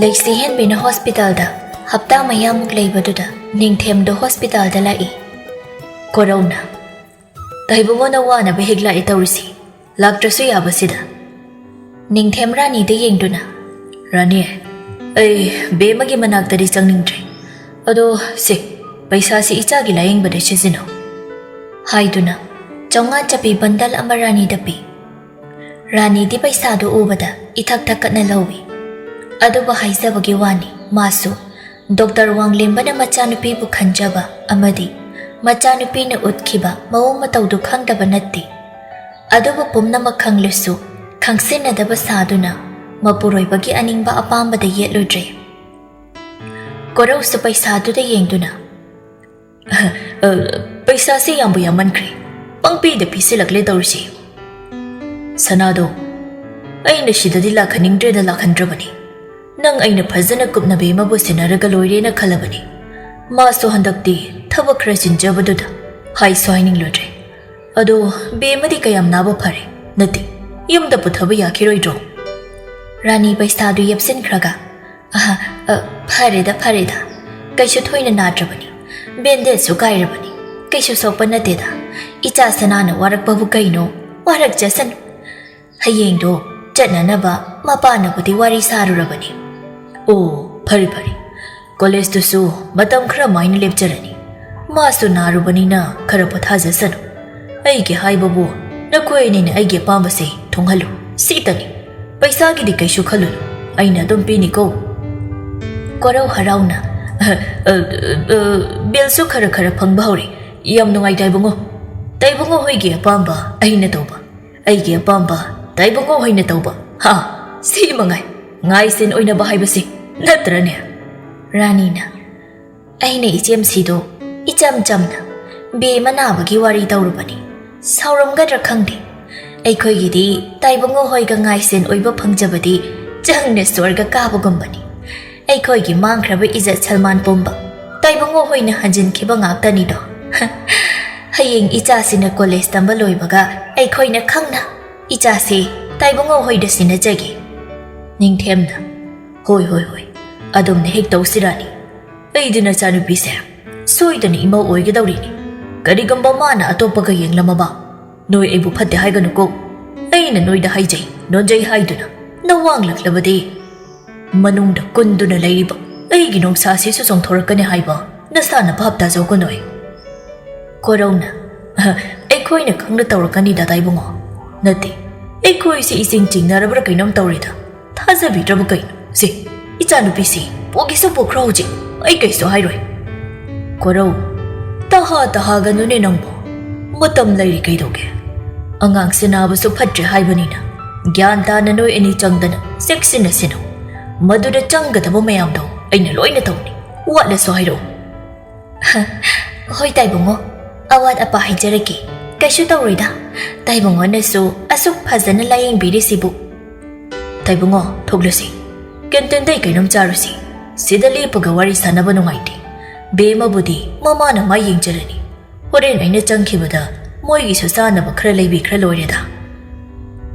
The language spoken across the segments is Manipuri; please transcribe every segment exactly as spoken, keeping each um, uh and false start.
ꯂꯩꯁꯤꯍꯦꯟꯕꯤꯅ ꯍꯣꯁꯄꯤꯇꯥꯜꯗ ꯍꯞꯇꯥ ꯃꯌꯥꯃꯨꯛ ꯂꯩꯕꯗꯨꯗ ꯅꯤꯡꯊꯦꯝꯗꯣ ꯍꯣꯁꯄꯤꯇꯥꯜꯗ ꯂꯥꯛꯏ꯫ ꯀꯣꯔꯧꯅ, "ꯇꯥꯏꯕꯨꯡꯉꯣꯅ ꯋꯥꯅꯕ ꯍꯦꯛ ꯂꯥꯛꯑꯦ ꯇꯧꯔꯤꯁꯤ꯫ ꯂꯥꯛꯇ꯭ꯔꯁꯨ ꯌꯥꯕꯁꯤꯗ꯫" ꯅꯤꯡꯊꯦꯝ ꯔꯥꯅꯤꯗ ꯌꯦꯡꯗꯨꯅ, "ꯔꯥꯅꯤ, ꯑꯩ ꯕꯦꯝꯃꯒꯤ ꯃꯅꯥꯛꯇꯗꯤ ꯆꯪꯅꯤꯡꯗ꯭ꯔꯦ꯫ ꯑꯗꯣ ꯁꯦ, ꯄꯩꯁꯥꯁꯤ ꯏꯆꯥꯒꯤ ꯂꯥꯌꯦꯡꯕꯗ ꯁꯤꯖꯤꯟꯅꯧ" ꯍꯥꯏꯗꯨꯅ ꯆꯥꯝꯃꯉꯥ ꯆꯞꯄꯤ ꯕꯟꯗꯜ ꯑꯃ ꯔꯥꯅꯤꯗ ꯄꯤ꯫ ꯔꯥꯅꯤꯗꯤ ꯄꯩꯁꯥꯗꯨ ꯎꯕꯗ ꯏꯊꯛ ꯊꯛꯀꯠꯅ ꯂꯧꯏ꯫ ꯑꯗꯨꯕꯨ ꯍꯥꯏꯖꯕꯒꯤ ꯋꯥꯅꯤ, ꯃꯥꯁꯨ ꯗꯣꯛꯇꯔ ꯋꯥꯡꯂꯦꯝꯕꯅ ꯃꯆꯥꯅꯨꯄꯤꯕꯨ ꯈꯟꯖꯕ ꯑꯃꯗꯤ ꯃꯆꯥꯅꯨꯄꯤꯅ ꯎꯠꯈꯤꯕ ꯃꯑꯣꯡ ꯃꯇꯧꯗꯨ ꯈꯪꯗꯕ ꯅꯠꯇꯦ꯫ ꯑꯗꯨꯕꯨ ꯄꯨꯝꯅꯃꯛ ꯈꯪꯂꯁꯨ ꯈꯪꯁꯤꯟꯅꯗꯕ ꯁꯥꯗꯨꯅ ꯃꯄꯨꯔꯣꯏꯕꯒꯤ ꯑꯅꯤꯡꯕ ꯑꯄꯥꯝꯕꯗ ꯌꯦꯠꯂꯨꯗ꯭ꯔꯦ꯫ ꯀꯣꯔꯧꯁꯨ ꯄꯩꯁꯥꯗꯨꯗ ꯌꯦꯡꯗꯨꯅ, "ꯑ, ꯄꯩꯁꯥꯁꯦ ꯌꯥꯝꯕꯨ ꯌꯥꯝꯃꯟꯈ꯭ꯔꯦ꯫ ꯄꯪꯄꯤꯗ ꯄꯤꯁꯤꯜꯂꯛꯂꯦ ꯇꯧꯔꯤꯁꯤ꯫ ꯁꯅꯥꯗꯣ, ꯑꯩꯅ ꯁꯤꯗꯗꯤ ꯂꯥꯛꯍꯟꯅꯤꯡꯗ꯭ꯔꯦꯅ ꯂꯥꯛꯍꯟꯗ꯭ꯔꯕꯅꯤ꯫ ꯅꯪ ꯑꯩꯅ ꯐꯖꯅ ꯀꯨꯞꯅ ꯕꯦꯝꯃꯕꯨ ꯁꯦꯟꯅꯔꯒ ꯂꯣꯏꯔꯦꯅ ꯈꯜꯂꯕꯅꯤ꯫ ꯃꯥꯁꯨ ꯍꯟꯗꯛꯇꯤ ꯊꯕꯛ ꯈꯔ ꯆꯤꯟꯖꯕꯗꯨꯗ ꯍꯥꯏꯁꯨ ꯍꯥꯏꯅꯤꯡꯂꯨꯗ꯭ꯔꯦ꯫ ꯑꯗꯣ ꯕꯦꯝꯃꯗꯤ ꯀꯌꯥꯝ ꯅꯥꯕ ꯐꯔꯦ? ꯅꯠꯇꯦ, ꯌꯨꯝꯗ ꯄꯨꯊꯕ ꯌꯥꯈꯤꯔꯣꯏꯗ꯭ꯔꯣ?" ꯔꯥꯅꯤ ꯄꯩꯁꯥꯗꯨ ꯌꯦꯞꯁꯤꯟꯈ꯭ꯔꯒ, "ꯑꯍ, ꯑ, ꯐꯔꯦꯗ, ꯐꯔꯦꯗ꯫ ꯀꯩꯁꯨ ꯊꯣꯏꯅ ꯅꯥꯗ꯭ꯔꯕꯅꯤ꯫ ꯕꯦꯟꯗꯦꯖꯁꯨ ꯀꯥꯏꯔꯕꯅꯤ꯫ ꯀꯩꯁꯨ ꯁꯣꯛꯄ ꯅꯠꯇꯦꯗ꯫ ꯏꯆꯥ ꯁꯅꯥꯅ ꯋꯥꯔꯛꯄꯕꯨ ꯀꯩꯅꯣ? ꯋꯥꯔꯛꯆꯁꯅꯨ꯫ ꯍꯌꯦꯡꯗꯣ ꯆꯠꯅꯅꯕ ꯃꯄꯥꯅꯕꯨꯗꯤ ꯋꯥꯔꯤ ꯁꯥꯔꯨꯔꯕꯅꯤ꯫" "ꯑꯣ, ꯐꯔꯦ, ꯐꯔꯦ꯫ ꯀꯣꯂꯦꯖꯇꯨꯁꯨ ꯃꯇꯝ ꯈꯔ ꯃꯥꯏꯅ ꯂꯦꯞꯆꯔꯅꯤ꯫ ꯃꯥꯁꯨ ꯅꯥꯔꯨꯕꯅꯤꯅ ꯈꯔ ꯄꯣꯊꯥꯖꯁꯅꯨ꯫ ꯑꯩꯒꯤ ꯍꯥꯏꯕꯕꯨ, ꯅꯈꯣꯏ ꯑꯅꯤꯅ ꯑꯩꯒꯤ ꯑꯄꯥꯝꯕꯁꯦ ꯊꯨꯡꯍꯜꯂꯨ, ꯁꯤꯇꯅꯤ꯫ ꯄꯩꯁꯥꯒꯤꯗꯤ ꯀꯩꯁꯨ ꯈꯜꯂꯨꯅꯨ, ꯑꯩꯅ ꯑꯗꯨꯝ ꯄꯤꯅꯤꯀꯣ꯫" ꯀꯣꯔꯧ ꯍꯔꯥꯎꯅ, "ꯑ, ꯑ, ꯑ, ꯕꯤꯜꯁꯨ ꯈꯔ ꯈꯔ ꯐꯪꯕ ꯍꯧꯔꯦ꯫ ꯌꯥꯝ ꯅꯨꯡꯉꯥꯏ, ꯇꯥꯏꯕꯨꯡꯉꯣ꯫ ꯇꯥꯏꯕꯨꯡꯉꯣ ꯍꯣꯏꯒꯤ ꯑꯄꯥꯝꯕ ꯑꯩꯅ ꯇꯧꯕ, ꯑꯩꯒꯤ ꯑꯄꯥꯝꯕ ꯇꯥꯏꯕꯨꯡꯉꯣ ꯍꯣꯏꯅ ꯇꯧꯕ꯫ ꯍꯥ, ꯁꯤ ꯃꯉꯥꯏ꯫ ꯉꯥꯏ ꯁꯦꯟ ꯑꯣꯏꯅꯕ ꯍꯥꯏꯕꯁꯤ ꯅꯠꯇ꯭ꯔꯅꯦ?" ꯔꯥꯅꯤꯅ, "ꯑꯩꯅ ꯏꯆꯦꯝꯁꯤꯗꯣ ꯏꯆꯝ ꯆꯝꯅ ꯕꯦꯝꯃ ꯅꯥꯕꯒꯤ ꯋꯥꯔꯤ ꯇꯧꯔꯨꯕꯅꯤ꯫ ꯁꯥꯎꯔꯝꯒꯗ꯭ꯔꯥ ꯈꯪꯗꯦ꯫ ꯑꯩꯈꯣꯏꯒꯤꯗꯤ ꯇꯥꯏꯕꯨꯡꯉꯣ ꯍꯣꯏꯒ ꯉꯥꯏꯁꯦꯟ ꯑꯣꯏꯕ ꯐꯪꯖꯕꯗꯤ ꯆꯪꯅ ꯁ꯭ꯋꯔꯒ ꯀꯥꯕꯒꯨꯝꯕꯅꯤ꯫ ꯑꯩꯈꯣꯏꯒꯤ ꯃꯥꯡꯈ꯭ꯔꯕ ꯏꯖꯠ ꯁꯜꯃꯥꯟ ꯄꯨꯝꯕ ꯇꯥꯏꯕꯨꯡꯉꯣ ꯍꯣꯏꯅ ꯍꯟꯖꯤꯟꯈꯤꯕ ꯉꯥꯛꯇꯅꯤꯗꯣ꯫ ꯍꯌꯦꯡ ꯏꯆꯥꯁꯤꯅ ꯀꯣꯂꯦꯖ ꯇꯝꯕ ꯂꯣꯏꯕꯒ ꯑꯩꯈꯣꯏꯅ ꯈꯪꯅ ꯏꯆꯥꯁꯤ ꯇꯥꯏꯕꯨꯡꯉꯣ ꯍꯣꯏꯗ ꯁꯤꯟꯅꯖꯒꯦ꯫" ꯅꯤꯡꯊꯦꯝꯅ, "ꯍꯣꯏ, ꯍꯣꯏ, ꯍꯣꯏ, ꯑꯗꯨꯝꯅ ꯍꯦꯛ ꯇꯧꯁꯤ ꯔꯥꯅꯤ꯫ ꯑꯩꯗꯤ ꯅꯆꯥꯅꯨꯄꯤꯁꯦ ꯁꯣꯏꯗꯅ ꯏꯃꯧ ꯑꯣꯏꯒꯗꯧꯔꯤꯅꯤ꯫ ꯀꯔꯤꯒꯨꯝꯕ ꯃꯥꯅ ꯑꯇꯣꯞꯄꯒ ꯌꯦꯡꯂꯝꯃꯕ, ꯅꯣꯏ ꯑꯩꯕꯨ ꯐꯠꯇꯦ ꯍꯥꯏꯒꯅꯨꯀꯣ꯫ ꯑꯩꯅ ꯅꯣꯏꯗ ꯍꯥꯏꯖꯩ ꯅꯣꯟꯖꯩ ꯍꯥꯏꯗꯨꯅ ꯅꯋꯥꯡꯂꯛꯂꯕꯗꯤ ꯃꯅꯨꯡꯗ ꯀꯨꯟꯗꯨꯅ ꯂꯩꯔꯤꯕ ꯑꯩꯒꯤ ꯅꯣꯡꯁꯥꯁꯤꯁꯨ ꯆꯣꯡꯊꯣꯔꯛꯀꯅꯤ ꯍꯥꯏꯕ ꯅꯁꯥꯅ ꯚꯥꯞ ꯇꯥꯖꯧꯀꯣ ꯅꯣꯏ꯫" ꯀꯣꯔꯧꯅ, "ꯑꯍ, ꯑꯩꯈꯣꯏꯅ ꯈꯪꯅ ꯇꯧꯔꯛꯀꯅꯤꯗ ꯇꯥꯏꯕꯨꯡꯉꯣ꯫ ꯅꯠꯇꯦ, ꯑꯩꯈꯣꯏꯁꯦ ꯏꯆꯤꯡ ꯆꯤꯡꯅꯔꯕ꯭ꯔꯥ ꯀꯩꯅꯣꯝ ꯇꯧꯔꯦꯗ꯫ ꯊꯥꯖꯕꯤꯗ꯭ꯔꯕ ꯀꯩꯅꯣ? ꯁꯦ, ꯏꯆꯥꯅꯨꯄꯤꯁꯤ ꯄꯣꯛꯀꯦꯁꯨ ꯄꯣꯛꯈ꯭ꯔꯣ ꯍꯧꯖꯤꯛ, ꯑꯩ ꯀꯩꯁꯨ ꯍꯥꯏꯔꯣꯏ꯫" ꯀꯣꯔꯧ, "ꯇꯍꯥ ꯇꯍꯥꯒꯅꯨꯅꯦ ꯅꯪꯕꯣ, ꯃꯇꯝ ꯂꯩꯔꯤ ꯀꯩꯗꯧꯒꯦ? ꯑꯉꯥꯡꯁꯦ ꯅꯥꯕꯁꯨ ꯐꯠꯇ꯭ꯔꯦ ꯍꯥꯏꯕꯅꯤꯅ ꯒ꯭ꯌꯥꯟ ꯇꯥꯅ ꯅꯣꯏ ꯑꯅꯤ ꯆꯪꯗꯅ ꯆꯦꯛꯁꯤꯟꯅ ꯁꯤꯟꯅꯧ꯫ ꯃꯗꯨꯗ ꯆꯪꯒꯗꯕ ꯃꯌꯥꯝꯗꯣ ꯑꯩꯅ ꯂꯣꯏꯅ ꯇꯧꯅꯤ, ꯋꯥꯠꯂꯁꯨ ꯍꯥꯏꯔꯛꯎ꯫" "ꯍꯣꯏ ꯇꯥꯏꯕꯨꯡꯉꯣ, ꯑꯋꯥꯠ ꯑꯄꯥ ꯍꯥꯏꯖꯔꯛꯀꯦ, ꯀꯩꯁꯨ ꯇꯧꯔꯣꯏꯗ꯫ ꯇꯥꯏꯕꯨꯡꯉꯣꯅꯁꯨ ꯑꯁꯨꯛ ꯐꯖꯅ ꯂꯥꯌꯦꯡꯕꯤꯔꯤꯁꯤꯕꯨ꯫" "ꯇꯥꯏꯕꯨꯡꯉꯣ, ꯊꯣꯛꯂꯁꯤ꯫ ꯀꯦꯟꯇꯤꯟꯗꯩ ꯀꯩꯅꯣꯝ ꯆꯥꯔꯨꯁꯤ꯫ ꯁꯤꯗ ꯂꯦꯞꯄꯒ ꯋꯥꯔꯤ ꯁꯥꯟꯅꯕ ꯅꯨꯡꯉꯥꯏꯇꯦ꯫ ꯕꯦꯝꯃꯕꯨꯗꯤ ꯃꯃꯥꯅ ꯃꯥ ꯌꯦꯡꯖꯔꯅꯤ꯫ ꯍꯣꯔꯦꯟ ꯑꯩꯅ ꯆꯪꯈꯤꯕꯗ ꯃꯣꯏꯒꯤꯁꯨ ꯆꯥꯅꯕ ꯈꯔ ꯂꯩꯕꯤꯈ꯭ꯔ ꯂꯣꯏꯔꯦꯗ꯫"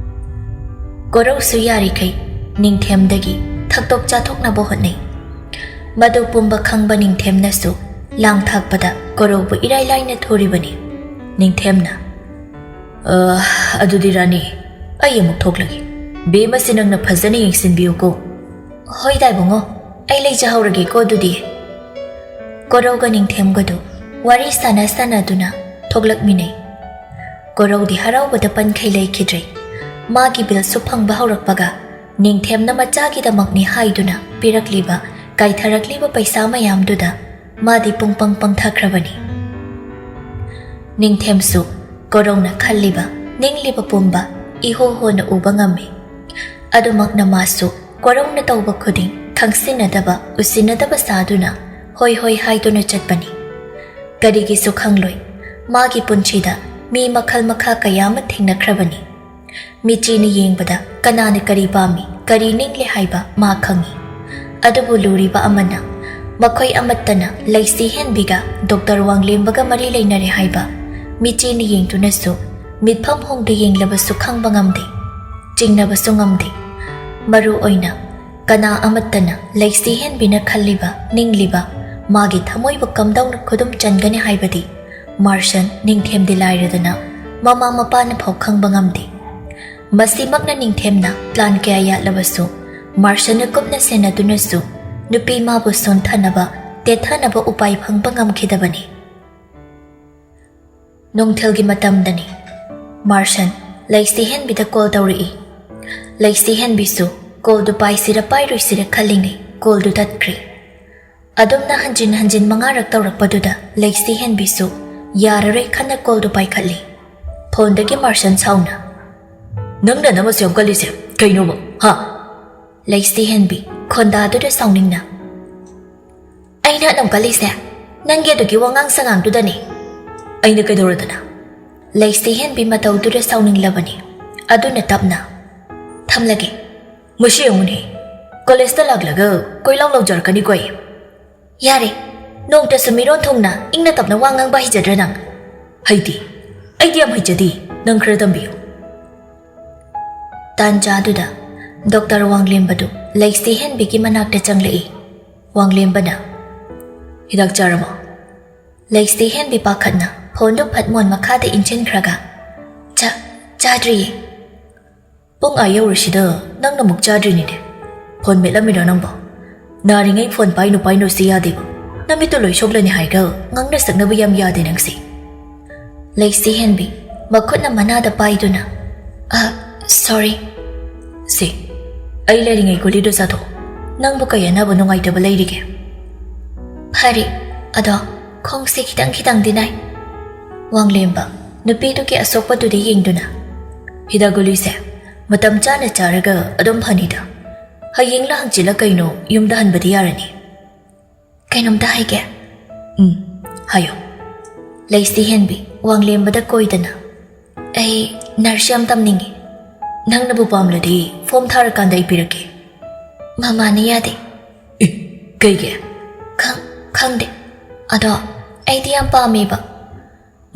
ꯀꯣꯔꯧꯁꯨ ꯌꯥꯔꯤꯈꯩ ꯅꯤꯡꯊꯦꯝꯗꯒꯤ ꯊꯛꯇꯣꯛ ꯆꯥꯊꯣꯛꯅꯕ ꯍꯣꯠꯅꯩ꯫ ꯃꯗꯨ ꯄꯨꯝꯕ ꯈꯪꯕ ꯅꯤꯡꯊꯦꯝꯅꯁꯨ ꯂꯥꯡ ꯊꯥꯛꯄꯗ ꯀꯣꯔꯧꯕꯨ ꯏꯔꯥꯏ ꯂꯥꯏꯅ ꯊꯨꯔꯤꯕꯅꯤ꯫ ꯅꯤꯡꯊꯦꯝꯅ, "ꯑ, ꯑꯗꯨꯗꯤ ꯔꯥꯅꯤ, ꯑꯩ ꯑꯃꯨꯛ ꯊꯣꯛꯂꯒꯦ꯫ ꯕꯦꯝꯃꯁꯤ ꯅꯪꯅ ꯐꯖꯅ ꯌꯦꯡꯁꯤꯟꯕꯤꯌꯨꯀꯣ꯫" "ꯍꯣꯏ ꯇꯥꯏꯕꯨꯡꯉꯣ, ꯑꯩ ꯂꯩꯖꯍꯧꯔꯒꯦꯀꯣ ꯑꯗꯨꯗꯤ꯫" ꯀꯣꯔꯧꯒ ꯅꯤꯡꯊꯦꯝꯒꯗꯨ ꯋꯥꯔꯤ ꯁꯥꯟꯅ ꯁꯥꯟꯅꯗꯨꯅ ꯊꯣꯛꯂꯛꯃꯤꯟꯅꯩ꯫ ꯀꯣꯔꯧꯗꯤ ꯍꯔꯥꯎꯕꯗ ꯄꯟꯈꯩ ꯂꯩꯈꯤꯗ꯭ꯔꯦ꯫ ꯃꯥꯒꯤ ꯕꯤꯜꯁꯨ ꯐꯪꯕ ꯍꯧꯔꯛꯄꯒ ꯅꯤꯡꯊꯦꯝꯅ ꯃꯆꯥꯒꯤꯗꯃꯛꯅꯤ ꯍꯥꯏꯗꯨꯅ ꯄꯤꯔꯛꯂꯤꯕ, ꯀꯥꯏꯊꯔꯛꯂꯤꯕ ꯄꯩꯁꯥ ꯃꯌꯥꯝꯗꯨꯗ ꯃꯥꯗꯤ ꯄꯨꯡꯄꯪ ꯄꯪꯊꯈ꯭ꯔꯕꯅꯤ꯫ ꯅꯤꯡꯊꯦꯝꯁꯨ ꯀꯣꯔꯧꯅ ꯈꯜꯂꯤꯕ, ꯅꯤꯡꯂꯤꯕ ꯄꯨꯝꯕ ꯏꯍꯣ ꯍꯣꯅ ꯎꯕ ꯉꯝꯃꯤ꯫ ꯑꯗꯨꯃꯛꯅ ꯃꯥꯁꯨ ꯀꯣꯔꯧꯅ ꯇꯧꯕ ꯈꯨꯗꯤꯡ ꯈꯪꯁꯤꯟꯅꯗꯕ, ꯎꯁꯤꯟꯅꯗꯕ ꯁꯥꯗꯨꯅ ꯍꯣꯏ ꯍꯣꯏ ꯍꯥꯏꯗꯨꯅ ꯆꯠꯄꯅꯤ꯫ ꯀꯔꯤꯒꯤꯁꯨ ꯈꯪꯂꯣꯏ, ꯃꯥꯒꯤ ꯄꯨꯟꯁꯤꯗ ꯃꯤ ꯃꯈꯜ ꯃꯈꯥ ꯀꯌꯥ ꯑꯃ ꯊꯦꯡꯅꯈ꯭ꯔꯕꯅꯤ꯫ ꯃꯤꯆꯤꯅ ꯌꯦꯡꯕꯗ ꯀꯅꯥꯅ ꯀꯔꯤ ꯄꯥꯝꯃꯤ, ꯀꯔꯤ ꯅꯤꯡꯂꯤ ꯍꯥꯏꯕ ꯃꯥ ꯈꯪꯏ꯫ ꯑꯗꯨꯕꯨ ꯂꯨꯔꯤꯕ ꯑꯃꯅ, ꯃꯈꯣꯏ ꯑꯃꯠꯇꯅ ꯂꯩꯁꯤ ꯍꯦꯟꯕꯤꯒ ꯗꯣꯛꯇꯔ ꯋꯥꯡꯂꯦꯝꯕꯒ ꯃꯔꯤ ꯂꯩꯅꯔꯦ ꯍꯥꯏꯕ ꯃꯤꯆꯤꯅ ꯌꯦꯡꯗꯨꯅꯁꯨ, ꯃꯤꯠꯐꯝ ꯍꯣꯡꯗ ꯌꯦꯡꯂꯕꯁꯨ ꯈꯪꯕ ꯉꯝꯗꯦ, ꯆꯤꯡꯅꯕꯁꯨ ꯉꯝꯗꯦ꯫ ꯃꯔꯨ ꯑꯣꯏꯅ ꯀꯅꯥ ꯑꯃꯠꯇꯅ ꯂꯩꯁꯤ ꯍꯦꯟꯕꯤꯅ ꯈꯜꯂꯤꯕ, ꯅꯤꯡꯂꯤꯕ, ꯃꯥꯒꯤ ꯊꯃꯣꯏꯕꯨ ꯀꯝꯗꯧꯅ ꯈꯨꯗꯨꯝ ꯆꯟꯒꯅꯤ ꯍꯥꯏꯕꯗꯤ ꯃꯥꯔꯁꯟ ꯅꯤꯡꯊꯦꯝꯗꯤ ꯂꯥꯏꯔꯗꯅ ꯃꯃꯥ ꯃꯄꯥꯅ ꯐꯥꯎ ꯈꯪꯕ ꯉꯝꯗꯦ꯫ ꯃꯁꯤꯃꯛꯅ ꯅꯤꯡꯊꯦꯝꯅ ꯄ꯭ꯂꯥꯟ ꯀꯌꯥ ꯌꯥꯠꯂꯕꯁꯨ, ꯃꯥꯔꯁꯟꯅ ꯀꯨꯞꯅ ꯁꯦꯟꯅꯗꯨꯅꯁꯨ ꯅꯨꯄꯤ ꯃꯥꯕꯨ ꯁꯣꯟꯊꯅꯕ, ꯇꯦꯠꯊꯅꯕ ꯎꯄꯥꯏ ꯐꯪꯕ ꯉꯝꯈꯤꯗꯕꯅꯤ꯫ ꯅꯨꯡꯊꯤꯜꯒꯤ ꯃꯇꯝꯗꯅꯤ꯫ ꯃꯥꯔꯁꯟ ꯂꯩꯁꯤ ꯍꯦꯟꯕꯤꯗ ꯀꯣꯜ ꯇꯧꯔꯛꯏ꯫ ꯂꯩꯁꯤ ꯍꯦꯟꯕꯤꯁꯨ ꯀꯣꯜꯗꯨ ꯄꯥꯏꯁꯤꯔ ꯄꯥꯏꯔꯣꯏꯁꯤꯔ ꯈꯜꯂꯤꯉꯩ ꯀꯣꯜꯗꯨ ꯇꯠꯈ꯭ꯔꯦ꯫ ꯑꯗꯨꯝꯅ ꯍꯟꯖꯤꯟ ꯍꯟꯖꯤꯟ ꯃꯉꯥꯔꯛ ꯇꯧꯔꯛꯄꯗꯨꯗ ꯂꯩꯁꯤ ꯍꯦꯟꯕꯤꯁꯨ ꯌꯥꯔꯔꯣꯏ ꯈꯟꯅ ꯀꯣꯜꯗꯨ ꯄꯥꯏꯈꯠꯂꯤ꯫ ꯐꯣꯟꯗꯒꯤ ꯃꯥꯔꯁꯟ ꯁꯥꯎꯅ, "ꯅꯪꯅ ꯅꯃꯁꯨ ꯌꯥꯝ ꯀꯜꯂꯤꯁꯦ ꯀꯩꯅꯣꯕ, ꯍꯥ?" ꯂꯩꯁꯤ ꯍꯦꯟꯕꯤ ꯈꯣꯟꯗꯥꯗꯨꯗ ꯁꯥꯎꯅꯤꯡꯅ, "ꯑꯩꯅ ꯑꯗꯨꯝ ꯀꯜꯂꯤꯁꯦ ꯅꯪꯒꯤ ꯑꯗꯨꯒꯤ ꯋꯥꯉꯥꯡ ꯁꯉꯥꯡꯗꯨꯗꯅꯤ꯫ ꯑꯩꯅ ꯀꯩꯗꯧꯔꯗꯅ?" ꯂꯩꯁꯤ ꯍꯦꯟꯕꯤ ꯃꯇꯧꯗꯨꯗ ꯁꯥꯎꯅꯤꯡꯂꯕꯅꯤ꯫ ꯑꯗꯨꯅ ꯇꯞꯅ, "ꯊꯝꯂꯒꯦ꯫ ꯃꯁꯤ ꯌꯦꯡꯉꯨꯅꯦ, ꯀꯣꯂꯦꯖꯇ ꯂꯥꯛꯂꯒ ꯀꯣꯏꯂꯥꯎ ꯂꯥꯎꯖꯔꯛꯀꯅꯤꯀꯣ ꯑꯩ꯫ ꯌꯥꯔꯦ, ꯅꯣꯡꯇꯁꯨ ꯃꯤꯔꯣꯟ ꯊꯨꯡꯅ ꯏꯪꯅ ꯇꯞꯅ ꯋꯥ ꯉꯥꯡꯕ ꯍꯩꯖꯗ꯭ꯔꯥ ꯅꯪ?" "ꯍꯩꯇꯦ, ꯑꯩꯗꯤ ꯌꯥꯝ ꯍꯩꯖꯗꯦ, ꯅꯪ ꯈꯔ ꯇꯝꯕꯤꯌꯨ꯫" ꯇꯥꯟꯖꯥꯗꯨꯗ ꯗꯣꯛꯇꯔ ꯋꯥꯡꯂꯦꯝꯕꯗꯨ ꯂꯩꯁꯤ ꯍꯦꯟꯕꯤꯒꯤ ꯃꯅꯥꯛꯇ ꯆꯪꯂꯛꯏ꯫ ꯋꯥꯡꯂꯦꯝꯕꯅ, "ꯍꯤꯗꯥꯛ ꯆꯥꯔꯕꯣ?" ꯂꯩꯁꯤ ꯍꯦꯟꯕꯤ ꯄꯥꯈꯠꯅ ꯐꯣꯟꯗꯨ ꯐꯠ ꯃꯣꯟ ꯃꯈꯥꯗ ꯏꯟꯁꯤꯟꯈ꯭ꯔꯒ, "ꯆꯥ-, ꯆꯥꯗ꯭ꯔꯤꯌꯦ꯫" "ꯄꯨꯡ ꯑꯥ ꯌꯧꯔꯁꯤꯗ ꯅꯪꯅ ꯑꯃꯨꯛ ꯆꯥꯗ꯭ꯔꯤꯅꯤꯅꯦ꯫ ꯐꯣꯟ ꯃꯦꯠꯂꯝꯃꯤꯔꯣ ꯅꯪꯕꯣ? ꯅꯥꯔꯤꯉꯩ ꯐꯣꯟ ꯄꯥꯏꯅꯨ ꯄꯥꯏꯅꯨ ꯁꯤ ꯌꯥꯗꯦꯕ꯫ ꯅꯃꯤꯠꯇꯨ ꯂꯣꯏ ꯁꯣꯛꯂꯅꯤ ꯍꯥꯏꯒ ꯉꯥꯡꯅ ꯁꯛꯅꯕ ꯌꯥꯝ ꯌꯥꯗꯦ ꯅꯪꯁꯦ꯫" ꯂꯩꯁꯤ ꯍꯦꯟꯕꯤ ꯃꯈꯨꯠꯅ ꯃꯅꯥꯗ ꯄꯥꯏꯗꯨꯅ, "ꯑ, ꯁꯣꯔꯤ꯫" "ꯁꯦ, ꯑꯩ ꯂꯩꯔꯤꯉꯩ ꯒꯨꯂꯤꯗꯣ ꯆꯥꯊꯣꯛꯑꯣ꯫ ꯅꯪꯕꯨ ꯀꯩ ꯑꯅꯥꯕ ꯅꯨꯡꯉꯥꯏꯇꯕ ꯂꯩꯔꯤꯒꯦ?" "ꯐꯔꯦ, ꯑꯗꯣ ꯈꯣꯡꯁꯦ ꯈꯤꯇꯪ ꯈꯤꯇꯪꯗꯤ ꯅꯥꯏ꯫" ꯋꯥꯡꯂꯦꯝꯕ ꯅꯨꯄꯤꯗꯨꯒꯤ ꯑꯁꯣꯛꯄꯗꯨꯗ ꯌꯦꯡꯗꯨꯅ, "ꯍꯤꯗꯥꯛ ꯒꯨꯂꯤꯁꯦ ꯃꯇꯝ ꯆꯥꯅ ꯆꯥꯔꯒ ꯑꯗꯨꯝ ꯐꯅꯤꯗ꯫ ꯍꯌꯦꯡꯂ ꯍꯪꯆꯤꯠꯂ ꯀꯩꯅꯣ ꯌꯨꯝꯗ ꯍꯟꯕꯗꯤ ꯌꯥꯔꯅꯤ꯫" "ꯀꯩꯅꯣꯝꯇ ꯍꯥꯏꯒꯦ꯫" "ꯎꯝ, ꯍꯥꯏꯌꯣ꯫" ꯂꯩꯁꯤ ꯍꯦꯟꯕꯤ ꯋꯥꯡꯂꯦꯝꯕꯗ ꯀꯣꯏꯗꯅ, "ꯑꯩ ꯅꯔꯁ ꯌꯥꯝ ꯇꯝꯅꯤꯡꯉꯤ꯫ ꯅꯪꯅꯕꯨ ꯄꯥꯝꯂꯗꯤ ꯐꯣꯝ ꯊꯥꯔꯀꯥꯟꯗ ꯑꯩ ꯄꯤꯔꯛꯀꯦ꯫" "ꯃꯃꯥꯅ ꯌꯥꯗꯦ꯫" "ꯑꯦ, ꯀꯩꯒꯤ?" "ꯈꯪ-, ꯈꯪꯗꯦ꯫ ꯑꯗꯣ ꯑꯩꯗꯤ ꯌꯥꯝ ꯄꯥꯝꯃꯦꯕ꯫"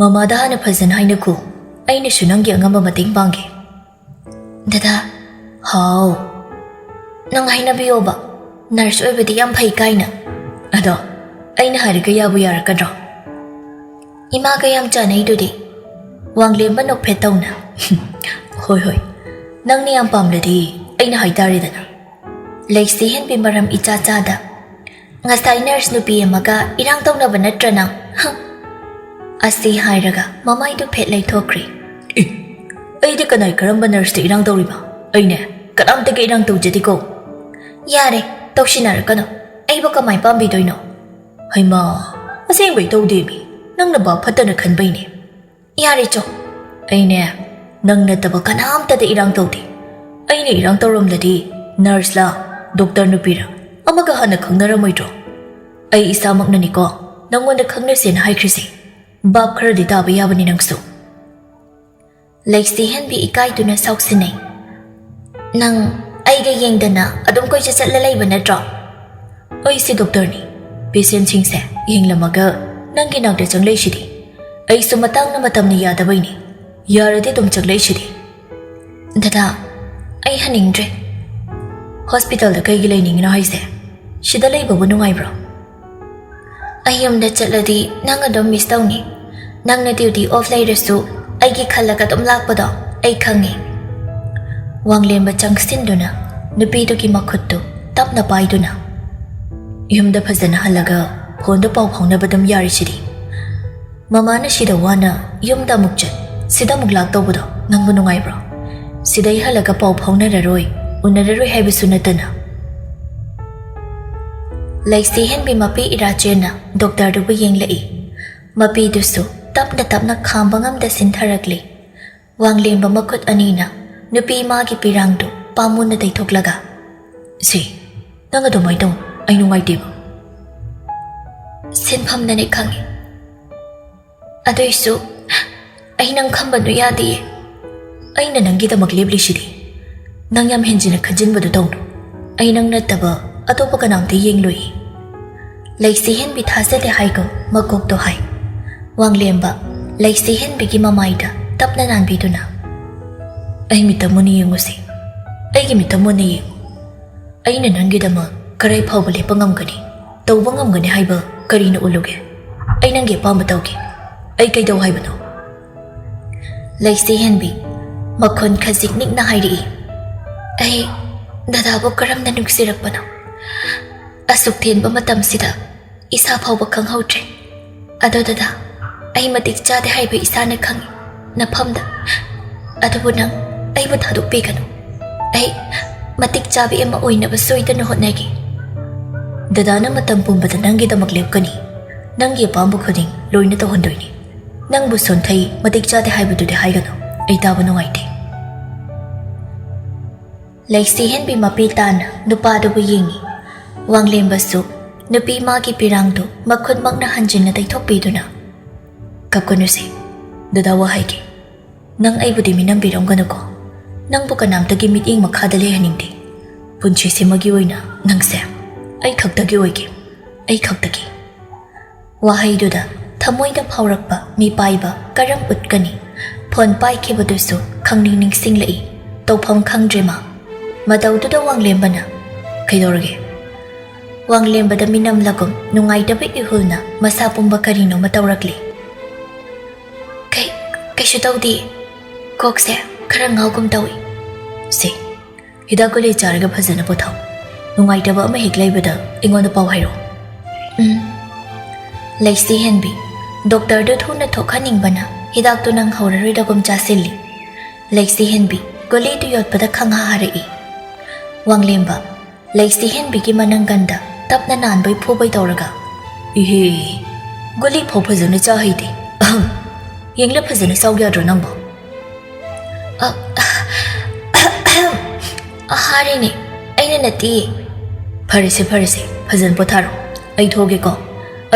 "ꯃꯃꯥꯗ ꯍꯥꯟꯅ ꯐꯖꯅ ꯍꯥꯏꯅꯈꯣ꯫ ꯑꯩꯅꯁꯨ ꯅꯪꯒꯤ ꯑꯉꯝꯕ ꯃꯇꯦꯡ ꯄꯥꯡꯒꯦ꯫" "ꯗꯗꯥ꯫" "ꯍꯥꯎ?" ꯅꯪ ꯍꯥꯏꯅꯕꯤꯌꯣꯕ, ꯅꯔꯁ ꯑꯣꯏꯕꯗꯤ ꯌꯥꯝ ꯐꯩ ꯀꯥꯏꯅ꯫ ꯑꯗꯣ ꯑꯩꯅ ꯍꯥꯏꯔꯒ ꯌꯥꯕꯨ ꯌꯥꯔꯛꯀꯗ꯭ꯔꯣ? ꯏꯃꯥꯒ ꯌꯥꯝ ꯆꯥꯟꯅꯩꯗꯨꯗꯤ꯫ ꯋꯥꯡꯂꯦꯝꯕ ꯅꯣꯛꯐꯦꯠ ꯇꯧꯅ, "ꯍꯣꯏ ꯍꯣꯏ, ꯅꯪꯅ ꯌꯥꯝ ꯄꯥꯝꯂꯗꯤ ꯑꯩꯅ ꯍꯥꯏꯇꯥꯔꯦꯗꯅ꯫ ꯂꯩꯁꯤ ꯍꯦꯟꯕꯤ ꯃꯔꯝ ꯏꯆꯥ ꯆꯥꯗ꯫ ꯉꯁꯥꯏ ꯅꯔꯁ ꯅꯨꯄꯤ ꯑꯃꯒ ꯏꯔꯥꯡ ꯇꯧꯅꯕ ꯅꯠꯇ꯭ꯔ ꯅꯪ? ꯍꯝ!" ꯑꯁꯤ ꯍꯥꯏꯔꯒ ꯃꯃꯥꯏꯗꯨ ꯐꯦꯠ ꯂꯩꯊꯣꯛꯈ꯭ꯔꯦ꯫ "ꯑꯦ, ꯑꯩꯗꯤ ꯀꯅꯥꯏ ꯀꯔꯝꯕ ꯅꯔꯁꯇ ꯏꯔꯥꯡ ꯇꯧꯔꯤꯕ? ꯑꯩꯅꯦ ꯀꯅꯥꯝꯇꯒ ꯏꯔꯥꯡ ꯇꯧꯖꯗꯦꯀꯣ꯫" "ꯌꯥꯔꯦ, ꯇꯧꯁꯤꯟꯅꯔꯛꯀꯅꯨ꯫ ꯑꯩꯕꯨ ꯀꯃꯥꯏ ꯄꯥꯝꯕꯤꯗꯣꯏꯅꯣ?" "ꯍꯩꯃꯥ, ꯑꯁꯦꯡꯕꯩ ꯇꯧꯗꯦꯃꯤ, ꯅꯪꯅ ꯚꯥꯞ ꯐꯠꯇꯅ ꯈꯟꯕꯩꯅꯦ꯫" "ꯌꯥꯔꯦ ꯆꯣ꯫ ꯑꯩꯅꯦ ꯅꯪ ꯅꯠꯇꯕ ꯀꯅꯥꯝꯇꯗ ꯏꯔꯥꯡ ꯇꯧꯗꯦ꯫ ꯑꯩꯅ ꯏꯔꯥꯡ ꯇꯧꯔꯝꯂꯗꯤ ꯅꯔꯁꯂ, ꯗꯣꯛꯇꯔ ꯅꯨꯄꯤꯔ ꯑꯃꯒ ꯍꯥꯟꯅ ꯈꯪꯅꯔꯝꯃꯣꯏꯗ꯭ꯔꯣ? ꯑꯩ ꯏꯁꯥꯃꯛꯅꯅꯤꯀꯣ ꯅꯪꯉꯣꯟꯗ ꯈꯪꯅꯁꯦꯅ ꯍꯥꯏꯈ꯭ꯔꯤꯁꯦ꯫ ꯚꯥꯞ ꯈꯔꯗꯤ ꯇꯥꯕ ꯌꯥꯕꯅꯤ ꯅꯪꯁꯨ꯫" ꯂꯩꯁꯤ ꯍꯦꯟꯕꯤ ꯏꯀꯥꯏꯗꯨꯅ ꯁꯥꯎꯁꯤꯟꯅꯩ꯫ "ꯅꯪ ꯑꯩꯒ ꯌꯦꯡꯗꯅ ꯑꯗꯨꯝ ꯀꯣꯏꯆꯠ ꯆꯠꯂ ꯂꯩꯕ ꯅꯠꯇ꯭ꯔꯣ?" "ꯑꯩꯁꯦ ꯗꯣꯛꯇꯔꯅꯤ, ꯄꯦꯁꯦꯟꯁꯤꯡꯁꯦ ꯌꯦꯡꯂꯝꯃꯒ ꯅꯪꯒꯤ ꯅꯥꯛꯇ ꯆꯪꯂꯛꯏꯁꯤꯗꯤ꯫ ꯑꯩꯁꯨ ꯃꯇꯥꯡꯅ ꯃꯇꯝꯅ ꯌꯥꯗꯕꯩꯅꯤ꯫ ꯌꯥꯔꯗꯤ ꯑꯗꯨꯝ ꯆꯪꯂꯛꯏꯁꯤꯗꯤ꯫" "ꯗꯗꯥ, ꯑꯩ ꯍꯟꯅꯤꯡꯗ꯭ꯔꯦ꯫" "ꯍꯣꯁꯄꯤꯇꯥꯜꯗ ꯀꯩꯒꯤ ꯂꯩꯅꯤꯡꯉꯤꯅꯣ ꯍꯥꯏꯁꯦ? ꯁꯤꯗ ꯂꯩꯕꯕꯨ ꯅꯨꯡꯉꯥꯏꯕ꯭ꯔꯣ?" "ꯑꯩ ꯌꯨꯝꯗ ꯆꯠꯂꯗꯤ ꯅꯪ ꯑꯗꯨꯝ ꯃꯤꯁ ꯇꯧꯅꯤ꯫ ꯅꯪꯅ ꯗ꯭ꯌꯨꯇꯤ ꯑꯣꯐ ꯂꯩꯔꯁꯨ ꯑꯩꯒꯤ ꯈꯜꯂꯒ ꯑꯗꯨꯝ ꯂꯥꯛꯄꯗꯣ ꯑꯩ ꯈꯪꯉꯤ꯫" ꯋꯥꯡꯂꯦꯝꯕ ꯆꯪꯁꯤꯟꯗꯨꯅ ꯅꯨꯄꯤꯗꯨꯒꯤ ꯃꯈꯨꯠꯇꯨ ꯇꯞꯅ ꯄꯥꯏꯗꯨꯅ, "ꯌꯨꯝꯗ ꯐꯖꯅ ꯍꯜꯂꯒ ꯐꯣꯟꯗ ꯄꯥꯎ ꯐꯥꯎꯅꯕ ꯑꯗꯨꯝ ꯌꯥꯔꯤꯁꯤꯗꯤ꯫ ꯃꯃꯥꯅ ꯁꯤꯗ ꯋꯥꯅ ꯌꯨꯝꯗ ꯑꯃꯨꯛ ꯆꯠ, ꯁꯤꯗ ꯑꯃꯨꯛ ꯂꯥꯛ ꯇꯧꯕꯗꯣ ꯅꯪꯕꯨ ꯅꯨꯡꯉꯥꯏꯕ꯭ꯔꯣ? ꯁꯤꯗꯩ ꯍꯜꯂꯒ ꯄꯥꯎ ꯐꯥꯎꯅꯔꯔꯣꯏ, ꯎꯅꯔꯔꯣꯏ ꯍꯥꯏꯕꯁꯨ ꯅꯠꯇꯅ꯫" ꯂꯩꯁꯤ ꯍꯦꯟꯕꯤ ꯃꯄꯤ ꯏꯔꯥꯆꯦꯟꯅ ꯗꯣꯛꯇꯔꯗꯨꯕꯨ ꯌꯦꯡꯂꯛꯏ꯫ ꯃꯄꯤꯗꯨꯁꯨ ꯇꯞꯅ ꯇꯞꯅ ꯈꯥꯝꯕ ꯉꯝꯗ ꯁꯤꯟꯊꯔꯛꯂꯤ꯫ ꯋꯥꯡꯂꯦꯝꯕ ꯃꯈꯨꯠ ꯑꯅꯤꯅ ꯅꯨꯄꯤ ꯃꯥꯒꯤ ꯄꯤꯔꯥꯡꯗꯨ ꯄꯥꯝꯃꯨꯅ ꯇꯩꯊꯣꯛꯂꯒ, "ꯁꯤ, ꯅꯪ ꯑꯗꯨꯃꯥꯏꯅ ꯇꯧ, ꯑꯩ ꯅꯨꯡꯉꯥꯏꯇꯦꯕ꯫" "ꯁꯤꯟꯐꯝꯅꯅꯦ ꯈꯪꯉꯤ꯫ ꯑꯗꯨꯏꯁꯨ ꯑꯩ ꯅꯪ ꯈꯝꯕꯗꯨ ꯌꯥꯗꯤꯌꯦ꯫ ꯑꯩꯅ ꯅꯪꯒꯤꯗꯃꯛ ꯂꯦꯞꯂꯤꯁꯤꯗꯤ꯫ ꯅꯪ ꯌꯥꯝ ꯍꯦꯟꯖꯤꯟꯅ ꯈꯟꯖꯤꯟꯕꯗꯨ ꯇꯧꯅꯨ꯫ ꯑꯩ ꯅꯪ ꯅꯠꯇꯕ ꯑꯇꯣꯞꯄ ꯀꯅꯥꯝꯇ ꯌꯦꯡꯂꯣꯏꯌꯦ꯫" ꯂꯩꯁꯤ ꯍꯦꯟꯕꯤ ꯊꯥꯖꯗꯦ ꯍꯥꯏꯒꯨꯝ ꯃꯀꯣꯛꯇꯣ ꯍꯥꯏ꯫ ꯋꯥꯡꯂꯦꯝꯕ ꯂꯩꯁꯤ ꯍꯦꯟꯕꯤꯒꯤ ꯃꯃꯥꯏꯗ ꯇꯞꯅ ꯅꯥꯟꯕꯤꯗꯨꯅ, "ꯑꯩ ꯃꯤꯠꯇ ꯃꯨꯟꯅ ꯌꯦꯡꯉꯨꯁꯤ꯫ ꯑꯩꯒꯤ ꯃꯤꯠꯇ ꯃꯨꯟꯅ ꯌꯦꯡꯉꯨ꯫" ꯑꯩꯅ ꯅꯪꯒꯤꯗꯃꯛ ꯀꯔꯥꯏ ꯐꯥꯎꯕ ꯂꯦꯞꯄ ꯉꯝꯒꯅꯤ, ꯇꯧꯕ ꯉꯝꯒꯅꯤ ꯍꯥꯏꯕ ꯀꯔꯤꯅ ꯎꯠꯂꯨꯒꯦ? ꯑꯩ ꯅꯪꯒꯤ ꯑꯄꯥꯝꯕ ꯇꯧꯒꯦ꯫ ꯑꯩ ꯀꯩꯗꯧ ꯍꯥꯏꯕꯅꯣ? ꯂꯩꯁꯤ ꯍꯦꯟꯕꯤ ꯃꯈꯣꯟ ꯈꯖꯤꯛ ꯅꯤꯛꯅ ꯍꯥꯏꯔꯛꯏ꯫ ꯑꯩ ꯗꯗꯥꯕꯨ ꯀꯔꯝꯅ ꯅꯨꯡꯁꯤꯔꯛꯄꯅꯣ? ꯑꯁꯨꯛ ꯊꯦꯟꯕ ꯃꯇꯝꯁꯤꯗ ꯏꯁꯥ ꯐꯥꯎꯕ ꯈꯪꯍꯧꯗ꯭ꯔꯦ꯫ ꯑꯗꯣ ꯗꯗꯥ, ꯑꯩ ꯃꯇꯤꯛ ꯆꯥꯗꯦ ꯍꯥꯏꯕ ꯏꯁꯥꯅ ꯈꯪꯏ, ꯅꯐꯝꯗ꯫ ꯑꯗꯨꯕꯨ ꯅꯪ ꯑꯩꯕꯨ ꯊꯥꯗꯣꯛꯄꯤꯒꯅꯨ꯫ ꯑꯩ ꯃꯇꯤꯛ ꯆꯥꯕꯤ ꯑꯃ ꯑꯣꯏꯅꯕ ꯁꯣꯏꯗꯅ ꯍꯣꯠꯅꯒꯦ꯫ ꯗꯗꯥꯅ ꯃꯇꯝ ꯄꯨꯝꯕꯗ ꯅꯪꯒꯤꯗꯃꯛ ꯂꯦꯞꯀꯅꯤ꯫ ꯅꯪꯒꯤ ꯑꯄꯥꯝꯕ ꯈꯨꯗꯤꯡ ꯂꯣꯏꯅ ꯇꯧꯍꯟꯗꯣꯏꯅꯤ꯫ ꯅꯪꯕꯨ ꯁꯣꯟꯊꯩ, ꯃꯇꯤꯛ ꯆꯥꯗꯦ ꯍꯥꯏꯕꯗꯨꯗꯤ ꯍꯥꯏꯒꯅꯨ꯫ ꯑꯩ ꯇꯥꯕ ꯅꯨꯡꯉꯥꯏꯇꯦ꯫ ꯂꯩꯁꯤ ꯍꯦꯟꯕꯤ ꯃꯄꯤ ꯇꯥꯅ ꯅꯨꯄꯥꯗꯨꯕꯨ ꯌꯦꯡꯏ꯫ ꯋꯥꯡꯂꯦꯝꯕꯁꯨ ꯅꯨꯄꯤ ꯃꯥꯒꯤ ꯄꯤꯔꯥꯡꯗꯨ ꯃꯈꯨꯠꯃꯛꯅ ꯍꯟꯖꯤꯟꯅ ꯇꯩꯊꯣꯛꯄꯤꯗꯨꯅ, "ꯀꯞꯀꯅꯨꯁꯦ, ꯗꯗꯥ ꯋꯥ ꯍꯥꯏꯒꯦ꯫ ꯅꯪ ꯑꯩꯕꯨꯗꯤ ꯃꯤꯅꯝꯕꯤꯔꯝꯒꯅꯨꯀꯣ꯫ ꯅꯪꯕꯨ ꯀꯅꯥꯝꯇꯒꯤ ꯃꯤꯠꯌꯦꯡ ꯃꯈꯥꯗ ꯂꯩꯍꯟꯅꯤꯡꯗꯦ꯫ ꯄꯨꯟꯁꯤꯁꯤꯃꯒꯤ ꯑꯣꯏꯅ ꯅꯪꯁꯦ ꯑꯩ ꯈꯛꯇꯒꯤ ꯑꯣꯏꯒꯦ, ꯑꯩ ꯈꯛꯇꯒꯤ"꯫ ꯋꯥꯍꯩꯗꯨꯗ ꯊꯃꯣꯏꯗ ꯐꯥꯎꯔꯛꯄ ꯃꯤꯄꯥꯏꯕ ꯀꯔꯝ ꯎꯠꯀꯅꯤ? ꯐꯣꯟ ꯄꯥꯏꯈꯤꯕꯗꯨꯁꯨ ꯈꯪꯅꯤꯡ ꯅꯤꯡꯁꯤꯡꯂꯛꯏ꯫ ꯇꯧꯐꯝ ꯈꯪꯗ꯭ꯔꯦ ꯃꯥ꯫ ꯃꯇꯧꯗꯨꯗ ꯋꯥꯡꯂꯦꯝꯕꯅ, "ꯀꯩꯗꯧꯔꯒꯦ?" ꯋꯥꯡꯂꯦꯝꯕꯗ ꯃꯤꯅꯝꯂꯒꯨꯝ ꯅꯨꯡꯉꯥꯏꯇꯕ ꯏꯍꯨꯜꯅ ꯃꯁꯥ ꯄꯨꯝꯕ ꯀꯔꯤꯅꯣꯃ ꯇꯧꯔꯛꯂꯤ꯫ "ꯀꯩ-, ꯀꯩꯁꯨ ꯇꯧꯗꯦ꯫ ꯀꯣꯛꯁꯦ ꯈꯔ ꯉꯥꯎꯒꯨꯝ ꯇꯧꯏ"꯫ "ꯁꯦ, ꯍꯤꯗꯥꯛ ꯒꯨꯂꯤ ꯆꯥꯔꯒ ꯐꯖꯅ ꯄꯣꯊꯥꯎ꯫ ꯅꯨꯡꯉꯥꯏꯇꯕ ꯑꯃ ꯍꯦꯛ ꯂꯩꯕꯗ ꯑꯩꯉꯣꯟꯗ ꯄꯥꯎ ꯍꯥꯏꯔꯛꯑꯣ"꯫ "ꯎꯝ"꯫ ꯂꯩꯁꯤ ꯍꯦꯟꯕꯤ ꯗꯣꯛꯇꯔꯗꯨ ꯊꯨꯅ ꯊꯣꯛꯍꯟꯅꯤꯡꯕꯅ ꯍꯤꯗꯥꯛꯇꯨ ꯅꯪꯍꯧꯔꯔꯣꯏꯗꯒꯨꯝ ꯆꯥꯁꯤꯜꯂꯤ꯫ ꯂꯩꯁꯤ ꯍꯦꯟꯕꯤ ꯒꯨꯂꯤꯗꯨ ꯌꯣꯠꯄꯗ ꯈꯪꯍꯥ ꯍꯥꯔꯛꯏ꯫ ꯋꯥꯡꯂꯦꯝꯕ ꯂꯩꯁꯤ ꯍꯦꯟꯕꯤꯒꯤ ꯃꯅꯪꯒꯟꯗ ꯇꯞꯅ ꯅꯥꯟꯕꯩ ꯐꯨꯕꯩ ꯇꯧꯔꯒ, "ꯏꯍꯦ, ꯒꯨꯂꯤ ꯐꯥꯎ ꯐꯖꯅ ꯆꯥ ꯍꯩꯇꯦ꯫ ꯑꯍꯝ, ꯌꯦꯡꯂ ꯐꯖꯅ ꯆꯥꯎ ꯌꯥꯗ꯭ꯔꯣ ꯅꯪꯕꯣ?" "ꯑ, ꯑ, ꯍꯥꯔꯤꯅꯦ, ꯑꯩꯅ ꯅꯠꯇꯤꯌꯦ"꯫ "ꯐꯔꯦꯁꯦ, ꯐꯔꯦꯁꯦ, ꯐꯖꯅ ꯄꯣꯊꯥꯔꯣ꯫ ꯑꯩ ꯊꯣꯛꯑꯒꯦꯀꯣ꯫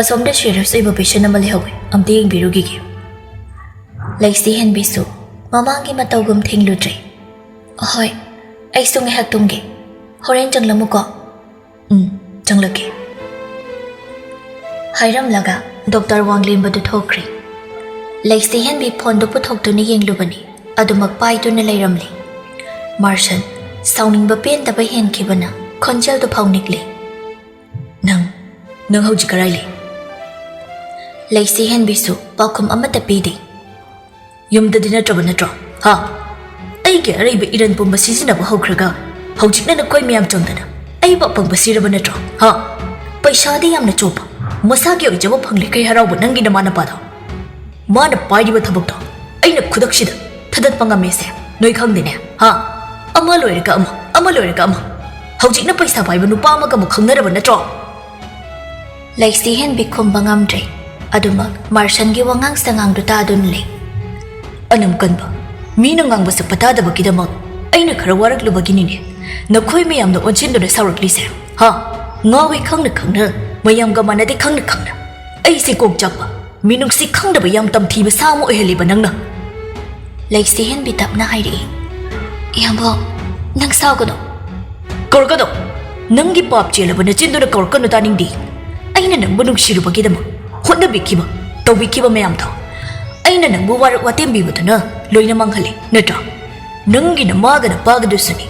ꯑꯁꯣꯝꯗ ꯁꯤꯔꯤꯌꯁ ꯑꯣꯏꯕ ꯄꯦꯁꯦꯟ ꯑꯃ ꯂꯩꯍꯧꯋꯦ, ꯑꯝꯇ ꯌꯦꯡꯕꯤꯔꯨꯈꯤꯒꯦ"꯫ ꯂꯩꯁꯤ ꯍꯦꯟꯕꯤꯁꯨ ꯃꯃꯥꯡꯒꯤ ꯃꯇꯧꯒꯨꯝ ꯊꯤꯡꯂꯨꯗ꯭ꯔꯦ꯫ "ꯍꯣꯏ, ꯑꯩꯁꯨ ꯉꯥꯏꯍꯥꯛ ꯇꯨꯝꯒꯦ꯫ ꯍꯣꯔꯦꯟ ꯆꯪꯂꯝꯃꯨꯀꯣ"꯫ "ꯎꯝ, ꯆꯪꯂꯛꯀꯦ"꯫ ꯍꯥꯏꯔꯝꯂꯒ ꯗꯣꯛꯇꯔ ꯋꯥꯡꯂꯦꯝꯕꯗꯨ ꯊꯣꯛꯈ꯭ꯔꯦ꯫ ꯂꯩꯁꯤ ꯍꯦꯟꯕꯤ ꯐꯣꯟꯗꯨ ꯄꯨꯊꯣꯛꯇꯨꯅ ꯌꯦꯡꯂꯨꯕꯅꯤ, ꯑꯗꯨꯃꯛ ꯄꯥꯏꯗꯨꯅ ꯂꯩꯔꯝꯂꯦ꯫ ꯃꯥꯔꯁꯟ ꯁꯥꯎꯅꯤꯡꯕ ꯄꯦꯟꯗꯕ ꯍꯦꯟꯈꯤꯕꯅ ꯈꯣꯟꯖꯦꯜꯗꯨ ꯐꯥꯎ ꯅꯤꯛꯂꯤ꯫ "ꯅꯪ, ꯅꯪ ꯍꯧꯖꯤꯛ ꯀꯔꯥꯏ ꯂꯩ?" ꯂꯩꯁꯤ ꯍꯦꯟꯕꯤꯁꯨ ꯄꯥꯎꯈꯨꯝ ꯑꯃꯠꯇ ꯄꯤꯗꯦ꯫ "ꯌꯨꯝꯗꯗꯤ ꯅꯠꯇ꯭ꯔꯕ ꯅꯠꯇ꯭ꯔꯣ? ꯍꯥ? ꯑꯩꯒꯤ ꯑꯔꯩꯕ ꯏꯔꯟ ꯄꯨꯝꯕ ꯁꯤꯖꯤꯟꯅꯕ ꯍꯧꯈ꯭ꯔꯒ ꯍꯧꯖꯤꯛꯅ ꯅꯈꯣꯏ ꯃꯌꯥꯝ ꯆꯪꯗꯅ ꯑꯩꯕꯨ ꯑꯄꯪꯕ ꯁꯤꯔꯕ ꯅꯠꯇ꯭ꯔꯣ? ꯍꯥ? ꯄꯩꯁꯥꯗꯤ ꯌꯥꯝꯅ ꯆꯣꯞꯄ, ꯃꯁꯥꯒꯤ ꯑꯣꯏꯖꯕ ꯐꯪꯂꯦ ꯀꯩ ꯍꯔꯥꯎꯕ ꯅꯪꯒꯤ ꯅꯃꯥ ꯅꯄꯥꯗꯣ? ꯃꯥꯅ ꯄꯥꯏꯔꯤꯕ ꯊꯕꯛꯇꯣ ꯑꯩꯅ ꯈꯨꯗꯛꯁꯤꯗ ꯊꯥꯗꯠꯄ ꯉꯝꯃꯦꯁꯦ ꯅꯣꯏ ꯈꯪꯗꯦꯅꯦ, ꯍꯥ? ꯑꯃ ꯂꯣꯏꯔꯒ ꯑꯃ, ꯑꯃ ꯂꯣꯏꯔꯒ ꯑꯃ꯫ ꯍꯧꯖꯤꯛꯅ ꯄꯩꯁꯥ ꯄꯥꯏꯕ ꯅꯨꯄꯥ ꯑꯃꯒ ꯑꯃꯨꯛ ꯈꯪꯅꯔꯕ ꯅꯠꯇ꯭ꯔꯣ?" ꯂꯩꯁꯤ ꯍꯦꯟꯕꯤ ꯈꯨꯝꯕ ꯉꯝꯗ꯭ꯔꯦ꯫ ꯑꯗꯨꯃꯛ ꯃꯥꯔꯁꯟꯒꯤ ꯋꯥꯉꯥꯡ ꯁꯉꯥꯡꯗꯨ ꯇꯥꯗꯨꯅ ꯂꯩ꯫ "ꯑꯅꯝ ꯀꯟꯕ, ꯃꯤꯅ ꯉꯥꯡꯕ ꯁꯛꯄ ꯇꯥꯗꯕꯒꯤꯗꯃꯛ ꯑꯩꯅ ꯈꯔ ꯋꯥꯔꯛꯂꯨꯕꯒꯤꯅꯤꯅꯦ ꯅꯈꯣꯏ ꯃꯌꯥꯝꯅ ꯑꯣꯟꯁꯤꯟꯗꯨꯅ ꯁꯥꯎꯔꯛꯂꯤꯁꯦ, ꯍꯥ? ꯉꯥꯎꯏ ꯈꯪꯅ ꯈꯪꯅ, ꯃꯌꯥꯝꯒ ꯃꯥꯟꯅꯗꯦ ꯈꯪꯅ ꯈꯪꯅ ꯑꯩꯁꯦ ꯀꯣꯛ ꯆꯥꯛꯄ, ꯃꯤꯅꯨꯡꯁꯤ ꯈꯪꯗꯕ ꯌꯥꯝ ꯇꯝꯊꯤꯕ ꯁꯥ ꯑꯃ ꯑꯣꯏꯍꯜꯂꯤꯕ ꯅꯪꯅ꯫" ꯂꯩꯁꯤ ꯍꯦꯟꯕꯤ ꯇꯞꯅ ꯍꯥꯏꯔꯛꯏ꯫ "ꯏꯌꯥꯝꯕ, ꯅꯪ ꯁꯥꯎꯒꯅꯨ꯫" "ꯀꯧꯔꯛꯀꯅꯨ꯫ ꯅꯪꯒꯤ ꯄꯥꯞ ꯆꯦꯜꯂꯕ ꯅꯆꯤꯟꯗꯨꯅ ꯀꯧꯔꯛꯀꯅꯨ ꯇꯥꯅꯤꯡꯗꯦ꯫ ꯑꯩꯅ ꯅꯪꯕꯨ ꯅꯨꯡꯁꯤꯔꯨꯕꯒꯤꯗꯃꯛ ꯍꯣꯠꯅꯕꯤꯈꯤꯕ, ꯇꯧꯕꯤꯈꯤꯕ ꯃꯌꯥꯝꯗꯣ ꯑꯩꯅ ꯅꯪꯕꯨ ꯋꯥꯔꯛ ꯋꯥꯇꯦꯝꯕꯤꯕꯗꯨꯅ ꯂꯣꯏꯅ ꯃꯥꯡꯍꯜꯂꯦ ꯅꯠꯇ꯭ꯔꯥ? ꯅꯪꯒꯤ ꯅꯃꯥꯒ ꯅꯄꯥꯒꯗꯨꯁꯨꯅꯤ꯫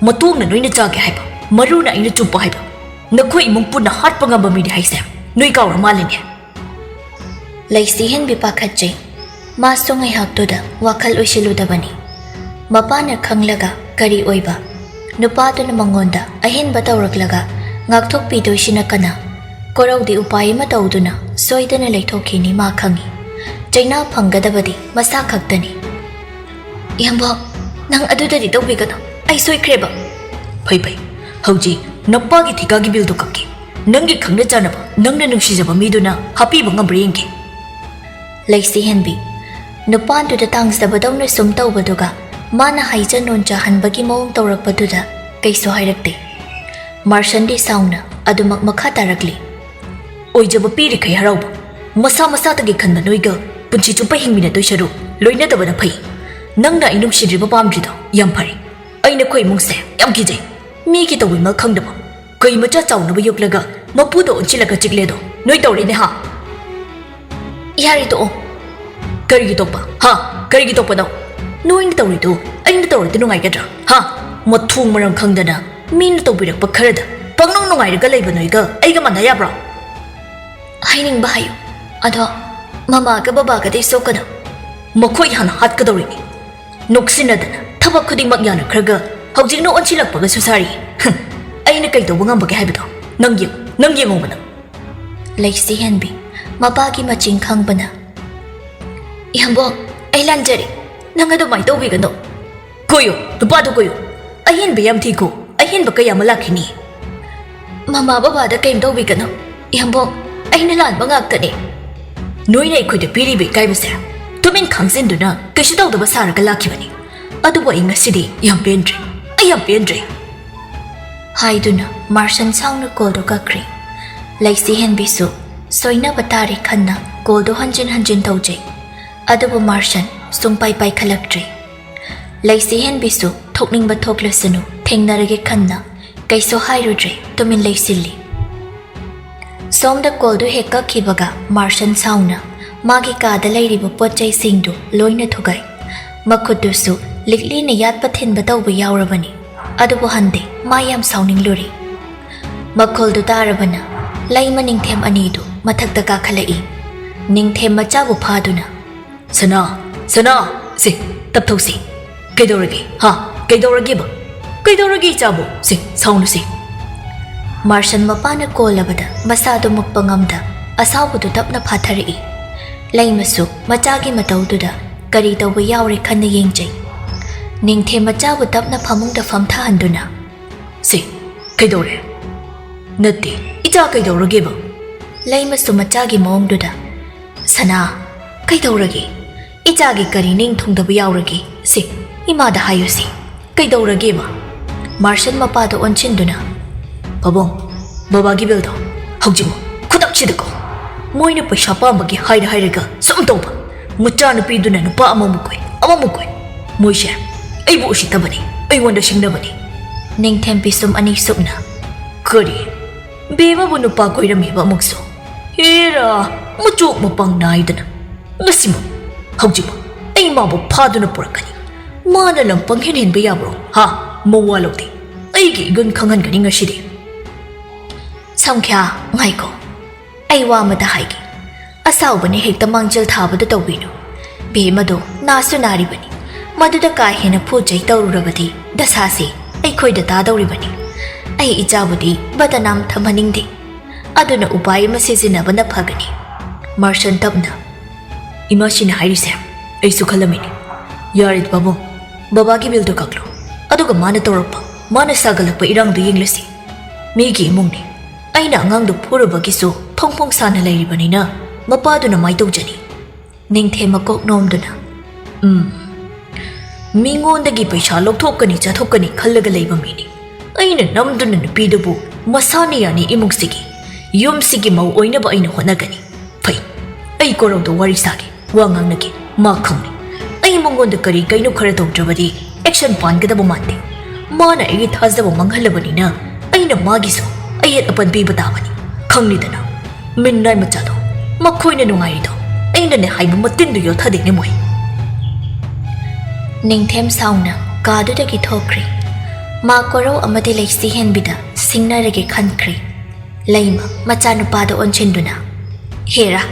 ꯃꯇꯣꯡꯅ ꯅꯣꯏꯅ ꯆꯥꯒꯦ ꯍꯥꯏꯕ, ꯃꯔꯨꯅ ꯑꯩꯅ ꯆꯨꯞꯄ ꯍꯥꯏꯕ, ꯅꯈꯣꯏ ꯏꯃꯨꯡ ꯄꯨꯟꯅ ꯍꯥꯠꯄ ꯉꯝꯕ ꯃꯤꯅꯤ ꯍꯥꯏꯁꯦ ꯅꯣꯏ ꯀꯥꯎꯔ ꯃꯥꯜꯂꯦꯅꯦ꯫" ꯂꯩꯁꯤ ꯍꯦꯟꯕꯤ ꯄꯥꯈꯠꯆꯩ꯫ ꯃꯥꯁꯨ ꯉꯥꯏꯍꯥꯛꯇꯨꯗ ꯋꯥꯈꯜ ꯑꯣꯏꯁꯤꯜꯂꯨꯗꯕꯅꯤ꯫ ꯃꯄꯥꯅ ꯈꯪꯂꯒ ꯀꯔꯤ ꯑꯣꯏꯕ? ꯅꯨꯄꯥꯗꯨꯅ ꯃꯉꯣꯟꯗ ꯑꯍꯦꯟꯕ ꯇꯧꯔꯛꯂꯒ ꯉꯥꯛꯊꯣꯛꯄꯤꯗꯣꯏꯁꯤꯅ ꯀꯅꯥ? ꯀꯣꯔꯧꯗꯤ ꯎꯄꯥꯏ ꯑꯃ ꯇꯧꯗꯨꯅ ꯁꯣꯏꯗꯅ ꯂꯩꯊꯣꯛꯈꯤꯅꯤ ꯃꯥ ꯈꯪꯏ꯫ ꯆꯩꯅꯥ ꯐꯪꯒꯗꯕꯗꯤ ꯃꯁꯥ ꯈꯛꯇꯅꯤ꯫ "ꯏꯌꯥꯝꯕ, ꯅꯪ ꯑꯗꯨꯗꯗꯤ ꯇꯧꯕꯤꯒꯅꯨ꯫ ꯑꯩ ꯁꯣꯏꯈ꯭ꯔꯦꯕ꯫" "ꯐꯩ ꯐꯩ, ꯍꯧꯖꯤꯛ ꯅꯄꯥꯒꯤ ꯊꯤꯀꯥꯒꯤ ꯕꯤꯜꯗꯨ ꯀꯛꯀꯦ꯫ ꯅꯪꯒꯤ ꯈꯪꯅ ꯆꯥꯟꯅꯕ, ꯅꯪꯅ ꯅꯨꯡꯁꯤꯖꯕ ꯃꯤꯗꯨꯅ ꯍꯥꯞꯄꯤꯕ ꯉꯝꯕ꯭ꯔꯥ ꯌꯦꯡꯒꯦ꯫" ꯂꯩꯁꯤ ꯍꯦꯟꯕꯤ ꯅꯨꯄꯥꯗꯨꯗ ꯇꯥꯡꯖꯕꯗꯧꯅ ꯁꯨꯝ ꯇꯧꯕꯗꯨꯒ ꯃꯥꯅ ꯍꯥꯏꯖ ꯅꯣꯟꯖꯍꯟꯕꯒꯤ ꯃꯑꯣꯡ ꯇꯧꯔꯛꯄꯗꯨꯗ ꯀꯩꯁꯨ ꯍꯥꯏꯔꯛꯇꯦ꯫ ꯃꯥꯔꯁꯟꯗꯤ ꯁꯥꯎꯅ ꯑꯗꯨꯃꯛ ꯃꯈꯥ ꯇꯥꯔꯛꯂꯤ꯫ "ꯑꯣꯏꯖꯕ ꯄꯤꯔꯤꯈꯩ ꯍꯔꯥꯎꯕ꯫ ꯃꯁꯥ ꯃꯁꯥꯗꯒꯤ ꯈꯟꯕ ꯅꯣꯏꯒ ꯄꯨꯟꯁꯤ ꯆꯨꯞꯄ ꯍꯤꯡꯃꯤꯟꯅꯗꯣꯏ ꯁꯔꯨꯛ ꯂꯣꯏꯅꯗꯕꯅ ꯐꯩ꯫ ꯅꯪꯅ ꯑꯩ ꯅꯨꯡꯁꯤꯗ꯭ꯔꯤꯕ ꯄꯥꯝꯗ꯭ꯔꯤꯗꯣ ꯌꯥꯝ ꯐꯔꯦ꯫ ꯑꯩ ꯅꯈꯣꯏ ꯏꯃꯨꯡꯁꯦ ꯌꯥꯝ ꯀꯤꯖꯩ꯫ ꯃꯤꯒꯤ ꯇꯧꯕꯤꯃꯜ ꯈꯪꯗꯕ, ꯀꯩ ꯃꯆꯥ ꯆꯥꯎꯅꯕ ꯌꯣꯛꯂꯒ ꯃꯄꯨꯗ ꯑꯣꯟꯁꯤꯜꯂꯒ ꯆꯤꯛꯂꯦꯗꯣ ꯅꯣꯏ ꯇꯧꯔꯤꯅꯦ ꯍꯥ?" "ꯌꯥꯔꯦ ꯇꯣꯛꯑꯣ꯫" "ꯀꯔꯤꯒꯤ ꯇꯣꯛꯄ? ꯍꯥ? ꯀꯔꯤꯒꯤ ꯇꯣꯛꯄꯅꯣ? ꯅꯣꯏꯅ ꯇꯧꯔꯤꯗꯨ ꯑꯩꯅ ꯇꯧꯔꯗꯤ ꯅꯨꯡꯉꯥꯏꯒꯗ꯭ꯔꯥ? ꯍꯥ? ꯃꯊꯣꯡ ꯃꯔꯝ ꯈꯪꯗꯅ ꯃꯤꯅ ꯇꯧꯕꯤꯔꯛꯄ ꯈꯔꯗ ꯄꯪꯅꯨꯡ ꯅꯨꯡꯉꯥꯏꯔꯒ ꯂꯩꯕ ꯅꯣꯏꯒ ꯑꯩꯒ ꯃꯥꯟꯅ ꯌꯥꯕ꯭ꯔꯣ? ꯍꯥꯏꯅꯤꯡꯕ ꯍꯥꯏꯌꯨ, ꯑꯗꯣ ꯃꯃꯥꯒ ꯕꯕꯥꯒꯗꯤ ꯁꯣꯛꯀꯅꯨ꯫ ꯃꯈꯣꯏ ꯍꯥꯟꯅ ꯍꯥꯠꯀꯗꯧꯔꯤꯅꯤ꯫ ꯅꯣꯛꯁꯤꯟꯅꯗꯅ ꯊꯕꯛ ꯈꯨꯗꯤꯡꯃꯛ ꯌꯥꯅꯈ꯭ꯔꯒ ꯍꯧꯖꯤꯛꯅ ꯑꯣꯟꯁꯤꯜꯂꯛꯄꯒꯁꯨ ꯁꯥꯔꯤ꯫ ꯍꯝ, ꯑꯩꯅ ꯀꯩ ꯇꯧꯕ ꯉꯝꯕꯒꯦ ꯍꯥꯏꯕꯗꯣ ꯅꯪ ꯌꯦꯡꯉꯨ, ꯅꯪ ꯌꯦꯡꯉꯨꯕ ꯅꯪ꯫ ꯂꯩꯁꯤꯍꯟꯕꯤ ꯃꯄꯥꯒꯤ ꯃꯆꯤꯡ ꯈꯪꯕꯅ, "ꯏꯌꯥꯝꯕꯣ, ꯑꯩ ꯂꯥꯟꯖꯔꯦ, ꯅꯪ ꯑꯗꯨꯃꯥꯏꯅ ꯇꯧꯕꯤꯒꯅꯨ꯫ ꯀꯣꯏꯌꯨ, ꯅꯨꯄꯥꯗꯨ ꯀꯣꯏꯌꯨ꯫ ꯑꯍꯦꯟꯕ ꯌꯥꯝ ꯊꯤꯀꯣ, ꯑꯍꯦꯟꯕ ꯀꯌꯥ ꯑꯃ ꯂꯥꯛꯈꯤꯅꯤ꯫" "ꯃꯃꯥ ꯕꯕꯥꯗ ꯀꯩꯝ ꯇꯧꯕꯤꯒꯅꯨ, ꯏꯌꯥꯝꯕꯣ, ꯑꯩꯅ ꯂꯥꯟꯕ ꯉꯥꯛꯇꯅꯦ꯫" "ꯅꯣꯏꯅ ꯑꯩꯈꯣꯏꯗ ꯄꯤꯔꯤꯕ ꯏꯀꯥꯏꯕꯁꯦ ꯇꯨꯃꯤꯟ ꯈꯥꯡꯖꯤꯟꯗꯨꯅ ꯀꯩꯁꯨ ꯇꯧꯗꯕ ꯁꯥꯔꯒ ꯂꯥꯛꯈꯤꯕꯅꯤ꯫ ꯑꯗꯨꯕꯨ ꯑꯩ ꯉꯁꯤꯗꯤ ꯌꯥꯝ ꯄꯦꯟꯗ꯭ꯔꯦ, ꯑꯩ ꯌꯥꯝ ꯄꯦꯟꯗ꯭ꯔꯦ꯫" ꯍꯥꯏꯗꯨꯅ ꯃꯥꯔꯁꯟ ꯁꯥꯎꯅ ꯀꯣꯜꯗꯨ ꯀꯛꯈ꯭ꯔꯦ꯫ ꯂꯩꯁꯤꯍꯦꯟꯕꯤꯁꯨ ꯁꯣꯏꯅꯕ ꯇꯥꯔꯦ ꯈꯟꯅ ꯀꯣꯜꯗꯨ ꯍꯟꯖꯤꯟ ꯍꯟꯖꯤꯟ ꯇꯧꯖꯩ꯫ ꯑꯗꯨꯕꯨ ꯃꯥꯔꯁꯟ ꯁꯨꯡꯄꯥꯏ ꯄꯥꯏꯈꯠꯂꯛꯇ꯭ꯔꯦ꯫ ꯂꯩꯁꯤꯍꯦꯟꯕꯤꯁꯨ ꯊꯣꯛꯅꯤꯡꯕ ꯊꯣꯛꯂꯁꯅꯨ, ꯊꯦꯡꯅꯔꯒꯦ ꯈꯟꯅ ꯀꯩꯁꯨ ꯍꯥꯏꯔꯨꯗ꯭ꯔꯦ, ꯇꯨꯃꯤꯟ ꯂꯩꯁꯤꯜꯂꯤ꯫ ꯁꯣꯝꯗ ꯀꯣꯜꯗꯨ ꯍꯦꯛ ꯀꯛꯈꯤꯕꯒ ꯃꯥꯔꯁꯟ ꯁꯥꯎꯅ ꯃꯥꯒꯤ ꯀꯥꯗ ꯂꯩꯔꯤꯕ ꯄꯣꯠ ꯆꯩꯁꯤꯡꯗꯨ ꯂꯣꯏꯅ ꯊꯨꯒꯥꯏ꯫ ꯃꯈꯨꯠꯇꯨꯁꯨ ꯂꯤꯛꯂꯤꯅ ꯌꯥꯠꯄ ꯊꯤꯟꯕ ꯇꯧꯕ ꯌꯥꯎꯔꯕꯅꯤ꯫ ꯑꯗꯨꯕꯨ ꯍꯟꯗꯦ, ꯃꯥ ꯌꯥꯝ ꯁꯥꯎꯅꯤꯡꯂꯨꯔꯦ꯫ ꯃꯈꯣꯜꯗꯨ ꯇꯥꯔꯕꯅ ꯂꯩꯃ ꯅꯤꯡꯊꯦꯝ ꯑꯅꯤꯗꯨ ꯃꯊꯛꯇ ꯀꯥꯈꯠꯂꯛꯏ꯫ ꯅꯤꯡꯊꯦꯝ ꯃꯆꯥꯕꯨ ꯐꯥꯗꯨꯅ, "ꯁꯅꯥ, ꯁꯅꯥ, ꯁꯦ, ꯇꯞꯊꯧꯁꯤ꯫ ꯀꯩꯗꯧꯔꯒꯦ? ꯍꯥ? ꯀꯩꯗꯧꯔꯒꯦꯕ? ꯀꯩꯗꯧꯔꯒꯦ ꯏꯆꯥꯕꯨ? ꯁꯦ, ꯁꯥꯎꯅꯨꯁꯦ꯫" ꯃꯥꯔꯁꯟ ꯃꯄꯥꯅ ꯀꯣꯜꯂꯕꯗ ꯃꯁꯥꯗꯨ ꯃꯨꯛꯄ ꯉꯝꯗ ꯑꯁꯥꯎꯕꯗꯨ ꯇꯞꯅ ꯐꯥꯊꯔꯛꯏ꯫ ꯂꯩꯃꯁꯨ ꯃꯆꯥꯒꯤ ꯃꯇꯧꯗꯨꯗ ꯀꯔꯤ ꯇꯧꯕ ꯌꯥꯎꯔꯦ ꯈꯟꯅ ꯌꯦꯡꯖꯩ꯫ ꯅꯤꯡꯊꯦꯝ ꯃꯆꯥꯕꯨ ꯇꯞꯅ ꯐꯃꯨꯡꯗ ꯐꯝꯊꯍꯟꯗꯨꯅ, "ꯁꯦ, ꯀꯩꯗꯧꯔꯦ? ꯅꯠꯇꯦ, ꯏꯆꯥ ꯀꯩꯗꯧꯔꯒꯦꯕ?" ꯂꯩꯃꯁꯨ ꯃꯆꯥꯒꯤ ꯃꯑꯣꯡꯗꯨꯗ, "ꯁꯅꯥ, ꯀꯩꯗꯧꯔꯒꯦ? ꯏꯆꯥꯒꯤ ꯀꯔꯤ ꯅꯤꯡ ꯊꯨꯡꯗꯕ ꯌꯥꯎꯔꯒꯦ? ꯁꯦ, ꯏꯃꯥꯗ ꯍꯥꯏꯌꯨꯁꯦ꯫ ꯀꯩꯗꯧꯔꯒꯦꯕ?" ꯃꯥꯔꯁꯟ ꯃꯄꯥꯗ ꯑꯣꯟꯁꯤꯟꯗꯨꯅ, "ꯄꯥꯕꯨꯡ, ꯕꯕꯥꯒꯤ ꯕꯤꯜꯗꯣ ꯍꯧꯖꯤꯛꯃꯛ, ꯈꯨꯗꯛꯁꯤꯗꯀꯣ꯫ ꯃꯣꯏꯅ ꯄꯩꯁꯥ ꯄꯥꯝꯕꯒꯤ ꯍꯥꯏꯔ ꯍꯥꯏꯔꯒ ꯁꯨꯝ ꯇꯧꯕ꯫ ꯃꯆꯥꯅꯨꯄꯤꯗꯨꯅ ꯅꯨꯄꯥ ꯑꯃꯃꯨꯛ ꯀꯣꯏ, ꯑꯃꯃꯨꯛ ꯀꯣꯏ꯫ ꯃꯣꯏꯁꯦ ꯑꯩꯕꯨ ꯎꯁꯤꯠꯇꯕꯅꯤ, ꯑꯩꯉꯣꯟꯗ ꯁꯤꯡꯅꯕꯅꯤ꯫" ꯅꯤꯡꯊꯦꯝ ꯄꯤꯁꯨꯝ ꯑꯅꯤ ꯁꯨꯞꯅ, "ꯀꯔꯤ? ꯕꯦꯝꯃꯕꯨ ꯅꯨꯄꯥ ꯀꯣꯏꯔꯝꯃꯤꯕ ꯑꯃꯨꯛꯁꯨ? ꯍꯦꯔꯥ, ꯃꯆꯣꯛ ꯃꯄꯥꯡ ꯅꯥꯏꯗꯅ꯫ ꯉꯁꯤꯃꯛ, ꯍꯧꯖꯤꯛꯃꯛ ꯑꯩ ꯃꯥꯕꯨ ꯐꯥꯗꯨꯅ ꯄꯨꯔꯛꯀꯅꯤ꯫ ꯃꯥꯅ ꯂꯝ ꯄꯪꯍꯦꯟ ꯍꯦꯟꯕ ꯌꯥꯕ꯭ꯔꯣ? ꯍꯥ? ꯃꯋꯥ ꯂꯧꯗꯦ꯫ ꯑꯩꯒꯤ ꯏꯒꯨꯟ ꯈꯪꯍꯟꯒꯅꯤ ꯉꯁꯤꯗꯤ꯫ ꯁꯪꯈ꯭ꯌꯥ, ꯉꯥꯏꯈꯣ꯫ ꯑꯩ ꯋꯥ ꯑꯃꯇ ꯍꯥꯏꯒꯦ꯫ ꯑꯁꯥꯎꯕꯅ ꯍꯦꯛꯇ ꯃꯥꯡꯖꯤꯜ ꯊꯥꯕꯗꯨ ꯇꯧꯕꯤꯅꯨ꯫ ꯕꯦꯝꯃꯗꯣ ꯅꯥꯁꯨ ꯅꯥꯔꯤꯕꯅꯤ꯫ ꯃꯗꯨꯗ ꯀꯥ ꯍꯦꯟꯅ ꯐꯨ ꯆꯩ ꯇꯧꯔꯨꯔꯕꯗꯤ ꯗꯁꯥꯁꯤ ꯑꯩꯈꯣꯏꯗ ꯇꯥꯗꯧꯔꯤꯕꯅꯤ꯫ ꯑꯩ ꯏꯆꯥꯕꯨꯗꯤ ꯕꯗꯅꯥꯝ ꯊꯝꯍꯟꯅꯤꯡꯗꯦ꯫ ꯑꯗꯨꯅ ꯎꯄꯥꯏ ꯑꯃ ꯁꯤꯖꯤꯟꯅꯕꯅ ꯐꯒꯅꯤ꯫ ꯃꯥꯔꯁꯟ ꯇꯞꯅ, "ꯏꯃꯥꯁꯤꯅ ꯍꯥꯏꯔꯤꯁꯦ ꯑꯩꯁꯨ ꯈꯜꯂꯝꯃꯤꯅꯤ꯫ ꯌꯥꯔꯦ ꯄꯥꯕꯨꯡ, ꯕꯕꯥꯒꯤ ꯕꯤꯜꯗꯣ ꯀꯛꯂꯣ꯫ ꯑꯗꯨꯒ ꯃꯥꯅ ꯇꯧꯔꯛꯄ, ꯃꯥꯅ ꯁꯥꯒꯠꯂꯛꯄ ꯏꯔꯥꯡꯗꯨ ꯌꯦꯡꯂꯁꯤ꯫ ꯃꯤꯒꯤ ꯏꯃꯨꯡꯅꯤ꯫ ꯑꯩꯅ ꯑꯉꯥꯡꯗꯨ ꯐꯨꯔꯨꯕꯒꯤꯁꯨ ꯐꯣꯡ ꯐꯣꯡ ꯁꯥꯅ ꯂꯩꯔꯤꯕꯅꯤꯅ ꯃꯄꯥꯗꯨꯅ ꯃꯥꯏ ꯇꯧꯖꯅꯤ꯫" ꯅꯤꯡꯊꯦꯝ ꯃꯀꯣꯛ ꯅꯣꯝꯗꯨꯅ, "ꯎꯝ, ꯃꯤꯉꯣꯟꯗꯒꯤ ꯄꯩꯁꯥ ꯂꯧꯊꯣꯛꯀꯅꯤ ꯆꯥꯊꯣꯛꯀꯅꯤ ꯈꯜꯂꯒ ꯂꯩꯕ ꯃꯤꯅꯤ꯫ ꯑꯩꯅ ꯅꯝꯗꯨꯅ ꯅꯨꯄꯤꯗꯨꯕꯨ ꯃꯁꯥꯅ ꯌꯥꯅꯤ ꯏꯃꯨꯡꯁꯤꯒꯤ, ꯌꯨꯝꯁꯤꯒꯤ ꯃꯧ ꯑꯣꯏꯅꯕ ꯑꯩꯅ ꯍꯣꯠꯅꯒꯅꯤ꯫ ꯐꯩ, ꯑꯩ ꯀꯣꯔꯧꯗ ꯋꯥꯔꯤ ꯁꯥꯒꯦ, ꯋꯥ ꯉꯥꯡꯅꯒꯦ꯫ ꯃꯥ ꯈꯪꯅꯤ꯫ ꯑꯩ ꯃꯉꯣꯟꯗ ꯀꯔꯤ ꯀꯩꯅꯣ ꯈꯔ ꯇꯧꯗ꯭ꯔꯕꯗꯤ ꯑꯦꯛꯁꯟ ꯄꯥꯟꯒꯗꯕ ꯃꯥꯟꯗꯦ꯫ ꯃꯥꯅ ꯑꯩꯒꯤ ꯊꯥꯖꯕ ꯃꯥꯡꯍꯜꯂꯕꯅꯤꯅ ꯑꯩꯅ ꯃꯥꯒꯤꯁꯨ ꯑꯌꯦꯠ ꯑꯄꯟ ꯄꯤꯕ ꯇꯥꯕꯅꯤ꯫ ꯈꯪꯂꯤꯗꯅ, ꯃꯤꯟꯅꯥꯏ ꯃꯆꯥꯗꯣ, ꯃꯈꯣꯏꯅ ꯅꯨꯡꯉꯥꯏꯔꯤꯗꯣ ꯑꯩꯅꯅꯦ ꯍꯥꯏꯕ ꯃꯇꯤꯟꯗꯨ ꯌꯣꯠꯊꯗꯦꯅꯦ ꯃꯣꯏ꯫" ꯅꯤꯡꯊꯦꯝ ꯁꯥꯎꯅ ꯀꯥꯗꯨꯗꯒꯤ ꯊꯣꯛꯈ꯭ꯔꯦ꯫ ꯃꯥ ꯀꯣꯔꯧ ꯑꯃꯗꯤ ꯂꯩꯁꯤ ꯍꯦꯟꯕꯤꯗ ꯁꯤꯡꯅꯔꯒꯦ ꯈꯟꯈ꯭ꯔꯦ꯫ ꯂꯩꯃ ꯃꯆꯥꯅꯨꯄꯥꯗ ꯑꯣꯟꯁꯤꯟꯗꯨꯅ, "ꯍꯦꯔꯥ,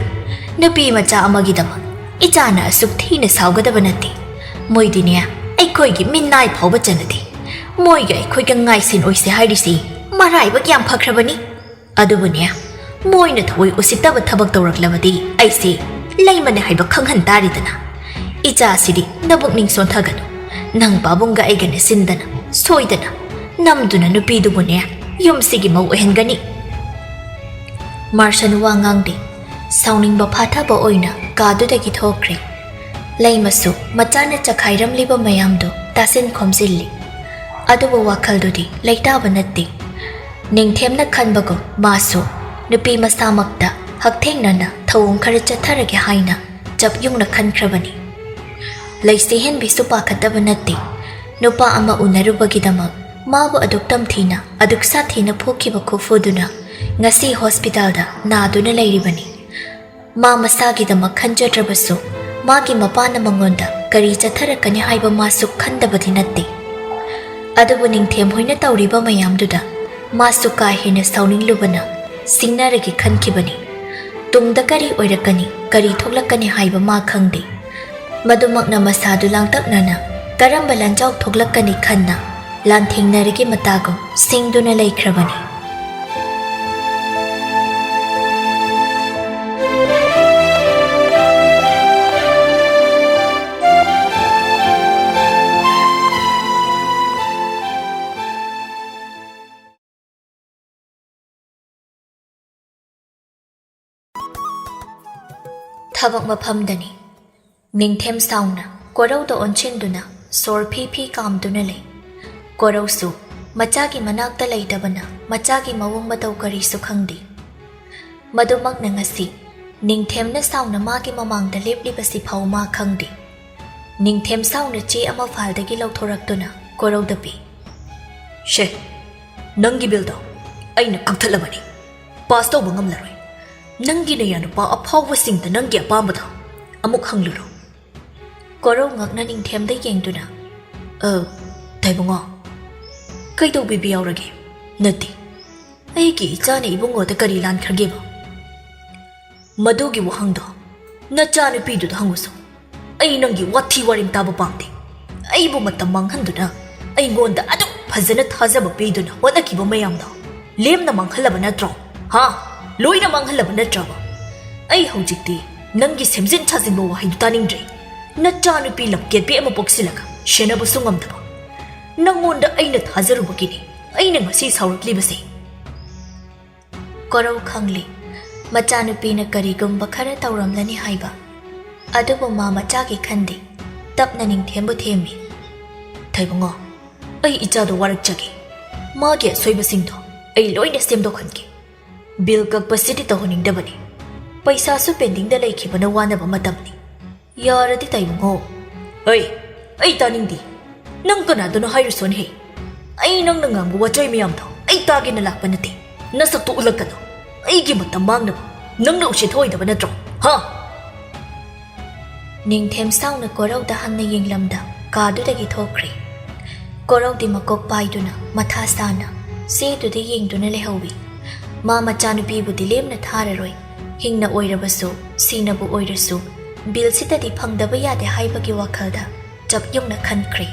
ꯅꯨꯄꯤ ꯃꯆꯥ ꯑꯃꯒꯤꯗꯃꯛ ꯏꯆꯥꯅ ꯑꯁꯨꯛ ꯊꯤꯅ ꯁꯥꯎꯒꯗꯕ ꯅꯠꯇꯦ꯫ ꯃꯣꯏꯗꯤꯅꯦ ꯑꯩꯈꯣꯏꯒꯤ ꯃꯤꯅꯥꯏ ꯐꯥꯎꯕ ꯆꯟꯅꯗꯦ꯫ ꯃꯣꯏꯒ ꯑꯩꯈꯣꯏꯒ ꯉꯥꯏꯁꯤꯟ ꯑꯣꯏꯁꯦ ꯍꯥꯏꯔꯤꯁꯤ ꯃꯔꯥꯏꯕꯛ ꯌꯥꯝ ꯐꯈ꯭ꯔꯕꯅꯤ꯫ ꯑꯗꯨꯕꯨꯅꯦ, ꯃꯣꯏꯅ ꯊꯑꯣꯏ ꯎꯁꯤꯠꯇꯕ ꯊꯕꯛ ꯇꯧꯔꯛꯂꯕꯗꯤ ꯑꯩꯁꯦ ꯂꯩꯃꯅꯦ ꯍꯥꯏꯕ ꯈꯪꯍꯟ ꯇꯥꯔꯦꯗꯅ꯫ ꯏꯆꯥꯁꯤꯗꯤ ꯅꯕꯨꯛꯅꯤꯡ ꯁꯣꯟꯊꯒꯅꯨ꯫ ꯅꯪ ꯄꯥꯕꯨꯡꯒ ꯑꯩꯒꯅ ꯁꯤꯟꯗꯅ ꯁꯣꯏꯗꯅ ꯅꯝꯗꯨꯅ ꯅꯨꯄꯤꯗꯨꯕꯨꯅꯦ ꯌꯨꯝꯁꯤꯒꯤ ꯃꯧ ꯑꯣꯏꯍꯟꯒꯅꯤ꯫" ꯃꯥꯔꯁꯟ ꯋꯥ ꯉꯥꯡꯗꯦ꯫ ꯁꯥꯎꯅꯤꯡꯕ ꯐꯥꯊꯕ ꯑꯣꯏꯅ ꯀꯥꯗꯨꯗꯒꯤ ꯊꯣꯛꯈ꯭ꯔꯦ꯫ ꯂꯩꯃꯁꯨ ꯃꯆꯥꯅ ꯆꯈꯥꯏꯔꯝꯂꯤꯕ ꯃꯌꯥꯝꯗꯨ ꯇꯥꯁꯤꯟ ꯈꯣꯝꯖꯤꯜꯂꯤ꯫ ꯑꯗꯨꯕꯨ ꯋꯥꯈꯜꯗꯨꯗꯤ ꯂꯩꯇꯥꯕ ꯅꯠꯇꯦ꯫ ꯅꯤꯡꯊꯦꯝꯅ ꯈꯟꯕꯒꯨꯝ ꯃꯥꯁꯨ ꯅꯨꯄꯤ ꯃꯁꯥꯃꯛꯇ ꯍꯛꯊꯦꯡꯅꯅ ꯊꯧꯑꯣꯡ ꯈꯔ ꯆꯠꯊꯔꯒꯦ ꯍꯥꯏꯅ ꯆꯞ ꯌꯨꯡꯅ ꯈꯟꯈ꯭ꯔꯕꯅꯤ꯫ ꯂꯩꯁꯤꯍꯦꯟꯕꯤꯁꯨ ꯄꯥꯈꯠꯇꯕ ꯅꯠꯇꯦ꯫ ꯅꯨꯄꯥ ꯑꯃ ꯎꯅꯔꯨꯕꯒꯤꯗꯃꯛ ꯃꯥꯕꯨ ꯑꯗꯨꯛ ꯇꯝꯊꯤꯅ, ꯑꯗꯨꯛ ꯁꯥꯊꯤꯅ ꯐꯨꯈꯤꯕ ꯈꯨꯐꯨꯗꯨꯅ ꯉꯁꯤ ꯍꯣꯁꯄꯤꯇꯥꯜꯗ ꯅꯥꯗꯨꯅ ꯂꯩꯔꯤꯕꯅꯤ꯫ ꯃꯥ ꯃꯁꯥꯒꯤꯗꯃꯛ ꯈꯟꯖꯗ꯭ꯔꯕꯁꯨ, ꯃꯥꯒꯤ ꯃꯄꯥꯅ ꯃꯉꯣꯟꯗ ꯀꯔꯤ ꯆꯠꯊꯔꯛꯀꯅꯤ ꯍꯥꯏꯕ ꯃꯥꯁꯨ ꯈꯟꯗꯕꯗꯤ ꯅꯠꯇꯦ꯫ ꯑꯗꯨꯕꯨ ꯅꯤꯡꯊꯦꯝ ꯍꯣꯏꯅ ꯇꯧꯔꯤꯕ ꯃꯌꯥꯝꯗꯨꯗ ꯃꯥꯁꯨ ꯀꯥ ꯍꯦꯟꯅ ꯁꯥꯎꯅꯤꯡꯂꯨꯕꯅ ꯁꯤꯡꯅꯔꯒꯦ ꯈꯟꯈꯤꯕꯅꯤ꯫ ꯇꯨꯡꯗ ꯀꯔꯤ ꯑꯣꯏꯔꯛꯀꯅꯤ, ꯀꯔꯤ ꯊꯣꯛꯂꯛꯀꯅꯤ ꯍꯥꯏꯕ ꯃꯥ ꯈꯪꯗꯦ꯫ ꯃꯗꯨꯃꯛꯅ ꯃꯁꯥꯗꯨ ꯂꯥꯡꯇꯛꯅꯅ ꯀꯔꯝꯕ ꯂꯥꯟꯖꯥꯎ ꯊꯣꯛꯂꯛꯀꯅꯤ ꯈꯟꯅ ꯂꯥꯟꯊꯦꯡꯅꯔꯒꯦ ꯃꯇꯥꯒꯨꯝ ꯁꯤꯡꯗꯨꯅ ꯂꯩꯈ꯭ꯔꯕꯅꯤ꯫ ꯊꯕꯛ ꯃꯐꯝꯗꯅꯤ꯫ ꯅꯤꯡꯊꯦꯝ ꯁꯥꯎꯅ ꯀꯣꯔꯧꯗ ꯑꯣꯟꯁꯤꯟꯗꯨꯅ ꯁꯣꯔ ꯐꯤ ꯐꯤ ꯀꯥꯝꯗꯨꯅ ꯂꯩ꯫ ꯀꯣꯔꯧꯁꯨ ꯃꯆꯥꯒꯤ ꯃꯅꯥꯛꯇ ꯂꯩꯇꯕꯅ ꯃꯆꯥꯒꯤ ꯃꯑꯣꯡ ꯃꯇꯧ ꯀꯔꯤꯁꯨ ꯈꯪꯗꯦ꯫ ꯃꯗꯨꯃꯛꯅ ꯉꯁꯤ ꯅꯤꯡꯊꯦꯝꯅ ꯁꯥꯎꯅ ꯃꯥꯒꯤ ꯃꯃꯥꯡꯗ ꯂꯦꯞꯂꯤꯕꯁꯤ ꯐꯥꯎ ꯃꯥ ꯈꯪꯗꯦ꯫ ꯅꯤꯡꯊꯦꯝ ꯁꯥꯎꯅ ꯆꯦ ꯑꯃ ꯐꯥꯏꯜꯗꯒꯤ ꯂꯧꯊꯣꯔꯛꯇꯨꯅ ꯀꯣꯔꯧꯗ ꯄꯤ꯫ "ꯁꯦ, ꯅꯪꯒꯤ ꯕꯤꯜꯗꯣ ꯑꯩꯅ ꯀꯛꯊꯠꯂꯕꯅꯤ꯫ ꯄꯥꯁ ꯇꯧꯕ ꯉꯝꯂꯔꯣꯏ꯫ ꯅꯪꯒꯤ ꯅꯌꯥꯅꯨꯄꯥ ꯑꯐꯥꯎꯕꯁꯤꯡꯗ ꯅꯪꯒꯤ ꯑꯄꯥꯝꯕꯗꯣ ꯑꯃꯨꯛ ꯍꯪꯂꯨꯔꯣ꯫" ꯀꯣꯔꯧ ꯉꯛꯅ ꯅꯤꯡꯊꯦꯝꯗ ꯌꯦꯡꯗꯨꯅ, "ꯑ, ꯇꯥꯏꯕꯨꯡꯉꯣ, ꯀꯩꯗꯧꯕꯤꯕ ꯌꯥꯎꯔꯒꯦ?" "ꯅꯠꯇꯦ, ꯑꯩꯒꯤ ꯏꯆꯥꯅ ꯏꯕꯨꯡꯉꯣꯗ ꯀꯔꯤ ꯂꯥꯟꯈ꯭ꯔꯒꯦꯕ?" "ꯃꯗꯨꯒꯤ ꯋꯥꯍꯪꯗꯣ ꯅꯆꯥꯅꯨꯄꯤꯗꯨꯗ ꯍꯪꯉꯨꯁꯨ꯫ ꯑꯩ ꯅꯪꯒꯤ ꯋꯥꯊꯤ ꯋꯥꯔꯦꯝ ꯇꯥꯕ ꯄꯥꯝꯗꯦ꯫ ꯑꯩꯕꯨ ꯃꯇꯝ ꯃꯥꯡꯍꯟꯗꯨꯅ ꯑꯩꯉꯣꯟꯗ ꯑꯗꯨꯛ ꯐꯖꯅ ꯊꯥꯖꯕ ꯄꯤꯗꯨꯅ ꯍꯣꯠꯅꯈꯤꯕ ꯃꯌꯥꯝꯗꯣ ꯂꯦꯝꯅ ꯃꯥꯡꯍꯜꯂꯕ ꯅꯠꯇ꯭ꯔꯣ? ꯍꯥ? ꯂꯣꯏꯅ ꯃꯥꯡꯍꯜꯂꯕ ꯅꯠꯇ꯭ꯔꯕ? ꯑꯩ ꯍꯧꯖꯤꯛꯇꯤ ꯅꯪꯒꯤ ꯁꯦꯝꯖꯤꯟ ꯁꯥꯖꯤꯟꯕ ꯋꯥꯍꯩꯗꯨ ꯇꯥꯅꯤꯡꯗ꯭ꯔꯦ꯫ ꯅꯆꯥꯅꯨꯄꯤ ꯂꯝꯀꯦꯠꯄꯤ ꯑꯃ ꯄꯣꯛꯁꯤꯜꯂꯒ ꯁꯦꯟꯅꯕꯁꯨ ꯉꯝꯗꯕ꯫ ꯅꯪꯉꯣꯟꯗ ꯑꯩꯅ ꯊꯥꯖꯔꯨꯕꯒꯤꯅꯤ ꯑꯩꯅ ꯉꯁꯤ ꯁꯥꯎꯔꯛꯂꯤꯕꯁꯦ꯫" ꯀꯣꯔꯧ ꯈꯪꯂꯤ, ꯃꯆꯥꯅꯨꯄꯤꯅ ꯀꯔꯤꯒꯨꯝꯕ ꯈꯔ ꯇꯧꯔꯝꯂꯅꯤ ꯍꯥꯏꯕ꯫ ꯑꯗꯨꯕꯨ ꯃꯥ ꯃꯆꯥꯒꯤ ꯈꯟꯗꯦ, ꯇꯞꯅ ꯅꯤꯡꯊꯦꯝꯕꯨ ꯊꯦꯝꯃꯤ꯫ "ꯇꯥꯏꯕꯨꯡꯉꯣ, ꯑꯩ ꯏꯆꯥꯗꯣ ꯋꯥꯔꯛꯆꯒꯦ꯫ ꯃꯥꯒꯤ ꯑꯁꯣꯏꯕꯁꯤꯡꯗꯣ ꯑꯩ ꯂꯣꯏꯅ ꯁꯦꯝꯗꯣꯛꯍꯟꯒꯦ꯫ ꯕꯤꯜ ꯀꯛꯄꯁꯤꯗꯤ ꯇꯧꯍꯟꯅꯤꯡꯗꯕꯅꯤ꯫ ꯄꯩꯁꯥꯁꯨ ꯄꯦꯟꯗꯤꯡꯗ ꯂꯩꯈꯤꯕꯅ ꯋꯥꯅꯕ ꯃꯇꯝꯅꯤ꯫ ꯌꯥꯔꯗꯤ ꯇꯥꯏꯕꯨꯡꯉꯣ꯫" "ꯑꯩ, ꯑꯩ ꯇꯥꯅꯤꯡꯗꯦ꯫ ꯅꯪ ꯀꯅꯥꯗꯅꯣ ꯍꯥꯏꯔꯨꯁꯣꯟꯍꯦ꯫ ꯑꯩ ꯅꯪꯅ ꯉꯥꯡꯕ ꯋꯥꯆꯣꯏ ꯃꯌꯥꯝꯗꯣ ꯑꯩ ꯇꯥꯒꯦꯅ ꯂꯥꯛꯄ ꯅꯠꯇꯦ꯫ ꯅꯁꯛꯇꯣ ꯎꯠꯂꯛꯀꯅꯨ꯫ ꯑꯩꯒꯤ ꯃꯇꯝ ꯃꯥꯡꯅꯕ ꯅꯪꯅ ꯎꯁꯤꯠ ꯊꯑꯣꯏꯗꯕ ꯅꯠꯇ꯭ꯔꯣ? ꯍꯥ?" ꯅꯤꯡꯊꯦꯝ ꯁꯥꯎꯅ ꯀꯣꯔꯧꯗ ꯍꯟꯅ ꯌꯦꯡꯂꯝꯗ ꯀꯥꯗꯨꯗꯒꯤ ꯊꯣꯛꯈ꯭ꯔꯦ꯫ ꯀꯣꯔꯧꯗꯤ ꯃꯀꯣꯛ ꯄꯥꯏꯗꯨꯅ ꯃꯊꯥ ꯁꯥꯅ ꯆꯦꯗꯨꯗ ꯌꯦꯡꯗꯨꯅ ꯂꯩꯍꯧꯏ꯫ ꯃꯥ ꯃꯆꯥꯅꯨꯄꯤꯕꯨꯗꯤ ꯂꯦꯝꯅ ꯊꯥꯔꯔꯣꯏ꯫ ꯍꯤꯡꯅ ꯑꯣꯏꯔꯕꯁꯨ, ꯁꯤꯅꯕꯨ ꯑꯣꯏꯔꯁꯨ, ꯕꯤꯜꯁꯤꯗꯗꯤ ꯐꯪꯗꯕ ꯌꯥꯗꯦ ꯍꯥꯏꯕꯒꯤ ꯋꯥꯈꯜꯗ ꯆꯞ ꯌꯨꯡꯅ ꯈꯟꯈ꯭ꯔꯦ꯫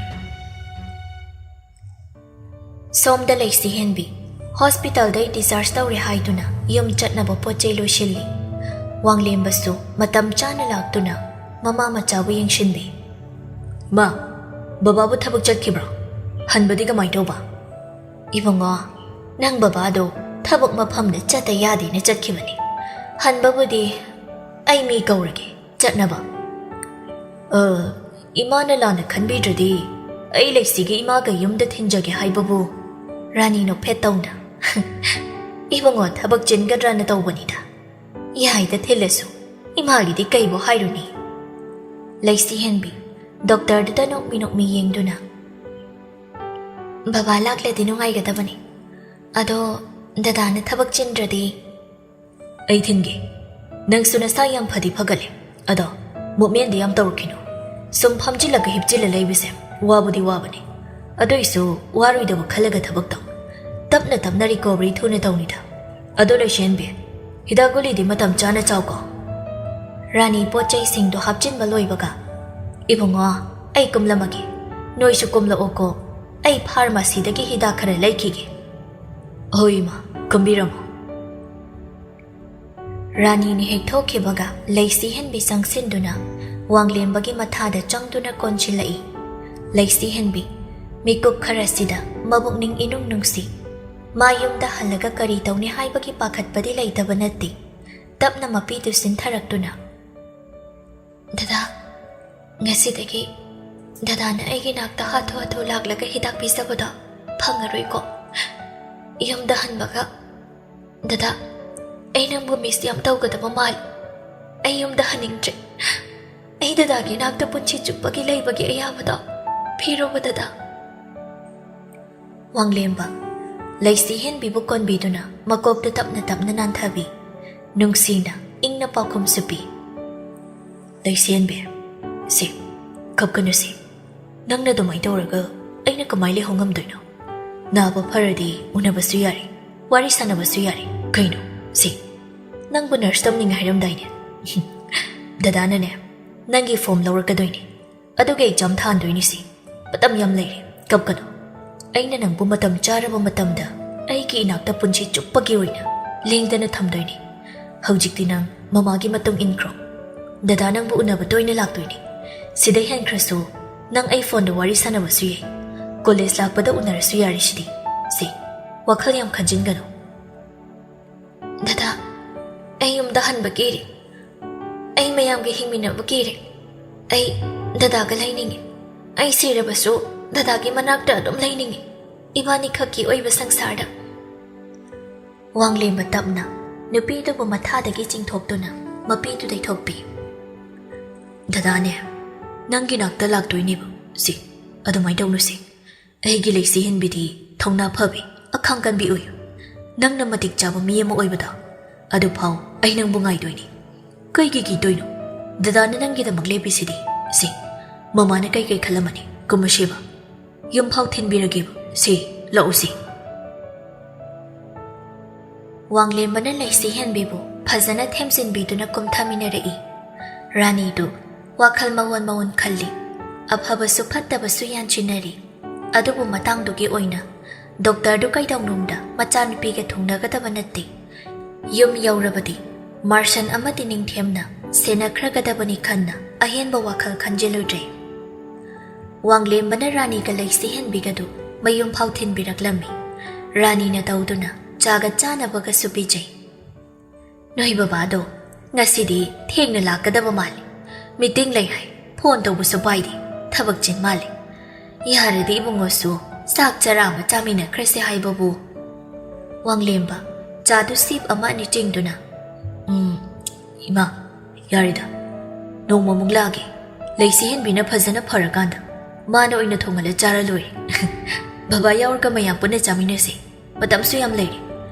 ꯁꯣꯝꯗ ꯂꯩꯁꯤꯍꯦꯟꯕꯤ ꯍꯣꯁꯄꯤꯇꯥꯜꯗꯩ ꯗꯤꯁꯆꯥꯔꯖ ꯇꯧꯔꯦ ꯍꯥꯏꯗꯨꯅ ꯌꯨꯝ ꯆꯠꯅꯕ ꯄꯣꯠ ꯆꯩ ꯂꯣꯏꯁꯤꯜꯂꯤ꯫ ꯋꯥꯡꯂꯦꯝꯕꯁꯨ ꯃꯇꯝ ꯆꯥꯅ ꯂꯥꯛꯇꯨꯅ ꯃꯃꯥ ꯃꯆꯥꯕꯨ ꯌꯦꯡꯁꯤꯟꯕꯤ꯫ "ꯃꯥ, ꯕꯕꯥꯕꯨ ꯊꯕꯛ ꯆꯠꯈꯤꯕ꯭ꯔꯣ? ꯍꯟꯕꯗꯤ ꯀꯃꯥꯏ ꯇꯧꯕ?" "ꯏꯕꯨꯡꯉꯣ, ꯅꯪ ꯕꯕꯥꯗꯣ ꯊꯕꯛ ꯃꯐꯝꯗ ꯆꯠꯇ ꯌꯥꯗꯦꯅ ꯆꯠꯈꯤꯕꯅꯤ꯫ ꯍꯟꯕꯕꯨꯗꯤ ꯑꯩ ꯃꯤ ꯀꯧꯔꯒꯦ ꯆꯠꯅꯕ꯫" "ꯑ, ꯏꯃꯥꯅ ꯂꯥꯟꯅ ꯈꯟꯕꯤꯗ꯭ꯔꯗꯤ ꯑꯩ ꯂꯩꯁꯤꯒꯤ ꯏꯃꯥꯒ ꯌꯨꯝꯗ ꯊꯤꯟꯖꯒꯦ ꯍꯥꯏꯕꯕꯨ?" ꯔꯥꯅꯤ ꯅꯣꯛꯐꯦꯠ ꯇꯧꯅ꯫ "ꯏꯕꯨꯡꯉꯣ ꯊꯕꯛ ꯆꯤꯟꯒꯗ꯭ꯔꯅ ꯇꯧꯕꯅꯤꯗ꯫ ꯌꯥꯏꯗ ꯊꯤꯜꯂꯁꯨ, ꯏꯃꯥꯒꯤꯗꯤ ꯀꯩꯕꯨ ꯍꯥꯏꯔꯨꯅꯤ?" ꯂꯩꯁꯤꯍꯦꯟꯕꯤ ꯗꯣꯛꯇꯔꯗꯨꯗ ꯅꯣꯛꯃꯤ ꯅꯣꯛꯃꯤ ꯌꯦꯡꯗꯨꯅ, "ꯕꯕꯥ ꯂꯥꯛꯂꯗꯤ ꯅꯨꯡꯉꯥꯏꯒꯗꯕꯅꯤ꯫ ꯑꯗꯣ ꯗꯗꯥꯅ ꯊꯕꯛ ꯆꯤꯟꯗ꯭ꯔꯗꯤ?" "ꯑꯩ ꯊꯤꯟꯒꯦ꯫ ꯅꯪꯁꯨ ꯅꯁꯥ ꯌꯥꯝ ꯐꯗꯤ ꯐꯒꯠꯂꯦ꯫ ꯑꯗꯣ ꯃꯨꯞꯃꯦꯟꯗꯤ ꯌꯥꯝ ꯇꯧꯔꯛꯈꯤꯅꯨ꯫ ꯁꯨꯝ ꯐꯝꯖꯤꯜꯂꯒ ꯍꯤꯞꯆꯤꯜꯂ ꯂꯩꯕꯁꯦ ꯋꯥꯕꯨꯗꯤ ꯋꯥꯕꯅꯦ꯫ ꯑꯗꯨꯏꯁꯨ ꯋꯥꯔꯣꯏꯗꯕ ꯈꯜꯂꯒ ꯊꯕꯛ ꯇꯧ꯫ ꯇꯞꯅ ꯇꯞꯅ ꯔꯤꯀꯣꯚꯔꯤ ꯊꯨꯅ ꯇꯧꯅꯤꯗ꯫ ꯑꯗꯣ ꯂꯩꯁꯦꯟꯕꯤ, ꯍꯤꯗꯥꯛ ꯒꯨꯂꯤꯗꯤ ꯃꯇꯝ ꯆꯥꯅ ꯆꯥꯎꯀꯣ꯫" ꯔꯥꯅꯤ ꯄꯣꯠ ꯆꯩꯁꯤꯡꯗꯣ ꯍꯥꯞꯆꯤꯟꯕ ꯂꯣꯏꯕꯒ, "ꯏꯕꯨꯡꯉꯣ, ꯑꯩ ꯀꯨꯝꯂꯝꯃꯒꯦ꯫ ꯅꯣꯏꯁꯨ ꯀꯨꯝꯂꯛꯑꯣꯀꯣ꯫ ꯑꯩ ꯐꯥꯔꯃꯥꯁꯤꯗꯒꯤ ꯍꯤꯗꯥꯛ ꯈꯔ ꯂꯩꯈꯤꯒꯦ꯫" "ꯍꯣꯏ ꯏꯃꯥ, ꯀꯨꯝꯕꯤꯔꯝꯃꯣ꯫" ꯔꯥꯅꯤꯅ ꯍꯦꯛ ꯊꯣꯛꯈꯤꯕꯒ ꯂꯩꯁꯤꯍꯦꯟꯕꯤ ꯆꯪꯁꯤꯟꯗꯨꯅ ꯋꯥꯡꯂꯦꯝꯕꯒꯤ ꯃꯊꯥꯗ ꯆꯪꯗꯨꯅ ꯀꯣꯟꯁꯤꯜꯂꯛꯏ꯫ ꯂꯩꯁꯤꯍꯦꯟꯕꯤ ꯃꯤꯀꯨꯞ ꯈꯔꯁꯤꯗ ꯃꯕꯨꯛꯅꯤꯡ ꯏꯅꯨꯡ ꯅꯨꯡꯁꯤ꯫ ꯃꯥ ꯌꯨꯝꯗ ꯍꯜꯂꯒ ꯀꯔꯤ ꯇꯧꯅꯤ ꯍꯥꯏꯕꯒꯤ ꯄꯥꯈꯠꯄꯗꯤ ꯂꯩꯇꯕ ꯅꯠꯇꯦ꯫ ꯇꯞꯅ ꯃꯄꯤꯗꯨ ꯁꯤꯟꯊꯔꯛꯇꯨꯅ, "ꯗꯗꯥ, ꯉꯁꯤꯗꯒꯤ ꯗꯗꯥꯅ ꯑꯩꯒꯤ ꯅꯥꯛꯇ ꯍꯥꯊꯨ ꯍꯥꯊꯨ ꯂꯥꯛꯂꯒ ꯍꯤꯗꯥꯛ ꯄꯤꯖꯕꯗꯣ ꯐꯪꯉꯔꯣꯏꯀꯣ꯫ ꯌꯨꯝꯗ ꯍꯟꯕꯒ, ꯗꯗꯥ, ꯑꯩ ꯅꯪꯕꯨ ꯃꯤꯁ ꯌꯥꯝ ꯇꯧꯒꯗꯕ ꯃꯥꯜꯂꯤ꯫ ꯑꯩ ꯌꯨꯝꯗ ꯍꯟꯅꯤꯡꯗ꯭ꯔꯦ꯫ ꯑꯩ ꯗꯗꯥꯒꯤ ꯅꯥꯛꯇ ꯄꯨꯟꯁꯤ ꯆꯨꯞꯄꯒꯤ ꯂꯩꯕꯒꯤ ꯑꯌꯥꯕꯗꯣ ꯄꯤꯔꯣꯕ, ꯗꯗꯥ꯫" ꯋꯥꯡꯂꯦꯝꯕ ꯂꯩꯁꯤꯍꯦꯟꯕꯤꯕꯨ ꯀꯣꯟꯕꯤꯗꯨꯅ ꯃꯀꯣꯛꯇ ꯇꯞꯅ ꯇꯞꯅ ꯅꯥꯟꯊꯕꯤ꯫ ꯅꯨꯡꯁꯤꯅ ꯏꯪꯅ ꯄꯥꯎꯈꯨꯝꯁꯨ ꯄꯤ꯫ "ꯂꯩꯁꯦꯟꯕꯤ, ꯁꯤ, ꯀꯞꯀꯅꯨꯁꯤ꯫ ꯅꯪꯅ ꯑꯗꯨꯃꯥꯏꯅ ꯇꯧꯔꯒ ꯑꯩꯅ ꯀꯃꯥꯏꯅ ꯂꯩꯍꯧ ꯉꯝꯗꯣꯏꯅꯣ? ꯅꯥꯕ ꯐꯔꯗꯤ ꯎꯅꯕꯁꯨ ꯌꯥꯔꯦ, ꯋꯥꯔꯤ ꯁꯥꯟꯅꯕꯁꯨ ꯌꯥꯔꯦ꯫ ꯀꯩꯅꯣ ꯁꯤ? ꯅꯪꯕꯨ ꯅꯔꯁ ꯇꯝꯅꯤꯡꯉꯦ ꯍꯥꯏꯔꯝꯗꯥꯏꯅꯦ? ꯗꯗꯥꯅꯅꯦ, ꯅꯪꯒꯤ ꯐꯣꯝ ꯂꯧꯔꯛꯀꯗꯣꯏꯅꯦ, ꯑꯗꯨꯒ ꯑꯦꯛꯖꯥꯝ ꯊꯥꯍꯟꯗꯣꯏꯅꯤ ꯁꯤ꯫ ꯃꯇꯝ ꯌꯥꯝ ꯂꯩꯔꯦ, ꯀꯞꯀꯅꯨ꯫ ꯑꯩꯅ ꯅꯪꯕꯨ ꯃꯇꯝ ꯆꯥꯔꯕ ꯃꯇꯝꯗ ꯑꯩꯒꯤ ꯏꯅꯥꯛꯇ ꯄꯨꯟꯁꯤ ꯆꯨꯞꯄꯒꯤ ꯑꯣꯏꯅ ꯂꯦꯡꯗꯅ ꯊꯝꯗꯣꯏꯅꯤ꯫ ꯍꯧꯖꯤꯛꯇꯤ ꯅꯪ ꯃꯃꯥꯒꯤ ꯃꯇꯨꯡ ꯏꯟꯈ꯭ꯔꯣ꯫ ꯗꯗꯥ ꯅꯪꯕꯨ ꯎꯅꯕ ꯇꯣꯏꯅ ꯂꯥꯛꯇꯣꯏꯅꯤ꯫ ꯁꯤꯗ ꯍꯦꯟꯈ꯭ꯔꯁꯨ ꯅꯪ ꯑꯩ ꯐꯣꯟꯗ ꯋꯥꯔꯤ ꯁꯥꯟꯅꯕꯁꯨ ꯌꯥꯏ꯫ ꯀꯣꯂꯦꯖ ꯂꯥꯛꯄꯗ ꯎꯅꯔꯁꯨ ꯌꯥꯔꯤꯁꯤꯗꯤ꯫ ꯁꯤ, ꯋꯥꯈꯜ ꯌꯥꯝ ꯈꯟꯖꯤꯟꯒꯅꯨ꯫ ꯗꯗꯥ, ꯑꯩ ꯌꯨꯝꯗ ꯍꯟꯕ ꯀꯤꯔꯦ꯫ ꯑꯩ ꯃꯌꯥꯝꯒ ꯍꯤꯡꯃꯤꯟꯅꯕ ꯀꯤꯔꯦ꯫ ꯑꯩ ꯗꯗꯥꯒ ꯂꯩꯅꯤꯡꯉꯤ꯫ ꯑꯩ ꯁꯤꯔꯕꯁꯨ ꯗꯗꯥꯒꯤ ꯃꯅꯥꯛꯇ ꯑꯗꯨꯝ ꯂꯩꯅꯤꯡꯉꯤ, ꯏꯕꯥꯅꯤ ꯈꯛꯀꯤ ꯑꯣꯏꯕ ꯁꯪꯁꯥꯔꯗ꯫ ꯋꯥꯡꯂꯦꯝꯕ ꯇꯞꯅ ꯅꯨꯄꯤꯗꯨꯕꯨ ꯃꯊꯥꯗꯒꯤ ꯆꯤꯡꯊꯣꯛꯇꯨꯅ ꯃꯄꯤꯗꯨ ꯇꯩꯊꯣꯛꯄꯤ꯫ ꯗꯗꯥꯅꯦ, ꯅꯪꯒꯤ ꯅꯥꯛꯇ ꯂꯥꯛꯇꯣꯏꯅꯦꯕ꯫ ꯁꯤ, ꯑꯗꯨꯃꯥꯏꯅ ꯇꯧꯅꯨꯁꯦ꯫ ꯑꯩꯒꯤ ꯂꯩꯁꯤ ꯍꯦꯟꯕꯤꯗꯤ ꯊꯧꯅꯥ ꯐꯕꯤ, ꯑꯈꯥꯡ ꯀꯟꯕꯤ ꯑꯣꯏ꯫ ꯅꯪꯅ ꯃꯇꯤꯛ ꯆꯥꯕ ꯃꯤ ꯑꯃ ꯑꯣꯏꯕꯗ ꯑꯗꯨꯐꯥꯎ ꯑꯩ ꯅꯪꯕꯨ ꯉꯥꯏꯗꯣꯏꯅꯤ꯫ ꯀꯩꯒꯤ ꯀꯤꯗꯣꯏꯅꯣ? ꯗꯗꯥꯅ ꯅꯪꯒꯤꯗꯃꯛ ꯂꯦꯞꯄꯤꯁꯤꯗꯤ꯫ ꯁꯤ, ꯃꯃꯥꯅ ꯀꯩꯀꯩ ꯈꯜꯂꯝꯃꯅꯤ? ꯀꯨꯝꯃꯁꯦꯕ꯫ ꯌꯨꯝꯐꯥꯎ ꯊꯤꯟꯕꯤꯔꯒꯦꯕ꯫ ꯁꯤ, ꯂꯥꯛꯎꯁꯤ꯫ ꯋꯥꯡꯂꯦꯝꯕꯅ ꯂꯩꯁꯤ ꯍꯦꯟꯕꯤꯕꯨ ꯐꯖꯅ ꯊꯦꯝꯖꯤꯟꯕꯤꯗꯨꯅ ꯀꯨꯝꯊꯃꯤꯟꯅꯔꯛꯏ꯫ ꯔꯥꯅꯤꯗꯨ ꯋꯥꯈꯜ ꯃꯑꯣꯟ ꯃꯑꯣꯟ ꯈꯜꯂꯤ꯫ ꯑꯐꯕꯁꯨ ꯐꯠꯇꯕꯁꯨ ꯌꯥꯟꯁꯤꯟꯅꯔꯤ꯫ ꯑꯗꯨꯕꯨ ꯃꯇꯥꯡꯗꯨꯒꯤ ꯑꯣꯏꯅ ꯗꯣꯛꯇꯔꯗꯨ ꯀꯩꯗꯧꯅꯨꯡꯗ ꯃꯆꯥꯅꯨꯄꯤꯒ ꯊꯨꯡꯅꯒꯗꯕ ꯅꯠꯇꯦ꯫ ꯌꯨꯝ ꯌꯧꯔꯕꯗꯤ ꯃꯥꯔꯁꯟ ꯑꯃꯗꯤ ꯅꯤꯡꯊꯦꯝꯅ ꯁꯦꯟꯅꯈ꯭ꯔꯒꯗꯕꯅꯤ ꯈꯟꯅ ꯑꯍꯦꯟꯕ ꯋꯥꯈꯜ ꯈꯟꯖꯤꯜꯂꯨꯗ꯭ꯔꯦ꯫ ꯋꯥꯡꯂꯦꯝꯕꯅ ꯔꯥꯅꯤꯒ ꯂꯩꯁꯤ ꯍꯦꯟꯕꯤꯒꯗꯨ ꯃꯌꯨꯝ ꯐꯥꯎ ꯊꯤꯟꯕꯤꯔꯛꯂꯝꯃꯤ꯫ ꯔꯥꯅꯤꯅ ꯇꯧꯗꯨꯅ ꯆꯥꯒ ꯆꯥꯅꯕꯒꯁꯨ ꯄꯤꯖꯩ꯫ ꯅꯣꯏ ꯕꯕꯥꯗꯣ ꯉꯁꯤꯗꯤ ꯊꯦꯡꯅ ꯂꯥꯛꯀꯗꯕ ꯃꯥꯜꯂꯤ꯫ ꯃꯤꯇꯤꯡ ꯂꯩ ꯍꯥꯏ, ꯐꯣꯟ ꯇꯧꯕꯁꯨ ꯄꯥꯏꯗꯦ, ꯊꯕꯛ ꯆꯤꯟ ꯃꯥꯜꯂꯤ꯫ ꯌꯥꯔꯗꯤ ꯏꯕꯨꯡꯉꯣꯁꯨ ꯆꯥꯛ ꯆꯔꯥ ꯑꯃ ꯆꯥꯃꯤꯟꯅꯈ꯭ꯔꯁꯦ ꯍꯥꯏꯕꯕꯨ꯫ ꯋꯥꯡꯂꯦꯝꯕ ꯆꯥꯗꯨ ꯁꯤꯞ ꯑꯃ ꯑꯅꯤ ꯆꯤꯡꯗꯨꯅ, "ꯎꯝ, ꯏꯃꯥ, ꯌꯥꯔꯦꯗ꯫ ꯅꯣꯡꯃꯃꯨꯛ ꯂꯥꯛꯑꯒꯦ꯫ ꯂꯩꯁꯤ ꯍꯦꯟꯕꯤꯅ ꯐꯖꯅ ꯐꯔꯀꯥꯟꯗ ꯃꯥꯅ ꯑꯣꯏꯅ ꯊꯣꯡꯍꯜꯂ ꯆꯥꯔ ꯂꯣꯏꯔꯦ꯫ ꯕꯕꯥ ꯌꯥꯎꯔꯒ ꯃꯌꯥꯝ ꯄꯨꯟꯅ ꯆꯥꯃꯤꯟꯅꯁꯦ꯫ ꯃꯇꯝꯁꯨ ꯌꯥꯝ ꯂꯩꯔꯤ꯫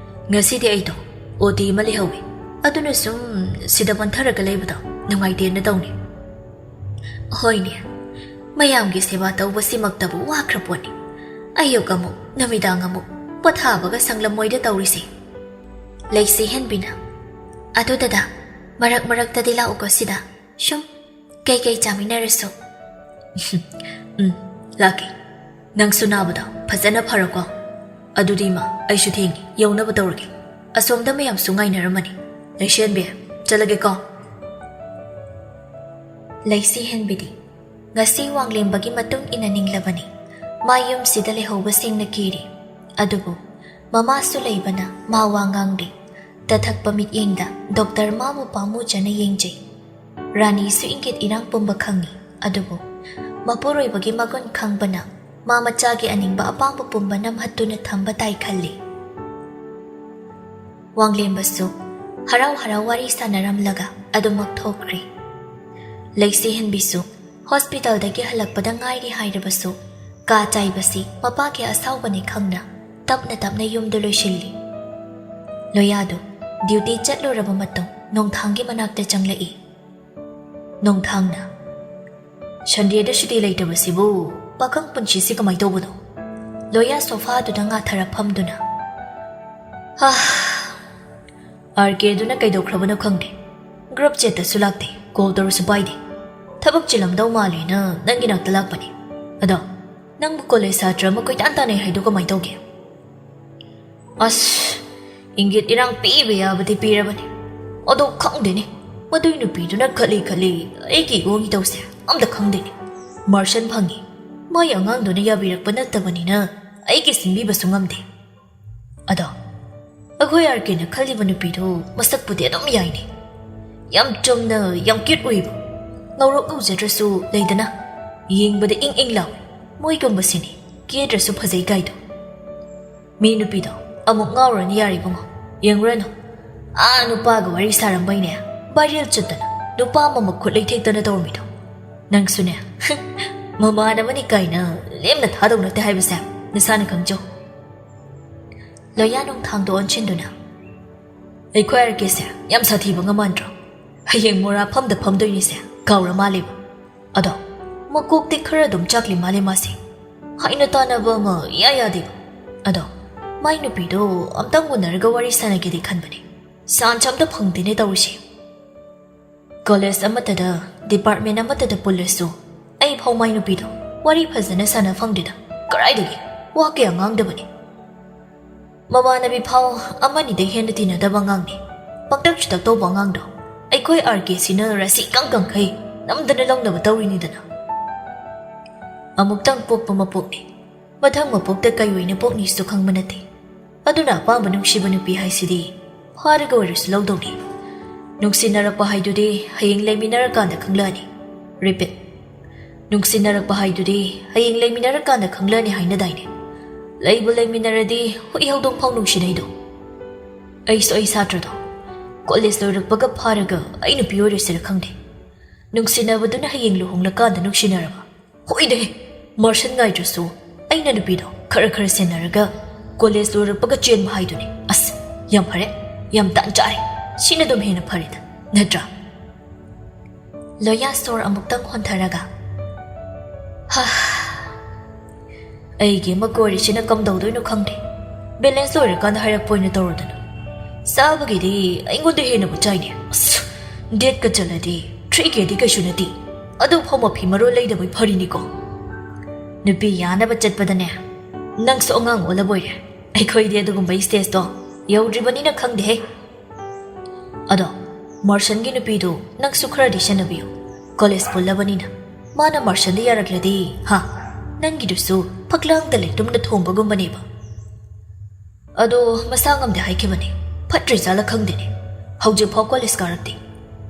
ꯉꯁꯤꯗꯤ ꯑꯩꯗꯣ ꯑꯣ ꯇꯤ ꯑꯃ ꯂꯩꯍꯧꯋꯤ꯫ ꯑꯗꯨꯅ ꯁꯨꯝ ꯁꯤꯗ ꯄꯣꯟꯊꯔꯒ ꯂꯩꯕꯗꯣ ꯅꯨꯡꯉꯥꯏꯇꯦꯅ ꯇꯧꯅꯤ꯫" "ꯍꯣꯏꯅꯦ, ꯃꯌꯥꯝꯒꯤ ꯁꯦꯕꯥ ꯇꯧꯕꯁꯤꯃꯛꯇꯕꯨ ꯋꯥꯈ꯭ꯔ ꯄꯣꯠꯅꯤ꯫ ꯑꯌꯨꯛ ꯑꯃꯨꯛ, ꯅꯨꯃꯤꯗꯥꯡ ꯑꯃꯨꯛ, ꯄꯣꯊꯥꯕꯒ ꯁꯪꯂꯝꯃꯣꯏꯗ ꯇꯧꯔꯤꯁꯦ꯫ ꯂꯩꯁꯤ ꯍꯦꯟꯕꯤꯅ, "ꯑꯗꯨ ꯗꯗꯥ, ꯃꯔꯛ ꯃꯔꯛꯇꯗꯤ ꯂꯥꯛꯎꯀꯣ ꯁꯤꯗ, ꯁꯨꯝ ꯀꯩꯀꯩ ꯆꯥꯃꯤꯟꯅꯔꯁꯨ꯫" "ꯎꯝ, ꯂꯥꯛꯀꯦ꯫ ꯅꯪꯁꯨ ꯅꯥꯕꯗꯣ ꯐꯖꯅ ꯐꯔꯣꯀꯣ꯫ ꯑꯗꯨꯗꯤ ꯏꯃꯥ, ꯑꯩꯁꯨ ꯊꯦꯡꯉꯦ, ꯌꯧꯅꯕ ꯇꯧꯔꯒꯦ꯫ ꯑꯁꯣꯝꯗ ꯃꯌꯥꯝꯁꯨ ꯉꯥꯏꯅꯔꯝꯃꯅꯤ꯫ ꯂꯩꯁꯤ ꯍꯦꯟꯕꯤ, ꯆꯠꯂꯒꯦꯀꯣ꯫" ꯂꯩꯁꯤ ꯍꯦꯟꯕꯤꯗꯤ ꯉꯁꯤ ꯋꯥꯡꯂꯦꯝꯕꯒꯤ ꯃꯇꯨꯡ ꯏꯟꯅ ꯅꯤꯡꯂꯕꯅꯤ꯫ ꯃꯥ ꯌꯨꯝꯁꯤꯗ ꯂꯩꯍꯧꯕꯁꯤꯡꯅ ꯀꯤꯔꯤ꯫ ꯑꯗꯨꯕꯨ ꯃꯃꯥꯁꯨ ꯂꯩꯕꯅ ꯃꯥ ꯋꯥ ꯉꯥꯡꯗꯦ꯫ ꯇꯊꯛꯄ ꯃꯤꯠꯌꯦꯡꯗ ꯗꯣꯛꯇꯔ ꯃꯥꯕꯨ ꯄꯥꯝꯃꯨꯖꯅ ꯌꯦꯡꯖꯩ꯫ ꯔꯥꯅꯤꯁꯨ ꯏꯪꯒꯤꯠ ꯏꯔꯥꯡ ꯄꯨꯝꯕ ꯈꯪꯏ꯫ ꯑꯗꯨꯕꯨ ꯃꯄꯨꯔꯣꯏꯕꯒꯤ ꯃꯒꯨꯟ ꯈꯪꯕꯅ ꯃꯥ ꯃꯆꯥꯒꯤ ꯑꯅꯤꯡꯕ ꯑꯄꯥꯝꯕ ꯄꯨꯝꯕ ꯅꯝꯍꯠꯇꯨꯅ ꯊꯝꯕ ꯇꯥꯏ ꯈꯜꯂꯤ꯫ ꯋꯥꯡꯂꯦꯝꯕꯁꯨ ꯍꯔꯥꯎ ꯍꯔꯥꯎ ꯋꯥꯔꯤ ꯁꯥꯟꯅꯔꯝꯂꯒ ꯑꯗꯨꯃꯛ ꯊꯣꯛꯈ꯭ꯔꯦ꯫ ꯂꯩꯁꯤ ꯍꯦꯟꯕꯤꯁꯨ ꯍꯣꯁꯄꯤꯇꯥꯜꯗꯒꯤ ꯍꯜꯂꯛꯄꯗ ꯉꯥꯏꯔꯤ ꯍꯥꯏꯔꯕꯁꯨ, ꯀꯥ ꯆꯥꯏꯕꯁꯤ ꯃꯄꯥꯒꯤ ꯑꯁꯥꯎꯕꯅꯤ ꯈꯪꯅ ꯇꯞꯅ ꯇꯞꯅ ꯌꯨꯝꯗ ꯂꯣꯏꯁꯤꯜꯂꯤ꯫ ꯂꯣꯌꯥꯗꯨ ꯗ꯭ꯌꯨꯇꯤ ꯆꯠꯂꯨꯔꯕ ꯃꯇꯨꯡ ꯅꯣꯡꯊꯥꯡꯒꯤ ꯃꯅꯥꯛꯇ ꯆꯪꯂꯛꯏ꯫ ꯅꯣꯡꯊꯥꯡꯅ, "ꯁꯟꯗꯦꯗ ꯁꯨꯇꯤ ꯂꯩꯇꯕꯁꯤꯕꯨ ꯄꯥꯈꯪ ꯄꯨꯟꯁꯤꯁꯤ ꯀꯃꯥꯏ ꯇꯧꯕꯅꯣ?" ꯂꯣꯌꯥ ꯁꯣꯐꯥꯗꯨꯗ ꯉꯥꯊꯔ ꯐꯝꯗꯨꯅ, "ꯍꯥ, ꯑꯥꯔ ꯀꯦꯗꯨꯅ ꯀꯩꯗꯧꯈ꯭ꯔꯕꯅꯣ ꯈꯪꯗꯦ꯫ ꯒ꯭ꯔꯨꯞ ꯆꯦꯠꯇꯁꯨ ꯂꯥꯛꯇꯦ, ꯀꯣꯜ ꯇꯧꯔꯁꯨ ꯄꯥꯏꯗꯦ꯫ ꯊꯕꯛ ꯆꯤꯜꯂꯝꯗꯧ ꯃꯥꯜꯂꯦꯅ ꯅꯪꯒꯤ ꯅꯥꯛꯇ ꯂꯥꯛꯄꯅꯦ꯫ ꯑꯗꯣ ꯅꯪꯕꯨ ꯀꯣꯂꯦꯖ ꯁꯥꯇ꯭ꯔ ꯑꯃ ꯀꯣꯏꯇꯥꯟ ꯇꯥꯟꯅꯩ ꯍꯥꯏꯗꯣ ꯀꯃꯥꯏ ꯇꯧꯒꯦ?" ꯑꯁ, ꯏꯪꯒꯤꯠ ꯏꯔꯥꯡ ꯄꯤꯕ ꯌꯥꯕꯗꯤ ꯄꯤꯔꯕꯅꯤ꯫ ꯑꯗꯣ ꯈꯪꯗꯦꯅꯦ, ꯃꯗꯨꯏ ꯅꯨꯄꯤꯗꯨꯅ ꯈꯠꯂꯤ ꯈꯠꯂꯤ ꯑꯩꯒꯤ ꯏꯒꯣꯒꯤ ꯇꯧꯁꯦ ꯑꯝꯇ ꯈꯪꯗꯦꯅꯦ꯫ ꯃꯥꯔꯁꯟ ꯐꯪꯉꯤ, ꯃꯥꯒꯤ ꯑꯉꯥꯡꯗꯨꯅ ꯌꯥꯕꯤꯔꯛꯄ ꯅꯠꯇꯕꯅꯤꯅ ꯑꯩꯒꯤ ꯁꯤꯟꯕꯤꯕꯁꯨ ꯉꯝꯗꯦ꯫ ꯑꯗꯣ ꯑꯩꯈꯣꯏ ꯑꯥꯔ ꯀꯦꯅ ꯈꯜꯂꯤꯕ ꯅꯨꯄꯤꯗꯨ ꯃꯁꯛꯄꯨꯗꯤ ꯑꯗꯨꯝ ꯌꯥꯏꯅꯦ꯫ ꯌꯥꯝ ꯆꯝꯅ, ꯌꯥꯝ ꯀ꯭ꯌꯨꯠ ꯑꯣꯏꯕ꯫ ꯉꯧꯔꯣꯛ ꯉꯧꯖꯗ꯭ꯔꯁꯨ ꯂꯩꯗꯅ, ꯌꯦꯡꯕꯗ ꯏꯪ ꯏꯪ ꯂꯥꯎꯏ꯫ ꯃꯣꯏꯒꯨꯝꯕꯁꯤꯅꯤ ꯀꯦꯗ꯭ꯔꯁꯨ ꯐꯖꯩ ꯀꯥꯏꯗꯣ꯫ ꯃꯤ ꯅꯨꯄꯤꯗꯣ ꯑꯃꯨꯛ ꯉꯥꯎꯔꯅꯤ ꯌꯥꯔꯦ ꯏꯕꯨꯡꯉꯣ꯫ ꯌꯦꯡꯉꯨꯔꯅꯨ, ꯑꯥ ꯅꯨꯄꯥꯒ ꯋꯥꯔꯤ ꯁꯥꯔꯝꯕꯩꯅꯦ ꯚꯥꯏꯔꯦꯜ ꯆꯠꯇꯅ ꯅꯨꯄꯥ ꯑꯃ ꯃꯈꯨꯠ ꯂꯩꯊꯦꯛꯇꯅ ꯇꯧꯔꯝꯃꯤꯗꯣ꯫ ꯅꯪꯁꯨꯅꯦ, ꯃꯃꯥꯟꯅꯕꯅꯤ ꯀꯥꯏꯅ ꯂꯦꯝꯅ ꯊꯥꯗꯧ ꯅꯠꯇꯦ ꯍꯥꯏꯕꯁꯦ ꯅꯁꯥꯅ ꯈꯪꯖꯧ꯫ ꯂꯣꯌꯥ ꯅꯣꯡꯊꯥꯡꯗ ꯑꯣꯟꯁꯤꯟꯗꯨꯅ, ꯑꯩꯈꯣꯏ ꯑꯥꯔ ꯀꯦꯁꯦ ꯌꯥꯝ ꯁꯥꯊꯤꯕ ꯉꯝꯃꯥꯟꯗ꯭ꯔꯣ? ꯍꯌꯦꯡ ꯃꯣꯔꯥ ꯐꯝꯗ ꯐꯝꯗꯣꯏꯅꯤꯁꯦ ꯀꯥꯎꯔ ꯃꯥꯜꯂꯦꯕ꯫ ꯑꯗꯣ ꯃꯀꯣꯛꯇꯤ ꯈꯔ ꯑꯗꯨꯝ ꯆꯥꯛꯂꯤ ꯃꯥꯜꯂꯦ ꯃꯥꯁꯦ꯫ ꯍꯥꯏꯅ ꯇꯥꯅꯕ ꯑꯃ ꯏꯌꯥ ꯌꯥꯗꯦꯕ꯫ ꯑꯗꯣ ꯃꯥꯏ ꯅꯨꯄꯤꯗꯣ ꯑꯝꯇꯪ ꯎꯅꯔꯒ ꯋꯥꯔꯤ ꯁꯥꯟꯅꯒꯦꯗꯤ ꯈꯟꯕꯅꯦ꯫ ꯁꯥꯟꯁ ꯑꯝꯇ ꯐꯪꯗꯦꯅꯦ ꯇꯧꯔꯤꯁꯦ꯫ ꯀꯣꯂꯦꯖ ꯑꯃꯠꯇꯗ, ꯗꯤꯄꯥꯔꯠꯃꯦꯟ ꯑꯃꯠꯇꯗ ꯄꯨꯜꯂꯁꯨ ꯑꯩ ꯐꯥꯎ ꯃꯥꯏ ꯅꯨꯄꯤꯗꯣ ꯋꯥꯔꯤ ꯐꯖꯅ ꯁꯥꯟꯅ ꯐꯪꯗꯦꯗ꯫ ꯀꯗꯥꯏꯗꯒꯤ ꯋꯥ ꯀꯌꯥ ꯉꯥꯡꯗꯕꯅꯤ꯫ ꯃꯃꯥꯟꯅꯕꯤ ꯐꯥꯎ ꯑꯃꯅꯤꯗꯩ ꯍꯦꯟꯅ ꯇꯤꯟꯅꯗꯕ ꯑꯉꯥꯡꯅꯤ꯫ ꯄꯪꯇꯛ ꯆꯨꯇꯛ ꯇꯧꯕ ꯑꯉꯥꯡꯗꯣ ꯑꯩꯈꯣꯏ ꯑꯥꯔ ꯀꯦ ꯁꯤꯅ ꯔꯁꯤ ꯀꯪ ꯀꯪꯈꯩ ꯅꯝꯗꯅ ꯂꯧꯅꯕ ꯇꯧꯔꯤꯅꯤꯗꯅ꯫ ꯑꯃꯨꯛꯇꯪ ꯄꯣꯛꯄ ꯃꯄꯣꯛꯅꯤ꯫ ꯃꯊꯪ ꯃꯄꯣꯛꯇ ꯀꯩ ꯑꯣꯏꯅ ꯄꯣꯛꯅꯤꯁꯨ ꯈꯪꯕ ꯅꯠꯇꯦ꯫ ꯑꯗꯨꯅ ꯑꯄꯥꯝꯕ ꯅꯨꯡꯁꯤꯕ ꯅꯨꯄꯤ ꯍꯥꯏꯁꯤꯗꯤ ꯐꯥꯔꯒ ꯑꯣꯏꯔꯁꯨ ꯂꯧꯗꯧꯅꯤ꯫ ꯅꯨꯡꯁꯤꯅꯔꯛꯄ ꯍꯥꯏꯗꯨꯗꯤ ꯍꯌꯦꯡ ꯂꯩꯃꯤꯟꯅꯔꯀꯥꯟꯗ ꯈꯪꯂꯛꯑꯅꯤ꯫ ꯔꯤꯄꯤꯠ, ꯅꯨꯡꯁꯤꯅꯔꯛꯄ ꯍꯥꯏꯗꯨꯗꯤ ꯍꯌꯦꯡ ꯂꯩꯃꯤꯟꯅꯔꯀꯥꯟꯗ ꯈꯪꯂꯛꯑꯅꯤ ꯍꯥꯏꯅꯗꯥꯏꯅꯦ? ꯂꯩꯕꯨ ꯂꯩꯃꯤꯟꯅꯔꯗꯤ ꯍꯨꯏ ꯍꯧꯗꯣꯡ ꯐꯥꯎ ꯅꯨꯡꯁꯤꯅꯩꯗꯣ꯫ ꯑꯩꯁꯨ ꯑꯩ ꯁꯥꯇ꯭ꯔꯗꯣ ꯀꯣꯂꯦꯖ ꯂꯣꯏꯔꯛꯄꯒ ꯐꯥꯔꯒ ꯑꯩ ꯅꯨꯄꯤ ꯑꯣꯏꯔꯁꯤꯔ ꯈꯪꯗꯦ꯫ ꯅꯨꯡꯁꯤꯅꯕꯗꯨꯅ ꯍꯌꯦꯡ ꯂꯨꯍꯣꯡꯂꯀꯥꯟꯗ ꯅꯨꯡꯁꯤꯅꯔꯕ? ꯍꯣꯏꯗꯍꯦ, ꯃꯥꯔꯁꯟ ꯉꯥꯏꯗ꯭ꯔꯁꯨ ꯑꯩꯅ ꯅꯨꯄꯤꯗꯣ ꯈꯔ ꯈꯔ ꯁꯦꯟꯅꯔꯒ ꯀꯣꯂꯦꯖ ꯂꯣꯏꯔꯛꯄꯒ ꯆꯦꯟꯕ ꯍꯥꯏꯗꯨꯅꯤ꯫ ꯑꯁ, ꯌꯥꯝ ꯐꯔꯦ, ꯌꯥꯝ ꯇꯥꯟ ꯆꯥꯔꯦ, ꯁꯤꯅ ꯑꯗꯨꯝ ꯍꯦꯟꯅ ꯐꯔꯦꯗ, ꯅꯠꯇ꯭ꯔꯥ? ꯂꯣꯌꯥ ꯁꯣꯔ ꯑꯃꯨꯛꯇꯪ ꯍꯣꯟꯊꯔꯒ, ꯍꯥ, ꯑꯩꯒꯤ ꯑꯃ ꯀꯣꯏꯔꯤꯁꯤꯅ ꯀꯝꯗꯧꯗꯣꯏꯅꯣ ꯈꯪꯗꯦ꯫ ꯕꯦꯂꯦꯟꯁ ꯂꯣꯏꯔꯀꯥꯟꯗ ꯍꯥꯏꯔꯛꯄ ꯑꯣꯏꯅ ꯇꯧꯔꯗꯅ꯫ ꯆꯥꯕꯒꯤꯗꯤ ꯑꯩꯉꯣꯟꯗ ꯍꯦꯟꯅꯕꯨ ꯆꯥꯏꯅꯦ꯫ ꯑꯁ, ꯗꯦꯠꯀ ꯆꯠꯂꯗꯤ ꯊ꯭ꯔꯤ ꯀꯦꯗꯤ ꯀꯩꯁꯨ ꯅꯠꯇꯦ꯫ ꯑꯗꯨ ꯐꯥꯎ ꯃꯐꯤ ꯃꯔꯣꯜ ꯂꯩꯗꯕꯩ ꯐꯔꯤꯅꯤꯀꯣ꯫ ꯅꯨꯄꯤ ꯌꯥꯅꯕ ꯆꯠꯄꯗꯅꯦ, ꯅꯪꯁꯨ ꯑꯉꯥꯡ ꯑꯣꯜꯂꯕꯣꯏꯔꯦ꯫ ꯑꯩꯈꯣꯏꯗꯤ ꯑꯗꯨꯒꯨꯝꯕ ꯁ꯭ꯇꯦꯖꯇꯣ ꯌꯧꯗ꯭ꯔꯤꯕꯅꯤꯅ ꯈꯪꯗꯦꯍꯦ꯫ ꯑꯗꯣ ꯃꯥꯔꯁꯟꯒꯤ ꯅꯨꯄꯤꯗꯨ ꯅꯪꯁꯨ ꯈꯔꯗꯤ ꯁꯦꯟꯅꯕꯤꯌꯨ꯫ ꯀꯣꯂꯦꯖ ꯄꯨꯜꯂꯕꯅꯤꯅ ꯃꯥꯅ ꯃꯥꯔꯁꯟꯗ ꯌꯥꯔꯛꯂꯗꯤ, ꯍꯥ, ꯅꯪꯒꯤꯗꯨꯁꯨ ꯐꯛꯂꯥꯡꯗ ꯂꯩꯇꯨꯝꯅ ꯊꯣꯡꯕꯒꯨꯝꯕꯅꯦꯕ꯫ ꯑꯗꯣ ꯃꯁꯥ ꯉꯝꯗꯦ ꯍꯥꯏꯈꯤꯕꯅꯦ꯫ ꯐꯠꯇ꯭ꯔꯤꯖꯥꯠꯂ ꯈꯪꯗꯦꯅꯦ꯫ ꯍꯧꯖꯤꯛꯐꯥꯎ ꯀꯣꯂꯦꯖ ꯀꯥꯔꯛꯇꯦ꯫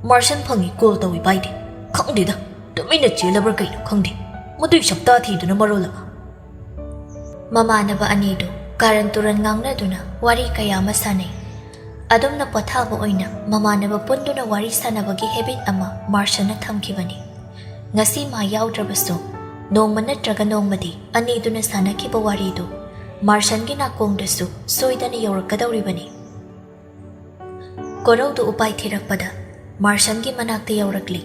ꯃꯥꯔꯁꯟ ꯐꯪꯉꯤ ꯀꯣꯜ ꯇꯧꯏ ꯄꯥꯏꯗꯦ꯫ ꯈꯪꯗꯦꯗ, ꯇꯨꯃꯤꯟꯅ ꯆꯦꯜꯂꯕ꯭ꯔꯥ ꯀꯩꯅꯣ ꯈꯪꯗꯦ꯫ ꯃꯗꯨꯏ ꯁꯛꯇꯥ ꯊꯤꯗꯨꯅ ꯃꯔꯣꯜ ꯑꯃ꯫ ꯃꯃꯥꯟꯅꯕ ꯑꯅꯤꯗꯨ ꯀꯥꯔꯟ ꯇꯨꯔꯟ ꯉꯥꯡꯅꯗꯨꯅ ꯋꯥꯔꯤ ꯀꯌꯥ ꯑꯃ ꯁꯥꯟꯅꯩ꯫ ꯑꯗꯨꯝꯅ ꯄꯣꯊꯥꯕ ꯑꯣꯏꯅ ꯃꯃꯥꯟꯅꯕ ꯄꯨꯟꯗꯨꯅ ꯋꯥꯔꯤ ꯁꯥꯟꯅꯕꯒꯤ ꯍꯦꯕꯤꯠ ꯑꯃ ꯃꯥꯔꯁꯟꯅ ꯊꯝꯈꯤꯕꯅꯤ꯫ ꯉꯁꯤ ꯃꯥ ꯌꯥꯎꯗ꯭ꯔꯕꯁꯨ ꯅꯣꯡꯃ ꯅꯠꯇ꯭ꯔꯒ ꯅꯣꯡꯃꯗꯤ ꯑꯅꯤꯗꯨꯅ ꯁꯥꯟꯅꯈꯤꯕ ꯋꯥꯔꯤꯗꯨ ꯃꯥꯔꯁꯟꯒꯤ ꯅꯥꯀꯣꯡꯗꯁꯨ ꯁꯣꯏꯗꯅ ꯌꯧꯔꯛꯀꯗꯧꯔꯤꯕꯅꯤ꯫ ꯀꯣꯔꯧꯗꯨ ꯎꯄꯥꯏ ꯊꯤꯔꯛꯄꯗ ꯃꯥꯔꯁꯟꯒꯤ ꯃꯅꯥꯛꯇ ꯌꯧꯔꯛꯂꯤ꯫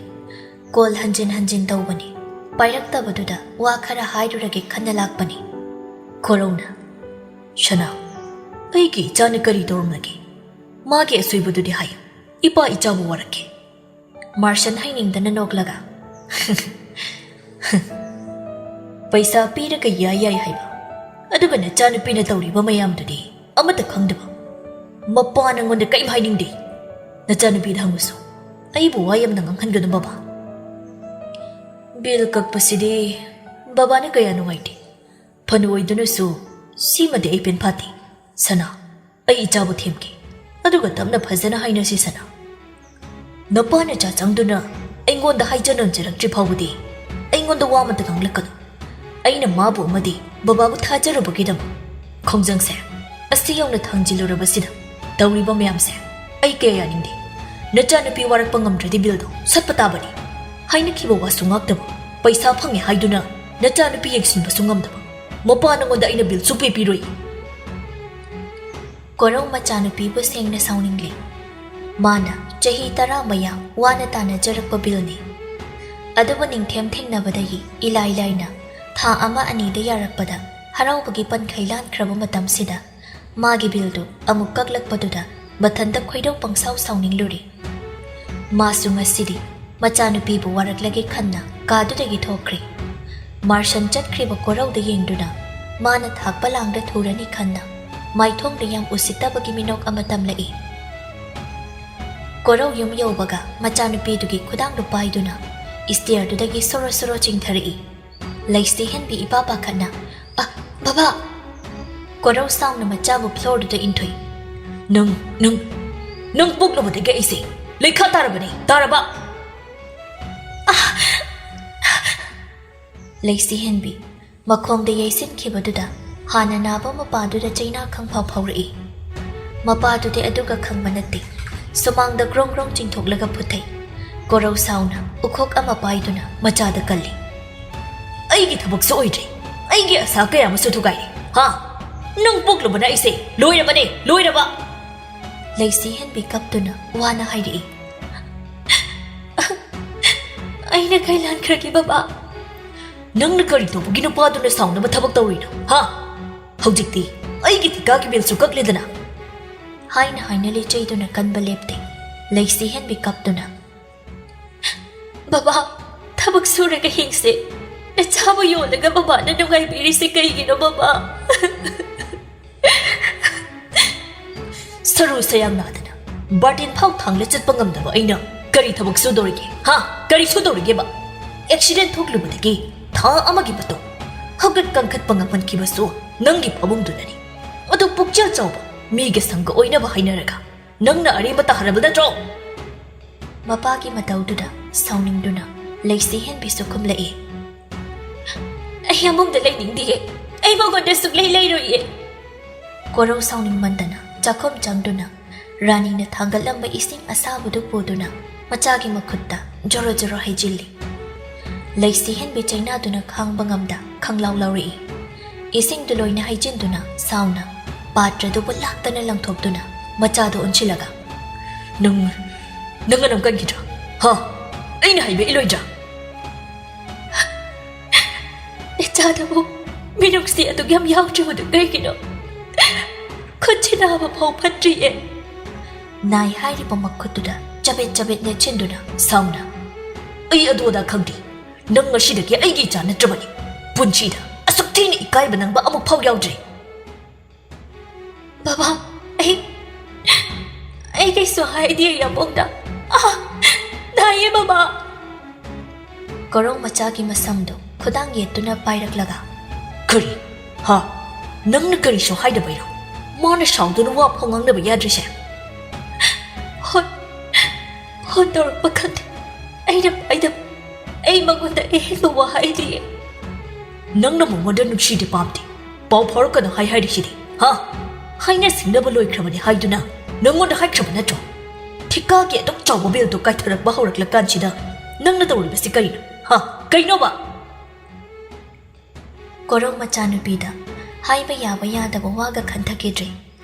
ꯀꯣꯜ ꯍꯟꯖꯤꯟ ꯍꯟꯖꯤꯟ ꯇꯧꯕꯅꯤ꯫ ꯄꯥꯏꯔꯛꯇꯕꯗꯨꯗ ꯋꯥ ꯈꯔ ꯍꯥꯏꯔꯨꯔꯒꯦ ꯈꯟꯅ ꯂꯥꯛꯄꯅꯤ꯫ ꯀꯣꯔꯧꯅ, "ꯁꯅꯥ, ꯑꯩꯒꯤ ꯏꯆꯥꯅ ꯀꯔꯤ ꯇꯧꯔꯝꯂꯒꯦ? ꯃꯥꯒꯤ ꯑꯁꯣꯏꯕꯗꯨꯗꯤ ꯍꯥꯏꯌꯨ꯫ ꯏꯄꯥ ꯏꯆꯥꯕꯨ ꯋꯥꯔꯛꯀꯦ꯫" ꯃꯥꯔꯁꯟ ꯍꯩꯅꯤꯡꯗꯅ ꯅꯣꯛꯂꯒ, "ꯄꯩꯁꯥ ꯄꯤꯔꯒ ꯌꯥꯏ ꯌꯥꯏ ꯍꯥꯏꯕ, ꯑꯗꯨꯒ ꯅꯆꯥꯅꯨꯄꯤꯅ ꯇꯧꯔꯤꯕ ꯃꯌꯥꯝꯗꯨꯗꯤ ꯑꯃꯠꯇ ꯈꯪꯗꯕ꯫ ꯃꯄꯥ ꯅꯪꯉꯣꯟꯗ ꯀꯔꯤꯝ ꯍꯥꯏꯅꯤꯡꯗꯦ꯫ ꯅꯆꯥꯅꯨꯄꯤꯗ ꯍꯪꯉꯨꯁꯨ꯫ ꯑꯩꯕꯨ ꯋꯥ ꯌꯥꯝꯅ ꯉꯥꯡꯍꯟꯒꯅꯨ ꯕꯕꯥ꯫ ꯕꯤꯜ ꯀꯛꯄꯁꯤꯗꯤ ꯕꯕꯥꯅ ꯀꯌꯥ ꯅꯨꯡꯉꯥꯏꯇꯦ꯫ ꯐꯅ ꯑꯣꯏꯗꯨꯅꯁꯨ ꯁꯤꯃꯗꯤ ꯑꯩ ꯄꯦꯟꯐꯥꯠꯇꯦ꯫ ꯁꯅꯥ, ꯑꯩ ꯏꯆꯥꯕꯨ ꯊꯦꯝꯒꯦ, ꯑꯗꯨꯒ ꯇꯞꯅ ꯐꯖꯅ ꯍꯥꯏꯅꯁꯤ ꯁꯅꯥ꯫ ꯅꯄꯥ ꯅꯆꯥ ꯆꯪꯗꯨꯅ ꯑꯩꯉꯣꯟꯗ ꯍꯥꯏꯖ ꯅꯝꯖꯔꯛꯇ꯭ꯔꯤ ꯐꯥꯎꯕꯗꯤ ꯑꯩꯉꯣꯟꯗ ꯋꯥ ꯑꯃꯠꯇ ꯉꯥꯡꯂꯛꯀꯅꯨ꯫ ꯑꯩꯅ ꯃꯥꯕꯨ ꯑꯃꯗꯤ ꯕꯕꯥꯕꯨ ꯊꯥꯖꯔꯨꯕꯒꯤꯗꯃꯛ ꯈꯣꯡꯖꯪꯁꯦ ꯑꯁꯤ ꯌꯧꯅ ꯊꯥꯡꯖꯤꯜꯂꯨꯔꯕꯁꯤꯗ ꯇꯧꯔꯤꯕ ꯃꯌꯥꯝꯁꯦ ꯑꯩ ꯀꯌꯥ ꯌꯥꯅꯤꯡꯗꯦ꯫ ꯅꯆꯥꯅꯨꯄꯤ ꯋꯥꯔꯛꯄ ꯉꯝꯗ꯭ꯔꯗꯤ ꯕꯤꯜꯗꯣ ꯁꯠꯄ ꯇꯥꯕꯅꯤ꯫ ꯍꯥꯏꯅꯈꯤꯕ ꯋꯥꯁꯨ ꯉꯥꯛꯇꯕ, ꯄꯩꯁꯥ ꯐꯪꯉꯦ ꯍꯥꯏꯗꯨꯅ ꯅꯆꯥꯅꯨꯄꯤ ꯌꯦꯡꯁꯤꯟꯕꯁꯨ ꯉꯝꯗꯕ꯫ ꯃꯄꯥ ꯅꯉꯣꯟꯗ ꯑꯩꯅ ꯕꯤꯜ ꯁꯨꯛꯄꯤ ꯄꯤꯔꯣꯏ꯫" ꯀꯣꯔꯧ ꯃꯆꯥꯅꯨꯄꯤꯕꯨ ꯁꯦꯡꯅ ꯁꯥꯎꯅꯤꯡꯂꯦ꯫ ꯃꯥꯅ ꯆꯍꯤ ꯇꯔꯥ ꯃꯌꯥ ꯋꯥꯅ ꯇꯥꯟꯅꯖꯔꯛꯄ ꯕꯤꯜꯅꯤ꯫ ꯑꯗꯨꯕꯨ ꯅꯤꯡꯊꯦꯝ ꯊꯦꯡꯅꯕꯗꯒꯤ ꯏꯂꯥꯏ ꯂꯥꯏꯅ ꯊꯥ ꯑꯃ ꯑꯅꯤꯗ ꯌꯥꯔꯛꯄꯗ ꯍꯔꯥꯎꯕꯒꯤ ꯄꯟꯈꯩ ꯂꯥꯟꯈ꯭ꯔꯕ ꯃꯇꯝꯁꯤꯗ ꯃꯥꯒꯤ ꯕꯤꯜꯗꯨ ꯑꯃꯨꯛ ꯀꯛꯂꯛꯄꯗꯨꯗ ꯃꯊꯟꯇ ꯈꯣꯏꯗꯧ ꯄꯪꯁꯥꯎ ꯁꯥꯎꯅꯤꯡꯂꯨꯔꯦ꯫ ꯃꯥꯁꯨ ꯉꯁꯤꯗꯤ ꯃꯆꯥꯅꯨꯄꯤꯕꯨ ꯋꯥꯔꯛꯂꯒꯦ ꯈꯟꯅ ꯀꯥꯗꯨꯗꯒꯤ ꯊꯣꯛꯈ꯭ꯔꯦ꯫ ꯃꯥꯔꯁꯟ ꯆꯠꯈ꯭ꯔꯤꯕ ꯀꯣꯔꯧꯗ ꯌꯦꯡꯗꯨꯅ ꯃꯥꯅ ꯊꯥꯛꯄ ꯂꯥꯡꯗ ꯊꯨꯔꯅꯤ ꯈꯟꯅ ꯃꯥꯏꯊꯣꯡꯗ ꯌꯥꯝ ꯎꯁꯤꯠꯇꯕꯒꯤ ꯃꯤꯅꯣꯛ ꯑꯃ ꯇꯝꯂꯛꯏ꯫ ꯀꯣꯔꯧ ꯌꯨꯝ ꯌꯧꯕꯒ ꯃꯆꯥꯅꯨꯄꯤꯗꯨꯒꯤ ꯈꯨꯗꯥꯡꯗꯨ ꯄꯥꯏꯗꯨꯅ ꯏꯁꯇꯤꯌꯔꯗꯨꯗꯒꯤ ꯁꯣꯔꯣ ꯁꯣꯔꯣ ꯆꯤꯡꯊꯔꯛꯏ꯫ ꯂꯩꯁꯤ ꯍꯦꯟꯕꯤ ꯏꯄꯥ ꯄꯥꯈꯠꯅ, "ꯑ, ꯕꯕꯥ!" ꯀꯣꯔꯧ ꯁꯥꯎꯅ ꯃꯆꯥꯕꯨ ꯐ꯭ꯂꯣꯔꯗꯨꯗ ꯏꯟꯊꯨꯏ꯫ "ꯅꯪ, ꯅꯪ, ꯅꯪ ꯄꯣꯛꯂꯨꯕꯗꯒꯤ ꯑꯩꯁꯦ ꯂꯩꯈꯥ ꯇꯥꯔꯕꯅꯦ, ꯇꯥꯔꯕ?" ꯂꯩꯁꯤ ꯍꯦꯟꯕꯤ ꯃꯈꯣꯡꯗ ꯌꯩꯁꯤꯟꯈꯤꯕꯗꯨꯗ ꯍꯥꯟꯅ ꯅꯥꯕ ꯃꯄꯥꯗꯨꯗ ꯆꯩꯅꯥ ꯈꯪꯐꯥꯎ ꯐꯥꯎꯔꯛꯏ꯫ ꯃꯄꯥꯗꯨꯗꯤ ꯑꯗꯨꯒ ꯈꯪꯕ ꯅꯠꯇꯦ꯫ ꯁꯨꯃꯥꯡꯗ ꯒ꯭ꯔꯣꯡ ꯒ꯭ꯔꯣꯡ ꯆꯤꯡꯊꯣꯛꯂꯒ ꯐꯨꯊꯩ꯫ ꯀꯣꯔꯧ ꯁꯥꯎꯅ ꯎꯈꯣꯛ ꯑꯃ ꯄꯥꯏꯗꯨꯅ ꯃꯆꯥꯗ ꯀꯜꯂꯤ꯫ "ꯑꯩꯒꯤ ꯊꯕꯛꯁꯨ ꯑꯣꯏꯗ꯭ꯔꯦ꯫ ꯑꯩꯒꯤ ꯑꯁꯥ ꯀꯌꯥ ꯑꯃꯁꯨ ꯊꯨꯒꯥꯏꯔꯦ꯫ ꯍꯥ? ꯅꯪ ꯄꯣꯛꯂꯨꯕꯅ ꯑꯩꯁꯦ ꯂꯣꯏꯔꯕꯅꯦ, ꯂꯣꯏꯔꯕ!" ꯂꯩꯁꯤ ꯍꯦꯟꯕꯤ ꯀꯞꯇꯨꯅ ꯋꯥꯅ ꯍꯥꯏꯔꯛꯏ꯫ "ꯑꯩꯅ ꯀꯩ ꯂꯥꯟꯈ꯭ꯔꯒꯦ ꯕꯕꯥ? "ꯅꯪꯅ ꯀꯔꯤ ꯇꯧꯕꯒꯤ ꯅꯨꯄꯥꯗꯨꯅ ꯁꯥꯎꯅꯕ ꯊꯕꯛ ꯇꯧꯔꯤꯅꯣ, ꯍꯥ? ꯍꯧꯖꯤꯛꯇꯤ ꯑꯩꯒꯤ ꯊꯤꯀꯥꯒꯤ ꯕꯤꯜꯁꯨ ꯀꯛꯂꯦꯗꯅ?" ꯍꯥꯏꯅ ꯍꯥꯏꯅ ꯂꯤꯆꯩꯗꯨꯅ ꯀꯟꯕ ꯂꯦꯞꯇꯦ꯫ ꯂꯩꯁꯤ ꯍꯦꯟꯕꯤ ꯀꯞꯇꯨꯅ, "ꯕꯕꯥ, ꯊꯕꯛ ꯁꯨꯔꯒ ꯍꯤꯡꯁꯦ꯫ ꯅꯆꯥꯕꯨ ꯌꯣꯜꯂꯒ ꯕꯕꯥꯅ ꯅꯨꯡꯉꯥꯏꯕꯤꯔꯤꯁꯦ ꯀꯩꯒꯤꯅꯣ, ꯕꯕꯥ?" ꯁꯔꯨ ꯁꯌꯥꯡ ꯅꯥꯗꯅ ꯕꯥꯔꯇꯤꯟ ꯐꯥꯎ ꯊꯥꯡꯂ ꯆꯠꯄ ꯉꯝꯗꯕ ꯑꯩꯅ ꯀꯔꯤ ꯊꯕꯛ ꯁꯨꯗꯧꯔꯤꯒꯦ? ꯍꯥ? ꯀꯔꯤ ꯁꯨꯗꯧꯔꯤꯒꯦꯕ? ꯑꯦꯛꯁꯤꯗꯦꯟ ꯊꯣꯛꯂꯨꯕꯗꯒꯤ ꯊꯥ ꯑꯃꯒꯤ ꯃꯇꯨꯡ ꯍꯧꯒꯠ ꯀꯥꯡꯈꯠꯄ ꯉꯝꯍꯟꯈꯤꯕꯁꯨ ꯅꯪꯒꯤ ꯐꯃꯨꯡꯗꯨꯅꯅꯤ꯫ ꯑꯗꯨ ꯄꯨꯛꯆꯦꯜ ꯆꯥꯎꯕ ꯃꯤꯒ ꯁꯪꯒ ꯑꯣꯏꯅꯕ ꯍꯥꯏꯅꯔꯒ ꯅꯪꯅ ꯑꯔꯦꯝꯕ ꯇꯥꯍꯜꯂꯕ ꯅꯠꯇ꯭ꯔꯣ? ꯃꯄꯥꯒꯤ ꯃꯇꯧꯗꯨꯗ ꯁꯥꯎꯅꯤꯡꯗꯨꯅ ꯂꯩꯁꯤ ꯍꯦꯟꯕꯤꯁꯨ ꯈꯨꯝꯂꯛꯏ, "ꯑꯩ ꯑꯃꯨꯡꯗ ꯂꯩꯅꯤꯡꯗꯤꯌꯦ꯫ ꯑꯩ ꯃꯉꯣꯟꯗ ꯁꯨꯛꯂꯩ ꯂꯩꯔꯣꯏꯌꯦ꯫" ꯀꯣꯔꯧ ꯁꯥꯎꯅꯤꯡꯃꯟꯗꯅ ꯆꯥꯛꯈꯨꯝ ꯆꯪꯗꯨꯅ ꯔꯥꯅꯤꯅ ꯊꯥꯡꯒꯠꯂꯝꯕ ꯏꯁꯤꯡ ꯑꯁꯥꯕꯗꯨ ꯄꯨꯗꯨꯅ ꯃꯆꯥꯒꯤ ꯃꯈꯨꯠꯇ ꯖꯣꯔꯣ ꯖꯣꯔꯣ ꯍꯩꯖꯤꯜꯂꯤ꯫ ꯂꯩꯁꯤ ꯍꯦꯟꯕꯤ ꯆꯩꯅꯥꯗꯨꯅ ꯈꯥꯡꯕ ꯉꯝꯗ ꯈꯪꯂꯥꯎ ꯂꯥꯎꯔꯛꯏ꯫ ꯏꯁꯤꯡꯗꯨ ꯂꯣꯏꯅ ꯍꯩꯖꯤꯟꯗꯨꯅ ꯁꯥꯎꯅ ꯄꯥꯇ꯭ꯔꯗꯨꯕꯨ ꯂꯥꯛꯇꯅ ꯂꯪꯊꯣꯛꯇꯨꯅ ꯃꯆꯥꯗꯨ ꯑꯣꯟꯁꯤꯜꯂꯒ, "ꯅꯪ, ꯅꯪ ꯑꯗꯨꯝ ꯀꯟꯈꯤꯗ꯭ꯔꯥ? ꯍꯥ? ꯑꯩꯅ ꯍꯥꯏꯕ ꯏꯜꯂꯣꯏꯗ꯭ꯔꯥ?" "ꯏꯆꯥꯗꯕꯨ ꯃꯤꯅꯨꯡꯁꯤ ꯑꯗꯨꯛ ꯌꯥꯝ ꯌꯥꯎꯗ꯭ꯔꯤꯕꯗꯨ ꯀꯩꯒꯤꯅꯣ? ꯈꯨꯠꯁꯤ ꯅꯥꯕ ꯐꯥꯎ ꯐꯠꯇ꯭ꯔꯤꯌꯦ꯫" ꯅꯥꯏ ꯍꯥꯏꯔꯤꯕ ꯃꯈꯨꯠꯇꯨꯗ ꯆꯕꯦꯠ ꯆꯕꯦꯠ ꯅꯦꯠꯁꯤꯟꯗꯨꯅ ꯁꯥꯎꯅ, "ꯑꯩ ꯑꯗꯨ ꯑꯗꯥ ꯈꯪꯗꯦ꯫ ꯅꯪ ꯉꯁꯤꯗꯒꯤ ꯑꯩꯒꯤ ꯏꯆꯥ ꯅꯠꯇ꯭ꯔꯕꯅꯤ꯫ ꯄꯨꯟꯁꯤꯗ ꯑꯁꯨꯛ ꯊꯤꯅ ꯏꯀꯥꯏꯕ ꯅꯪꯕ ꯑꯃꯨꯛ ꯐꯥꯎ ꯌꯥꯎꯗ꯭ꯔꯤ꯫" "ꯕꯕꯥ, ꯑꯩ, ꯑꯩ ꯀꯩꯁꯨ ꯍꯥꯏꯗꯦ ꯌꯥꯝꯕꯨꯡꯗ꯫ ꯑꯥ, ꯅꯥꯏꯌꯦ ꯕꯕꯥ꯫" ꯀꯣꯔꯧ ꯃꯆꯥꯒꯤ ꯃꯁꯝꯗꯨ ꯈꯨꯗꯥꯡ ꯌꯦꯠꯇꯨꯅ ꯄꯥꯏꯔꯛꯂꯒ, "ꯀꯔꯤ? ꯍꯥ? ꯅꯪꯅ ꯀꯔꯤꯁꯨ ꯍꯥꯏꯗꯕꯩꯔꯣ ꯃꯥꯅ ꯁꯥꯎꯗꯨꯅ ꯋꯥ ꯐꯥꯎ ꯉꯥꯡꯅꯕ ꯌꯥꯗ꯭ꯔꯤꯁꯦ?" "ꯍꯣꯏ, ꯐꯣꯟ ꯇꯧꯔꯛꯄ ꯈꯪꯗꯦ꯫ ꯑꯩꯅ ꯄꯥꯏꯗꯕ꯫ ꯑꯩ ꯃꯉꯣꯟꯗ ꯑꯍꯦꯟꯕ ꯋꯥ ꯍꯥꯏꯗꯤꯌꯦ꯫" "ꯅꯪꯅ ꯃꯉꯣꯟꯗ ꯅꯨꯡꯁꯤꯗꯦ ꯄꯥꯝꯗꯦ ꯄꯥꯎ ꯐꯥꯎꯔꯛꯀꯅꯨ ꯍꯥꯏ ꯍꯥꯏꯔꯤꯁꯤꯗꯤ, ꯍꯥ? ꯍꯥꯏꯅ ꯁꯤꯡꯅꯕ ꯂꯣꯏꯈ꯭ꯔꯕꯅꯤ ꯍꯥꯏꯗꯨꯅ ꯅꯪꯉꯣꯟꯗ ꯍꯥꯏꯈ꯭ꯔꯕ ꯅꯠꯇ꯭ꯔꯣ? ꯊꯤꯀꯥꯒꯤ ꯑꯗꯨꯛ ꯆꯥꯎꯕ ꯕꯤꯜꯗꯣ ꯀꯥꯏꯊꯔꯛꯄ ꯍꯧꯔꯛꯂꯀꯥꯟꯁꯤꯗ ꯅꯪꯅ ꯇꯧꯔꯤꯕꯁꯤ ꯀꯔꯤꯅꯣ? ꯍꯥ? ꯀꯩꯅꯣꯕ?" ꯀꯣꯔꯧ ꯃꯆꯥꯅꯨꯄꯤꯗ ꯍꯥꯏꯕ ꯌꯥꯕ ꯌꯥꯗꯕ ꯋꯥꯒ ꯈꯟꯊꯈꯤꯗ꯭ꯔꯦ꯫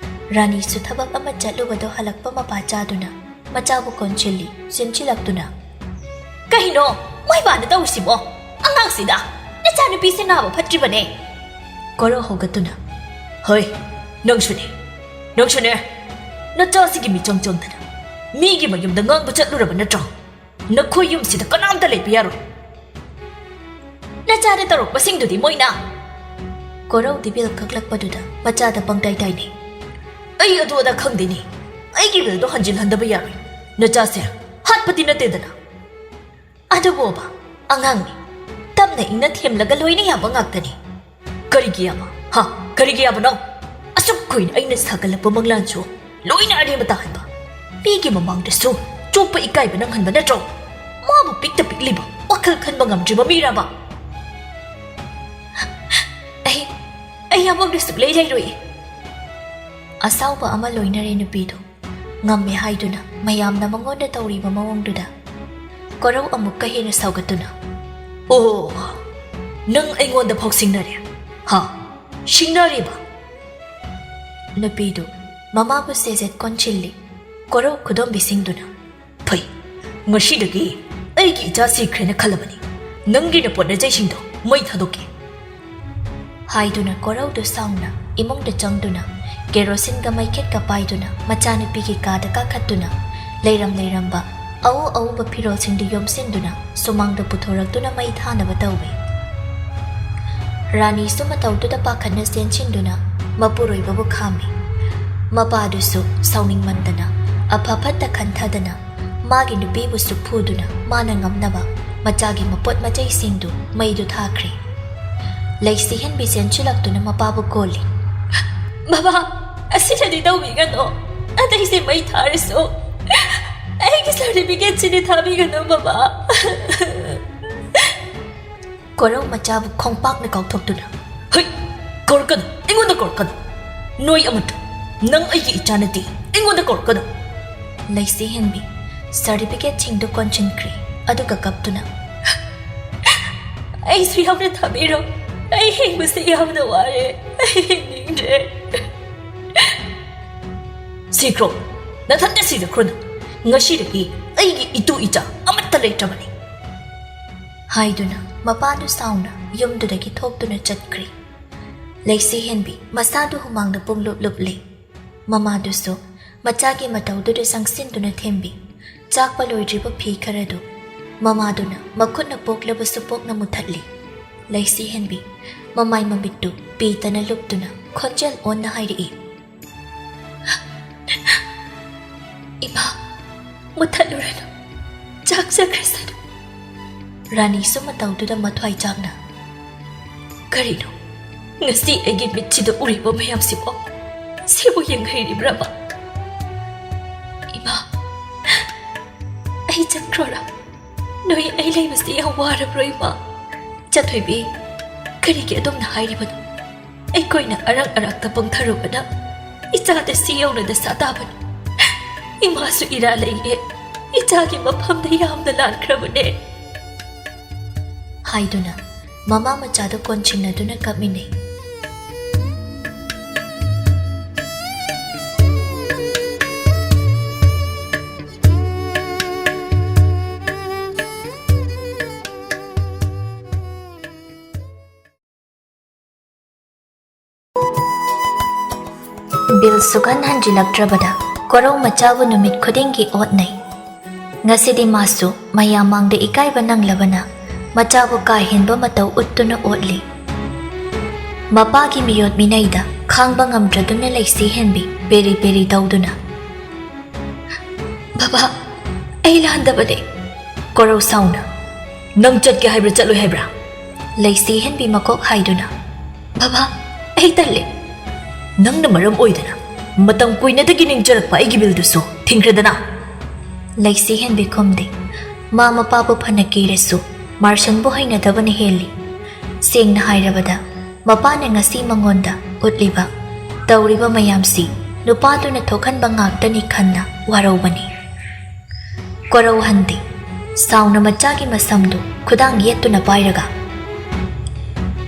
ꯔꯥꯅꯤꯁꯨ ꯊꯕꯛ ꯑꯃ ꯆꯠꯂꯨꯕꯗꯣ ꯍꯜꯂꯛꯄ ꯃꯄꯥ ꯆꯥꯗꯨꯅ ꯃꯆꯥꯕꯨ ꯀꯣꯟꯁꯤꯜꯂꯤ, ꯆꯦꯟꯁꯤꯜꯂꯛꯇꯨꯅ, "ꯀꯩꯅꯣ ꯃꯣꯏꯕꯥꯅ ꯇꯧꯔꯤꯁꯤꯕꯣ? ꯑꯉꯥꯡꯁꯤꯗ!" ꯅꯆꯥꯅꯨꯄꯤꯁꯦ ꯅꯥꯕ ꯐꯠꯇ꯭ꯔꯤꯕꯅꯦ꯫ ꯀꯣꯔꯧ ꯍꯧꯒꯠꯇꯨꯅ, "ꯍꯣꯏ, ꯅꯪꯁꯨꯅꯦ, ꯅꯪꯁꯨꯅꯦ꯫ ꯅꯆꯥꯁꯤꯒꯤ ꯃꯤꯆꯪ ꯆꯪꯗꯅ ꯃꯤꯒꯤ ꯃꯌꯨꯝꯗ ꯉꯥꯡꯕ ꯆꯠꯂꯨꯔꯕ ꯅꯠꯇ꯭ꯔꯣ? ꯅꯈꯣꯏ ꯌꯨꯝꯁꯤꯗ ꯀꯅꯥꯝꯇ ꯂꯩꯕ ꯌꯥꯔꯣꯏ꯫ ꯅꯆꯥꯗ ꯇꯧꯔꯛꯄꯁꯤꯡꯗꯨꯗꯤ ꯃꯣꯏꯅ?" ꯀꯣꯔꯧꯗꯤ ꯕꯦꯜ ꯀꯛꯂꯛꯄꯗꯨꯗ ꯃꯆꯥꯗ ꯄꯪꯇꯥꯏ ꯇꯥꯏꯅꯩ꯫ "ꯑꯩ ꯑꯗꯨ ꯑꯗꯥ ꯈꯪꯗꯦꯅꯦ꯫ ꯑꯩꯒꯤ ꯕꯦꯜꯗꯣ ꯍꯟꯖꯤꯜꯍꯟꯗꯕ ꯌꯥꯔꯣꯏ꯫ ꯅꯆꯥꯁꯦ ꯍꯥꯠꯄꯗꯤ ꯅꯠꯇꯦꯗꯅ?" "ꯑꯗꯨꯕꯨ ꯑꯣꯕ, ꯑꯉꯥꯡꯅꯤ꯫ ꯇꯞꯅ ꯏꯪꯅ ꯊꯦꯝꯂꯒ ꯂꯣꯏꯅ ꯌꯥꯕ ꯉꯥꯛꯇꯅꯤ꯫" "ꯀꯔꯤꯒꯤ ꯌꯥꯕ? ꯍꯥ? ꯀꯔꯤꯒꯤ ꯌꯥꯕꯅꯣ? ꯑꯁꯨꯛ ꯀꯨꯏꯅ ꯑꯩꯅ ꯁꯥꯒꯠꯂꯛꯄ ꯃꯪꯂꯥꯟꯁꯨ ꯂꯣꯏꯅ ꯑꯔꯦꯝꯕ ꯇꯥꯍꯟꯕ꯫ ꯃꯤꯒꯤ ꯃꯃꯥꯡꯗꯁꯨ ꯆꯣꯞꯄ ꯏꯀꯥꯏꯕ ꯅꯪꯍꯟꯕ ꯅꯠꯇ꯭ꯔꯣ? ꯃꯥꯕꯨ ꯄꯤꯛꯇ ꯄꯤꯛꯂꯤꯕ ꯋꯥꯈꯜ ꯈꯟꯕ ꯉꯝꯗ꯭ꯔꯤꯕ ꯃꯤꯔꯕ?" "ꯑꯩ, ꯑꯩ ꯌꯥꯝꯃꯛꯅ ꯁꯨꯛꯂꯩ ꯂꯩꯔꯣꯏ꯫" ꯑꯁꯥꯎꯕ ꯑꯃ ꯂꯣꯏꯅꯔꯦ ꯅꯨꯄꯤꯗꯨ꯫ ꯉꯝꯃꯦ ꯍꯥꯏꯗꯨꯅ ꯃꯌꯥꯝꯅ ꯃꯉꯣꯟꯗ ꯇꯧꯔꯤꯕ ꯃꯑꯣꯡꯗꯨꯗ ꯀꯣꯔꯧ ꯑꯃꯨꯛꯀ ꯍꯦꯟꯅ ꯁꯥꯎꯒꯠꯇꯨꯅ, "ꯑꯣ, ꯅꯪ ꯑꯩꯉꯣꯟꯗ ꯐꯥꯎ ꯁꯤꯡꯅꯔꯦ? ꯍꯥ? ꯁꯤꯡꯅꯔꯦꯕ?" ꯅꯨꯄꯤꯗꯨ ꯃꯃꯥꯕꯨ ꯁꯦꯖꯦꯠ ꯀꯣꯟꯁꯤꯜꯂꯤ꯫ ꯀꯣꯔꯧ ꯈꯨꯗꯣꯝꯕꯤꯁꯤꯡꯗꯨꯅ, "ꯐꯩ, ꯉꯁꯤꯗꯒꯤ ꯑꯩꯒꯤ ꯏꯆꯥ ꯁꯤꯈ꯭ꯔꯦꯅ ꯈꯜꯂꯕꯅꯤ꯫ ꯅꯪꯒꯤ ꯅꯄꯣꯠ ꯅꯆꯩꯁꯤꯡꯗꯣ ꯃꯩ ꯊꯥꯗꯣꯛꯀꯦ꯫" ꯍꯥꯏꯗꯨꯅ ꯀꯣꯔꯧꯗꯨ ꯁꯥꯎꯅ ꯏꯃꯨꯡꯗ ꯆꯪꯗꯨꯅ ꯀꯦꯔꯣꯁꯤꯟꯒ ꯃꯩꯈꯦꯠꯀ ꯄꯥꯏꯗꯨꯅ ꯃꯆꯥꯅꯨꯄꯤꯒꯤ ꯀꯥꯗ ꯀꯥꯈꯠꯇꯨꯅ ꯂꯩꯔꯝ ꯂꯩꯔꯝꯕ ꯑꯎ ꯑꯎꯕ ꯐꯤꯔꯣꯜꯁꯤꯡꯗꯨ ꯌꯣꯝꯁꯤꯟꯗꯨꯅ ꯁꯨꯃꯥꯡꯗ ꯄꯨꯊꯣꯔꯛꯇꯨꯅ ꯃꯩ ꯊꯥꯅꯕ ꯇꯧꯏ꯫ ꯔꯥꯅꯤꯁꯨ ꯃꯇꯧꯗꯨꯗ ꯄꯥꯈꯠꯅ ꯆꯦꯟꯁꯤꯟꯗꯨꯅ ꯃꯄꯨꯔꯣꯏꯕꯕꯨ ꯈꯥꯝꯃꯤ꯫ ꯃꯄꯥꯗꯨꯁꯨ ꯁꯥꯎꯅꯤꯡꯃꯟꯗꯅ ꯑꯐ ꯐꯠꯇ ꯈꯟꯊꯗꯅ ꯃꯥꯒꯤ ꯅꯨꯄꯤꯕꯨꯁꯨ ꯐꯨꯗꯨꯅ ꯃꯥꯅ ꯉꯝꯅꯕ ꯃꯆꯥꯒꯤ ꯃꯄꯣꯠ ꯃꯆꯩꯁꯤꯡꯗꯨ ꯃꯩꯗꯨ ꯊꯥꯈ꯭ꯔꯦ꯫ ꯂꯩꯁꯤꯍꯦꯟꯕꯤ ꯆꯦꯟꯁꯤꯜꯂꯛꯇꯨꯅ ꯃꯄꯥꯕꯨ ꯀꯣꯜꯂꯤ꯫ "ꯕꯕꯥ, ꯑꯁꯤꯅꯗꯤ ꯇꯧꯕꯤꯒꯅꯨ꯫ ꯑꯇꯩꯁꯦ ꯃꯩ ꯊꯥꯔꯁꯨ ꯑꯩꯒꯤ ꯁꯥꯔꯇꯤꯐꯤꯀꯦꯠꯁꯤꯗꯤ ꯊꯥꯕꯤꯒꯅꯨ ꯕꯕꯥ꯫" ꯀꯣꯔꯧ ꯃꯆꯥꯕꯨ ꯈꯣꯡꯄꯥꯛꯅ ꯀꯥꯎꯊꯣꯛꯇꯨꯅ, "ꯍꯩ! ꯀꯧꯔꯛꯀꯅꯨ! ꯑꯩꯉꯣꯟꯗ ꯀꯧꯔꯛꯀꯅꯨ! ꯅꯣꯏ ꯑꯃꯠꯇ! ꯅꯪ ꯑꯩꯒꯤ ꯏꯆꯥ ꯅꯠꯇꯦ! ꯑꯩꯉꯣꯟꯗ ꯀꯧꯔꯛꯀꯅꯨ!" ꯂꯩꯁꯤꯍꯦꯟꯕꯤ ꯁꯥꯔꯇꯤꯐꯤꯀꯦꯠꯁꯤꯡꯗꯨ ꯀꯣꯟꯁꯤꯟꯈ꯭ꯔꯦ꯫ ꯑꯗꯨꯒ ꯀꯞꯇꯨꯅ, "ꯑꯩꯁꯨ ꯌꯥꯎꯅ ꯊꯥꯕꯤꯔꯣ꯫ ꯑꯩ ꯍꯤꯡꯕꯁꯦ ꯌꯥꯝꯅ ꯋꯥꯔꯦ꯫ ꯑꯩ ꯍꯤꯡꯅꯤꯡꯗ꯭ꯔꯦ꯫" "ꯁꯤꯈ꯭ꯔꯣ, ꯅꯊꯟꯇ ꯁꯤꯖꯈ꯭ꯔꯣ ꯅꯪ꯫ ꯉꯁꯤꯗꯒꯤ ꯑꯩꯒꯤ ꯏꯇꯨ ꯏꯆꯥ ꯑꯃꯠꯇ ꯂꯩꯇ꯭ꯔꯕꯅꯤ꯫" ꯍꯥꯏꯗꯨꯅ ꯃꯄꯥꯗꯨ ꯁꯥꯎꯅ ꯌꯨꯝꯗꯨꯗꯒꯤ ꯊꯣꯛꯇꯨꯅ ꯆꯠꯈ꯭ꯔꯦ꯫ ꯂꯩꯁꯤ ꯍꯦꯟꯕꯤ ꯃꯁꯥꯗꯨ ꯍꯨꯃꯥꯡꯗ ꯄꯨꯡꯂꯨꯞ ꯂꯨꯞꯂꯤ꯫ ꯃꯃꯥꯗꯨꯁꯨ ꯃꯆꯥꯒꯤ ꯃꯇꯧꯗꯨꯗ ꯆꯪꯁꯤꯟꯗꯨꯅ ꯊꯦꯝꯕꯤ꯫ ꯆꯥꯛꯄ ꯂꯣꯏꯗ꯭ꯔꯤꯕ ꯐꯤ ꯈꯔꯗꯨ ꯃꯃꯥꯗꯨꯅ ꯃꯈꯨꯠꯅ ꯄꯣꯛꯂꯕꯁꯨ ꯄꯣꯛꯅ ꯃꯨꯊꯠꯂꯤ꯫ ꯂꯩꯁꯤ ꯍꯦꯟꯕꯤ ꯃꯃꯥꯏ ꯃꯃꯤꯠꯇꯨ ꯄꯤꯇꯅ ꯂꯨꯞꯇꯨꯅ ꯈꯣꯟꯖꯦꯜ ꯑꯣꯟꯅ ꯍꯥꯏꯔꯛꯏ, "ꯏꯃꯥ, ꯃꯨꯊꯠꯂꯨꯔꯅꯨ, ꯆꯥꯛ ꯆꯪꯈ꯭ꯔꯁꯅꯨ꯫" ꯔꯥꯅꯤꯁꯨ ꯃꯇꯧꯗꯨꯗ ꯃꯊ꯭ꯋꯥꯏ ꯆꯥꯛꯅ, "ꯀꯔꯤꯅꯣ ꯉꯁꯤ ꯑꯩꯒꯤ ꯃꯤꯠꯁꯤꯗ ꯎꯔꯤꯕ ꯃꯌꯥꯝꯁꯤꯕꯣ? ꯁꯤꯕꯨ ꯌꯦꯡꯍꯩꯔꯤꯕ꯭ꯔꯕ? ꯏꯃꯥ, ꯑꯩ ꯆꯠꯈ꯭ꯔꯣꯔꯥ? ꯅꯣꯏ ꯑꯩ ꯂꯩꯕꯁꯤ ꯌꯥꯝ ꯋꯥꯔꯕ꯭ꯔꯣ, ꯏꯃꯥ?" "ꯏꯆꯥꯊꯣꯏꯕꯤ, ꯀꯔꯤꯒꯤ ꯑꯗꯨꯝꯅ ꯍꯥꯏꯔꯤꯕꯅꯣ? ꯑꯩꯈꯣꯏꯅ ꯑꯔꯛ ꯑꯔꯛꯇ ꯄꯪꯊꯔꯨꯕꯅ ꯏꯆꯥꯗ ꯁꯤ ꯌꯧꯅ ꯗꯁꯥ ꯇꯥꯕꯅꯤ꯫ ꯏꯃꯥꯁꯨ ꯏꯔꯥ ꯂꯩꯌꯦ꯫ ꯏꯆꯥꯒꯤ ꯃꯐꯝꯗ ꯌꯥꯝꯅ ꯂꯥꯟꯈ꯭ꯔꯕꯅꯦ꯫" ꯍꯥꯏꯗꯨꯅ ꯃꯃꯥ ꯃꯆꯥꯗꯨ ꯀꯣꯟꯁꯤꯟꯅꯗꯨꯅ ꯀꯞꯃꯤꯟꯅꯩ꯫ ꯕꯤꯜ ꯁꯨꯛꯍꯟ ꯍꯟꯖꯤꯜꯂꯛꯇ꯭ꯔꯕꯗ ꯀꯣꯔꯧ ꯃꯆꯥꯕꯨ ꯅꯨꯃꯤꯠ ꯈꯨꯗꯤꯡꯒꯤ ꯑꯣꯠꯅꯩ꯫ ꯉꯁꯤꯗꯤ ꯃꯥꯁꯨ ꯃꯌꯥꯝ ꯃꯥꯡꯗ ꯏꯀꯥꯏꯕ ꯅꯪꯂꯕꯅ ꯃꯆꯥꯕꯨ ꯀꯥ ꯍꯦꯟꯕ ꯃꯇꯧ ꯎꯠꯇꯨꯅ ꯑꯣꯠꯂꯤ꯫ ꯃꯄꯥꯒꯤ ꯃꯤꯑꯣꯠ ꯃꯤꯅꯩꯗ ꯈꯥꯡꯕ ꯉꯝꯗ꯭ꯔꯗꯨꯅ ꯂꯩꯁꯤ ꯍꯦꯟꯕꯤ ꯄꯦꯔꯤ ꯄꯦꯔꯤ ꯇꯧꯗꯨꯅ, "ꯕꯕꯥ, ꯑꯩ ꯂꯥꯟꯗꯕꯅꯦ꯫" ꯀꯣꯔꯧ ꯁꯥꯎꯅ, "ꯅꯪ ꯆꯠꯀꯦ ꯍꯥꯏꯕ꯭ꯔꯥ, ꯆꯠꯂꯣꯏ ꯍꯥꯏꯕ꯭ꯔꯥ?" ꯂꯩꯁꯤ ꯍꯦꯟꯕꯤ ꯃꯀꯣꯛ ꯍꯥꯏꯗꯨꯅ, "ꯕꯕꯥ, ꯑꯩ ꯇꯜꯂꯦ꯫" "ꯅꯪꯅ ꯃꯔꯝ ꯑꯣꯏꯗꯅ ꯃꯇꯝ ꯀꯨꯏꯅꯗꯒꯤ ꯅꯤꯡꯖꯔꯛꯄ ꯑꯩꯒꯤ ꯕꯤꯜꯗꯨꯁꯨ ꯊꯤꯡꯈ꯭ꯔꯦꯗꯅ?" ꯂꯩꯁꯤ ꯍꯦꯟꯕꯤ ꯈꯨꯝꯗꯦ꯫ ꯃꯥ ꯃꯄꯥꯕꯨ ꯐꯅ ꯀꯤꯔꯁꯨ ꯃꯥꯔꯁꯟꯕꯨ ꯍꯩꯅꯗꯕꯅ ꯍꯦꯜꯂꯤ꯫ ꯁꯦꯡꯅ ꯍꯥꯏꯔꯕꯗ, ꯃꯄꯥꯅ ꯉꯁꯤ ꯃꯉꯣꯟꯗ ꯎꯠꯂꯤꯕ, ꯇꯧꯔꯤꯕ ꯃꯌꯥꯝꯁꯤ ꯅꯨꯄꯥꯗꯨꯅ ꯊꯣꯛꯍꯟꯕ ꯉꯥꯛꯇꯅꯤ ꯈꯟꯅ ꯋꯥꯔꯧꯕꯅꯤ꯫ ꯀꯣꯔꯧ ꯍꯟꯗꯦ꯫ ꯁꯥꯎꯅ ꯃꯆꯥꯒꯤ ꯃꯁꯝꯗꯨ ꯈꯨꯗꯥꯡ ꯌꯦꯠꯇꯨꯅ ꯄꯥꯏꯔꯒ,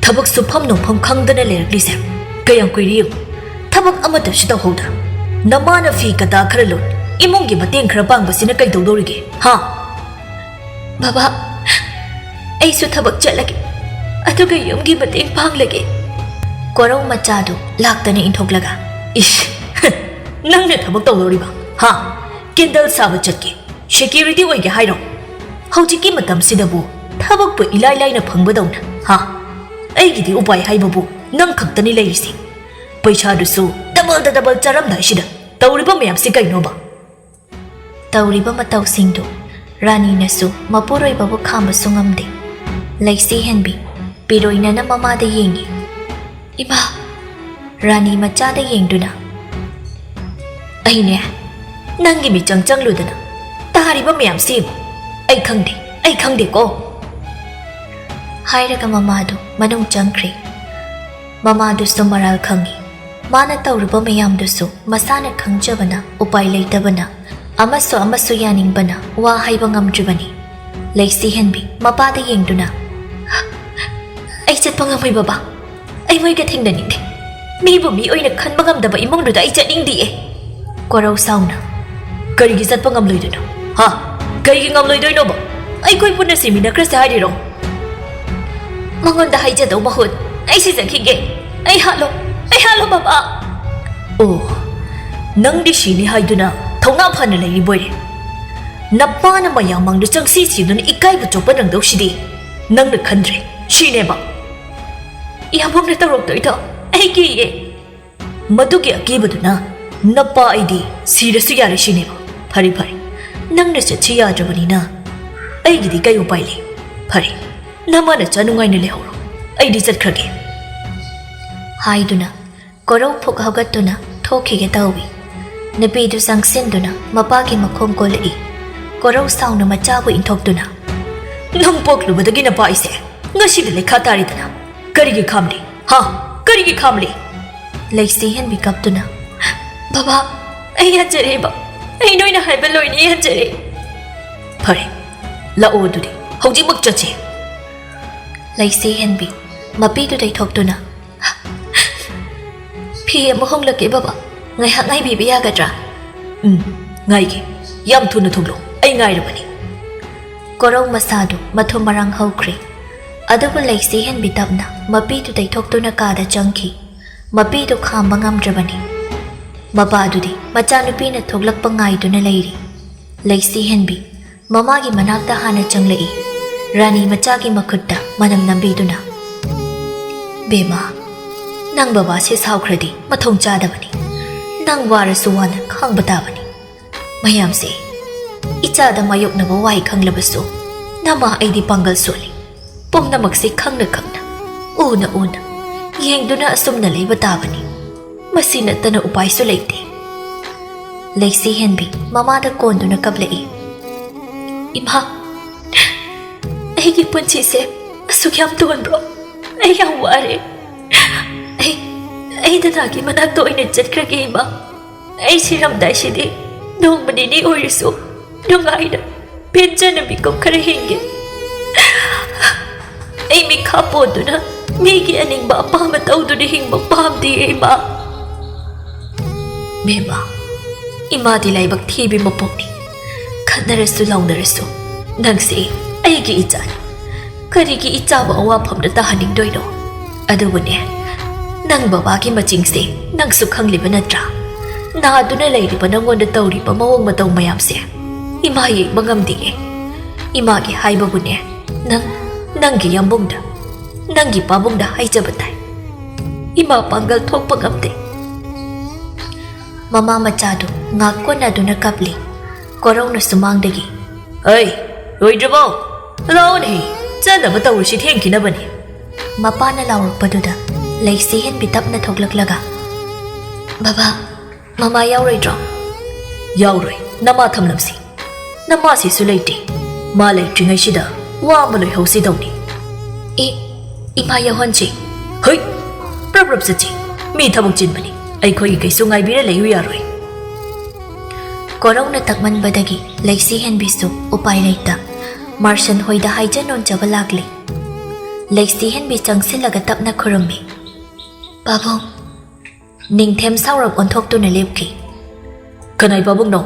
"ꯊꯕꯛ ꯁꯨꯐꯝ ꯅꯣꯝꯐꯝ ꯈꯪꯗꯅ ꯂꯩꯔꯛꯂꯤꯁꯦ ꯀꯌꯥꯝ ꯀꯨꯏꯔꯦ ꯌꯦꯡꯉꯨ꯫ ꯊꯕꯛ ꯑꯃꯠꯇꯁꯨ ꯇꯧꯍꯧꯗ꯫ ꯅꯃꯥꯅ ꯐꯤ ꯀꯇꯥ ꯈꯔ ꯂꯣꯟ, ꯏꯃꯨꯡꯒꯤ ꯃꯇꯦꯡ ꯈꯔ ꯄꯥꯡꯕꯁꯤꯅ ꯀꯩꯗꯧꯗꯧꯔꯤꯒꯦ, ꯍꯥ?" "ꯕꯕꯥ, ꯑꯩꯁꯨ ꯊꯕꯛ ꯆꯠꯂꯒꯦ, ꯑꯗꯨꯒ ꯌꯨꯝꯒꯤ ꯃꯇꯦꯡ ꯄꯥꯡꯂꯒꯦ꯫ ꯀꯣꯔꯧ ꯃꯆꯥꯗꯨ ꯂꯥꯛꯇꯅ ꯏꯟꯊꯣꯛꯂꯒ, "ꯏꯁ, ꯅꯪꯅ ꯊꯕꯛ ꯇꯧꯗꯧꯔꯤꯕ? ꯍꯥ? ꯀꯦꯟꯗꯜ ꯁꯥꯕ ꯆꯠꯀꯦ, ꯁꯦꯀ꯭ꯌꯨꯔꯤꯇꯤ ꯑꯣꯏꯒꯦ ꯍꯥꯏꯔꯣ? ꯍꯧꯖꯤꯛꯀꯤ ꯃꯇꯝꯁꯤꯗꯕꯨ ꯊꯕꯛꯄꯨ ꯏꯂꯥꯏ ꯂꯥꯏꯅ ꯐꯪꯕꯗꯧꯅ, ꯍꯥ? ꯑꯩꯒꯤꯗꯤ ꯎꯄꯥꯏ ꯍꯥꯏꯕꯕꯨ ꯅꯪ ꯈꯛꯇꯅꯤ ꯂꯩꯔꯤꯁꯦ꯫ ꯄꯩꯁꯥꯗꯨꯁꯨ ꯗꯕꯜꯗ ꯗꯕꯜ ꯆꯥꯔꯝꯗꯥꯏꯁꯤꯗ ꯇꯧꯔꯤꯕ ꯃꯌꯥꯝꯁꯤ ꯀꯩꯅꯣꯕ?" ꯇꯧꯔꯤꯕ ꯃꯇꯧꯁꯤꯡꯗꯨ ꯔꯥꯅꯤꯅꯁꯨ ꯃꯄꯨꯔꯣꯏꯕꯕꯨ ꯈꯥꯝꯕꯁꯨ ꯉꯝꯗꯦ꯫ ꯂꯩꯁꯤ ꯍꯦꯟꯕꯤ ꯄꯤꯔꯣꯏꯅꯅ ꯃꯃꯥꯗ ꯌꯦꯡꯉꯤ꯫ "ꯏꯃꯥ!" ꯔꯥꯅꯤ ꯃꯆꯥꯗ ꯌꯦꯡꯗꯨꯅ, "ꯑꯩꯅꯦ, ꯅꯪꯒꯤ ꯃꯤꯆꯪ ꯆꯪꯂꯨꯗꯅ ꯇꯥꯔꯤꯕ ꯃꯌꯥꯝꯁꯤ ꯑꯩ ꯈꯪꯗꯦ, ꯑꯩ ꯈꯪꯗꯦꯀꯣ!" ꯍꯥꯏꯔꯒ ꯃꯃꯥꯗꯨ ꯃꯅꯨꯡ ꯆꯪꯈ꯭ꯔꯦ꯫ ꯃꯃꯥꯗꯨꯁꯨ ꯃꯔꯥꯜ ꯈꯪꯏ꯫ ꯃꯥꯅ ꯇꯧꯔꯨꯕ ꯃꯌꯥꯝꯗꯨꯁꯨ ꯃꯁꯥꯅ ꯈꯪꯖꯕꯅ, ꯎꯄꯥꯏ ꯂꯩꯇꯕꯅ, ꯑꯃꯁꯨ ꯑꯃꯁꯨ ꯌꯥꯅꯤꯡꯕꯅ ꯋꯥ ꯍꯥꯏꯕ ꯉꯝꯗ꯭ꯔꯤꯕꯅꯤ꯫ ꯂꯩꯁꯤ ꯍꯦꯟꯕꯤ ꯃꯄꯥꯗ ꯌꯦꯡꯗꯨꯅ, "ꯑꯩ ꯆꯠꯄ ꯉꯝꯃꯣꯏ ꯕꯕꯥ, ꯑꯩ ꯃꯣꯏꯒ ꯊꯦꯡꯅꯅꯤꯡꯗꯦ꯫ ꯃꯤꯕꯨ ꯃꯤ ꯑꯣꯏꯅ ꯈꯟꯕ ꯉꯝꯗꯕ ꯏꯃꯨꯡꯗꯨꯗ ꯑꯩ ꯆꯠꯅꯤꯡꯗꯤꯌꯦ꯫" ꯀꯣꯔꯧ ꯁꯥꯎꯅ, "ꯀꯔꯤꯒꯤ ꯆꯠꯄ ꯉꯝꯂꯣꯏꯗꯣꯏꯅꯣ? ꯍꯥ? ꯀꯔꯤꯒꯤ ꯉꯝꯂꯣꯏꯗꯣꯏꯅꯣꯕ? ꯑꯩꯈꯣꯏ ꯄꯨꯟꯅ ꯁꯤꯃꯤꯟꯅꯈ꯭ꯔꯁꯦ ꯍꯥꯏꯔꯤꯔꯣ?" "ꯃꯉꯣꯟꯗ ꯍꯥꯏꯖꯗꯧ ꯃꯍꯨꯠ ꯑꯩ ꯁꯤꯖꯈꯤꯒꯦ꯫ ꯑꯩ ꯍꯥꯠꯂꯣ, ꯑꯩ ꯍꯥꯠꯂꯣ ꯕꯕꯥ!" "ꯑꯣ, ꯅꯪꯗꯤ ꯁꯤꯅꯤ ꯍꯥꯏꯗꯨꯅ ꯊꯧꯅꯥ ꯐꯅ ꯂꯩꯔꯤꯕꯣꯏꯔꯦ꯫ ꯅꯄꯥꯅ ꯃꯌꯥꯝ ꯃꯥꯡꯗ ꯆꯪꯁꯤ ꯁꯤꯗꯨꯅ ꯏꯀꯥꯏꯕ ꯆꯣꯞꯄ ꯅꯪꯗꯧꯁꯤꯗꯤ ꯅꯪꯅ ꯈꯟꯗ꯭ꯔꯦ, ꯁꯤꯅꯦꯕ?" "ꯏꯌꯥꯝꯕꯧꯅ ꯇꯧꯔꯛꯇꯣꯏꯗꯣ ꯑꯩ ꯀꯤꯌꯦ꯫" "ꯃꯗꯨꯒꯤ ꯑꯀꯤꯕꯗꯨꯅ ꯅꯄꯥ ꯑꯩꯗꯤ ꯁꯤꯔꯁꯨ ꯌꯥꯔꯦ ꯁꯤꯅꯦꯕ? ꯐꯔꯦ, ꯐꯔꯦ, ꯅꯪꯅ ꯆꯠꯁꯤ ꯌꯥꯗ꯭ꯔꯕꯅꯤꯅ ꯑꯩꯒꯤꯗꯤ ꯀꯩ ꯎꯄꯥꯏ ꯂꯩ? ꯐꯔꯦ, ꯅꯃꯥ ꯅꯆꯥ ꯅꯨꯡꯉꯥꯏꯅ ꯂꯩꯍꯧꯔꯣ, ꯑꯩꯗꯤ ꯆꯠꯈ꯭ꯔꯒꯦ꯫" ꯍꯥꯏꯗꯨꯅ ꯀꯣꯔꯧ ꯐꯨꯛ ꯍꯧꯒꯠꯇꯨꯅ ꯊꯣꯛꯈꯤꯒꯦ ꯇꯧꯏ꯫ ꯅꯨꯄꯤꯗꯨ ꯆꯪꯁꯤꯟꯗꯨꯅ ꯃꯄꯥꯒꯤ ꯃꯈꯣꯡ ꯀꯣꯜꯂꯛꯏ꯫ ꯀꯣꯔꯧ ꯁꯥꯎꯅ ꯃꯆꯥꯕꯨ ꯏꯟꯊꯣꯛꯇꯨꯅ, "ꯅꯪ ꯄꯣꯛꯂꯨꯕꯗꯒꯤ ꯅꯄꯥ ꯑꯩꯁꯦ ꯉꯁꯤꯗꯤ ꯂꯩꯈꯥ ꯇꯥꯔꯦꯗꯅ꯫ ꯀꯔꯤꯒꯤ ꯈꯥꯝꯂꯤ? ꯍꯥ? ꯀꯔꯤꯒꯤ ꯈꯥꯝꯂꯤ?" ꯂꯩꯁꯤ ꯍꯦꯟꯕꯤ ꯀꯞꯇꯨꯅ, "ꯕꯕꯥ, ꯑꯩ ꯍꯟꯖꯔꯦꯕ꯫ ꯑꯩ ꯅꯣꯏꯅ ꯍꯥꯏꯕ ꯂꯣꯏꯅ ꯍꯟꯖꯔꯦ꯫" "ꯐꯔꯦ, ꯂꯥꯛꯑꯣ ꯑꯗꯨꯗꯤ, ꯍꯧꯖꯤꯛꯃꯛ ꯆꯠꯁꯦ꯫" ꯂꯩꯁꯤ ꯍꯦꯟꯕꯤ ꯃꯄꯤꯗꯨ ꯇꯩꯊꯣꯛꯇꯨꯅ, "ꯐꯤ ꯑꯃ ꯍꯣꯡꯂꯛꯀꯦ ꯕꯕꯥ, ꯉꯥꯏꯍꯥꯛ ꯉꯥꯏꯕꯤꯕ ꯌꯥꯒꯗ꯭ꯔꯥ?" "ꯎꯝ, ꯉꯥꯏꯒꯦ꯫ ꯌꯥꯝ ꯊꯨꯅ ꯊꯣꯛꯂꯛꯑꯣ, ꯑꯩ ꯉꯥꯏꯔꯕꯅꯤ꯫" ꯀꯣꯔꯧ ꯃꯁꯥꯗꯨ ꯃꯊꯨꯝ ꯃꯔꯥꯡ ꯍꯧꯈ꯭ꯔꯦ꯫ ꯑꯗꯨꯕꯨ ꯂꯩꯁꯤ ꯍꯦꯟꯕꯤ ꯇꯞꯅ ꯃꯄꯤꯗꯨ ꯇꯩꯊꯣꯛꯇꯨꯅ ꯀꯥꯗ ꯆꯪꯈꯤ꯫ ꯃꯄꯤꯗꯨ ꯈꯥꯝꯕ ꯉꯝꯗ꯭ꯔꯕꯅꯤ꯫ ꯃꯄꯥꯗꯨꯗꯤ ꯃꯆꯥꯅꯨꯄꯤꯅ ꯊꯣꯛꯂꯛꯄ ꯉꯥꯏꯗꯨꯅ ꯂꯩꯔꯤ꯫ ꯂꯩꯁꯤ ꯍꯦꯟꯕꯤ ꯃꯃꯥꯒꯤ ꯃꯅꯥꯛꯇ ꯍꯥꯟꯅ ꯆꯪꯂꯛꯏ꯫ ꯔꯥꯅꯤ ꯃꯆꯥꯒꯤ ꯃꯈꯨꯠꯇ ꯃꯅꯝ ꯅꯝꯕꯤꯗꯨꯅ, "ꯕꯦꯝꯃ, ꯅꯪ ꯕꯕꯥꯁꯦ ꯁꯥꯎꯈ꯭ꯔꯗꯤ ꯃꯊꯣꯡ ꯆꯥꯗꯕꯅꯤ꯫ ꯅꯪ ꯋꯥꯔꯁꯨ ꯋꯥꯅ ꯈꯥꯡꯕ ꯇꯥꯕꯅꯤ꯫ ꯃꯌꯥꯝꯁꯦ ꯏꯆꯥꯗ ꯃꯥꯌꯣꯛꯅꯕ ꯋꯥꯍꯩ ꯈꯪꯂꯕꯁꯨ, ꯅꯃꯥ ꯑꯩꯗꯤ ꯄꯥꯡꯒꯜ ꯁꯣꯜꯂꯤ꯫ ꯄꯨꯝꯅꯃꯛꯁꯦ ꯈꯪꯅ ꯈꯪꯅ, ꯎꯅ ꯎꯅ, ꯌꯦꯡꯗꯨꯅ ꯑꯁꯨꯝꯅ ꯂꯩꯕ ꯇꯥꯕꯅꯤ꯫ ꯃꯁꯤ ꯅꯠꯇꯅ ꯎꯄꯥꯏꯁꯨ ꯂꯩꯇꯦ꯫" ꯂꯩꯁꯤ ꯍꯦꯟꯕꯤ ꯃꯃꯥꯗ ꯀꯣꯟꯗꯨꯅ ꯀꯞꯂꯛꯏ꯫ "ꯏꯃꯥ, ꯑꯩꯒꯤ ꯄꯨꯟꯁꯤꯁꯦ ꯑꯁꯨꯛ ꯌꯥꯝ ꯇꯣꯟꯕ꯭ꯔꯣ? ꯑꯩ ꯌꯥꯝ ꯋꯥꯔꯦ꯫ ꯑꯩ, ꯑꯩ ꯗꯗꯥꯒꯤ ꯃꯅꯥꯛꯇ ꯑꯣꯏꯅ ꯆꯠꯈ꯭ꯔꯒꯦ, ꯏꯃꯥ꯫ ꯑꯩ ꯁꯤꯔꯝꯗꯥꯏꯁꯤꯗꯤ ꯅꯣꯡꯃ ꯅꯤꯅꯤ ꯑꯣꯏꯔꯁꯨ ꯅꯨꯡꯉꯥꯏꯅ ꯄꯦꯟꯖꯅ ꯃꯤꯀꯨꯞ ꯈꯔ ꯍꯤꯡꯒꯦ꯫ ꯑꯩ ꯃꯤꯈꯥ ꯄꯣꯟꯗꯨꯅ ꯃꯤꯒꯤ ꯑꯅꯤꯡꯕ ꯑꯄꯥꯝꯕ ꯇꯧꯗꯨꯅ ꯍꯤꯡꯕ ꯄꯥꯝꯗꯤꯌꯦ, ꯏꯃꯥ꯫" "ꯕꯦꯝꯃ, ꯏꯃꯥꯗꯤ ꯂꯥꯏꯕꯛ ꯊꯤꯕꯤ ꯃꯄꯣꯛꯅꯤ꯫ ꯈꯠꯅꯔꯁꯨ ꯂꯥꯎꯅꯔꯁꯨ ꯅꯪꯁꯦ ꯑꯩꯒꯤ ꯏꯆꯥꯅꯤ꯫ ꯀꯔꯤꯒꯤ ꯏꯆꯥꯕꯨ ꯑꯋꯥꯐꯝꯗ ꯇꯥꯍꯟꯅꯤꯡꯗꯣꯏꯅꯣ? ꯑꯗꯨꯕꯨꯅꯦ, ꯅꯪ ꯕꯕꯥꯒꯤ ꯃꯆꯤꯡꯁꯦ ꯅꯪꯁꯨ ꯈꯪꯂꯤꯕ ꯅꯠꯇ꯭ꯔꯥ? ꯅꯥꯗꯨꯅ ꯂꯩꯔꯤꯕ ꯅꯪꯉꯣꯟꯗ ꯇꯧꯔꯤꯕ ꯃꯑꯣꯡ ꯃꯇꯧ ꯃꯌꯥꯝꯁꯦ ꯏꯃꯥ ꯌꯦꯡꯕ ꯉꯝꯗꯤꯌꯦ꯫ ꯏꯃꯥꯒꯤ ꯍꯥꯏꯕꯕꯨꯅꯦ, ꯅꯪ, ꯅꯪꯒꯤ ꯌꯥꯝꯕꯨꯡꯗ, ꯅꯪꯒꯤ ꯄꯥꯕꯨꯡꯗ ꯍꯥꯏꯖꯕ ꯇꯥꯏ꯫ ꯏꯃꯥ ꯄꯥꯡꯒꯜ ꯊꯣꯛꯄ ꯉꯝꯗꯦ꯫" ꯃꯃꯥ ꯃꯆꯥꯗꯨ ꯉꯥꯛ ꯀꯣꯟꯅꯗꯨꯅ ꯀꯞꯂꯤ꯫ ꯀꯣꯔꯧꯅ ꯁꯨꯃꯥꯡꯗꯒꯤ, "ꯍꯩ, ꯂꯣꯏꯗ꯭ꯔꯤꯕꯣ? ꯂꯥꯛꯑꯣꯅꯦ, ꯆꯠꯅꯕ ꯇꯧꯔꯨꯁꯤ, ꯊꯦꯡꯈꯤꯅꯕꯅꯤ꯫" ꯃꯄꯥꯅ ꯂꯥꯎꯔꯛꯄꯗꯨꯗ ꯂꯩꯁꯤ ꯍꯦꯟꯕꯤ ꯇꯞꯅ ꯊꯣꯛꯂꯛꯂꯒ, "ꯕꯕꯥ, ꯃꯃꯥ ꯌꯥꯎꯔꯣꯏꯗ꯭ꯔꯣ?" "ꯌꯥꯎꯔꯣꯏ, ꯅꯃꯥ ꯊꯝꯂꯝꯁꯤ꯫ ꯅꯃꯥꯁꯤꯁꯨ ꯂꯩꯇꯦ꯫ ꯃꯥ ꯂꯩꯇ꯭ꯔꯤꯉꯩꯁꯤꯗ ꯋꯥ ꯑꯃ ꯂꯣꯏꯍꯧꯁꯤꯗꯧꯅꯤ꯫" "ꯑꯦ, ꯏꯃꯥ ꯌꯥꯎꯍꯟꯁꯤ꯫" "ꯍꯨꯏ! ꯄ꯭ꯔꯞ ꯄ꯭ꯔꯞ ꯆꯠꯁꯤ꯫ ꯃꯤ ꯊꯕꯛ ꯆꯤꯟꯕꯅꯤ꯫ ꯑꯩꯈꯣꯏꯒꯤ ꯀꯩꯁꯨ ꯉꯥꯏꯕꯤꯔ ꯂꯩꯌꯨ ꯌꯥꯔꯣꯏ꯫" ꯀꯣꯔꯧꯅ ꯇꯛꯃꯟꯕꯗꯒꯤ ꯂꯩꯁꯤ ꯍꯦꯟꯕꯤꯁꯨ ꯎꯄꯥꯏ ꯂꯩꯇ ꯃꯥꯔꯁꯟ ꯍꯣꯏꯗ ꯍꯥꯏꯖ ꯅꯣꯟꯖꯕ ꯂꯥꯛꯂꯤ꯫ ꯂꯩꯁꯤ ꯍꯦꯟꯕꯤ ꯆꯪꯁꯤꯜꯂꯒ ꯇꯞꯅ ꯈꯨꯔꯨꯝꯃꯤ꯫ "ꯄꯥꯕꯨꯡ꯫" ꯅꯤꯡꯊꯦꯝ ꯁꯥꯎꯔꯞ ꯑꯣꯟꯊꯣꯛꯇꯨꯅ ꯂꯦꯞꯈꯤ꯫ "ꯀꯅꯥꯏ ꯄꯥꯕꯨꯡꯅꯣ?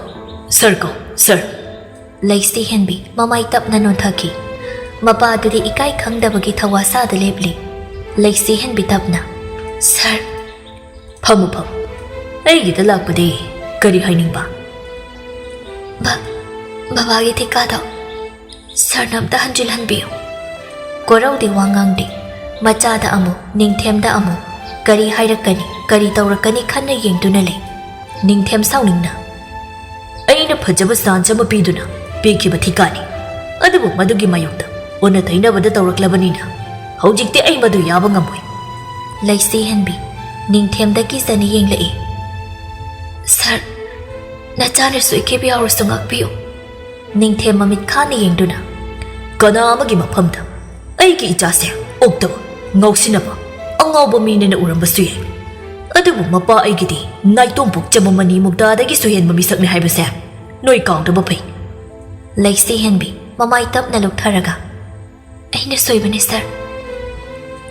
ꯁꯔ ꯀꯧ, ꯁꯔ꯫" ꯂꯩꯁꯤ ꯍꯦꯟꯕꯤ ꯃꯃꯥꯏ ꯇꯞꯅ ꯅꯣꯟꯊꯈꯤ꯫ ꯃꯄꯥꯗꯨꯗꯤ ꯏꯀꯥꯏ ꯈꯪꯗꯕꯒꯤ ꯊꯋꯥ ꯁꯥꯗ ꯂꯦꯞꯂꯤ꯫ ꯂꯩꯁꯤ ꯍꯦꯟꯕꯤ ꯇꯞꯅ, "ꯁꯥꯔ"꯫ "ꯐꯝꯃꯨ, ꯐꯝꯃꯨ꯫ ꯑꯩꯒꯤꯗ ꯂꯥꯛꯄꯗꯤ ꯀꯔꯤ ꯍꯥꯏꯅꯤꯡꯕ?" "ꯕ-, ꯕꯕꯥꯒꯤ ꯊꯤꯀꯥꯗꯣ ꯁꯥꯔꯅ ꯑꯝꯇ ꯍꯟꯖꯤꯜꯍꯟꯕꯤꯌꯨ"꯫ ꯀꯣꯔꯧꯗꯤ ꯋꯥ ꯉꯥꯡꯗꯦ꯫ ꯃꯆꯥꯗ ꯑꯃꯨꯛ, ꯅꯤꯡꯊꯦꯝꯗ ꯑꯃꯨꯛ꯫ ꯀꯔꯤ ꯍꯥꯏꯔꯛꯀꯅꯤ, ꯀꯔꯤ ꯇꯧꯔꯛꯀꯅꯤ ꯈꯟꯅ ꯌꯦꯡꯗꯨꯅ ꯂꯩ꯫ ꯅꯤꯡꯊꯦꯝ ꯁꯥꯎꯅꯤꯡꯅ, "ꯑꯩꯅ ꯐꯖꯕ ꯆꯥꯟꯁ ꯑꯃ ꯄꯤꯗꯨꯅ ꯄꯤꯈꯤꯕ ꯊꯤꯀꯥꯅꯤ꯫ ꯑꯗꯨꯕꯨ ꯃꯗꯨꯒꯤ ꯃꯥꯌꯣꯛꯇ ꯑꯣꯟꯅ ꯇꯩꯅꯕꯗ ꯇꯧꯔꯛꯂꯕꯅꯤꯅ ꯍꯧꯖꯤꯛꯇꯤ ꯑꯩ ꯃꯗꯨ ꯌꯥꯕ ꯉꯝꯃꯣꯏ"꯫ ꯂꯩꯁꯤ ꯍꯦꯟꯕꯤ ꯅꯤꯡꯊꯦꯝꯗ ꯀꯤꯖꯅ ꯌꯦꯡꯂꯛꯏ꯫ "ꯁꯥꯔ, ꯅꯆꯥꯅ ꯁꯣꯏꯈꯤꯕ ꯌꯥꯎꯔꯁꯨ ꯉꯥꯛꯄꯤꯌꯨ"꯫ ꯅꯤꯡꯊꯦꯝ ꯃꯃꯤꯠ ꯈꯥꯅ ꯌꯦꯡꯗꯨꯅ, "ꯀꯅꯥ ꯑꯃꯒꯤ ꯃꯐꯝꯗ ꯑꯩꯒꯤ ꯏꯆꯥꯁꯦ ꯑꯣꯛꯇꯕ, ꯉꯥꯎꯁꯤꯟꯅꯕ, ꯑꯉꯥꯎꯕ ꯃꯤꯅꯦꯅ ꯎꯔꯝꯕꯁꯨ ꯌꯥꯏ꯫ ꯑꯗꯨꯕꯨ ꯃꯄꯥ ꯑꯩꯒꯤꯗꯤ ꯅꯥꯏꯇꯣꯝ ꯄꯣꯛꯆꯕ ꯃꯅꯤ ꯃꯨꯛꯇꯥꯗꯒꯤꯁꯨ ꯍꯦꯟꯕ ꯃꯤꯁꯛꯅꯤ ꯍꯥꯏꯕꯁꯦ ꯅꯣꯏ ꯀꯥꯎꯗꯕ ꯐꯩ"꯫ ꯂꯩꯁꯤ ꯍꯦꯟꯕꯤ ꯃꯃꯥꯏ ꯇꯞꯅ ꯂꯨꯞꯊꯔꯒ, "ꯑꯩꯅ ꯁꯣꯏꯕꯅꯤ, ꯁꯥꯔ"꯫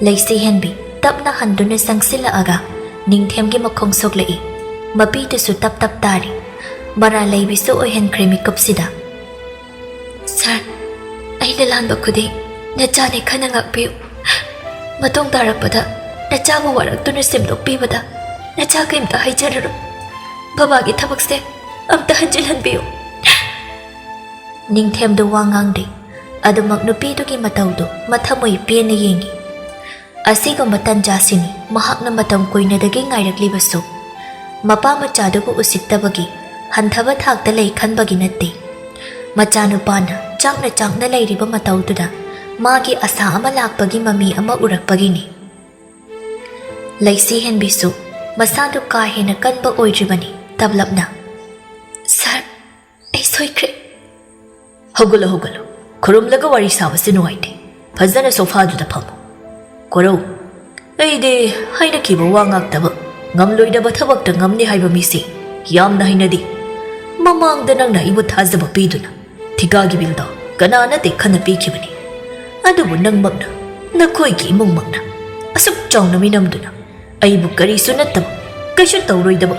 ꯂꯩꯁꯤ ꯍꯦꯟꯕꯤ ꯇꯞꯅ ꯍꯟꯗꯨꯅ ꯆꯪꯁꯤꯜꯂꯛꯑꯒ ꯅꯤꯡꯊꯦꯝꯒꯤ ꯃꯈꯣꯡ ꯁꯣꯛꯂꯛꯏ꯫ ꯃꯄꯤꯗꯨꯁꯨ ꯇꯞ ꯇꯞ ꯇꯥꯔꯤ꯫ ꯃꯔꯥ ꯂꯩꯕꯤꯁꯨ ꯑꯣꯏꯍꯟꯈ꯭ꯔꯦ ꯃꯤꯀꯨꯞꯁꯤꯗ꯫ "ꯁꯥꯔ, ꯑꯩꯅ ꯂꯥꯟꯕ ꯈꯨꯗꯤꯡ ꯅꯆꯥꯅꯦ ꯈꯟꯅ ꯉꯥꯛꯄꯤꯌꯨ꯫ ꯃꯇꯨꯡ ꯇꯥꯔꯛꯄꯗ ꯅꯆꯥꯕꯨ ꯋꯥꯔꯛꯇꯨꯅ ꯁꯦꯝꯗꯣꯛꯄꯤꯕꯗ ꯅꯆꯥ ꯀꯔꯤꯝꯇ ꯍꯥꯏꯖꯔꯔꯣꯏ꯫ ꯕꯕꯥꯒꯤ ꯊꯕꯛꯁꯦ ꯑꯝꯇ ꯍꯟꯖꯤꯜꯍꯟꯕꯤꯌꯨ"꯫ ꯅꯤꯡꯊꯦꯝꯗꯨ ꯋꯥ ꯉꯥꯡꯗꯦ꯫ ꯑꯗꯨꯃꯛ ꯅꯨꯄꯤꯗꯨꯒꯤ ꯃꯇꯧꯗꯨ ꯃꯊꯃꯣꯏ ꯄꯦꯟꯅ ꯌꯦꯡꯏ꯫ ꯑꯁꯤꯒꯨꯝꯕ ꯇꯟꯖꯥꯁꯤꯅꯤ ꯃꯍꯥꯛꯅ ꯃꯇꯝ ꯀꯨꯏꯅꯗꯒꯤ ꯉꯥꯏꯔꯛꯂꯤꯕꯁꯨ꯫ ꯃꯄꯥ ꯃꯆꯥꯗꯨꯕꯨ ꯎꯁꯤꯠꯇꯕꯒꯤ, ꯍꯟꯊꯕ ꯊꯥꯛꯇ ꯂꯩ ꯈꯟꯕꯒꯤ ꯅꯠꯇꯦ꯫ ꯃꯆꯥꯅꯨꯄꯥꯅ ꯆꯥꯛꯅ ꯆꯥꯛꯅ ꯂꯩꯔꯤꯕ ꯃꯇꯧꯗꯨꯗ ꯃꯥꯒꯤ ꯑꯁꯥ ꯑꯃ ꯂꯥꯛꯄꯒꯤ ꯃꯃꯤ ꯑꯃ ꯎꯔꯛꯄꯒꯤꯅꯤ꯫ ꯂꯩꯁꯤ ꯍꯦꯟꯕꯤꯁꯨ ꯃꯁꯥꯗꯨ ꯀꯥ ꯍꯦꯟꯅ ꯀꯟꯕ ꯑꯣꯏꯗ꯭ꯔꯤꯕꯅꯤ꯫ ꯇꯞꯂꯞꯅ, "ꯁꯥꯔ, ꯑꯩ ꯁꯣꯏꯈ꯭ꯔꯦ"꯫ "ꯍꯧꯒꯠꯂꯣ, ꯍꯧꯒꯠꯂꯣ꯫ ꯈꯨꯔꯨꯝꯂꯒ ꯋꯥꯔꯤ ꯁꯥꯕꯁꯦ ꯅꯨꯡꯉꯥꯏꯇꯦ꯫ ꯐꯖꯅ ꯁꯣꯐꯥꯗꯨꯗ ꯐꯝꯃꯨ꯫ ꯀꯣꯔꯧ, ꯑꯩꯗꯤ ꯍꯥꯏꯅꯈꯤꯕ ꯋꯥ ꯉꯥꯛꯇꯕ, ꯉꯝꯂꯣꯏꯗꯕ ꯊꯕꯛꯇ ꯉꯝꯅꯤ ꯍꯥꯏꯕ ꯃꯤꯁꯤ ꯌꯥꯝꯅ ꯍꯩꯅꯗꯦ꯫ ꯃꯃꯥꯡꯗ ꯅꯪꯅ ꯑꯩꯕꯨ ꯊꯥꯖꯕ ꯄꯤꯗꯨꯅ ꯊꯤꯀꯥꯒꯤ ꯕꯤꯜꯗꯣ ꯀꯅꯥ ꯅꯠꯇꯦ ꯈꯟꯅ ꯄꯤꯈꯤꯕꯅꯤ꯫ ꯑꯗꯨꯕꯨ ꯅꯪꯃꯛꯅ ꯅꯈꯣꯏꯒꯤ ꯏꯃꯨꯡꯃꯛꯅ ꯑꯁꯨꯛ ꯆꯥꯎꯅ ꯃꯤꯅꯝꯗꯨꯅ ꯑꯩꯕꯨ ꯀꯔꯤꯁꯨ ꯅꯠꯇꯕ, ꯀꯩꯁꯨ ꯇꯧꯔꯣꯏꯗꯕ,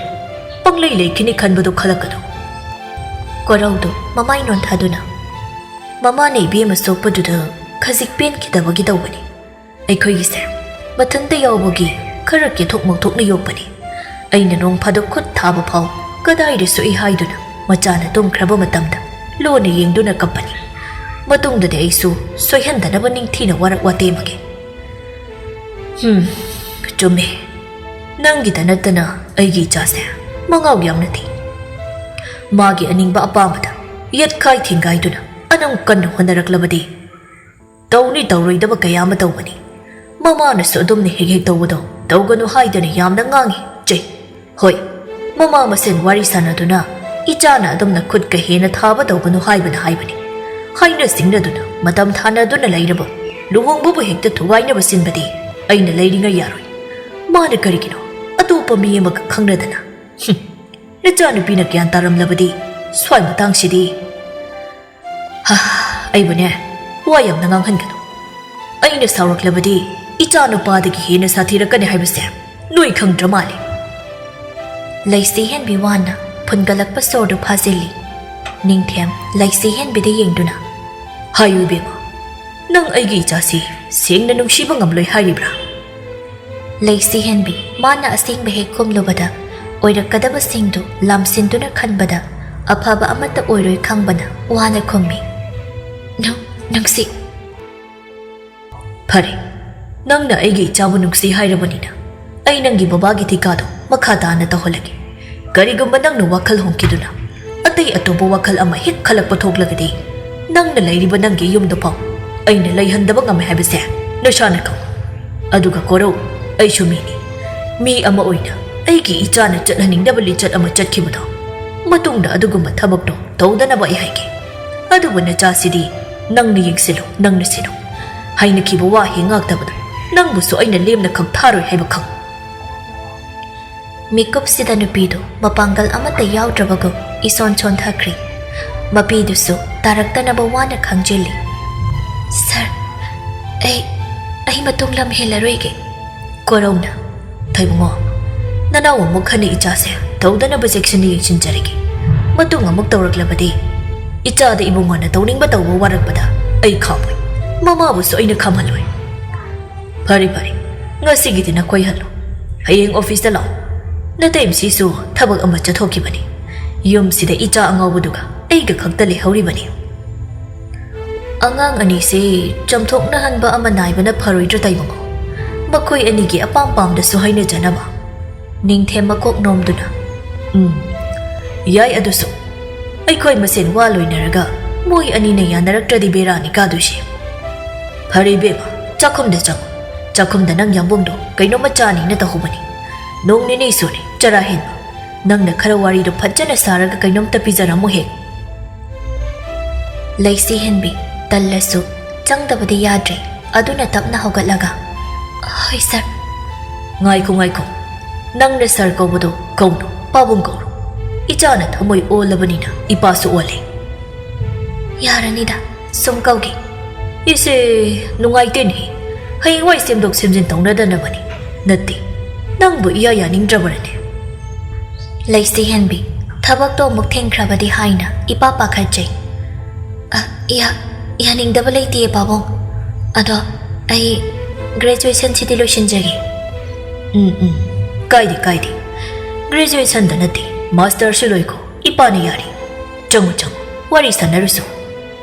ꯄꯪꯂꯩ ꯂꯩꯈꯤꯅꯤ ꯈꯟꯕꯗꯨ ꯈꯜꯂꯛꯀꯅꯨ"꯫ ꯀꯣꯔꯧꯗꯨ ꯃꯃꯥꯏ ꯅꯣꯟꯊꯗꯨꯅ, ꯃꯃꯥꯅ ꯏꯕꯦꯝꯃ ꯁꯣꯛꯄꯗꯨꯗ ꯈꯖꯤꯛ ꯄꯦꯟꯈꯤꯗꯕꯒꯤ ꯇꯧꯕꯅꯤ꯫ ꯑꯩꯈꯣꯏꯒꯤꯁꯦ ꯃꯊꯟꯇ ꯌꯥꯎꯕꯒꯤ ꯈꯔ ꯀꯦꯊꯣꯛ ꯃꯧꯊꯣꯛꯅ ꯌꯣꯛꯄꯅꯤ꯫ ꯑꯩꯅ ꯅꯣꯡ ꯐꯥꯗꯣꯛ ꯈꯨꯠ ꯊꯥꯕ ꯐꯥꯎ ꯀꯗꯥꯏꯗ ꯁꯣꯛꯏ ꯍꯥꯏꯗꯨꯅ ꯃꯆꯥꯅ ꯇꯨꯝꯈ꯭ꯔꯕ ꯃꯇꯝꯗ ꯂꯣꯟꯅ ꯌꯦꯡꯗꯨꯅ ꯀꯞꯄꯅꯤ꯫ ꯃꯇꯨꯡꯗꯗꯤ ꯑꯩꯁꯨ ꯁꯣꯏꯍꯟꯗꯅꯕ ꯅꯤꯡꯊꯤꯅ ꯋꯥꯔꯛ ꯋꯥꯇꯦꯝꯃꯒꯦ꯫ ꯍꯝ, ꯆꯨꯝꯃꯦ꯫ ꯅꯪꯒꯤꯗ ꯅꯠꯇꯅ ꯑꯩꯒꯤ ꯏꯆꯥꯁꯦ ꯃꯉꯥꯎ ꯌꯥꯝꯅ ꯊꯤ꯫ ꯃꯥꯒꯤ ꯑꯅꯤꯡꯕ ꯑꯄꯥꯝꯕꯗ ꯌꯦꯠꯈꯥꯏ ꯊꯤꯡꯒꯥꯏꯗꯨꯅ ꯑꯗꯨꯝ ꯀꯟꯅ ꯍꯣꯠꯅꯔꯛꯂꯕꯗꯤ ꯇꯧꯅꯤ ꯇꯧꯔꯣꯏꯗꯕ ꯀꯌꯥ ꯑꯃ ꯇꯧꯕꯅꯤ꯫ ꯃꯃꯥꯅꯁꯨ ꯑꯗꯨꯝꯅ ꯍꯦꯛ ꯍꯦꯛ ꯇꯧꯕꯗꯣ ꯇꯧꯒꯅꯨ ꯍꯥꯏꯗꯅ ꯌꯥꯝꯅ ꯉꯥꯡꯉꯤ, ꯆꯩ꯫ ꯍꯣꯏ, ꯃꯃꯥ ꯃꯁꯦꯟ ꯋꯥꯔꯤ ꯁꯥꯟꯅꯗꯨꯅ ꯏꯆꯥꯅ ꯑꯗꯨꯝꯅ ꯈꯨꯠꯀ ꯍꯦꯟꯅ ꯊꯥꯕ ꯇꯧꯒꯅꯨ ꯍꯥꯏꯕꯅ ꯍꯥꯏꯕꯅꯤ꯫ ꯍꯥꯏꯅ ꯁꯤꯡꯅꯗꯨꯅ ꯃꯇꯝ ꯊꯥꯅꯗꯨꯅ ꯂꯩꯔꯕ ꯂꯨꯍꯣꯡꯕꯕꯨ ꯍꯦꯛꯇ ꯊꯨꯒꯥꯏꯅꯕ ꯁꯤꯟꯕꯗꯤ ꯑꯩꯅ ꯂꯩꯔꯤꯉꯩ ꯌꯥꯔꯣꯏ꯫ ꯃꯥꯅ ꯀꯔꯤꯒꯤꯅꯣ ꯑꯇꯣꯞꯄ ꯃꯤ ꯑꯃꯒ ꯈꯪꯅꯗꯅ? ꯍꯨꯝ, ꯅꯆꯥꯅꯨꯄꯤꯅ ꯒ꯭ꯌꯥꯟ ꯇꯥꯔꯝꯂꯕꯗꯤ ꯁ꯭ꯋꯥꯏ ꯃꯇꯥꯡꯁꯤꯗꯤ꯫ ꯍꯥ, ꯑꯩꯕꯨꯅꯦ ꯋꯥ ꯌꯥꯝꯅ ꯉꯥꯡꯍꯟꯒꯅꯨ꯫ ꯑꯩꯅ ꯁꯥꯎꯔꯛꯂꯕꯗꯤ ꯏꯆꯥ ꯅꯨꯄꯥꯗꯒꯤ ꯍꯦꯟꯅ ꯁꯥꯊꯤꯔꯛꯀꯅꯤ ꯍꯥꯏꯕꯁꯦ ꯅꯣꯏ ꯈꯪꯗ꯭ꯔ ꯃꯥꯜꯂꯦ꯫ ꯂꯩꯁꯤ ꯍꯦꯟꯕꯤ ꯋꯥꯅ ꯐꯨꯟꯒꯠꯂꯛꯄ ꯁꯣꯔꯗꯨ ꯐꯥꯖꯤꯜꯂꯤ꯫ ꯅꯤꯡꯊꯦꯝ ꯂꯩꯁꯤ ꯍꯦꯟꯕꯤꯗ ꯌꯦꯡꯗꯨꯅ, ꯍꯥꯏꯌꯨ ꯏꯕꯦꯝꯃ, ꯅꯪ ꯑꯩꯒꯤ ꯏꯆꯥꯁꯤ ꯁꯦꯡꯅ ꯅꯨꯡꯁꯤꯕ ꯉꯝꯂꯣꯏ ꯍꯥꯏꯔꯤꯕ꯭ꯔꯥ? ꯂꯩꯁꯤ ꯍꯦꯟꯕꯤ ꯃꯥꯅ ꯑꯁꯦꯡꯕ ꯍꯦꯛ ꯈꯨꯝꯂꯨꯕꯗ ꯑꯣꯏꯔꯛꯀꯗꯕꯁꯤꯡꯗꯨ ꯂꯥꯝꯁꯤꯟꯗꯨꯅ ꯈꯟꯕꯗ ꯑꯐꯕ ꯑꯃꯠꯇ ꯑꯣꯏꯔꯣꯏ ꯈꯪꯕꯅ ꯋꯥꯅ ꯈꯨꯝꯃꯤ꯫ ꯅꯨ-, ꯅꯨꯡꯁꯤ꯫ ꯐꯔꯦ, ꯅꯪꯅ ꯑꯩꯒꯤ ꯏꯆꯥꯕꯨ ꯅꯨꯡꯁꯤ ꯍꯥꯏꯔꯕꯅꯤꯅ ꯑꯩ ꯅꯪꯒꯤ ꯕꯕꯥꯒꯤ ꯊꯤꯀꯥꯗꯣ ꯃꯈꯥ ꯇꯥꯅ ꯇꯧꯍꯜꯂꯒꯦ꯫ ꯀꯔꯤꯒꯨꯝꯕ ꯅꯪꯅ ꯋꯥꯈꯜ ꯍꯣꯡꯈꯤꯗꯨꯅ ꯑꯇꯩ ꯑꯇꯣꯞꯄ ꯋꯥꯈꯜ ꯑꯃ ꯍꯦꯛ ꯈꯜꯂꯛꯄ ꯊꯣꯛꯂꯒꯗꯤ ꯅꯪꯅ ꯂꯩꯔꯤꯕ ꯅꯪꯒꯤ ꯌꯨꯝꯗꯨ ꯐꯥꯎ ꯑꯩꯅ ꯂꯩꯍꯟꯗꯕ ꯉꯝꯃꯦ ꯍꯥꯏꯕꯁꯦ ꯅꯁꯥꯅ ꯈꯪꯉꯨ꯫ ꯑꯗꯨꯒ ꯀꯣꯔꯧ, ꯑꯩꯁꯨ ꯃꯤꯅꯤ꯫ ꯃꯤ ꯑꯃ ꯑꯣꯏꯅ ꯑꯩꯒꯤ ꯏꯆꯥꯅ ꯆꯠꯍꯟꯅꯤꯡꯗꯕ ꯂꯤꯆꯠ ꯑꯃ ꯆꯠꯈꯤꯕꯗꯣ, ꯃꯇꯨꯡꯗ ꯑꯗꯨꯒꯨꯝꯕ ꯊꯕꯛꯇꯣ ꯇꯧꯗꯅꯕ ꯑꯩ ꯍꯥꯏꯒꯦ꯫ ꯑꯗꯨꯕꯨ ꯅꯆꯥꯁꯤꯗꯤ ꯅꯪꯅ ꯌꯦꯡꯁꯤꯜꯂꯨ, ꯅꯪꯅ ꯁꯤꯜꯂꯨ꯫ ꯍꯥꯏꯅꯈꯤꯕ ꯋꯥ ꯍꯦꯛ ꯉꯥꯛꯇꯕꯗ ꯅꯪꯕꯨꯁꯨ ꯑꯩꯅ ꯂꯦꯝꯅ ꯈꯛ ꯊꯥꯔꯣꯏ ꯍꯥꯏꯕ ꯈꯪꯉꯨ꯫ ꯃꯤꯀꯨꯞꯁꯤꯗ ꯅꯨꯄꯤꯗꯨ ꯃꯄꯥꯡꯒꯜ ꯑꯃꯠꯇ ꯌꯥꯎꯗ꯭ꯔꯕꯒꯨꯝ ꯏꯁꯣꯟ ꯁꯣꯟꯊꯈ꯭ꯔꯤ꯫ ꯃꯄꯤꯗꯨꯁꯨ ꯇꯥꯔꯛꯇꯅꯕ ꯋꯥꯅ ꯈꯥꯡꯖꯤꯜꯂꯤ꯫ "ꯁꯥꯔ, ꯑꯩ, ꯑꯩ ꯃꯇꯨꯡ ꯂꯝ ꯍꯦꯜꯂꯔꯣꯏꯒꯦ꯫" ꯀꯣꯔꯧꯅ, "ꯊꯣꯏꯕꯨꯡꯉꯣ, ꯅꯅꯥꯎ ꯑꯃꯨꯛ ꯍꯟꯅ ꯏꯆꯥꯁꯦ ꯇꯧꯗꯅꯕ ꯆꯦꯛꯁꯤꯟꯅ ꯌꯦꯡꯁꯤꯟꯖꯔꯒꯦ꯫ ꯃꯇꯨꯡ ꯑꯃꯨꯛ ꯇꯧꯔꯛꯂꯕꯗꯤ ꯏꯆꯥꯗ ꯏꯕꯨꯡꯉꯣꯅ ꯇꯧꯅꯤꯡꯕ ꯇꯧꯕ ꯋꯥꯔꯛꯄꯗ ꯑꯩ ꯈꯥꯝꯃꯣꯏ꯫ ꯃꯃꯥꯕꯨꯁꯨ ꯑꯩꯅ ꯈꯥꯝꯍꯜꯂꯣꯏ꯫ ꯐꯔꯦ ꯐꯔꯦ, ꯉꯁꯤꯒꯤꯗꯤ ꯅꯈꯣꯏ ꯍꯜꯂꯣ꯫ ꯍꯌꯦꯡ ꯑꯣꯐꯤꯁꯇ ꯂꯥꯛꯑꯣ꯫ ꯅꯇꯩꯃꯁꯤꯁꯨ ꯊꯕꯛ ꯑꯃ ꯆꯠꯊꯣꯛꯈꯤꯕꯅꯤ꯫ ꯌꯨꯝꯁꯤꯗ ꯏꯆꯥ ꯑꯉꯥꯎꯕꯗꯨꯒ ꯑꯩꯒ ꯈꯛꯇ ꯂꯩꯍꯧꯔꯤꯕꯅꯤ꯫ ꯑꯉꯥꯡ ꯑꯅꯤꯁꯦ ꯆꯝꯊꯣꯛꯅꯍꯟꯕ ꯑꯃ ꯅꯥꯏꯕꯅ ꯐꯔꯣꯏꯗ꯭ꯔꯥ ꯇꯥꯏꯕꯪꯉꯣ? ꯃꯈꯣꯏ ꯑꯅꯤꯒꯤ ꯑꯄꯥꯝ ꯄꯥꯝꯗꯁꯨ ꯍꯥꯏꯅꯖꯅꯕ꯫ ꯅꯤꯡꯊꯦꯝ ꯃꯀꯣꯛ ꯅꯣꯝꯗꯨꯅ, "ꯎꯝ, ꯌꯥꯏ, ꯑꯗꯨꯁꯨ꯫ ꯑꯩꯈꯣꯏ ꯃꯁꯦꯟ ꯋꯥ ꯂꯣꯏꯅꯔꯒ ꯃꯣꯏ ꯑꯅꯤꯅ ꯌꯥꯅꯔꯛꯇ꯭ꯔꯗꯤ ꯕꯦꯔꯥꯅꯤ ꯀꯥꯗꯣꯏꯁꯦ꯫ ꯐꯔꯦ ꯏꯕꯦꯝꯃ, ꯆꯥꯛꯈꯨꯝꯗ ꯆꯪꯉꯣ꯫ ꯆꯥꯛꯈꯨꯝꯗ ꯅꯪ ꯌꯥꯝꯕꯨꯡꯗꯣ ꯀꯩꯅꯣꯝꯃ ꯆꯥꯅꯤꯅ ꯇꯧꯍꯧꯕꯅꯤ꯫ ꯅꯣꯡ ꯅꯤꯅꯤ ꯁꯨꯔꯦ ꯆꯔꯥ ꯍꯦꯟꯕ꯫ ꯅꯪꯅ ꯈꯔ ꯋꯥꯔꯤꯗꯣ ꯐꯖꯅ ꯁꯥꯔꯒ ꯀꯩꯅꯣꯝꯇ ꯄꯤꯖꯔꯝꯃꯨ ꯍꯦꯛ꯫" ꯂꯩꯁꯤ ꯍꯦꯟꯕꯤ ꯇꯜꯂꯁꯨ ꯆꯪꯗꯕꯗꯤ ꯌꯥꯗ꯭ꯔꯦ꯫ ꯑꯗꯨꯅ ꯇꯞꯅ ꯍꯧꯒꯠꯂꯒ, "ꯍꯣꯏ ꯁꯥꯔ꯫" "ꯉꯥꯏꯈꯣ, ꯉꯥꯏꯈꯣ꯫ ꯅꯪꯅ ꯁꯥꯔ ꯀꯧꯕꯗꯣ ꯀꯧꯅꯨ, ꯄꯥꯕꯨꯡ ꯀꯧꯔꯣ꯫ ꯏꯆꯥꯅ ꯊꯃꯣꯏ ꯑꯣꯜꯂꯕꯅꯤꯅ ꯏꯄꯥꯁꯨ ꯑꯣꯜꯂꯦ꯫" "ꯌꯥꯔꯅꯤꯗ, ꯁꯨꯝ ꯀꯧꯒꯦ꯫" "ꯏꯁꯦ, ꯅꯨꯡꯉꯥꯏꯇꯦꯅꯦ꯫ ꯍꯌꯦꯡꯋꯥꯏ ꯁꯦꯝꯗꯣꯛ ꯁꯦꯝꯖꯤꯟ ꯇꯧꯅꯗꯅꯕꯅꯤ꯫ ꯅꯠꯇꯦ, ꯅꯪꯕꯨ ꯏꯌꯥ ꯌꯥꯅꯤꯡꯗ꯭ꯔꯕꯔꯅꯦ?" ꯂꯩꯁꯤ ꯍꯦꯟꯕꯤ ꯊꯕꯛꯇꯣ ꯑꯃꯨꯛ ꯊꯦꯡꯈ꯭ꯔꯕꯗꯤ ꯍꯥꯏꯅ ꯏꯄꯥ ꯄꯥꯈꯠꯆꯩ꯫ "ꯑ, ꯌꯥ-, ꯌꯥꯅꯤꯡꯗꯕ ꯂꯩꯇꯦ ꯄꯥꯕꯨꯡ꯫ ꯑꯗꯣ ꯑꯩ ꯒ꯭ꯔꯦꯖꯨꯑꯦꯁꯟꯁꯤꯗꯤ ꯂꯣꯏꯁꯤꯟꯖꯒꯦ꯫" "ꯎꯝ, ꯎꯝ, ꯀꯥꯏꯗꯦ, ꯀꯥꯏꯗꯦ꯫ ꯒ꯭ꯔꯦꯖꯨꯑꯦꯁꯟꯗ ꯅꯠꯇꯦ, ꯃꯥꯁꯇꯔꯁꯨ ꯂꯣꯏꯈꯣ꯫ ꯏꯄꯥꯅ ꯌꯥꯔꯤ꯫ ꯆꯪꯉꯨ, ꯆꯪꯉꯨ, ꯋꯥꯔꯤ ꯁꯥꯟꯅꯔꯨꯁꯨ꯫"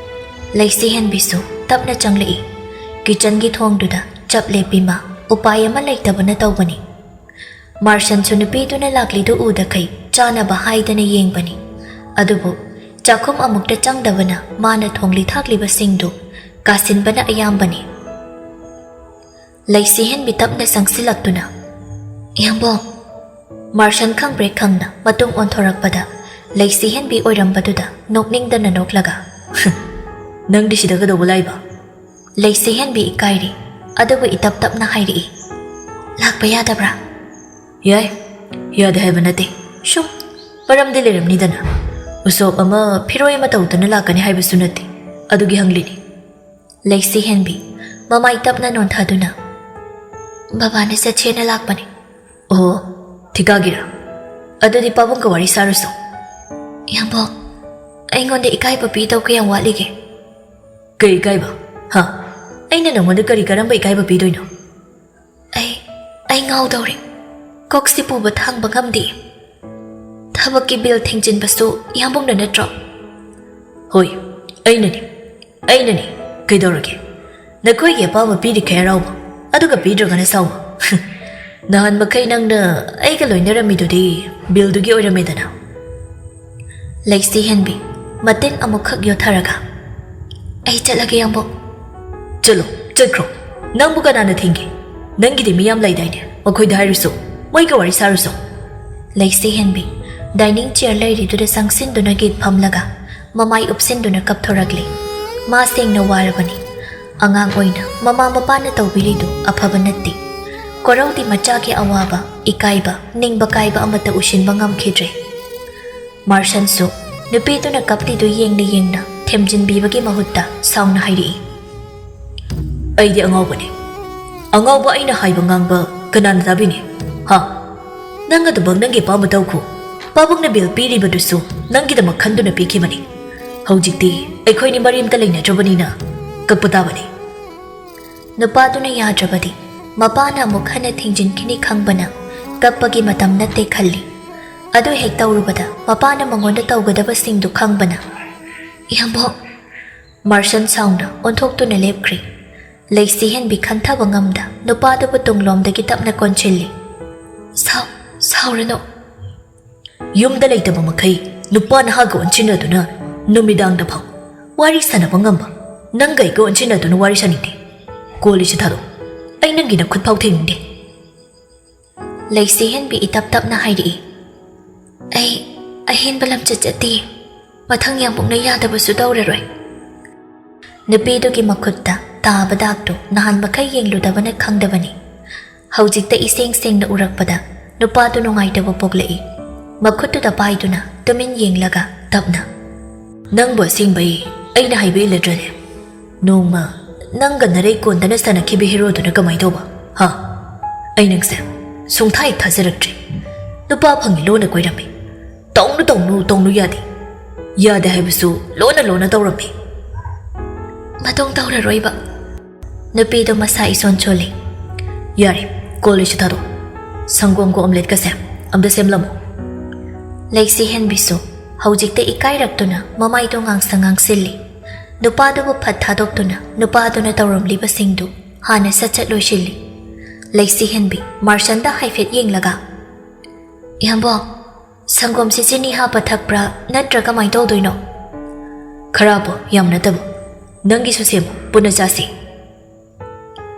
ꯂꯩꯁꯤ ꯍꯦꯟꯕꯤꯁꯨ ꯇꯞꯅ ꯆꯪꯂꯛꯏ꯫ ꯀꯤꯆꯟꯒꯤ ꯊꯣꯡꯗꯨꯗ ꯆꯞ ꯂꯦꯞꯄꯤꯃ ꯎꯄꯥꯏ ꯑꯃ ꯂꯩꯇꯕꯅ ꯇꯧꯕꯅꯤ꯫ ꯃꯥꯔꯁꯟꯁꯨ ꯅꯨꯄꯤꯗꯨꯅ ꯂꯥꯛꯂꯤꯗꯨ ꯎꯗꯈꯩ ꯆꯥꯅꯕ ꯍꯥꯏꯗꯅ ꯌꯦꯡꯕꯅꯤ꯫ ꯑꯗꯨꯕꯨ ꯆꯥꯛꯈꯨꯝ ꯑꯃꯨꯛꯇ ꯆꯪꯗꯕꯅ ꯃꯥꯅ ꯊꯣꯡꯂꯤ ꯊꯥꯛꯂꯤꯕꯁꯤꯡꯗꯨ ꯀꯥꯁꯤꯟꯕꯅ ꯑꯌꯥꯝꯕꯅꯤ꯫ ꯂꯩꯁꯤꯍꯦꯟꯕꯤ ꯇꯞꯅ ꯆꯪꯁꯤꯜꯂꯛꯇꯨꯅ, "ꯏꯌꯥꯝꯕꯣ!" ꯃꯥꯔꯁꯟ ꯈꯪꯄ꯭ꯔꯦꯛ ꯈꯪꯅ ꯃꯇꯨꯡ ꯑꯣꯟꯊꯣꯔꯛꯄꯗ ꯂꯩꯁꯤꯍꯦꯟꯕꯤ ꯑꯣꯏꯔꯝꯕꯗꯨꯗ ꯅꯣꯛꯅꯤꯡꯗꯅ ꯅꯣꯛꯂꯒ, "ꯅꯪꯗꯤ ꯁꯤꯗ ꯀꯩꯗꯧꯕ ꯂꯥꯛꯏꯕ?" ꯂꯩꯁꯤꯍꯦꯟꯕꯤ ꯏꯀꯥꯏꯔꯤ, ꯑꯗꯨꯕꯨ ꯏꯇꯞ ꯇꯞꯅ ꯍꯥꯏꯔꯛꯏ, "ꯂꯥꯛꯄ ꯌꯥꯗꯕ꯭ꯔꯥ?" "ꯌꯥꯏ, ꯌꯥꯗꯦ ꯍꯥꯏꯕ ꯅꯠꯇꯦ꯫ ꯁꯨꯝ ꯃꯔꯝꯗꯤ ꯂꯩꯔꯝꯅꯤꯗꯅ꯫ ꯎꯁꯣꯞ ꯑꯃ, ꯐꯤꯔꯣꯏ ꯑꯃ ꯇꯧꯗꯅ ꯂꯥꯛꯀꯅꯤ ꯍꯥꯏꯕꯁꯨ ꯅꯠꯇꯦ꯫ ꯑꯗꯨꯒꯤ ꯍꯪꯂꯤꯅꯤ꯫" ꯂꯩꯁꯤꯍꯦꯟꯕꯤ ꯃꯃꯥꯏ ꯇꯞꯅ ꯅꯣꯟꯊꯗꯨꯅ, "ꯕꯕꯥꯅ ꯆꯠꯁꯦꯅ ꯂꯥꯛꯄꯅꯤ꯫" "ꯑꯣ, ꯊꯤꯀꯥꯒꯤꯔꯥ? ꯑꯗꯨꯗꯤ ꯄꯥꯕꯨꯡꯒ ꯋꯥꯔꯤ ꯁꯥꯔꯨꯁꯣ꯫" ꯏꯌꯥꯝꯕꯣꯛ, ꯑꯩꯉꯣꯟꯗ ꯏꯀꯥꯏꯕ ꯄꯤꯗꯧ ꯀꯌꯥꯝ ꯋꯥꯠꯂꯤꯒꯦ? ꯀꯩ ꯏꯀꯥꯏꯕ? ꯍꯥ? ꯑꯩꯅ ꯅꯪꯉꯣꯟꯗ ꯀꯔꯤ ꯀꯔꯝꯕ ꯏꯀꯥꯏꯕ ꯄꯤꯗꯣꯏꯅꯣ? ꯑꯩ ꯑꯩ ꯉꯥꯎꯗꯧꯔꯦ꯫ ꯀꯣꯛꯁꯤ ꯄꯨꯕ ꯊꯥꯡꯕ ꯉꯝꯗꯦ꯫ ꯊꯕꯛꯀꯤ ꯕꯤꯜ ꯊꯤꯡꯖꯤꯟꯕꯁꯨ ꯏꯌꯥꯝꯕꯣꯛꯅ ꯅꯠꯇ꯭ꯔꯣ? ꯍꯣꯏ, ꯑꯩꯅꯅꯤ꯫ ꯑꯩꯅꯅꯤ꯫ ꯀꯩꯗꯧꯔꯒꯦ? ꯅꯈꯣꯏꯒꯤ ꯑꯄꯥꯝꯕ ꯄꯤꯔꯤꯈꯩ ꯍꯔꯥꯎꯕ, ꯑꯗꯨꯒ ꯄꯤꯗ꯭ꯔꯒꯅ ꯁꯥꯎꯕ꯫ ꯅꯍꯥꯟ ꯃꯈꯩ ꯅꯪꯅ ꯑꯩꯒ ꯂꯣꯏꯅꯔꯝꯃꯤꯗꯨꯗꯤ ꯕꯤꯜꯗꯨꯒꯤ ꯑꯣꯏꯔꯝꯃꯦꯗꯅ꯫ ꯂꯩꯁꯤ ꯍꯦꯟꯕꯤ, ꯃꯇꯤꯟ ꯑꯃꯨꯛꯈꯛ ꯌꯣꯠꯊꯔꯒ, "ꯑꯩ ꯆꯠꯂꯒꯦ, ꯏꯌꯥꯝꯕꯣꯛ꯫" "ꯆꯠꯂꯣ, ꯆꯠꯈ꯭ꯔꯣ꯫ ꯅꯪꯕꯨ ꯀꯅꯥꯅ ꯊꯤꯡꯒꯦ? ꯅꯪꯒꯤꯗꯤ ꯃꯤ ꯌꯥꯝ ꯂꯩꯗꯥꯏꯅꯦ, ꯃꯈꯣꯏꯗ ꯍꯥꯏꯔꯨꯁꯨ, ꯃꯣꯏꯒ ꯋꯥꯔꯤ ꯁꯥꯔꯨꯁꯨ꯫" ꯂꯩꯁꯤ ꯍꯦꯟꯕꯤ ꯗꯥꯏꯅꯤꯡ ꯆꯤꯌꯔ ꯂꯩꯔꯤꯗꯨꯗ ꯆꯪꯁꯤꯟꯗꯨꯅ ꯒꯤꯠ ꯐꯝꯂꯒ ꯃꯃꯥꯏ ꯎꯞꯁꯤꯟꯗꯨꯅ ꯀꯞꯊꯣꯔꯛꯂꯤ꯫ ꯃꯥ ꯁꯦꯡꯅ ꯋꯥꯔꯕꯅꯤ꯫ ꯑꯉꯥꯡ ꯑꯣꯏꯅ ꯃꯃꯥ ꯃꯄꯥꯅ ꯇꯧꯕꯤꯔꯤꯗꯨ ꯑꯐꯕ ꯅꯠꯇꯦ꯫ ꯀꯣꯔꯧꯗꯤ ꯃꯆꯥꯒꯤ ꯑꯋꯥꯕ, ꯏꯀꯥꯏꯕ, ꯅꯤꯡꯕ ꯀꯥꯏꯕ ꯑꯃꯠꯇ ꯎꯁꯤꯟꯕ ꯉꯝꯈꯤꯗ꯭ꯔꯦ꯫ ꯃꯥꯔꯁꯟꯁꯨ ꯅꯨꯄꯤꯗꯨꯅ ꯀꯞꯂꯤꯗꯨ ꯌꯦꯡꯅ ꯌꯦꯡꯅ ꯊꯦꯝꯖꯤꯟꯕꯤꯕꯒꯤ ꯃꯍꯨꯠꯇ ꯁꯥꯎꯅ ꯍꯥꯏꯔꯛꯏ, "ꯑꯩꯗꯤ ꯑꯉꯥꯎꯕꯅꯦ꯫ ꯑꯉꯥꯎꯕ ꯑꯩꯅ ꯍꯥꯏꯕ ꯉꯥꯡꯕ ꯀꯅꯥꯅ ꯇꯥꯕꯤꯅꯤ? ꯍꯥ? ꯅꯪ ꯑꯗꯨꯃꯛ ꯅꯪꯒꯤ ꯑꯄꯥꯝꯕ ꯇꯧꯈꯣ꯫ ꯄꯥꯕꯨꯡꯅ ꯕꯤꯜ ꯄꯤꯔꯤꯕꯗꯨꯁꯨ ꯅꯪꯒꯤꯗꯃꯛ ꯈꯟꯗꯨꯅ ꯄꯤꯈꯤꯕꯅꯤ꯫ ꯍꯧꯖꯤꯛꯇꯤ ꯑꯩꯈꯣꯏꯅꯤ ꯃꯔꯤ ꯑꯃꯇ ꯂꯩꯅꯗ꯭ꯔꯕꯅꯤꯅ ꯀꯛꯄ ꯇꯥꯕꯅꯤ꯫" ꯅꯨꯄꯥꯗꯨꯅ ꯌꯥꯗ꯭ꯔꯕꯗꯤ ꯃꯄꯥꯅ ꯑꯃꯨꯛ ꯍꯟꯅ ꯊꯤꯡꯖꯤꯟꯈꯤꯅꯤ ꯈꯪꯕꯅ ꯀꯞꯄꯒꯤ ꯃꯇꯝ ꯅꯠꯇꯦ ꯈꯜꯂꯤ꯫ ꯑꯗꯨ ꯍꯦꯛ ꯇꯧꯔꯨꯕꯗ ꯃꯄꯥꯅ ꯃꯉꯣꯟꯗ ꯇꯧꯒꯗꯕꯁꯤꯡꯗꯨ ꯈꯪꯕꯅ, "ꯏꯌꯥꯝꯕꯣꯛ!" ꯃꯥꯔꯁꯟ ꯁꯥꯎꯅ ꯑꯣꯟꯊꯣꯛꯇꯨꯅ ꯂꯦꯞꯈ꯭ꯔꯦ꯫ ꯂꯩꯁꯤ ꯍꯦꯟꯕꯤ ꯈꯟꯊꯕ ꯉꯝꯗ ꯅꯨꯄꯥꯗꯨꯕꯨ ꯇꯨꯡꯂꯣꯝꯗꯒꯤ ꯇꯞꯅ ꯀꯣꯟꯁꯤꯜꯂꯤ꯫ "ꯁꯥꯎ-, ꯁꯥꯎꯔꯅꯨ꯫" ꯌꯨꯝꯗ ꯂꯩꯇꯕ ꯃꯈꯩ ꯅꯨꯄꯥ ꯅꯍꯥꯒ ꯑꯣꯟꯁꯤꯟꯅꯗꯨꯅ ꯅꯨꯃꯤꯗꯥꯡꯗ ꯐꯥꯎ ꯋꯥꯔꯤ ꯁꯥꯟꯅꯕ ꯉꯝꯕ ꯅꯪꯒ ꯑꯩꯒ ꯑꯣꯟꯁꯤꯟꯅꯗꯨꯅ ꯋꯥꯔꯤ ꯁꯥꯅꯤꯡꯗꯦ꯫ ꯀꯣꯜꯂꯤꯁꯤ ꯊꯥꯗꯣꯛ꯫ ꯑꯩ ꯅꯪꯒꯤ ꯅꯈꯨꯠ ꯐꯥꯎ ꯊꯦꯡꯅꯤꯡꯗꯦ꯫ ꯂꯩꯁꯤ ꯍꯦꯟꯕꯤ ꯏꯇꯞ ꯇꯞꯅ ꯍꯥꯏꯔꯛꯏ, "ꯑꯩ ꯑꯍꯦꯟꯕ ꯂꯝꯆꯠ ꯆꯠꯇꯦ꯫ ꯃꯊꯪ ꯌꯥꯝꯕꯨꯡꯅ ꯌꯥꯗꯕꯁꯨ ꯇꯧꯔꯔꯣꯏ꯫" ꯅꯨꯄꯤꯗꯨꯒꯤ ꯃꯈꯨꯠꯇ ꯇꯥꯕ ꯗꯥꯛꯇꯨ ꯅꯍꯥꯟ ꯃꯈꯩ ꯌꯦꯡꯂꯨꯗꯕꯅ ꯈꯪꯗꯕꯅꯤ꯫ ꯍꯧꯖꯤꯛꯇ ꯏꯁꯦꯡ ꯁꯦꯡꯅ ꯎꯔꯛꯄꯗ ꯅꯨꯄꯥꯗꯨ ꯅꯨꯡꯉꯥꯏꯇꯕ ꯄꯣꯛꯂꯛꯏ꯫ ꯃꯈꯨꯠꯇꯨꯗ ꯄꯥꯏꯗꯨꯅ ꯇꯨꯃꯤꯟ ꯌꯦꯡꯂꯒ ꯇꯞꯅ, "ꯅꯪꯕꯨ ꯑꯁꯦꯡꯕꯩ ꯑꯩꯅ ꯍꯥꯏꯕ ꯏꯜꯂꯗ꯭ꯔꯅꯦ? ꯅꯣꯡꯃ ꯅꯪꯒ ꯅꯔꯩ ꯀꯣꯟꯗꯅ ꯁꯥꯟꯅꯈꯤꯕ ꯍꯦꯔꯣꯗꯨꯅ ꯀꯃꯥꯏ ꯇꯧꯕ? ꯍꯥ? ꯑꯩ ꯅꯪꯁꯦ ꯁꯨꯡꯊꯥ ꯍꯦꯛ ꯊꯥꯖꯔꯛꯇ꯭ꯔꯦ꯫ ꯅꯨꯄꯥ ꯐꯪꯉꯤ ꯂꯣꯟꯅ ꯀꯣꯏꯔꯝꯃꯤ꯫ "ꯇꯧꯅꯨ, ꯇꯧꯅꯨ, ꯇꯧꯅꯨ, ꯌꯥꯗꯦ꯫ ꯌꯥꯗꯦ ꯍꯥꯏꯕꯁꯨ ꯂꯣꯟꯅ ꯂꯣꯟꯅ ꯇꯧꯔꯝꯃꯤ꯫" "ꯃꯇꯨꯡ ꯇꯧꯔꯔꯣꯏꯕ꯫" ꯅꯨꯄꯤꯗꯣ ꯃꯁꯥ ꯏꯁꯣꯟ ꯁꯣꯜꯂꯤ꯫ "ꯌꯥꯔꯦ, ꯀꯣꯜꯂꯤꯁꯤ ꯊꯥꯗꯣꯛ꯫ ꯁꯪꯒꯣꯝꯒ ꯑꯣꯝꯂꯦꯠꯀꯁꯦ ꯑꯝꯇ ꯁꯦꯝꯂꯝꯃꯣ꯫" ꯂꯩꯁꯤ ꯍꯦꯟꯕꯤꯁꯨ ꯍꯧꯖꯤꯛꯇ ꯏꯀꯥꯏꯔꯛꯇꯨꯅ ꯃꯃꯥꯏꯗꯣ ꯉꯥꯡꯁꯪ ꯉꯥꯡꯁꯤꯜꯂꯤ꯫ ꯅꯨꯄꯥꯗꯨꯕꯨ ꯐꯠ ꯊꯥꯗꯣꯛꯇꯨꯅ ꯅꯨꯄꯥꯗꯨꯅ ꯇꯧꯔꯝꯂꯤꯕꯁꯤꯡꯗꯨ ꯍꯥꯟꯅ ꯁꯠ ꯁꯠ ꯂꯣꯏꯁꯤꯜꯂꯤ꯫ ꯂꯩꯁꯤ ꯍꯦꯟꯕꯤ ꯃꯥꯔꯁꯟꯗ ꯍꯥꯏꯐꯦꯠ ꯌꯦꯡꯂꯒ, "ꯏꯌꯥꯝꯕꯣ, ꯁꯪꯒꯣꯝꯁꯤ ꯆꯤꯅꯤ ꯍꯥꯞꯄ ꯊꯛꯄ꯭ꯔꯥ, ꯅꯠꯇ꯭ꯔ ꯀꯃꯥꯏ ꯇꯧꯗꯣꯏꯅꯣ?" "ꯈꯔ ꯍꯥꯞꯄꯣ, ꯌꯥꯝ ꯅꯠꯇꯕ꯫ ꯅꯪꯒꯤꯁꯨ ꯁꯦꯝꯃꯨ, ꯄꯨꯟꯅ ꯆꯥꯁꯤ꯫"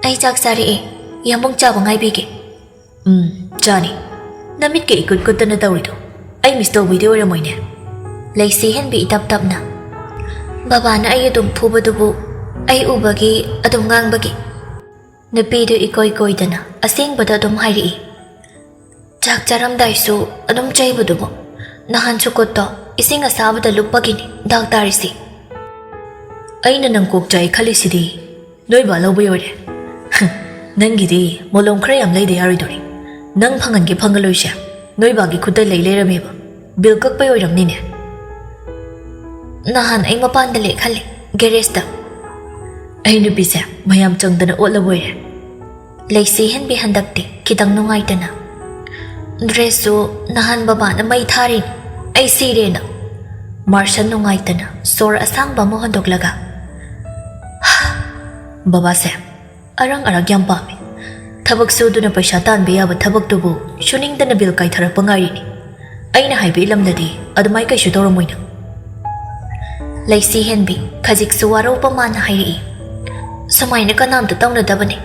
"ꯑꯩ ꯆꯥꯛ ꯆꯥꯔꯛꯑꯦ, ꯏꯌꯥꯝꯕꯨꯡ ꯆꯥꯕ ꯉꯥꯏꯕꯤꯒꯦ꯫" "ꯎꯝ, ꯆꯥꯅꯤ꯫ ꯅꯃꯤꯠꯀ ꯏꯀꯨꯠ ꯀꯨꯠꯇꯅ ꯇꯧꯔꯤꯗꯣ ꯑꯩ ꯃꯤꯁ ꯇꯧꯕꯩꯗꯤ ꯑꯣꯏꯔꯝꯃꯣꯏꯅꯦ?" ꯂꯩꯁꯤ ꯍꯦꯟꯕꯤ ꯏꯇꯞ ꯇꯞꯅ, "ꯕꯕꯥꯅ ꯑꯩ ꯑꯗꯨꯝ ꯐꯨꯕꯗꯨꯕꯨ ꯑꯩ ꯎꯕꯒꯤ ꯑꯗꯨꯝ ꯉꯥꯡꯕꯒꯤ꯫" ꯅꯨꯄꯤꯗꯨ ꯏꯀꯣꯏ ꯀꯣꯏꯗꯅ ꯑꯁꯦꯡꯕꯗ ꯑꯗꯨꯝ ꯍꯥꯏꯔꯛꯏ꯫ "ꯆꯥꯛ ꯆꯥꯔꯝꯗꯥꯏꯁꯨ ꯑꯗꯨꯝ ꯆꯩꯕꯗꯨꯕꯨ꯫ ꯅꯍꯥꯟꯁꯨ ꯈꯨꯠꯇꯣ ꯏꯁꯤꯡ ꯑꯁꯥꯕꯗ ꯂꯨꯞꯄꯒꯤꯅꯤ ꯗꯥꯛ ꯇꯥꯔꯤꯁꯤ꯫" "ꯑꯩꯅ ꯅꯪ ꯀꯣꯛ ꯆꯥꯛꯏ ꯈꯜꯂꯤꯁꯤꯗꯤ ꯅꯣꯏ ꯕꯥ ꯂꯧꯕꯩ ꯑꯣꯏꯔꯦ꯫ ꯅꯪꯒꯤꯗꯤ ꯃꯣꯂꯣꯝ ꯈꯔ ꯌꯥꯝ ꯂꯩꯗ ꯌꯥꯔꯣꯏꯗꯣꯔꯤ꯫ ꯅꯪ ꯐꯪꯍꯟꯒꯦ ꯐꯪꯍꯜꯂꯣꯏꯁꯦ ꯅꯣꯏ ꯕꯥꯒꯤ ꯈꯨꯠꯇ ꯂꯩ ꯂꯩꯔꯝꯃꯦꯕ꯫ ꯕꯤꯜ ꯀꯛꯄꯩ ꯑꯣꯏꯔꯝꯅꯤꯅꯦ꯫" "ꯅꯍꯥꯟ ꯑꯩ ꯃꯄꯥꯟꯗ ꯂꯦꯛꯍꯜꯂꯦ, ꯒꯦꯔꯦꯖꯇ꯫" "ꯑꯩ ꯅꯨꯄꯤꯁꯦ ꯃꯌꯥꯝ ꯆꯪꯗꯅ ꯑꯣꯠꯂꯕꯣꯏꯔꯦ꯫" ꯂꯩꯁꯤ ꯍꯦꯟꯕꯤ ꯍꯟꯗꯛꯇꯤ ꯈꯤꯇꯪ ꯅꯨꯡꯉꯥꯏꯇꯅ, "ꯗ꯭ꯔꯦꯁꯁꯨ ꯅꯍꯥꯟ ꯕꯕꯥꯅ ꯃꯩ ꯊꯥꯔꯤꯅꯤ, ꯑꯩ ꯁꯤꯔꯦꯅ꯫" ꯃꯥꯔꯁꯟ ꯅꯨꯡꯉꯥꯏꯇꯅ ꯁꯣꯔ ꯑꯁꯥꯡꯕ ꯑꯃ ꯍꯣꯟꯗꯣꯛꯂꯒ, "ꯕꯕꯥꯁꯦ ꯑꯔꯪ ꯑꯔꯛ ꯌꯥꯝ ꯄꯥꯝꯃꯤ꯫ ꯊꯕꯛ ꯁꯨꯗꯨꯅ ꯄꯩꯁꯥ ꯇꯥꯟꯕ ꯌꯥꯕ ꯊꯕꯛꯇꯨꯕꯨ ꯁꯨꯅꯤꯡꯗꯅ ꯕꯤꯜ ꯀꯥꯏꯊꯔꯛꯄ ꯉꯥꯏꯔꯤꯅꯤ꯫ ꯑꯩꯅ ꯍꯥꯏꯕ ꯏꯜꯂꯝꯂꯗꯤ ꯑꯗꯨꯃꯥꯏ ꯀꯩꯁꯨ ꯇꯧꯔꯝꯃꯣꯏꯅ꯫" ꯂꯩꯁꯤ ꯍꯦꯟꯕꯤ ꯈꯖꯤꯛꯁꯨ ꯋꯥꯔꯧꯕ ꯃꯥꯅ ꯍꯥꯏꯔꯛꯏ, "ꯁꯨꯃꯥꯏꯅ ꯀꯅꯥꯝꯇ ꯇꯧꯅꯗꯕꯅꯤ꯫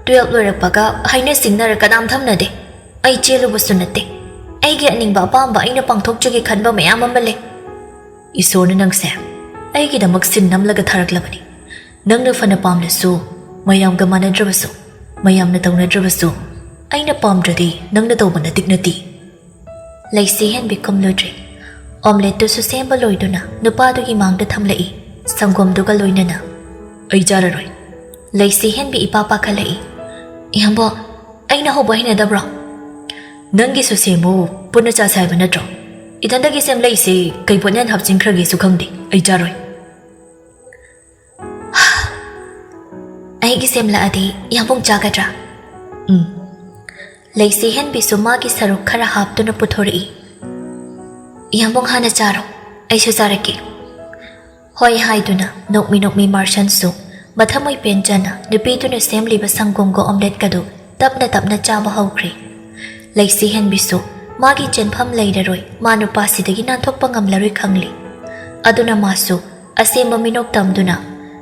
ꯇꯨꯌꯦꯜꯞ ꯂꯣꯏꯔꯛꯄꯒ ꯍꯥꯏꯅ ꯁꯤꯡꯅꯔ ꯀꯅꯥꯝ ꯊꯝꯅꯗꯦ꯫ ꯑꯩ ꯆꯦꯜꯂꯨꯕꯁꯨ ꯅꯠꯇꯦ꯫ ꯑꯩꯒꯤ ꯑꯅꯤꯡꯕ ꯑꯄꯥꯝꯕ ꯑꯩꯅ ꯄꯥꯡꯊꯣꯛꯆꯒꯦ ꯈꯟꯕ ꯃꯌꯥꯝ ꯑꯃ ꯂꯩ꯫" "ꯏꯁꯣꯔꯅ ꯅꯪꯁꯦ ꯑꯩꯒꯤꯗꯃꯛ ꯁꯤꯟ ꯅꯝꯂꯒ ꯊꯥꯔꯛꯂꯕꯅꯤ꯫ ꯅꯪꯅ ꯐꯅ ꯄꯥꯝꯂꯁꯨ, ꯃꯌꯥꯝꯒ ꯃꯥꯟꯅꯗ꯭ꯔꯕꯁꯨ, ꯃꯌꯥꯝꯅ ꯇꯧꯅꯗ꯭ꯔꯕꯁꯨ, ꯑꯩꯅ ꯄꯥꯝꯗ꯭ꯔꯗꯤ ꯅꯪꯅ ꯇꯧꯕ ꯅꯇꯤꯛ ꯅꯠꯇꯦ꯫" ꯂꯩꯁꯤ ꯍꯦꯟꯕꯤ ꯈꯨꯝꯂꯨꯗ꯭ꯔꯦ꯫ ꯑꯣꯝꯂꯦꯠꯇꯨꯁꯨ ꯁꯦꯝꯕ ꯂꯣꯏꯗꯨꯅ ꯅꯨꯄꯥꯗꯨꯒꯤ ꯃꯥꯡꯗ ꯊꯝꯂꯛꯏ, ꯁꯪꯒꯣꯝꯗꯨꯒ ꯂꯣꯏꯅꯅ꯫ "ꯑꯩ ꯆꯥꯔꯔꯣꯏ꯫" ꯂꯩꯁꯤ ꯍꯦꯟꯕꯤ ꯏꯄꯥ ꯄꯥꯈꯠꯂꯛꯏ꯫ "ꯏꯌꯥꯝꯕꯣ, ꯑꯩꯅ ꯍꯧꯕ ꯍꯩꯅꯗꯕ꯭ꯔꯣ?" "ꯅꯪꯒꯤꯁꯨ ꯁꯦꯝꯃꯨ, ꯄꯨꯟꯅ ꯆꯥꯁꯦ ꯍꯥꯏꯕ ꯅꯠꯇ꯭ꯔꯣ? ꯏꯊꯟꯗꯒꯤ ꯁꯦꯝꯂꯛꯏꯁꯦ ꯀꯩ ꯄꯣꯠꯌꯥꯟ ꯍꯥꯞꯆꯤꯟꯈ꯭ꯔꯒꯦꯁꯨ ꯈꯪꯗꯦ꯫ ꯑꯩ ꯆꯥꯔꯣꯏ꯫ ꯑꯩꯒꯤ ꯁꯦꯝꯂꯛꯑꯗꯤ ꯌꯥꯝꯕꯨꯡ ꯆꯥꯒꯗ꯭ꯔꯥ? ꯎꯝ꯫ ꯂꯩꯁꯤ ꯍꯦꯟꯕꯤꯁꯨ ꯃꯥꯒꯤ ꯁꯔꯨꯛ ꯈꯔ ꯍꯥꯞꯇꯨꯅ ꯄꯨꯊꯣꯔꯛꯏ꯫ ꯌꯥꯝꯕꯨꯡ ꯍꯥꯟꯅ ꯆꯥꯔꯣ, ꯑꯩꯁꯨ ꯆꯥꯔꯛꯀꯦ꯫ ꯍꯣꯏ ꯍꯥꯏꯗꯨꯅ ꯅꯣꯛꯃꯤ ꯅꯣꯛꯃꯤ ꯃꯥꯔꯁꯟꯁꯨ ꯃꯊꯃꯣꯏ ꯄꯦꯟꯖꯅ ꯅꯨꯄꯤꯗꯨꯅ ꯁꯦꯝꯂꯤꯕ ꯁꯪꯒꯣꯝꯒ ꯑꯣꯝꯂꯦꯠꯀꯗꯨ ꯇꯞꯅ ꯇꯞꯅ ꯆꯥꯕ ꯍꯧꯈ꯭ꯔꯦ꯫ ꯂꯩꯁꯤ ꯍꯦꯟꯕꯤꯁꯨ ꯃꯥꯒꯤ ꯆꯦꯟꯐꯝ ꯂꯩꯔꯔꯣꯏ, ꯃꯥ ꯅꯨꯄꯥꯁꯤꯗꯒꯤ ꯅꯥꯟꯊꯣꯛꯄ ꯉꯝꯂꯔꯣꯏ ꯈꯪꯂꯤ꯫ ꯑꯗꯨꯅ ꯃꯥꯁꯨ ꯑꯁꯦꯡꯕ ꯃꯤꯅꯣꯛ ꯇꯝꯗꯨꯅ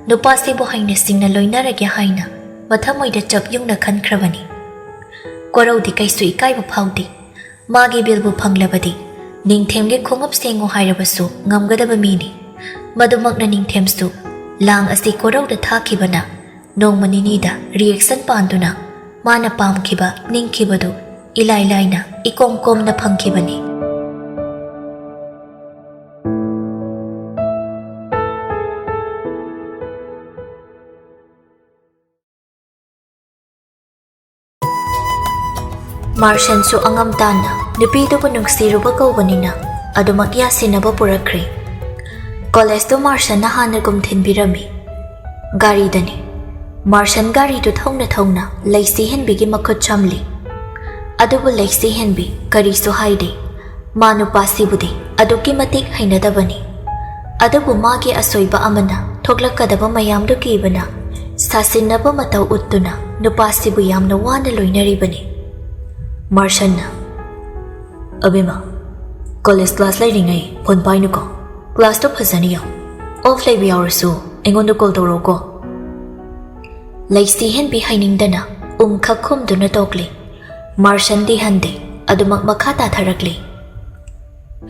ꯅꯨꯄꯥꯁꯤꯕꯨ ꯍꯩꯅ ꯁꯤꯡꯅ ꯂꯣꯏꯅꯔꯒꯦ ꯍꯥꯏꯅ ꯃꯊꯃꯣꯏꯗ ꯆꯞ ꯌꯨꯡꯅ ꯈꯟꯈ꯭ꯔꯕꯅꯤ꯫ ꯀꯣꯔꯧꯗꯤ ꯀꯩꯁꯨ ꯏꯀꯥꯏꯕ ꯐꯥꯎꯗꯦ꯫ ꯃꯥꯒꯤ ꯕꯤꯜꯕꯨ ꯐꯪꯂꯕꯗꯤ ꯅꯤꯡꯊꯦꯝꯒꯤ ꯈꯣꯡꯎꯞ ꯁꯦꯡꯉꯨ ꯍꯥꯏꯔꯕꯁꯨ ꯉꯝꯒꯗꯕ ꯃꯤꯅꯤ꯫ ꯃꯗꯨꯃꯛꯅ ꯅꯤꯡꯊꯦꯝꯁꯨ ꯂꯥꯡ ꯑꯁꯤ ꯀꯣꯔꯧꯗ ꯊꯥꯈꯤꯕꯅ ꯅꯣꯡꯃ ꯅꯤꯅꯤꯗ ꯔꯤꯌꯦꯛꯁꯟ ꯄꯥꯟꯗꯨꯅ ꯃꯥꯅ ꯄꯥꯝꯈꯤꯕ ꯅꯤꯡꯈꯤꯕꯗꯨ ꯏꯂꯥꯏ ꯂꯥꯏꯅ ꯏꯀꯣꯝ ꯀꯣꯝꯅ ꯐꯪꯈꯤꯕꯅꯤ꯫ ꯃꯥꯔꯁꯟꯁꯨ ꯑꯉꯝ ꯇꯥꯅ ꯅꯨꯄꯤꯗꯨꯕꯨ ꯅꯨꯡꯁꯤꯔꯨꯕ ꯀꯧꯕꯅꯤꯅ ꯑꯗꯨꯃꯛ ꯌꯥꯁꯤꯟꯅꯕ ꯄꯨꯔꯛꯈ꯭ꯔꯦ꯫ ꯀꯣꯂꯦꯖꯇꯨ ꯃꯥꯔꯁꯟꯅ ꯍꯥꯟꯅꯒꯨꯝ ꯊꯤꯟꯕꯤꯔꯝꯃꯤ꯫ ꯒꯥꯔꯤꯗꯅꯤ꯫ ꯃꯥꯔꯁꯟ ꯒꯥꯔꯤꯗꯨ ꯊꯧꯅ ꯊꯧꯅ ꯂꯩꯁꯤ ꯍꯦꯟꯕꯤꯒꯤ ꯃꯈꯨꯠ ꯆꯝꯂꯤ꯫ ꯑꯗꯨꯕꯨ ꯂꯩꯁꯤ ꯍꯦꯟꯕꯤ ꯀꯔꯤꯁꯨ ꯍꯥꯏꯗꯦ꯫ ꯃꯥ ꯅꯨꯄꯥꯁꯤꯕꯨꯗꯤ ꯑꯗꯨꯛꯀꯤ ꯃꯇꯤꯛ ꯍꯩꯅꯗꯕꯅꯤ꯫ ꯑꯗꯨꯕꯨ ꯃꯥꯒꯤ ꯑꯁꯣꯏꯕ ꯑꯃꯅ ꯊꯣꯛꯂꯛꯀꯗꯕ ꯃꯌꯥꯝꯗꯨ ꯀꯤꯕꯅ ꯁꯥꯁꯤꯟꯅꯕ ꯃꯇꯧ ꯎꯠꯇꯨꯅ ꯅꯨꯄꯥꯁꯤꯕꯨ ꯌꯥꯝꯅ ꯋꯥꯅ ꯂꯣꯏꯅꯔꯤꯕꯅꯤ꯫ ꯃꯥꯔꯁꯟꯅ, "ꯑꯕꯦꯝꯃ, ꯀꯣꯂꯦꯖ ꯀ꯭ꯂꯥꯁ ꯂꯩꯔꯤꯉꯩ ꯐꯣꯟ ꯄꯥꯏꯅꯨꯀꯣ꯫ ꯀ꯭ꯂꯥꯁꯇꯣ ꯐꯖꯅ ꯌꯥꯎ꯫ ꯑꯣꯐ ꯂꯩꯕ ꯌꯥꯎꯔꯁꯨ ꯑꯩꯉꯣꯟꯗ ꯀꯣꯜ ꯇꯧꯔꯛꯎꯀꯣ"꯫ ꯂꯩꯁꯤ ꯍꯦꯟꯕꯤ ꯍꯩꯅꯤꯡꯗꯅ ꯎꯝꯈꯛ ꯈꯨꯝꯗꯨꯅ ꯇꯣꯛꯂꯤ꯫ ꯃꯥꯔꯁꯟꯗꯤ ꯍꯟꯗꯦ, ꯑꯗꯨꯃꯛ ꯃꯈꯥ ꯇꯥꯊꯔꯛꯂꯤ꯫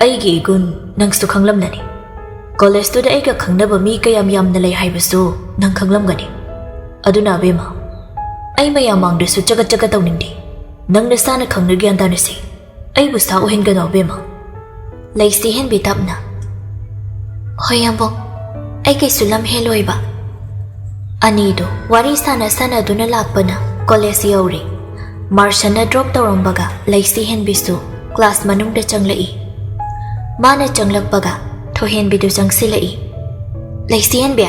"ꯑꯩꯒꯤ ꯏꯒꯨꯟ ꯅꯪꯁꯨ ꯈꯪꯂꯝꯂꯅꯤ꯫ ꯀꯣꯂꯦꯖꯇꯨꯗ ꯑꯩꯒ ꯈꯪꯅꯕ ꯃꯤ ꯀꯌꯥꯝ ꯌꯥꯝꯅ ꯂꯩ ꯍꯥꯏꯕꯁꯨ ꯅꯪ ꯈꯪꯂꯝꯒꯅꯤ꯫ ꯑꯗꯨꯅ ꯑꯕꯦꯝꯃ, ꯑꯩ ꯃꯌꯥꯝ ꯃꯥꯡꯗꯁꯨ ꯆꯒꯠ ꯆꯒꯠ ꯇꯧꯅꯤꯡꯗꯦ꯫ ꯅꯪ ꯅꯁꯥꯅ ꯈꯪꯅ ꯒ꯭ꯌꯥꯟ ꯇꯥꯅꯁꯤ꯫ ꯑꯩꯕꯨ ꯁꯥ ꯎꯍꯟꯒꯅꯨ ꯑꯕꯦꯝꯃ"꯫ ꯂꯩꯁꯤ ꯍꯦꯟꯕꯤ ꯇꯞꯅ, "ꯍꯣꯏ ꯌꯥꯝꯕꯨꯡ, ꯑꯩ ꯀꯩꯁꯨ ꯂꯝ ꯍꯦꯜꯂꯣꯏꯕ"꯫ ꯑꯅꯤꯗꯨ ꯋꯥꯔꯤ ꯁꯥꯟꯅ ꯁꯥꯟꯅꯗꯨꯅ ꯂꯥꯛꯄꯅ ꯀꯣꯂꯦꯖ ꯌꯧꯔꯦ꯫ ꯃꯥꯔꯁꯟꯅ ꯗ꯭ꯔꯣꯞ ꯇꯧꯔꯝꯕꯒ ꯂꯩꯁꯤ ꯍꯦꯟꯕꯤꯁꯨ ꯀ꯭ꯂꯥꯁ ꯃꯅꯨꯡꯗ ꯆꯪꯂꯛꯏ꯫ ꯃꯥꯅ ꯆꯪꯂꯛꯄꯒ ꯊꯣꯏꯍꯦꯟꯕꯤꯗꯨ ꯆꯪꯁꯤꯜꯂꯛꯏ꯫ "ꯂꯩꯁꯤꯍꯦꯟꯕꯤ,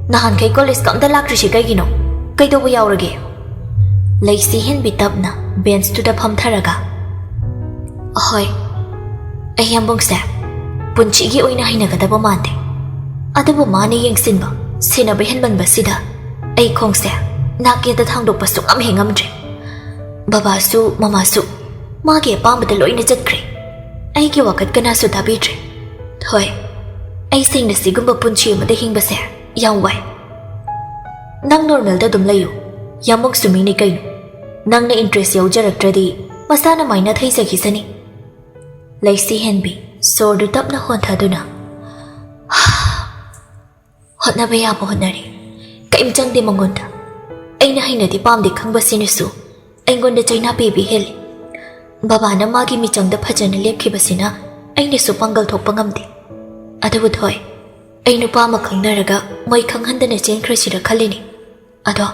ꯅꯍꯥꯟꯈꯩ ꯀꯣꯂꯦꯖꯀ ꯑꯝꯇ ꯂꯥꯛꯇ꯭ꯔꯤꯁꯤ ꯀꯩꯒꯤꯅꯣ? ꯀꯩꯗꯧꯕ ꯌꯥꯎꯔꯒꯦ?" ꯂꯩꯁꯤꯍꯦꯟꯕꯤ ꯇꯞꯅ ꯕꯦꯟꯁꯇꯨꯗ ꯐꯝꯊꯔꯒ, "ꯑꯍꯣꯏ, ꯑꯩ ꯌꯥꯝꯕꯨꯡꯁꯦ ꯄꯨꯟꯁꯤꯒꯤ ꯑꯣꯏꯅ ꯍꯩꯅꯒꯗꯕ ꯃꯥꯟꯗꯦ꯫ ꯑꯗꯨꯕꯨ ꯃꯥꯅ ꯌꯦꯡꯁꯤꯟꯕ, ꯁꯦꯟꯅꯕ ꯍꯦꯟꯃꯟꯕꯁꯤꯗ ꯑꯩ ꯈꯣꯡꯁꯦ ꯅꯥꯛ ꯌꯦꯠꯇ ꯊꯥꯡꯗꯣꯛꯄ ꯁꯨꯡꯉꯝ ꯍꯦꯛ ꯉꯝꯗ꯭ꯔꯦ꯫ ꯕꯕꯥꯁꯨ ꯃꯃꯥꯁꯨ ꯃꯥꯒꯤ ꯑꯄꯥꯝꯕꯗ ꯂꯣꯏꯅ ꯆꯠꯈ꯭ꯔꯦ꯫ ꯑꯩꯒꯤ ꯋꯥꯀꯠ ꯀꯅꯥꯁꯨ ꯇꯥꯕꯤꯗ꯭ꯔꯦ꯫ ꯍꯣꯏ, ꯑꯩ ꯁꯦꯡꯅ ꯁꯤꯒꯨꯝꯕ ꯄꯨꯟꯁꯤ ꯑꯃꯗ ꯍꯤꯡꯕꯁꯦ ꯌꯥꯝ ꯋꯥꯏ꯫ ꯅꯪ ꯅꯣꯔꯃꯦꯜꯗ ꯑꯗꯨꯝ ꯂꯩꯌꯨ꯫ ꯌꯥꯝꯕꯨꯡꯁꯨ ꯃꯤꯅꯤ ꯀꯩꯅꯣ꯫ ꯅꯪꯅ ꯏꯟꯇꯔꯦꯁ ꯌꯥꯎꯖꯔꯛꯇ꯭ꯔꯗꯤ ꯃꯁꯥꯅ ꯃꯥꯏꯅ ꯊꯩꯖꯈꯤꯁꯅꯤ꯫" ꯂꯩꯁꯤ ꯍꯦꯟꯕꯤ ꯁꯣꯔꯗꯨ ꯇꯞꯅ ꯍꯣꯟꯊꯗꯨꯅ, "ꯍꯣꯠꯅꯕ ꯌꯥꯕ ꯍꯣꯠꯅꯔꯤ꯫ ꯀꯔꯤꯝ ꯆꯪꯗꯦ ꯃꯉꯣꯟꯗ꯫ ꯑꯩꯅ ꯍꯩꯅꯗꯤ ꯄꯥꯝꯗꯦ ꯈꯪꯕꯁꯤꯅꯁꯨ ꯑꯩꯉꯣꯟꯗ ꯆꯩꯅꯥ ꯄꯤꯕ ꯍꯦꯜꯂꯤ꯫ ꯕꯕꯥꯅ ꯃꯥꯒꯤ ꯃꯤꯆꯪꯗ ꯐꯖꯅ ꯂꯦꯞꯈꯤꯕꯁꯤꯅ ꯑꯩꯅꯁꯨ ꯄꯥꯡꯒꯜ ꯊꯣꯛꯄ ꯉꯝꯗꯦ꯫ ꯑꯗꯨꯕꯨ ꯊꯣꯏ, ꯑꯩ ꯅꯨꯄꯥ ꯑꯃ ꯈꯪꯅꯔꯒ ꯃꯣꯏ ꯈꯪꯍꯟꯗꯅ ꯆꯦꯟꯈ꯭ꯔꯁꯤꯔ ꯈꯜꯂꯤꯅꯤ꯫ ꯑꯗꯣ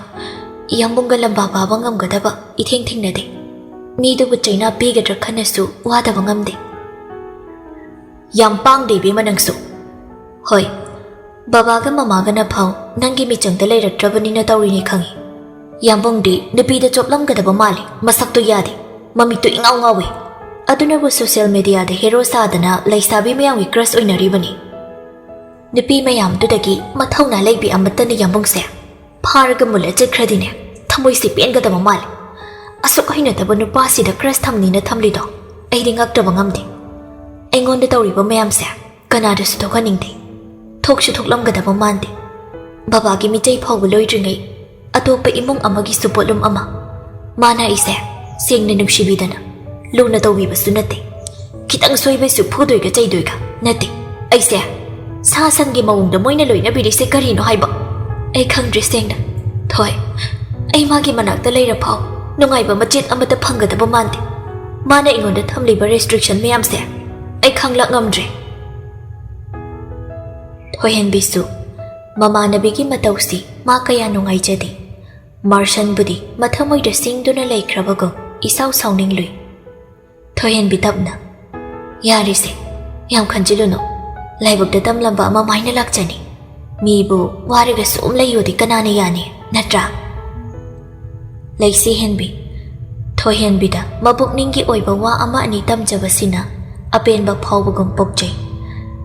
ꯌꯥꯝꯕꯨꯡꯒ ꯂꯝꯕꯥ ꯄꯥꯕ ꯉꯝꯒꯗꯕ ꯏꯊꯦꯡ ꯊꯦꯡꯅꯗꯦ꯫ ꯃꯤꯗꯨꯕꯨ ꯆꯩꯅꯥ ꯄꯤꯒꯗ꯭ꯔꯥ ꯈꯟꯅꯁꯨ ꯋꯥꯗꯕ ꯉꯝꯗꯦ꯫" "ꯌꯥꯝ ꯄꯥꯡꯗꯦ ꯏꯕꯦꯝꯃ ꯅꯪꯁꯨ꯫ ꯍꯣꯏ, ꯕꯕꯥꯒ ꯃꯃꯥꯒꯅ ꯐꯥꯎ ꯅꯪꯒꯤ ꯃꯤꯆꯪꯗ ꯂꯩꯔꯛꯇ꯭ꯔꯕꯅꯤꯅ ꯇꯧꯔꯤꯅꯤ ꯈꯪꯉꯤ꯫ ꯌꯥꯝꯕꯨꯡꯗꯤ ꯅꯨꯄꯤꯗ ꯆꯣꯞꯂꯝꯒꯗꯕ ꯃꯥꯜꯂꯤ, ꯃꯁꯛꯇꯣ ꯌꯥꯗꯦ, ꯃꯃꯤꯠꯇꯣ ꯏꯉꯥꯎ ꯉꯥꯎꯋꯤ꯫ ꯑꯗꯨꯅꯕꯨ ꯁꯣꯁꯤꯌꯦꯜ ꯃꯦꯗꯤꯌꯥꯗ ꯍꯦꯔꯣ ꯁꯥꯗꯅ ꯂꯩꯁꯥꯕꯤ ꯃꯌꯥꯝꯒꯤ ꯀ꯭ꯔꯁ ꯑꯣꯏꯅꯔꯤꯕꯅꯤ꯫ ꯅꯨꯄꯤ ꯃꯌꯥꯝꯗꯨꯗꯒꯤ ꯃꯊꯧꯅꯥ ꯂꯩꯕꯤ ꯑꯃꯠꯇꯅ ꯌꯥꯝꯕꯨꯡꯁꯦ ꯐꯥꯔꯒ ꯃꯨꯜꯂ ꯆꯠꯈ꯭ꯔꯗꯤꯅꯦ ꯊꯃꯣꯏꯁꯤ ꯄꯦꯟꯒꯗꯕ ꯃꯥꯜꯂꯤ꯫ ꯑꯁꯨꯛ ꯍꯩꯅꯗꯕ ꯅꯨꯄꯥꯁꯤꯗ ꯀ꯭ꯔꯁ ꯊꯝꯅꯤꯅ ꯊꯝꯂꯤꯗꯣ ꯑꯩꯗꯤ ꯉꯛꯇꯕ ꯉꯝꯗꯦ꯫ ꯑꯩꯉꯣꯟꯗ ꯇꯧꯔꯤꯕ ꯃꯌꯥꯝꯁꯦ ꯀꯅꯥꯗꯁꯨ ꯊꯣꯛꯍꯟꯅꯤꯡꯗꯦ꯫ ꯊꯣꯛꯁꯨ ꯊꯣꯛꯂꯝꯒꯗꯕ ꯃꯥꯟꯗꯦ꯫ ꯕꯕꯥꯒꯤ ꯃꯤꯆꯩ ꯐꯥꯎꯕ ꯂꯣꯏꯗ꯭ꯔꯤꯉꯩ ꯑꯇꯣꯞꯄ ꯏꯃꯨꯡ ꯑꯃꯒꯤꯁꯨ ꯄꯣꯠꯂꯨꯝ ꯑꯃ꯫ ꯃꯥꯅ ꯑꯩꯁꯦ ꯁꯦꯡꯅ ꯅꯨꯡꯁꯤꯕꯤꯗꯅ ꯂꯨꯅ ꯇꯧꯕꯤꯕꯁꯨ ꯅꯠꯇꯦ꯫ ꯈꯤꯇꯪ ꯁꯣꯏꯕꯩꯁꯨ ꯐꯨꯗꯣꯏꯒ ꯆꯩꯗꯣꯏꯒ ꯅꯠꯇꯦ꯫ ꯑꯩꯁꯦ ꯁꯥ ꯁꯟꯒꯤ ꯃꯑꯣꯡꯗ ꯃꯣꯏꯅ ꯂꯣꯏꯅꯕꯤꯔꯤꯁꯦ ꯀꯔꯤꯅꯣ ꯍꯥꯏꯕ ꯑꯩ ꯈꯪꯗ꯭ꯔꯦ ꯁꯦꯡꯅ꯫ ꯊꯣꯏ, ꯑꯩ ꯃꯥꯒꯤ ꯃꯅꯥꯛꯇ ꯂꯩꯔ ꯐꯥꯎ ꯅꯨꯡꯉꯥꯏꯕ ꯃꯆꯦꯠ ꯑꯃꯠꯇ ꯐꯪꯒꯗꯕ ꯃꯥꯟꯗꯦ꯫ ꯃꯥꯅ ꯑꯩꯉꯣꯟꯗ ꯊꯝꯂꯤꯕ ꯔꯦꯁꯇ꯭ꯔꯤꯛꯁꯟ ꯃꯌꯥꯝꯁꯦ ꯑꯩ ꯈꯪꯂꯛ ꯉꯝꯗ꯭ꯔꯦ꯫" ꯊꯣꯏꯍꯦꯟꯕꯤꯁꯨ ꯃꯃꯥꯟꯅꯕꯤꯒꯤ ꯃꯇꯧꯁꯤ ꯃꯥ ꯀꯌꯥ ꯅꯨꯡꯉꯥꯏꯖꯗꯦ꯫ ꯃꯥꯔꯁꯟꯕꯨꯗꯤ ꯃꯊꯃꯣꯏꯗ ꯁꯤꯡꯗꯨꯅ ꯂꯩꯈ꯭ꯔꯕꯒꯨꯝ ꯏꯁꯥꯎ ꯁꯥꯎꯅꯤꯡꯂꯨꯏ꯫ ꯊꯣꯏꯍꯦꯟꯕꯤ ꯇꯞꯅ, "ꯌꯥꯔꯦꯁꯦ, ꯌꯥꯝ ꯈꯟꯖꯤꯜꯂꯨꯅꯨ꯫ ꯂꯥꯏꯕꯛꯇ ꯇꯝꯂꯝꯕ ꯑꯃ ꯃꯥꯏꯅ ꯂꯥꯛꯆꯅꯤ꯫ ꯃꯤꯕꯨ ꯋꯥꯔꯒ ꯁꯨꯝ ꯂꯩꯌꯣꯗꯤ ꯀꯅꯥꯅ ꯌꯥꯅꯤ, ꯅꯠꯇ꯭ꯔꯥ? ꯂꯩꯁꯤ ꯍꯦꯟꯕꯤ, ꯊꯣꯏꯍꯦꯟꯕꯤꯗ ꯃꯄꯨꯛꯅꯤꯡꯒꯤ ꯑꯣꯏꯕ ꯋꯥ ꯑꯃ ꯑꯅꯤ ꯇꯝꯖꯕꯁꯤꯅ ꯑꯄꯦꯟꯕ ꯐꯥꯎꯕꯒꯨꯝ ꯄꯣꯛꯆꯩ꯫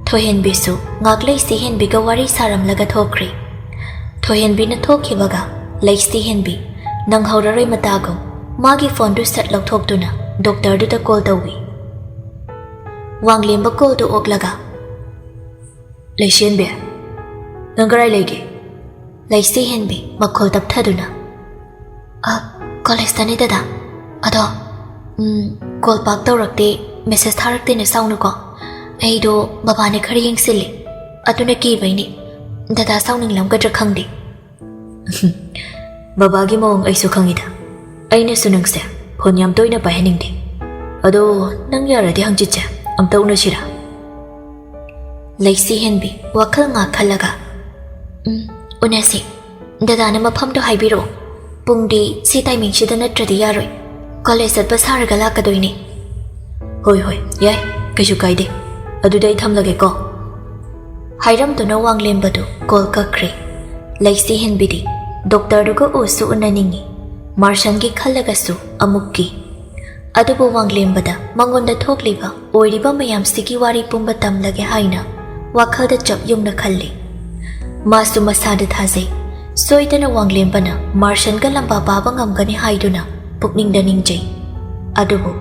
ꯊꯣꯏꯍꯦꯟꯕꯤꯁꯨ ꯉꯥꯛ ꯂꯩꯁꯤ ꯍꯦꯟꯕꯤꯒ ꯋꯥꯔꯤ ꯁꯥꯔꯝꯂꯒ ꯊꯣꯛꯈ꯭ꯔꯦ꯫ ꯊꯣꯏꯍꯦꯟꯕꯤꯅ ꯊꯣꯛꯈꯤꯕꯒ ꯂꯩꯁꯤ ꯍꯦꯟꯕꯤ ꯅꯪꯍꯧꯔꯔꯣꯏ ꯃꯇꯥꯒꯨꯝ ꯃꯥꯒꯤ ꯐꯣꯟꯗꯨ ꯁꯠ ꯂꯧꯊꯣꯛꯇꯨꯅ ꯗꯣꯛꯇꯔꯗꯨꯗ ꯀꯣꯜ ꯇꯧꯏ꯫ ꯋꯥꯡꯂꯦꯝꯕ ꯀꯣꯜꯗꯨ ꯑꯣꯛꯂꯒ, "ꯂꯩꯁꯦꯟꯕꯤ, ꯅꯪ ꯀꯗꯥꯏ ꯂꯩꯒꯦ?" ꯂꯩꯁꯤ ꯍꯦꯟꯕꯤ ꯃꯈꯣꯜ ꯇꯞꯊꯗꯨꯅ, "ꯑ, ꯀꯣꯂꯦꯖꯇꯅꯤ ꯗꯗꯥ꯫ ꯑꯗꯣ, ꯎꯝ, ꯀꯣꯜ ꯄꯥꯛ ꯇꯧꯔꯛꯇꯦ, ꯃꯦꯁꯦꯖ ꯊꯥꯔꯛꯇꯦꯅ ꯁꯥꯎꯅꯨꯀꯣ꯫ ꯑꯩꯗꯣ ꯕꯕꯥꯅ ꯈꯔ ꯌꯦꯡꯁꯤꯜꯂꯤ, ꯑꯗꯨꯅ ꯀꯤꯕꯩꯅꯤ꯫ ꯗꯗꯥ ꯁꯥꯎꯅꯤꯡꯂꯝꯒꯗ꯭ꯔꯥ ꯈꯪꯗꯦ꯫" "ꯕꯕꯥꯒꯤ ꯃꯑꯣꯡ ꯑꯩꯁꯨ ꯈꯪꯉꯤꯗ꯫ ꯑꯩꯅꯁꯨ ꯅꯪꯁꯦ ꯐꯣꯟ ꯌꯥꯝ ꯇꯣꯏꯅ ꯄꯥꯏꯍꯟꯅꯤꯡꯗꯦ꯫ ꯑꯗꯣ, ꯅꯪ ꯌꯥꯔꯗꯤ ꯍꯪꯆꯤꯠꯁꯦ ꯑꯝꯇ ꯎꯅꯁꯤꯔꯥ?" ꯂꯩꯁꯤ ꯍꯦꯟꯕꯤ ꯋꯥꯈꯜ ꯉꯥꯛ ꯈꯜꯂꯒ, "ꯎꯝ, ꯎꯅꯁꯤ꯫ ꯗꯗꯥꯅ ꯃꯐꯝꯗꯣ ꯍꯥꯏꯕꯤꯔꯛꯑꯣ꯫ ꯄꯨꯡꯗꯤ ꯁꯤ ꯇꯥꯏꯃꯤꯡꯁꯤꯗ ꯅꯠꯇ꯭ꯔꯗꯤ ꯌꯥꯔꯣꯏ꯫ ꯀꯣꯂꯦꯖ ꯆꯠꯄ ꯁꯥꯔꯒ ꯂꯥꯛꯀꯗꯣꯏꯅꯦ꯫" "ꯍꯣꯏ, ꯍꯣꯏ, ꯌꯥꯏ, ꯀꯩꯁꯨ ꯀꯥꯏꯗꯦ꯫ ꯑꯗꯨꯗꯤ ꯑꯩ ꯊꯝꯂꯒꯦꯀꯣ꯫" ꯍꯥꯏꯔꯝꯗꯨꯅ ꯋꯥꯡꯂꯦꯝꯕꯗꯨ ꯀꯣꯜ ꯀꯛꯈ꯭ꯔꯦ꯫ ꯂꯩꯁꯤ ꯍꯦꯟꯕꯤꯗꯤ ꯗꯣꯛꯇꯔꯗꯨꯒ ꯎꯁꯨ ꯎꯅꯅꯤꯡꯉꯤ, ꯃꯥꯔꯁꯟꯒꯤ ꯈꯜꯂꯒꯁꯨ ꯑꯃꯨꯛ ꯀꯤ꯫ ꯑꯗꯨꯕꯨ ꯋꯥꯡꯂꯦꯝꯕꯗ ꯃꯉꯣꯟꯗ ꯊꯣꯛꯂꯤꯕ ꯑꯣꯏꯔꯤꯕ ꯃꯌꯥꯝꯁꯤꯒꯤ ꯋꯥꯔꯤ ꯄꯨꯝꯕ ꯇꯝꯂꯒꯦ ꯍꯥꯏꯅ ꯋꯥꯈꯜꯗ ꯆꯞ ꯌꯨꯡꯅ ꯈꯜꯂꯤ꯫ ꯃꯥꯁꯨ ꯃꯁꯥꯗ ꯊꯥꯖꯩ꯫ ꯁꯣꯏꯗꯅ ꯋꯥꯡꯂꯦꯝꯕꯅ ꯃꯥꯔꯁꯟꯒ ꯂꯝꯕꯥ ꯄꯥꯕ ꯉꯝꯒꯅꯤ ꯍꯥꯏꯗꯨꯅ ꯄꯨꯛꯅꯤꯡꯗ ꯅꯤꯡꯖꯩ꯫ ꯑꯗꯨꯕꯨ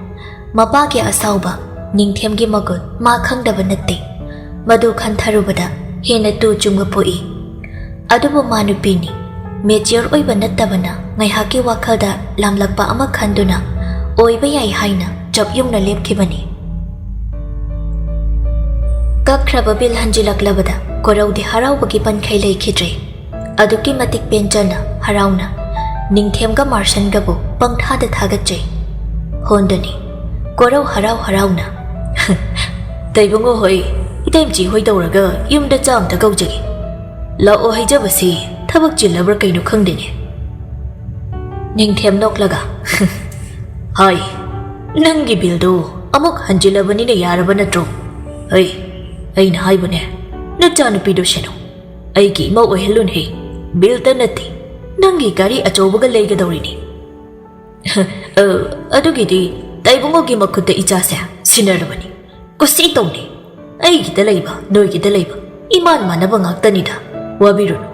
ꯃꯄꯥꯒꯤ ꯑꯁꯥꯎꯕ, ꯅꯤꯡꯊꯦꯝꯒꯤ ꯃꯒꯨꯟ ꯃꯥ ꯈꯪꯗꯕ ꯅꯠꯇꯦ꯫ ꯃꯗꯨ ꯈꯟꯊꯔꯨꯕꯗ ꯍꯦꯟꯅ ꯇꯨ ꯆꯨꯡꯕ ꯄꯣꯛꯏ꯫ ꯑꯗꯨꯕꯨ ꯃꯥ ꯅꯨꯄꯤꯅꯤ꯫ ꯃꯦꯆ꯭ꯌꯣꯔ ꯑꯣꯏꯕ ꯅꯠꯇꯕꯅ ꯉꯥꯏꯍꯥꯛꯀꯤ ꯋꯥꯈꯜꯗ ꯂꯥꯝꯂꯛꯄ ꯑꯃ ꯈꯟꯗꯨꯅ ꯑꯣꯏꯕ ꯌꯥꯏ ꯍꯥꯏꯅ ꯆꯞ ꯌꯨꯡꯅ ꯂꯦꯞꯈꯤꯕꯅꯤ꯫ ꯀꯛꯈ꯭ꯔꯕ ꯕꯤꯜ ꯍꯟꯖꯤꯜꯂꯛꯂꯕꯗ ꯀꯣꯔꯧꯗꯤ ꯍꯔꯥꯎꯕꯒꯤ ꯄꯟꯈꯩ ꯂꯩꯈꯤꯗ꯭ꯔꯦ꯫ ꯑꯗꯨꯛꯀꯤ ꯃꯇꯤꯛ ꯄꯦꯟꯖꯅ, ꯍꯔꯥꯎꯅ ꯅꯤꯡꯊꯦꯝꯒ ꯃꯥꯔꯁꯟꯒꯕꯨ ꯄꯪꯊꯥꯗ ꯊꯥꯒꯠꯆꯩ꯫ ꯍꯣꯟꯗꯨꯅꯤ ꯀꯣꯔꯧ ꯍꯔꯥꯎ ꯍꯔꯥꯎꯅ, "ꯇꯩꯕꯨꯡꯉꯣ ꯍꯣꯏ, ꯏꯇꯩꯃꯆꯤ ꯍꯣꯏ ꯇꯧꯔꯒ ꯌꯨꯝꯗ ꯆꯥ ꯑꯝꯇ ꯀꯧꯖꯒꯦ꯫ ꯂꯥꯛꯑꯣ ꯍꯥꯏꯖꯕꯁꯤ ꯊꯕꯛ ꯆꯤꯜꯂꯕ꯭ꯔꯥ ꯀꯩꯅꯣ ꯈꯪꯗꯦꯅꯦ꯫" ꯅꯤꯡꯊꯦꯝ ꯅꯣꯛꯂꯒ, "ꯍꯥꯏ, ꯅꯪꯒꯤ ꯕꯤꯜꯗꯨ ꯑꯃꯨꯛ ꯍꯟꯖꯤꯜꯂꯕꯅꯤꯅ ꯌꯥꯔꯕ ꯅꯠꯇ꯭ꯔꯣ? ꯍꯩ, ꯑꯩꯅ ꯍꯥꯏꯕꯅꯦ, ꯅꯆꯥꯅꯨꯄꯤꯗꯨ ꯁꯦꯟꯅꯧ꯫ ꯑꯩꯒꯤ ꯏꯃꯧ ꯑꯣꯏꯍꯜꯂꯨꯅꯦ꯫ ꯕꯤꯜꯇ ꯅꯠꯇꯦ, ꯅꯪꯒꯤ ꯒꯥꯔꯤ ꯑꯆꯧꯕꯒ ꯂꯩꯒꯗꯧꯔꯤꯅꯤ꯫ ꯑ, ꯑꯗꯨꯒꯤꯗꯤ ꯇꯥꯏꯕꯨꯡꯉꯣꯒꯤ ꯃꯈꯨꯠꯇ ꯏꯆꯥꯁꯦ ꯁꯤꯟꯅꯔꯕꯅꯤ꯫ ꯀꯨꯁꯤ ꯇꯧꯅꯤ꯫ ꯑꯩꯒꯤꯗ ꯂꯩꯕ, ꯅꯣꯏꯒꯤꯗ ꯂꯩꯕ, ꯏꯃꯥꯟ ꯃꯥꯟꯅꯕ ꯉꯥꯛꯇꯅꯤꯗ꯫ ꯋꯥꯕꯤꯔꯨꯅꯨ꯫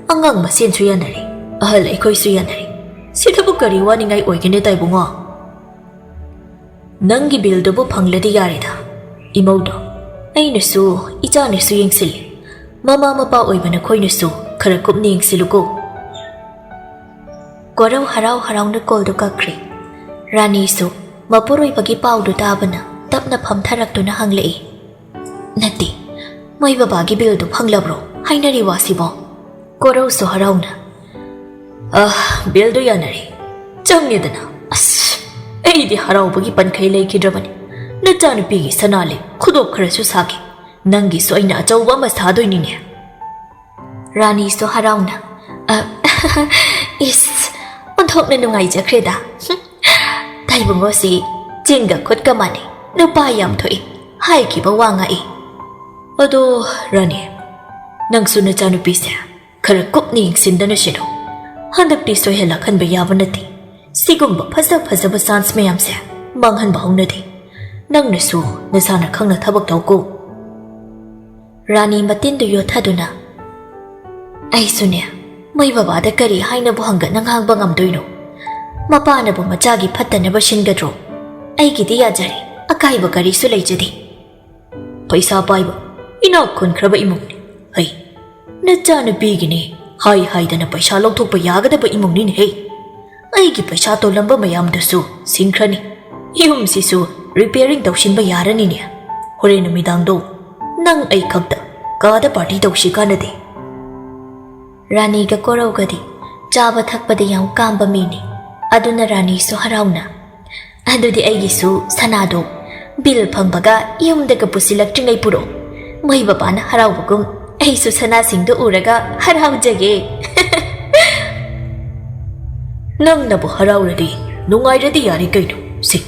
ꯑꯉꯥꯡ ꯃꯁꯦꯟꯁꯨ ꯌꯥꯅꯔꯦ, ꯑꯍꯜ ꯑꯩꯈꯣꯏꯁꯨ ꯌꯥꯅꯔꯦ꯫ ꯁꯤꯗꯕꯨ ꯀꯔꯤ ꯋꯥꯅꯤꯡꯉꯥꯏ ꯑꯣꯏꯒꯅꯤ, ꯇꯥꯏꯕꯨꯡꯉꯣ? ꯅꯪꯒꯤ ꯕꯤꯜꯗꯨꯕꯨ ꯐꯪꯂꯗꯤ ꯌꯥꯔꯦꯗ, ꯏꯃꯧꯗꯣ꯫ ꯑꯩꯅꯁꯨ, ꯏꯆꯥꯅꯁꯨ ꯌꯦꯡꯁꯤꯜꯂꯤ꯫ ꯃꯃꯥ ꯃꯄꯥ ꯑꯣꯏꯕ ꯅꯈꯣꯏꯅꯁꯨ ꯈꯔ ꯀꯨꯞꯅ ꯌꯦꯡꯁꯤꯜꯂꯨꯀꯣ꯫ ꯀꯣꯔꯧ ꯍꯔꯥꯎ ꯍꯔꯥꯎꯅ ꯀꯣꯜꯗꯨ ꯀꯛꯈ꯭ꯔꯦ꯫ ꯔꯥꯅꯤꯁꯨ ꯃꯄꯨꯔꯣꯏꯕꯒꯤ ꯄꯥꯎꯗꯨ ꯇꯥꯕꯅ ꯇꯞꯅ ꯐꯝꯊꯔꯛꯇꯨꯅ ꯍꯪꯂꯛꯏ, "ꯅꯠꯇꯦ, ꯃꯣꯏ ꯕꯕꯥꯒꯤ ꯕꯤꯜꯗꯨ ꯐꯪꯂꯕ꯭ꯔꯣ ꯍꯥꯏꯅꯔꯤ ꯋꯥꯁꯤꯕꯣ?" ꯀꯣꯔꯧꯁꯨ ꯍꯔꯥꯎꯅ, "ꯑ, ꯕꯤꯜꯗꯨ ꯌꯥꯅꯔꯦ꯫ ꯆꯪꯉꯦꯗꯅ꯫ ꯑꯁ, ꯑꯩꯗꯤ ꯍꯔꯥꯎꯕꯒꯤ ꯄꯟꯈꯩ ꯂꯩꯈꯤꯗ꯭ꯔꯕꯅꯤ꯫ ꯅꯆꯥꯅꯨꯄꯤꯒꯤ ꯁꯅꯥ ꯂꯤꯛ ꯈꯨꯗꯣꯞ ꯈꯔꯁꯨ ꯁꯥꯒꯦ꯫ ꯅꯪꯒꯤꯁꯨ ꯑꯩꯅ ꯑꯆꯧꯕ ꯑꯃ ꯁꯥꯗꯣꯏꯅꯤꯅꯦ꯫" ꯔꯥꯅꯤꯁꯨ ꯍꯔꯥꯎꯅ, "ꯑ, ꯏꯁ, ꯑꯣꯟꯊꯣꯛꯅ ꯅꯨꯡꯉꯥꯏꯖꯈ꯭ꯔꯦꯗ꯫ ꯍꯨꯝ, ꯇꯥꯏꯕꯨꯡꯉꯣꯁꯤ ꯆꯤꯟꯒ ꯈꯨꯠꯀ ꯃꯥꯟꯅꯩ, ꯅꯨꯄꯥ ꯌꯥꯝ ꯊꯣꯛꯏ, ꯍꯥꯏꯈꯤꯕ ꯋꯥ ꯉꯥꯛꯏ꯫ ꯑꯗꯣ ꯔꯥꯅꯤ, ꯅꯪꯁꯨ ꯅꯆꯥꯅꯨꯄꯤꯁꯦ ꯈꯔ ꯀꯨꯞꯅ ꯌꯦꯡꯁꯤꯟꯗꯅ ꯁꯤꯟꯅꯧ꯫ ꯍꯟꯗꯛꯇꯤ ꯁꯣꯏꯍꯜꯂꯛꯍꯟꯕ ꯌꯥꯕ ꯅꯠꯇꯦ꯫ ꯁꯤꯒꯨꯝꯕ ꯐꯖ ꯐꯖꯕ ꯆꯥꯟꯁ ꯃꯌꯥꯝꯁꯦ ꯃꯥꯡꯍꯟꯕ ꯍꯧꯅꯗꯦ꯫ ꯅꯪꯅꯁꯨ ꯅꯁꯥꯅ ꯈꯪꯅ ꯊꯕꯛ ꯇꯧꯀꯣ꯫" ꯔꯥꯅꯤ ꯃꯇꯤꯟꯗꯨ ꯌꯣꯠꯊꯗꯨꯅ, "ꯑꯩꯁꯨꯅꯦ, ꯃꯣꯏ ꯕꯕꯥꯗ ꯀꯔꯤ ꯍꯥꯏꯅꯕꯨ ꯍꯪꯒꯠꯅ ꯉꯥꯡꯕ ꯉꯝꯗꯣꯏꯅꯣ? ꯃꯄꯥꯅꯕꯨ ꯃꯆꯥꯒꯤ ꯐꯠꯇꯅꯕ ꯁꯤꯟꯒꯗ꯭ꯔꯣ? ꯑꯩꯒꯤꯗꯤ ꯌꯥꯖꯔꯦ, ꯑꯀꯥꯏꯕ ꯀꯔꯤꯁꯨ ꯂꯩꯖꯗꯦ꯫" ꯄꯩꯁꯥ ꯄꯥꯏꯕ, ꯏꯅꯥꯛ ꯈꯨꯟꯈ꯭ꯔꯕ ꯏꯃꯨꯡꯅꯤ꯫ ꯍꯩ, ꯅꯆꯥꯅꯨꯄꯤꯒꯤꯅꯤ ꯍꯥꯏ ꯍꯥꯏꯗꯅ ꯄꯩꯁꯥ ꯂꯧꯊꯣꯛꯄ ꯌꯥꯒꯗꯕ ꯏꯃꯨꯡꯅꯤꯅꯦꯍꯦ꯫ ꯑꯩꯒꯤ ꯄꯩꯁꯥ ꯇꯣꯜꯂꯝꯕ ꯃꯌꯥꯝꯗꯨꯁꯨ ꯁꯤꯡꯈ꯭ꯔꯅꯤ꯫ ꯌꯨꯝꯁꯤꯁꯨ ꯔꯤꯄꯤꯌꯥꯔꯤꯡ ꯇꯧꯁꯤꯟꯕ ꯌꯥꯔꯅꯤꯅꯦ꯫ ꯍꯣꯔꯦꯟ ꯅꯨꯃꯤꯗꯥꯡꯗꯣ ꯅꯪ ꯑꯩ ꯈꯛꯇ ꯀꯥꯗ ꯄꯥꯔꯇꯤ ꯇꯧꯁꯤ ꯀꯥꯟꯅꯗꯦ꯫ ꯔꯥꯅꯤꯒ ꯀꯣꯔꯧꯒꯗꯤ ꯆꯥꯕ ꯊꯛꯄꯗ ꯌꯥꯝ ꯀꯥꯝꯕ ꯃꯤꯅꯤ꯫ ꯑꯗꯨꯅ ꯔꯥꯅꯤꯁꯨ ꯍꯔꯥꯎꯅ, "ꯑꯗꯨꯗꯤ ꯑꯩꯒꯤꯁꯨ ꯁꯅꯥꯗꯣ ꯕꯤꯜ ꯐꯪꯕꯒ ꯌꯨꯝꯗꯒ ꯄꯨꯁꯤꯜꯂꯛꯇ꯭ꯔꯤꯉꯩ ꯄꯨꯔꯛꯑꯣ꯫ ꯃꯣꯏ ꯕꯕꯥꯅ ꯍꯔꯥꯎꯕꯒꯨꯝ ꯑꯩꯁꯨ ꯁꯅꯥꯁꯤꯡꯗꯣ ꯎꯔꯒ ꯍꯔꯥꯎꯖꯒꯦ꯫" "ꯅꯪꯅꯕꯨ ꯍꯔꯥꯎꯔꯗꯤ, ꯅꯨꯡꯉꯥꯏꯔꯗꯤ ꯌꯥꯔꯦ ꯀꯩꯅꯣ꯫ ꯁꯤ,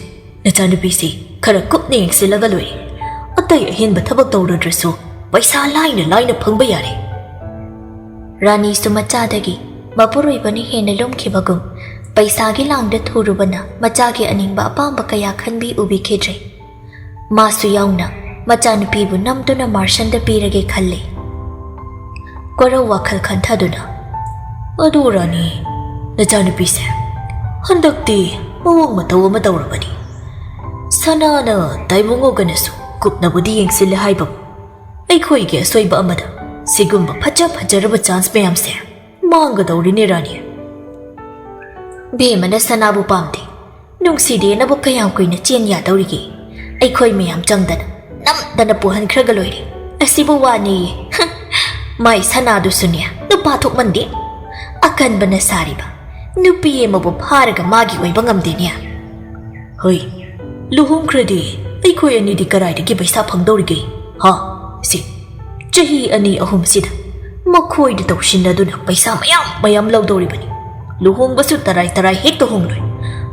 ꯅꯆꯥꯅꯨꯄꯤꯁꯤ ꯈꯔ ꯀꯨꯞꯅ ꯌꯦꯡꯁꯤꯜꯂꯒ ꯂꯣꯏꯔꯦ꯫ ꯑꯇꯩ ꯑꯍꯦꯟꯕ ꯊꯕꯛ ꯇꯧꯔꯨꯗ꯭ꯔꯁꯨ ꯄꯩꯁꯥ ꯂꯥꯏꯅ ꯂꯥꯏꯅ ꯐꯪꯕ ꯌꯥꯔꯦ꯫ ꯔꯥꯅꯤꯁꯨ ꯃꯆꯥꯗꯒꯤ ꯃꯄꯨꯔꯣꯏꯕꯅ ꯍꯦꯟꯅ ꯂꯨꯝꯈꯤꯕꯒꯨꯝ ꯄꯩꯁꯥꯒꯤ ꯂꯥꯡꯗ ꯊꯨꯔꯨꯕꯅ ꯃꯆꯥꯒꯤ ꯑꯅꯤꯡꯕ ꯑꯄꯥꯝꯕ ꯀꯌꯥ ꯈꯟꯕꯤ ꯎꯕꯤꯈꯤꯗ꯭ꯔꯦ꯫ ꯃꯥꯁꯨ ꯌꯥꯎꯅ ꯃꯆꯥꯅꯨꯄꯤꯕꯨ ꯅꯝꯗꯨꯅ ꯃꯥꯔꯁꯟꯗ ꯄꯤꯔꯒꯦ ꯈꯜꯂꯦ꯫ ꯀꯣꯔꯧ ꯋꯥꯈꯜ ꯈꯟꯊꯗꯨꯅ, "ꯑꯗꯨ ꯔꯥꯅꯤ, ꯅꯆꯥꯅꯨꯄꯤꯁꯦ ꯍꯟꯗꯛꯇꯤ ꯃꯑꯣꯡ ꯃꯇꯧ ꯑꯃ ꯇꯧꯔꯕꯅꯤ꯫ ꯁꯅꯥꯅ ꯇꯥꯏꯕꯨꯡꯉꯣꯒꯅꯁꯨ ꯀꯨꯞꯅꯕꯨꯗꯤ ꯌꯦꯡꯁꯤꯜꯂꯦ ꯍꯥꯏꯕꯕꯨ, ꯑꯩꯈꯣꯏꯒꯤ ꯑꯁꯣꯏꯕ ꯑꯃꯗ ꯁꯤꯒꯨꯝꯕ ꯐꯖ ꯐꯖꯔꯕ ꯆꯥꯟꯁ ꯃꯌꯥꯝꯁꯦ ꯃꯥꯡꯒꯗꯧꯔꯤꯅꯦ ꯔꯥꯅꯤ꯫ ꯕꯦꯝꯃꯅ ꯁꯅꯥꯕꯨ ꯄꯥꯝꯗꯦ, ꯅꯨꯡꯁꯤꯗꯦꯅꯕꯨ ꯀꯌꯥꯝ ꯀꯨꯏꯅ ꯆꯦꯟ ꯌꯥꯗꯧꯔꯤꯒꯦ? ꯑꯩꯈꯣꯏ ꯃꯌꯥꯝ ꯆꯪꯗꯅ ꯅꯝꯗꯅ ꯄꯨꯍꯟꯈ꯭ꯔꯒ ꯂꯣꯏꯔꯦ꯫ ꯑꯁꯤꯕꯨ ꯋꯥꯅꯦꯌꯦ꯫ ꯍ, ꯃꯥꯏ ꯁꯅꯥꯗꯨꯁꯨꯅꯦ ꯅꯨꯄꯥ ꯊꯣꯛꯃꯟꯗꯦ꯫ ꯑꯀꯟꯕꯅ ꯁꯥꯔꯤꯕ ꯅꯨꯄꯤ ꯑꯃꯕꯨ ꯐꯥꯔꯒ ꯃꯥꯒꯤ ꯑꯣꯏꯕ ꯉꯝꯗꯦꯅꯦ꯫ ꯍꯣꯏ, ꯂꯨꯍꯣꯡꯈ꯭ꯔꯗꯤ ꯑꯩꯈꯣꯏ ꯑꯅꯤꯗꯤ ꯀꯔꯥꯏꯗꯒꯤ ꯄꯩꯁꯥ ꯐꯪꯗꯧꯔꯤꯒꯦ? ꯍꯥ? ꯁꯤ ꯆꯍꯤ ꯑꯅꯤ ꯑꯍꯨꯝꯁꯤꯗ ꯃꯈꯣꯏꯗ ꯇꯧꯁꯤꯟꯅꯗꯨꯅ ꯄꯩꯁꯥ ꯃꯌꯥꯝ ꯃꯌꯥꯝ ꯂꯧꯗꯧꯔꯤꯕꯅꯤ꯫ ꯂꯨꯍꯣꯡꯕꯁꯨ ꯇꯔꯥꯏ ꯇꯔꯥꯏ ꯍꯦꯛꯇ ꯍꯣꯡꯂꯣꯏ꯫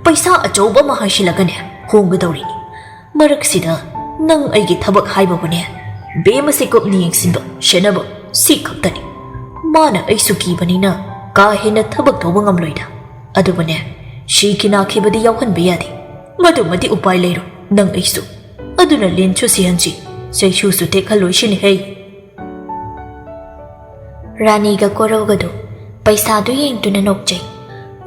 ꯄꯩꯁꯥ ꯑꯆꯧꯕ ꯑꯃ ꯍꯥꯏꯁꯤꯜꯂꯒꯅꯦ ꯍꯣꯡꯒꯗꯧꯔꯤꯅꯤ꯫ ꯃꯔꯛꯁꯤꯗ ꯅꯪ ꯑꯩꯒꯤ ꯊꯕꯛ ꯍꯥꯏꯕꯕꯨꯅꯦ, ꯕꯦꯝꯃꯁꯦ ꯀꯨꯞꯅ ꯌꯦꯡꯁꯤꯟꯕ, ꯁꯦꯟꯅꯕ, ꯁꯤ ꯈꯛꯇꯅꯤ꯫ ꯃꯥꯅ ꯑꯩꯁꯨ ꯀꯤꯕꯅꯤꯅ ꯀꯥ ꯍꯦꯟꯅ ꯊꯕꯛ ꯇꯧꯕ ꯉꯝꯂꯣꯏꯗ꯫ ꯑꯗꯨꯕꯨꯅꯦ, ꯁꯤꯈꯤ ꯅꯥꯈꯤꯕꯗꯤ ꯌꯥꯎꯍꯟꯕ ꯌꯥꯗꯦ꯫ ꯃꯗꯨꯃꯗꯤ ꯎꯄꯥꯏ ꯂꯩꯔꯣꯏ ꯅꯪ ꯑꯩꯁꯨ꯫ ꯑꯗꯨꯅ ꯂꯦꯟꯁꯨ ꯁꯤꯍꯟꯁꯤ, ꯆꯩꯁꯨꯁꯨ ꯇꯦꯛꯍꯜꯂꯣꯏꯁꯤꯅꯦ ꯍꯦ꯫" ꯔꯥꯅꯤꯒ ꯀꯣꯔꯧꯒꯗꯨ ꯄꯩꯁꯥꯗꯨ ꯌꯦꯡꯗꯨꯅ ꯅꯣꯛꯆꯩ꯫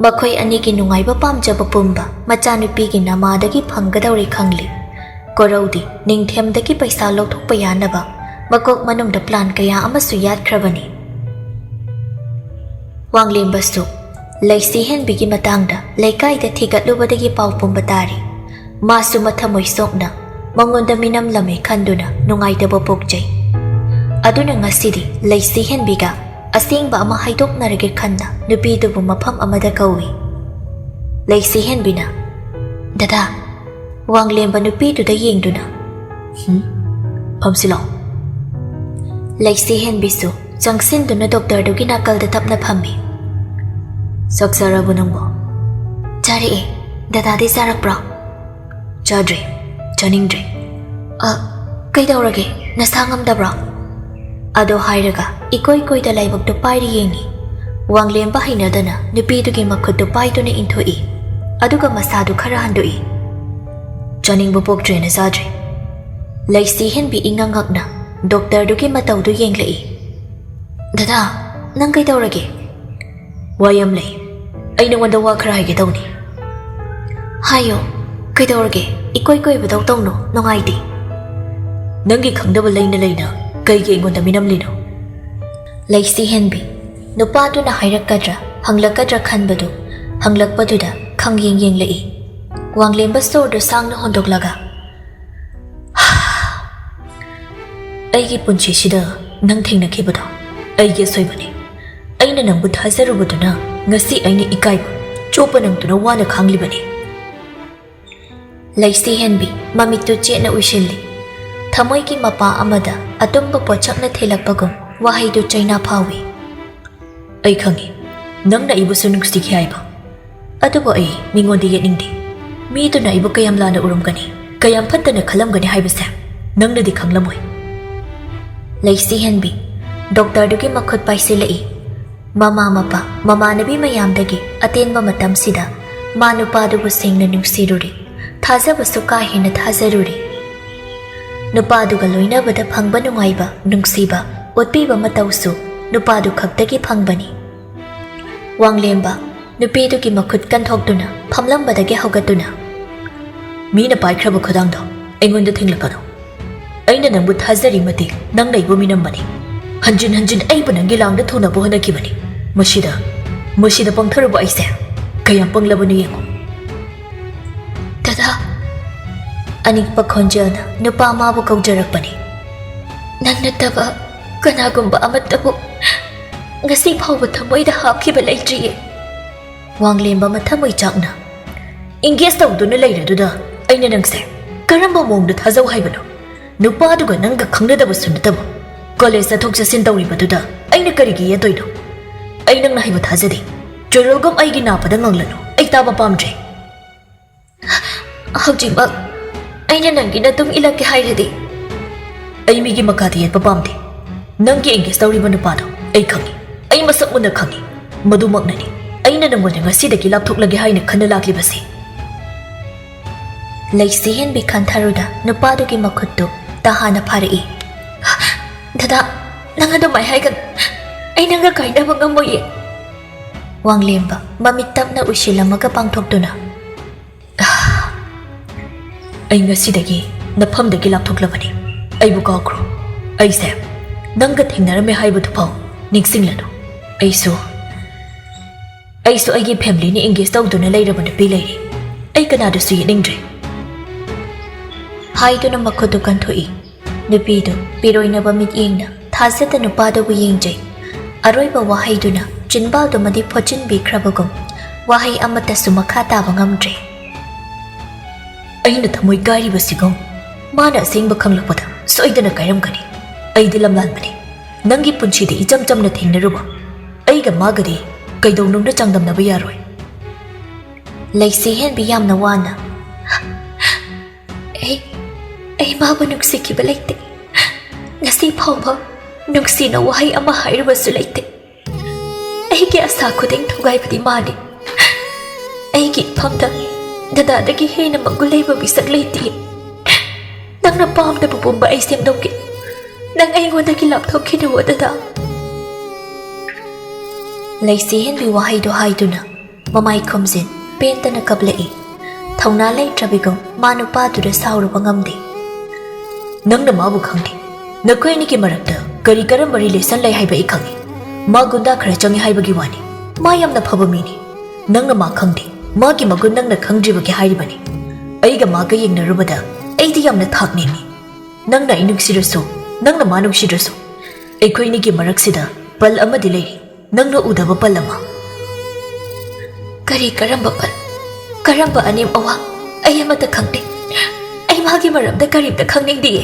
ꯃꯈꯣꯏ ꯑꯅꯤꯒꯤ ꯅꯨꯡꯉꯥꯏꯕ ꯄꯥꯝꯖꯕ ꯄꯨꯝꯕ ꯃꯆꯥꯅꯨꯄꯤꯒꯤ ꯅꯃꯥꯗꯒꯤ ꯐꯪꯒꯗꯧꯔꯦ ꯈꯪꯂꯤ꯫ ꯀꯣꯔꯧꯗꯤ ꯅꯤꯡꯊꯦꯝꯗꯒꯤ ꯄꯩꯁꯥ ꯂꯧꯊꯣꯛꯄ ꯌꯥꯅꯕ ꯃꯀꯣꯛ ꯃꯅꯨꯡꯗ ꯄ꯭ꯂꯥꯟ ꯀꯌꯥ ꯑꯃꯁꯨ ꯌꯥꯠꯈ꯭ꯔꯕꯅꯤ꯫ ꯋꯥꯡꯂꯦꯝꯕꯁꯨ ꯂꯩꯁꯤ ꯍꯦꯟꯕꯤꯒꯤ ꯃꯇꯥꯡꯗ ꯂꯩꯀꯥꯏꯗ ꯊꯤꯒꯠꯂꯨꯕꯗꯒꯤ ꯄꯥꯎ ꯄꯨꯝꯕ ꯇꯥꯔꯤ꯫ ꯃꯥꯁꯨ ꯃꯊꯃꯣꯏ ꯁꯣꯛꯅ ꯃꯉꯣꯟꯗ ꯃꯤꯅꯝꯂꯝꯃꯦ ꯈꯟꯗꯨꯅ ꯅꯨꯡꯉꯥꯏꯇꯕ ꯄꯣꯛꯆꯩ꯫ ꯑꯗꯨꯅ ꯉꯁꯤꯗꯤ ꯂꯩꯁꯤ ꯍꯦꯟꯕꯤꯒ ꯑꯁꯦꯡꯕ ꯑꯃ ꯍꯥꯏꯗꯣꯛꯅꯔꯒꯦ ꯈꯟꯅ ꯅꯨꯄꯤꯗꯨꯕꯨ ꯃꯐꯝ ꯑꯃꯗ ꯀꯧꯏ꯫ ꯂꯩꯁꯤ ꯍꯦꯟꯕꯤꯅ, "ꯗꯗꯥ," ꯋꯥꯡꯂꯦꯝꯕ ꯅꯨꯄꯤꯗꯨꯗ ꯌꯦꯡꯗꯨꯅ, "ꯍꯨꯝ? ꯐꯝꯁꯤꯜꯂꯣ꯫" ꯂꯩꯁꯤ ꯍꯦꯟꯕꯤꯁꯨ ꯆꯪꯁꯤꯟꯗꯨꯅ ꯗꯣꯛꯇꯔꯗꯨꯒꯤ ꯅꯥꯀꯜꯗ ꯇꯞꯅ ꯐꯝꯃꯤ꯫ "ꯆꯥꯛ ꯆꯥꯔꯕꯣ ꯅꯪꯕꯣ?" "ꯆꯥꯔꯛꯑꯦ꯫ ꯗꯗꯥꯗꯤ ꯆꯥꯔꯛꯄ꯭ꯔꯣ?" "ꯆꯥꯗ꯭ꯔꯤ꯫ ꯆꯥꯅꯤꯡꯗ꯭ꯔꯤ꯫" "ꯑ, ꯀꯩꯗꯧꯔꯒꯦ? ꯅꯁꯥ ꯉꯝꯗꯕ꯭ꯔꯣ? ꯑꯗꯣ ꯍꯥꯏꯔꯒ ꯏꯀꯣꯏ ꯀꯣꯏꯗ ꯂꯥꯏꯕꯛꯇꯨ ꯄꯥꯏꯔꯤ ꯌꯦꯡꯉꯤ꯫ ꯋꯥꯡꯂꯦꯝꯕ ꯍꯩꯅꯗꯅ ꯅꯨꯄꯤꯗꯨꯒꯤ ꯃꯈꯨꯠꯇꯨ ꯄꯥꯏꯗꯨꯅ ꯏꯟꯊꯣꯛꯏ꯫ ꯑꯗꯨꯒ ꯃꯁꯥꯗꯨ ꯈꯔ ꯍꯟꯗꯣꯛꯏ꯫ "ꯆꯥꯅꯤꯡꯕ ꯄꯣꯛꯇ꯭ꯔꯦꯅ ꯆꯥꯗ꯭ꯔꯦ꯫" ꯂꯩꯁꯤ ꯍꯦꯟꯕꯤ ꯏꯉꯛ ꯉꯛꯅ ꯗꯣꯛꯇꯔꯗꯨꯒꯤ ꯃꯇꯧꯗꯨ ꯌꯦꯡꯂꯛꯏ꯫ "ꯗꯗꯥ, ꯅꯪ ꯀꯩꯗꯧꯔꯒꯦ?" "ꯋꯥ ꯌꯥꯝ ꯂꯩ꯫ ꯑꯩ ꯅꯉꯣꯟꯗ ꯋꯥ ꯈꯔ ꯍꯥꯏꯒꯦ ꯇꯧꯅꯤ꯫" "ꯍꯥꯏꯌꯣ꯫ ꯀꯩꯗꯧꯔꯒꯦ? ꯏꯀꯣꯏ ꯀꯣꯏꯕꯗꯧ ꯇꯧꯅꯣ, ꯅꯨꯡꯉꯥꯏꯇꯦ꯫" "ꯅꯪꯒꯤ ꯈꯪꯗꯕ ꯂꯩꯅ ꯂꯩꯅ ꯀꯩꯒꯤ ꯑꯩꯉꯣꯟꯗ ꯃꯤꯅꯝꯂꯤꯅꯣ?" ꯂꯩꯁꯤ ꯍꯦꯟꯕꯤ ꯅꯨꯄꯥꯗꯨꯅ ꯍꯥꯏꯔꯛꯀꯗ꯭ꯔꯥ ꯍꯪꯂꯛꯀꯗ꯭ꯔꯥ ꯈꯟꯕꯗꯨ, ꯍꯪꯂꯛꯄꯗꯨꯗ ꯈꯪꯌꯦꯡ ꯌꯦꯡꯂꯛꯏ꯫ ꯋꯥꯡꯂꯦꯝꯕ ꯁꯣꯔꯗꯨ ꯁꯥꯡꯅ ꯍꯣꯟꯗꯣꯛꯂꯒ, "ꯑꯩꯒꯤ ꯄꯨꯟꯁꯤꯁꯤꯗ ꯅꯪ ꯊꯦꯡꯅꯈꯤꯕꯗꯣ ꯑꯩꯒꯤ ꯑꯁꯣꯏꯕꯅꯤ꯫ ꯑꯩꯅ ꯅꯪꯕꯨ ꯊꯥꯖꯔꯨꯕꯗꯨꯅ ꯉꯁꯤ ꯑꯩꯅ ꯏꯀꯥꯏꯕ ꯆꯣꯞꯄ ꯅꯪꯗꯨꯅ ꯋꯥꯅ ꯈꯥꯡꯂꯤꯕꯅꯤ꯫" ꯂꯩꯁꯤ ꯍꯦꯟꯕꯤ ꯃꯃꯤꯠꯇꯨ ꯆꯦꯠꯅ ꯎꯏꯁꯤꯜꯂꯤ꯫ ꯊꯃꯣꯏꯒꯤ ꯃꯄꯥ ꯑꯃꯗ ꯑꯇꯨꯝꯕ ꯄꯣꯠꯁꯛꯅ ꯊꯤꯜꯂꯛꯄꯒꯨꯝ ꯋꯥꯍꯩꯗꯨ ꯆꯩꯅꯥ ꯐꯥꯎꯏ꯫ "ꯑꯩ ꯈꯪꯏ, ꯅꯪꯅ ꯑꯩꯕꯨꯁꯨ ꯅꯨꯡꯁꯤꯈꯤ ꯍꯥꯏꯕ꯫ ꯑꯗꯨꯕꯨ ꯑꯩ ꯃꯤꯉꯣꯟꯗ ꯌꯦꯠꯅꯤꯡꯗꯦ꯫ ꯃꯤꯗꯨꯅ ꯑꯩꯕꯨ ꯀꯌꯥꯝ ꯂꯥꯟꯅ ꯎꯔꯝꯒꯅꯤ, ꯀꯌꯥꯝ ꯐꯠꯇꯅ ꯈꯜꯂꯝꯒꯅꯤ ꯍꯥꯏꯕꯁꯦ ꯅꯪꯅꯗꯤ ꯈꯪꯂꯝꯃꯣꯏ꯫" ꯂꯩꯁꯤ ꯍꯦꯟꯕꯤ ꯗꯣꯛꯇꯔꯗꯨꯒꯤ ꯃꯈꯨꯠ ꯄꯥꯏꯁꯤꯜꯂꯛꯏ꯫ ꯃꯃꯥ ꯃꯄꯥ, ꯃꯃꯥꯟꯅꯕꯤ ꯃꯌꯥꯝꯗꯒꯤ ꯑꯇꯦꯟꯕ ꯃꯇꯝꯁꯤꯗ ꯃꯥ ꯅꯨꯄꯥꯗꯨꯕꯨ ꯁꯦꯡꯅ ꯅꯨꯡꯁꯤꯔꯨꯔꯦ, ꯊꯥꯖꯕꯁꯨ ꯀꯥ ꯍꯦꯟꯅ ꯊꯥꯖꯔꯨꯔꯦ꯫ ꯅꯨꯄꯥꯗꯨꯒ ꯂꯣꯏꯅꯕꯗ ꯐꯪꯕ ꯅꯨꯡꯉꯥꯏꯕ, ꯅꯨꯡꯁꯤꯕ, ꯎꯠꯄꯤꯕ ꯃꯇꯧꯁꯨ ꯅꯨꯄꯥꯗꯨ ꯈꯛꯇꯒꯤ ꯐꯪꯕꯅꯤ꯫ ꯋꯥꯡꯂꯦꯝꯕ ꯅꯨꯄꯤꯗꯨꯒꯤ ꯃꯈꯨꯠ ꯀꯟꯊꯣꯛꯇꯨꯅ ꯐꯝꯂꯝꯕꯗꯒꯤ ꯍꯧꯒꯠꯇꯨꯅ, "ꯃꯤꯅ ꯄꯥꯏꯈ꯭ꯔꯕ ꯈꯨꯗꯥꯡꯗꯣ ꯑꯩꯉꯣꯟꯗ ꯊꯤꯡꯂꯛꯀꯅꯨ꯫ ꯑꯩꯅ ꯅꯪꯕꯨ ꯊꯥꯖꯔꯤ ꯃꯇꯤꯛ ꯅꯪꯅ ꯑꯩꯕꯨ ꯃꯤꯅꯝꯕꯅꯤ꯫ ꯍꯟꯖꯤꯟ ꯍꯟꯖꯤꯟ ꯑꯩꯕꯨ ꯅꯪꯒꯤ ꯂꯥꯡꯗ ꯊꯨꯅꯕ ꯍꯣꯠꯅꯈꯤꯕꯅꯤ꯫ ꯃꯁꯤꯗ, ꯃꯁꯤꯗ ꯄꯪꯊꯔꯨꯕ ꯑꯩꯁꯦ ꯀꯌꯥꯝ ꯄꯪꯂꯕꯅꯣ ꯌꯦꯡꯉꯨ꯫" "ꯗꯗꯥ꯫" ꯑꯅꯤꯛꯄ ꯈꯣꯟꯖꯦꯜꯅ ꯅꯨꯄꯥ ꯃꯥꯕꯨ ꯀꯧꯖꯔꯛꯄꯅꯤ꯫ "ꯅꯪ ꯅꯠꯇꯕ ꯀꯅꯥꯒꯨꯝꯕ ꯑꯃꯠꯇꯕꯨ ꯉꯁꯤ ꯐꯥꯎꯕ ꯊꯃꯣꯏꯗ ꯍꯥꯞꯈꯤꯕ ꯂꯩꯇ꯭ꯔꯤꯌꯦ꯫" ꯋꯥꯡꯂꯦꯝꯕ ꯃꯊꯃꯣꯏ ꯆꯥꯛꯅ, "ꯏꯪꯒꯦꯖ ꯇꯧꯗꯨꯅ ꯂꯩꯔꯗꯨꯗ ꯑꯩꯅ ꯅꯪꯁꯦ ꯀꯔꯝꯕ ꯃꯑꯣꯡꯗ ꯊꯥꯖꯧ ꯍꯥꯏꯕꯅꯣ? ꯅꯨꯄꯥꯗꯨꯒ ꯅꯪꯒ ꯈꯪꯅꯗꯕꯁꯨ ꯅꯠꯇꯕ, ꯀꯣꯂꯦꯖ ꯆꯠꯊꯣꯛ ꯆꯠꯁꯤꯟ ꯇꯧꯔꯤꯕꯗꯨꯗ ꯑꯩꯅ ꯀꯔꯤꯒꯤ ꯌꯦꯠꯇꯣꯏꯅꯣ? ꯑꯩ ꯅꯪꯅ ꯍꯥꯏꯕ ꯊꯥꯖꯗꯦ꯫ ꯆꯣꯏꯔꯣꯜꯒꯨꯝ ꯑꯩꯒꯤ ꯅꯥꯄꯗ ꯉꯪꯂꯅꯨ, ꯑꯩ ꯇꯥꯕ ꯄꯥꯝꯗ꯭ꯔꯦ꯫" "ꯍꯧꯖꯤꯛꯃꯛ ꯑꯩꯅ ꯅꯪꯒꯤ ꯅꯇꯨꯡ ꯏꯜꯂꯛꯀꯦ ꯍꯥꯏꯔꯗꯤ ꯑꯩ ꯃꯤꯒꯤ ꯃꯈꯥꯗ ꯌꯦꯠꯄ ꯄꯥꯝꯗꯦ꯫ ꯅꯪꯒꯤ engage ꯇꯧꯔꯤꯕ ꯅꯨꯄꯥꯗꯣ ꯑꯩ ꯈꯪꯏ꯫ ꯑꯩ ꯃꯁꯛ ꯃꯨꯟꯅ ꯈꯪꯏ꯫ ꯃꯗꯨꯃꯛꯅꯅꯤ ꯑꯩꯅ ꯅꯪꯉꯣꯟꯗ ꯉꯁꯤꯗꯒꯤ ꯂꯥꯞꯊꯣꯛꯂꯒꯦ ꯍꯥꯏꯅ ꯈꯟꯅ ꯂꯥꯛꯂꯤꯕꯁꯤ꯫ ꯂꯩꯁꯤ ꯍꯦꯟꯕꯤ ꯈꯟꯊꯔꯨꯗ ꯅꯨꯄꯥꯗꯨꯒꯤ ꯃꯈꯨꯠꯇꯨ ꯇꯍꯥꯅ ꯐꯥꯔꯛꯏ꯫ "ꯗꯗꯥ, ꯅꯪ ꯑꯗꯨꯃꯥꯏ ꯍꯥꯏꯒꯅꯨ꯫ ꯑꯩ ꯅꯪꯒ ꯀꯥꯏꯅꯕ ꯉꯝꯃꯣꯏꯌꯦ꯫" ꯋꯥꯡꯂꯦꯝꯕ ꯃꯃꯤꯠ ꯇꯞꯅ ꯎꯏꯁꯤꯜꯂꯝꯃꯒ ꯄꯥꯡꯊꯣꯛꯇꯨꯅ, "ꯑꯩ ꯉꯁꯤꯗꯒꯤ ꯅꯐꯝꯗꯒꯤ ꯂꯥꯞꯊꯣꯛꯂꯕꯅꯤ꯫ ꯑꯩꯕꯨ ꯀꯥꯎꯈ꯭ꯔꯣ꯫ ꯑꯩꯁꯦ ꯅꯪꯒ ꯊꯦꯡꯅꯔꯝꯃꯦ ꯍꯥꯏꯕꯗꯨꯐꯥꯎ ꯅꯤꯡꯁꯤꯡꯂꯅꯨ꯫ ꯑꯩꯁꯨ, ꯑꯩꯁꯨ ꯑꯩꯒꯤ familyꯅ engage ꯇꯧꯗꯨꯅ ꯂꯩꯔꯕ ꯅꯨꯄꯤ ꯂꯩꯔꯤ꯫ ꯑꯩ ꯀꯅꯥꯗꯁꯨ ꯌꯦꯠꯅꯤꯡꯗ꯭ꯔꯦ꯫" ꯍꯥꯏꯗꯨꯅ ꯃꯈꯨꯠꯇꯨ ꯀꯟꯊꯣꯛꯏ꯫ ꯅꯨꯄꯤꯗꯨ ꯄꯤꯔꯣꯏꯅꯕ ꯃꯤꯠꯌꯦꯡꯅ ꯊꯥꯖꯗ ꯅꯨꯄꯥꯗꯨꯕꯨ ꯌꯦꯡꯖꯩ꯫ ꯑꯔꯣꯏꯕ ꯋꯥꯍꯩꯗꯨꯅ ꯆꯤꯟꯕꯥꯜꯗꯨꯃꯗꯤ ꯐꯣꯠꯆꯤꯟꯕꯤꯈ꯭ꯔꯕꯒꯨꯝ ꯋꯥꯍꯩ ꯑꯃꯠꯇꯁꯨ ꯃꯈꯥ ꯇꯥꯕ ꯉꯝꯗ꯭ꯔꯦ꯫ "ꯑꯩꯅ ꯊꯃꯣꯏ ꯀꯥꯏꯔꯤꯕꯁꯤꯒꯨꯝ ꯃꯥꯅ ꯑꯁꯦꯡꯕ ꯈꯪꯂꯛꯄꯗ ꯁꯣꯏꯗꯅ ꯀꯥꯏꯔꯝꯒꯅꯤ꯫ ꯑꯩꯗꯤ ꯂꯝꯂꯥꯟꯕꯅꯤ꯫ ꯅꯪꯒꯤ ꯄꯨꯟꯁꯤꯗ ꯏꯆꯝ ꯆꯝꯅ ꯊꯦꯡꯅꯔꯨꯕ ꯑꯩꯒ ꯃꯥꯒꯗꯤ ꯀꯩꯗꯧꯅꯨꯡꯗ ꯆꯥꯡꯗꯝꯅꯕ ꯌꯥꯔꯣꯏ꯫" ꯂꯩꯁꯤ ꯍꯦꯟꯕꯤ ꯌꯥꯝꯅ ꯋꯥꯅ, "ꯑꯩ, ꯑꯩ ꯃꯥꯕꯨ ꯅꯨꯡꯁꯤꯈꯤꯕ ꯂꯩꯇꯦ꯫ ꯉꯁꯤ ꯐꯥꯎꯕ ꯅꯨꯡꯁꯤꯅ ꯋꯥꯍꯩ ꯑꯃ ꯍꯥꯏꯔꯨꯕꯁꯨ ꯂꯩꯇꯦ꯫ ꯑꯩꯒꯤ ꯑꯁꯥ ꯈꯨꯗꯤꯡ ꯊꯨꯒꯥꯏꯕꯗꯤ ꯃꯥꯅꯤ꯫ ꯑꯩꯒꯤ ꯏꯐꯝꯗ ꯗꯗꯥꯗꯒꯤ ꯍꯦꯟꯅ ꯃꯒꯨꯟ ꯂꯩꯕ ꯃꯤꯁꯛ ꯂꯩꯇꯦ꯫ ꯅꯪꯅ ꯄꯥꯝꯗꯕ ꯄꯨꯝꯕ ꯑꯩ ꯁꯦꯝꯗꯣꯛꯀꯦ꯫ ꯅꯪ ꯑꯩꯉꯣꯟꯗꯒꯤ ꯂꯥꯞꯊꯣꯛꯈꯤꯅꯨ, ꯗꯗꯥ꯫" ꯂꯩꯁꯤ ꯍꯦꯟꯕꯤ ꯋꯥꯍꯩꯗꯨ ꯍꯥꯏꯗꯨꯅ ꯃꯃꯥꯏ ꯈꯨꯝꯖꯤꯟ ꯄꯦꯟꯗꯅ ꯀꯞꯂꯛꯏ꯫ ꯊꯧꯅꯥ ꯂꯩꯇ꯭ꯔꯕꯤꯒꯨꯝ ꯃꯥ ꯅꯨꯄꯥꯗꯨꯗ ꯁꯥꯎꯔꯨꯕ ꯉꯝꯗꯦ꯫ "ꯅꯪꯅ ꯃꯥꯕꯨ ꯈꯪꯗꯦ꯫ ꯅꯈꯣꯏ ꯑꯅꯤꯒꯤ ꯃꯔꯛꯇ ꯀꯔꯤ ꯀꯔꯝꯕ relation ꯂꯩ ꯍꯥꯏꯕ ꯑꯩ ꯈꯪꯏ꯫ ꯃꯥ ꯒꯨꯟꯗꯥ ꯈꯔ ꯆꯪꯏ ꯍꯥꯏꯕꯒꯤ ꯋꯥꯅꯤ꯫ ꯃꯥ ꯌꯥꯝꯅ ꯐꯕ ꯃꯤꯅꯤ꯫ ꯅꯪꯅ ꯃꯥ ꯈꯪꯗꯦ꯫ ꯃꯥꯒꯤ ꯃꯒꯨꯟ ꯅꯪꯅ ꯈꯪꯗ꯭ꯔꯤꯕꯒꯤ ꯍꯥꯏꯔꯤꯕꯅꯤ꯫ ꯑꯩꯒ ꯃꯥꯒ ꯌꯦꯡꯅꯔꯨꯕꯗ ꯑꯩꯗꯤ ꯌꯥꯝꯅ ꯊꯥꯛ ꯅꯦꯝꯃꯤ꯫ ꯅꯪꯅ ꯑꯩ ꯅꯨꯡꯁꯤꯔꯁꯨ, ꯅꯪꯅ ꯃꯥ ꯅꯨꯡꯁꯤꯗ꯭ꯔꯁꯨ, ꯑꯩꯈꯣꯏ ꯑꯅꯤꯒꯤ ꯃꯔꯛꯁꯤꯗ ꯄꯜ ꯑꯃꯗꯤ ꯂꯩꯔꯤ, ꯅꯪꯅ ꯎꯗꯕ ꯄꯜ ꯑꯃ꯫" "ꯀꯔꯤ, ꯀꯔꯝꯕ ꯄꯜ? ꯀꯔꯝꯕ ꯑꯅꯦꯝ ꯑꯋꯥꯡ? ꯑꯩ ꯑꯃꯠꯇ ꯈꯪꯗꯦ꯫ ꯑꯩ ꯃꯥꯒꯤ ꯃꯔꯝꯗ ꯀꯔꯤꯝꯇ ꯈꯪꯅꯤꯡꯗꯤꯌꯦ꯫"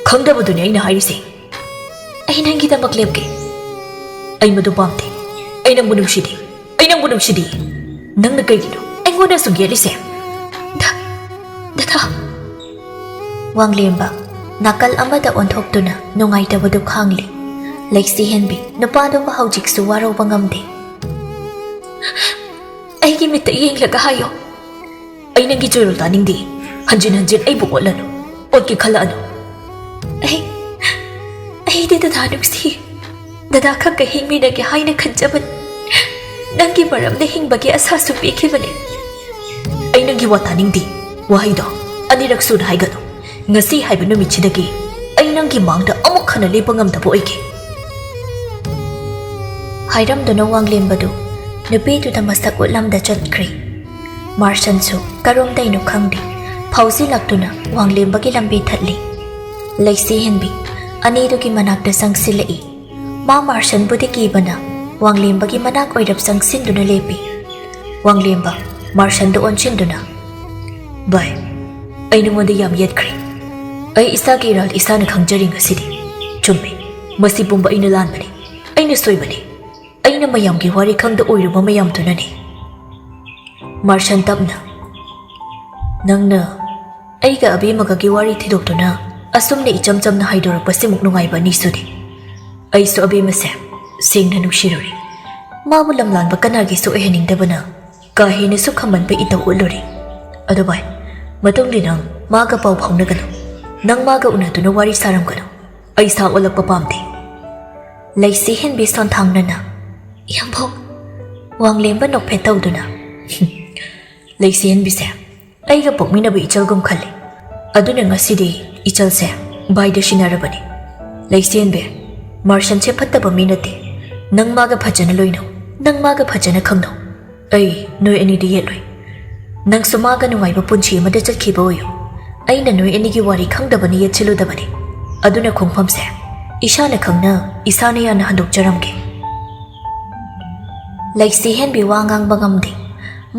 "ꯈꯪꯗꯕꯗꯨꯅꯤ ꯑꯩꯅ ꯍꯥꯏꯔꯤꯁꯦ꯫ ꯑꯩ ꯅꯪꯒꯤꯗꯃꯛ ꯂꯦꯞꯀꯦ꯫ ꯑꯩ ꯃꯗꯨ ꯄꯥꯝꯗꯦ꯫ ꯑꯩ ꯅꯪꯕꯨ ꯅꯨꯡꯁꯤꯗꯦ꯫ ꯑꯩ ꯅꯪꯕꯨ ꯅꯨꯡꯁꯤꯗꯦ꯫" "ꯅꯪꯅ ꯀꯩꯒꯤꯅꯣ ꯑꯩꯉꯣꯟꯗ ꯑꯁꯨꯛ ꯌꯦꯠꯂꯤꯁꯦ?" "ꯗ-, ꯗꯗꯥ꯫" ꯋꯥꯡꯂꯦꯝꯕ ꯅꯥꯀꯜ ꯑꯃꯗ ꯑꯣꯟꯊꯣꯛꯇꯨꯅ ꯅꯨꯡꯉꯥꯏꯇꯕꯗꯨ ꯈꯥꯡꯂꯤ꯫ ꯂꯩꯁꯤ ꯍꯦꯟꯕꯤ ꯅꯨꯄꯥꯗꯨꯕꯨ ꯍꯧꯖꯤꯛꯁꯨ ꯋꯥꯔꯧꯕ ꯉꯝꯗꯦ꯫ "ꯑꯩꯒꯤ ꯃꯤꯠꯇ ꯌꯦꯡꯂꯒ ꯍꯥꯏꯌꯣ꯫ ꯑꯩ ꯅꯪꯒꯤ ꯆꯨꯔꯨꯜ ꯇꯥꯅꯤꯡꯗꯦ꯫ ꯍꯟꯖꯤꯟ ꯍꯟꯖꯤꯟ ꯑꯩꯕꯨ ꯑꯣꯠꯂꯅꯨ, ꯑꯣꯠꯀꯦ ꯈꯜꯂꯛꯑꯅꯨ꯫" "ꯑꯩ, ꯑꯩꯗꯤ ꯗꯗꯥ ꯅꯨꯡꯁꯤ꯫ ꯗꯗꯥ ꯈꯛꯇ ꯍꯤꯡꯃꯤꯟꯅꯒꯦ ꯍꯥꯏꯅ ꯈꯟꯖꯕꯅꯤ꯫ ꯅꯪꯒꯤ ꯃꯔꯝꯗ ꯍꯤꯡꯕꯒꯤ ꯑꯁꯥꯁꯨ ꯄꯤꯈꯤꯕꯅꯤ꯫" "ꯑꯩ ꯅꯪꯒꯤ ꯋꯥ ꯇꯥꯅꯤꯡꯗꯦ꯫ ꯋꯥꯍꯩꯗꯣ ꯑꯅꯤꯔꯛ ꯁꯨꯅ ꯍꯥꯏꯒꯅꯨ꯫ ꯉꯁꯤ ꯍꯥꯏꯕ ꯅꯨꯃꯤꯠꯁꯤꯗꯒꯤ ꯑꯩ ꯅꯪꯒꯤ ꯃꯥꯡꯗ ꯑꯃꯨꯛ ꯍꯟꯅ ꯂꯦꯞꯄ ꯉꯝꯗꯕ ꯑꯣꯏꯒꯦ꯫" ꯍꯥꯏꯔꯝꯗꯨꯅ ꯋꯥꯡꯂꯦꯝꯕꯗꯨ ꯅꯨꯄꯤꯗꯨꯗ ꯃꯁꯛ ꯎꯠꯂꯝꯗ ꯆꯠꯈ꯭ꯔꯦ꯫ ꯃꯥꯔꯁꯟꯁꯨ ꯀꯔꯣꯝꯗꯩꯅꯣ ꯈꯪꯗꯦ ꯐꯥꯎꯖꯤꯜꯂꯛꯇꯨꯅ ꯋꯥꯡꯂꯦꯝꯕꯒꯤ ꯂꯝꯕꯤ ꯊꯠꯂꯤ꯫ ꯂꯩꯁꯤ ꯍꯦꯟꯕꯤ ꯑꯅꯤꯗꯨꯒꯤ ꯃꯅꯥꯛꯇ ꯆꯪꯁꯤꯜꯂꯛꯏ꯫ ꯃꯥ ꯃꯥꯔꯁꯟꯕꯨꯗꯤ ꯀꯤꯕꯅ ꯋꯥꯡꯂꯦꯝꯕꯒꯤ ꯃꯅꯥꯛ ꯑꯣꯏꯔꯞ ꯆꯪꯁꯤꯟꯗꯨꯅ ꯂꯦꯞꯄꯤ꯫ ꯋꯥꯡꯂꯦꯝꯕ ꯃꯥꯔꯁꯟꯗ ꯑꯣꯟꯁꯤꯟꯗꯨꯅ, "ꯚꯥꯏ, ꯑꯩ ꯅꯉꯣꯟꯗ ꯌꯥꯝ ꯌꯦꯠꯈ꯭ꯔꯦ꯫ ꯑꯩ ꯏꯁꯥꯒꯤ ꯏꯔꯥꯜ ꯏꯁꯥꯅ ꯈꯪꯖꯔꯤ ꯉꯁꯤꯗꯤ꯫ ꯆꯨꯝꯃꯤ, ꯃꯁꯤ ꯄꯨꯝꯕ ꯑꯩꯅ ꯂꯥꯟꯕꯅꯤ, ꯑꯩꯅ ꯁꯣꯏꯕꯅꯤ꯫ ꯑꯩꯅ ꯃꯌꯥꯝꯒꯤ ꯋꯥꯔꯤ ꯈꯪꯗ ꯑꯣꯏꯔꯨꯕ ꯃꯌꯥꯝꯗꯨꯅꯅꯤ꯫" ꯃꯥꯔꯁꯟ ꯇꯞꯅ, "ꯅꯪꯅ ꯑꯩꯒ ꯑꯕꯦꯝꯃꯒꯒꯤ ꯋꯥꯔꯤ ꯊꯤꯗꯣꯛꯇꯨꯅ ꯑꯁꯨꯝꯅ ꯏꯆꯝ ꯆꯝꯅ ꯍꯥꯏꯗꯣꯔꯛꯄꯁꯤꯃꯨꯛ ꯅꯨꯡꯉꯥꯏꯕ ꯑꯅꯤꯁꯨꯗꯦ꯫ ꯑꯩꯁꯨ ꯑꯕꯦꯝꯃꯁꯦ ꯁꯦꯡꯅ ꯅꯨꯡꯁꯤꯔꯨꯔꯦ꯫ ꯃꯥꯕꯨ ꯂꯝꯂꯥꯟꯕ ꯀꯅꯥꯒꯤꯁꯨ ꯑꯣꯏꯍꯟꯅꯤꯡꯗꯕꯅ ꯀꯥ ꯍꯦꯟꯅꯁꯨ ꯈꯝꯕꯟꯕ ꯏꯇꯧ ꯎꯠꯂꯨꯔꯦ꯫ ꯑꯗꯣ ꯚꯥꯏ, ꯃꯇꯨꯡꯗꯤ ꯅꯪ ꯃꯥꯒ ꯄꯥꯎ ꯐꯥꯎꯅꯒꯅꯨ꯫ ꯅꯪ ꯃꯥꯒ ꯎꯅꯗꯨꯅ ꯋꯥꯔꯤ ꯁꯥꯔꯝꯒꯅꯨ꯫ ꯑꯩ ꯁꯥ ꯑꯣꯜꯂꯛꯄ ꯄꯥꯝꯗꯦ꯫" ꯂꯩꯁꯤ ꯍꯦꯟꯕꯤ ꯁꯣꯟꯊꯥꯡꯅꯅ, "ꯏꯌꯥꯝꯕꯧ꯫" ꯋꯥꯡꯂꯦꯝꯕ ꯅꯣꯛꯐꯦꯠ ꯇꯧꯗꯨꯅ, "ꯂꯩꯁꯤ ꯍꯦꯟꯕꯤꯁꯦ ꯑꯩꯒ ꯄꯣꯛꯃꯤꯟꯅꯕ ꯏꯆꯜꯒꯨꯝ ꯈꯜꯂꯤ꯫ ꯑꯗꯨꯅ ꯉꯁꯤꯗꯤ ꯏꯆꯜꯁꯦ ꯚꯥꯏꯗ ꯁꯤꯟꯅꯔꯕꯅꯤ꯫ ꯂꯩꯁꯤ ꯍꯦꯟꯕꯤ, ꯃꯥꯔꯁꯟꯁꯦ ꯐꯠꯇꯕ ꯃꯤ ꯅꯠꯇꯦ꯫ ꯅꯪ ꯃꯥꯒ ꯐꯖꯅ ꯂꯣꯏꯅꯧ꯫ ꯅꯪ ꯃꯥꯒ ꯐꯖꯅ ꯈꯪꯅꯧ꯫ ꯑꯩ ꯅꯣꯏ ꯑꯅꯤꯗꯤ ꯌꯦꯠꯂꯣꯏ꯫ ꯅꯪꯁꯨ ꯃꯥꯒ ꯅꯨꯡꯉꯥꯏꯕ ꯄꯨꯟꯁꯤ ꯑꯃꯗ ꯆꯠꯈꯤꯕ ꯑꯣꯏꯌꯨ꯫ ꯑꯩꯅ ꯅꯣꯏ ꯑꯅꯤꯒꯤ ꯋꯥꯔꯤ ꯈꯪꯗꯕꯅꯤ, ꯌꯦꯠꯁꯤꯜꯂꯨꯗꯕꯅꯤ꯫ ꯑꯗꯨꯅ ꯈꯣꯡꯐꯝꯁꯦ ꯏꯁꯥꯅ ꯈꯪꯅ ꯏꯁꯥꯅ ꯌꯥꯅ ꯍꯟꯗꯣꯛꯆꯔꯝꯒꯦ꯫" ꯂꯩꯁꯤ ꯍꯦꯟꯕꯤ ꯋꯥ ꯉꯥꯡꯕ ꯉꯝꯗꯦ꯫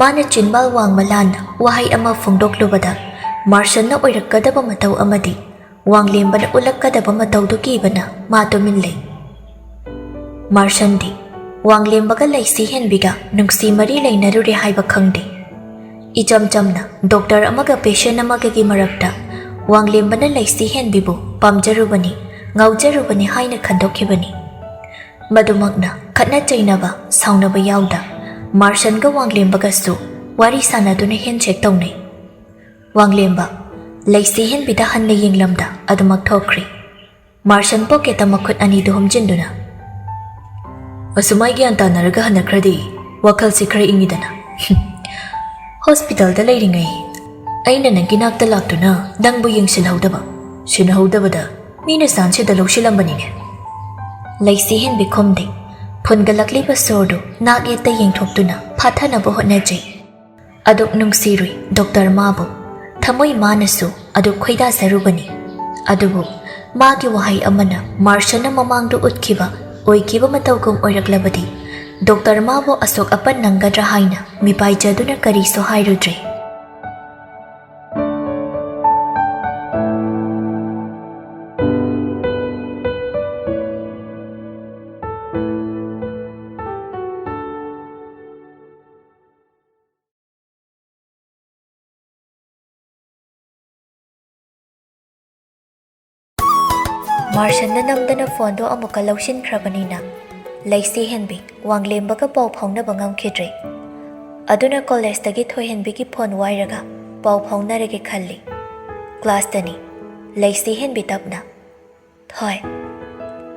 ꯃꯥꯅ ꯆꯤꯟꯕꯥꯜ ꯋꯥꯡꯃ ꯂꯥꯟꯅ ꯋꯥꯍꯩ ꯑꯃ ꯐꯣꯡꯗꯣꯛꯂꯨꯕꯗ ꯃꯥꯔꯁꯟꯅ ꯑꯣꯏꯔꯛꯀꯗꯕ ꯃꯇꯧ ꯑꯃꯗꯤ ꯋꯥꯡꯂꯦꯝꯕꯅ ꯎꯠꯂꯛꯀꯗꯕ ꯃꯇꯧꯗꯨ ꯀꯤꯕꯅ ꯃꯥ ꯇꯨꯃꯤꯟ ꯂꯩ꯫ ꯃꯥꯔꯁꯟꯗꯤ ꯋꯥꯡꯂꯦꯝꯕꯒ ꯂꯩꯁꯤ ꯍꯦꯟꯕꯤꯒ ꯅꯨꯡꯁꯤ ꯃꯔꯤ ꯂꯩꯅꯔꯨꯔꯦ ꯍꯥꯏꯕ ꯈꯪꯗꯦ꯫ ꯏꯆꯝ ꯆꯝꯅ ꯗꯣꯛꯇꯔ ꯑꯃꯒ ꯄꯦꯁꯦꯟ ꯑꯃꯒꯒꯤ ꯃꯔꯛꯇ ꯋꯥꯡꯂꯦꯝꯕꯅ ꯂꯩꯁꯤ ꯍꯦꯟꯕꯤꯕꯨ ꯄꯥꯝꯖꯔꯨꯕꯅꯤ, ꯉꯥꯎꯖꯔꯨꯕꯅꯤ ꯍꯥꯏꯅ ꯈꯟꯗꯣꯛꯈꯤꯕꯅꯤ꯫ ꯃꯗꯨꯃꯛꯅ ꯈꯠꯅ ꯆꯩꯅꯕ, ꯁꯥꯎꯅꯕ ꯌꯥꯎꯗ ꯃꯥꯔꯁꯟꯒ ꯋꯥꯡꯂꯦꯝꯕꯒꯁꯨ ꯋꯥꯔꯤ ꯁꯥꯟꯅꯗꯨꯅ ꯍꯦꯟꯁꯦꯛ ꯇꯧꯅꯩ꯫ ꯋꯥꯡꯂꯦꯝꯕ ꯂꯩꯁꯤ ꯍꯦꯟꯕꯤꯗ ꯍꯟꯅ ꯌꯦꯡꯂꯝꯗ ꯑꯗꯨꯃꯛ ꯊꯣꯛꯈ꯭ꯔꯤ꯫ ꯃꯥꯔꯁꯟ ꯄꯣꯀꯦꯠꯇ ꯃꯈꯨꯠ ꯑꯅꯤꯗꯨ ꯍꯨꯝꯖꯤꯟꯗꯨꯅ, "ꯑꯁꯨꯃꯥꯏ ꯒ꯭ꯌꯥꯟ ꯇꯥꯅꯔꯒ ꯍꯟꯅꯈ꯭ꯔꯗꯤ ꯋꯥꯈꯜꯁꯤ ꯈꯔ ꯏꯪꯉꯤꯗꯅ꯫ ꯍꯣꯁꯄꯤꯇꯥꯜꯗ ꯂꯩꯔꯤꯉꯩ ꯑꯩꯅ ꯅꯪꯒꯤ ꯅꯥꯛꯇ ꯂꯥꯛꯇꯨꯅ ꯅꯪꯕꯨ ꯌꯦꯡꯁꯤꯜꯍꯧꯗꯕ, ꯁꯤꯟꯅꯍꯧꯗꯕꯗ ꯃꯤꯅ ꯆꯥꯟꯁꯤꯗ ꯂꯧꯁꯤꯜꯂꯝꯕꯅꯤꯅꯦ꯫" ꯂꯩꯁꯤ ꯍꯦꯟꯕꯤ ꯈꯨꯝꯗꯦ꯫ ꯐꯨꯟꯒꯠꯂꯛꯂꯤꯕ ꯁꯣꯔꯗꯨ ꯅꯥꯛ ꯌꯦꯠꯇ ꯌꯦꯡꯊꯣꯛꯇꯨꯅ ꯐꯥꯊꯅꯕ ꯍꯣꯠꯅꯖꯩ꯫ ꯑꯗꯨꯛ ꯅꯨꯡꯁꯤꯔꯨꯏ ꯗꯣꯛꯇꯔ ꯃꯥꯕꯨ꯫ ꯊꯃꯣꯏ ꯃꯥꯅꯁꯨ ꯑꯗꯨꯛ ꯈꯣꯏꯗꯥꯖꯔꯨꯕꯅꯤ꯫ ꯑꯗꯨꯕꯨ ꯃꯥꯒꯤ ꯋꯥꯍꯩ ꯑꯃꯅ ꯃꯥꯔꯁꯟꯅ ꯃꯃꯥꯡꯗ ꯎꯠꯈꯤꯕ ꯑꯣꯏꯈꯤꯕ ꯃꯇꯧꯒꯨꯝ ꯑꯣꯏꯔꯛꯂꯕꯗꯤ ꯗꯣꯛꯇꯔ ꯃꯥꯕꯨ ꯑꯁꯣꯛ ꯑꯄꯟ ꯅꯪꯒꯗ꯭ꯔꯥ ꯍꯥꯏꯅ ꯃꯤꯄꯥꯏꯖꯗꯨꯅ ꯀꯔꯤꯁꯨ ꯍꯥꯏꯔꯨꯗ꯭ꯔꯦ꯫ ꯃꯥꯔꯁꯟꯅ ꯅꯝꯗꯅ ꯐꯣꯟꯗꯣ ꯑꯃꯨꯛꯀ ꯂꯧꯁꯤꯟꯈ꯭ꯔꯕꯅꯤꯅ ꯂꯩꯁꯤ ꯍꯦꯟꯕꯤ ꯋꯥꯡꯂꯦꯝꯕꯒ ꯄꯥꯎ ꯐꯥꯎꯅꯕ ꯉꯝꯈꯤꯗ꯭ꯔꯦ꯫ ꯑꯗꯨꯅ ꯀꯣꯂꯦꯖꯇꯒꯤ ꯊꯣꯏꯍꯦꯟꯕꯤꯒꯤ ꯐꯣꯟ ꯋꯥꯏꯔꯒ ꯄꯥꯎ ꯐꯥꯎꯅꯔꯒꯦ ꯈꯜꯂꯤ꯫ ꯀ꯭ꯂꯥꯁꯇꯅꯤ꯫ ꯂꯩꯁꯤ ꯍꯦꯟꯕꯤ ꯇꯞꯅ, "ꯊꯣꯏ꯫"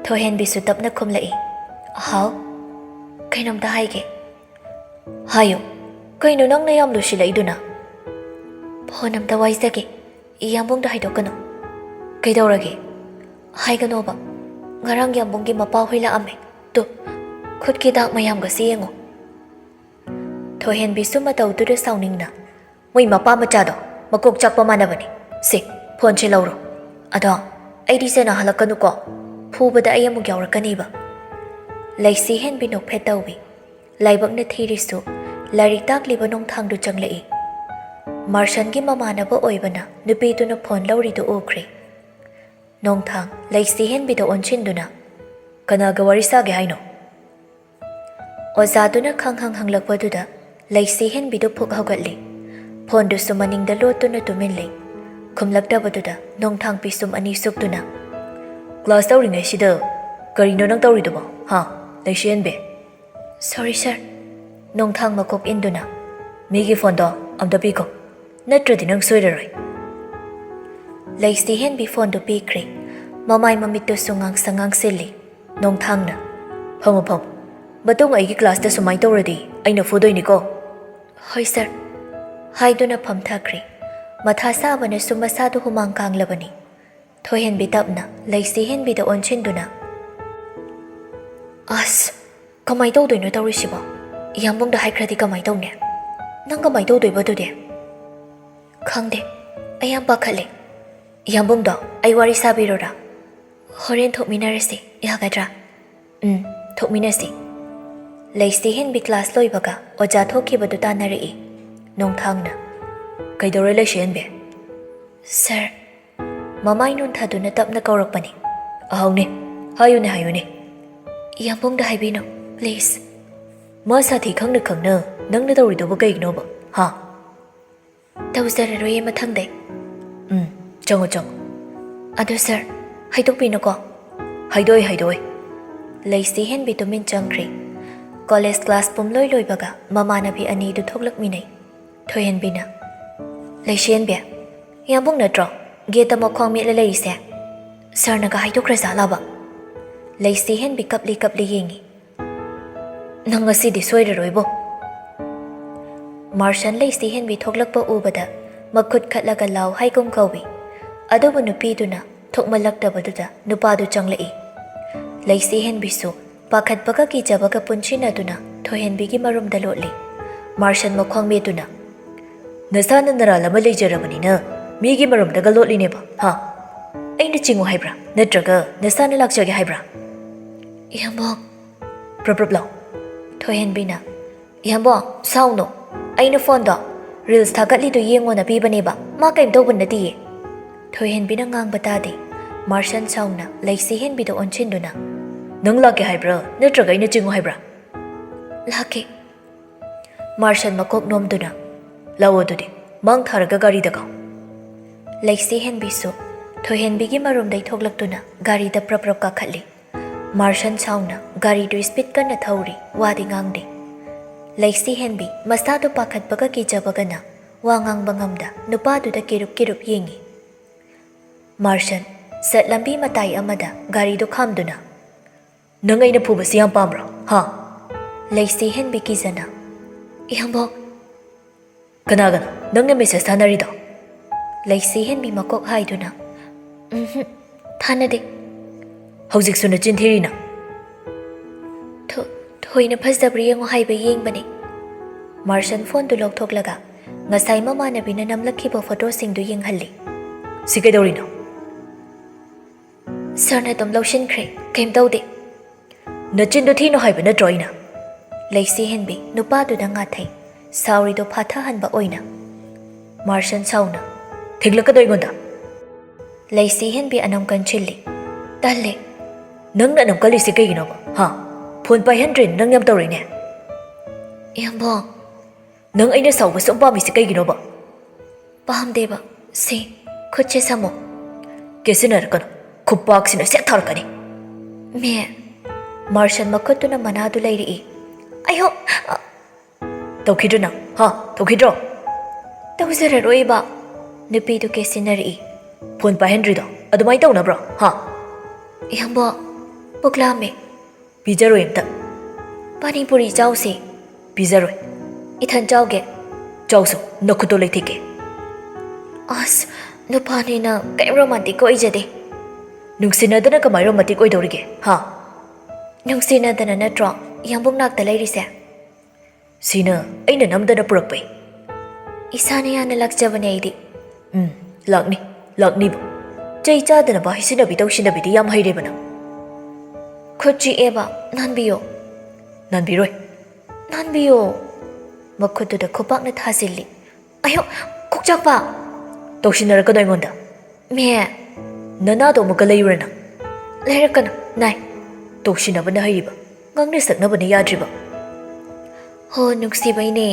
ꯊꯣꯏꯍꯦꯟꯕꯤꯁꯨ ꯇꯞꯅ ꯈꯨꯝꯂꯛꯏ, "ꯍꯥꯎ?" "ꯀꯩꯅꯣꯝꯇ ꯍꯥꯏꯒꯦ꯫" "ꯍꯥꯏꯌꯨ꯫ ꯀꯩꯅꯣ ꯅꯪꯅ ꯌꯥꯝ ꯂꯨꯁꯤꯜꯂꯛꯏꯗꯨꯅ?" "ꯐꯣꯟ ꯑꯝꯇ ꯋꯥꯏꯖꯒꯦ꯫ ꯏꯌꯥꯝꯕꯨꯡꯗ ꯍꯥꯏꯗꯣꯛꯀꯅꯨ꯫" "ꯀꯩꯗꯧꯔꯒꯦ?" "ꯍꯥꯏꯒꯅꯣꯕ꯫ ꯉꯔꯥꯡ ꯌꯥꯝꯕꯨꯡꯒꯤ ꯃꯄꯥ ꯍꯣꯏ ꯂꯥꯛꯑꯝꯃꯦ꯫ ꯇꯨ, ꯈꯨꯠꯀꯤ ꯗꯥꯛ ꯃꯌꯥꯝꯒꯁꯤ ꯌꯦꯡꯉꯣ꯫" ꯊꯣꯏꯍꯦꯟꯕꯤꯁꯨ ꯃꯇꯧꯗꯨꯗ ꯁꯥꯎꯅꯤꯡꯅ, "ꯃꯣꯏ ꯃꯄꯥ ꯃꯆꯥꯗꯣ ꯃꯀꯣꯛ ꯆꯥꯛꯄ ꯃꯥꯟꯅꯕꯅꯤ꯫ ꯁꯦ, ꯐꯣꯟꯁꯦ ꯂꯧꯔꯣ꯫ ꯑꯗꯣ ꯑꯩꯗꯤ ꯁꯦꯟꯅꯍꯜꯂꯛꯀꯅꯨꯀꯣ꯫ ꯐꯨꯕꯗ ꯑꯩ ꯑꯃꯨꯛ ꯌꯥꯎꯔꯛꯀꯅꯤꯕ꯫" ꯂꯩꯁꯤ ꯍꯦꯟꯕꯤ ꯅꯣꯛꯐꯦꯠ ꯇꯧꯏ꯫ ꯂꯥꯏꯕꯛꯅ ꯊꯤꯔꯤꯁꯨ ꯂꯥꯏꯔꯤꯛ ꯇꯥꯛꯂꯤꯕ ꯅꯣꯡꯊꯥꯡꯗꯨ ꯆꯪꯂꯛꯏ꯫ ꯃꯥꯔꯁꯟꯒꯤ ꯃꯃꯥꯟꯅꯕ ꯑꯣꯏꯕꯅ ꯅꯨꯄꯤꯗꯨꯅ ꯐꯣꯟ ꯂꯧꯔꯤꯗꯨ ꯎꯈ꯭ꯔꯦ꯫ ꯅꯣꯡꯊꯥꯡ ꯂꯩꯁꯤ ꯍꯦꯟꯕꯤꯗ ꯑꯣꯟꯁꯤꯟꯗꯨꯅ, "ꯀꯅꯥꯒ ꯋꯥꯔꯤ ꯁꯥꯒꯦ ꯍꯥꯏꯅꯣ?" ꯑꯣꯖꯥꯗꯨꯅ ꯈꯪꯍꯪ ꯍꯪꯂꯛꯄꯗꯨꯗ ꯂꯩꯁꯤ ꯍꯦꯟꯕꯤꯗꯨ ꯐꯨꯛ ꯍꯧꯒꯠꯂꯤ꯫ ꯐꯣꯟꯗꯨꯁꯨ ꯃꯅꯤꯡꯗ ꯂꯣꯠꯇꯨꯅ ꯇꯨꯃꯤꯟ ꯂꯩ꯫ ꯈꯨꯝꯂꯛꯇꯕꯗꯨꯗ ꯅꯣꯡꯊꯥꯡ ꯄꯤꯁꯨꯝ ꯑꯅꯤ ꯁꯨꯛꯇꯨꯅ, "ꯀ꯭ꯂꯥꯁ ꯇꯧꯔꯤꯉꯩꯁꯤꯗ ꯀꯔꯤꯅꯣ ꯅꯪ ꯇꯧꯔꯤꯗꯨꯕꯣ, ꯍꯥ, ꯂꯩꯁꯦꯟꯕꯤ?" "ꯁꯣꯔꯤ ꯁꯥꯔ꯫" ꯅꯣꯡꯊꯥꯡ ꯃꯀꯣꯛ ꯏꯟꯗꯨꯅ, "ꯃꯤꯒꯤ ꯐꯣꯟꯗꯣ ꯑꯝꯇ ꯄꯤꯈꯣ, ꯅꯠꯇ꯭ꯔꯗꯤ ꯅꯪ ꯁꯣꯏꯔꯔꯣꯏ꯫" ꯂꯩꯁꯤ ꯍꯦꯟꯕꯤ ꯐꯣꯟꯗꯨ ꯄꯤꯈ꯭ꯔꯦ꯫ ꯃꯃꯥꯏ ꯃꯃꯤꯠꯇꯨꯁꯨ ꯉꯥꯡꯁꯪ ꯉꯥꯡꯁꯤꯜꯂꯤ꯫ ꯅꯣꯡꯊꯥꯡꯅ, "ꯐꯝꯃꯨ, ꯐꯝꯃꯨ꯫ ꯃꯇꯨꯡ ꯑꯩꯒꯤ ꯀ꯭ꯂꯥꯁꯇ ꯁꯨꯃꯥꯏꯅ ꯇꯧꯔꯗꯤ ꯑꯩꯅ ꯐꯨꯗꯣꯏꯅꯤꯀꯣ꯫" "ꯍꯣꯏ ꯁꯥꯔ" ꯍꯥꯏꯗꯨꯅ ꯐꯝꯊꯈ꯭ꯔꯦ꯫ ꯃꯊꯥ ꯁꯥꯕꯅꯁꯨ ꯃꯁꯥꯗꯨ ꯍꯨꯃꯥꯡ ꯀꯥꯡꯂꯕꯅꯤ꯫ ꯊꯣꯏꯍꯦꯟꯕꯤ ꯇꯞꯅ ꯂꯩꯁꯤ ꯍꯦꯟꯕꯤꯗ ꯑꯣꯟꯁꯤꯟꯗꯨꯅ, "ꯑꯁ, ꯀꯃꯥꯏ ꯇꯧꯗꯣꯏꯅꯣ ꯇꯧꯔꯤꯁꯤꯕꯣ? ꯏꯌꯥꯝꯕꯨꯡꯗ ꯍꯥꯏꯈ꯭ꯔꯗꯤ ꯀꯃꯥꯏ ꯇꯧꯅꯤ? ꯅꯪ ꯀꯃꯥꯏ ꯇꯧꯗꯣꯏꯕ ꯑꯗꯨꯗꯤ?" "ꯈꯪꯗꯦ, ꯑꯩ ꯌꯥꯝ ꯄꯥꯈꯠꯂꯦ꯫ ꯏꯌꯥꯝꯕꯨꯡꯗꯣ ꯑꯩ ꯋꯥꯔꯤ ꯁꯥꯕꯤꯔꯣꯔꯥ? ꯍꯣꯔꯦꯟ ꯊꯣꯛꯃꯤꯟꯅꯔꯁꯤ, ꯌꯥꯒꯗ꯭ꯔꯥ?" "ꯎꯝ, ꯊꯣꯛꯃꯤꯟꯅꯁꯤ꯫" ꯂꯩꯁꯤ ꯍꯦꯟꯕꯤ ꯀ꯭ꯂꯥꯁ ꯂꯣꯏꯕꯒ ꯑꯣꯖꯥ ꯊꯣꯛꯈꯤꯕꯗꯨ ꯇꯥꯟꯅꯔꯛꯏ꯫ ꯅꯣꯡꯊꯥꯡꯅ, "ꯀꯩꯗꯧꯔꯦ ꯂꯩꯁꯤ ꯍꯦꯟꯕꯤ?" "ꯁꯥꯔ꯫" ꯃꯃꯥꯏ ꯅꯣꯟꯊꯗꯨꯅ ꯇꯞꯅ ꯀꯧꯔꯛꯄꯅꯤ꯫ "ꯑꯍꯧꯅꯦ, ꯍꯥꯏꯌꯨꯅꯦ, ꯍꯥꯏꯌꯨꯅꯦ꯫" "ꯏꯌꯥꯝꯕꯨꯡꯗ ꯍꯥꯏꯕꯤꯅꯨ, ꯄ꯭ꯂꯤꯖ꯫" "ꯃꯥ ꯁꯥꯊꯤ ꯈꯪꯅ ꯈꯪꯅ ꯅꯪꯅ ꯇꯧꯔꯤꯗꯨꯕꯨ ꯀꯩꯒꯤꯅꯣꯕ, ꯍꯥ?" "ꯇꯧꯖꯔꯔꯣꯏꯌꯦ ꯃꯊꯪꯗꯩ꯫" "ꯎꯝ, ꯆꯪꯉꯣ, ꯆꯪꯉꯣ꯫" "ꯑꯗꯣ ꯁꯥꯔ, ꯍꯥꯏꯗꯣꯛꯄꯤꯅꯨꯀꯣ꯫" "ꯍꯥꯏꯗꯣꯛꯑꯣꯏ, ꯍꯥꯏꯗꯣꯛꯑꯣꯏ꯫" ꯂꯩꯁꯤ ꯍꯦꯟꯕꯤ ꯇꯨꯃꯤꯟ ꯆꯪꯈ꯭ꯔꯦ꯫ ꯀꯣꯂꯦꯖ ꯀ꯭ꯂꯥꯁ ꯄꯨꯝꯂꯣꯏ ꯂꯣꯏꯕꯒ ꯃꯃꯥꯟꯅꯕꯤ ꯑꯅꯤꯗꯨ ꯊꯣꯛꯂꯛꯃꯤꯟꯅꯩ꯫ ꯊꯣꯏꯍꯦꯟꯕꯤꯅ, "ꯂꯩꯁꯤ ꯍꯦꯟꯕꯤ, ꯏꯌꯥꯝꯕꯨꯡ ꯅꯠꯇ꯭ꯔꯣ ꯒꯦꯠꯇ ꯃꯈ꯭ꯋꯥꯡ ꯃꯦꯠꯂ ꯂꯩꯔꯤꯁꯦ? ꯁꯥꯔꯅꯒ ꯍꯥꯏꯗꯣꯛꯈ꯭ꯔꯖꯥꯠꯂꯕ?" ꯂꯩꯁꯤ ꯍꯦꯟꯕꯤ ꯀꯞꯂꯤ ꯀꯞꯂꯤ ꯌꯦꯡꯉꯤ꯫ "ꯅꯪ ꯉꯁꯤꯗꯤ ꯁꯣꯏꯔꯔꯣꯏꯕꯣ꯫" ꯃꯥꯔꯁꯟ ꯂꯩꯁꯤ ꯍꯦꯟꯕꯤ ꯊꯣꯛꯂꯛꯄ ꯎꯕꯗ ꯃꯈꯨꯠ ꯈꯠꯂꯒ ꯂꯥꯎ ꯍꯥꯏꯒꯨꯝ ꯀꯧꯏ꯫ ꯑꯗꯨꯕꯨ ꯅꯨꯄꯤꯗꯨꯅ ꯊꯣꯛꯃꯜꯂꯛꯇꯕꯗꯨꯗ ꯅꯨꯄꯥꯗꯨ ꯆꯪꯂꯛꯏ꯫ ꯂꯩꯁꯤ ꯍꯦꯟꯕꯤꯁꯨ ꯄꯥꯈꯠꯄꯒ ꯀꯤꯖꯕꯒ ꯄꯨꯟꯁꯤꯟꯅꯗꯨꯅ ꯊꯣꯏꯍꯦꯟꯕꯤꯒꯤ ꯃꯔꯨꯝꯗ ꯂꯣꯠꯂꯤ꯫ ꯃꯥꯔꯁꯟ ꯃꯈ꯭ꯋꯥꯡ ꯃꯦꯠꯇꯨꯅ, "ꯅꯁꯥꯅ ꯅꯔꯥꯜ ꯑꯃ ꯂꯩꯖꯔꯕꯅꯤꯅ ꯃꯤꯒꯤ ꯃꯔꯨꯝꯗꯒ ꯂꯣꯠꯂꯤꯅꯦꯕ, ꯍꯥ? ꯑꯩꯅ ꯆꯤꯡꯉꯨ ꯍꯥꯏꯕ꯭ꯔꯥ? ꯅꯠꯇ꯭ꯔꯒ ꯅꯁꯥꯅ ꯂꯥꯛꯆꯒꯦ ꯍꯥꯏꯕ꯭ꯔꯥ?" "ꯏꯌꯥꯝꯕ꯫" "ꯄ꯭ꯔꯞ ꯄ꯭ꯔꯞ ꯂꯥꯎ꯫" ꯊꯣꯏꯍꯦꯟꯕꯤꯅ, "ꯏꯌꯥꯝꯕ, ꯁꯥꯎꯅꯣ꯫ ꯑꯩꯅ ꯐꯣꯟꯗꯣ ꯔꯤꯜꯁ ꯊꯥꯒꯠꯂꯤꯗꯣ ꯌꯦꯡꯉꯣꯅ ꯄꯤꯕꯅꯦꯕ꯫ ꯃꯥ ꯀꯩꯝ ꯇꯧꯕ ꯅꯠꯇꯤꯌꯦ꯫" ꯊꯣꯏꯍꯦꯟꯕꯤꯅ ꯉꯥꯡꯕ ꯇꯥꯗꯦ꯫ ꯃꯥꯔꯁꯟ ꯁꯥꯎꯅ ꯂꯩꯁꯤ ꯍꯦꯟꯕꯤꯗ ꯑꯣꯟꯁꯤꯟꯗꯨꯅ, "ꯅꯪ ꯂꯥꯛꯀꯦ ꯍꯥꯏꯕ꯭ꯔꯥ? ꯅꯠꯇ꯭ꯔꯒ ꯑꯩꯅ ꯆꯤꯡꯉꯨ ꯍꯥꯏꯕ꯭ꯔꯥ?" "ꯂꯥꯛꯀꯦ꯫" ꯃꯥꯔꯁꯟ ꯃꯀꯣꯛ ꯅꯣꯝꯗꯨꯅ, "ꯂꯥꯛꯑꯣ ꯑꯗꯨꯗꯤ, ꯃꯥꯡ ꯊꯥꯔꯒ ꯒꯥꯔꯤꯗ ꯀꯥꯎ꯫" ꯂꯩꯁꯤ ꯍꯦꯟꯕꯤꯁꯨ ꯊꯣꯏꯍꯦꯟꯕꯤꯒꯤ ꯃꯔꯨꯝꯗꯩ ꯊꯣꯛꯂꯛꯇꯨꯅ ꯒꯥꯔꯤꯗ ꯄ꯭ꯔꯞ ꯄ꯭ꯔꯞ ꯀꯥꯈꯠꯂꯤ꯫ ꯃꯥꯔꯁꯟ ꯁꯥꯎꯅ ꯒꯥꯔꯤꯗꯨ ꯁ꯭ꯄꯤꯗ ꯀꯟꯅ ꯊꯧꯔꯤ, ꯋꯥꯗꯤ ꯉꯥꯡꯗꯦ꯫ ꯂꯩꯁꯤ ꯍꯦꯟꯕꯤ ꯃꯁꯥꯗꯨ ꯄꯥꯈꯠꯄꯒ ꯀꯤꯖꯕꯒꯅ ꯋꯥ ꯉꯥꯡꯕ ꯉꯝꯗ ꯅꯨꯄꯥꯗꯨꯗ ꯀꯤꯔꯨꯞ ꯀꯤꯔꯨꯞ ꯌꯦꯡꯉꯤ꯫ ꯃꯥꯔꯁꯟ ꯁꯠ ꯂꯝꯕꯤ ꯃꯇꯥꯏ ꯑꯃꯗ ꯒꯥꯔꯤꯗꯨ ꯈꯥꯝꯗꯨꯅ, "ꯅꯪ ꯑꯩꯅ ꯐꯨꯕꯁꯤ ꯌꯥꯝ ꯄꯥꯝꯕ꯭ꯔꯣ, ꯍꯥ?" ꯂꯩꯁꯤ ꯍꯦꯟꯕꯤ ꯀꯤꯖꯅ, "ꯏꯌꯥꯝꯕꯣꯛ!" "ꯀꯅꯥꯒꯅꯣ ꯅꯪꯅ ꯃꯦꯁꯦꯖ ꯊꯥꯅꯔꯤꯗꯣ?" ꯂꯩꯁꯤ ꯍꯦꯟꯕꯤ ꯃꯀꯣꯛ ꯍꯥꯏꯗꯨꯅ, "ꯎꯝꯍꯨꯝ, ꯊꯥꯅꯗꯦ꯫" "ꯍꯧꯖꯤꯛꯁꯨ ꯅꯆꯤꯟ ꯊꯤꯔꯤꯅ?" "ꯊꯣ-, ꯊꯣꯏꯅ ꯐꯖꯕ꯭ꯔꯥ ꯌꯦꯡꯉꯣ ꯍꯥꯏꯕ ꯌꯦꯡꯕꯅꯦ꯫" ꯃꯥꯔꯁꯟ ꯐꯣꯟꯗꯨ ꯂꯧꯊꯣꯛꯂꯒ ꯉꯁꯥꯏ ꯃꯃꯥꯟꯅꯕꯤꯅ ꯅꯝꯂꯛꯈꯤꯕ ꯐꯣꯇꯣꯁꯤꯡꯗꯨ ꯌꯦꯡꯍꯜꯂꯤ꯫ "ꯁꯤ ꯀꯩꯗꯧꯔꯤꯅꯣ?" "ꯁꯥꯔꯅ ꯑꯗꯨꯝ ꯂꯧꯁꯤꯟꯈ꯭ꯔꯦ, ꯀꯩꯝ ꯇꯧꯗꯦ꯫" "ꯅꯆꯤꯟꯗꯣ ꯊꯤꯅꯣ ꯍꯥꯏꯕ ꯅꯠꯇ꯭ꯔꯣ ꯑꯩꯅ?" ꯂꯩꯁꯤ ꯍꯦꯟꯕꯤ ꯅꯨꯄꯥꯗꯨꯗ ꯉꯥꯊꯩ, ꯁꯥꯎꯔꯤꯗꯣ ꯐꯥꯊꯍꯟꯕ ꯑꯣꯏꯅ꯫ ꯃꯥꯔꯁꯟ ꯁꯥꯎꯅ, "ꯊꯦꯡꯂꯛꯀꯗꯣ ꯑꯩꯉꯣꯟꯗ?" ꯂꯩꯁꯤ ꯍꯦꯟꯕꯤ ꯑꯅꯝ ꯀꯟꯁꯤꯜꯂꯤ꯫ "ꯇꯜꯂꯦ꯫" "ꯅꯪꯅ ꯑꯅꯝ ꯀꯜꯂꯤꯁꯦ ꯀꯩꯒꯤꯅꯣꯕ, ꯍꯥ? ꯐꯣꯟ ꯄꯥꯏꯍꯟꯗ꯭ꯔꯦꯅ ꯅꯪ ꯌꯥꯝ ꯇꯧꯔꯤꯅꯦ?" "ꯏꯌꯥꯝꯕꯣꯛ!" "ꯅꯪ ꯑꯩꯅ ꯁꯥꯎꯕ ꯁꯨꯝ ꯄꯥꯝꯃꯤꯁꯦ ꯀꯩꯒꯤꯅꯣꯕ?" "ꯄꯥꯝꯗꯦꯕ꯫ ꯁꯦ, ꯈꯨꯠꯁꯦ ꯁꯝꯃꯣ꯫" "ꯀꯦꯁꯤꯟꯅꯔꯛꯀꯅꯨ, ꯈꯨꯄꯥꯛꯁꯤꯅ ꯁꯦꯠ ꯊꯥꯔꯛꯀꯅꯤ꯫" "ꯃꯦ꯫" ꯃꯥꯔꯁꯟ ꯃꯈꯨꯠꯇꯨꯅ ꯃꯅꯥꯗꯨ ꯂꯩꯔꯛꯏ꯫ "ꯑꯌꯣ!" ꯑ, "ꯇꯧꯈꯤꯗ꯭ꯔꯣ ꯅꯪ? ꯍꯥ? ꯇꯧꯈꯤꯗ꯭ꯔꯣ?" "ꯇꯧꯖꯔꯔꯣꯏꯕ꯫" ꯅꯨꯄꯤꯗꯨ ꯀꯦꯁꯤꯟꯅꯔꯛꯏ꯫ "ꯐꯣꯟ ꯄꯥꯏꯍꯟꯗ꯭ꯔꯤꯗꯣ ꯑꯗꯨꯃꯥꯏꯅ ꯇꯧꯅꯕ꯭ꯔꯣ, ꯍꯥ?" "ꯏꯌꯥꯝꯕ, ꯄꯨꯛ ꯂꯥꯝꯃꯦ꯫" "ꯄꯤꯖꯔꯣꯏ ꯑꯝꯇ꯫" "ꯄꯥꯅꯤꯄꯨꯔꯤ ꯆꯥꯎꯁꯦ꯫" "ꯄꯤꯖꯔꯣꯏ꯫" "ꯏꯊꯟ ꯆꯥꯎꯒꯦ꯫" "ꯆꯥꯎꯁꯣ, ꯅꯈꯨꯠꯇꯣ ꯂꯩꯊꯦꯛꯀꯦ꯫" "ꯑꯁ, ꯅꯨꯄꯥꯅꯤꯅ ꯀꯩꯝ ꯔꯣꯃꯥꯟꯇꯤꯛꯀ ꯑꯣꯏꯖꯗꯦ꯫" "ꯅꯨꯡꯁꯤꯅꯗꯅ ꯀꯃꯥꯏ ꯔꯣꯃꯥꯟꯇꯤꯛ ꯑꯣꯏꯗꯧꯔꯤꯒꯦ, ꯍꯥ?" "ꯅꯨꯡꯁꯤꯅꯗꯅ ꯅꯠꯇ꯭ꯔꯣ ꯏꯌꯥꯝꯕꯨꯡ ꯅꯥꯛꯇ ꯂꯩꯔꯤꯁꯦ?" "ꯁꯤꯅ ꯑꯩꯅ ꯅꯝꯗꯅ ꯄꯨꯔꯛꯄꯩ꯫" "ꯏꯁꯥꯅ ꯌꯥꯅ ꯂꯥꯛꯆꯕꯅꯦ ꯑꯩꯗꯤ꯫" "ꯎꯝ, ꯂꯥꯛꯅꯤ, ꯂꯥꯛꯅꯤꯕ꯫ ꯆꯩ ꯆꯥꯗꯅꯕ ꯍꯩꯁꯤꯟꯅꯕꯤ ꯇꯧꯁꯤꯟꯅꯕꯤꯗꯤ ꯌꯥꯝ ꯍꯩꯔꯦꯕ ꯅꯪ꯫" "ꯈꯨꯠ ꯆꯤꯛꯑꯦꯕ, ꯅꯥꯟꯕꯤꯌꯣ꯫" "ꯅꯥꯟꯕꯤꯔꯣꯏ꯫" "ꯅꯥꯟꯕꯤꯌꯣ꯫" ꯃꯈꯨꯠꯇꯨꯗ ꯈꯨꯄꯥꯛꯅ ꯊꯥꯖꯤꯜꯂꯤ꯫ "ꯑꯌꯣ, ꯀꯣꯛꯆꯥꯛꯄ!" "ꯇꯧꯁꯤꯟꯅꯔꯛꯀꯅꯣ ꯑꯩꯉꯣꯟꯗ꯫" "ꯃꯦ!" "ꯅꯅꯥꯗꯣ ꯑꯃꯨꯛꯀ ꯂꯩꯌꯨꯔ ꯅꯪ?" "ꯂꯩꯔꯛꯀꯅꯨ, ꯅꯥꯏ꯫" "ꯇꯧꯁꯤꯟꯅꯕꯅ ꯍꯩꯔꯤꯕ, ꯉꯥꯡꯅ ꯁꯛꯅꯕꯅ ꯌꯥꯗ꯭ꯔꯤꯕ꯫" "ꯍꯣ, ꯅꯨꯡꯁꯤꯕꯩꯅꯦ꯫"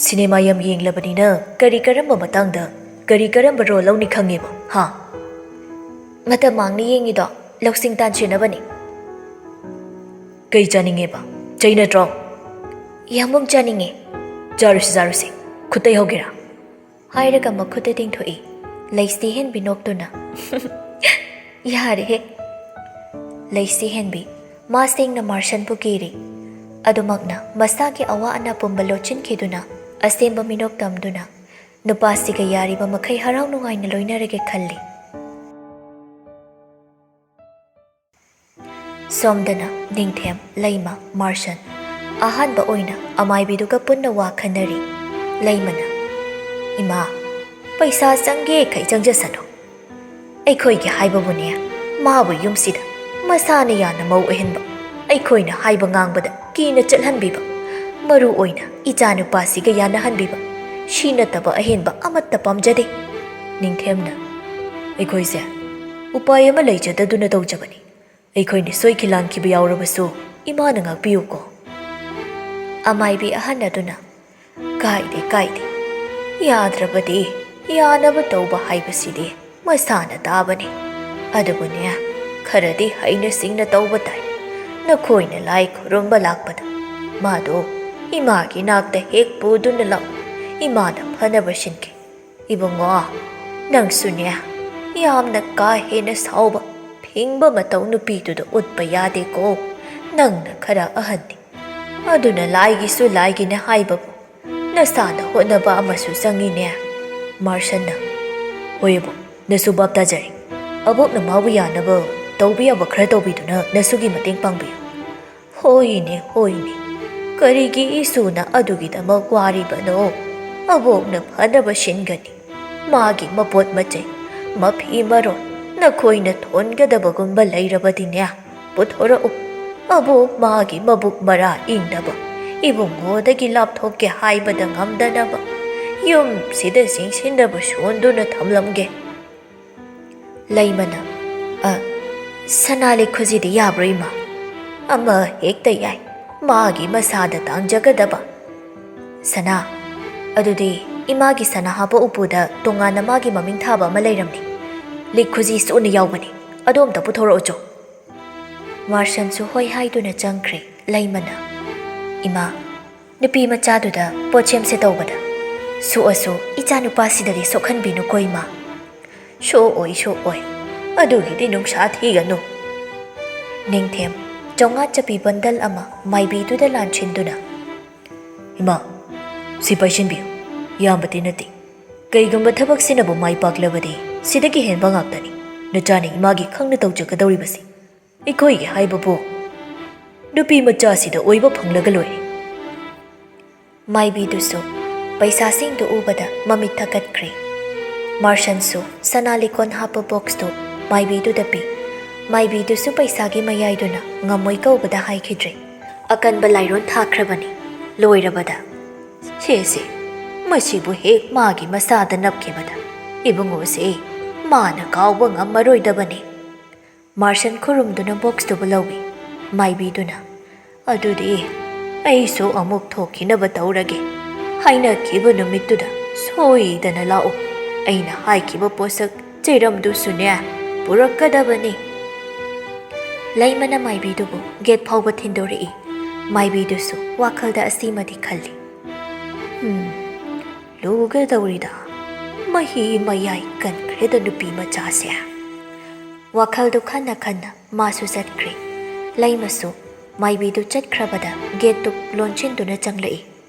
"ꯁꯤꯅꯦꯃꯥ ꯌꯥꯝ ꯌꯦꯡꯂꯕꯅꯤꯅ ꯀꯔꯤ ꯀꯔꯝꯕ ꯃꯇꯥꯡꯗ ꯀꯔꯤ ꯀꯔꯝꯕ ꯔꯣꯜ ꯂꯧꯅꯤ ꯈꯪꯉꯤꯕ? ꯍꯥ? ꯃꯇꯝ ꯃꯥꯡꯅ ꯌꯦꯡꯉꯤꯗꯣ ꯂꯧꯁꯤꯡ ꯇꯥꯟꯁꯤꯟꯅꯕꯅꯤ꯫ ꯀꯩ ꯆꯥꯅꯤꯡꯉꯦꯕ? ꯆꯩ ꯅꯠꯇ꯭ꯔꯣ? ꯌꯥꯝꯕꯨꯡ ꯆꯥꯅꯤꯡꯉꯦ꯫ ꯆꯥꯔꯨꯁꯤ, ꯆꯥꯔꯨꯁꯤ꯫ ꯈꯨꯠꯇꯩ ꯍꯧꯒꯦꯔꯥ? ꯍꯥꯏꯔꯒ ꯃꯈꯨꯠꯇ ꯇꯤꯡꯊꯣꯛꯏ꯫ ꯂꯩꯁꯤ ꯍꯦꯟꯕꯤ ꯅꯣꯛꯇꯨꯅ꯫ ꯌꯥꯔꯦꯍꯦ꯫ ꯂꯩꯁꯤ ꯍꯦꯟꯕꯤ ꯃꯥ ꯁꯦꯡꯅ ꯃꯥꯔꯁꯟꯕꯨ ꯀꯤꯔꯤ꯫ ꯑꯗꯨꯃꯛꯅ ꯃꯁꯥꯒꯤ ꯑꯋꯥ ꯑꯅꯥ ꯄꯨꯝꯕ ꯂꯣꯠꯁꯤꯟꯈꯤꯗꯨꯅ ꯑꯁꯦꯡꯕ ꯃꯤꯅꯣꯛ ꯇꯝꯗꯨꯅ ꯅꯨꯄꯥꯁꯤꯒ ꯌꯥꯔꯤꯕ ꯃꯈꯩ ꯍꯔꯥꯎ ꯅꯨꯡꯉꯥꯏꯅ ꯂꯣꯏꯅꯔꯒꯦ ꯈꯜꯂꯤ꯫ ꯁꯣꯝꯗꯅ ꯅꯤꯡꯊꯦꯝ, ꯂꯩꯃ, ꯃꯥꯔꯁꯟ ꯑꯍꯥꯟꯕ ꯑꯣꯏꯅ ꯑꯃꯥꯏꯕꯤꯗꯨꯒ ꯄꯨꯟꯅ ꯋꯥ ꯈꯟꯅꯔꯤ꯫ ꯂꯩꯃꯅ, "ꯏꯃꯥ, ꯄꯩꯁꯥ ꯆꯪꯒꯦꯈꯩ ꯆꯪꯖꯁꯅꯨ꯫ ꯑꯩꯈꯣꯏꯒꯤ ꯍꯥꯏꯕꯕꯨꯅꯦ, ꯃꯥꯕꯨ ꯌꯨꯝꯁꯤꯗ ꯃꯁꯥꯅ ꯌꯥꯅ ꯃꯧ ꯑꯣꯏꯍꯟꯕ, ꯑꯩꯈꯣꯏꯅ ꯍꯥꯏꯕ ꯉꯥꯡꯕꯗ ꯀꯤꯅ ꯆꯠꯍꯟꯕꯤꯕ, ꯃꯔꯨ ꯑꯣꯏꯅ ꯏꯆꯥꯅꯨꯄꯥꯁꯤꯒ ꯌꯥꯅꯍꯟꯕꯤꯕ, ꯁꯤ ꯅꯠꯇꯕ ꯑꯍꯦꯟꯕ ꯑꯃꯠꯇ ꯄꯥꯝꯖꯗꯦ꯫" ꯅꯤꯡꯊꯦꯝꯅ, "ꯑꯩꯈꯣꯏꯁꯦ ꯎꯄꯥꯏ ꯑꯃ ꯂꯩꯖꯗꯗꯨꯅ ꯇꯧꯖꯕꯅꯤ꯫ ꯑꯩꯈꯣꯏꯅ ꯁꯣꯏꯈꯤ ꯂꯥꯟꯈꯤꯕ ꯌꯥꯎꯔꯕꯁꯨ ꯏꯃꯥꯅ ꯉꯥꯛꯄꯤꯌꯨꯀꯣ꯫" ꯑꯃꯥꯏꯕꯤ ꯑꯍꯟ ꯑꯗꯨꯅ, "ꯀꯥꯏꯗꯦ, ꯀꯥꯏꯗꯦ꯫ ꯌꯥꯗ꯭ꯔꯕꯗꯤ ꯌꯥꯅꯕ ꯇꯧꯕ ꯍꯥꯏꯕꯁꯤꯗꯤ ꯃꯁꯥꯅ ꯇꯥꯕꯅꯤ꯫ ꯑꯗꯨꯕꯨꯅꯦ, ꯈꯔꯗꯤ ꯍꯩꯅ ꯁꯤꯡꯅ ꯇꯧꯕ ꯇꯥꯏ꯫ ꯅꯈꯣꯏꯅ ꯂꯥꯏ ꯈꯨꯔꯨꯝꯕ ꯂꯥꯛꯄꯗ ꯃꯥꯗꯣ ꯏꯃꯥꯒꯤ ꯅꯥꯛꯇ ꯍꯦꯛ ꯄꯨꯗꯨꯅ ꯂꯥꯛꯎ꯫ ꯏꯃꯥꯅ ꯐꯅꯕ ꯁꯤꯟꯈꯤ꯫" "ꯏꯕꯨꯡꯉꯣ, ꯅꯪꯁꯨꯅꯦ, ꯌꯥꯝꯅ ꯀꯥ ꯍꯦꯟꯅ ꯁꯥꯎꯕ, ꯐꯤꯡꯕ ꯃꯇꯧ ꯅꯨꯄꯤꯗꯨꯗ ꯎꯠꯄ ꯌꯥꯗꯦꯀꯣ꯫ ꯅꯪꯅ ꯈꯔ ꯑꯍꯟꯅꯤ꯫ ꯑꯗꯨꯅ ꯂꯥꯏꯒꯤꯁꯨ ꯂꯥꯏꯒꯤꯅꯦ ꯍꯥꯏꯕꯕꯨ ꯅꯁꯥꯅ ꯍꯣꯠꯅꯕ ꯑꯃꯁꯨ ꯆꯪꯉꯤꯅꯦ꯫" ꯃꯥꯔꯁꯟꯅ, "ꯍꯣꯏ ꯑꯕꯣꯛ, ꯅꯁꯨ ꯚꯥꯞ ꯇꯥꯖꯔꯦ꯫ ꯑꯕꯣꯛꯅ ꯃꯥꯕꯨ ꯌꯥꯅꯕ ꯇꯧꯕ ꯌꯥꯕ ꯈꯔ ꯇꯧꯕꯤꯗꯨꯅ ꯅꯁꯨꯒꯤ ꯃꯇꯦꯡ ꯄꯥꯡꯕꯤꯌꯨ꯫" "ꯍꯣꯏꯅꯦ, ꯍꯣꯏꯅꯦ꯫ ꯀꯔꯤꯒꯤ ꯏꯁꯨꯅ ꯑꯗꯨꯒꯤꯗꯃꯛ ꯋꯥꯔꯤꯕꯅꯣ? ꯑꯕꯣꯛꯅ ꯐꯅꯕ ꯁꯤꯟꯒꯅꯤ꯫ ꯃꯥꯒꯤ ꯃꯄꯣꯠ ꯃꯆꯩ, ꯃꯐꯤ ꯃꯔꯣꯟ, ꯅꯈꯣꯏꯅ ꯊꯣꯟꯒꯗꯕꯒꯨꯝꯕ ꯂꯩꯔꯕꯗꯤꯅꯦ, ꯄꯨꯊꯣꯔꯛꯎ꯫ ꯑꯕꯣꯛ ꯃꯥꯒꯤ ꯃꯕꯨꯛ ꯃꯔꯥ ꯏꯪꯅꯕ ꯏꯕꯨꯡꯉꯣꯗꯒꯤ ꯂꯥꯞꯊꯣꯛꯀꯦ ꯍꯥꯏꯕꯗ ꯉꯝꯗꯅꯕ ꯌꯨꯝꯁꯤꯗ ꯆꯤꯡꯁꯤꯟꯅꯕ ꯁꯣꯟꯗꯨꯅ ꯊꯝꯂꯝꯒꯦ꯫" ꯂꯩꯃꯅ, "ꯑ, ꯁꯅꯥ ꯂꯤꯛꯈꯨꯖꯤꯗꯤ ꯌꯥꯕ꯭ꯔꯣ, ꯏꯃꯥ?" "ꯑꯃ ꯍꯦꯛꯇ ꯌꯥꯏ, ꯃꯥꯒꯤ ꯃꯁꯥꯗ ꯇꯥꯡꯖꯒꯗꯕ꯫" "ꯁꯅꯥ, ꯑꯗꯨꯗꯤ ꯏꯃꯥꯒꯤ ꯁꯅꯥ ꯍꯥꯞꯄ ꯎꯄꯨꯗ ꯇꯣꯉꯥꯟꯅ ꯃꯥꯒꯤ ꯃꯃꯤꯡ ꯊꯥꯕ ꯑꯃ ꯂꯩꯔꯝꯅꯤ꯫ ꯂꯤꯛ ꯈꯨꯖꯤ ꯁꯨꯅ ꯌꯥꯎꯕꯅꯤ꯫ ꯑꯗꯣ ꯑꯝꯇ ꯄꯨꯊꯣꯔꯛꯎꯆꯣ꯫ ꯃꯥꯔꯁꯟꯁꯨ ꯍꯣꯏ ꯍꯥꯏꯗꯨꯅ ꯆꯪꯈ꯭ꯔꯦ꯫ ꯂꯩꯃꯅ, "ꯏꯃꯥ, ꯅꯨꯄꯤ ꯃꯆꯥꯗꯨꯗ ꯄꯣꯠꯁꯦꯝꯁꯦ ꯇꯧꯕꯗ ꯁꯣꯛꯑꯁꯨ ꯏꯆꯥ ꯅꯨꯄꯥꯁꯤꯗꯗꯤ ꯁꯣꯛꯍꯟꯕꯤꯅꯨꯀꯣ ꯏꯃꯥ꯫" "ꯁꯣꯛꯑꯣꯏ, ꯁꯣꯛꯑꯣꯏ꯫ ꯑꯗꯨꯒꯤꯗꯤ ꯅꯨꯡꯁꯥ ꯊꯤꯒꯅꯨ꯫" ꯅꯤꯡꯊꯦꯝ ꯆꯥꯝꯃꯉꯥ ꯆꯞꯄꯤ ꯕꯟꯗꯜ ꯑꯃ ꯃꯥꯏꯕꯤꯗꯨꯗ ꯂꯥꯟꯁꯤꯟꯗꯨꯅ, "ꯏꯃꯥ, ꯁꯤ ꯄꯥꯏꯁꯤꯟꯕꯤꯌꯨ꯫ ꯌꯥꯝꯕꯗꯤ ꯅꯠꯇꯦ꯫ ꯀꯩꯒꯨꯝꯕ ꯊꯕꯛꯁꯤꯅꯕꯨ ꯃꯥꯏ ꯄꯥꯛꯂꯕꯗꯤ ꯁꯤꯗꯒꯤ ꯍꯦꯟꯕ ꯉꯥꯛꯇꯅꯤ꯫ ꯅꯆꯥꯅ ꯏꯃꯥꯒꯤ ꯈꯪꯅ ꯇꯧꯖꯒꯗꯧꯔꯤꯕꯁꯤ꯫ ꯑꯩꯈꯣꯏꯒꯤ ꯍꯥꯏꯕꯕꯨ ꯅꯨꯄꯤ ꯃꯆꯥꯁꯤꯗ ꯑꯣꯏꯕ ꯐꯪꯂꯒ ꯂꯣꯏꯔꯦ꯫" ꯃꯥꯏꯕꯤꯗꯨꯁꯨ ꯄꯩꯁꯥꯁꯤꯡꯗꯨ ꯎꯕꯗ ꯃꯃꯤꯠ ꯊꯛꯀꯠꯈ꯭ꯔꯦ꯫ ꯃꯥꯔꯁꯟꯁꯨ ꯁꯅꯥ ꯂꯤꯀꯣꯟ ꯍꯥꯞꯄ ꯕꯣꯛꯁꯇꯨ ꯃꯥꯏꯕꯤꯗꯨꯗ ꯄꯤ꯫ ꯃꯥꯏꯕꯤꯗꯨꯁꯨ ꯄꯩꯁꯥꯒꯤ ꯃꯌꯥꯏꯗꯨꯅ ꯉꯝꯃꯣꯏ ꯀꯧꯕꯗ ꯍꯥꯏꯈꯤꯗ꯭ꯔꯦ꯫ ꯑꯀꯟꯕ ꯂꯥꯏꯔꯣꯟ ꯊꯥꯈ꯭ꯔꯕꯅꯤ꯫ ꯂꯣꯏꯔꯕꯗ, "ꯁꯦꯁꯦ, ꯃꯁꯤꯕꯨ ꯍꯦꯛ ꯃꯥꯒꯤ ꯃꯁꯥꯗ ꯅꯞꯈꯤꯕꯗ ꯏꯕꯨꯡꯉꯣꯁꯦ ꯃꯥꯅ ꯀꯥꯎꯕ ꯉꯝꯃꯔꯣꯏꯗꯕꯅꯤ꯫" ꯃꯥꯔꯁꯟ ꯈꯨꯔꯨꯝꯗꯨꯅ ꯕꯣꯛꯁꯇꯨꯕꯨ ꯂꯧꯏ꯫ ꯃꯥꯏꯕꯤꯗꯨꯅ, "ꯑꯗꯨꯗꯤ ꯑꯩꯁꯨ ꯑꯃꯨꯛ ꯊꯣꯛꯈꯤꯅꯕ ꯇꯧꯔꯒꯦ꯫ ꯍꯥꯏꯅꯈꯤꯕ ꯅꯨꯃꯤꯠꯇꯨꯗ ꯁꯣꯏꯗꯅ ꯂꯥꯛꯎ꯫ ꯑꯩꯅ ꯍꯥꯏꯈꯤꯕ ꯄꯣꯠꯁꯛ ꯆꯩꯔꯝꯗꯨꯁꯨꯅꯦ ꯄꯨꯔꯛꯀꯗꯕꯅꯤ꯫" ꯂꯩꯃꯅ ꯃꯥꯏꯕꯤꯗꯨꯕꯨ ꯒꯦꯠ ꯐꯥꯎꯕ ꯊꯤꯟꯗꯣꯔꯛꯏ꯫ ꯃꯥꯏꯕꯤꯗꯨꯁꯨ ꯋꯥꯈꯜꯗ ꯑꯁꯤꯃꯗꯤ ꯈꯜꯂꯤ꯫ "ꯍꯝ, ꯂꯨꯒꯗꯧꯔꯤꯗ꯫ ꯃꯍꯤ ꯃꯌꯥꯏ ꯀꯟꯈ꯭ꯔꯦꯗ ꯅꯨꯄꯤ ꯃꯆꯥꯁꯦ꯫" ꯋꯥꯈꯜꯗꯨ ꯈꯟꯅ ꯈꯟꯅ ꯃꯥꯁꯨ ꯆꯠꯈ꯭ꯔꯦ꯫ ꯂꯩꯃꯁꯨ ꯃꯥꯏꯕꯤꯗꯨ ꯆꯠꯈ꯭ꯔꯕꯗ ꯒꯦꯠꯇꯨ ꯂꯣꯟꯁꯤꯟꯗꯨꯅ ꯆꯪꯂꯛꯏ꯫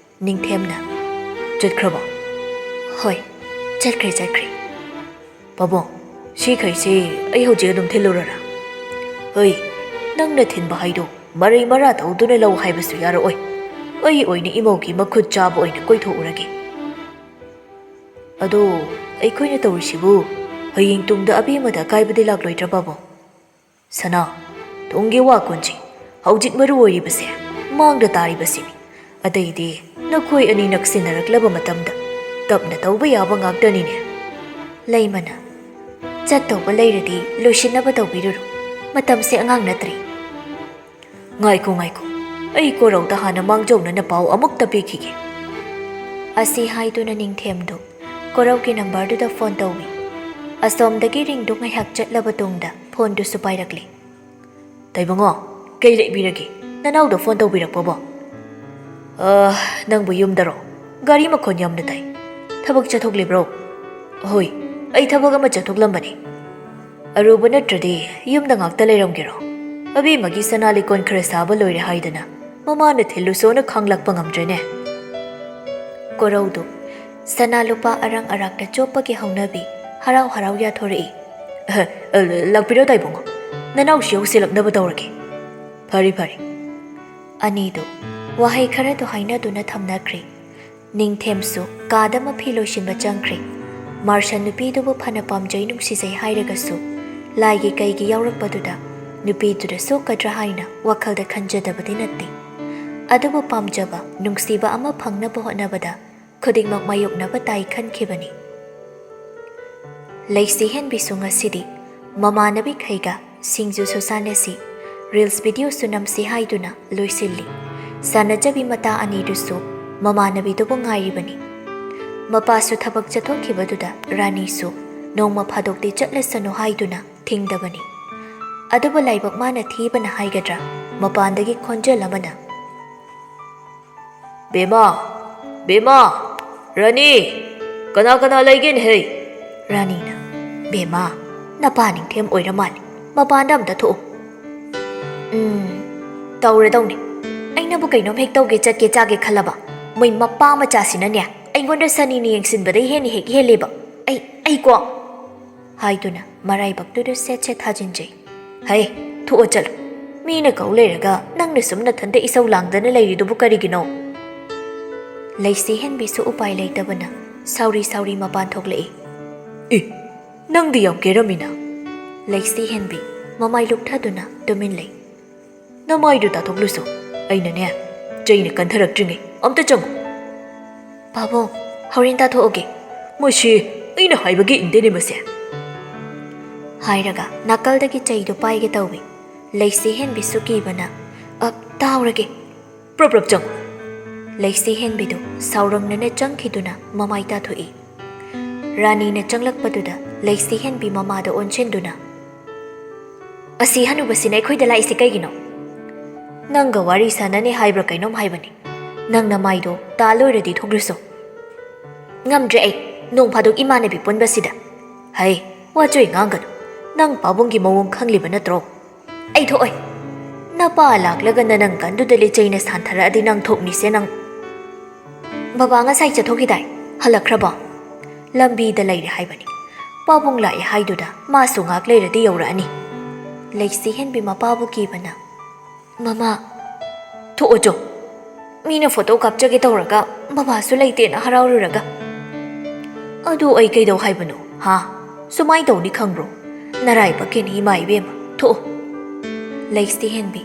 ꯅꯤꯡꯊꯦꯝꯅ, "ꯆꯠꯈ꯭ꯔꯕꯣ?" "ꯍꯣꯏ, ꯆꯠꯈ꯭ꯔꯦ, ꯆꯠꯈ꯭ꯔꯦ꯫" "ꯄꯥꯕꯨꯡ, ꯁꯤꯈꯩꯁꯦ ꯑꯩ ꯍꯧꯖꯤꯛ ꯑꯗꯨꯝ ꯊꯤꯜꯂꯨꯔꯔꯥ?" "ꯍꯣꯏ, ꯅꯪꯅ ꯊꯤꯟꯕ ꯍꯥꯏꯗꯣ ꯃꯔꯩ ꯃꯔꯥ ꯇꯧꯗꯨꯅ ꯂꯧ ꯍꯥꯏꯕꯁꯨ ꯌꯥꯔꯛꯑꯣꯏ꯫ ꯑꯩ ꯑꯣꯏꯅ ꯏꯃꯧꯒꯤ ꯃꯈꯨꯠ ꯆꯥꯕ ꯑꯣꯏꯅ ꯀꯣꯏꯊꯣꯛꯎꯔꯒꯦ꯫ ꯑꯗꯣ ꯑꯩꯈꯣꯏꯅ ꯇꯧꯔꯤꯁꯤꯕꯨ ꯍꯌꯦꯡ ꯇꯨꯡꯗ ꯑꯕꯦꯝꯃꯗ ꯑꯀꯥꯏꯕꯗꯤ ꯂꯥꯛꯂꯣꯏꯗ꯭ꯔꯥ, ꯄꯥꯕꯨꯡ?" "ꯁꯅꯥ, ꯇꯨꯡꯒꯤ ꯋꯥ ꯀꯣꯟꯁꯤ꯫ ꯍꯧꯖꯤꯛ ꯃꯔꯨ ꯑꯣꯏꯔꯤꯕꯁꯦ ꯃꯥꯡꯗ ꯇꯥꯔꯤꯕꯁꯤꯅꯤ꯫ ꯑꯇꯩꯗꯤ ꯅꯈꯣꯏ ꯑꯅꯤ ꯅꯛꯁꯤꯟꯅꯔꯛꯂꯕ ꯃꯇꯝꯗ ꯇꯞꯅ ꯇꯧꯕ ꯌꯥꯕ ꯉꯥꯛꯇꯅꯤꯅꯦ꯫" ꯂꯩꯃꯅ, "ꯆꯠꯇꯧꯕ ꯂꯩꯔꯗꯤ ꯂꯣꯏꯁꯤꯟꯅꯕ ꯇꯧꯕꯤꯔꯨꯔꯣ꯫ ꯃꯇꯝꯁꯦ ꯑꯉꯥꯡ ꯅꯠꯇ꯭ꯔꯤ꯫" "ꯉꯥꯏꯈꯣ, ꯉꯥꯏꯈꯣ꯫ ꯑꯩ ꯀꯣꯔꯧꯗ ꯍꯥꯟꯅ ꯃꯥꯡꯖꯧꯅꯅ ꯄꯥꯎ ꯑꯃꯨꯛꯇ ꯄꯤꯈꯤꯒꯦ꯫" ꯑꯁꯤ ꯍꯥꯏꯗꯨꯅ ꯅꯤꯡꯊꯦꯝꯗꯨ ꯀꯣꯔꯧꯒꯤ ꯅꯝꯕꯔꯗꯨꯗ ꯐꯣꯟ ꯇꯧꯏ꯫ ꯑꯁꯣꯝꯗꯒꯤ ꯔꯤꯡꯗꯨ ꯉꯥꯏꯍꯥꯛ ꯆꯠꯂꯕ ꯇꯨꯡꯗ ꯐꯣꯟꯗꯨꯁꯨ ꯄꯥꯏꯔꯛꯂꯦ꯫ "ꯇꯥꯏꯕꯪꯉꯣ, ꯀꯩ ꯂꯩꯕꯤꯔꯒꯦ? ꯅꯅꯥꯎꯗ ꯐꯣꯟ ꯇꯧꯕꯤꯔꯛꯄꯕꯣ?" "ꯑ, ꯅꯪꯕꯨ ꯌꯨꯝꯗꯔꯣ? ꯒꯥꯔꯤ ꯃꯈꯣꯟ ꯌꯥꯝꯅ ꯇꯥꯏ꯫ ꯊꯕꯛ ꯆꯠꯊꯣꯛꯂꯤꯕ꯭ꯔꯣ?" "ꯍꯣꯏ, ꯑꯩ ꯊꯕꯛ ꯑꯃ ꯆꯠꯊꯣꯛꯂꯝꯕꯅꯤ꯫" "ꯑꯔꯨꯕ ꯅꯠꯇ꯭ꯔꯗꯤ ꯌꯨꯝꯗ ꯉꯥꯛꯇ ꯂꯩꯔꯝꯒꯦꯔꯣ? ꯑꯕꯦꯝꯃꯒꯤ ꯁꯅꯥ ꯂꯤꯀꯣꯟ ꯈꯔ ꯁꯥꯕ ꯂꯣꯏꯔꯦ ꯍꯥꯏꯗꯅ ꯃꯃꯥꯅ ꯊꯤꯜꯂꯨꯁꯣꯅ ꯈꯥꯡꯂꯛꯄ ꯉꯝꯗ꯭ꯔꯦꯅꯦ꯫" ꯀꯣꯔꯧꯗꯨ ꯁꯅꯥ ꯂꯨꯄꯥ ꯑꯔꯪ ꯑꯔꯥꯛꯇ ꯆꯣꯞꯄꯒꯤ ꯍꯧꯅꯕꯤ ꯍꯔꯥꯎ ꯍꯔꯥꯎ ꯌꯥꯊꯣꯔꯛꯏ꯫ "ꯑ, ꯑ, ꯂꯥꯛꯄꯤꯔꯣ ꯇꯥꯏꯕꯨꯡꯉꯣ, ꯅꯅꯥꯎꯁꯤ ꯌꯧꯁꯤꯜꯂꯛꯅꯕ ꯇꯧꯔꯒꯦ꯫" "ꯐꯔꯦ, ꯐꯔꯦ꯫" ꯑꯅꯤꯗꯨ ꯋꯥꯍꯩ ꯈꯔꯗꯨ ꯍꯥꯏꯅꯗꯨꯅ ꯊꯝꯅꯈ꯭ꯔꯦ꯫ ꯅꯤꯡꯊꯦꯝꯁꯨ ꯀꯥꯗ ꯃꯐꯤ ꯂꯣꯏꯁꯤꯟꯕ ꯆꯪꯈ꯭ꯔꯦ꯫ ꯃꯥꯔꯁꯟ ꯅꯨꯄꯤꯗꯨꯕꯨ ꯐꯅ ꯄꯥꯝꯖꯩ ꯅꯨꯡꯁꯤꯖꯩ ꯍꯥꯏꯔꯒꯁꯨ, ꯂꯥꯏꯒꯤ ꯀꯩꯒꯤ ꯌꯥꯎꯔꯛꯄꯗꯨꯗ ꯅꯨꯄꯤꯗꯨꯗ ꯁꯣꯛꯀꯗ꯭ꯔꯥ ꯍꯥꯏꯅ ꯋꯥꯈꯜꯗ ꯈꯟꯖꯗꯕꯗꯤ ꯅꯠꯇꯦ꯫ ꯑꯗꯨꯕꯨ ꯄꯥꯝꯖꯕ, ꯅꯨꯡꯁꯤꯕ ꯑꯃ ꯐꯪꯅꯕ ꯍꯣꯠꯅꯕꯗ ꯈꯨꯗꯤꯡꯃꯛ ꯃꯥꯌꯣꯛꯅꯕ ꯇꯥꯏ ꯈꯟꯈꯤꯕꯅꯤ꯫ ꯂꯩꯁꯤ ꯍꯦꯟꯕꯤꯁꯨ ꯉꯁꯤꯗꯤ ꯃꯃꯥꯟꯅꯕꯤꯈꯩꯒ ꯁꯤꯡꯖꯨꯁꯨ ꯆꯥꯅꯁꯤ, ꯔꯤꯜꯁ ꯚꯤꯗꯤꯑꯣꯁꯨ ꯅꯝꯁꯤ ꯍꯥꯏꯗꯨꯅ ꯂꯣꯏꯁꯤꯜꯂꯤ꯫ ꯁꯥꯟꯅꯖꯕꯤ ꯃꯇꯥ ꯑꯅꯤꯗꯨꯁꯨ ꯃꯃꯥꯟꯅꯕꯤꯗꯨꯕꯨ ꯉꯥꯏꯔꯤꯕꯅꯤ꯫ ꯃꯄꯥꯁꯨ ꯊꯕꯛ ꯆꯠꯊꯣꯛꯈꯤꯕꯗꯨꯗ ꯔꯥꯅꯤꯁꯨ ꯅꯣꯡꯃ ꯐꯥꯗꯣꯛꯇꯤ ꯆꯠꯂꯁꯅꯨ ꯍꯥꯏꯗꯨꯅ ꯊꯤꯡꯗꯕꯅꯤ꯫ ꯑꯗꯨꯕꯨ ꯂꯥꯏꯕꯛ ꯃꯥꯅ ꯊꯤꯕꯅ ꯍꯥꯏꯒꯗ꯭ꯔꯥ, ꯃꯄꯥꯟꯗꯒꯤ ꯈꯣꯟꯖꯦꯜ ꯑꯃꯅ, "ꯕꯦꯃꯥ! ꯕꯦꯃꯥ! ꯔꯥꯅꯤ! ꯀꯅꯥ ꯀꯅꯥ ꯂꯩꯒꯦꯅꯦ ꯍꯩ?" ꯔꯥꯅꯤꯅ, "ꯕꯦꯃꯥ, ꯅꯄꯥ ꯅꯤꯡꯊꯦꯝ ꯑꯣꯏꯔ ꯃꯥꯜꯂꯦ, ꯃꯄꯥꯟꯗ ꯑꯝꯇ ꯊꯣꯛꯎ꯫" "ꯎꯝ, ꯇꯧꯔꯗꯧꯅꯤ꯫ ꯑꯩꯅꯕꯨ ꯀꯩꯅꯣꯝ ꯍꯦꯛ ꯇꯧꯒꯦ ꯆꯠꯀꯦ ꯆꯥꯒꯦ ꯈꯜꯂꯕ, ꯃꯣꯏ ꯃꯄꯥ ꯃꯆꯥꯁꯤꯅꯅꯦ ꯑꯩꯉꯣꯟꯗ ꯁꯅꯤꯅ ꯌꯦꯡꯁꯤꯟꯕꯗꯩ ꯍꯦꯟꯅ ꯍꯦꯛ ꯍꯦꯜꯂꯦꯕ꯫ ꯑꯩ, ꯑꯩꯀꯣ!" ꯍꯥꯏꯗꯨꯅ ꯃꯔꯥꯏꯕꯛꯇꯨꯗ ꯁꯦꯠ ꯁꯦꯠ ꯊꯥꯖꯤꯟꯖꯩ꯫ "ꯍꯩ, ꯊꯣꯛꯑꯣ ꯆꯠꯂꯣ꯫ ꯃꯤꯅ ꯀꯧ ꯂꯩꯔꯒ ꯅꯪꯅ ꯁꯨꯝ ꯅꯊꯟꯗ ꯏꯁꯧ ꯂꯥꯡꯗꯅ ꯂꯩꯔꯤꯗꯨꯕꯨ ꯀꯔꯤꯒꯤꯅꯣ?" ꯂꯩꯁꯤ ꯍꯦꯟꯕꯤꯁꯨ ꯎꯄꯥꯏ ꯂꯩꯇꯕꯅ ꯁꯥꯎꯔꯤ ꯁꯥꯎꯔꯤ ꯃꯄꯥꯟ ꯊꯣꯛꯂꯛꯏ꯫ "ꯑꯦ, ꯅꯪꯗꯤ ꯌꯥꯝ ꯀꯦꯔꯝꯃꯤꯅ?" ꯂꯩꯁꯤ ꯍꯦꯟꯕꯤ ꯃꯃꯥꯏ ꯂꯨꯞꯊꯗꯨꯅ ꯇꯨꯃꯤꯟ ꯂꯩ꯫ "ꯅꯃꯥꯏꯗꯨ ꯇꯥꯊꯣꯛꯂꯨꯁꯣ꯫ ꯑꯩꯅꯅꯦ, ꯆꯩꯅ ꯀꯟꯊꯔꯛꯇ꯭ꯔꯤꯉꯩ ꯑꯝꯇ ꯆꯪꯉꯨ꯫" "ꯄꯥꯕꯨꯡ, ꯍꯣꯔꯦꯟ ꯇꯥꯊꯣꯛꯑꯒꯦ꯫" "ꯃꯁꯤ ꯑꯩꯅ ꯍꯥꯏꯕꯒꯤ ꯏꯟꯗꯦꯅꯦ ꯃꯁꯦ꯫" ꯍꯥꯏꯔꯒ ꯅꯥꯀꯜꯗꯒꯤ ꯆꯩꯗꯨ ꯄꯥꯏꯒꯦ ꯇꯧꯏ꯫ ꯂꯩꯁꯤ ꯍꯦꯟꯕꯤꯁꯨ ꯀꯤꯕꯅ, "ꯑ, ꯇꯥꯍꯧꯔꯒꯦ꯫" "ꯄ꯭ꯔꯞ ꯄ꯭ꯔꯞ ꯆꯪꯉꯨ꯫" ꯂꯩꯁꯤ ꯍꯦꯟꯕꯤꯗꯨ ꯁꯥꯎꯔꯪꯅꯅ ꯆꯪꯈꯤꯗꯨꯅ ꯃꯃꯥꯏ ꯇꯥꯊꯣꯛꯏ꯫ ꯔꯥꯅꯤꯅ ꯆꯪꯂꯛꯄꯗꯨꯗ ꯂꯩꯁꯤ ꯍꯦꯟꯕꯤ ꯃꯃꯥꯗ ꯑꯣꯟꯁꯤꯟꯗꯨꯅ, "ꯑꯁꯤ ꯍꯅꯨꯕꯁꯤꯅ ꯑꯩꯈꯣꯏꯗ ꯂꯥꯛꯏꯁꯤ ꯀꯩꯒꯤꯅꯣ?" "ꯅꯪꯒ ꯋꯥꯔꯤ ꯁꯥꯟꯅꯅꯤ ꯍꯥꯏꯕ꯭ꯔꯥ ꯀꯩꯅꯣꯝ ꯍꯥꯏꯕꯅꯤ꯫ ꯅꯪ ꯅꯃꯥꯏꯗꯣ ꯇꯥ ꯂꯣꯏꯔꯗꯤ ꯊꯣꯛꯂꯨꯁꯣ꯫" "ꯉꯝꯗ꯭ꯔꯦ ꯑꯩ꯫ ꯅꯣꯡ ꯐꯥꯗꯣꯛ ꯏꯃꯥꯟꯅꯕꯤ ꯄꯨꯟꯕꯁꯤꯗ꯫" "ꯍꯩ, ꯋꯥꯆꯣꯏ ꯉꯥꯡꯒꯅꯨ꯫ ꯅꯪ ꯄꯥꯕꯨꯡꯒꯤ ꯃꯑꯣꯡ ꯈꯪꯂꯤꯕ ꯅꯠꯇ꯭ꯔꯣ?" "ꯑꯩ ꯊꯣꯛꯑꯣꯏ꯫ ꯅꯄꯥ ꯂꯥꯛꯂꯒ ꯅꯅꯪ ꯀꯟꯗꯨꯗ ꯂꯤꯆꯩꯅ ꯁꯥꯟꯊꯔꯛꯑꯗꯤ ꯅꯪ ꯊꯣꯛꯅꯤꯁꯦ ꯅꯪ꯫" "ꯕꯕꯥ ꯉꯁꯥꯏ ꯆꯠꯊꯣꯛꯈꯤꯗꯥꯏ? ꯍꯜꯂꯛꯈ꯭ꯔꯕꯣ?" "ꯂꯝꯕꯤꯗ ꯂꯩꯔꯦ ꯍꯥꯏꯕꯅꯤ꯫ ꯄꯥꯕꯨꯡ ꯂꯥꯛꯑꯦ ꯍꯥꯏꯗꯨꯗ ꯃꯥꯁꯨ ꯉꯥꯛ ꯂꯩꯔꯗꯤ ꯌꯧꯔꯛꯑꯅꯤ꯫" ꯂꯩꯁꯤ ꯍꯦꯟꯕꯤ ꯃꯄꯥꯕꯨ ꯀꯤꯕꯅ, "ꯃꯃꯥ, ꯊꯣꯛꯑꯣ ꯆꯣ꯫ ꯃꯤꯅ ꯐꯣꯇꯣ ꯀꯥꯞꯆꯒꯦ ꯇꯧꯔꯒ ꯕꯕꯥꯁꯨ ꯂꯩꯇꯦꯅ ꯍꯔꯥꯎꯔꯨꯔꯒ꯫" "ꯑꯗꯨ ꯑꯩ ꯀꯩꯗꯧ ꯍꯥꯏꯕꯅꯣ, ꯍꯥ? ꯁꯨꯃꯥꯏ ꯇꯧꯅꯤ ꯈꯪꯕ꯭ꯔꯣ? ꯅꯔꯥꯏꯕꯛꯀꯤꯅꯤ ꯏꯃꯥ ꯏꯕꯦꯝꯃ, ꯊꯣꯛꯑꯣ꯫" ꯂꯩꯁꯤ ꯍꯦꯟꯕꯤ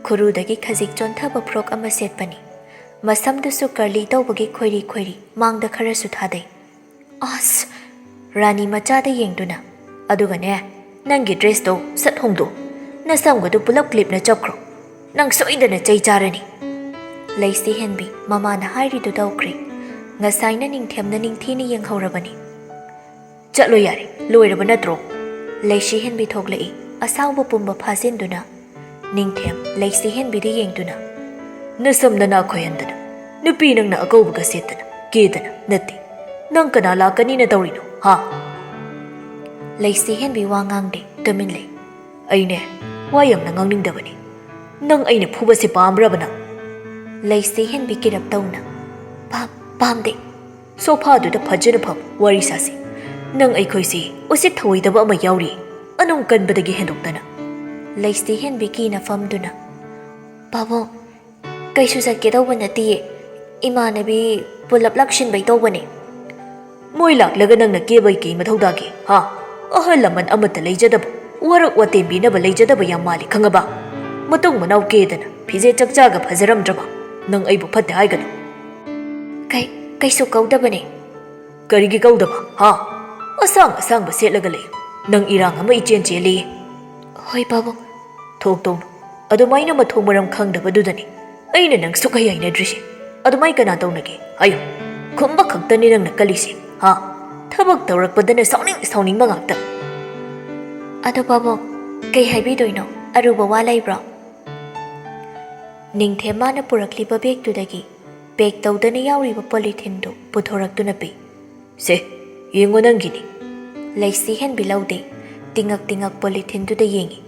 ꯈꯨꯔꯨꯗꯒꯤ ꯈꯖꯤꯛ ꯆꯣꯟꯊꯕ ꯐ꯭ꯔꯣꯛ ꯑꯃ ꯁꯦꯠꯄꯅꯤ꯫ ꯃꯁꯝꯗꯨꯁꯨ ꯀꯔꯂꯤ ꯇꯧꯕꯒꯤ ꯈꯣꯏꯔꯤ ꯈꯣꯏꯔꯤ ꯃꯥꯡꯗ ꯈꯔꯁꯨ ꯊꯥꯗꯩ꯫ "ꯑꯁ!" ꯔꯥꯅꯤ ꯃꯆꯥꯗ ꯌꯦꯡꯗꯨꯅ, "ꯑꯗꯨꯒꯅꯦ, ꯅꯪꯒꯤ ꯗ꯭ꯔꯦꯁꯇꯣ ꯁꯠ ꯍꯣꯡꯗꯣꯛ꯫ ꯅꯁꯝꯒꯗꯨ ꯄꯨꯂꯞ ꯀ꯭ꯂꯤꯞꯅ ꯆꯞꯈ꯭ꯔꯣ꯫ ꯅꯪ ꯁꯣꯏꯗꯅ ꯆꯩ ꯆꯥꯔꯅꯤ꯫" ꯂꯩꯁꯤ ꯍꯦꯟꯕꯤ ꯃꯃꯥꯅ ꯍꯥꯏꯔꯤꯗꯨ ꯇꯧꯈ꯭ꯔꯦ꯫ ꯉꯁꯥꯏꯅ ꯅꯤꯡꯊꯦꯝꯅ ꯅꯤꯡꯊꯤꯅ ꯌꯦꯡꯍꯧꯔꯕꯅꯤ꯫ "ꯆꯠꯂꯣ ꯌꯥꯔꯦ, ꯂꯣꯏꯔꯕ ꯅꯠꯇ꯭ꯔꯣ?" ꯂꯩꯁꯤ ꯍꯦꯟꯕꯤ ꯊꯣꯛꯂꯛꯏ, ꯑꯁꯥꯎꯕ ꯄꯨꯝꯕ ꯐꯥꯖꯤꯟꯗꯨꯅ꯫ ꯅꯤꯡꯊꯦꯝ ꯂꯩꯁꯤ ꯍꯦꯟꯕꯤꯗ ꯌꯦꯡꯗꯨꯅ, "ꯅꯁꯝ ꯅꯅꯥ ꯈꯣꯏꯍꯟꯗꯅ, ꯅꯨꯄꯤ ꯅꯪꯅ ꯑꯀꯧꯕꯒ ꯁꯦꯠꯇꯅ, ꯀꯦꯗꯅ, ꯅꯠꯇꯦ꯫ ꯅꯪ ꯀꯅꯥ ꯂꯥꯛꯀꯅꯤꯅ ꯇꯧꯔꯤꯅꯣ, ꯍꯥ?" ꯂꯩꯁꯤ ꯍꯦꯟꯕꯤ ꯋꯥ ꯉꯥꯡꯗꯦ, ꯇꯨꯃꯤꯟ ꯂꯩ꯫ "ꯑꯩꯅꯦ, ꯋꯥ ꯌꯥꯝꯅ ꯉꯥꯡꯅꯤꯡꯗꯕꯅꯤ꯫ ꯅꯪ ꯑꯩꯅ ꯐꯨꯕꯁꯦ ꯄꯥꯝꯕ꯭ꯔꯕ ꯅꯪ?" ꯂꯩꯁꯤ ꯍꯦꯟꯕꯤ ꯀꯤꯔꯞ ꯇꯧꯅ, "ꯄꯥꯝ-, ꯄꯥꯝꯗꯦ꯫" "ꯁꯣꯐꯥꯗꯨꯗ ꯐꯖꯅ ꯐꯝ, ꯋꯥꯔꯤ ꯁꯥꯁꯤ꯫ ꯅꯪ ꯑꯩꯈꯣꯏꯁꯤ ꯎꯁꯤꯠ ꯊꯑꯣꯏꯗꯕ ꯑꯃ ꯌꯥꯎꯔꯤ, ꯑꯅꯨꯡ ꯀꯟꯕꯗꯒꯤ ꯍꯦꯟꯗꯣꯛꯇꯅ꯫" ꯂꯩꯁꯤ ꯍꯦꯟꯕꯤ ꯀꯤꯅ ꯐꯝꯗꯨꯅ, "ꯄꯥꯕꯨꯡ, ꯀꯩꯁꯨ ꯆꯠꯀꯦ ꯇꯧꯕ ꯅꯠꯇꯤꯌꯦ, ꯏꯃꯥꯟꯅꯕꯤ ꯄꯨꯂꯞ ꯂꯥꯛꯁꯤꯟꯕꯩ ꯇꯧꯕꯅꯦ꯫" "ꯃꯣꯏ ꯂꯥꯛꯂꯒ ꯅꯪꯅ ꯀꯦꯕꯩ ꯀꯩ ꯃꯊꯧ ꯇꯥꯒꯦ, ꯍꯥ? ꯑꯍꯜ ꯂꯃꯟ ꯑꯃꯠꯇ ꯂꯩꯖꯗꯕ, ꯋꯥꯔꯛ ꯋꯥꯇꯦꯝꯕꯤꯅꯕ ꯂꯩꯖꯗꯕ ꯌꯥꯝ ꯃꯥꯜꯂꯤ, ꯈꯪꯉꯕ? ꯃꯇꯨꯡ ꯃꯅꯥꯎ ꯀꯦꯗꯅ, ꯐꯤꯖꯦꯠ ꯆꯛꯆꯥꯒ ꯐꯖꯔꯝꯗ꯭ꯔꯕ꯫ ꯅꯪ ꯑꯩꯕꯨ ꯐꯠꯇꯦ ꯍꯥꯏꯒꯅꯨ꯫" "ꯀꯩ-, ꯀꯩꯁꯨ ꯀꯧꯗꯕꯅꯦ꯫" "ꯀꯔꯤꯒꯤ ꯀꯧꯗꯕ, ꯍꯥ? ꯑꯁꯥꯡ ꯑꯁꯥꯡꯕ ꯁꯦꯠꯂꯒ ꯂꯩ꯫ ꯅꯪ ꯏꯔꯥꯡ ꯑꯃ ꯏꯆꯦꯟ ꯆꯦꯜꯂꯤ꯫" "ꯍꯣꯏ ꯄꯥꯕꯨꯡ꯫" "ꯊꯣꯛꯇꯧꯅꯨ꯫ ꯑꯗꯨꯃꯥꯏꯅ ꯃꯊꯣꯡ ꯃꯔꯝ ꯈꯪꯗꯕꯗꯨꯗꯅꯤ ꯑꯩꯅ ꯅꯪ ꯁꯨꯛꯍꯩ ꯍꯩꯅꯗ꯭ꯔꯤꯁꯦ꯫ ꯑꯗꯨꯃꯥꯏ ꯀꯅꯥ ꯇꯧꯅꯒꯦ? ꯍꯥꯏꯌꯨ꯫ ꯈꯨꯝꯕ ꯈꯛꯇꯅꯤ ꯅꯪꯅ ꯀꯜꯂꯤꯁꯦ, ꯍꯥ? ꯊꯕꯛ ꯇꯧꯔꯛꯄꯗꯅ ꯁꯥꯎꯅꯤꯡ ꯁꯥꯎꯅꯤꯡꯕ ꯉꯥꯛꯇ꯫ ꯑꯗꯣ ꯄꯥꯕꯨꯡ, ꯀꯩ ꯍꯥꯏꯕꯤꯗꯣꯏꯅꯣ? ꯑꯔꯨꯕ ꯋꯥ ꯂꯩꯕ꯭ꯔꯣ? ꯅꯤꯡꯊꯦꯝ ꯃꯥꯅ ꯄꯨꯔꯛꯂꯤꯕ ꯕꯦꯒꯇꯨꯗꯒꯤ ꯄꯦꯛ ꯇꯧꯗꯅ ꯌꯥꯎꯔꯤꯕ ꯄꯣꯂꯤꯊꯤꯟꯗꯨ ꯄꯨꯊꯣꯔꯛꯇꯨꯅ ꯄꯤ꯫ "ꯁꯦ, ꯌꯦꯡꯉꯣ ꯅꯪꯒꯤꯅꯤ꯫" ꯂꯩꯁꯤ ꯍꯦꯟꯕꯤ ꯂꯧꯗꯦ꯫ ꯇꯤꯉꯛ ꯇꯤꯉꯛ ꯄꯣꯂꯤꯊꯤꯟꯗꯨꯗ ꯌꯦꯡꯉꯤ꯫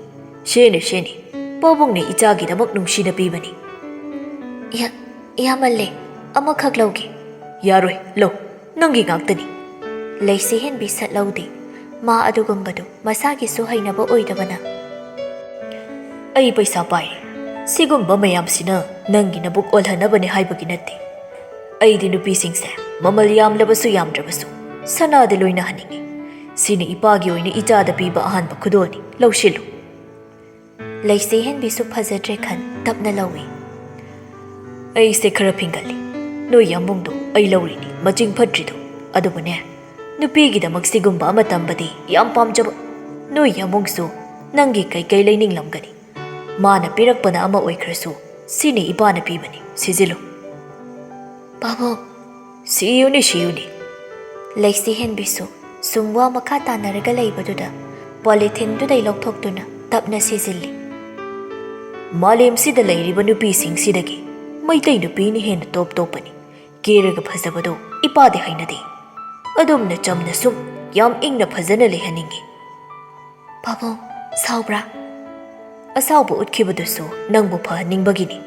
"ꯁꯦꯅꯦ, ꯁꯦꯅꯦ꯫ ꯄꯥꯕꯨꯡꯅ ꯏꯆꯥꯒꯤꯗꯃꯛ ꯅꯨꯡꯁꯤꯅ ꯄꯤꯕꯅꯤ꯫" "ꯌꯥ-, ꯌꯥꯝꯃꯜꯂꯦ꯫ ꯑꯃꯈꯛ ꯂꯧꯒꯦ꯫" "ꯌꯥꯔꯣꯏ, ꯂꯧ꯫ ꯅꯪꯒꯤ ꯉꯥꯛꯇꯅꯤ꯫" ꯂꯩꯁꯤ ꯍꯦꯟꯕꯤ ꯁꯠ ꯂꯧꯗꯦ꯫ ꯃꯥ ꯑꯗꯨꯒꯨꯝꯕꯗꯨ ꯃꯁꯥꯒꯤꯁꯨ ꯍꯩꯅꯕ ꯑꯣꯏꯗꯕꯅ꯫ "ꯑꯩ ꯄꯩꯁꯥ ꯄꯥꯏꯔꯦ꯫ ꯁꯤꯒꯨꯝꯕ ꯃꯌꯥꯝꯁꯤꯅ ꯅꯪꯒꯤ ꯅꯕꯨꯛ ꯑꯣꯜꯍꯟꯅꯕꯅꯦ ꯍꯥꯏꯕꯒꯤ ꯅꯠꯇꯦ꯫ ꯑꯩꯗꯤ ꯅꯨꯄꯤꯁꯤꯡꯁꯦ ꯃꯃꯜ ꯌꯥꯝꯂꯕꯁꯨ ꯌꯥꯝꯗ꯭ꯔꯕꯁꯨ ꯁꯅꯥꯗ ꯂꯣꯏꯅꯍꯟꯅꯤꯡꯉꯤ꯫ ꯁꯤꯅ ꯏꯄꯥꯒꯤ ꯑꯣꯏꯅ ꯏꯆꯥꯗ ꯄꯤꯕ ꯑꯍꯥꯟꯕ ꯈꯨꯗꯣꯜꯅꯤ꯫ ꯂꯧꯁꯤꯜꯂꯨ꯫" ꯂꯩꯁꯤ ꯍꯦꯟꯕꯤꯁꯨ ꯐꯖꯗ꯭ꯔꯦ ꯈꯟ ꯇꯞꯅ ꯂꯧꯏ꯫ "ꯑꯩꯁꯦ ꯈꯔ ꯐꯤꯡꯒꯜꯂꯤ꯫ ꯅꯣꯏ ꯌꯥꯝꯕꯨꯡꯗꯣ ꯑꯩ ꯂꯧꯔꯤꯅꯤ, ꯃꯆꯤꯡ ꯐꯠꯇ꯭ꯔꯤꯗꯣ꯫ ꯑꯗꯨꯕꯨꯅꯦ, ꯅꯨꯄꯤꯒꯤꯗꯃꯛ ꯁꯤꯒꯨꯝꯕ ꯑꯃ ꯇꯝꯕꯗꯤ ꯌꯥꯝ ꯄꯥꯝꯖꯕ꯫ ꯅꯣꯏ ꯌꯥꯝꯕꯨꯡꯁꯨ ꯅꯪꯒꯤ ꯀꯩꯀꯩ ꯂꯩꯅꯤꯡꯂꯝꯒꯅꯤ꯫ ꯃꯥꯅ ꯄꯤꯔꯛꯄꯅ ꯑꯃ ꯑꯣꯏꯈ꯭ꯔꯁꯨ, ꯁꯤꯅꯤ ꯏꯄꯥꯅ ꯄꯤꯕꯅꯤ, ꯁꯤꯖꯤꯜꯂꯨ꯫" "ꯄꯥꯕꯨꯡ꯫" "ꯁꯤꯌꯨꯅꯤ, ꯁꯤꯌꯨꯅꯤ꯫" ꯂꯩꯁꯤ ꯍꯦꯟꯕꯤꯁꯨ ꯁꯨꯝ ꯋꯥ ꯃꯈꯥ ꯇꯥꯅꯔꯒ ꯂꯩꯕꯗꯨꯗ ꯄꯣꯂꯤꯊꯤꯟꯗꯨꯗꯩ ꯂꯧꯊꯣꯛꯇꯨꯅ ꯇꯞꯅ ꯁꯤꯖꯤꯜꯂꯤ꯫ "ꯃꯥꯂꯦꯝꯁꯤꯗ ꯂꯩꯔꯤꯕ ꯅꯨꯄꯤꯁꯤꯡꯁꯤꯗꯒꯤ ꯃꯩꯇꯩ ꯅꯨꯄꯤꯅ ꯍꯦꯟꯅ ꯇꯣꯞ ꯇꯣꯞꯄꯅꯤ꯫ ꯀꯦꯔꯒ ꯐꯖꯕꯗꯣ ꯏꯄꯥꯗꯤ ꯍꯩꯅꯗꯦ꯫ ꯑꯗꯨꯝꯅ ꯆꯝꯅ ꯁꯨꯝ ꯌꯥꯝ ꯏꯪꯅ ꯐꯖꯅ ꯂꯩꯍꯟꯅꯤꯡꯉꯤ꯫" "ꯄꯥꯕꯨꯡ, ꯁꯥꯎꯕ꯭ꯔꯥ?" "ꯑꯁꯥꯎꯕ ꯎꯠꯈꯤꯕꯗꯨꯁꯨ ꯅꯪꯕꯨ ꯐꯍꯟꯅꯤꯡꯕꯒꯤꯅꯤ꯫"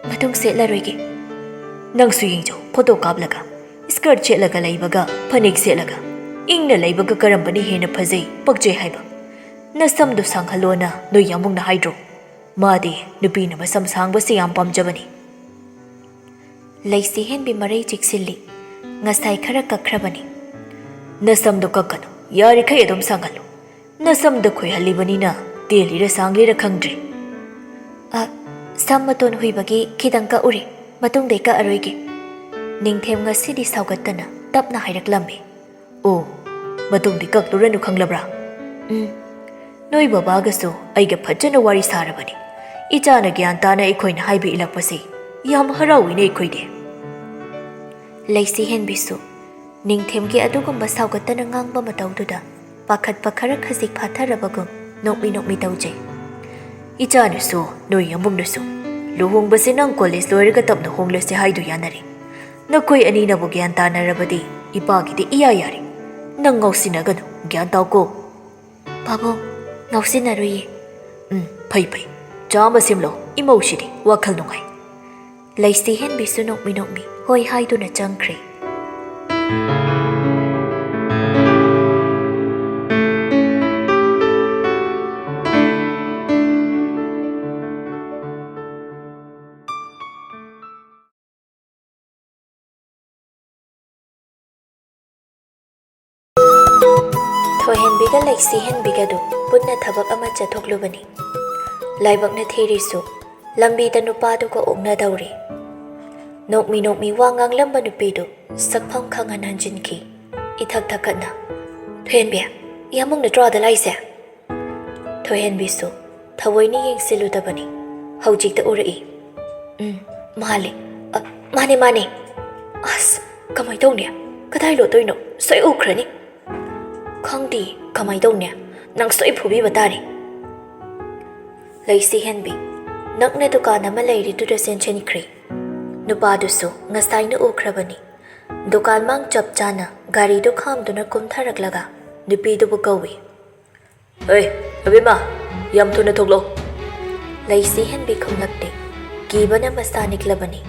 "ꯃꯇꯨꯡ ꯁꯦꯠꯂꯔꯣꯏꯒꯦ꯫" "ꯅꯪꯁꯨ ꯌꯦꯡꯖꯧ, ꯐꯣꯇꯣ ꯀꯥꯞꯂꯒ꯫ ꯁ꯭ꯀꯔꯠ ꯁꯦꯠꯂꯒ ꯂꯩꯕꯒ ꯐꯅꯦꯛ ꯁꯦꯠꯂꯒ ꯏꯪꯅ ꯂꯩꯕꯒ ꯀꯔꯝꯕꯅ ꯍꯦꯟꯅ ꯐꯖꯩ, ꯄꯛꯆꯩ ꯍꯥꯏꯕ? ꯅꯁꯝꯗꯨ ꯁꯥꯡꯍꯜꯂꯣꯅ ꯅꯣꯏ ꯌꯥꯝꯕꯨꯡꯅ ꯍꯥꯏꯗ꯭ꯔꯣ? ꯃꯥꯗꯤ ꯅꯨꯄꯤꯅ ꯃꯁꯝ ꯁꯥꯡꯕꯁꯤ ꯌꯥꯝ ꯄꯥꯝꯖꯕꯅꯤ꯫" ꯂꯩꯁꯤ ꯍꯦꯟꯕꯤ ꯃꯔꯩ ꯆꯤꯛꯁꯤꯜꯂꯤ꯫ ꯉꯁꯥꯏ ꯈꯔ ꯀꯛꯈ꯭ꯔꯕꯅꯤ꯫ "ꯅꯁꯝꯗꯣ ꯀꯛꯀꯅꯨ, ꯌꯥꯔꯤꯈꯩ ꯑꯗꯨꯝ ꯁꯥꯡꯍꯜꯂꯨ꯫ ꯅꯁꯝꯗ ꯈꯣꯏꯍꯜꯂꯤꯕꯅꯤꯅ ꯇꯦꯜꯂꯤꯔ ꯁꯥꯡꯂꯤꯔ ꯈꯪꯗ꯭ꯔꯦ꯫" "ꯑ, ꯁꯝ ꯃꯇꯣꯟ ꯍꯨꯏꯕꯒꯤ ꯈꯤꯇꯪ ꯀꯛꯎꯔꯦ, ꯃꯇꯨꯡꯗꯩ ꯀꯛꯑꯔꯣꯏꯒꯦ꯫" ꯅꯤꯡꯊꯦꯝ ꯉꯁꯤꯗꯤ ꯁꯥꯎꯒꯠꯇꯅ ꯇꯞꯅ ꯍꯥꯏꯔꯛꯂꯝꯃꯤ꯫ "ꯑꯣ, ꯃꯇꯨꯡꯗꯤ ꯀꯛꯂꯨꯔꯅꯨ, ꯈꯪꯂꯕ꯭ꯔꯥ?" "ꯎꯝ꯫" "ꯅꯣꯏ ꯕꯕꯥꯒꯁꯨ ꯑꯩꯒ ꯐꯖꯅ ꯋꯥꯔꯤ ꯁꯥꯔꯕꯅꯤ꯫ ꯏꯆꯥꯅ ꯒ꯭ꯌꯥꯟ ꯇꯥꯅ ꯑꯩꯈꯣꯏꯅ ꯍꯥꯏꯕ ꯏꯜꯂꯛꯄꯁꯤ ꯌꯥꯝ ꯍꯔꯥꯎꯏꯅꯦ ꯑꯩꯈꯣꯏꯗꯤ꯫ ꯂꯩꯁꯤ ꯍꯦꯟꯕꯤꯁꯨ ꯅꯤꯡꯊꯦꯝꯒꯤ ꯑꯗꯨꯒꯨꯝꯕ ꯁꯥꯎꯒꯠꯇꯅ ꯉꯥꯡꯕ ꯃꯇꯧꯗꯨꯗ ꯄꯥꯈꯠꯄ ꯈꯔ ꯈꯖꯤꯛ ꯐꯥꯊꯔꯕꯒꯨꯝ ꯅꯣꯛꯃꯤ ꯅꯣꯛꯃꯤ ꯇꯧꯖꯩ꯫ "ꯏꯆꯥꯅꯁꯨ ꯅꯣꯏ ꯌꯥꯝꯕꯨꯡꯅꯁꯨ ꯂꯨꯍꯣꯡꯕꯁꯦ ꯅꯪ ꯀꯣꯂꯦꯖ ꯂꯣꯏꯔꯒ ꯇꯞꯅ ꯍꯣꯡꯂꯁꯦ ꯍꯥꯏꯗꯨ ꯌꯥꯅꯔꯦ꯫ ꯅꯈꯣꯏ ꯑꯅꯤꯅꯕꯨ ꯒ꯭ꯌꯥꯟ ꯇꯥꯅꯔꯕꯗꯤ ꯏꯄꯥꯒꯤꯗꯤ ꯏꯌꯥ ꯌꯥꯔꯦ꯫ ꯅꯪ ꯉꯥꯎꯁꯤꯟꯅꯒꯅꯨ, ꯒ꯭ꯌꯥꯟ ꯇꯥꯎꯀꯣ꯫" "ꯄꯥꯕꯨꯡ, ꯉꯥꯎꯁꯤꯟꯅꯔꯨꯏꯌꯦ꯫" "ꯎꯝ, ꯐꯩ ꯐꯩ꯫ ꯆꯥ ꯑꯃ ꯁꯦꯝꯂꯣ, ꯏꯃꯧꯁꯤꯗꯤ ꯋꯥꯈꯜ ꯅꯨꯡꯉꯥꯏ꯫" ꯂꯩꯁꯤ ꯍꯦꯟꯕꯤꯁꯨ ꯅꯣꯛꯃꯤ ꯅꯣꯛꯃꯤ ꯍꯣꯏ ꯍꯥꯏꯗꯨꯅ ꯆꯪꯈ꯭ꯔꯦ꯫ ꯊꯣꯏꯍꯦꯟꯕꯤꯒ ꯂꯩꯁꯤ ꯍꯦꯟꯕꯤꯒꯗꯨ ꯄꯨꯟꯅ ꯊꯕꯛ ꯑꯃ ꯆꯠꯊꯣꯛꯂꯨꯕꯅꯤ꯫ ꯂꯥꯏꯕꯛꯅ ꯊꯤꯔꯤꯁꯨ ꯂꯝꯕꯤꯗ ꯅꯨꯄꯥꯗꯨꯒ ꯑꯣꯛꯅꯗꯧꯔꯤ꯫ ꯅꯣꯛꯃꯤ ꯅꯣꯛꯃꯤ ꯋꯥ ꯉꯥꯡꯂꯝꯕ ꯅꯨꯄꯤꯗꯨ ꯁꯛꯐꯝ ꯈꯪꯍꯟ ꯍꯟꯖꯤꯟꯈꯤ꯫ ꯏꯊꯛ ꯊꯛꯀꯠꯅ, "ꯊꯣꯏꯍꯦꯟꯕꯤ, ꯏꯌꯥꯝꯕꯨꯡ ꯅꯠꯇ꯭ꯔꯣ ꯑꯥꯗ ꯂꯥꯛꯏꯁꯦ?" ꯊꯣꯏꯍꯦꯟꯕꯤꯁꯨ ꯊꯑꯣꯏꯅ ꯌꯦꯡꯁꯤꯜꯂꯨꯗꯕꯅꯤ꯫ ꯍꯧꯖꯤꯛꯇ ꯎꯔꯛꯏ꯫ "ꯎꯝ, ꯃꯥꯜꯂꯦ꯫ ꯑ, ꯃꯥꯅꯦ, ꯃꯥꯅꯦ꯫ ꯑꯁ, ꯀꯃꯥꯏ ꯇꯧꯅꯤ? ꯀꯗꯥꯏ ꯂꯣꯠꯇꯣꯏꯅꯣ? ꯁꯣꯏ ꯎꯈ꯭ꯔꯅꯤ꯫" "ꯈꯪꯗꯦ, ꯀꯃꯥꯏ ꯇꯧꯅꯤ? ꯅꯪ ꯁꯣꯏ ꯐꯨꯕꯤꯕ ꯇꯥꯔꯦ꯫" ꯂꯩꯁꯤ ꯍꯦꯟꯕꯤ ꯅꯛꯅ ꯗꯨꯀꯥꯟ ꯑꯃ ꯂꯩꯔꯤꯗꯨꯗ ꯆꯦꯟꯁꯤꯟꯈ꯭ꯔꯦ꯫ ꯅꯨꯄꯥꯗꯨꯁꯨ ꯉꯁꯥꯏꯅ ꯎꯈ꯭ꯔꯕꯅꯤ꯫ ꯗꯨꯀꯥꯟ ꯃꯥꯡ ꯆꯞ ꯆꯥꯅ ꯒꯥꯔꯤꯗꯨ ꯈꯥꯝꯗꯨꯅ ꯀꯨꯝꯊꯔꯛꯂꯒ ꯅꯨꯄꯤꯗꯨꯕꯨ ꯀꯧꯏ꯫ "ꯑꯦ, ꯑꯕꯦꯝꯃ, ꯌꯥꯝ ꯊꯨꯅ ꯊꯣꯛꯂꯛꯑꯣ꯫" ꯂꯩꯁꯤ ꯍꯦꯟꯕꯤ ꯈꯨꯝꯂꯛꯇꯦ꯫ ꯀꯤꯕꯅ ꯃꯁꯥ ꯅꯤꯛꯂꯕꯅꯤ꯫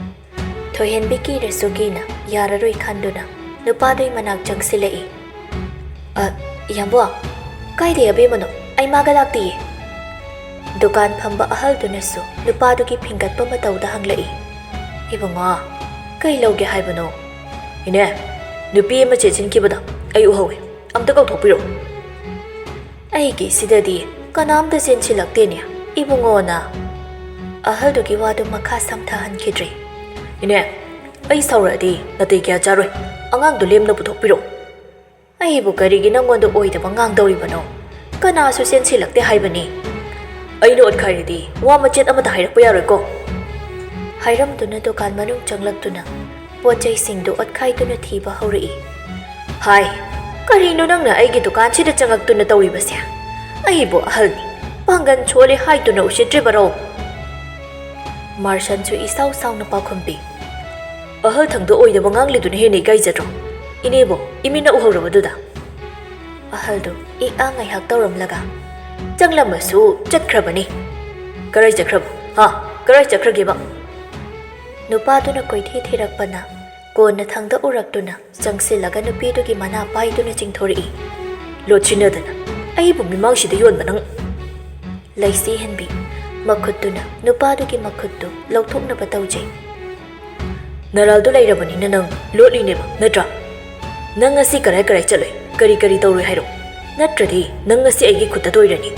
ꯊꯣꯏꯍꯦꯟꯕꯤ ꯀꯤꯔꯁꯨ ꯀꯤꯅ ꯌꯥꯔꯔꯣꯏ ꯈꯟꯗꯨꯅ ꯅꯨꯄꯥꯗꯨꯒꯤ ꯃꯅꯥꯛ ꯆꯪꯁꯤꯜꯂꯛꯏ꯫ "ꯑ, ꯏꯌꯥꯝꯕ, ꯀꯥꯏꯗꯩ ꯑꯕꯦꯝꯃꯅꯣ? ꯑꯩ ꯃꯥꯒ ꯂꯥꯛꯇꯤꯌꯦ꯫" ꯗꯨꯀꯥꯟ ꯐꯝꯕ ꯑꯍꯜꯗꯨꯅꯁꯨ ꯅꯨꯄꯥꯗꯨꯒꯤ ꯐꯤꯡꯒꯠꯄ ꯃꯇꯧꯗ ꯍꯪꯂꯛꯏ꯫ "ꯏꯕꯨꯡꯉꯣ, ꯀꯩ ꯂꯧꯒꯦ ꯍꯥꯏꯕꯅꯣ?" "ꯏꯅꯦ, ꯅꯨꯄꯤ ꯑꯃ ꯆꯦꯟꯁꯤꯟꯈꯤꯕꯗꯣ ꯑꯩ ꯎꯍꯧꯋꯦ, ꯑꯝꯇ ꯀꯧꯊꯣꯛꯄꯤꯔꯛꯑꯣ꯫" "ꯑꯩꯒꯤ ꯁꯤꯗꯗꯤ ꯀꯅꯥꯝꯇ ꯆꯦꯟꯁꯤꯜꯂꯛꯇꯦꯅꯦ, ꯏꯕꯨꯡꯉꯣꯅ꯫" ꯑꯍꯜꯗꯨꯒꯤ ꯋꯥꯗꯨ ꯃꯈꯥ ꯁꯝꯊꯍꯟꯈꯤꯗ꯭ꯔꯦ꯫ "ꯏꯅꯦ, ꯑꯩ ꯁꯥꯎꯔꯛꯑꯗꯤ ꯅꯥꯇꯩ ꯀꯌꯥ ꯆꯥꯔꯣꯏ, ꯑꯉꯥꯡꯗꯨ ꯂꯦꯝꯅ ꯄꯨꯊꯣꯛꯄꯤꯔꯛꯑꯣ꯫" "ꯑꯩꯕꯨ ꯀꯔꯤꯒꯤ ꯅꯪꯉꯣꯟꯗ ꯑꯣꯏꯗꯕ ꯉꯥꯡꯗꯧꯔꯤꯕꯅꯣ? ꯀꯅꯥꯁꯨ ꯆꯦꯟꯁꯤꯜꯂꯛꯇꯦ ꯍꯥꯏꯕꯅꯤ꯫" "ꯑꯩꯅ ꯑꯣꯠꯈꯥꯏꯔꯗꯤ ꯋꯥ ꯃꯆꯦꯠ ꯑꯃꯠꯇ ꯍꯥꯏꯔꯛꯄ ꯌꯥꯔꯣꯏꯀꯣ꯫" ꯍꯥꯏꯔꯝꯗꯨꯅ ꯗꯨꯀꯥꯟ ꯃꯅꯨꯡ ꯆꯪꯂꯛꯇꯨꯅ ꯄꯣꯠ ꯆꯩꯁꯤꯡꯗꯨ ꯑꯣꯠꯈꯥꯏꯗꯨꯅ ꯊꯤꯕ ꯍꯧꯔꯛꯏ꯫ "ꯍꯥꯏ, ꯀꯔꯤꯅꯣ ꯅꯪꯅ ꯑꯩꯒꯤ ꯗꯨꯀꯥꯟꯁꯤꯗ ꯆꯪꯂꯛꯇꯨꯅ ꯇꯧꯔꯤꯕꯁꯦ? ꯑꯩꯕꯨ ꯑꯍꯜꯅꯤ, ꯄꯥꯡꯒꯜ ꯁꯣꯜꯂꯤ ꯍꯥꯏꯗꯨꯅ ꯎꯁꯤꯠꯇ꯭ꯔꯤꯕꯔꯣ?" ꯃꯥꯔꯁꯟꯁꯨ ꯏꯁꯥꯎ ꯁꯥꯎꯅ ꯄꯥꯎꯈꯨꯝ ꯄꯤ꯫ "ꯑꯍꯜ ꯊꯪꯗ ꯑꯣꯏꯗꯕ ꯉꯥꯡꯂꯤꯗꯨꯅ ꯍꯦꯟꯅ ꯏꯀꯥꯏꯖꯗ꯭ꯔꯣ? ꯏꯅꯦꯕꯨ ꯏꯃꯤꯠꯅ ꯎꯍꯧꯔꯕꯗꯨꯗ?" ꯑꯍꯜꯗꯨ ꯏꯛ ꯑ ꯉꯥꯏꯍꯥꯛ ꯇꯧꯔꯝꯂꯒ, "ꯆꯪꯂꯝꯃꯁꯨ ꯆꯠꯈ꯭ꯔꯕꯅꯤ꯫ ꯀꯔꯥꯏ ꯆꯠꯈ꯭ꯔꯕ? ꯍꯥ? ꯀꯔꯥꯏ ꯆꯠꯈ꯭ꯔꯒꯦꯕ?" ꯅꯨꯄꯥꯗꯨꯅ ꯀꯣꯏꯊꯤ ꯊꯤꯔꯛꯄꯅ ꯀꯣꯟꯅ ꯊꯪꯗ ꯎꯔꯛꯇꯨꯅ ꯆꯪꯁꯤꯜꯂꯒ ꯅꯨꯄꯤꯗꯨꯒꯤ ꯃꯅꯥ ꯄꯥꯏꯗꯨꯅ ꯆꯤꯡꯊꯣꯔꯛꯏ꯫ "ꯂꯣꯠꯁꯤꯟꯅꯗꯅ ꯑꯩꯕꯨ ꯃꯤꯃꯥꯡꯁꯤꯗ ꯌꯣꯟꯕ ꯅꯪ!" ꯂꯩꯁꯤ ꯍꯦꯟꯕꯤ ꯃꯈꯨꯠꯇꯨꯅ ꯅꯨꯄꯥꯗꯨꯒꯤ ꯃꯈꯨꯠꯇꯨ ꯂꯧꯊꯣꯛꯅꯕ ꯇꯧꯖꯩ꯫ "ꯅꯔꯥꯜꯗꯣ ꯂꯩꯔꯕꯅꯤꯅ ꯅꯪ ꯂꯣꯠꯂꯤꯅꯦꯕ, ꯅꯠꯇ꯭ꯔꯥ? ꯅꯪ ꯉꯁꯤ ꯀꯔꯥꯏ ꯀꯔꯥꯏ ꯆꯠꯂꯨꯏ? ꯀꯔꯤ ꯀꯔꯤ ꯇꯧꯔꯨꯏ ꯍꯥꯏꯔꯣ? ꯅꯠꯇ꯭ꯔꯗꯤ ꯅꯪ ꯉꯁꯤ ꯑꯩꯒꯤ ꯈꯨꯠꯇ ꯇꯣꯏꯔꯅꯤ!"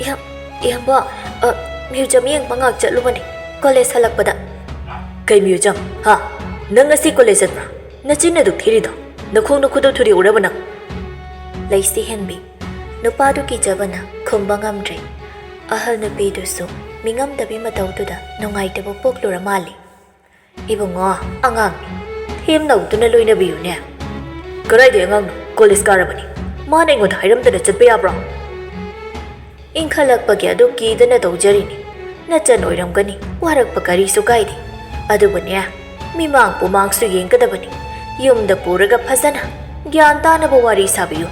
"ꯏꯌꯥꯝ-, ꯏꯌꯥꯝꯕ, ꯑ, ꯃ꯭ꯌꯨꯖꯝ ꯌꯦꯡꯕ ꯉꯥꯛ ꯆꯠꯂꯨꯕꯅꯤ, ꯀꯣꯂꯦꯖ ꯍꯜꯂꯛꯄꯗ꯫" "ꯀꯩ ꯃ꯭ꯌꯨꯖꯝ? ꯍꯥ? ꯅꯪ ꯉꯁꯤ ꯀꯣꯂꯦꯖ ꯆꯠꯄ꯭ꯔꯥ? ꯅꯆꯤꯟ ꯑꯗꯨꯛ ꯊꯤꯔꯤꯗꯣ? ꯅꯈꯣꯡ ꯅꯈꯨꯠꯇꯣ ꯊꯨꯗꯦꯛꯎꯔꯕ ꯅꯪ?" ꯂꯩꯁꯤ ꯍꯦꯟꯕꯤ ꯅꯨꯄꯥꯗꯨ ꯀꯤꯖꯕꯅ ꯈꯨꯝꯕ ꯉꯝꯗ꯭ꯔꯦ꯫ ꯑꯍꯜ ꯅꯨꯄꯤꯗꯨꯁꯨ ꯃꯤꯉꯝꯗꯕꯤ ꯃꯇꯧꯗꯨꯗ ꯅꯨꯡꯉꯥꯏꯇꯕ ꯄꯣꯛꯂꯨꯔ ꯃꯥꯜꯂꯤ꯫ "ꯏꯕꯨꯡꯉꯣ, ꯑꯉꯥꯡꯅꯤ, ꯊꯦꯝꯅꯧꯗꯨꯅ ꯂꯣꯏꯅꯕꯤꯌꯨꯅꯦ꯫" "ꯀꯗꯥꯏꯗꯩ ꯑꯉꯥꯡꯅꯣ? ꯀꯣꯂꯦꯖ ꯀꯥꯔꯕꯅꯤ꯫ ꯃꯥꯅ ꯑꯩꯉꯣꯟꯗ ꯍꯥꯏꯔꯝꯗꯅ ꯆꯠꯄ ꯌꯥꯕ꯭ꯔꯣ?" "ꯏꯟꯈꯠꯂꯛꯄꯒꯤ ꯑꯗꯨ ꯀꯤꯗꯅ ꯇꯧꯖꯔꯤꯅꯤ꯫ ꯅꯆꯟ ꯑꯣꯏꯔꯝꯒꯅꯤ, ꯋꯥꯔꯛꯄ ꯀꯔꯤꯁꯨ ꯀꯥꯏꯗꯦ꯫ ꯑꯗꯨꯕꯨꯅꯦ, ꯃꯤꯃꯥꯡ ꯄꯨꯃꯥꯡꯁꯨ ꯌꯦꯡꯒꯗꯕꯅꯤ꯫ ꯌꯨꯝꯗ ꯄꯨꯔꯒ ꯐꯖꯅ ꯒ꯭ꯌꯥꯟ ꯇꯥꯅꯕ ꯋꯥꯔꯤ ꯁꯥꯕꯤꯌꯨ꯫"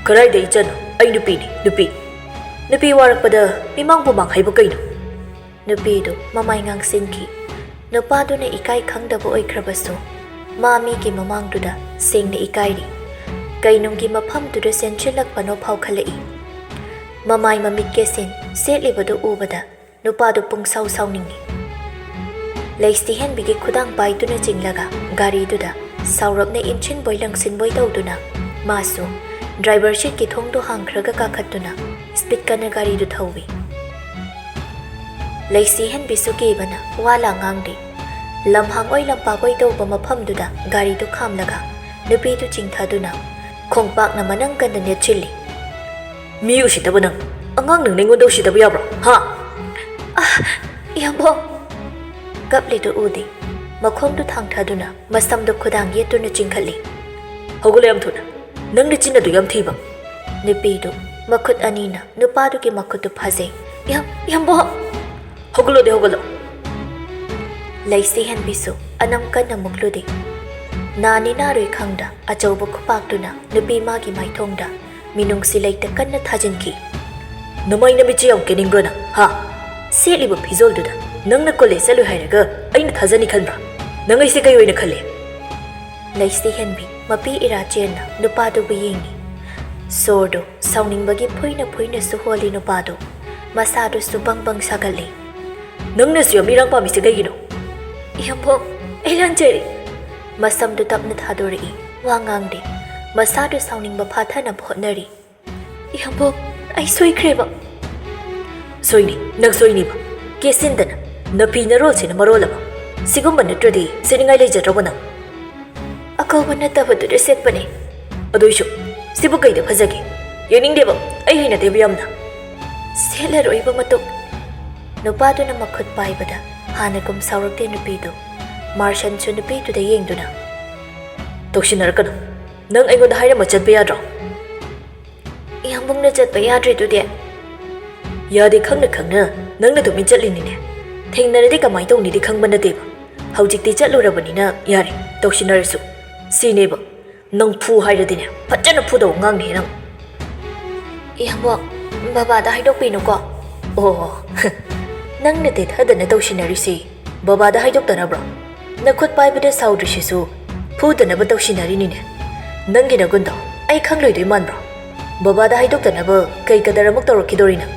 "ꯀꯗꯥꯏꯗ ꯏꯆꯟꯅꯣ? ꯑꯩ ꯅꯨꯄꯤꯅꯤ, ꯅꯨꯄꯤ꯫ ꯅꯨꯄꯤ ꯋꯥꯔꯛꯄꯗ ꯃꯤꯃꯥꯡ ꯄꯨꯃꯥꯡ ꯍꯥꯏꯕ ꯀꯩꯅꯣ?" ꯅꯨꯄꯤꯗꯨ ꯃꯃꯥꯏ ꯉꯥꯡꯁꯤꯟꯈꯤ꯫ ꯅꯨꯄꯥꯗꯨꯅ ꯏꯀꯥꯏ ꯈꯪꯗꯕ ꯑꯣꯏꯈ꯭ꯔꯕꯁꯨ, ꯃꯥ ꯃꯤꯒꯤ ꯃꯃꯥꯡꯗꯨꯗ ꯁꯦꯡꯅ ꯏꯀꯥꯏꯔꯤ꯫ ꯀꯩꯅꯨꯡꯒꯤ ꯃꯐꯝꯗꯨꯗ ꯆꯦꯟꯁꯤꯜꯂꯛꯄꯅꯣ ꯐꯥꯎꯈꯠꯂꯛꯏ꯫ ꯃꯃꯥꯏ ꯃꯃꯤꯠ ꯀꯦꯁꯤꯟ ꯁꯦꯠꯂꯤꯕꯗꯨ ꯎꯕꯗ ꯅꯨꯄꯥꯗꯨ ꯄꯨꯡꯁꯥꯎ ꯁꯥꯎꯅꯤꯡꯏ꯫ ꯂꯩꯁꯤꯍꯦꯟꯕꯤꯒꯤ ꯈꯨꯗꯥꯡ ꯄꯥꯏꯗꯨꯅ ꯆꯤꯡꯂꯒ ꯒꯥꯔꯤꯗꯨꯗ ꯁꯥꯎꯔꯞꯅ ꯏꯟꯁꯤꯟꯕꯣꯏ ꯂꯪꯁꯤꯟꯕꯣꯏ ꯇꯧꯗꯨꯅ ꯃꯥꯁꯨ ꯗ꯭ꯔꯥꯏꯚꯔ ꯁꯤꯠꯀꯤ ꯊꯣꯡꯗꯣ ꯍꯥꯡꯈ꯭ꯔꯒ ꯀꯥꯈꯠꯇꯨꯅ ꯁ꯭ꯄꯤꯠ ꯀꯟꯅ ꯒꯥꯔꯤꯗꯨ ꯊꯧꯏ꯫ ꯂꯩꯁꯤꯍꯦꯟꯕꯤꯁꯨ ꯀꯤꯕꯅ ꯋꯥ ꯂꯥꯡ ꯉꯥꯡꯗꯦ꯫ ꯂꯝꯍꯥꯡ ꯑꯣꯏ ꯂꯝꯄꯥꯛ ꯑꯣꯏ ꯇꯧꯕ ꯃꯐꯝꯗꯨꯗ ꯒꯥꯔꯤꯗꯨ ꯈꯥꯝꯂꯒ ꯅꯨꯄꯤꯗꯨ ꯆꯤꯡꯊꯗꯨꯅ ꯈꯣꯡꯄꯥꯛꯅ ꯃꯅꯪ ꯀꯟꯅ ꯅꯦꯠꯁꯤꯜꯂꯤ꯫ "ꯃꯤ ꯎꯁꯤꯠꯇꯕ ꯅꯪ! ꯑꯉꯥꯡ ꯅꯪꯅ ꯑꯩꯉꯣꯟꯗ ꯎꯁꯤꯠꯇꯕ ꯌꯥꯕ꯭ꯔꯣ? ꯍꯥ?" "ꯑ, ꯏꯌꯥꯝꯕ!" ꯀꯞꯂꯤꯗꯨ ꯎꯗꯦ꯫ ꯃꯈꯣꯡꯗꯨ ꯊꯥꯡꯊꯗꯨꯅ ꯃꯁꯝꯗꯨ ꯈꯨꯗꯥꯡ ꯌꯦꯠꯇꯨꯅ ꯆꯤꯡꯈꯠꯂꯤ꯫ "ꯍꯧꯒꯠꯂꯣ ꯌꯥꯝ ꯊꯨꯅ꯫ ꯅꯪꯅ ꯆꯤꯟ ꯑꯗꯨ ꯌꯥꯝ ꯊꯤꯕ!" ꯅꯨꯄꯤꯗꯨ ꯃꯈꯨꯠ ꯑꯅꯤꯅ ꯅꯨꯄꯥꯗꯨꯒꯤ ꯃꯈꯨꯠꯇꯨ ꯐꯥꯖꯩ꯫ "ꯌꯥꯝ, ꯌꯥꯝꯕꯣ!" "ꯍꯧꯒꯠꯂꯣꯗꯤ ꯍꯧꯒꯠꯂꯣ!" ꯂꯩꯁꯤ ꯍꯦꯟꯕꯤꯁꯨ ꯑꯅꯝ ꯀꯟꯅ ꯃꯨꯛꯂꯨꯗꯦ꯫ ꯅꯥꯅꯤ ꯅꯥꯔꯣꯏ ꯈꯪꯗ ꯑꯆꯧꯕ ꯈꯨꯄꯥꯛꯇꯨꯅ ꯅꯨꯄꯤ ꯃꯥꯒꯤ ꯃꯥꯏꯊꯣꯡꯗ ꯃꯤꯅꯨꯡꯁꯤ ꯂꯩꯇ ꯀꯟꯅ ꯊꯥꯖꯤꯟꯈꯤ꯫ "ꯅꯃꯥꯏ ꯅꯃꯤꯠꯁꯤ ꯌꯥꯝ ꯀꯦꯅꯤꯡꯕ꯭ꯔꯣ ꯅꯪ, ꯍꯥ? ꯁꯦꯠꯂꯤꯕ ꯐꯤꯖꯣꯜꯗꯨꯗ ꯅꯪꯅ ꯀꯣꯂꯦꯖ ꯆꯠꯂꯣꯏ ꯍꯥꯏꯔꯒ ꯑꯩꯅ ꯊꯥꯖꯅꯤ ꯈꯟꯕ꯭ꯔꯥ? ꯅꯪ ꯑꯩꯁꯦ ꯀꯩ ꯑꯣꯏꯅ ꯈꯜꯂꯤ?" ꯂꯩꯁꯤ ꯍꯦꯟꯕꯤ ꯃꯄꯤ ꯏꯔꯥ ꯆꯦꯟꯅ ꯅꯨꯄꯥꯗꯨꯕꯨ ꯌꯦꯡꯉꯤ꯫ ꯁꯣꯔꯗꯨ ꯁꯥꯎꯅꯤꯡꯕꯒꯤ ꯐꯨꯏꯅ ꯐꯨꯏꯅꯁꯨ ꯍꯣꯜꯂꯤ ꯅꯨꯄꯥꯗꯨ꯫ ꯃꯁꯥꯗꯨꯁꯨ ꯕꯪ ꯕꯪ ꯁꯥꯒꯠꯂꯤ꯫ "ꯅꯪꯅꯁꯨ ꯌꯥꯝ ꯏꯔꯥꯡ ꯄꯥꯝꯃꯤꯁꯦ ꯀꯩꯒꯤꯅꯣ?" "ꯏꯌꯥꯝꯕꯣꯛ, ꯑꯩ ꯂꯥꯟꯖꯔꯦ꯫" ꯃꯁꯝꯗꯨ ꯇꯞꯅ ꯊꯥꯗꯣꯔꯛꯏ, ꯋꯥ ꯉꯥꯡꯗꯦ꯫ ꯃꯁꯥꯗꯨ ꯁꯥꯎꯅꯤꯡꯕ ꯐꯥꯊꯅꯕ ꯍꯣꯠꯅꯔꯤ꯫ "ꯏꯌꯥꯝꯕꯣꯛ, ꯑꯩ ꯁꯣꯏꯈ꯭ꯔꯦꯕ꯫" "ꯁꯣꯏꯅꯤ, ꯅꯪ ꯁꯣꯏꯅꯤꯕ꯫ ꯀꯦꯁꯤꯟꯗꯅ, ꯅꯐꯤ ꯅꯔꯣꯜꯁꯤꯅ ꯃꯔꯣꯜ ꯑꯃ꯫ ꯁꯤꯒꯨꯝꯕ ꯅꯠꯇ꯭ꯔꯗꯤ ꯁꯦꯠꯅꯤꯡꯉꯥꯏ ꯂꯩꯖꯗ꯭ꯔꯕꯣ ꯅꯪ?" "ꯑꯀꯧꯕ ꯅꯠꯇꯕꯗꯨꯗ ꯁꯦꯠꯄꯅꯦ꯫" "ꯑꯗꯨꯏꯁꯨ ꯁꯤꯕꯨ ꯀꯩꯗ ꯐꯖꯒꯦ? ꯌꯦꯡꯅꯤꯡꯗꯦꯕ, ꯑꯩ ꯍꯩꯅꯗꯦꯕ ꯌꯥꯝꯅ꯫" "ꯁꯦꯠꯂꯔꯣꯏꯕ ꯃꯇꯨꯡ꯫" ꯅꯨꯄꯥꯗꯨꯅ ꯃꯈꯨꯠ ꯄꯥꯏꯕꯗ ꯍꯥꯟꯅꯒꯨꯝ ꯁꯥꯎꯔꯛꯇꯦ ꯅꯨꯄꯤꯗꯨ꯫ ꯃꯥꯔꯁꯟꯁꯨ ꯅꯨꯄꯤꯗꯨꯗ ꯌꯦꯡꯗꯨꯅ, "ꯇꯧꯁꯤꯟꯅꯔꯛꯀꯅꯨ꯫ ꯅꯪ ꯑꯩꯉꯣꯟꯗ ꯍꯥꯏꯔꯝꯃ ꯆꯠꯄ ꯌꯥꯗ꯭ꯔꯣ?" "ꯏꯌꯥꯝꯕꯨꯡꯅ ꯆꯠꯄ ꯌꯥꯗ꯭ꯔꯤꯗꯨꯗꯤ?" "ꯌꯥꯗꯦ ꯈꯪꯅ ꯈꯪꯅ ꯅꯪꯅ ꯇꯨꯃꯤꯟ ꯆꯠꯂꯤꯅꯤꯅꯦ꯫ ꯊꯦꯡꯅꯔꯗꯤ ꯀꯃꯥꯏꯅ ꯇꯧꯅꯤꯗꯤ ꯈꯪꯕ ꯅꯠꯇꯦꯕ꯫ ꯍꯧꯖꯤꯛꯇꯤ ꯆꯠꯂꯨꯔꯕꯅꯤꯅ ꯌꯥꯔꯦ, ꯇꯧꯁꯤꯟꯅꯔꯁꯨ꯫ ꯁꯤꯅꯦꯕ꯫ ꯅꯪ ꯐꯨ ꯍꯥꯏꯔꯗꯤꯅꯦ, ꯐꯖꯅ ꯐꯨꯗꯧ ꯑꯉꯥꯡꯅꯦ ꯅꯪ꯫" "ꯏꯌꯥꯝꯕꯣꯛ, ꯕꯕꯥꯗ ꯍꯥꯏꯗꯣꯛꯄꯤꯅꯨꯀꯣ꯫" "ꯑꯣ, ꯅꯪꯅ ꯇꯦꯊꯗꯅ ꯇꯧꯁꯤꯟꯅꯔꯤꯁꯤ ꯕꯕꯥꯗ ꯍꯥꯏꯗꯣꯛꯇꯅꯕ꯭ꯔꯣ? ꯅꯈꯨꯠ ꯄꯥꯏꯕꯗ ꯁꯥꯎꯗ꯭ꯔꯤꯁꯤꯁꯨ ꯐꯨꯗꯅꯕ ꯇꯧꯁꯤꯟꯅꯔꯤꯅꯤꯅꯦ꯫ ꯅꯪꯒꯤ ꯅꯒꯨꯟꯗꯣ ꯑꯩ ꯈꯪꯂꯣꯏꯗꯣꯏ ꯃꯥꯟꯕ꯭ꯔꯣ? ꯕꯕꯥꯗ ꯍꯥꯏꯗꯣꯛꯇꯅꯕ ꯀꯩ ꯀꯗꯔ ꯑꯃꯨꯛ ꯇꯧꯔꯛꯈꯤꯗꯣꯔꯤ ꯅꯪ?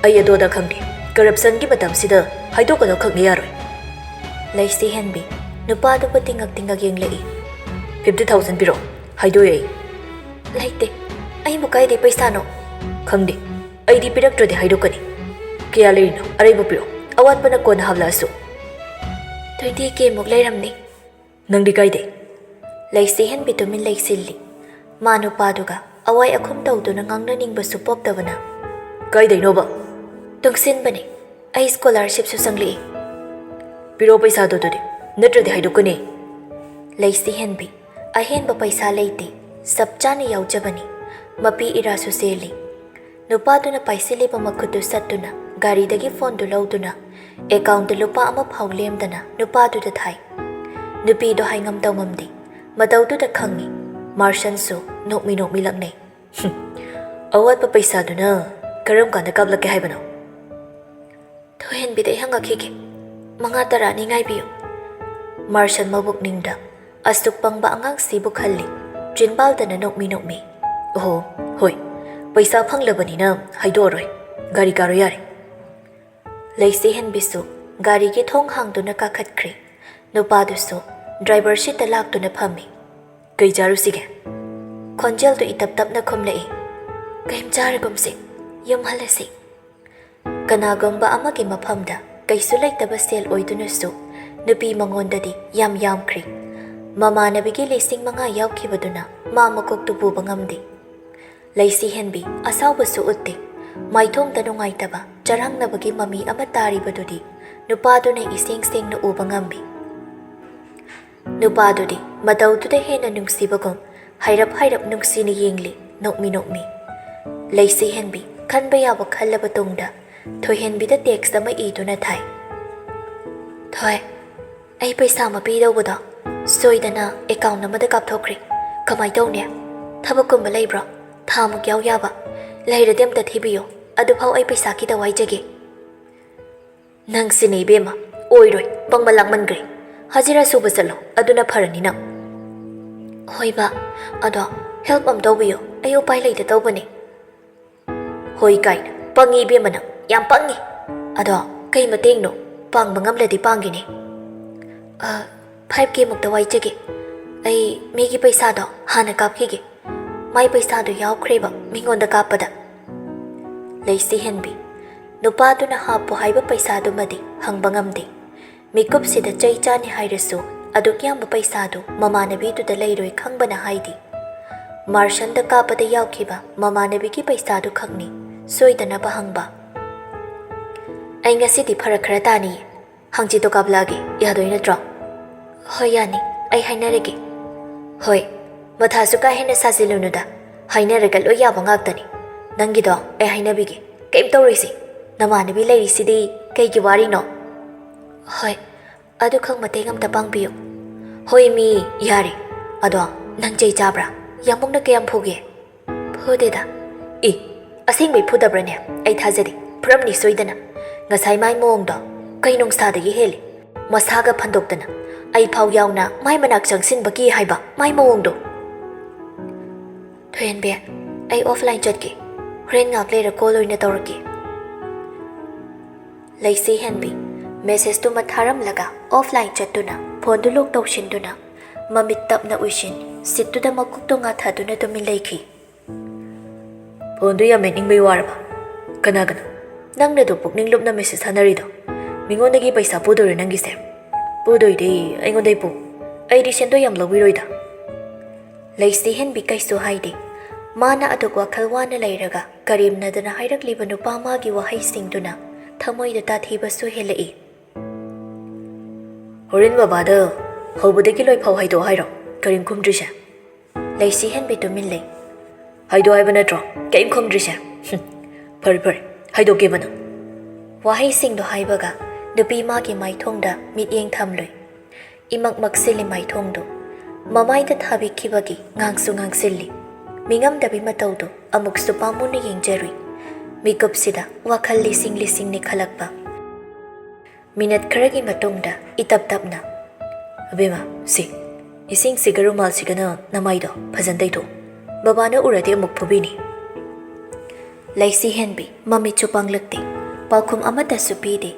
ꯑꯩ ꯑꯗꯣꯗ ꯈꯪꯗꯦ꯫ ꯀꯔꯞꯁꯟꯒꯤ ꯃꯇꯝꯁꯤꯗ ꯍꯥꯏꯗꯣꯛꯀꯗꯧ ꯈꯛꯅ ꯌꯥꯔꯣꯏ꯫" ꯂꯩꯁꯤ ꯍꯦꯟꯕꯤ ꯅꯨꯄꯥꯗꯨꯕꯨ ꯇꯤꯡꯉꯛ ꯇꯤꯡꯉꯛ ꯌꯦꯡꯂꯛꯏ꯫ "ꯐꯤꯐꯇꯤ ꯊꯥꯎꯖꯟ ꯄꯤꯔꯛꯑꯣ, ꯍꯥꯏꯗꯣꯛꯑꯦ ꯑꯩ꯫" "ꯂꯩꯇꯦ꯫ ꯑꯩꯕꯨ ꯀꯥꯏꯗꯩ ꯄꯩꯁꯥꯅꯣ?" "ꯈꯪꯗꯦ꯫ ꯑꯩꯗꯤ ꯄꯤꯔꯛꯇ꯭ꯔꯗꯤ ꯍꯥꯏꯗꯣꯛꯀꯅꯤ꯫ ꯀꯌꯥ ꯂꯩꯔꯤꯅꯣ? ꯑꯔꯩꯕ ꯄꯤꯔꯛꯑꯣ꯫ ꯑꯋꯥꯠꯄꯅ ꯀꯣꯟꯅ ꯍꯥꯞꯂꯛꯑꯁꯨ꯫" "ꯇ꯭ꯋꯦꯟꯇꯤ ꯀꯦ ꯃꯨꯛ ꯂꯩꯔꯝꯅꯤ꯫" "ꯅꯪꯗꯤ ꯀꯥꯏꯗꯩ?" ꯂꯩꯁꯤ ꯍꯦꯟꯕꯤ ꯇꯨꯃꯤꯟ ꯂꯩꯁꯤꯜꯂꯤ꯫ ꯃꯥ ꯅꯨꯄꯥꯗꯨꯒ ꯑꯋꯥꯏ ꯑꯈꯨꯝ ꯇꯧꯗꯨꯅ ꯉꯥꯡꯅꯅꯤꯡꯕꯁꯨ ꯄꯣꯛꯇꯕꯅ꯫ "ꯀꯥꯏꯗꯩꯅꯣꯕ?" "ꯇꯨꯡꯁꯤꯟꯕꯅꯤ꯫ ꯑꯩ ꯁ꯭ꯀꯣꯂꯥꯔꯁꯤꯞꯁꯨ ꯆꯪꯂꯛꯏ꯫" "ꯄꯤꯔꯣ ꯄꯩꯁꯥꯗꯣ ꯑꯗꯨꯗꯤ, ꯅꯠꯇ꯭ꯔꯗꯤ ꯍꯥꯏꯗꯣꯛꯀꯅꯤ꯫" ꯂꯩꯁꯤ ꯍꯦꯟꯕꯤ, "ꯑꯍꯦꯟꯕ ꯄꯩꯁꯥ ꯂꯩꯇꯦ, ꯆꯞ ꯆꯥꯅ ꯌꯥꯎꯖꯕꯅꯤ꯫" ꯃꯄꯤ ꯏꯔꯥꯁꯨ ꯆꯦꯜꯂꯤ꯫ ꯅꯨꯄꯥꯗꯨꯅ ꯄꯥꯏꯁꯤꯜꯂꯤꯕ ꯃꯈꯨꯠꯇꯨ ꯁꯠꯇꯨꯅ ꯒꯥꯔꯤꯗꯒꯤ ꯐꯣꯟꯗꯨ ꯂꯧꯗꯨꯅ ꯑꯦꯀꯥꯎꯟꯗ ꯂꯨꯄꯥ ꯑꯃ ꯐꯥꯎ ꯂꯦꯝꯗꯅ ꯅꯨꯄꯥꯗꯨꯗ ꯊꯥꯏ꯫ ꯅꯨꯄꯤꯗꯣ ꯍꯥꯏꯉꯝ ꯇꯧꯉꯝꯗꯦ꯫ ꯃꯇꯧꯗꯨꯗ ꯈꯪꯉꯤ꯫ ꯃꯥꯔꯁꯟꯁꯨ ꯅꯣꯛꯃꯤ ꯅꯣꯛꯃꯤ ꯂꯛꯅꯩ꯫ "ꯍꯨꯝ, ꯑꯋꯥꯠꯄ ꯄꯩꯁꯥꯗꯨꯅ ꯀꯔꯝ ꯀꯥꯟꯗ ꯀꯥꯞꯂꯛꯀꯦ ꯍꯥꯏꯕꯅꯣ?" "ꯊꯣꯏꯍꯟꯕꯤꯗ ꯑꯩ ꯍꯪꯉꯛꯈꯤꯒꯦ꯫ ꯃꯉꯥ ꯇꯔꯥꯅꯤ ꯉꯥꯏꯕꯤꯌꯨ꯫" ꯃꯥꯔꯁꯟ ꯃꯕꯨꯛꯅꯤꯡꯗ ꯑꯁꯨꯛ ꯄꯪꯕ ꯑꯉꯥꯡꯁꯤꯕꯨ ꯈꯜꯂꯤ꯫ ꯆꯤꯟꯕꯥꯜꯗꯅ ꯅꯣꯛꯃꯤ ꯅꯣꯛꯃꯤ꯫ "ꯑꯣꯍꯣ, ꯍꯣꯏ, ꯄꯩꯁꯥ ꯐꯪꯂꯕꯅꯤꯅ ꯍꯥꯏꯗꯣꯛꯑꯔꯣꯏ꯫ ꯒꯥꯔꯤ ꯀꯥꯔꯣ ꯌꯥꯔꯦ꯫" ꯂꯩꯁꯤ ꯍꯦꯟꯕꯤꯁꯨ ꯒꯥꯔꯤꯒꯤ ꯊꯣꯡ ꯍꯥꯡꯗꯨꯅ ꯀꯥꯈꯠꯈ꯭ꯔꯦ꯫ ꯅꯨꯄꯥꯗꯨꯁꯨ ꯗ꯭ꯔꯥꯏꯚꯔ ꯁꯤꯠꯇ ꯂꯥꯛꯇꯨꯅ ꯐꯝꯃꯤ꯫ "ꯀꯩ ꯆꯥꯔꯨꯁꯤꯒꯦ?" ꯈꯣꯟꯖꯦꯜꯗꯨ ꯏꯇꯞ ꯇꯞꯅ ꯈꯨꯝꯂꯛꯏ꯫ "ꯀꯩꯝ ꯆꯥꯔꯒꯨꯝꯁꯤ, ꯌꯨꯝ ꯍꯜꯂꯁꯤ꯫" ꯀꯅꯥꯒꯨꯝꯕ ꯑꯃꯒꯤ ꯃꯐꯝꯗ ꯀꯩꯁꯨ ꯂꯩꯇꯕ ꯁꯦꯜ ꯑꯣꯏꯗꯨꯅꯁꯨ ꯅꯨꯄꯤ ꯃꯉꯣꯟꯗꯗꯤ ꯌꯥꯝ ꯌꯥꯝꯈ꯭ꯔꯦ꯫ ꯃꯃꯥꯟꯅꯕꯤꯒꯤ ꯂꯤꯁꯤꯡ ꯃꯉꯥ ꯌꯥꯎꯈꯤꯕꯗꯨꯅ ꯃꯥ ꯃꯀꯣꯛꯇꯨ ꯄꯨꯕ ꯉꯝꯗꯦ꯫ ꯂꯩꯁꯤ ꯍꯦꯟꯕꯤ ꯑꯁꯥꯎꯕꯁꯨ ꯎꯠꯇꯦ꯫ ꯃꯥꯏꯊꯣꯡꯗ ꯅꯨꯡꯉꯥꯏꯇꯕ, ꯆꯔꯥꯡꯅꯕꯒꯤ ꯃꯃꯤ ꯑꯃ ꯇꯥꯔꯤꯕꯗꯨꯗꯤ ꯅꯨꯄꯥꯗꯨꯅ ꯏꯁꯦꯡ ꯁꯦꯡꯅ ꯎꯕ ꯉꯝꯃꯤ꯫ ꯅꯨꯄꯥꯗꯨꯗꯤ ꯃꯇꯧꯗꯨꯗ ꯍꯦꯟꯅ ꯅꯨꯡꯁꯤꯕꯒꯨꯝ ꯍꯥꯏꯔꯞ ꯍꯥꯏꯔꯞ ꯅꯨꯡꯁꯤꯅ ꯌꯦꯡꯂꯤ, ꯅꯣꯛꯃꯤ ꯅꯣꯛꯃꯤ꯫ ꯂꯩꯁꯤ ꯍꯦꯟꯕꯤ ꯈꯟꯕ ꯌꯥꯕ ꯈꯜꯂꯕ ꯇꯨꯡꯗ ꯊꯣꯏꯍꯦꯟꯕꯤꯗ ꯇꯦꯛꯁ ꯑꯃ ꯏꯗꯨꯅ ꯊꯥꯏ꯫ "ꯊꯣꯏ, ꯑꯩ ꯄꯩꯁꯥ ꯑꯃ ꯄꯤꯗꯧꯕꯗꯣ ꯁꯣꯏꯗꯅ ꯑꯦꯀꯥꯎꯟ ꯑꯃꯗ ꯀꯥꯞꯊꯣꯛꯈ꯭ꯔꯦ꯫ ꯀꯃꯥꯏ ꯇꯧꯅꯤ? ꯊꯕꯛꯀꯨꯝꯕ ꯂꯩꯕ꯭ꯔꯣ? ꯊꯥꯃꯨꯛ ꯌꯥꯎ ꯌꯥꯕ? ꯂꯩꯔꯗꯤ ꯑꯝꯇ ꯊꯤꯕꯤꯌꯨ꯫ ꯑꯗꯨꯐꯥꯎ ꯑꯩ ꯄꯩꯁꯥ ꯈꯤꯇ ꯋꯥꯏꯖꯒꯦ꯫" "ꯅꯪꯁꯤꯅꯦ ꯏꯕꯦꯝꯃ, ꯑꯣꯏꯔꯣꯏ, ꯄꯪꯕ ꯂꯥꯛꯃꯟꯈ꯭ꯔꯦ꯫ ꯍꯖꯤꯔꯥ ꯁꯨꯕ ꯆꯠꯂꯣ, ꯑꯗꯨꯅ ꯐꯔꯅꯤ ꯅꯪ꯫" "ꯍꯣꯏ ꯕꯥ, ꯑꯗꯣ ꯍꯦꯜꯞ ꯑꯃ ꯇꯧꯕꯤꯌꯨ, ꯑꯩ ꯎꯄꯥꯏ ꯂꯩꯇ ꯇꯧꯕꯅꯦ꯫" "ꯍꯣꯏ ꯀꯥꯏꯅ, ꯄꯪꯉꯤ ꯏꯕꯦꯝꯃ ꯅꯪ, ꯌꯥꯝ ꯄꯪꯉꯤ꯫ ꯑꯗꯣ ꯀꯩ ꯃꯇꯦꯡꯅꯣ? ꯄꯥꯡꯕ ꯉꯝꯂꯗꯤ ꯄꯥꯡꯒꯦꯅꯦ꯫" "ꯑ, ꯐꯥꯏꯚ ꯀꯦ ꯃꯨꯛꯇ ꯋꯥꯏꯖꯒꯦ꯫ ꯑꯩ ꯃꯤꯒꯤ ꯄꯩꯁꯥꯗꯣ ꯍꯥꯟꯅ ꯀꯥꯞꯈꯤꯒꯦ꯫ ꯃꯥꯏ ꯄꯩꯁꯥꯗꯣ ꯌꯥꯎꯈ꯭ꯔꯦꯕ ꯃꯤꯉꯣꯟꯗ ꯀꯥꯞꯄꯗ꯫" ꯂꯩꯁꯤ ꯍꯦꯟꯕꯤ, ꯅꯨꯄꯥꯗꯨꯅ ꯍꯥꯞꯄꯨ ꯍꯥꯏꯕ ꯄꯩꯁꯥꯗꯨꯃꯗꯤ ꯍꯪꯕ ꯉꯝꯗꯦ꯫ ꯃꯤꯀꯨꯞꯁꯤꯗ ꯆꯩ ꯆꯥꯅꯤ ꯍꯥꯏꯔꯁꯨ ꯑꯗꯨꯛ ꯌꯥꯝꯕ ꯄꯩꯁꯥꯗꯨ ꯃꯃꯥꯟꯅꯕꯤꯗꯨꯗ ꯂꯩꯔꯣꯏ ꯈꯪꯕꯅ ꯍꯥꯏꯗꯤ꯫ ꯃꯥꯔꯁꯟꯗ ꯀꯥꯞꯄꯗ ꯌꯥꯎꯈꯤꯕ ꯃꯃꯥꯟꯅꯕꯤꯒꯤ ꯄꯩꯁꯥꯗꯨ ꯈꯛꯅꯤ ꯁꯣꯏꯗꯅꯕ ꯍꯪꯕ꯫ "ꯑꯩ ꯉꯁꯤꯗꯤ ꯐꯔꯛ ꯈꯔ ꯇꯥꯅꯤꯌꯦ꯫ ꯍꯪꯆꯤꯠꯇꯣ ꯀꯥꯞꯂꯛꯑꯒꯦ, ꯌꯥꯗꯣꯏ ꯅꯠꯇ꯭ꯔꯣ? ꯍꯣꯏ, ꯌꯥꯅꯤ꯫ ꯑꯩ ꯍꯥꯏꯅꯔꯒꯦ꯫ ꯍꯣꯏ, ꯃꯊꯥꯁꯨ ꯀꯥ ꯍꯦꯟꯅ ꯁꯥꯖꯤꯜꯂꯨꯅꯨꯗ꯫ ꯍꯥꯏꯅꯔꯒ ꯂꯣꯏ ꯌꯥꯕ ꯉꯥꯛꯇꯅꯤ꯫ ꯅꯪꯒꯤꯗꯣ ꯑꯩ ꯍꯥꯏꯅꯕꯤꯒꯦ꯫ ꯀꯩꯝ ꯇꯧꯔꯣꯏꯁꯦ꯫ ꯅꯃꯥꯟꯅꯕꯤ ꯂꯩꯔꯤꯁꯤꯗꯤ ꯀꯩꯒꯤ ꯋꯥꯔꯤꯅꯣ? ꯍꯣꯏ, ꯑꯗꯨꯈꯛ ꯃꯇꯦꯡ ꯑꯝꯇ ꯄꯥꯡꯕꯤꯌꯨ꯫ ꯍꯣꯏ ꯃꯤ, ꯌꯥꯔꯦ꯫ ꯑꯗꯣ ꯅꯪ ꯆꯩ ꯆꯥꯕ꯭ꯔꯥ? ꯌꯥꯝꯕꯨꯡꯅ ꯀꯌꯥꯝ ꯐꯨꯒꯦ? ꯐꯨꯗꯦꯗ꯫ ꯏ, ꯑꯁꯦꯡꯕꯩ ꯐꯨꯗꯕ꯭ꯔꯅꯦ? ꯑꯩ ꯊꯥꯖꯗꯦ꯫ ꯐꯨꯔꯝꯅꯤ ꯁꯣꯏꯗꯅ꯫ ꯉꯁꯥꯏ ꯃꯥꯏ ꯃꯑꯣꯡꯗꯣ ꯀꯩ ꯅꯨꯡꯁꯥꯗꯒꯤ ꯍꯦꯜꯂꯤ꯫ ꯃꯁꯥꯒ ꯐꯟꯗꯣꯛꯇꯅ ꯑꯩ ꯐꯥꯎ ꯌꯥꯎꯅ ꯃꯥꯏ ꯃꯅꯥꯛ ꯆꯪꯁꯤꯟꯕ ꯀꯤ ꯍꯥꯏꯕ ꯃꯥꯏ ꯃꯑꯣꯡꯗꯣ꯫ ꯊꯣꯏꯍꯟꯕꯤ, ꯑꯩ offline ꯆꯠꯀꯦ꯫ ꯍꯣꯔꯦꯟ ꯉꯥꯛ ꯂꯩꯔ call ꯑꯣꯏꯅ ꯇꯧꯔꯛꯀꯦ꯫ ꯂꯩꯁꯤ ꯍꯦꯟꯕꯤ message ꯇꯨꯃ ꯊꯥꯔꯝꯂꯒ offline ꯆꯠꯇꯨꯅ phoneꯗꯨ lock ꯇꯧꯁꯤꯟꯗꯨꯅ ꯃꯃꯤꯠ ꯇꯞꯅ ꯎꯏꯁꯤꯟ seatꯇꯨꯗ ꯃꯀꯣꯛꯇꯣ ꯉꯥꯊꯗꯨꯅ ꯇꯨꯃꯤꯟ ꯂꯩꯈꯤ꯫ Phoneꯗꯨ ꯌꯥꯝ ꯃꯦꯠꯅꯤꯡꯕꯩ ꯋꯥꯔꯕ? ꯀꯅꯥꯒꯅꯣ? ꯅꯪꯅꯗꯣ ꯄꯨꯛꯅꯤꯡ ꯂꯨꯞꯅ message ꯊꯥꯅꯔꯤꯗꯣ? ꯃꯤꯉꯣꯟꯗꯒꯤ ꯄꯩꯁꯥ ꯄꯨꯗꯣꯏꯔꯣ ꯅꯪꯒꯤꯁꯦ? ꯄꯨꯗꯣꯏꯗꯤ ꯑꯩꯉꯣꯟꯗꯩ ꯄꯨ꯫ ꯑꯩꯗꯤ ꯁꯦꯟꯗꯣꯏ ꯌꯥꯝ ꯂꯧꯕꯤꯔꯣꯏꯗ꯫ ꯂꯩꯁꯤ ꯍꯦꯟꯕꯤ ꯀꯩꯁꯨ ꯍꯥꯏꯗꯦ꯫ ꯃꯥꯅ ꯑꯗꯨꯛ ꯋꯥꯈꯜ ꯋꯥꯅ ꯂꯩꯔꯒ ꯀꯔꯦꯝꯅꯗꯅ ꯍꯥꯏꯔꯛꯂꯤꯕ ꯅꯨꯄꯥ ꯃꯥꯒꯤ ꯋꯥꯍꯩꯁꯤꯡꯗꯨꯅ ꯊꯃꯣꯏꯗ ꯇꯥꯊꯤꯕꯁꯨ ꯍꯦꯜꯂꯛꯏ꯫ ꯍꯣꯔꯦꯟ ꯕꯕꯥꯗ ꯍꯧꯕꯗꯒꯤ ꯂꯣꯏꯐꯥꯎ ꯍꯥꯏꯗꯣꯛꯑꯣ ꯍꯥꯏꯔꯣ? ꯀꯔꯤꯝ ꯈꯨꯝꯗ꯭ꯔꯤꯁꯦ? ꯂꯩꯁꯤ ꯍꯦꯟꯕꯤ ꯇꯨꯃꯤꯟ ꯂꯩ꯫ ꯍꯥꯏꯗꯣꯛꯑꯣ ꯍꯥꯏꯕ ꯅꯠꯇ꯭ꯔꯣ? ꯀꯔꯤꯝ ꯈꯨꯝꯗ꯭ꯔꯤꯁꯦ? ꯍꯨꯝ, ꯐꯔꯦ ꯐꯔꯦ, ꯍꯥꯏꯗꯣꯛꯀꯦꯕ ꯅꯪ꯫ ꯋꯥꯍꯩꯁꯤꯡꯗꯣ ꯍꯥꯏꯕꯒ ꯅꯨꯄꯤ ꯃꯥꯒꯤ ꯃꯥꯏꯊꯣꯡꯗ ꯃꯤꯠꯌꯦꯡ ꯊꯝꯂꯨꯏ꯫ ꯏꯃꯛ ꯃꯛꯁꯤꯜꯂꯤ ꯃꯥꯏꯊꯣꯡꯗꯨ꯫ ꯃꯃꯥꯏꯗ ꯊꯥꯕꯤꯈꯤꯕꯒꯤ ꯉꯥꯡꯁꯨ ꯉꯥꯡꯁꯤꯜꯂꯤ꯫ ꯃꯤꯉꯝꯗꯕꯤ ꯃꯇꯧꯗꯨ ꯑꯃꯨꯛꯁꯨ ꯄꯥꯝꯃꯨꯅ ꯌꯦꯡꯖꯔꯨꯏ꯫ ꯃꯤꯀꯨꯞꯁꯤꯗ ꯋꯥꯈꯜ ꯂꯤꯁꯤꯡ ꯂꯤꯁꯤꯡꯅꯤ ꯈꯜꯂꯛꯄ꯫ Minute ꯈꯔꯒꯤ ꯃꯇꯨꯡꯗ ꯏꯇꯞ ꯇꯞꯅ, "ꯑꯕꯦꯝꯃ, ꯁꯤ, ꯏꯁꯤꯡꯁꯤꯒ ꯔꯨꯃꯥꯜꯁꯤꯒꯅ ꯅꯃꯥꯏꯗꯣ ꯐꯖꯅ ꯇꯩꯊꯣꯛ꯫ ꯕꯕꯥꯅ ꯎꯔꯗꯤ ꯑꯃꯨꯛ ꯐꯨꯕꯤꯅꯤ꯫" ꯂꯩꯁꯤ ꯍꯦꯟꯕꯤ ꯃꯃꯤꯠꯁꯨ ꯄꯥꯡꯂꯛꯇꯦ, ꯄꯥꯎꯈꯨꯝ ꯑꯃꯠꯇꯁꯨ ꯄꯤꯗꯦ꯫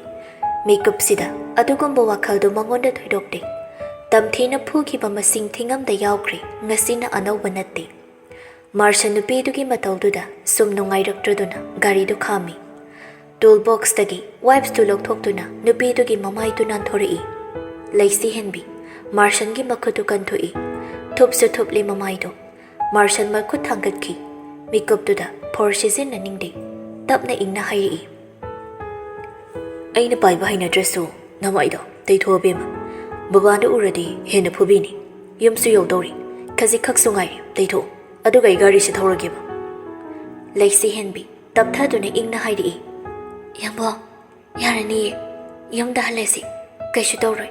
ꯃꯤꯀꯨꯞꯁꯤꯗ ꯑꯗꯨꯒꯨꯝꯕ ꯋꯥꯈꯜꯗꯨ ꯃꯉꯣꯟꯗ ꯊꯣꯏꯗꯣꯛꯇꯦ꯫ ꯇꯝꯊꯤꯅ ꯐꯨꯈꯤꯕ ꯃꯁꯤꯡ ꯊꯤꯉꯝꯗ ꯌꯥꯎꯈ꯭ꯔꯦ, ꯉꯁꯤꯅ ꯑꯅꯧꯕ ꯅꯠꯇꯦ꯫ ꯃꯥꯔꯁꯟ ꯅꯨꯄꯤꯗꯨꯒꯤ ꯃꯇꯧꯗꯨꯗ ꯁꯨꯝ ꯅꯨꯡꯉꯥꯏꯔꯛꯇ꯭ꯔꯗꯨꯅ ꯒꯥꯔꯤꯗꯨ ꯈꯥꯝꯃꯤ꯫ Tool boxꯇꯒꯤ wipesꯇꯨ ꯂꯧꯊꯣꯛꯇꯨꯅ ꯅꯨꯄꯤꯗꯨꯒꯤ ꯃꯃꯥꯏꯗꯨ ꯅꯥꯟꯊꯣꯔꯛꯏ꯫ ꯂꯩꯁꯤ ꯍꯦꯟꯕꯤ ꯃꯥꯔꯁꯟꯒꯤ ꯃꯈꯨꯠꯇꯨ ꯀꯟꯊꯣꯛꯏ꯫ ꯊꯨꯞꯁꯨ ꯊꯨꯞꯂꯤ ꯃꯃꯥꯏꯗꯨ꯫ ꯃꯥꯔꯁꯟ ꯃꯈꯨꯠ ꯊꯥꯡꯒꯠꯈꯤ꯫ ꯃꯤꯀꯨꯞꯇꯨꯗ ꯐꯣꯔꯁ ꯁꯤꯖꯤꯟꯅꯅꯤꯡꯗꯦ꯫ ꯇꯞꯅ ꯏꯪꯅ ꯍꯥꯏꯔꯛꯏ, "ꯑꯩꯅ ꯄꯥꯏꯕ ꯍꯩꯅꯗ꯭ꯔꯁꯨ ꯅꯃꯥꯏꯗꯣ ꯇꯩꯊꯣꯛꯑꯣ ꯕꯦꯝꯃ꯫ ꯕꯕꯥꯅ ꯎꯔꯗꯤ ꯍꯦꯟꯅ ꯐꯨꯕꯤꯅꯤ꯫ ꯌꯨꯝꯁꯨ ꯌꯧꯗꯧꯔꯤ꯫ ꯈꯖꯤꯛꯈꯛꯁꯨ ꯉꯥꯏꯔꯦ꯫ ꯇꯩꯊꯣꯛꯑꯣ꯫ ꯑꯗꯨꯒ ꯑꯩ ꯒꯥꯔꯤꯁꯦ ꯊꯧꯔꯒꯦꯕ꯫ ꯂꯩꯁꯤ ꯍꯦꯟꯕꯤ ꯇꯞꯊꯗꯨꯅ ꯏꯪꯅ ꯍꯥꯏꯔꯛꯏ, "ꯌꯥꯝꯕꯣ, ꯌꯥꯔꯅꯤꯌꯦ꯫ ꯌꯨꯝꯗ ꯍꯜꯂꯁꯤ꯫ ꯀꯩꯁꯨ ꯇꯧꯔꯣꯏ꯫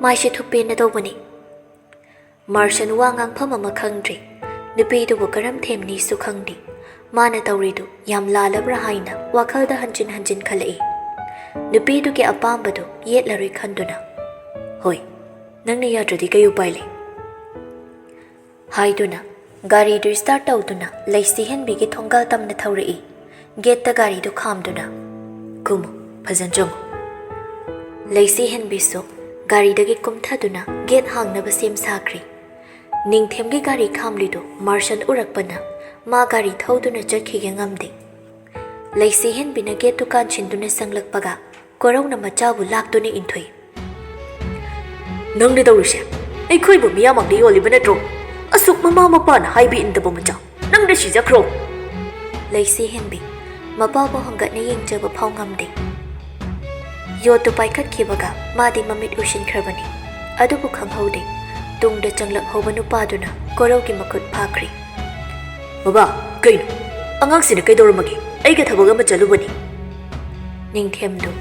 ꯃꯥꯏꯁꯦ ꯊꯨꯞꯄꯦꯅ ꯇꯧꯕꯅꯤ꯫" ꯃꯥꯔꯁꯟ ꯋꯥ ꯉꯥꯡꯐꯝ ꯑꯃ ꯈꯪꯗ꯭ꯔꯤ꯫ ꯅꯨꯄꯤꯗꯨꯕꯨ ꯀꯔꯝ ꯊꯦꯝꯅꯤꯁꯨ ꯈꯪꯗꯦ꯫ ꯃꯥꯅ ꯇꯧꯔꯤꯗꯨ ꯌꯥꯝ ꯂꯥꯜꯂꯕ꯭ꯔꯥ ꯍꯥꯏꯅ ꯋꯥꯈꯜꯗ ꯍꯟꯖꯤꯟ ꯍꯟꯖꯤꯟ ꯈꯜꯂꯛꯏ꯫ ꯅꯨꯄꯤꯗꯨꯒꯤ ꯑꯄꯥꯝꯕꯗꯨ ꯌꯦꯠꯂꯔꯣꯏ ꯈꯟꯗꯨꯅ, "ꯍꯣꯏ, ꯅꯪꯅ ꯌꯥꯗ꯭ꯔꯗꯤ ꯀꯩ ꯎꯄꯥꯏ ꯂꯩ?" ꯍꯥꯏꯗꯨꯅ ꯒꯥꯔꯤꯗꯨ start ꯇꯧꯗꯨꯅ ꯂꯩꯁꯤꯍꯦꯟꯕꯤꯒꯤ ꯊꯣꯡꯒꯥꯜ ꯇꯝꯅ ꯊꯧꯔꯛꯏ꯫ ꯒꯦꯠꯇ ꯒꯥꯔꯤꯗꯨ ꯈꯥꯝꯗꯨꯅ, "ꯀꯨꯝꯃꯨ, ꯐꯖꯅ ꯆꯪꯉꯨ꯫" ꯂꯩꯁꯤꯍꯦꯟꯕꯤꯁꯨ ꯒꯥꯔꯤꯗꯒꯤ ꯀꯨꯝꯊꯗꯨꯅ ꯒꯦꯠ ꯍꯥꯡꯅꯕ ꯁꯦꯝ ꯁꯥꯈ꯭ꯔꯤ꯫ ꯅꯤꯡꯊꯦꯝꯒꯤ ꯒꯥꯔꯤ ꯈꯥꯝꯂꯤꯗꯨ ꯃꯥꯔꯁꯟ ꯎꯔꯛꯄꯅ ꯃꯥ ꯒꯥꯔꯤ ꯊꯧꯗꯨꯅ ꯆꯠꯈꯤꯒꯦ ꯉꯝꯗꯦ꯫ ꯂꯩꯁꯤꯍꯦꯟꯕꯤꯅ ꯒꯦꯠꯇꯨ ꯀꯥꯟꯁꯤꯟꯗꯨꯅ ꯆꯪꯂꯛꯄꯒ ꯀꯣꯔꯧꯅ ꯃꯆꯥꯕꯨ ꯂꯥꯛꯇꯨꯅ ꯏꯟꯊꯨꯏ꯫ "ꯅꯪꯅ ꯇꯧꯔꯤꯁꯦ ꯑꯩꯈꯣꯏꯕꯨ ꯃꯤꯌꯥꯝꯃꯥꯡꯗ ꯌꯣꯜꯂꯤꯕ ꯅꯠꯇ꯭ꯔꯣ? ꯑꯁꯨꯛ ꯃꯃꯥ ꯃꯄꯥꯅ ꯍꯥꯏꯕ ꯏꯟꯗꯕ ꯃꯆꯥ, ꯅꯪꯅ ꯁꯤꯖꯈ꯭ꯔꯣ!" ꯂꯩꯁꯤꯍꯦꯟꯕꯤ ꯃꯄꯥꯕꯨ ꯍꯪꯒꯠꯅ ꯌꯦꯡꯖꯕ ꯐꯥꯎ ꯉꯝꯗꯦ꯫ ꯌꯣꯠꯇꯨ ꯄꯥꯏꯈꯠꯈꯤꯕꯒ ꯃꯥꯗꯤ ꯃꯃꯤꯠ ꯎꯏꯁꯤꯟꯈ꯭ꯔꯕꯅꯤ꯫ ꯑꯗꯨꯕꯨ ꯈꯪꯍꯧꯗꯦ, ꯇꯨꯡꯗ ꯆꯪꯂꯛꯍꯧꯕ ꯅꯨꯄꯥꯗꯨꯅ ꯀꯣꯔꯧꯒꯤ ꯃꯈꯨꯠ ꯐꯥꯈ꯭ꯔꯤ꯫ "ꯕꯕꯥ, ꯀꯩꯅꯣ? ꯑꯉꯥꯡꯁꯤꯅ ꯀꯩꯗꯧꯔꯝꯃꯒꯦ? ꯑꯩꯒ ꯊꯕꯛ ꯑꯃ ꯆꯠꯂꯨꯕꯅꯤ꯫" ꯅꯤꯡꯊꯦꯝꯗꯨ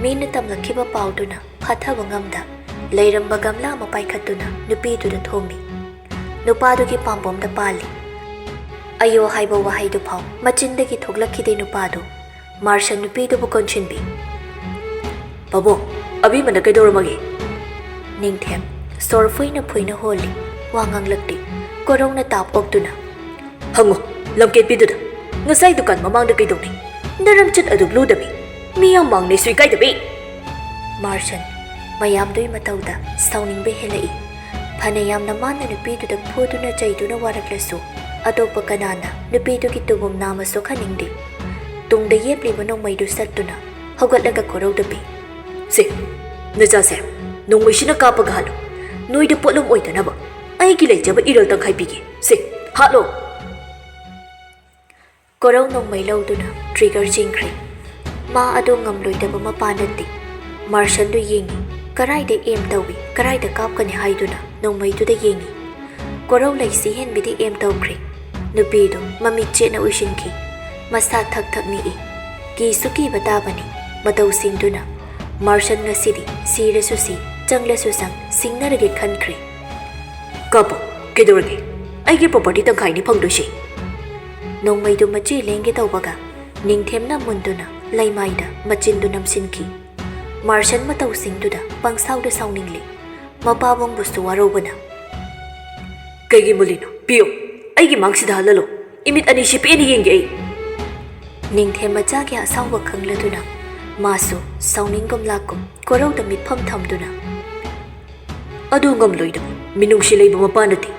ꯃꯤꯅ ꯇꯝꯂꯛꯈꯤꯕ ꯄꯥꯎꯗꯨꯅ ꯐꯥꯊꯕ ꯉꯝꯗ ꯂꯩꯔꯝꯕ ꯒꯝꯂꯥ ꯑꯃ ꯄꯥꯏꯈꯠꯇꯨꯅ ꯅꯨꯄꯤꯗꯨꯗ ꯊꯣꯝꯃꯤ꯫ ꯅꯨꯄꯥꯗꯨꯒꯤ ꯄꯥꯝꯕꯣꯝꯗ ꯄꯥꯜꯂꯤ꯫ "ꯑꯌꯣ" ꯍꯥꯏꯕ ꯋꯥꯍꯩꯗꯨ ꯐꯥꯎ ꯃꯆꯤꯟꯗꯒꯤ ꯊꯣꯛꯂꯛꯈꯤꯗꯦ ꯅꯨꯄꯥꯗꯨ꯫ ꯃꯥꯔꯁꯟ ꯅꯨꯄꯤꯗꯨꯕꯨ ꯀꯣꯟꯁꯤꯟꯕꯤ꯫ "ꯄꯥꯕꯨꯡ, ꯑꯕꯤꯃꯅ ꯀꯩꯗꯧꯔꯝꯃꯒꯦ?" ꯅꯤꯡꯊꯦꯝ ꯁꯣꯔ ꯐꯨꯏꯅ ꯐꯨꯏꯅ ꯍꯣꯜꯂꯤ, ꯋꯥ ꯉꯥꯡꯂꯛꯇꯦ꯫ ꯀꯣꯔꯧꯅ ꯇꯥꯞ ꯑꯣꯛꯇꯨꯅ, "ꯍꯪꯉꯨ, ꯂꯝꯀꯦꯠꯄꯤꯗꯨꯗ ꯉꯁꯥꯏ ꯗꯨꯀꯥꯟ ꯃꯃꯥꯡꯗ ꯀꯩꯗꯧꯅꯤ? ꯅꯔꯝꯆꯠ ꯑꯗꯨ ꯂꯨꯗꯕꯤ, ꯃꯤꯌꯥꯝ ꯃꯥꯡꯅ ꯁꯨꯏ ꯀꯥꯏꯗꯕꯤ!" ꯃꯥꯔꯁꯟ ꯃꯌꯥꯝꯗꯨꯒꯤ ꯃꯇꯧꯗ ꯁꯥꯎꯅꯤꯡꯕ ꯍꯦꯜꯂꯛꯏ꯫ ꯐꯅ ꯌꯥꯝꯅ ꯃꯥꯅ ꯅꯨꯄꯤꯗꯨꯗ ꯐꯨꯗꯨꯅ ꯆꯩꯗꯨꯅ ꯋꯥꯔꯛꯂꯁꯨ, ꯑꯇꯣꯞꯄ ꯀꯅꯥꯅ ꯅꯨꯄꯤꯗꯨꯒꯤ ꯇꯨꯕꯨꯝ ꯅꯥꯝꯃ ꯁꯣꯛꯍꯟꯅꯤꯡꯗꯦ꯫ ꯇꯨꯡꯗ ꯌꯦꯞꯂꯤꯕ ꯅꯣꯡꯃꯩꯗꯨ ꯁꯠꯇꯨꯅ ꯍꯧꯒꯠꯂꯒ ꯀꯣꯔꯧꯗ ꯄꯤ꯫ "ꯁꯦ, ꯅꯆꯥꯁꯦ ꯅꯣꯡꯃꯩꯁꯤꯅ ꯀꯥꯞꯄꯒ ꯍꯥꯠꯂꯨ꯫ ꯅꯣꯏꯗ ꯄꯣꯠꯂꯨꯝ ꯑꯣꯏꯗꯅꯕ꯫ ꯑꯩꯒꯤ ꯂꯩꯖꯕ ꯏꯔꯣꯜ ꯇꯪꯈꯥꯏ ꯄꯤꯒꯦ꯫ ꯁꯦ, ꯍꯥꯠꯂꯣ!" ꯀꯣꯔꯧ ꯅꯣꯡꯃꯩ ꯂꯧꯗꯨꯅ trigger ꯆꯤꯡꯈ꯭ꯔꯦ꯫ ꯃꯥ ꯑꯗꯨ ꯉꯝꯂꯣꯏꯗꯕ ꯃꯄꯥ ꯅꯠꯇꯦ꯫ ꯃꯥꯔꯁꯟꯗꯨ ꯌꯦꯡꯉꯤ꯫ ꯀꯔꯥꯏꯗ ꯑꯦꯝ ꯇꯧꯏ, ꯀꯔꯥꯏꯗ ꯀꯥꯞꯀꯅꯤ ꯍꯥꯏꯗꯨꯅ ꯅꯣꯡꯃꯩꯗꯨꯗ ꯌꯦꯡꯉꯤ꯫ ꯀꯣꯔꯧ ꯂꯩꯁꯤ ꯍꯦꯟꯕꯤꯗ ꯑꯦꯝ ꯇꯧꯈ꯭ꯔꯦ꯫ ꯅꯨꯄꯤꯗꯨ ꯃꯃꯤꯠ ꯆꯦꯠꯅ ꯎꯏꯁꯤꯟꯈꯤ꯫ ꯃꯁꯥ ꯊꯛ ꯊꯛ ꯅꯤꯛꯏ꯫ ꯀꯤꯁꯨ ꯀꯤꯕ ꯇꯥꯕꯅꯤ꯫ ꯃꯇꯧꯁꯤꯡꯗꯨꯅ ꯃꯥꯔꯁꯟ ꯉꯁꯤꯗꯤ ꯁꯤꯔꯁꯨ ꯁꯤ, ꯆꯪꯂꯁꯨ ꯆꯪ, ꯁꯤꯡꯅꯔꯒꯦ ꯈꯟꯈ꯭ꯔꯦ꯫ "ꯀꯥꯞꯄꯣ, ꯀꯩꯗꯧꯔꯒꯦ? ꯑꯩꯒꯤ ꯄ꯭ꯔꯣꯄꯔꯇꯤ ꯇꯪꯈꯥꯏꯅꯤ ꯐꯪꯗꯣꯏꯁꯦ꯫" ꯅꯣꯡꯃꯩꯗꯨ ꯃꯆꯤ ꯂꯦꯡꯒꯦ ꯇꯧꯕꯒ ꯅꯤꯡꯊꯦꯝꯅ ꯃꯨꯟꯗꯨꯅ ꯂꯩꯃꯥꯏꯗ ꯃꯆꯤꯟꯗꯨ ꯅꯝꯁꯤꯟꯈꯤ꯫ ꯃꯥꯔꯁꯟ ꯃꯇꯧꯁꯤꯡꯗꯨꯗ ꯄꯪꯁꯥꯎꯗ ꯁꯥꯎꯅꯤꯡꯂꯤ꯫ ꯃꯄꯥꯕꯨꯡꯕꯨꯁꯨ ꯋꯥꯔꯧꯕꯅ, "ꯀꯩꯒꯤ ꯃꯨꯜꯂꯤꯅꯣ? ꯄꯤꯌꯨ, ꯑꯩꯒꯤ ꯃꯥꯡꯁꯤꯗ ꯍꯜꯍꯜꯂꯨ꯫ ꯏꯃꯤꯠ ꯑꯅꯤꯁꯤ ꯄꯦꯟꯅ ꯌꯦꯡꯒꯦ ꯑꯩ꯫" ꯅꯤꯡꯊꯦꯝ ꯃꯆꯥꯒꯤ ꯑꯁꯥꯎꯕ ꯈꯪꯂꯗꯨꯅ ꯃꯥꯁꯨ ꯁꯥꯎꯅꯤꯡꯒꯨꯝ ꯂꯥꯛꯀꯨꯝ ꯀꯣꯔꯧꯗ ꯃꯤꯠꯐꯝ ꯊꯝꯗꯨꯅ, "ꯑꯗꯨ ꯉꯝꯂꯣꯏꯗꯕ, ꯃꯤꯅꯨꯡꯁꯤ ꯂꯩꯕ ꯃꯄꯥ ꯅꯠꯇꯦ꯫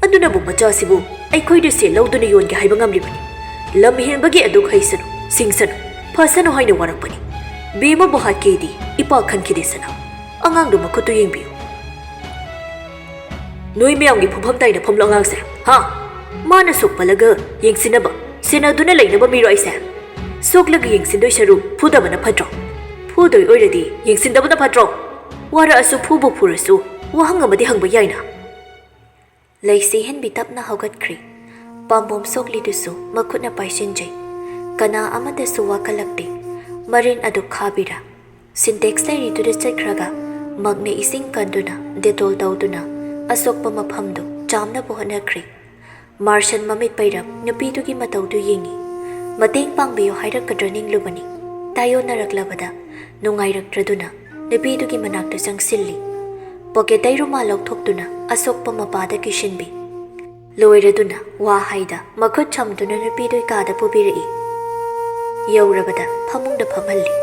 ꯑꯗꯨꯅꯕꯨ ꯃꯆꯥꯁꯤꯕꯨ ꯑꯩꯈꯣꯏꯗ ꯁꯦꯜ ꯂꯧꯗꯨꯅ ꯌꯣꯟꯒꯦ ꯍꯥꯏꯕ ꯉꯝꯂꯤꯕꯅꯤ꯫ ꯂꯝ ꯍꯦꯟꯕꯒꯤ ꯑꯗꯨꯛ ꯍꯩꯁꯅꯨ, ꯁꯤꯡꯁꯅꯨ, ꯐꯁꯅꯨ ꯍꯥꯏꯅ ꯋꯥꯔꯛꯄꯅꯤ꯫ ꯕꯦꯝꯃꯕꯨ ꯍꯥꯠꯀꯦꯗꯤ ꯏꯄꯥ ꯈꯟꯈꯤꯗꯦ ꯁꯅꯥ꯫ ꯑꯉꯥꯡꯗꯨ ꯃꯈꯨꯠꯇꯨ ꯌꯦꯡꯕꯤꯌꯨ꯫ ꯅꯣꯏ ꯃꯌꯥꯝꯒꯤ ꯐꯝꯐꯝ ꯇꯥꯏꯅꯐꯝꯂꯣ ꯑꯉꯥꯡꯁꯦ? ꯍꯥ? ꯃꯥꯅ ꯁꯣꯛꯄꯜꯂꯒ ꯌꯦꯡꯁꯤꯟꯅꯕ, ꯁꯦꯟꯅꯗꯨꯅ ꯂꯩꯅꯕ ꯃꯤꯔꯣ ꯑꯩꯁꯦ? ꯁꯣꯛꯂꯒ ꯌꯦꯡꯁꯤꯟꯗꯣꯏ ꯁꯔꯨꯛ ꯐꯨꯗꯕꯅ ꯐꯠꯇ꯭ꯔꯣ? ꯐꯨꯗꯣꯏ ꯑꯣꯏꯔꯗꯤ ꯌꯦꯡꯁꯤꯟꯗꯕꯅ ꯐꯠꯇ꯭ꯔꯣ? ꯋꯥꯔꯛꯑꯁꯨ ꯐꯨꯕꯨ ꯐꯨꯔꯁꯨ ꯋꯥꯍꯪ ꯑꯃꯗꯤ ꯍꯪꯕ ꯌꯥꯏꯅ꯫" ꯂꯩꯁꯤ ꯍꯦꯟꯕꯤ ꯇꯞꯅ ꯍꯧꯒꯠꯈ꯭ꯔꯤ꯫ ꯄꯥꯝꯕꯣꯝ ꯁꯣꯛꯂꯤꯗꯨꯁꯨ ꯃꯈꯨꯠꯅ ꯄꯥꯏꯁꯤꯟꯖꯩ꯫ ꯀꯅꯥ ꯑꯃꯗꯁꯨ ꯋꯥꯀꯠꯂꯛꯇꯦ꯫ ꯃꯔꯤꯟ ꯑꯗꯨ ꯈꯥꯕꯤꯔꯥ? ꯁꯤꯟꯇꯦꯛꯁ ꯂꯩꯔꯤꯗꯨꯗ ꯆꯠꯈ꯭ꯔꯒ ꯃꯛꯅ ꯏꯁꯤꯡ ꯀꯟꯗꯨꯅ ꯗꯦꯇꯣꯜ ꯇꯧꯗꯨꯅ ꯑꯁꯣꯛꯄ ꯃꯐꯝꯗꯨ ꯆꯥꯝꯅꯕ ꯍꯣꯠꯅꯈ꯭ꯔꯤ꯫ ꯃꯥꯔꯁꯟ ꯃꯃꯤꯠ ꯄꯩꯔꯞ ꯅꯨꯄꯤꯗꯨꯒꯤ ꯃꯇꯧꯗꯨ ꯌꯦꯡꯉꯤ꯫ ꯃꯇꯦꯡ ꯄꯥꯡꯕꯤꯌꯨ ꯍꯥꯏꯔꯛꯀꯗ꯭ꯔꯥ ꯅꯤꯡꯂꯨꯕꯅꯤ꯫ ꯇꯥꯏꯌꯣꯟꯅꯔꯛꯂꯕꯗ ꯅꯨꯡꯉꯥꯏꯔꯛꯇ꯭ꯔꯗꯨꯅ ꯅꯨꯄꯤꯗꯨꯒꯤ ꯃꯅꯥꯛꯇ ꯆꯪꯁꯤꯜꯂꯤ꯫ ꯄꯣꯀꯦꯠꯇꯩ ꯔꯨꯃꯥꯜ ꯂꯧꯊꯣꯛꯇꯨꯅ ꯑꯁꯣꯛꯄ ꯃꯄꯥꯗ ꯀꯤꯁꯤꯟꯕꯤ꯫ ꯂꯣꯏꯔꯗꯨꯅ ꯋꯥ ꯍꯥꯏꯗ ꯃꯈꯨꯠ ꯁꯝꯗꯨꯅ ꯅꯨꯄꯤꯗꯨ ꯀꯥꯗ ꯄꯨꯕꯤꯔꯛꯏ꯫ ꯌꯧꯔꯕꯗ ꯐꯃꯨꯡꯗ ꯐꯝꯍꯜꯂꯤ꯫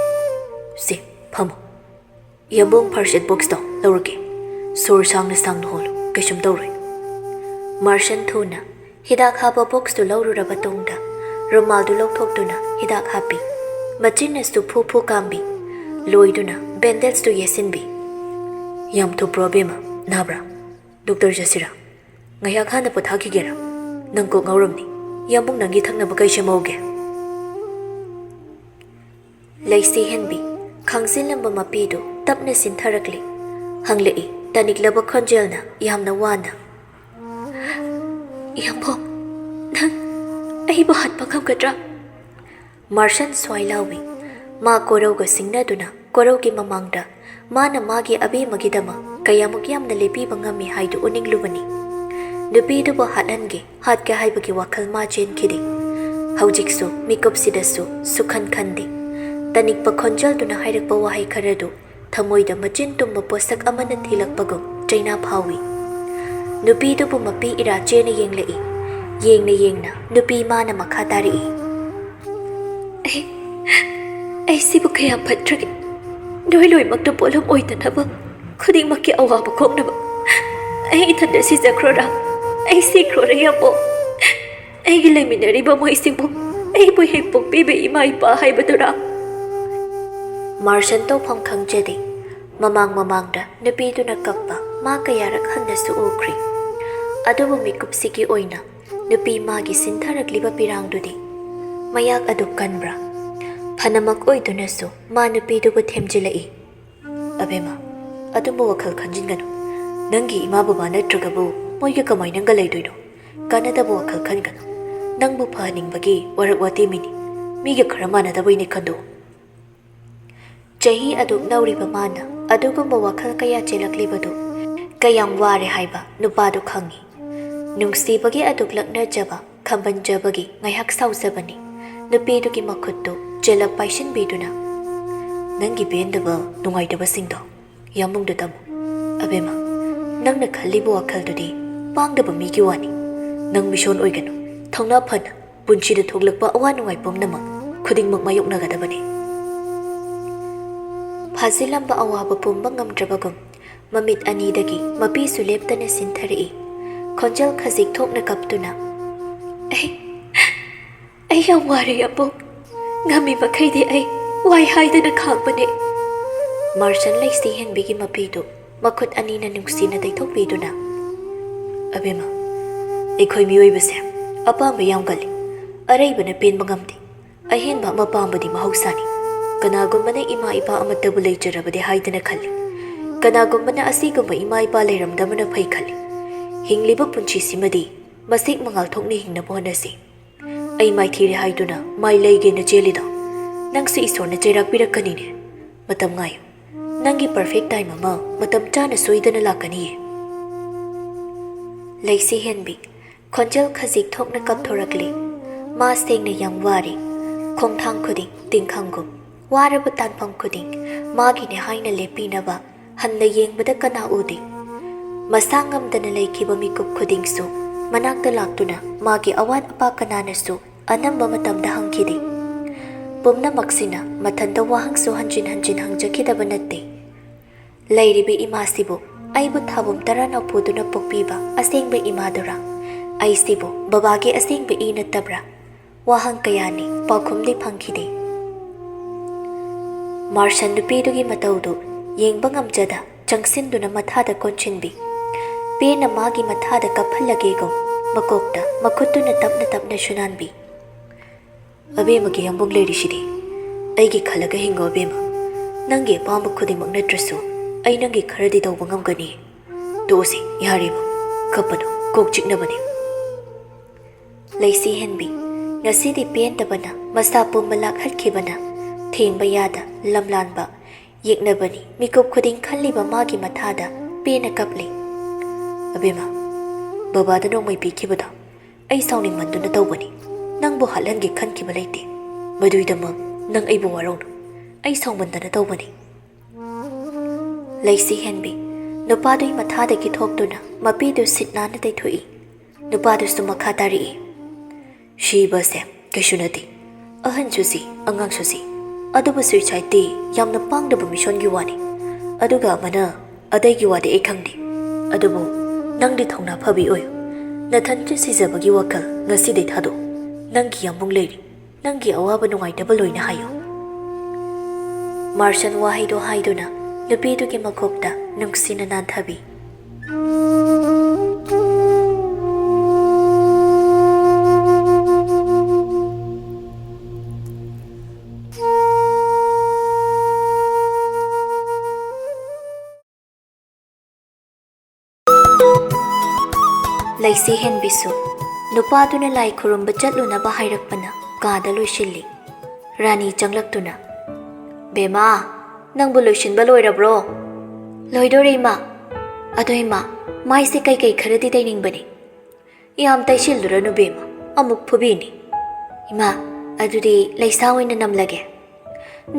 "ꯁꯦ, ꯐꯝꯃꯣ꯫ ꯌꯥꯝꯕꯨꯡ ꯐꯥꯔꯁ ꯑꯦꯗ ꯕꯣꯛꯁꯇꯣ ꯂꯧꯔꯒꯦ꯫ ꯁꯣꯔ ꯁꯥꯡꯅ ꯁꯥꯡꯅ ꯍꯣꯜꯂꯨ, ꯀꯩꯁꯨꯝ ꯇꯧꯔꯣꯏ꯫" ꯃꯥꯔꯁꯟ ꯊꯨꯅ ꯍꯤꯗꯥꯛ ꯍꯥꯞꯄ ꯕꯣꯛꯁꯇꯨ ꯂꯧꯔꯨꯔꯕ ꯇꯨꯡꯗ ꯔꯨꯃꯥꯜꯗꯨ ꯂꯧꯊꯣꯛꯇꯨꯅ ꯍꯤꯗꯥꯛ ꯍꯥꯞꯄꯤ꯫ ꯃꯆꯤꯟꯅꯁꯨ ꯐꯨ ꯐꯨ ꯀꯥꯝꯕꯤ꯫ ꯂꯣꯏꯗꯨꯅ ꯕꯦꯟꯗꯦꯖꯇꯨ ꯌꯦꯠꯁꯤꯟꯕꯤ꯫ "ꯌꯥꯝ ꯊꯨꯞꯄ꯭ꯔꯣ ꯑꯕꯦꯝꯃ? ꯅꯥꯕ꯭ꯔꯥ? ꯗꯣꯛꯇꯔ ꯆꯠꯁꯤꯔꯥ? ꯉꯥꯏꯍꯥꯛ ꯍꯥꯟꯅ ꯄꯣꯊꯥꯈꯤꯒꯦꯔꯥ? ꯅꯪ ꯀꯣꯛ ꯉꯥꯎꯔꯝꯅꯤ꯫ ꯌꯥꯝꯕꯨꯡ ꯅꯪꯒꯤ ꯊꯛꯅꯕ ꯀꯩ ꯁꯦꯝꯍꯧꯒꯦ?" ꯂꯩꯁꯤ ꯍꯦꯟꯕꯤ ꯈꯥꯡꯖꯤꯜꯂꯝꯕ ꯃꯄꯤꯗꯨ ꯇꯞꯅ ꯁꯤꯟꯊꯔꯛꯂꯤ꯫ ꯍꯪꯂꯛꯏ ꯇꯅꯤꯛꯂꯕ ꯈꯣꯟꯖꯦꯜꯅ ꯌꯥꯝꯅ ꯋꯥꯅ, "ꯏꯌꯥꯝꯕꯣ, ꯅꯪ ꯑꯩꯕꯨ ꯍꯥꯠꯄ ꯉꯝꯒꯗ꯭ꯔꯥ?" ꯃꯥꯔꯁꯟ ꯁ꯭ꯋꯥꯏ ꯂꯥꯎꯏ꯫ ꯃꯥ ꯀꯣꯔꯧꯒ ꯁꯤꯡꯅꯗꯨꯅ ꯀꯣꯔꯧꯒꯤ ꯃꯃꯥꯡꯗ ꯃꯥꯅ ꯃꯥꯒꯤ ꯑꯕꯦꯝꯃꯒꯤꯗꯃꯛ ꯀꯌꯥꯃꯨꯛ ꯌꯥꯝꯅ ꯂꯦꯞꯄꯤꯕ ꯉꯝꯃꯤ ꯍꯥꯏꯗꯨ ꯎꯅꯤꯡꯂꯨꯕꯅꯤ꯫ ꯅꯨꯄꯤꯗꯨꯕꯨ ꯍꯥꯠꯍꯟꯒꯦ, ꯍꯥꯠꯀꯦ ꯍꯥꯏꯕꯒꯤ ꯋꯥꯈꯜ ꯃꯥ ꯆꯦꯟꯈꯤꯗꯦ꯫ ꯍꯧꯖꯤꯛꯁꯨ ꯃꯤꯀꯨꯞꯁꯤꯗꯁꯨ ꯁꯨꯛꯈꯟ ꯈꯟꯗꯦ꯫ ꯇꯅꯤꯛꯄ ꯈꯣꯟꯖꯦꯜꯗꯨꯅ ꯍꯥꯏꯔꯛꯄ ꯋꯥꯍꯩ ꯈꯔꯗꯨ ꯊꯃꯣꯏꯗ ꯃꯆꯤꯟ ꯇꯨꯝꯕ ꯄꯣꯠꯁꯛ ꯑꯃꯅ ꯊꯤꯜꯂꯛꯄꯒꯨꯝ ꯆꯩꯅꯥ ꯐꯥꯎꯏ꯫ ꯅꯨꯄꯤꯗꯨꯕꯨ ꯃꯄꯤ ꯏꯔꯥ ꯆꯦꯅ ꯌꯦꯡꯂꯛꯏ꯫ ꯌꯦꯡꯅ ꯌꯦꯡꯅ ꯅꯨꯄꯤ ꯃꯥꯅ ꯃꯈꯥ ꯇꯥꯔꯛꯏ, "ꯑꯩ, ꯑꯩ ꯁꯤꯕꯨ ꯀꯌꯥꯝ ꯐꯠꯇ꯭ꯔꯒꯦ? ꯅꯣꯏ ꯂꯣꯏꯃꯛꯇ ꯄꯣꯠꯂꯨꯝ ꯑꯣꯏꯗꯅꯕ, ꯈꯨꯗꯤꯡꯃꯛꯀꯤ ꯑꯋꯥꯕ ꯀꯣꯛꯅꯕ ꯑꯩ ꯏꯊꯟꯗ ꯁꯤꯖꯈ꯭ꯔꯣꯔꯥ? ꯑꯩ ꯁꯤꯈ꯭ꯔꯣꯔꯥ, ꯌꯥꯝꯕꯣ? ꯑꯩꯒꯤ ꯂꯩꯃꯤꯟꯅꯔꯤꯕ ꯃꯣꯏꯁꯤꯡꯕꯨ ꯑꯩꯕꯨ ꯍꯦꯛ ꯄꯣꯛꯄꯤꯕ ꯏꯃꯥ ꯏꯄꯥ ꯍꯥꯏꯕꯗꯨꯔꯥ?" ꯃꯥꯔꯁꯟ ꯇꯧꯐꯝ ꯈꯪꯖꯗꯦ꯫ ꯃꯃꯥꯡ ꯃꯃꯥꯡꯗ ꯅꯨꯄꯤꯗꯨꯅ ꯀꯞꯄ ꯃꯥ ꯀꯌꯥꯔꯛ ꯍꯟꯅꯁꯨ ꯎꯈ꯭ꯔꯦ꯫ ꯑꯗꯨꯕꯨ ꯃꯤꯀꯨꯞꯁꯤꯒꯤ ꯑꯣꯏꯅ ꯅꯨꯄꯤ ꯃꯥꯒꯤ ꯁꯤꯟꯊꯔꯛꯂꯤꯕ ꯄꯤꯔꯥꯡꯗꯨꯗꯤ ꯃꯌꯥꯛ ꯑꯗꯨ ꯀꯟꯕ꯭ꯔꯥ? ꯐꯅꯃꯛ ꯑꯣꯏꯗꯨꯅꯁꯨ ꯃꯥ ꯅꯨꯄꯤꯗꯨꯕꯨ ꯊꯦꯝꯖꯤꯜꯂꯛꯏ꯫ "ꯑꯕꯦꯝꯃ, ꯑꯗꯨꯝꯕ ꯋꯥꯈꯜ ꯈꯟꯖꯤꯟꯒꯅꯨ꯫ ꯅꯪꯒꯤ ꯏꯃꯥ ꯕꯕꯥ ꯅꯠꯇ꯭ꯔꯒꯕꯨ ꯃꯣꯏꯒ ꯀꯃꯥꯏꯅꯒ ꯂꯩꯗꯣꯏꯅꯣ? ꯀꯥꯟꯅꯗꯕ ꯋꯥꯈꯜ ꯈꯟꯒꯅꯨ꯫ ꯅꯪꯕꯨ ꯐꯍꯟꯅꯤꯡꯕꯒꯤ ꯋꯥꯔꯛ ꯋꯥꯇꯦꯝꯃꯤꯅꯤ꯫ ꯃꯤꯒ ꯈꯔ ꯃꯥꯟꯅꯗꯕꯩꯅꯤ ꯈꯟꯗꯣꯛꯎ꯫" ꯆꯍꯤ ꯑꯗꯨꯛ ꯅꯧꯔꯤꯕ ꯃꯥꯅ ꯑꯗꯨꯒꯨꯝꯕ ꯋꯥꯈꯜ ꯀꯌꯥ ꯆꯦꯜꯂꯛꯂꯤꯕꯗꯨ ꯀꯌꯥꯝ ꯋꯥꯔꯦ ꯍꯥꯏꯕ ꯅꯨꯄꯥꯗꯨ ꯈꯪꯏ꯫ ꯅꯨꯡꯁꯤꯕꯒꯤ ꯑꯗꯨꯛ ꯂꯛꯅꯖꯕ, ꯈꯝꯕꯟꯖꯕꯒꯤ ꯉꯥꯏꯍꯥꯛ ꯁꯥꯎꯖꯕꯅꯤ꯫ ꯅꯨꯄꯤꯗꯨꯒꯤ ꯃꯈꯨꯠꯇꯨ ꯆꯦꯜꯂꯞ ꯄꯥꯏꯁꯤꯟꯕꯤꯗꯨꯅ, "ꯅꯪꯒꯤ ꯄꯦꯟꯗꯕ, ꯅꯨꯡꯉꯥꯏꯇꯕꯁꯤꯡꯗꯣ ꯌꯥꯝꯕꯨꯡꯗ ꯇꯝꯃꯨ꯫ ꯑꯕꯦꯝꯃ, ꯅꯪꯅ ꯈꯜꯂꯤꯕ ꯋꯥꯈꯜꯗꯨꯗꯤ ꯄꯥꯡꯗꯕ ꯃꯤꯒꯤ ꯋꯥꯅꯤ꯫ ꯅꯪ ꯃꯤꯁꯣꯟ ꯑꯣꯏꯒꯅꯨ꯫ ꯊꯧꯅꯥ ꯐꯅ ꯄꯨꯟꯁꯤꯗ ꯊꯣꯛꯂꯛꯄ ꯑꯋꯥ ꯅꯨꯡꯉꯥꯏ ꯄꯨꯝꯅꯃꯛ ꯈꯨꯗꯤꯡꯃꯛ ꯃꯥꯌꯣꯛꯅꯒꯗꯕꯅꯤ꯫" ꯐꯥꯖꯤꯜꯂꯝꯕ ꯑꯋꯥꯕ ꯄꯨꯝꯕ ꯉꯝꯗ꯭ꯔꯕꯒꯨꯝ ꯃꯃꯤꯠ ꯑꯅꯤꯗꯒꯤ ꯃꯄꯤꯁꯨ ꯂꯦꯞꯇꯅ ꯁꯤꯟꯊꯔꯛꯏ꯫ ꯈꯣꯟꯖꯦꯜ ꯈꯖꯤꯛ ꯊꯣꯛꯅ ꯀꯞꯇꯨꯅ, "ꯑꯩ, ꯑꯩ ꯌꯥꯝ ꯋꯥꯔꯦ, ꯌꯥꯝꯕꯨꯡ꯫ ꯉꯝꯃꯤ ꯃꯈꯩꯗꯤ ꯑꯩ ꯋꯥꯏ ꯍꯥꯏꯗꯅ ꯈꯥꯡꯕꯅꯦ꯫" ꯃꯥꯔꯁꯟ ꯂꯩꯁꯤ ꯍꯦꯟꯕꯤꯒꯤ ꯃꯄꯤꯗꯨ ꯃꯈꯨꯠ ꯑꯅꯤꯅ ꯅꯨꯡꯁꯤꯅ ꯇꯩꯊꯣꯛꯄꯤꯗꯨꯅ, "ꯑꯕꯦꯝꯃ, ꯑꯩꯈꯣꯏ ꯃꯤꯑꯣꯏꯕꯁꯦ ꯑꯄꯥꯝꯕ ꯌꯥꯝ ꯀꯜꯂꯤ꯫ ꯑꯔꯩꯕꯅ ꯄꯦꯟꯕ ꯉꯝꯗꯦ꯫ ꯑꯍꯦꯟꯕ ꯑꯃ ꯄꯥꯝꯕꯗꯤ ꯃꯍꯧꯁꯥꯅꯤ꯫ ꯀꯅꯥꯒꯨꯝꯕꯅ ꯏꯃꯥ ꯏꯄꯥ ꯑꯃꯠꯇꯕꯨ ꯂꯩꯖꯔꯕꯗꯤ ꯍꯥꯏꯗꯅ ꯈꯜꯂꯤ꯫ ꯀꯅꯥꯒꯨꯝꯕꯅ ꯑꯁꯤꯒꯨꯝꯕ ꯏꯃꯥ ꯏꯄꯥ ꯂꯩꯔꯝꯗꯕꯅ ꯐꯩ ꯈꯜꯂꯤ꯫ ꯍꯤꯡꯂꯤꯕ ꯄꯨꯟꯁꯤꯁꯤꯃꯗꯤ ꯃꯁꯦꯛ ꯃꯉꯥꯜ ꯊꯣꯛꯅ ꯍꯤꯡꯅꯕ ꯍꯣꯠꯅꯁꯤ꯫ ꯑꯩ ꯃꯥꯏꯊꯤꯔꯦ ꯍꯥꯏꯗꯨꯅ ꯃꯥꯏ ꯂꯩꯒꯦꯅ ꯆꯦꯜꯂꯤꯗꯣ, ꯅꯪꯁꯨ ꯏꯁꯣꯔꯅ ꯆꯩꯔꯥꯛꯄꯤꯔꯛꯀꯅꯤꯅꯦ꯫ ꯃꯇꯝ ꯉꯥꯏꯌꯨ꯫ ꯅꯪꯒꯤ perfect time ꯑꯃ ꯃꯇꯝ ꯆꯥꯅ ꯁꯣꯏꯗꯅ ꯂꯥꯛꯀꯅꯤꯌꯦ꯫ ꯂꯩꯁꯤ ꯍꯦꯟꯕꯤ ꯈꯣꯟꯖꯦꯜ ꯈꯖꯤꯛ ꯊꯣꯛꯅ ꯀꯞꯊꯣꯔꯛꯂꯤ꯫ ꯃꯥ ꯁꯦꯡꯅ ꯌꯥꯝ ꯋꯥꯔꯦ꯫ ꯈꯣꯡꯊꯥꯡ ꯈꯨꯗꯤꯡ ꯇꯤꯡꯈꯪꯒꯨꯝ ꯋꯥꯔꯕ ꯇꯥꯟꯐꯝ ꯈꯨꯗꯤꯡ ꯃꯥꯒꯤꯅꯦ ꯍꯥꯏꯅ ꯂꯦꯞꯄꯤꯅꯕ ꯍꯟꯅ ꯌꯦꯡꯕꯗ ꯀꯅꯥ ꯎꯗꯦ꯫ ꯃꯁꯥ ꯉꯝꯗꯅ ꯂꯩꯈꯤꯕ ꯃꯤꯀꯨꯞ ꯈꯨꯗꯤꯡꯁꯨ ꯃꯅꯥꯛꯇ ꯂꯥꯛꯇꯨꯅ ꯃꯥꯒꯤ ꯑꯋꯥꯠ ꯑꯄꯥ ꯀꯅꯥꯅꯁꯨ ꯑꯅꯝꯕ ꯃꯇꯝꯗ ꯍꯪꯈꯤꯗꯦ꯫ ꯄꯨꯝꯅꯃꯛꯁꯤꯅ ꯃꯊꯟꯇ ꯋꯥꯍꯪꯁꯨ ꯍꯟꯖꯤꯟ ꯍꯟꯖꯤꯟ ꯍꯪꯖꯈꯤꯗꯕ ꯅꯠꯇꯦ꯫ ꯂꯩꯔꯤꯕ ꯏꯃꯥꯁꯤꯕꯨ ꯑꯩꯕꯨ ꯊꯥꯕꯨꯝ ꯇꯔꯥꯅ ꯄꯨꯗꯨꯅ ꯄꯣꯛꯄꯤꯕ ꯑꯁꯦꯡꯕ ꯏꯃꯥꯗꯨꯔꯥ? ꯑꯩꯁꯤꯕꯨ ꯕꯕꯥꯒꯤ ꯑꯁꯦꯡꯕ ꯏ ꯅꯠꯇꯕ꯭ꯔꯥ? ꯋꯥꯍꯪ ꯀꯌꯥꯅꯤ, ꯄꯥꯎꯈꯨꯝꯗꯤ ꯐꯪꯈꯤꯗꯦ꯫ ꯃꯥꯔꯁꯟ ꯅꯨꯄꯤꯗꯨꯒꯤ ꯃꯇꯧꯗꯨ ꯌꯦꯡꯕ ꯉꯝꯖꯗ ꯆꯪꯁꯤꯟꯗꯨꯅ ꯃꯊꯥꯗ ꯀꯣꯟꯁꯤꯟꯕꯤ꯫ ꯄꯦꯟꯅ ꯃꯥꯒꯤ ꯃꯊꯥꯗ ꯀꯞꯍꯜꯂꯒꯦꯒꯨꯝ ꯃꯀꯣꯛꯇ ꯃꯈꯨꯠꯇꯨꯅ ꯇꯞꯅ ꯇꯞꯅ ꯁꯨꯅꯥꯟꯕꯤ꯫ ꯑꯕꯦꯝꯃꯒꯤ ꯌꯥꯝꯕꯨꯡ ꯂꯩꯔꯤꯁꯤꯗꯤ꯫ ꯑꯩꯒꯤ ꯈꯜꯂꯒ ꯍꯤꯡꯉꯣ ꯑꯕꯦꯝꯃ꯫ ꯅꯪꯒꯤ ꯑꯄꯥꯝꯕ ꯈꯨꯗꯤꯡꯃꯛ ꯅꯠꯇ꯭ꯔꯁꯨ ꯑꯩ ꯅꯪꯒꯤ ꯈꯔꯗꯤ ꯇꯧꯕ ꯉꯝꯒꯅꯤ꯫ ꯇꯣꯛꯑꯁꯤ, ꯌꯥꯔꯦꯕ꯫ ꯀꯞꯄꯅꯨ, ꯀꯣꯛ ꯆꯤꯛꯅꯕꯅꯤ꯫ ꯂꯩꯁꯤ ꯍꯦꯟꯕꯤ ꯉꯁꯤꯗꯤ ꯄꯦꯟꯗꯕꯅ ꯃꯁꯥ ꯄꯨꯝꯕ ꯂꯥꯛꯍꯠꯈꯤꯕꯅ ꯊꯦꯝꯕ ꯌꯥꯗ ꯂꯝꯂꯥꯟꯕ ꯌꯦꯛꯅꯕꯅꯤ꯫ ꯃꯤꯀꯨꯞ ꯈꯨꯗꯤꯡ ꯈꯜꯂꯤꯕ ꯃꯥꯒꯤ ꯃꯊꯥꯗ ꯄꯦꯟꯅ ꯀꯞꯂꯤ꯫ ꯑꯕꯦꯝꯃ, ꯕꯕꯥꯗ ꯅꯣꯡꯃꯩ ꯄꯤꯈꯤꯕꯗꯣ ꯑꯩ ꯁꯥꯎꯅꯤꯡꯃꯟꯗꯨꯅ ꯇꯧꯕꯅꯤ꯫ ꯅꯪꯕꯨ ꯍꯥꯠꯍꯟꯒꯦ ꯈꯟꯈꯤꯕ ꯂꯩꯇꯦ꯫ ꯃꯗꯨꯏꯗꯃꯛ ꯅꯪ ꯑꯩꯕꯨ ꯋꯥꯔꯧꯅꯨ꯫ ꯑꯩ ꯁꯥꯎꯃꯟꯗꯅ ꯇꯧꯕꯅꯤ꯫ ꯂꯩꯁꯤ ꯍꯦꯟꯕꯤ ꯅꯨꯄꯥꯗꯨꯒꯤ ꯃꯊꯥꯗꯒꯤ ꯊꯣꯛꯇꯨꯅ ꯃꯄꯤꯗꯨ ꯁꯤꯠ ꯅꯥꯟꯅ ꯇꯩꯊꯣꯛꯏ꯫ ꯅꯨꯄꯥꯗꯨꯁꯨ ꯃꯈꯥ ꯇꯥꯔꯛꯏ꯫ ꯁꯤꯕꯁꯦ ꯀꯩꯁꯨ ꯅꯠꯇꯦ꯫ ꯑꯍꯟꯁꯨ ꯁꯤ, ꯑꯉꯥꯡꯁꯨ ꯁꯤ꯫ ꯑꯗꯨꯕꯨ suicideꯇꯤ ꯌꯥꯝꯅ ꯄꯥꯡꯗꯕ ꯃꯤꯁꯣꯟꯒꯤ ꯋꯥꯅꯤ꯫ ꯑꯗꯨꯒ ꯑꯃꯅ ꯑꯗꯩꯒꯤ ꯋꯥꯗꯤ ꯑꯩ ꯈꯪꯗꯦ꯫ ꯑꯗꯨꯕꯨ ꯅꯪꯗꯤ ꯊꯧꯅꯥ ꯐꯕꯤ ꯑꯣꯏꯌꯨ꯫ ꯅꯊꯟꯇ ꯁꯤꯖꯕꯒꯤ ꯋꯥꯈꯜ ꯉꯁꯤꯗꯩ ꯊꯥꯗꯣꯛꯎ꯫ ꯅꯪꯒꯤ ꯌꯥꯝꯕꯨꯡ ꯂꯩꯔꯤ꯫ ꯅꯪꯒꯤ ꯑꯋꯥꯕ ꯅꯨꯡꯉꯥꯏꯇꯕ ꯂꯣꯏꯅ ꯍꯥꯏꯌꯨ꯫ ꯃꯥꯔꯁꯟ ꯋꯥꯍꯩꯗꯣ ꯍꯥꯏꯗꯨꯅ ꯅꯨꯄꯤꯗꯨꯒꯤ ꯃꯀꯣꯛꯇ ꯅꯨꯡꯁꯤꯅ ꯅꯥꯟꯊꯕꯤ꯫ ꯁꯤ ꯍꯦꯟꯕꯤꯁꯨ ꯅꯨꯄꯥꯗꯨꯅ ꯂꯥꯏ ꯈꯨꯔꯨꯝꯕ ꯆꯠꯂꯨꯅꯕ ꯍꯥꯏꯔꯛꯄꯅ ꯀꯥꯗ ꯂꯣꯏꯁꯤꯜꯂꯤ꯫ ꯔꯥꯅꯤ ꯆꯪꯂꯛꯇꯨꯅ, "ꯕꯦꯃꯥ, ꯅꯪꯕꯨ ꯂꯣꯏꯁꯤꯟꯕ ꯂꯣꯏꯔꯕ꯭ꯔꯣ?" "ꯂꯣꯏꯗꯣꯔꯦ, ꯏꯃꯥ꯫ ꯑꯗꯣ ꯏꯃꯥ, ꯃꯥꯏꯁꯦ ꯀꯩꯀꯩ ꯈꯔꯗꯤ ꯇꯩꯅꯤꯡꯕꯅꯤ꯫" "ꯌꯥꯝ ꯇꯩꯁꯤꯜꯂꯨꯔꯅꯨ ꯕꯦꯃꯥ, ꯑꯃꯨꯛ ꯐꯨꯕꯤꯅꯤ꯫" "ꯏꯃꯥ, ꯑꯗꯨꯗꯤ ꯂꯩꯁꯥ ꯑꯣꯏꯅ ꯅꯝꯂꯒꯦ꯫"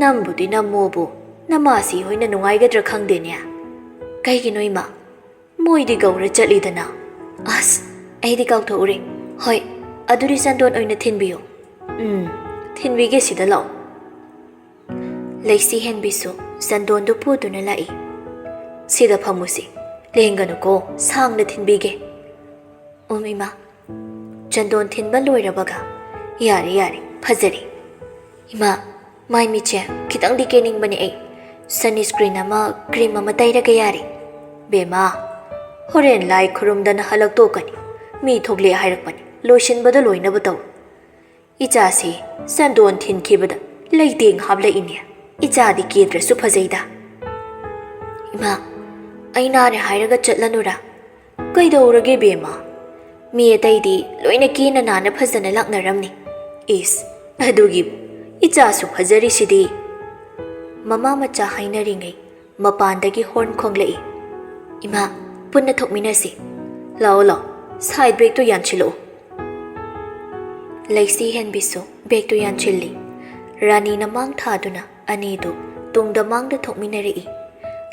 "ꯅꯝꯕꯨꯗꯤ ꯅꯝꯃꯣꯕꯨ, ꯅꯃꯥꯁꯤ ꯍꯣꯏꯅ ꯅꯨꯡꯉꯥꯏꯒꯗ꯭ꯔꯥ ꯈꯪꯗꯦꯅꯦ꯫" "ꯀꯩꯒꯤꯅꯣ ꯏꯃꯥ?" "ꯃꯣꯏꯗꯤ ꯒꯧꯔ ꯆꯠꯂꯤꯗꯅ꯫" "ꯑꯁ, ꯑꯩꯗꯤ ꯀꯥꯎꯊꯣꯛꯎꯔꯦ꯫ ꯍꯣꯏ, ꯑꯗꯨꯗꯤ ꯆꯟꯗꯣꯟ ꯑꯣꯏꯅ ꯊꯤꯟꯕꯤꯌꯨ꯫" "ꯎꯝ, ꯊꯤꯟꯕꯤꯒꯦ, ꯁꯤꯗ ꯂꯥꯛꯑꯣ꯫" ꯂꯩꯁꯤ ꯍꯦꯟꯕꯤꯁꯨ ꯆꯟꯗꯣꯟꯗꯨ ꯄꯨꯗꯨꯅ ꯂꯥꯛꯏ꯫ "ꯁꯤꯗ ꯐꯝꯃꯨꯁꯤ꯫ ꯂꯦꯡꯒꯅꯨꯀꯣ, ꯁꯥꯡꯅ ꯊꯤꯟꯕꯤꯒꯦ꯫" "ꯎꯝ, ꯏꯃꯥ꯫" ꯆꯟꯗꯣꯟ ꯊꯤꯟꯕ ꯂꯣꯏꯔꯕꯒ, "ꯌꯥꯔꯦ, ꯌꯥꯔꯦ, ꯐꯖꯔꯦ꯫" "ꯏꯃꯥ, ꯃꯥꯏ ꯃꯤꯠꯁꯦ ꯈꯤꯇꯪꯗꯤ ꯀꯦꯅꯤꯡꯕꯅꯦ ꯑꯩ꯫ ꯁꯟ ꯁ꯭ꯀ꯭ꯔꯤꯟ ꯑꯃ, ꯀ꯭ꯔꯤꯝ ꯑꯃ ꯇꯩꯔꯒ ꯌꯥꯔꯦ꯫" "ꯕꯦꯃꯥ, ꯍꯣꯔꯦꯟ ꯂꯥꯏ ꯈꯨꯔꯨꯝꯗꯅ ꯍꯜꯂꯛꯇꯣꯛꯀꯅꯤ꯫ ꯃꯤ ꯊꯣꯛꯂꯛꯑꯦ ꯍꯥꯏꯔꯛꯄꯅꯤ, ꯂꯣꯏꯁꯤꯟꯕꯗ ꯂꯣꯏꯅꯕ ꯇꯧ꯫" "ꯏꯆꯥꯁꯤ ꯆꯟꯗꯣꯟ ꯊꯤꯟꯈꯤꯕꯗ ꯂꯩꯇꯦꯡ ꯍꯥꯞꯂꯛꯏꯅꯦ꯫ ꯏꯆꯥꯗꯤ ꯀꯦꯗ꯭ꯔꯁꯨ ꯐꯖꯩꯗ꯫" "ꯏꯃꯥ, ꯑꯩ ꯅꯥꯔꯦ ꯍꯥꯏꯔꯒ ꯆꯠꯂꯅꯨꯔꯥ?" "ꯀꯩꯗꯧꯔꯒꯦ ꯕꯦꯝꯃ? ꯃꯤ ꯑꯇꯩꯗꯤ ꯂꯣꯏꯅ ꯀꯦꯅ ꯅꯥꯟꯅ ꯐꯖꯅ ꯂꯥꯛꯅꯔꯝꯅꯤ꯫ ꯏꯁ, ꯑꯗꯨꯒꯤꯕꯨ ꯏꯆꯥꯁꯨ ꯐꯖꯔꯤꯁꯤꯗꯤ꯫" ꯃꯃꯥ ꯃꯆꯥ ꯍꯥꯏꯅꯔꯤꯉꯩ ꯃꯄꯥꯟꯗꯒꯤ ꯍꯣꯔꯟ ꯈꯣꯡꯂꯛꯏ꯫ "ꯏꯃꯥ, ꯄꯨꯟꯅ ꯊꯣꯛꯃꯤꯟꯅꯁꯤ꯫ ꯂꯥꯛꯑꯣ, ꯂꯥꯛꯑꯣ, ꯁꯥꯏꯠ ꯕꯦꯒꯇꯨ ꯌꯥꯟꯁꯤꯜꯂꯛꯑꯣ꯫" ꯂꯩꯁꯤ ꯍꯦꯟꯕꯤꯁꯨ ꯕꯦꯒꯇꯨ ꯌꯥꯟꯁꯤꯜꯂꯤ꯫ ꯔꯥꯅꯤꯅ ꯃꯥꯡ ꯊꯥꯗꯨꯅ ꯑꯅꯤꯗꯨ ꯇꯨꯡꯗ ꯃꯥꯡꯗ ꯊꯣꯛꯃꯤꯟꯅꯔꯛꯏ꯫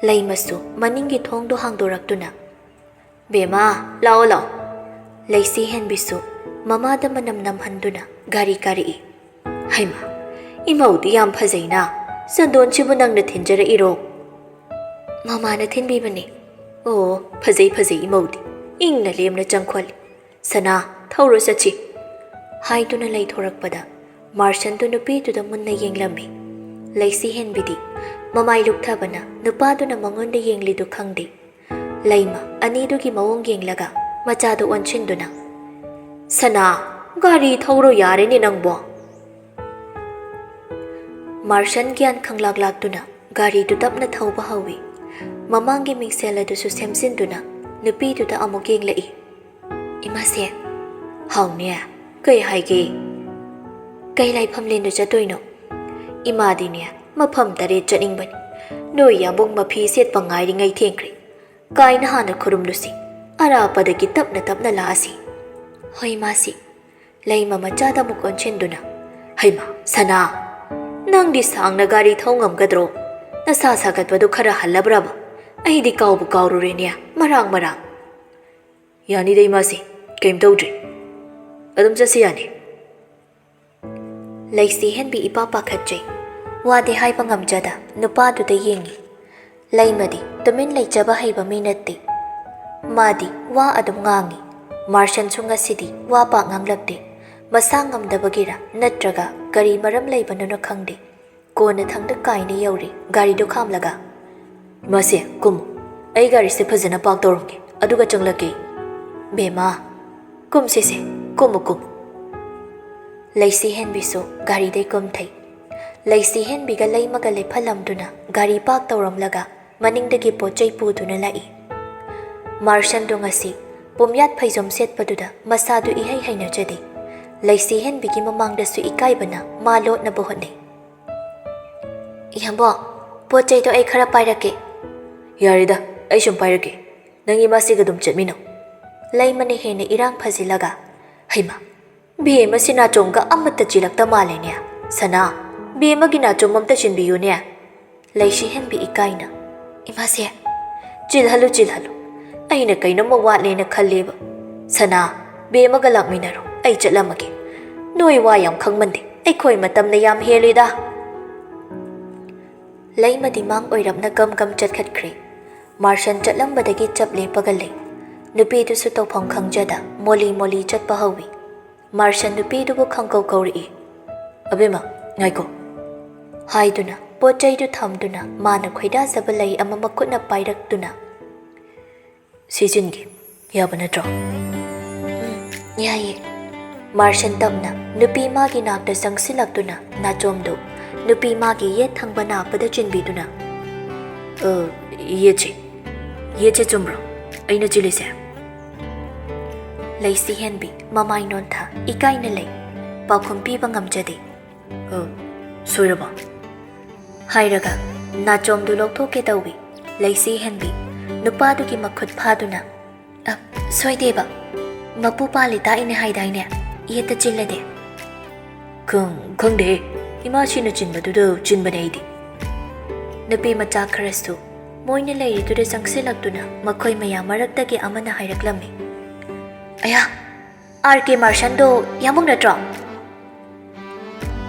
ꯂꯩꯃꯁꯨ ꯃꯅꯤꯡꯒꯤ ꯊꯣꯡꯗꯨ ꯍꯥꯡꯗꯣꯔꯛꯇꯨꯅ, "ꯕꯦꯃꯥ, ꯂꯥꯛꯑꯣ, ꯂꯥꯛꯑꯣ꯫" ꯂꯩꯁꯤ ꯍꯦꯟꯕꯤꯁꯨ ꯃꯃꯥꯗ ꯃꯅꯝ ꯅꯝꯍꯟꯗꯨꯅ ꯒꯥꯔꯤ ꯀꯥꯔꯛꯏ꯫ "ꯍꯩꯃꯥ, ꯏꯃꯧꯗꯤ ꯌꯥꯝ ꯐꯖꯩꯅ꯫ ꯆꯟꯗꯣꯟꯁꯤꯕꯨ ꯅꯪꯅ ꯊꯤꯟꯖꯔꯛꯏꯔꯣ?" "ꯃꯃꯥꯅ ꯊꯤꯟꯕꯤꯕꯅꯤ꯫" "ꯑꯣ, ꯐꯖꯩ, ꯐꯖꯩ ꯏꯃꯧꯗꯤ꯫ ꯏꯪꯅ ꯂꯦꯝꯅ ꯆꯪꯈꯣꯜꯂꯤ꯫ ꯁꯅꯥ, ꯊꯧꯔꯣ ꯆꯠꯁꯤ꯫" ꯍꯥꯏꯗꯨꯅ ꯂꯩꯊꯣꯔꯛꯄꯗ ꯃꯥꯔꯁꯟꯗꯨ ꯅꯨꯄꯤꯗꯨꯗ ꯃꯨꯟꯅ ꯌꯦꯡꯂꯝꯃꯤ꯫ ꯂꯩꯁꯤ ꯍꯦꯟꯕꯤꯗꯤ ꯃꯃꯥꯏ ꯂꯨꯞꯊꯕꯅ ꯅꯨꯄꯥꯗꯨꯅ ꯃꯉꯣꯟꯗ ꯌꯦꯡꯂꯤꯗꯨ ꯈꯪꯗꯦ꯫ ꯂꯩꯃ ꯑꯅꯤꯗꯨꯒꯤ ꯃꯑꯣꯡ ꯌꯦꯡꯂꯒ ꯃꯆꯥꯗꯨ ꯑꯣꯟꯁꯤꯟꯗꯨꯅ, "ꯁꯅꯥ, ꯒꯥꯔꯤ ꯊꯧꯔꯣ ꯌꯥꯔꯦꯅꯦ ꯅꯪꯕꯣ꯫" ꯃꯥꯔꯁꯟ ꯒ꯭ꯌꯥꯟ ꯈꯪꯂꯥꯛ ꯂꯥꯛꯇꯨꯅ ꯒꯥꯔꯤꯗꯨ ꯇꯞꯅ ꯊꯧꯕ ꯍꯧꯏ꯫ ꯃꯃꯥꯡꯒꯤ ꯃꯤꯡꯁꯦꯜ ꯑꯗꯨꯁꯨ ꯁꯦꯝꯖꯤꯟꯗꯨꯅ ꯅꯨꯄꯤꯗꯨꯗ ꯑꯃꯨꯛ ꯌꯦꯡꯂꯛꯏ꯫ "ꯏꯃꯥꯁꯦ, ꯍꯥꯎꯅꯦ, ꯀꯩ ꯍꯥꯏꯒꯦ?" "ꯀꯩ ꯂꯥꯏꯐꯝꯂꯦꯟꯗ ꯆꯠꯇꯣꯏꯅꯣ?" "ꯏꯃꯥꯗꯤꯅꯦ, ꯃꯐꯝ ꯇꯔꯦꯠ ꯆꯠꯅꯤꯡꯕꯅꯤ꯫ ꯅꯣꯏ ꯌꯥꯝꯕꯨꯡ ꯃꯐꯤ ꯁꯦꯠꯄ ꯉꯥꯏꯔꯤꯉꯩ ꯊꯦꯡꯈ꯭ꯔꯦ꯫ ꯀꯥꯏꯅ ꯍꯥꯟꯅ ꯈꯨꯔꯨꯝꯂꯨꯁꯤ, ꯑꯔꯥꯞꯄꯗꯒꯤ ꯇꯞꯅ ꯇꯞꯅ ꯂꯥꯛꯑꯁꯤ꯫" "ꯍꯣꯏ, ꯏꯃꯥꯁꯤ꯫" ꯂꯩꯃ ꯃꯆꯥꯗ ꯑꯃꯨꯛ ꯑꯣꯟꯁꯤꯟꯗꯨꯅ, "ꯍꯩꯃꯥ, ꯁꯅꯥ, ꯅꯪꯗꯤ ꯁꯥꯡꯅ ꯒꯥꯔꯤ ꯊꯧ ꯉꯝꯒꯗ꯭ꯔꯣ? ꯅꯁꯥ ꯁꯥꯒꯠꯄꯗꯨ ꯈꯔ ꯍꯜꯂꯕ꯭ꯔꯕ? ꯑꯩꯗꯤ ꯀꯥꯎꯕꯨ ꯀꯥꯎꯔꯨꯔꯦꯅꯦ, ꯃꯔꯥꯡ ꯃꯔꯥꯡ꯫" "ꯌꯥꯅꯤꯗ ꯏꯃꯥꯁꯤ, ꯀꯩꯝ ꯇꯧꯗ꯭ꯔꯤ꯫ ꯑꯗꯨꯝ ꯆꯠꯁꯤ ꯌꯥꯅꯤ꯫" ꯂꯩꯁꯤ ꯍꯦꯟꯕꯤ ꯏꯄꯥ ꯄꯥꯈꯠꯆꯩ꯫ ꯋꯥꯗꯤ ꯍꯥꯏꯕ ꯉꯝꯖꯗ ꯅꯨꯄꯥꯗꯨꯗ ꯌꯦꯡꯉꯤ꯫ ꯂꯩꯃꯗꯤ ꯇꯨꯃꯤꯟ ꯂꯩꯖꯕ ꯍꯩꯕ ꯃꯤ ꯅꯠꯇꯦ꯫ ꯃꯥꯗꯤ ꯋꯥ ꯑꯗꯨꯝ ꯉꯥꯡꯉꯤ꯫ ꯃꯥꯔꯁꯟꯁꯨ ꯉꯁꯤꯗꯤ ꯋꯥ ꯄꯥꯛ ꯉꯥꯡꯂꯛꯇꯦ꯫ ꯃꯁꯥ ꯉꯝꯗꯕꯒꯤꯔ ꯅꯠꯇ꯭ꯔꯒ ꯀꯔꯤ ꯃꯔꯝ ꯂꯩꯕꯅꯣꯅ ꯈꯪꯗꯦ, ꯀꯣꯟꯅ ꯊꯪꯗ ꯀꯥꯏꯅ ꯌꯧꯔꯦ ꯒꯥꯔꯤꯗꯨ ꯈꯥꯝꯂꯒ꯫ "ꯃꯁꯦ, ꯀꯨꯝꯃꯨ꯫ ꯑꯩ ꯒꯥꯔꯤꯁꯦ ꯐꯖꯅ ꯄꯥꯛ ꯇꯧꯔꯝꯒꯦ, ꯑꯗꯨꯒ ꯆꯪꯂꯛꯀꯦ꯫" "ꯕꯦꯝꯃ, ꯀꯨꯝꯁꯤꯁꯦ, ꯀꯨꯝꯃꯨ, ꯀꯨꯝꯃꯨ꯫" ꯂꯩꯁꯤ ꯍꯦꯟꯕꯤꯁꯨ ꯒꯥꯔꯤꯗꯩ ꯀꯨꯝꯊꯩ꯫ ꯂꯩꯁꯤ ꯍꯦꯟꯕꯤꯒ ꯂꯩꯃꯒ ꯂꯦꯞꯍꯜꯂꯝꯗꯨꯅ ꯒꯥꯔꯤ ꯄꯥꯛ ꯇꯧꯔꯝꯂꯒ ꯃꯅꯤꯡꯗꯒꯤ ꯄꯣꯠ ꯆꯩ ꯄꯨꯗꯨꯅ ꯂꯥꯛꯏ꯫ ꯃꯥꯔꯁꯟꯗꯣ ꯉꯁꯤ ꯄꯨꯝꯌꯥꯠ ꯐꯩꯖꯣꯝ ꯁꯦꯠꯄꯗꯨꯗ ꯃꯁꯥꯗꯨ ꯏꯍꯩ ꯍꯩꯅꯖꯗꯦ꯫ ꯂꯩꯁꯤ ꯍꯦꯟꯕꯤꯒꯤ ꯃꯃꯥꯡꯗꯁꯨ ꯏꯀꯥꯏꯕꯅ ꯃꯥ ꯂꯣꯠꯅꯕ ꯍꯣꯠꯅꯩ꯫ "ꯏꯌꯥꯝꯕꯣ, ꯄꯣꯠ ꯆꯩꯗꯣ ꯑꯩ ꯈꯔ ꯄꯥꯏꯔꯛꯀꯦ꯫" "ꯌꯥꯔꯦꯗ, ꯑꯩ ꯁꯨꯝ ꯄꯥꯏꯔꯛꯀꯦ꯫ ꯅꯪ ꯏꯃꯥꯁꯤꯒ ꯑꯗꯨꯝ ꯆꯠꯃꯤꯟꯅꯧ꯫" ꯂꯩꯃꯅ ꯍꯦꯟꯅ ꯏꯔꯥꯡ ꯐꯖꯤꯜꯂꯒ, "ꯍꯩꯃꯥ, ꯕꯦꯝꯃꯁꯤ ꯅꯥꯆꯣꯝꯒ ꯑꯃꯠꯇ ꯆꯤꯜꯂꯛꯇ ꯃꯥꯜꯂꯦꯅꯦ꯫ ꯁꯅꯥ, ꯕꯦꯝꯃꯒꯤ ꯅꯥꯆꯣꯝ ꯑꯝꯇ ꯆꯤꯟꯕꯤꯌꯨꯅꯦ꯫" ꯂꯩꯁꯤ ꯍꯦꯟꯕꯤ ꯏꯀꯥꯏꯅ, "ꯏꯃꯥꯁꯦ, ꯆꯤꯜꯍꯜꯂꯨ, ꯆꯤꯜꯍꯜꯂꯨ꯫ ꯑꯩꯅ ꯀꯩꯅꯣꯝꯃ ꯋꯥꯠꯂꯦꯅ ꯈꯜꯂꯦꯕ꯫ ꯁꯅꯥ, ꯕꯦꯝꯃꯒ ꯂꯥꯛꯃꯤꯟꯅꯔꯣ, ꯑꯩ ꯆꯠꯂꯝꯃꯒꯦ꯫ ꯅꯣꯏ ꯋꯥ ꯌꯥꯝ ꯈꯪꯃꯟꯗꯦ, ꯑꯩꯈꯣꯏ ꯃꯇꯝꯅ ꯌꯥꯝ ꯍꯦꯜꯂꯦꯗ꯫" ꯂꯩꯃꯗꯤ ꯃꯥꯡ ꯑꯣꯏꯔꯞꯅ ꯒꯝ ꯒꯝ ꯆꯠꯈꯠꯈ꯭ꯔꯦ꯫ ꯃꯥꯔꯁꯟ ꯆꯠꯂꯝꯕꯗꯒꯤ ꯆꯞ ꯂꯦꯞꯄꯒ ꯂꯩ꯫ ꯅꯨꯄꯤꯗꯨꯁꯨ ꯇꯧꯐꯝ ꯈꯪꯖꯗ ꯃꯣꯂꯤ ꯃꯣꯂꯤ ꯆꯠꯄ ꯍꯧꯏ꯫ ꯃꯥꯔꯁꯟ ꯅꯨꯄꯤꯗꯨꯕꯨ ꯈꯪꯀꯧ ꯀꯧꯔꯛꯏ꯫ "ꯑꯕꯦꯝꯃ, ꯉꯥꯏꯈꯣ꯫" ꯍꯥꯏꯗꯨꯅ ꯄꯣꯠ ꯆꯩꯗꯨ ꯊꯝꯗꯨꯅ ꯃꯥꯅ ꯈꯣꯏꯗꯥꯖꯕ ꯂꯩ ꯑꯃ ꯃꯈꯨꯠꯅ ꯄꯥꯏꯔꯛꯇꯨꯅ, "ꯁꯤ ꯆꯤꯟꯒꯦ, ꯌꯥꯕ ꯅꯠꯇ꯭ꯔꯣ?" "ꯎꯝ, ꯌꯥꯏꯌꯦ꯫" ꯃꯥꯔꯁꯟ ꯇꯞꯅ ꯅꯨꯄꯤ ꯃꯥꯒꯤ ꯅꯥꯛꯇ ꯆꯪꯁꯤꯜꯂꯛꯇꯨꯅ ꯅꯥꯆꯣꯝꯗꯨ ꯅꯨꯄꯤ ꯃꯥꯒꯤ ꯌꯦꯠ ꯊꯪꯕ ꯅꯥꯞꯄꯗ ꯆꯤꯟꯕꯤꯗꯨꯅ, "ꯑ, ꯌꯦꯠꯁꯦ, ꯌꯦꯠꯁꯦ ꯆꯨꯝꯕ꯭ꯔꯣ ꯑꯩꯅ ꯆꯤꯜꯂꯤꯁꯦ?" ꯂꯩꯁꯤ ꯍꯦꯟꯕꯤ ꯃꯃꯥꯏ ꯅꯣꯟꯊ ꯏꯀꯥꯏꯅ ꯂꯩ꯫ ꯄꯥꯎꯈꯨꯝ ꯄꯤꯕ ꯉꯝꯖꯗꯦ꯫ "ꯑ, ꯁꯣꯏꯔꯕ?" ꯍꯥꯏꯔꯒ ꯅꯥꯆꯣꯝꯗꯨ ꯂꯧꯊꯣꯛꯀꯦ ꯇꯧꯏ꯫ ꯂꯩꯁꯤ ꯍꯦꯟꯕꯤ ꯅꯨꯄꯥꯗꯨꯒꯤ ꯃꯈꯨꯠ ꯐꯥꯗꯨꯅ, "ꯑ, ꯁꯣꯏꯗꯦꯕ꯫ ꯃꯄꯨ ꯄꯥꯜꯂꯤ ꯇꯥꯛꯏꯅꯦ ꯍꯥꯏꯗꯥꯏꯅꯦ? ꯌꯦꯠꯇ ꯆꯤꯜꯂꯗꯤ?" "ꯈꯪ-, ꯈꯪꯗꯦ꯫ ꯏꯃꯥꯁꯤꯅ ꯆꯤꯟꯕꯗꯨꯗ ꯆꯤꯟꯕꯅꯦ ꯑꯩꯗꯤ꯫" ꯅꯨꯄꯤ ꯃꯆꯥ ꯈꯔꯁꯨ ꯃꯣꯏꯅ ꯂꯩꯔꯤꯗꯨꯗ ꯆꯪꯁꯤꯜꯂꯛꯇꯨꯅ ꯃꯈꯣꯏ ꯃꯌꯥꯝ ꯃꯔꯛꯇꯒꯤ ꯑꯃꯅ ꯍꯥꯏꯔꯛꯂꯝꯃꯤ꯫ "ꯑꯌꯥ, ꯑꯥꯔ ꯀꯦ ꯃꯥꯔꯁꯟꯗꯣ ꯌꯥꯝꯕꯨꯡ ꯅꯠꯇ꯭ꯔꯣ?"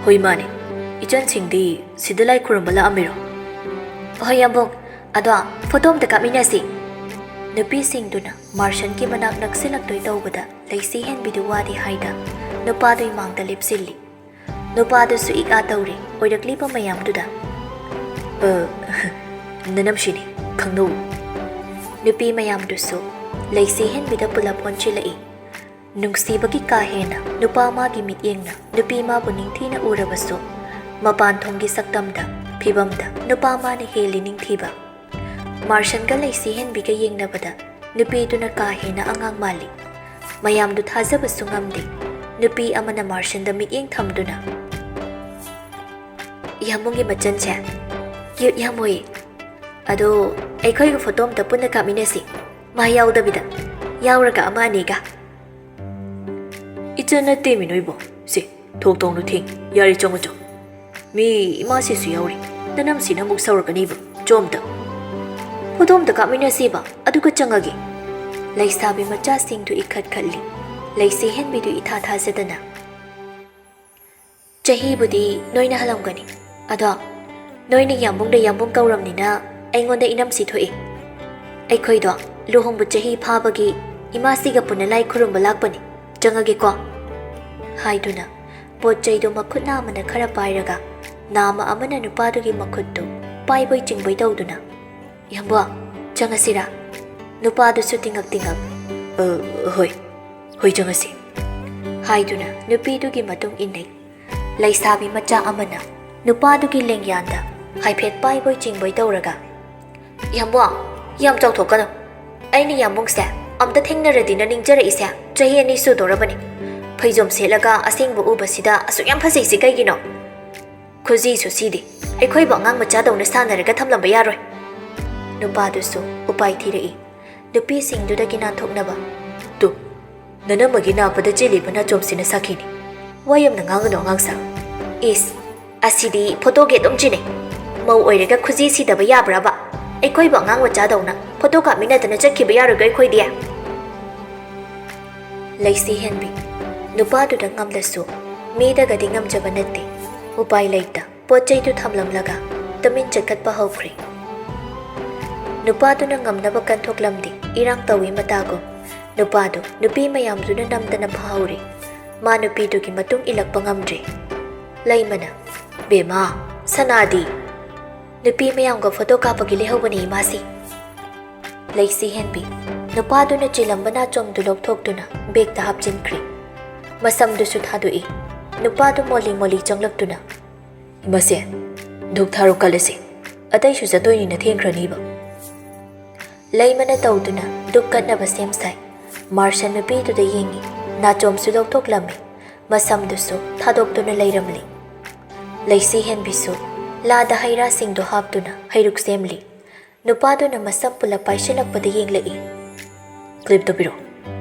"ꯍꯣꯏ, ꯃꯥꯅꯦ꯫ ꯏꯆꯟꯁꯤꯡꯗꯤ ꯁꯤꯗ ꯂꯥꯏ ꯈꯨꯔꯨꯝꯕ ꯂꯥꯛꯑꯝꯃꯤꯔꯣ?" "ꯍꯣꯏ, ꯌꯥꯝꯕꯨꯡ꯫ ꯑꯗꯣ ꯐꯣꯇꯣ ꯑꯝꯇ ꯀꯥꯞꯃꯤꯟꯅꯁꯤ꯫" ꯅꯨꯄꯤꯁꯤꯡꯗꯨꯅ ꯃꯥꯔꯁꯟꯒꯤ ꯃꯅꯥꯛ ꯅꯛꯁꯤꯜꯂꯛꯇꯣꯏ ꯇꯧꯕꯗ ꯂꯩꯁꯤ ꯍꯦꯟꯕꯤꯗꯨ ꯋꯥꯗꯤ ꯍꯥꯏꯗ ꯅꯨꯄꯥꯗꯨꯒꯤ ꯃꯥꯡꯗ ꯂꯦꯞꯁꯤꯜꯂꯤ꯫ ꯅꯨꯄꯥꯗꯨꯁꯨ ꯏꯛ ꯑꯥ ꯇꯧꯔꯤ ꯑꯣꯏꯔꯛꯂꯤꯕ ꯃꯌꯥꯝꯗꯨꯗ꯫ "ꯑ, ꯅꯅꯝꯁꯤꯅꯤ, ꯈꯪꯅꯧ꯫" ꯅꯨꯄꯤ ꯃꯌꯥꯝꯗꯨꯁꯨ ꯂꯩꯁꯤ ꯍꯦꯟꯕꯤꯗ ꯄꯨꯂꯞ ꯑꯣꯟꯁꯤꯜꯂꯛꯏ꯫ ꯅꯨꯡꯁꯤꯕꯒꯤ ꯀꯥ ꯍꯦꯟꯅ ꯅꯨꯄꯥ ꯃꯥꯒꯤ ꯃꯤꯠꯌꯦꯡꯅ ꯅꯨꯄꯤ ꯃꯥꯕꯨ ꯅꯤꯡꯊꯤꯅ ꯎꯔꯕꯁꯨ, ꯃꯄꯥꯟ ꯊꯣꯡꯒꯤ ꯁꯛꯇꯝꯗ, ꯐꯤꯕꯝꯗ ꯅꯨꯄꯥ ꯃꯥꯅ ꯍꯦꯜꯂꯤ ꯅꯤꯡꯊꯤꯕ꯫ ꯃꯥꯔꯁꯟꯒ ꯂꯩꯁꯤ ꯍꯦꯟꯕꯤꯒ ꯌꯦꯡꯅꯕꯗ ꯅꯨꯄꯤꯗꯨꯅ ꯀꯥ ꯍꯦꯟꯅ ꯑꯉꯥꯡ ꯃꯥꯜꯂꯤ꯫ ꯃꯌꯥꯝꯗꯨ ꯊꯥꯖꯕꯁꯨ ꯉꯝꯗꯦ꯫ ꯅꯨꯄꯤ ꯑꯃꯅ ꯃꯥꯔꯁꯟꯗ ꯃꯤꯠꯌꯦꯡ ꯊꯝꯗꯨꯅ, "ꯌꯥꯝꯕꯨꯡꯒꯤ ꯃꯆꯟꯁꯦ ꯀ꯭ꯌꯨꯠ ꯌꯥꯝ ꯑꯣꯏꯌꯦ꯫ ꯑꯗꯣ ꯑꯩꯈꯣꯏꯒ ꯐꯣꯇꯣ ꯑꯝꯇ ꯄꯨꯟꯅ ꯀꯥꯞꯃꯤꯟꯅꯁꯤ꯫ ꯃꯥ ꯌꯥꯎꯗꯕꯤꯗ, ꯌꯥꯎꯔꯒ ꯑꯃ ꯑꯅꯤꯒ꯫" "ꯏꯆꯟ ꯅꯠꯇꯦꯃꯤ ꯅꯣꯏꯕꯣ꯫ ꯁꯦ, ꯊꯣꯛ ꯊꯣꯛꯅ ꯊꯦꯡ꯫ ꯌꯥꯔꯦ, ꯆꯪꯉꯣ, ꯆꯪꯉꯣ꯫ ꯃꯤ ꯏꯃꯥꯁꯤꯁꯨ ꯌꯥꯎꯔꯤ꯫ ꯅꯅꯝꯁꯤꯅ ꯑꯃꯨꯛ ꯁꯥꯎꯔꯛꯀꯅꯤꯕ꯫ ꯆꯣ ꯑꯝꯇ꯫ ꯐꯣꯇꯣ ꯑꯝꯇ ꯀꯥꯞꯃꯤꯟꯅꯁꯤꯕ, ꯑꯗꯨꯒ ꯆꯪꯉꯒꯦ꯫" ꯂꯩꯁꯥꯕꯤ ꯃꯆꯥꯁꯤꯡꯗꯨ ꯏꯈꯠ ꯈꯠꯂꯤ꯫ ꯂꯩꯁꯤ ꯍꯦꯟꯕꯤꯗꯨ ꯏꯊꯥ ꯊꯥꯖꯗꯅ, "ꯆꯍꯤꯕꯨꯗꯤ ꯅꯣꯏꯅ ꯍꯜꯂꯝꯒꯅꯤ꯫ ꯑꯗꯣ ꯅꯣꯏꯅ ꯌꯥꯝꯕꯨꯡꯗ ꯌꯥꯝꯕꯨꯡ ꯀꯧꯔꯝꯅꯤꯅ ꯑꯩꯉꯣꯟꯗ ꯏꯅꯝꯁꯤ ꯊꯣꯛꯏ꯫ ꯑꯩꯈꯣꯏꯗꯣ ꯂꯨꯍꯣꯡꯕ ꯆꯍꯤ ꯐꯥꯕꯒꯤ ꯏꯃꯥꯁꯤꯒ ꯄꯨꯟꯅ ꯂꯥꯏ ꯈꯨꯔꯨꯝꯕ ꯂꯥꯛꯄꯅꯤ꯫ ꯆꯪꯉꯒꯦꯀꯣ꯫" ꯍꯥꯏꯗꯨꯅ ꯄꯣꯠ ꯆꯩꯗꯨ ꯃꯈꯨꯠ ꯅꯥꯝꯃꯅ ꯈꯔ ꯄꯥꯏꯔꯒ ꯅꯥꯝꯃ ꯑꯃꯅ ꯅꯨꯄꯥꯗꯨꯒꯤ ꯃꯈꯨꯠꯇꯨ ꯄꯥꯏꯕꯣꯏ ꯆꯤꯡꯕꯣꯏ ꯇꯧꯗꯨꯅ, "ꯌꯥꯝꯕꯨꯡ, ꯆꯪꯉꯁꯤꯔꯥ?" ꯅꯨꯄꯥꯗꯨꯁꯨ ꯇꯤꯡꯉꯛ ꯇꯤꯡꯉꯛ, "ꯑ, ꯍꯣꯏ, ꯍꯣꯏ, ꯆꯪꯉꯁꯤ," ꯍꯥꯏꯗꯨꯅ ꯅꯨꯄꯤꯗꯨꯒꯤ ꯃꯇꯨꯡ ꯏꯟꯅꯩ꯫ ꯂꯩꯁꯥꯕꯤ ꯃꯆꯥ ꯑꯃꯅ ꯅꯨꯄꯥꯗꯨꯒꯤ ꯂꯦꯡꯌꯥꯟꯗ ꯍꯥꯏꯐꯦꯠ ꯄꯥꯏꯕꯣꯏ ꯆꯤꯡꯕꯣꯏ ꯇꯧꯔꯒ, "ꯌꯥꯝꯕꯨꯡ, ꯌꯥꯝ ꯆꯥꯎꯊꯣꯛꯀꯅꯨ꯫ ꯑꯩꯅ ꯌꯥꯝꯕꯨꯡꯁꯦ ꯑꯝꯇ ꯊꯦꯡꯅꯔꯗꯤꯅ ꯅꯤꯡꯖꯔꯛꯏꯁꯦ꯫ ꯆꯍꯤ ꯑꯅꯤ ꯁꯨꯗꯧꯔꯕꯅꯤ꯫ ꯐꯩꯖꯣꯝ ꯁꯦꯠꯂꯒ ꯑꯁꯦꯡꯕ ꯎꯕꯁꯤꯗ ꯑꯁꯨꯛ ꯌꯥꯝ ꯐꯖꯩꯁꯤ ꯀꯩꯒꯤꯅꯣ? ꯈꯨꯖꯤꯁꯨ ꯁꯤꯗꯦ꯫ ꯑꯩꯈꯣꯏꯕꯨ ꯑꯉꯥꯡ ꯃꯆꯥꯗꯧꯅ ꯁꯥꯟꯅꯔꯒ ꯊꯝꯂꯝꯕ ꯌꯥꯔꯣꯏ꯫ ꯅꯨꯄꯥꯗꯨꯁꯨ ꯎꯄꯥꯏ ꯊꯤꯔꯛꯏ꯫ ꯅꯨꯄꯤꯁꯤꯡꯗꯨꯗꯒꯤ ꯅꯥꯟꯊꯣꯛꯅꯕ꯫ ꯇꯨ, ꯅꯅꯝꯃꯒꯤ ꯅꯥꯞꯄꯗ ꯆꯦꯜꯂꯤꯕ ꯅꯥꯆꯣꯝꯁꯤꯅ ꯁꯥꯈꯤꯅꯤ꯫ ꯋꯥ ꯌꯥꯝꯅ ꯉꯥꯡꯒꯅꯨ, ꯑꯉꯥꯡꯁꯥ꯫ ꯏꯁ, ꯑꯁꯤꯗꯤ ꯐꯣꯇꯣꯒꯤ ꯑꯗꯨꯝ ꯆꯤꯟꯅꯩ꯫ ꯃꯧ ꯑꯣꯏꯔꯒ ꯈꯨꯖꯤ ꯁꯤꯗꯕ ꯌꯥꯕ꯭ꯔꯕ? ꯑꯩꯈꯣꯏꯕꯨ ꯑꯉꯥꯡ ꯃꯆꯥꯗꯧꯅ ꯐꯣꯇꯣ ꯀꯥꯞꯃꯤꯟꯅꯗꯅ ꯆꯠꯈꯤꯕ ꯌꯥꯔꯣꯏꯀꯣ ꯑꯩꯈꯣꯏꯗꯤ꯫ ꯂꯩꯁꯤ ꯍꯦꯟꯕꯤ꯫ ꯅꯨꯄꯥꯗꯨꯗ ꯉꯝꯂꯁꯨ ꯃꯤꯗꯒꯗꯤ ꯉꯝꯖꯕ ꯅꯠꯇꯦ꯫ ꯎꯄꯥꯏ ꯂꯩꯇ ꯄꯣꯠ ꯆꯩꯗꯨ ꯊꯝꯂꯝꯂꯒ ꯇꯨꯃꯤꯟ ꯆꯠꯈꯠꯄ ꯍꯧꯈ꯭ꯔꯦ꯫ ꯅꯨꯄꯥꯗꯨꯅ ꯉꯝꯅꯕ ꯀꯟꯊꯣꯛꯂꯝꯗꯦ꯫ ꯏꯔꯥꯡ ꯇꯧꯏ ꯃꯇꯥꯒꯨꯝ꯫ ꯅꯨꯄꯥꯗꯨ ꯅꯨꯄꯤ ꯃꯌꯥꯝꯗꯨꯅ ꯅꯝꯗꯅ ꯐꯥꯍꯧꯔꯦ꯫ ꯃꯥ ꯅꯨꯄꯤꯗꯨꯒꯤ ꯃꯇꯨꯡ ꯏꯜꯂꯛꯄ ꯉꯝꯗ꯭ꯔꯦ꯫ ꯂꯩꯃꯅ, "ꯕꯦꯃꯥ, ꯁꯅꯥꯗꯤ?" "ꯅꯨꯄꯤ ꯃꯌꯥꯝꯒ ꯐꯣꯇꯣ ꯀꯥꯞꯄꯒꯤ ꯂꯩꯍꯧꯕꯅꯦ ꯏꯃꯥꯁꯤ꯫" ꯂꯩꯁꯤ ꯍꯦꯟꯕꯤ꯫ ꯅꯨꯄꯥꯗꯨꯅ ꯆꯤꯜꯂꯝꯕ ꯅꯥꯆꯣꯝꯗꯨ ꯂꯧꯊꯣꯛꯇꯨꯅ ꯕꯦꯒꯇ ꯍꯥꯞꯆꯤꯟꯈ꯭ꯔꯦ꯫ ꯃꯁꯝꯗꯨꯁꯨ ꯊꯥꯗꯣꯛꯏ꯫ ꯅꯨꯄꯥꯗꯨ ꯃꯣꯜꯂꯤ ꯃꯣꯜꯂꯤ ꯆꯪꯂꯛꯇꯨꯅ, "ꯏꯃꯥꯁꯦ, ꯙꯨꯛ ꯊꯥꯔꯣ ꯀꯜꯂꯁꯤ꯫ ꯑꯇꯩꯁꯨ ꯆꯠꯇꯣꯏꯅꯤꯅ ꯊꯦꯡꯈ꯭ꯔꯅꯤꯕ꯫" ꯂꯩꯃꯅ ꯇꯧꯗꯨꯅ ꯙꯨꯛ ꯀꯠꯅꯕ ꯁꯦꯝ ꯁꯥꯏ꯫ ꯃꯥꯔꯁꯟ ꯅꯨꯄꯤꯗꯨꯗ ꯌꯦꯡꯉꯤ꯫ ꯅꯥꯆꯣꯝꯁꯨ ꯂꯧꯊꯣꯛꯂꯝꯃꯤ꯫ ꯃꯁꯝꯗꯨꯁꯨ ꯊꯥꯗꯣꯛꯇꯨꯅ ꯂꯩꯔꯝꯂꯤ꯫ ꯂꯩꯁꯤ ꯍꯦꯟꯕꯤꯁꯨ ꯂꯥꯗ ꯍꯩ ꯔꯥꯁꯤꯡꯗꯨ ꯍꯥꯞꯇꯨꯅ ꯍꯩꯔꯨꯛ ꯁꯦꯝꯂꯤ꯫ ꯅꯨꯄꯥꯗꯨꯅ ꯃꯁꯝ ꯄꯨꯂꯞ ꯄꯥꯏꯁꯤꯜꯂꯛꯄꯗ ꯌꯦꯡꯂꯛꯏ꯫ "ꯀ꯭ꯂꯤꯞꯇꯣ ꯄꯤꯔꯣ꯫"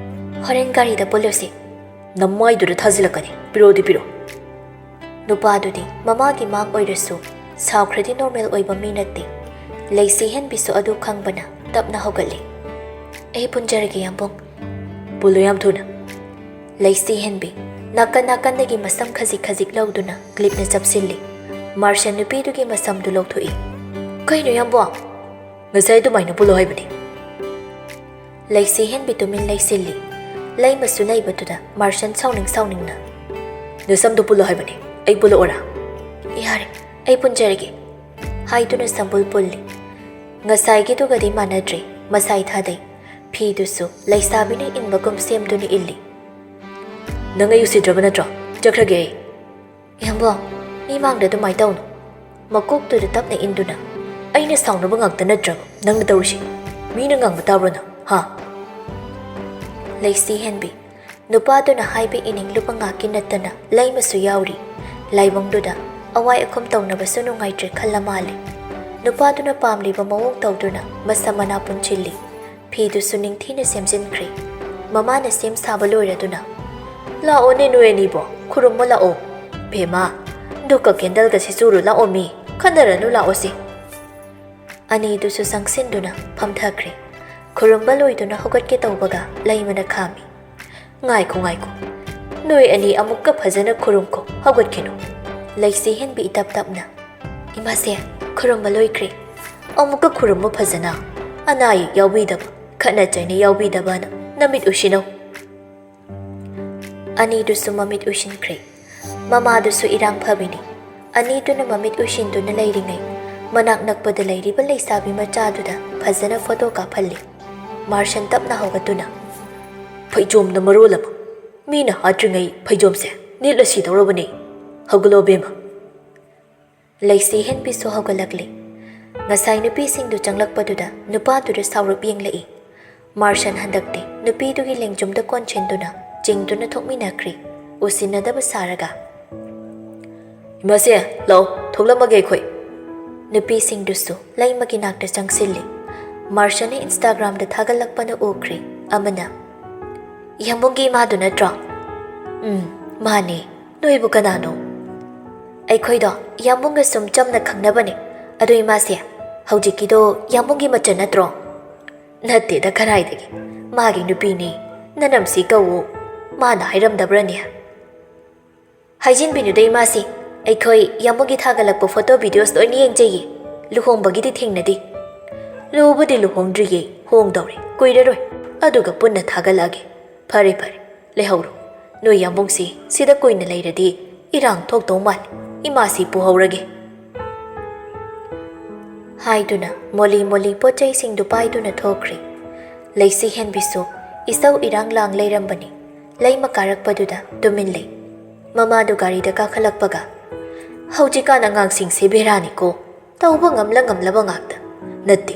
"ꯍꯣꯔꯦꯟ ꯒꯥꯔꯤꯗ ꯄꯨꯜꯂꯨꯁꯤ꯫" "ꯅꯃꯥꯏꯗꯨꯗ ꯊꯥꯖꯤꯜꯂꯛꯀꯅꯤ, ꯄꯤꯔꯣꯗꯤ ꯄꯤꯔꯣ꯫" ꯅꯨꯄꯥꯗꯨꯗꯤ ꯃꯃꯥꯒꯤ ꯃꯥꯡ ꯑꯣꯏꯔꯁꯨ ꯁꯥꯎꯈ꯭ꯔꯗꯤ ꯅꯣꯔꯃꯦꯜ ꯑꯣꯏꯕ ꯃꯤ ꯅꯠꯇꯦ꯫ ꯂꯩꯁꯤ ꯍꯦꯟꯕꯤꯁꯨ ꯑꯗꯨ ꯈꯪꯕꯅ ꯇꯞꯅ ꯍꯧꯒꯠꯂꯤ꯫ "ꯑꯩ ꯄꯨꯟꯖꯔꯒꯦ ꯌꯥꯝꯕꯨꯡ꯫" "ꯄꯨꯜꯂꯨ ꯌꯥꯝ ꯊꯨꯅ꯫" ꯂꯩꯁꯤ ꯍꯦꯟꯕꯤ ꯅꯥꯀꯟ ꯅꯥꯀꯟꯗꯒꯤ ꯃꯁꯝ ꯈꯖꯤꯛ ꯈꯖꯤꯛ ꯂꯧꯗꯨꯅ ꯀ꯭ꯂꯤꯞꯅ ꯆꯞꯁꯤꯜꯂꯤ꯫ ꯃꯥꯔꯁꯟ ꯅꯨꯄꯤꯗꯨꯒꯤ ꯃꯁꯝꯗꯨ ꯂꯧꯊꯣꯛꯏ꯫ "ꯀꯩꯅꯣ ꯌꯥꯝꯕꯨꯡ?" "ꯉꯁꯥꯏ ꯑꯗꯨꯃꯥꯏꯅ ꯄꯨꯜꯂꯣ ꯍꯥꯏꯕꯅꯤ꯫" ꯂꯩꯁꯤ ꯍꯦꯟꯕꯤ ꯇꯨꯃꯤꯟ ꯂꯩꯁꯤꯜꯂꯤ꯫ ꯂꯩꯃꯁꯨ ꯂꯩꯕꯗꯨꯗ ꯃꯥꯔꯁꯟ ꯁꯥꯎꯅꯤꯡ ꯁꯥꯎꯅꯤꯡꯅ, "ꯅꯁꯝꯗꯨ ꯄꯨꯜꯂꯣ ꯍꯥꯏꯕꯅꯤ, ꯑꯩ ꯄꯨꯜꯂꯛꯑꯣꯔꯥ?" "ꯌꯥꯔꯦ, ꯑꯩ ꯄꯨꯟꯖꯔꯒꯦ," ꯍꯥꯏꯗꯨꯅ ꯁꯝꯕꯨꯜ ꯄꯨꯜꯂꯤ꯫ ꯉꯁꯥꯏꯒꯤꯗꯨꯒꯗꯤ ꯃꯥꯟꯅꯗ꯭ꯔꯦ, ꯃꯁꯥꯏ ꯊꯥꯗꯩ꯫ ꯐꯤꯗꯨꯁꯨ ꯂꯩꯁꯥꯕꯤꯅ ꯏꯟꯕꯒꯨꯝ ꯁꯦꯝꯗꯨꯅ ꯏꯜꯂꯤ꯫ "ꯅꯪ ꯑꯩ ꯎꯁꯤꯠꯇ꯭ꯔꯕ ꯅꯠꯇ꯭ꯔꯣ? ꯆꯠꯈ꯭ꯔꯒꯦ ꯑꯩ꯫" "ꯏꯕꯨꯡ, ꯃꯤ ꯃꯥꯡꯗ ꯑꯗꯨꯃꯥꯏꯅ ꯇꯧꯅꯨ꯫" ꯃꯀꯣꯛꯇꯨꯗ ꯇꯞꯅ ꯏꯟꯗꯨꯅ, "ꯑꯩꯅ ꯁꯥꯎꯅꯕ ꯉꯥꯛꯇ ꯅꯠꯇ꯭ꯔꯕ ꯅꯪꯅ ꯇꯧꯔꯤꯁꯤ? ꯃꯤꯅ ꯉꯥꯡꯕ ꯇꯥꯕ꯭ꯔꯣ ꯅꯪ, ꯍꯥ?" ꯂꯩꯁꯤ ꯍꯦꯟꯕꯤ ꯅꯨꯄꯥꯗꯨꯅ ꯍꯥꯏꯕ ꯏꯅꯤꯡꯂꯨꯕ ꯉꯥꯛꯀꯤ ꯅꯠꯇꯅ ꯂꯩꯃꯁꯨ ꯌꯥꯎꯔꯤ꯫ ꯂꯥꯏꯕꯨꯡꯗꯨꯗ ꯑꯋꯥꯏ ꯑꯈꯨꯝ ꯇꯧꯅꯕꯁꯨ ꯅꯨꯡꯉꯥꯏꯇ꯭ꯔꯦ ꯈꯜꯂ ꯃꯥꯜꯂꯦ꯫ ꯅꯨꯄꯥꯗꯨꯅ ꯄꯥꯝꯂꯤꯕ ꯃꯑꯣꯡ ꯇꯧꯗꯨꯅ ꯃꯁꯝ ꯃꯅꯥ ꯄꯨꯟꯁꯤꯜꯂꯤ꯫ ꯐꯤꯗꯨꯁꯨ ꯅꯤꯡꯊꯤꯅ ꯁꯦꯝꯖꯤꯟꯈ꯭ꯔꯦ꯫ ꯃꯃꯥꯅ ꯁꯦꯝ ꯁꯥꯕ ꯂꯣꯏꯔꯗꯨꯅ, "ꯂꯥꯛꯑꯣꯅꯦ ꯅꯣꯏ ꯑꯅꯤꯕꯣ, ꯈꯨꯔꯨꯝꯃꯣ ꯂꯥꯛꯑꯣ꯫ ꯕꯦꯝꯃ, ꯙꯨꯛꯀ ꯀꯦꯟꯗꯜꯒꯁꯦ ꯆꯨꯔꯨ ꯂꯥꯛꯑꯣ ꯃꯤ, ꯈꯟꯅꯔꯅꯨ ꯂꯥꯛꯑꯣꯁꯦ꯫" ꯑꯅꯤꯗꯨꯁꯨ ꯆꯪꯁꯤꯟꯗꯨꯅ ꯐꯝꯊꯈ꯭ꯔꯦ꯫ ꯈꯨꯔꯨꯝꯕ ꯂꯣꯏꯗꯨꯅ ꯍꯧꯒꯠꯀꯦ ꯇꯧꯕꯒ ꯂꯩꯃꯅ ꯈꯥꯝꯃꯤ꯫ "ꯉꯥꯏꯈꯣ, ꯉꯥꯏꯈꯣ꯫ ꯅꯣꯏ ꯑꯅꯤ ꯑꯃꯨꯛꯀ ꯐꯖꯅ ꯈꯨꯔꯨꯝꯈꯣ, ꯍꯧꯒꯠꯈꯤꯅꯨ꯫" ꯂꯩꯁꯤ ꯍꯦꯟꯕꯤ ꯏꯇꯞ ꯇꯞꯅ, "ꯏꯃꯥꯁꯦ, ꯈꯨꯔꯨꯝꯕ ꯂꯣꯏꯈ꯭ꯔꯦ꯫ ꯑꯃꯨꯛꯀ ꯈꯨꯔꯨꯝꯃꯨ ꯐꯖꯅ꯫ ꯑꯅꯥ ꯑꯌꯦꯛ ꯌꯥꯎꯕꯤꯗꯕ, ꯈꯠꯅ ꯆꯩꯅ ꯌꯥꯎꯕꯤꯗꯕꯅ ꯅꯃꯤꯠ ꯎꯁꯤꯟꯅꯧ꯫" ꯑꯅꯤꯗꯨꯁꯨ ꯃꯃꯤꯠ ꯎꯏꯁꯤꯟꯈ꯭ꯔꯦ꯫ ꯃꯃꯥꯗꯨꯁꯨ ꯏꯔꯥꯡ ꯐꯕꯤꯅꯤ꯫ ꯑꯅꯤꯗꯨꯅ ꯃꯃꯤꯠ ꯎꯏꯁꯤꯟꯗꯨꯅ ꯂꯩꯔꯤꯉꯩ, ꯃꯅꯥꯛ ꯅꯛꯄꯗ ꯂꯩꯔꯤꯕ ꯂꯩꯁꯥꯕꯤ ꯃꯆꯥꯗꯨꯗ ꯐꯖꯅ ꯐꯣꯇꯣ ꯀꯥꯞꯍꯜꯂꯤ꯫ ꯃꯥꯔꯁꯟ ꯇꯞꯅ ꯍꯧꯒꯠꯇꯨꯅ, "ꯐꯩꯖꯣꯝꯅ ꯃꯔꯣꯜ ꯑꯃ, ꯃꯤꯅ ꯍꯥꯠꯇ꯭ꯔꯤꯉꯩ ꯐꯩꯖꯣꯝꯁꯦ ꯅꯤꯠꯂ ꯁꯤꯗꯧꯔꯕꯅꯦ꯫ ꯍꯧꯒꯠꯂꯣ ꯕꯦꯝꯃ꯫" ꯂꯩꯁꯤ ꯍꯦꯟꯕꯤꯁꯨ ꯍꯧꯒꯠꯂꯛꯂꯤ꯫ ꯉꯁꯥꯏ ꯅꯨꯄꯤꯁꯤꯡꯗꯨ ꯆꯪꯂꯛꯄꯗꯨꯗ ꯅꯨꯄꯥꯗꯨꯗ ꯁꯥꯎꯔꯞ ꯌꯦꯡꯂꯛꯏ꯫ ꯃꯥꯔꯁꯟ ꯍꯟꯗꯛꯇꯤ ꯅꯨꯄꯤꯗꯨꯒꯤ ꯂꯦꯡꯖꯨꯝꯗ ꯀꯣꯟꯁꯤꯟꯗꯨꯅ ꯆꯤꯡꯗꯨꯅ ꯊꯣꯛꯃꯤꯟꯅꯈ꯭ꯔꯤ, ꯎꯁꯤꯟꯅꯗꯕ ꯁꯥꯔꯒ꯫ "ꯏꯃꯥꯁꯦ, ꯂꯥꯛꯑꯣ, ꯊꯣꯛꯂꯝꯃꯒꯦ ꯑꯩꯈꯣꯏ꯫" ꯅꯨꯄꯤꯁꯤꯡꯗꯨꯁꯨ ꯂꯩꯃꯒꯤ ꯅꯥꯛꯇ ꯆꯪꯁꯤꯜꯂꯤ꯫ ꯃꯥꯔꯁꯟꯅ ꯏꯟꯁꯇꯥꯒ꯭ꯔꯥꯝꯗ ꯊꯥꯒꯠꯂꯛꯄꯅ ꯎꯈ꯭ꯔꯤ꯫ ꯑꯃꯅ, "ꯌꯥꯝꯕꯨꯡꯒꯤ ꯏꯃꯥꯗꯨ ꯅꯠꯇ꯭ꯔꯣ?" "ꯎꯝ, ꯃꯥꯅꯦ꯫ ꯅꯣꯏꯕꯨ ꯀꯅꯥꯅꯣ?" "ꯑꯩꯈꯣꯏꯗꯣ ꯌꯥꯝꯕꯨꯡꯒ ꯁꯨꯝ ꯆꯝꯅ ꯈꯪꯅꯕꯅꯦ꯫ ꯑꯗꯣ ꯏꯃꯥꯁꯦ, ꯍꯧꯖꯤꯛꯀꯤꯗꯣ ꯌꯥꯝꯕꯨꯡꯒꯤ ꯃꯆꯟ ꯅꯠꯇ꯭ꯔꯣ?" "ꯅꯠꯇꯦꯗ, ꯀꯗꯥꯏꯗꯒꯤ? ꯃꯥꯒꯤ ꯅꯨꯄꯤꯅꯦ꯫ ꯅꯅꯝꯁꯤ ꯀꯧꯋꯣ꯫ ꯃꯥꯅ ꯍꯥꯏꯔꯝꯗꯕ꯭ꯔꯅꯦ?" "ꯍꯥꯏꯖꯤꯟꯕꯤꯅꯨꯗ ꯏꯃꯥꯁꯤ, ꯑꯩꯈꯣꯏ ꯌꯥꯝꯕꯨꯡꯒꯤ ꯊꯥꯒꯠꯂꯛꯄ ꯐꯣꯇꯣ ꯚꯤꯗꯤꯑꯣꯁ ꯂꯣꯏꯅ ꯌꯦꯡꯖꯩꯌꯦ꯫ ꯂꯨꯍꯣꯡꯕꯒꯤꯗꯤ ꯊꯦꯡꯅꯗꯦ꯫" "ꯂꯨꯕꯨꯗꯤ ꯂꯨꯍꯣꯡꯗ꯭ꯔꯤꯌꯦ, ꯍꯣꯡꯗꯧꯔꯦ, ꯀꯨꯏꯔꯔꯣꯏ꯫ ꯑꯗꯨꯒ ꯄꯨꯟꯅ ꯊꯥꯒꯠꯂꯛꯑꯒꯦ꯫ ꯐꯔꯦ ꯐꯔꯦ, ꯂꯩꯍꯧꯔꯣ꯫ ꯅꯣꯏ ꯌꯥꯝꯕꯨꯡꯁꯤ ꯁꯤꯗ ꯀꯨꯏꯅ ꯂꯩꯔꯗꯤ ꯏꯔꯥꯡ ꯊꯣꯛꯇꯧ ꯃꯥꯜꯂꯤ꯫ ꯏꯃꯥꯁꯤ ꯄꯨꯍꯧꯔꯒꯦ꯫" ꯍꯥꯏꯗꯨꯅ ꯃꯣꯂꯤ ꯃꯣꯂꯤ ꯄꯣꯠ ꯆꯩꯁꯤꯡꯗꯨ ꯄꯥꯏꯗꯨꯅ ꯊꯣꯛꯈ꯭ꯔꯦ꯫ ꯂꯩꯁꯤ ꯍꯦꯟꯕꯤꯁꯨ ꯏꯁꯧ ꯏꯔꯥꯡ ꯂꯥꯡ ꯂꯩꯔꯝꯕꯅꯤ꯫ ꯂꯩꯃ ꯀꯥꯔꯛꯄꯗꯨꯗ ꯇꯨꯃꯤꯟ ꯂꯩ꯫ ꯃꯃꯥꯗꯨ ꯒꯥꯔꯤꯗ ꯀꯥꯈꯠꯂꯛꯄꯒ, "ꯍꯧꯖꯤꯛꯀꯥꯟ ꯑꯉꯥꯡꯁꯤꯡꯁꯦ ꯕꯦꯔꯥꯅꯤꯀꯣ꯫ ꯇꯧꯕ ꯉꯝꯂ ꯉꯝꯂꯕ ꯉꯥꯛꯇ꯫ ꯅꯠꯇꯦ,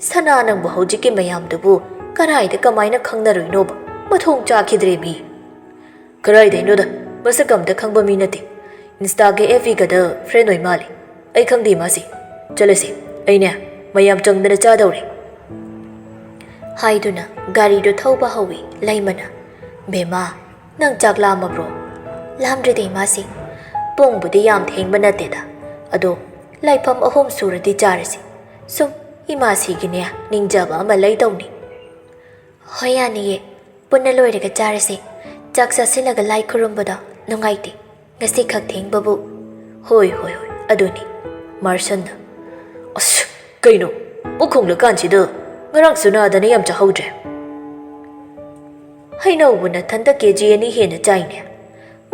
ꯁꯅꯥ, ꯅꯪꯕꯨ ꯍꯧꯖꯤꯛꯀꯤ ꯃꯌꯥꯝꯗꯨꯕꯨ ꯀꯔꯥꯏꯗ ꯀꯃꯥꯏꯅ ꯈꯪꯅꯔꯨꯏꯅꯣꯕ? ꯃꯊꯣꯡ ꯆꯥꯈꯤꯗ꯭ꯔꯦ ꯃꯤ꯫ ꯀꯔꯥꯏꯗꯩꯅꯣꯗ, ꯃꯁꯛ ꯑꯝꯇ ꯈꯪꯕ ꯃꯤ ꯅꯠꯇꯦ꯫ ꯏꯟꯁꯇꯥꯒ ꯑꯦꯐ ꯕꯤꯒꯗ ꯐ꯭ꯔꯦꯟ ꯑꯣꯏ ꯃꯥꯜꯂꯦ꯫ ꯑꯩ ꯈꯪꯗꯦ ꯃꯥꯁꯤ꯫ ꯆꯠꯂꯁꯤ, ꯑꯩꯅꯦ ꯃꯌꯥꯝ ꯆꯪꯗꯅ ꯆꯥꯗꯧꯔꯦ꯫ ꯍꯥꯏꯗꯨꯅ ꯒꯥꯔꯤꯗꯨ ꯊꯧꯕ ꯍꯧꯏ ꯂꯩꯃꯅ꯫ "ꯕꯦꯝꯃ, ꯅꯪ ꯆꯥꯛ ꯂꯥꯝꯃꯕ꯭ꯔꯣ?" "ꯂꯥꯝꯗ꯭ꯔꯤꯗ ꯏꯃꯥꯁꯤ꯫ ꯄꯨꯡꯕꯨꯗꯤ ꯌꯥꯝ ꯊꯦꯡꯕ ꯅꯠꯇꯦꯗ꯫ ꯑꯗꯣ ꯂꯥꯏꯐꯝ ꯑꯍꯨꯝ ꯁꯨꯔꯗꯤ ꯆꯥꯔꯁꯤ꯫ ꯁꯨꯝ ꯏꯃꯥꯁꯤꯒꯤꯅꯦ ꯅꯤꯡꯖꯕ ꯑꯃ ꯂꯩꯗꯧꯅꯤ꯫" "ꯍꯣꯏ ꯌꯥꯅꯤꯌꯦ꯫ ꯄꯨꯟꯅ ꯂꯣꯏꯔꯒ ꯆꯥꯔꯁꯤ꯫ ꯆꯥꯛ ꯆꯥꯁꯤꯜꯂꯒ ꯂꯥꯏ ꯈꯨꯔꯨꯝꯕꯗꯣ ꯅꯨꯡꯉꯥꯏꯇꯦ꯫ ꯉꯁꯤꯈꯛ ꯊꯦꯡꯕꯕꯨ꯫" "ꯍꯣꯏ, ꯍꯣꯏ, ꯍꯣꯏ, ꯑꯗꯨꯅꯤ꯫" ꯃꯥꯔꯁꯟꯅ꯫ "ꯑꯁ, ꯀꯩꯅꯣ? ꯄꯨꯛ ꯈꯣꯡꯂꯀꯥꯟꯁꯤꯗ? ꯉꯔꯥꯡꯁꯨ ꯅꯥꯗꯅ ꯌꯥꯝ ꯆꯥꯍꯧꯗ꯭ꯔꯦ꯫" "ꯍꯩꯅꯧꯕꯨ ꯅꯊꯟꯇ ꯀꯦ ꯖꯤ ꯑꯅꯤ ꯍꯦꯟꯅ ꯆꯥꯏꯅꯦ꯫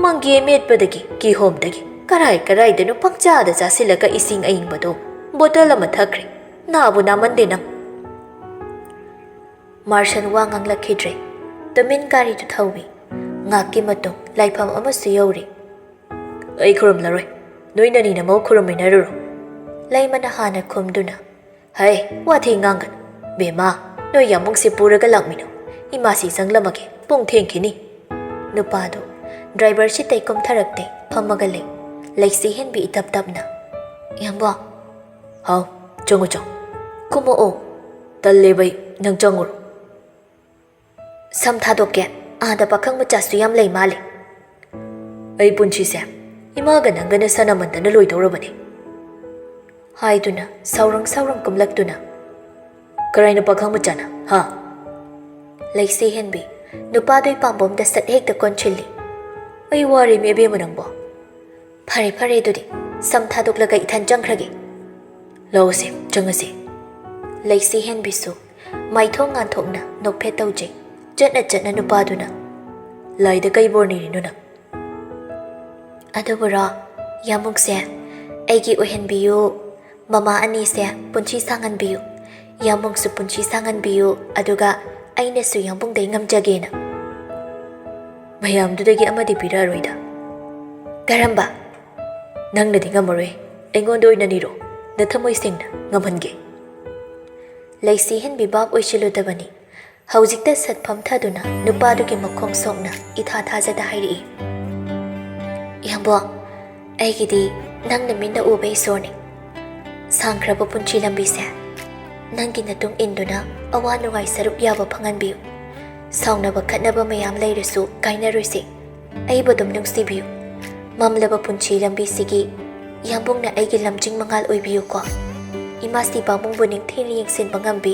ꯃꯪꯒꯦ ꯑꯃꯦꯠꯄꯗꯒꯤ, ꯀꯤꯍꯣꯝꯗꯒꯤ, ꯀꯔꯥꯏ ꯀꯔꯥꯏꯗꯅꯣ ꯄꯪꯆꯥꯗ ꯆꯥꯁꯤꯜꯂꯒ ꯏꯁꯤꯡ ꯑꯏꯪꯕꯗꯣ ꯕꯣꯇꯜ ꯑꯃ ꯊꯛꯈ꯭ꯔꯦ꯫ ꯅꯥꯕꯨ ꯅꯥꯃꯟꯗꯦ ꯅꯪ꯫" ꯃꯥꯔꯁꯟ ꯋꯥ ꯉꯥꯡꯂꯛꯈꯤꯗ꯭ꯔꯦ꯫ ꯇꯨꯃꯤꯟ ꯒꯥꯔꯤꯗꯨ ꯊꯧꯏ꯫ ꯉꯥꯏꯍꯥꯛꯀꯤ ꯃꯇꯨꯡ ꯂꯥꯏꯐꯝ ꯑꯃꯁꯨ ꯌꯧꯔꯦ꯫ "ꯑꯩ ꯈꯨꯔꯨꯝꯂꯔꯣꯏ꯫ ꯅꯣꯏꯅꯅꯤꯅ ꯃꯧ ꯈꯨꯔꯨꯝꯃꯤꯟꯅꯔꯨꯔꯣ꯫" ꯂꯩꯃꯅ ꯍꯥꯟꯅ ꯈꯨꯝꯗꯨꯅ꯫ "ꯍꯩ, ꯋꯥꯊꯤ ꯉꯥꯡꯒꯅꯨ꯫ ꯕꯦꯝꯃ, ꯅꯣꯏ ꯌꯥꯝꯕꯨꯡꯁꯦ ꯄꯨꯔꯒ ꯂꯥꯛꯃꯤꯟꯅꯧ꯫ ꯏꯃꯥꯁꯤ ꯆꯪꯂꯝꯃꯒꯦ꯫ ꯄꯨꯡ ꯊꯦꯡꯈꯤꯅꯤ꯫" ꯅꯨꯄꯥꯗꯨ ꯗ꯭ꯔꯥꯏꯚꯔ ꯁꯤꯠꯇꯩ ꯀꯨꯝꯊꯔꯛꯇꯦ, ꯐꯝꯃꯒ ꯂꯩ꯫ ꯂꯩꯁꯤ ꯍꯦꯟꯕꯤ ꯏꯇꯞ ꯇꯞꯅ꯫ "ꯌꯥꯝꯕꯨꯡ꯫" "ꯍꯥꯎ, ꯆꯪꯉꯨ, ꯆꯪꯉꯨ꯫" "ꯀꯨꯝꯃꯛꯑꯣ꯫" "ꯇꯜꯂꯦꯕ ꯑꯩ, ꯅꯪ ꯆꯪꯉꯨꯔꯣ꯫" "ꯁꯝ ꯊꯥꯗꯣꯛꯀꯦ꯫ ꯑꯥꯗ ꯄꯥꯈꯪ ꯃꯆꯥꯁꯨ ꯌꯥꯝ ꯂꯩ ꯃꯥꯜꯂꯦ꯫" "ꯑꯩ ꯄꯨꯟꯁꯤꯁꯦ ꯏꯃꯥꯒ ꯅꯪꯒꯅ ꯁꯥꯟꯅꯃꯟꯗꯅ ꯂꯣꯏꯗꯧꯔꯕꯅꯤ꯫" ꯍꯥꯏꯗꯨꯅ ꯁꯥꯎꯔꯪ ꯁꯥꯎꯔꯪ ꯀꯨꯝꯂꯛꯇꯨꯅ꯫ "ꯀꯔꯥꯏꯅ ꯄꯥꯈꯪ ꯃꯆꯥꯅ, ꯍꯥ?" ꯂꯩꯁꯤ ꯍꯦꯟꯕꯤ ꯅꯨꯄꯥꯗꯨꯒꯤ ꯄꯥꯝꯕꯣꯝꯗ ꯁꯠ ꯍꯦꯛꯇ ꯀꯣꯟꯁꯤꯜꯂꯤ꯫ "ꯑꯩ ꯋꯥꯔꯦꯃꯤ ꯑꯕꯦꯝꯃ ꯅꯪꯕꯣ꯫" "ꯐꯔꯦ ꯐꯔꯦ, ꯑꯗꯨꯗꯤ ꯁꯝ ꯊꯥꯗꯣꯛꯂꯒ ꯏꯊꯟ ꯆꯪꯈ꯭ꯔꯒꯦ꯫" "ꯂꯥꯛꯑꯣꯁꯦ, ꯆꯪꯉꯁꯦ꯫" ꯂꯩꯁꯤ ꯍꯦꯟꯕꯤꯁꯨ ꯃꯥꯏꯊꯣꯡ ꯉꯥꯟꯊꯣꯛꯅ ꯅꯣꯛꯐꯦꯠ ꯇꯧꯖꯩ꯫ ꯆꯠꯅ ꯆꯠꯅ ꯅꯨꯄꯥꯗꯨꯅ꯫ "ꯂꯥꯏꯗ ꯀꯩ ꯕꯣꯔ ꯅꯤꯔꯤꯅꯣ ꯅꯪ?" "ꯑꯗꯨꯕꯨꯔꯣ, ꯌꯥꯝꯕꯨꯡꯁꯦ ꯑꯩꯒꯤ ꯑꯣꯏꯍꯟꯕꯤꯌꯨ, ꯃꯃꯥ ꯑꯅꯤꯁꯦ ꯄꯨꯟꯁꯤ ꯁꯥꯡꯍꯟꯕꯤꯌꯨ, ꯌꯥꯝꯕꯨꯡꯁꯨ ꯄꯨꯟꯁꯤ ꯁꯥꯡꯍꯟꯕꯤꯌꯨ, ꯑꯗꯨꯒ ꯑꯩꯅꯁꯨ ꯌꯥꯝꯕꯨꯡꯗꯩ ꯉꯝꯖꯒꯦꯅ꯫" "ꯃꯌꯥꯝꯗꯨꯗꯒꯤ ꯑꯃꯗꯤ ꯄꯤꯔꯛꯑꯔꯣꯏꯗ꯫" "ꯀꯔꯝꯕ?" "ꯅꯪꯅꯗꯤ ꯉꯝꯃꯔꯣꯏ, ꯑꯩꯉꯣꯟꯗ ꯑꯣꯏꯅ ꯅꯤꯔꯣ, ꯅꯊꯃꯣꯏ ꯁꯦꯡꯅ ꯉꯝꯍꯟꯒꯦ꯫" ꯂꯩꯁꯤ ꯍꯦꯟꯕꯤ ꯚꯥꯞ ꯑꯣꯏꯁꯤꯜꯂꯨꯗꯕꯅꯤ꯫ ꯍꯧꯖꯤꯛꯇ ꯁꯠ ꯐꯝꯊꯗꯨꯅ ꯅꯨꯄꯥꯗꯨꯒꯤ ꯃꯈꯣꯡ ꯁꯣꯛꯅ ꯏꯊꯥ ꯊꯥꯖꯗ ꯍꯥꯏꯔꯛꯏ, "ꯏꯌꯥꯝꯕꯣ, ꯑꯩꯒꯤꯗꯤ ꯅꯪꯅ ꯃꯤꯠꯅ ꯎꯕ ꯏꯁꯣꯔꯅꯤ꯫ ꯁꯥꯡꯈ꯭ꯔꯕ ꯄꯨꯟꯁꯤ ꯂꯝꯕꯤꯁꯦ ꯅꯪꯒꯤ ꯅꯇꯨꯡ ꯏꯟꯗꯨꯅ ꯑꯋꯥ ꯅꯨꯡꯉꯥꯏ ꯁꯔꯨꯛ ꯌꯥꯕ ꯐꯪꯍꯟꯕꯤꯌꯨ꯫ ꯁꯥꯎꯅꯕ ꯈꯠꯅꯕ ꯃꯌꯥꯝ ꯂꯩꯔꯁꯨ ꯀꯥꯏꯅꯔꯣꯏꯁꯤ꯫ ꯑꯩꯕꯨ ꯑꯗꯨꯝ ꯅꯨꯡꯁꯤꯕꯤꯌꯨ꯫ ꯃꯝꯂꯕ ꯄꯨꯟꯁꯤ ꯂꯝꯕꯤꯁꯤꯒꯤ ꯏꯌꯥꯝꯕꯨꯡꯅ ꯑꯩꯒꯤ ꯂꯝꯖꯤꯡ ꯃꯉꯥꯜ ꯑꯣꯏꯕꯤꯌꯨꯀꯣ꯫ ꯏꯃꯥꯁꯤ ꯄꯥꯕꯨꯡꯕꯨ ꯅꯤꯡꯊꯤꯅ ꯌꯦꯡꯁꯤꯟꯕ ꯉꯝꯕꯤ,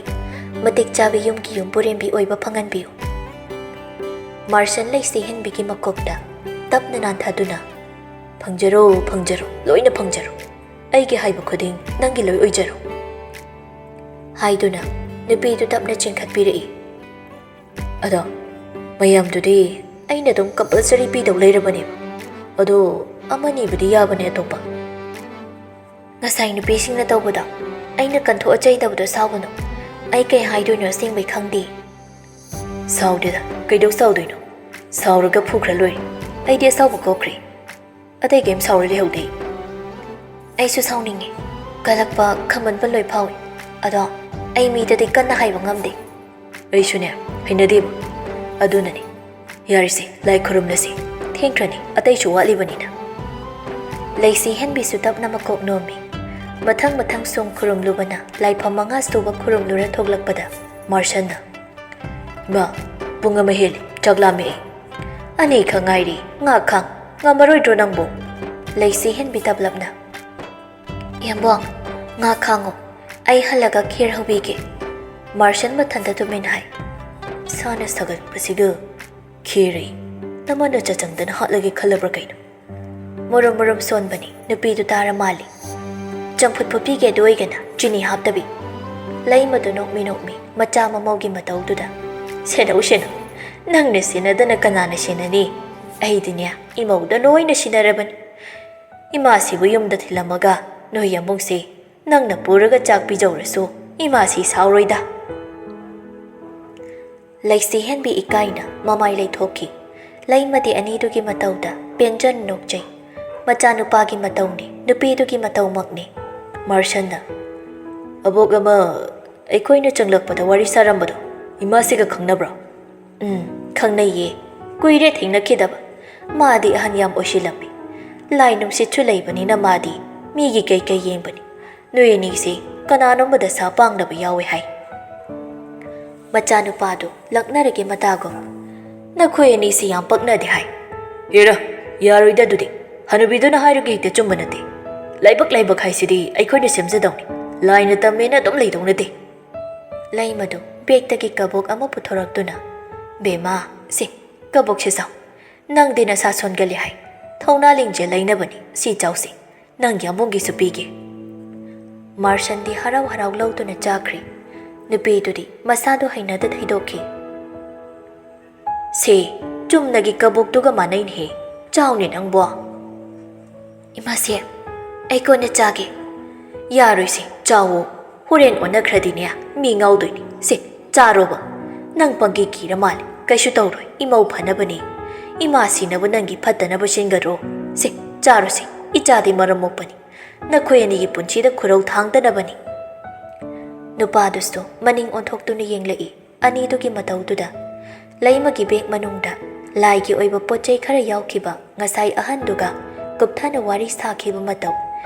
ꯃꯇꯤꯛ ꯆꯥꯕ ꯌꯨꯝꯒꯤ ꯌꯨꯝꯕꯨꯔꯦꯝꯕꯤ ꯑꯣꯏꯕ ꯐꯪꯍꯟꯕꯤꯌꯨ꯫" ꯃꯥꯔꯁꯟ ꯂꯩꯁꯤ ꯍꯦꯟꯕꯤꯒꯤ ꯃꯀꯣꯛꯇ ꯇꯞꯅ ꯅꯥꯟꯊꯗꯨꯅ, "ꯐꯪꯖꯔꯣ, ꯐꯪꯖꯔꯣ, ꯂꯣꯏꯅ ꯐꯪꯖꯔꯣ꯫ ꯑꯩꯒꯤ ꯍꯥꯏꯕ ꯈꯨꯗꯤꯡ ꯅꯪꯒꯤ ꯂꯣꯏ ꯑꯣꯏꯖꯔꯣ," ꯍꯥꯏꯗꯨꯅ ꯅꯨꯄꯤꯗꯨ ꯇꯞꯅ ꯆꯤꯡꯈꯠꯄꯤꯔꯛꯏ꯫ "ꯑꯗꯣ ꯃꯌꯥꯝꯗꯨꯗꯤ ꯑꯩꯅ ꯑꯗꯨꯝ ꯀꯝꯄꯜꯁꯔꯤ ꯄꯤꯗꯧ ꯂꯩꯔꯕꯅꯦꯕ꯫ ꯑꯗꯣ ꯑꯃꯅꯤꯕꯨꯗꯤ ꯌꯥꯕꯅꯦ ꯑꯇꯣꯞꯄ꯫" "ꯉꯁꯥꯏ ꯅꯨꯄꯤꯁꯤꯡꯅ ꯇꯧꯕꯗꯣ ꯑꯩꯅ ꯀꯟꯊꯣꯛꯑ ꯆꯩꯗꯕꯗꯣ ꯁꯥꯎꯒꯅꯨ꯫ ꯑꯩ ꯀꯩ ꯍꯥꯏꯗꯣꯏꯅꯣ ꯑꯁꯦꯡꯕꯩ ꯈꯪꯗꯦ꯫" "ꯁꯥꯎꯗꯦꯗ, ꯀꯩꯗꯧ ꯁꯥꯎꯗꯣꯏꯅꯣ? ꯁꯥꯎꯔꯒ ꯐꯨꯈ꯭ꯔ ꯂꯣꯏꯔꯦ꯫ ꯑꯩꯗꯤ ꯑꯁꯥꯎꯕ ꯀꯣꯛꯈ꯭ꯔꯦ꯫ ꯑꯇꯩ ꯀꯩꯝ ꯁꯥꯎꯔ ꯂꯩꯍꯧꯗꯦ꯫" "ꯑꯩꯁꯨ ꯁꯥꯎꯅꯤꯡꯉꯤ꯫ ꯀꯜꯂꯛꯄ, ꯈꯝꯕꯟꯕ ꯂꯣꯏ ꯐꯥꯎꯏ꯫ ꯑꯗꯣ ꯑꯩ ꯃꯤꯗꯗꯤ ꯀꯟꯅ ꯍꯥꯏꯕ ꯉꯝꯗꯦ꯫" "ꯑꯩꯁꯨꯅꯦ, ꯍꯩꯅꯗꯦꯕ꯫ ꯑꯗꯨꯅꯅꯦ꯫ ꯌꯥꯔꯤꯁꯦ, ꯂꯥꯏ ꯈꯨꯔꯨꯝꯂꯁꯤ꯫ ꯊꯦꯡꯈ꯭ꯔꯅꯤ, ꯑꯇꯩꯁꯨ ꯋꯥꯠꯂꯤꯕꯅꯤꯅ꯫" ꯂꯩꯁꯤ ꯍꯦꯟꯕꯤꯁꯨ ꯇꯞꯅ ꯃꯀꯣꯛ ꯅꯣꯝꯃꯤ꯫ ꯃꯊꯪ ꯃꯊꯪ ꯁꯨꯝ ꯈꯨꯔꯨꯝꯂꯨꯕꯅ ꯂꯥꯏꯐꯝ ꯃꯉꯥ ꯁꯨꯕ ꯈꯨꯔꯨꯝꯂꯨꯔ ꯊꯣꯛꯂꯛꯄꯗ ꯃꯥꯔꯁꯟꯅ, "ꯏꯃꯥ, ꯄꯨꯡ ꯑꯃ ꯍꯦꯜꯂꯤ, ꯆꯥꯛ ꯂꯥꯝꯃꯛꯑꯦ꯫ ꯑꯅꯤꯈꯛ ꯉꯥꯏꯔꯤ, ꯉꯥ ꯈꯥꯡ꯫ ꯉꯝꯃꯔꯣꯏꯗ꯭ꯔꯣ ꯅꯪꯕꯨ?" ꯂꯩꯁꯤ ꯍꯦꯟꯕꯤ ꯇꯞꯂꯞꯅ, "ꯏꯌꯥꯝꯕꯣ, ꯉꯥ ꯈꯥꯡꯉꯣ, ꯑꯩ ꯍꯜꯂꯒ ꯈꯦꯔ ꯍꯧꯕꯤꯒꯦ꯫" ꯃꯥꯔꯁꯟ ꯃꯊꯟꯇ ꯇꯨꯃꯤꯟ ꯍꯥꯏ꯫ "ꯁꯥꯅ ꯁꯥꯒꯠꯄꯁꯤꯒ ꯈꯦꯔ ꯑꯌꯦ꯫ ꯅꯃꯥꯅ ꯆꯥꯆꯪꯗꯅ ꯍꯥꯠꯂꯒꯦ ꯈꯜꯂꯕ꯭ꯔꯥ ꯀꯩꯅꯣ?" ꯃꯨꯔꯨꯝ ꯃꯨꯔꯨꯝ ꯁꯣꯟꯕꯅꯤ꯫ ꯅꯨꯄꯤꯗꯨ ꯇꯥꯔ ꯃꯥꯜꯂꯤ꯫ "ꯆꯝꯐꯨꯠ ꯐꯨꯠꯄꯤꯒꯦ ꯑꯗꯨ ꯑꯣꯏꯒꯅ ꯆꯤꯅꯤ ꯍꯥꯞꯇꯕꯤ꯫" ꯂꯩꯃꯗꯨ ꯅꯣꯛꯃꯤ ꯅꯣꯛꯃꯤ ꯃꯆꯥ ꯃꯃꯧꯒꯤ ꯃꯇꯧꯗꯨꯗ, "ꯁꯦꯟꯅꯧ, ꯁꯦꯟꯅꯧ꯫ ꯅꯪꯅ ꯁꯦꯟꯅꯗꯅ ꯀꯅꯥꯅ ꯁꯦꯟꯅꯅꯤ? ꯑꯩꯗꯤꯅꯦ, ꯏꯃꯧꯗ ꯂꯣꯏꯅ ꯁꯤꯟꯅꯔꯕꯅꯤ꯫ ꯏꯃꯥꯁꯤꯕꯨ ꯌꯨꯝꯗ ꯊꯤꯜꯂꯝꯃꯒ ꯅꯣꯏ ꯌꯥꯝꯕꯨꯡꯁꯦ ꯅꯪꯅ ꯄꯨꯔꯒ ꯆꯥꯛ ꯄꯤꯖꯧꯔꯁꯨ ꯏꯃꯥꯁꯤ ꯁꯥꯎꯔꯣꯏꯗ꯫" ꯂꯩꯁꯤ ꯍꯦꯟꯕꯤ ꯏꯀꯥꯏꯅ ꯃꯃꯥꯏ ꯂꯩꯊꯣꯛꯈꯤ꯫ ꯂꯩꯃꯗꯤ ꯑꯅꯤꯗꯨꯒꯤ ꯃꯇꯧꯗ ꯄꯦꯟꯖꯟ ꯅꯣꯛꯆꯩ꯫ ꯃꯆꯥꯅꯨꯄꯥꯒꯤ ꯃꯇꯧꯅꯤ, ꯅꯨꯄꯤꯗꯨꯒꯤ ꯃꯇꯧꯃꯛꯅꯤ꯫ ꯃꯥꯔꯁꯟꯅ, "ꯑꯕꯣꯛ ꯑꯃ ꯑꯩꯈꯣꯏꯅ ꯆꯪꯂꯛꯄꯗ ꯋꯥꯔꯤ ꯁꯥꯔꯝꯕꯗꯣ, "ꯏꯃꯥꯁꯤꯒ ꯈꯪꯅꯕ꯭ꯔꯣ?" "ꯎꯝ, ꯈꯪꯅꯩꯌꯦ꯫ ꯀꯨꯏꯔꯦ ꯊꯦꯡꯅꯈꯤꯗꯕ꯫ ꯃꯥꯗꯤ ꯑꯍꯟ ꯌꯥꯝ ꯑꯣꯏꯁꯤꯜꯂꯝꯃꯤ꯫ ꯂꯥꯏ ꯅꯨꯡꯁꯤꯠꯁꯨ ꯂꯩꯕꯅꯤꯅ ꯃꯥꯗꯤ ꯃꯤꯒꯤ ꯀꯩꯀꯩ ꯌꯦꯡꯕꯅꯤ꯫ ꯅꯣꯏ ꯑꯅꯤꯁꯦ ꯀꯅꯥꯅꯣꯝꯕ ꯗꯁꯥ ꯄꯥꯡꯅꯕ ꯌꯥꯎꯋꯦ ꯍꯥꯏ꯫" ꯃꯆꯥꯅꯨꯄꯥꯗꯨ ꯂꯛꯅꯔꯒꯦ ꯃꯇꯥꯒꯨꯝ, "ꯅꯈꯣꯏ ꯑꯅꯤꯁꯤ ꯌꯥꯝ ꯄꯛꯅꯗꯦ ꯍꯥꯏ꯫" "ꯍꯦꯔꯥ, ꯌꯥꯔꯣꯏꯗ ꯑꯗꯨꯗꯤ꯫ ꯍꯅꯨꯕꯤꯗꯨꯅ ꯍꯥꯏꯔꯒ ꯍꯦꯛꯇ ꯆꯨꯝꯕ ꯅꯠꯇꯦ꯫ ꯂꯥꯏꯕꯛ ꯂꯥꯏꯕꯛ ꯍꯥꯏꯁꯤꯗꯤ ꯑꯩꯈꯣꯏꯅ ꯁꯦꯝꯖꯗꯧꯅꯤ꯫ ꯂꯥꯏꯅ ꯇꯝꯃꯦꯅ ꯑꯗꯨꯝ ꯂꯩꯗꯧ ꯅꯠꯇꯦ꯫" ꯂꯩꯃꯗꯨ ꯕꯦꯛꯇꯒꯤ ꯀꯕꯣꯛ ꯑꯃ ꯄꯨꯊꯣꯔꯛꯇꯨꯅ, "ꯕꯦꯝꯃ, ꯁꯤ ꯀꯕꯣꯛꯁꯦ ꯆꯥꯎ꯫ ꯅꯪꯗꯤ ꯅꯁꯥ ꯁꯣꯟꯒꯜꯂꯤ ꯍꯥꯏ꯫ ꯊꯧꯅꯥ ꯂꯤꯡꯖꯦꯜ ꯂꯩꯅꯕꯅꯤ, ꯁꯤ ꯆꯥꯎꯁꯤ꯫ ꯅꯪꯒꯤ ꯑꯃꯣꯝꯒꯤꯁꯨ ꯄꯤꯒꯦ꯫" ꯃꯥꯔꯁꯟꯗꯤ ꯍꯔꯥꯎ ꯍꯔꯥꯎ ꯂꯧꯗꯨꯅ ꯆꯥꯈ꯭ꯔꯦ꯫ ꯅꯨꯄꯤꯗꯨꯗꯤ ꯃꯁꯥꯗꯨ ꯍꯩꯅꯗ ꯊꯩꯗꯣꯛꯈꯤ꯫ "ꯁꯦ, ꯆꯨꯝꯅꯒꯤ ꯀꯕꯣꯛꯇꯨꯒ ꯃꯥꯟꯅꯩꯅꯦꯍꯦ꯫ ꯆꯥꯎꯅꯦ ꯅꯪꯕꯣ꯫" "ꯏꯃꯥꯁꯦ, ꯑꯩ ꯀꯣꯟꯅ ꯆꯥꯒꯦ꯫" "ꯌꯥꯔꯣꯏꯁꯦ, ꯆꯥꯎꯋꯣ꯫ ꯍꯣꯔꯦꯟ ꯑꯣꯟꯅꯈ꯭ꯔꯗꯤꯅꯦ, ꯃꯤ ꯉꯥꯎꯗꯣꯏꯅꯤ꯫ ꯁꯦ, ꯆꯥꯔꯣꯕ꯫ ꯅꯪ ꯄꯪꯀꯤ ꯀꯤꯔ ꯃꯥꯜꯂꯦ꯫ ꯀꯩꯁꯨ ꯇꯧꯔꯣꯏ, ꯏꯃꯧ ꯐꯅꯕꯅꯦ꯫ ꯏꯃꯥ ꯁꯤꯅꯕ ꯅꯪꯒꯤ ꯐꯠꯇꯅꯕ ꯁꯤꯟꯒꯗ꯭ꯔꯣ? ꯁꯦ, ꯆꯥꯔꯣꯁꯦ, ꯏꯆꯥꯗꯤ ꯃꯔꯝ ꯃꯣꯛꯄꯅꯤ꯫ ꯅꯈꯣꯏ ꯑꯅꯤꯒꯤ ꯄꯨꯟꯁꯤꯗ ꯈꯨꯔꯧ ꯊꯥꯡꯗꯅꯕꯅꯤ꯫" ꯅꯨꯄꯥꯗꯨꯁꯨ ꯃꯅꯤꯡ ꯑꯣꯟꯊꯣꯛꯇꯨꯅ ꯌꯦꯡꯂꯛꯏ꯫ ꯑꯅꯤꯗꯨꯒꯤ ꯃꯇꯧꯗꯨꯗ ꯂꯩꯃꯒꯤ ꯕꯦꯒ ꯃꯅꯨꯡꯗ ꯂꯥꯏꯒꯤ ꯑꯣꯏꯕ ꯄꯣꯠ ꯆꯩ ꯈꯔ ꯌꯥꯎꯈꯤꯕ ꯉꯁꯥꯏ ꯑꯍꯟꯗꯨꯒ ꯀꯨꯞꯊꯅ ꯋꯥꯔꯤ ꯁꯥꯈꯤꯕ ꯃꯇꯧ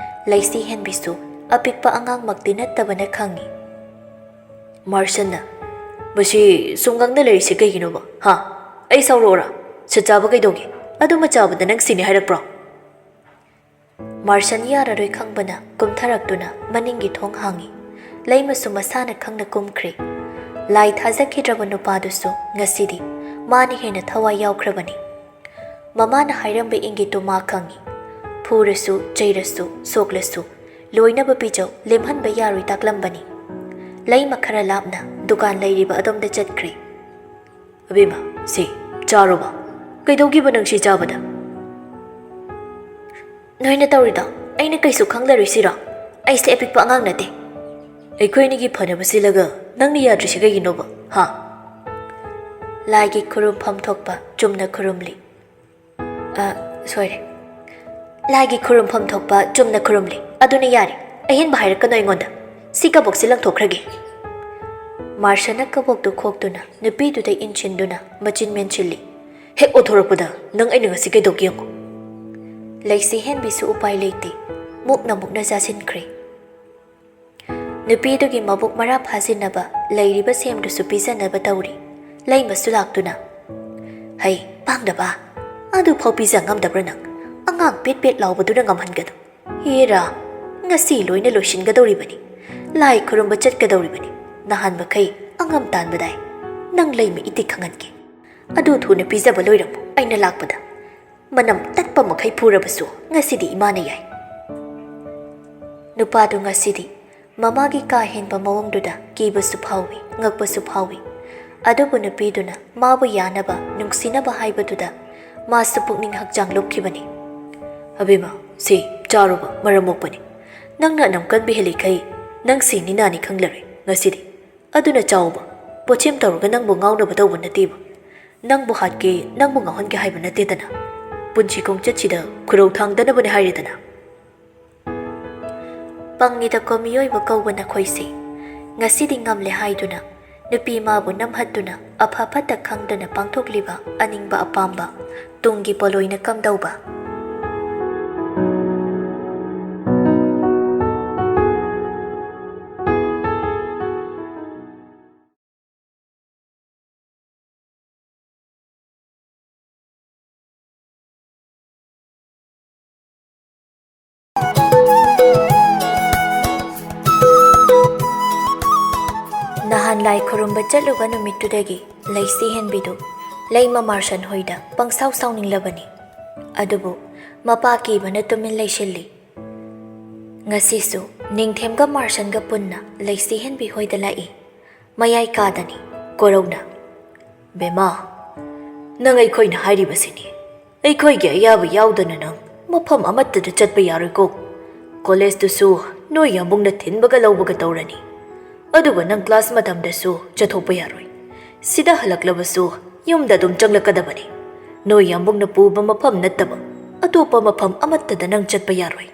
ꯂꯩꯁꯤ ꯍꯦꯟꯕꯤꯁꯨ ꯑꯄꯤꯛꯄ ꯑꯉꯥꯡꯃꯛꯇꯤ ꯅꯠꯇꯕꯅ ꯈꯪꯏ꯫ ꯃꯥꯔꯁꯟꯅ, "ꯃꯁꯤ ꯁꯨꯝ ꯉꯥꯡꯅ ꯂꯩꯔꯤꯁꯤ ꯀꯩꯒꯤꯅꯣꯕ? ꯍꯥ? ꯑꯩ ꯁꯥꯎꯔꯛꯑꯣꯔꯥ? ꯁꯤꯠ ꯆꯥꯕ ꯀꯩꯗꯧꯒꯦ? ꯑꯗꯨꯃ ꯆꯥꯕꯗ ꯅꯪ ꯁꯤꯅꯤ ꯍꯥꯏꯔꯛꯄ꯭ꯔꯣ?" ꯃꯥꯔꯁꯟ ꯌꯥꯔꯔꯣꯏ ꯈꯪꯕꯅ ꯀꯨꯝꯊꯔꯛꯇꯨꯅ ꯃꯅꯤꯡꯒꯤ ꯊꯣꯡ ꯍꯥꯡꯏ꯫ ꯂꯩꯃꯁꯨ ꯃꯁꯥꯅ ꯈꯪꯅ ꯀꯨꯝꯈ꯭ꯔꯦ꯫ ꯂꯥꯏ ꯊꯥꯖꯈꯤꯗ꯭ꯔꯕ ꯅꯨꯄꯥꯗꯨꯁꯨ ꯉꯁꯤꯗꯤ ꯃꯥꯅ ꯍꯦꯟꯅ ꯊꯋꯥꯏ ꯌꯥꯎꯈ꯭ꯔꯕꯅꯤ꯫ ꯃꯃꯥꯅ ꯍꯥꯏꯔꯝꯕ ꯏꯪꯒꯤꯠꯇꯨ ꯃꯥ ꯈꯪꯏ꯫ ꯐꯨꯔꯁꯨ, ꯆꯩꯔꯁꯨ, ꯁꯣꯛꯂꯁꯨ, ꯂꯣꯏꯅꯕ ꯄꯤꯖꯧ, ꯂꯦꯝꯍꯟꯕ ꯌꯥꯔꯣꯏ ꯇꯥꯛꯂꯝꯕꯅꯤ꯫ ꯂꯩꯃ ꯈꯔ ꯂꯥꯞꯅ ꯗꯨꯀꯥꯟ ꯂꯩꯔꯤꯕ ꯑꯗꯣꯝꯗ ꯆꯠꯈ꯭ꯔꯦ꯫ "ꯑꯕꯦꯝꯃ, ꯁꯤ ꯆꯥꯔꯣꯕ꯫ ꯀꯩꯗꯧꯈꯤꯕ ꯅꯪ ꯁꯤ ꯆꯥꯕꯗ?" "ꯅꯣꯏꯅ ꯇꯧꯔꯤꯗꯣ ꯑꯩꯅ ꯀꯩꯁꯨ ꯈꯪꯗꯔꯤꯁꯤꯔꯣ? ꯑꯩꯁꯦ ꯑꯄꯤꯛꯄ ꯑꯉꯥꯡ ꯅꯠꯇꯦ꯫" "ꯑꯩꯈꯣꯏ ꯑꯅꯤꯒꯤ ꯐꯅꯕ ꯁꯤꯜꯂꯒ ꯅꯪꯅ ꯌꯥꯗ꯭ꯔꯤꯁꯤ ꯀꯩꯒꯤꯅꯣꯕ, ꯍꯥ?" ꯂꯥꯏꯒꯤ ꯈꯨꯔꯨꯝꯐꯝ ꯊꯣꯛꯄ ꯆꯨꯝꯅ ꯈꯨꯔꯨꯝꯂꯤ꯫ ꯑ, ꯁꯣꯏꯔꯦ꯫ ꯂꯥꯏꯒꯤ ꯈꯨꯔꯨꯝꯐꯝ ꯊꯣꯛꯄ ꯆꯨꯝꯅ ꯈꯨꯔꯨꯝꯂꯤ꯫ ꯑꯗꯨꯅ ꯌꯥꯔꯦ꯫ ꯑꯍꯦꯟꯕ ꯍꯥꯏꯔꯛꯀꯅꯨ ꯑꯩꯉꯣꯟꯗ꯫ ꯁꯤ ꯀꯕꯣꯛꯁꯤ ꯂꯪꯊꯣꯛꯈ꯭ꯔꯒꯦ꯫ ꯃꯥꯔꯁꯟꯅ ꯀꯕꯣꯛꯇꯨ ꯈꯣꯛꯇꯨꯅ ꯅꯨꯄꯤꯗꯨꯗ ꯏꯟꯁꯤꯟꯗꯨꯅ ꯃꯆꯤꯟ ꯃꯦꯟꯁꯤꯜꯂꯤ꯫ "ꯍꯦꯛ ꯑꯣꯊꯣꯔꯛꯄꯗ ꯅꯪ ꯑꯩꯅ ꯉꯁꯤ ꯀꯩꯗꯧꯒꯦ ꯌꯦꯡꯉꯨ!" ꯂꯩꯁꯤ ꯍꯦꯟꯕꯤꯁꯨ ꯎꯄꯥꯏ ꯂꯩꯇꯦ꯫ ꯃꯨꯛꯅ ꯃꯨꯛꯅ ꯆꯥꯁꯤꯟꯈ꯭ꯔꯦ꯫ ꯅꯨꯄꯤꯗꯨꯒꯤ ꯃꯕꯨꯛ ꯃꯔꯥ ꯐꯥꯖꯤꯟꯅꯕ ꯂꯩꯔꯤꯕ ꯁꯦꯝꯗꯨꯁꯨ ꯄꯤꯖꯅꯕ ꯇꯧꯔꯤ꯫ ꯂꯩꯃꯁꯨ ꯂꯥꯛꯇꯨꯅ, "ꯍꯩ, ꯄꯥꯡꯗꯕ! ꯑꯗꯨꯐꯥꯎ ꯄꯤꯖ ꯉꯝꯗꯕ꯭ꯔꯥ ꯅꯪ? ꯑꯉꯥꯡ ꯄꯦꯠ ꯄꯦꯠ ꯂꯥꯎꯕꯗꯨꯅ ꯉꯝꯍꯟꯒꯅꯨ꯫ ꯍꯦꯔꯥ, ꯉꯁꯤ ꯂꯣꯏꯅ ꯂꯣꯏꯁꯤꯟꯒꯗꯧꯔꯤꯕꯅꯤ꯫ ꯂꯥꯏ ꯈꯨꯔꯨꯝꯕ ꯆꯠꯀꯗꯧꯔꯤꯕꯅꯤ꯫ ꯅꯍꯥꯟ ꯃꯈꯩ ꯑꯉꯝ ꯇꯥꯟꯕꯗꯥꯏ꯫ ꯅꯪ ꯂꯩꯃ ꯏꯇꯤꯛ ꯈꯪꯍꯟꯒꯦ꯫ ꯑꯗꯨ ꯊꯨꯅ ꯄꯤꯖꯕ ꯂꯣꯏꯔꯝꯃꯨ꯫ ꯑꯩꯅ ꯂꯥꯛꯄꯗ ꯃꯅꯝ ꯇꯠꯄ ꯃꯈꯩ ꯐꯨꯔꯕꯁꯨ ꯉꯁꯤꯗꯤ ꯏꯃꯥꯅ ꯌꯥꯏ꯫" ꯅꯨꯄꯥꯗꯨ ꯉꯁꯤꯗꯤ ꯃꯃꯥꯒꯤ ꯀꯥ ꯍꯦꯟꯕ ꯃꯑꯣꯡꯗꯨꯗ ꯀꯤꯕꯁꯨ ꯐꯥꯎꯏ, ꯉꯛꯄꯁꯨ ꯐꯥꯎꯏ꯫ ꯑꯗꯨꯕꯨ ꯅꯨꯄꯤꯗꯨꯅ ꯃꯥꯕꯨ ꯌꯥꯅꯕ, ꯅꯨꯡꯁꯤꯅꯕ ꯍꯥꯏꯕꯗꯨꯗ ꯃꯥꯁꯨ ꯄꯨꯛꯅꯤꯡ ꯍꯛꯆꯥꯡ ꯂꯨꯞꯈꯤꯕꯅꯤ꯫ "ꯑꯕꯦꯝꯃ, ꯁꯤ ꯆꯥꯔꯨꯕ ꯃꯔꯝ ꯃꯣꯛꯄꯅꯤ꯫ ꯅꯪꯅ ꯑꯅꯝ ꯀꯟꯕ ꯍꯦꯜꯂꯤꯈꯩ ꯅꯪ ꯁꯤꯅꯤ ꯅꯥꯅꯤ ꯈꯪꯂꯔꯣꯏ ꯉꯁꯤꯗꯤ꯫ ꯑꯗꯨꯅ ꯆꯥꯎꯕ, ꯄꯣꯠꯁꯦꯝ ꯇꯧꯔꯒ ꯅꯪꯕꯨ ꯉꯥꯎꯅꯕ ꯇꯧꯕ ꯅꯠꯇꯦꯕ꯫ ꯅꯪꯕꯨ ꯍꯥꯠꯀꯦ, ꯅꯪꯕꯨ ꯉꯥꯎꯍꯟꯒꯦ ꯍꯥꯏꯕ ꯅꯠꯇꯦꯗꯅ꯫ ꯄꯨꯟꯁꯤ ꯈꯣꯡꯆꯠꯁꯤꯗ ꯈꯨꯔꯧ ꯊꯥꯡꯗꯅꯕꯅꯦ ꯍꯥꯏꯔꯦꯗꯅ꯫" ꯄꯪꯉꯤꯗꯀꯣ ꯃꯤꯑꯣꯏꯕ ꯀꯧꯕ ꯅꯈꯣꯏꯁꯦ꯫ ꯉꯁꯤꯗꯤ ꯉꯝꯂꯦ ꯍꯥꯏꯗꯨꯅ ꯅꯨꯄꯤ ꯃꯥꯕꯨ ꯅꯝꯍꯠꯇꯨꯅ ꯑꯐ ꯐꯠꯇ ꯈꯪꯗꯅ ꯄꯥꯡꯊꯣꯛꯂꯤꯕ ꯑꯅꯤꯡꯕ ꯑꯄꯥꯝꯕ ꯇꯨꯡꯒꯤ ꯄꯣꯂꯣꯏꯅ ꯀꯝꯗꯧꯕ? ꯅꯍꯥꯟ ꯂꯥꯏ ꯈꯨꯔꯨꯝꯕ ꯆꯠꯂꯨꯕ ꯅꯨꯃꯤꯠꯇꯨꯗꯒꯤ ꯂꯩꯁꯤ ꯍꯦꯟꯕꯤꯗꯨ ꯂꯩꯃ ꯃꯥꯔꯁꯟ ꯍꯣꯏꯗ ꯄꯪꯁꯥꯎ ꯁꯥꯎꯅꯤꯡꯂꯕꯅꯤ꯫ ꯑꯗꯨꯕꯨ ꯃꯄꯥ ꯀꯤꯕꯅ ꯇꯨꯃꯤꯟ ꯂꯩꯁꯤꯜꯂꯤ꯫ ꯉꯁꯤꯁꯨ ꯅꯤꯡꯊꯦꯝꯒ ꯃꯥꯔꯁꯟꯒ ꯄꯨꯟꯅ ꯂꯩꯁꯤ ꯍꯦꯟꯕꯤ ꯍꯣꯏꯗ ꯂꯥꯛꯏ꯫ ꯃꯌꯥꯏ ꯀꯥꯗꯅꯤ ꯀꯣꯔꯧꯅ꯫ "ꯕꯦꯃꯥ, ꯅꯪ ꯑꯩꯈꯣꯏꯅ ꯍꯥꯏꯔꯤꯕꯁꯤꯅꯤ꯫ ꯑꯩꯈꯣꯏꯒꯤ ꯑꯌꯥꯕ ꯌꯥꯎꯗꯅ ꯅꯪ ꯃꯐꯝ ꯑꯃꯠꯇꯗ ꯆꯠꯄ ꯌꯥꯔꯣꯏꯀꯣ꯫ ꯀꯣꯂꯦꯖꯇꯨꯁꯨ ꯅꯣꯏ ꯌꯥꯝꯕꯨꯡꯅ ꯊꯤꯟꯕꯒ ꯂꯧꯕꯒ ꯇꯧꯔꯅꯤ꯫ ꯑꯗꯨꯒ ꯅꯪ ꯀ꯭ꯂꯥꯁ ꯃꯇꯝꯗꯁꯨ ꯆꯠꯊꯣꯛꯄ ꯌꯥꯔꯣꯏ꯫ ꯁꯤꯗ ꯍꯜꯂꯛꯂꯕꯁꯨ ꯌꯨꯝꯗ ꯑꯗꯨꯝ ꯆꯪꯂꯛꯀꯗꯕꯅꯤ꯫ ꯅꯣꯏ ꯌꯥꯝꯕꯨꯡꯅ ꯄꯨꯕ ꯃꯐꯝ ꯅꯠꯇꯕ ꯑꯇꯣꯞꯄ ꯃꯐꯝ ꯑꯃꯠꯇꯗ ꯅꯪ ꯆꯠꯄ ꯌꯥꯔꯣꯏ꯫"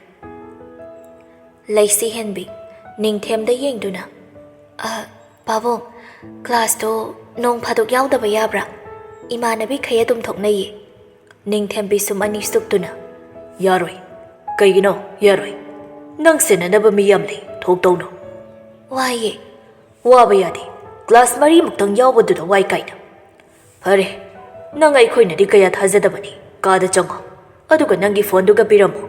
ꯂꯩꯁꯤ ꯍꯦꯟꯕꯤ ꯅꯤꯡꯊꯦꯝꯗ ꯌꯦꯡꯗꯨꯅ, "ꯑ, ꯄꯥꯕꯨꯡ, ꯀ꯭ꯂꯥꯁꯇꯣ ꯅꯣꯡ ꯐꯥꯗꯣꯛ ꯌꯥꯎꯗꯕ ꯌꯥꯕ꯭ꯔꯥ? ꯏꯃꯥꯟꯅꯕꯤꯈꯩ ꯑꯗꯨꯝ ꯊꯣꯛꯅꯩꯌꯦ꯫ ꯅꯤꯡꯊꯦꯝꯕꯤ ꯁꯨꯝ ꯑꯅꯤ ꯁꯨꯞꯇꯨꯅ, "ꯌꯥꯔꯣꯏ꯫ ꯀꯩꯒꯤꯅꯣ ꯌꯥꯔꯣꯏ? ꯅꯪ ꯁꯦꯟꯅꯅꯕ ꯃꯤ ꯌꯥꯝ ꯂꯩ, ꯊꯣꯛꯇꯧꯅꯣ꯫" "ꯋꯥꯏꯌꯦ꯫" "ꯋꯥꯕ ꯌꯥꯗꯦ꯫ ꯀ꯭ꯂꯥꯁ ꯃꯔꯤꯃꯨꯛꯇꯪ ꯌꯥꯎꯕꯗꯨꯗ ꯋꯥꯏ ꯀꯥꯏꯅ꯫ ꯐꯔꯦ, ꯅꯪ ꯑꯩꯈꯣꯏꯅꯗꯤ ꯀꯌꯥ ꯊꯥꯖꯗꯕꯅꯤ꯫ ꯀꯥꯗ ꯆꯪꯉꯣ꯫ ꯑꯗꯨꯒ ꯅꯪꯒꯤ ꯐꯣꯟꯗꯨꯒ ꯄꯤꯔꯝꯃꯣ꯫"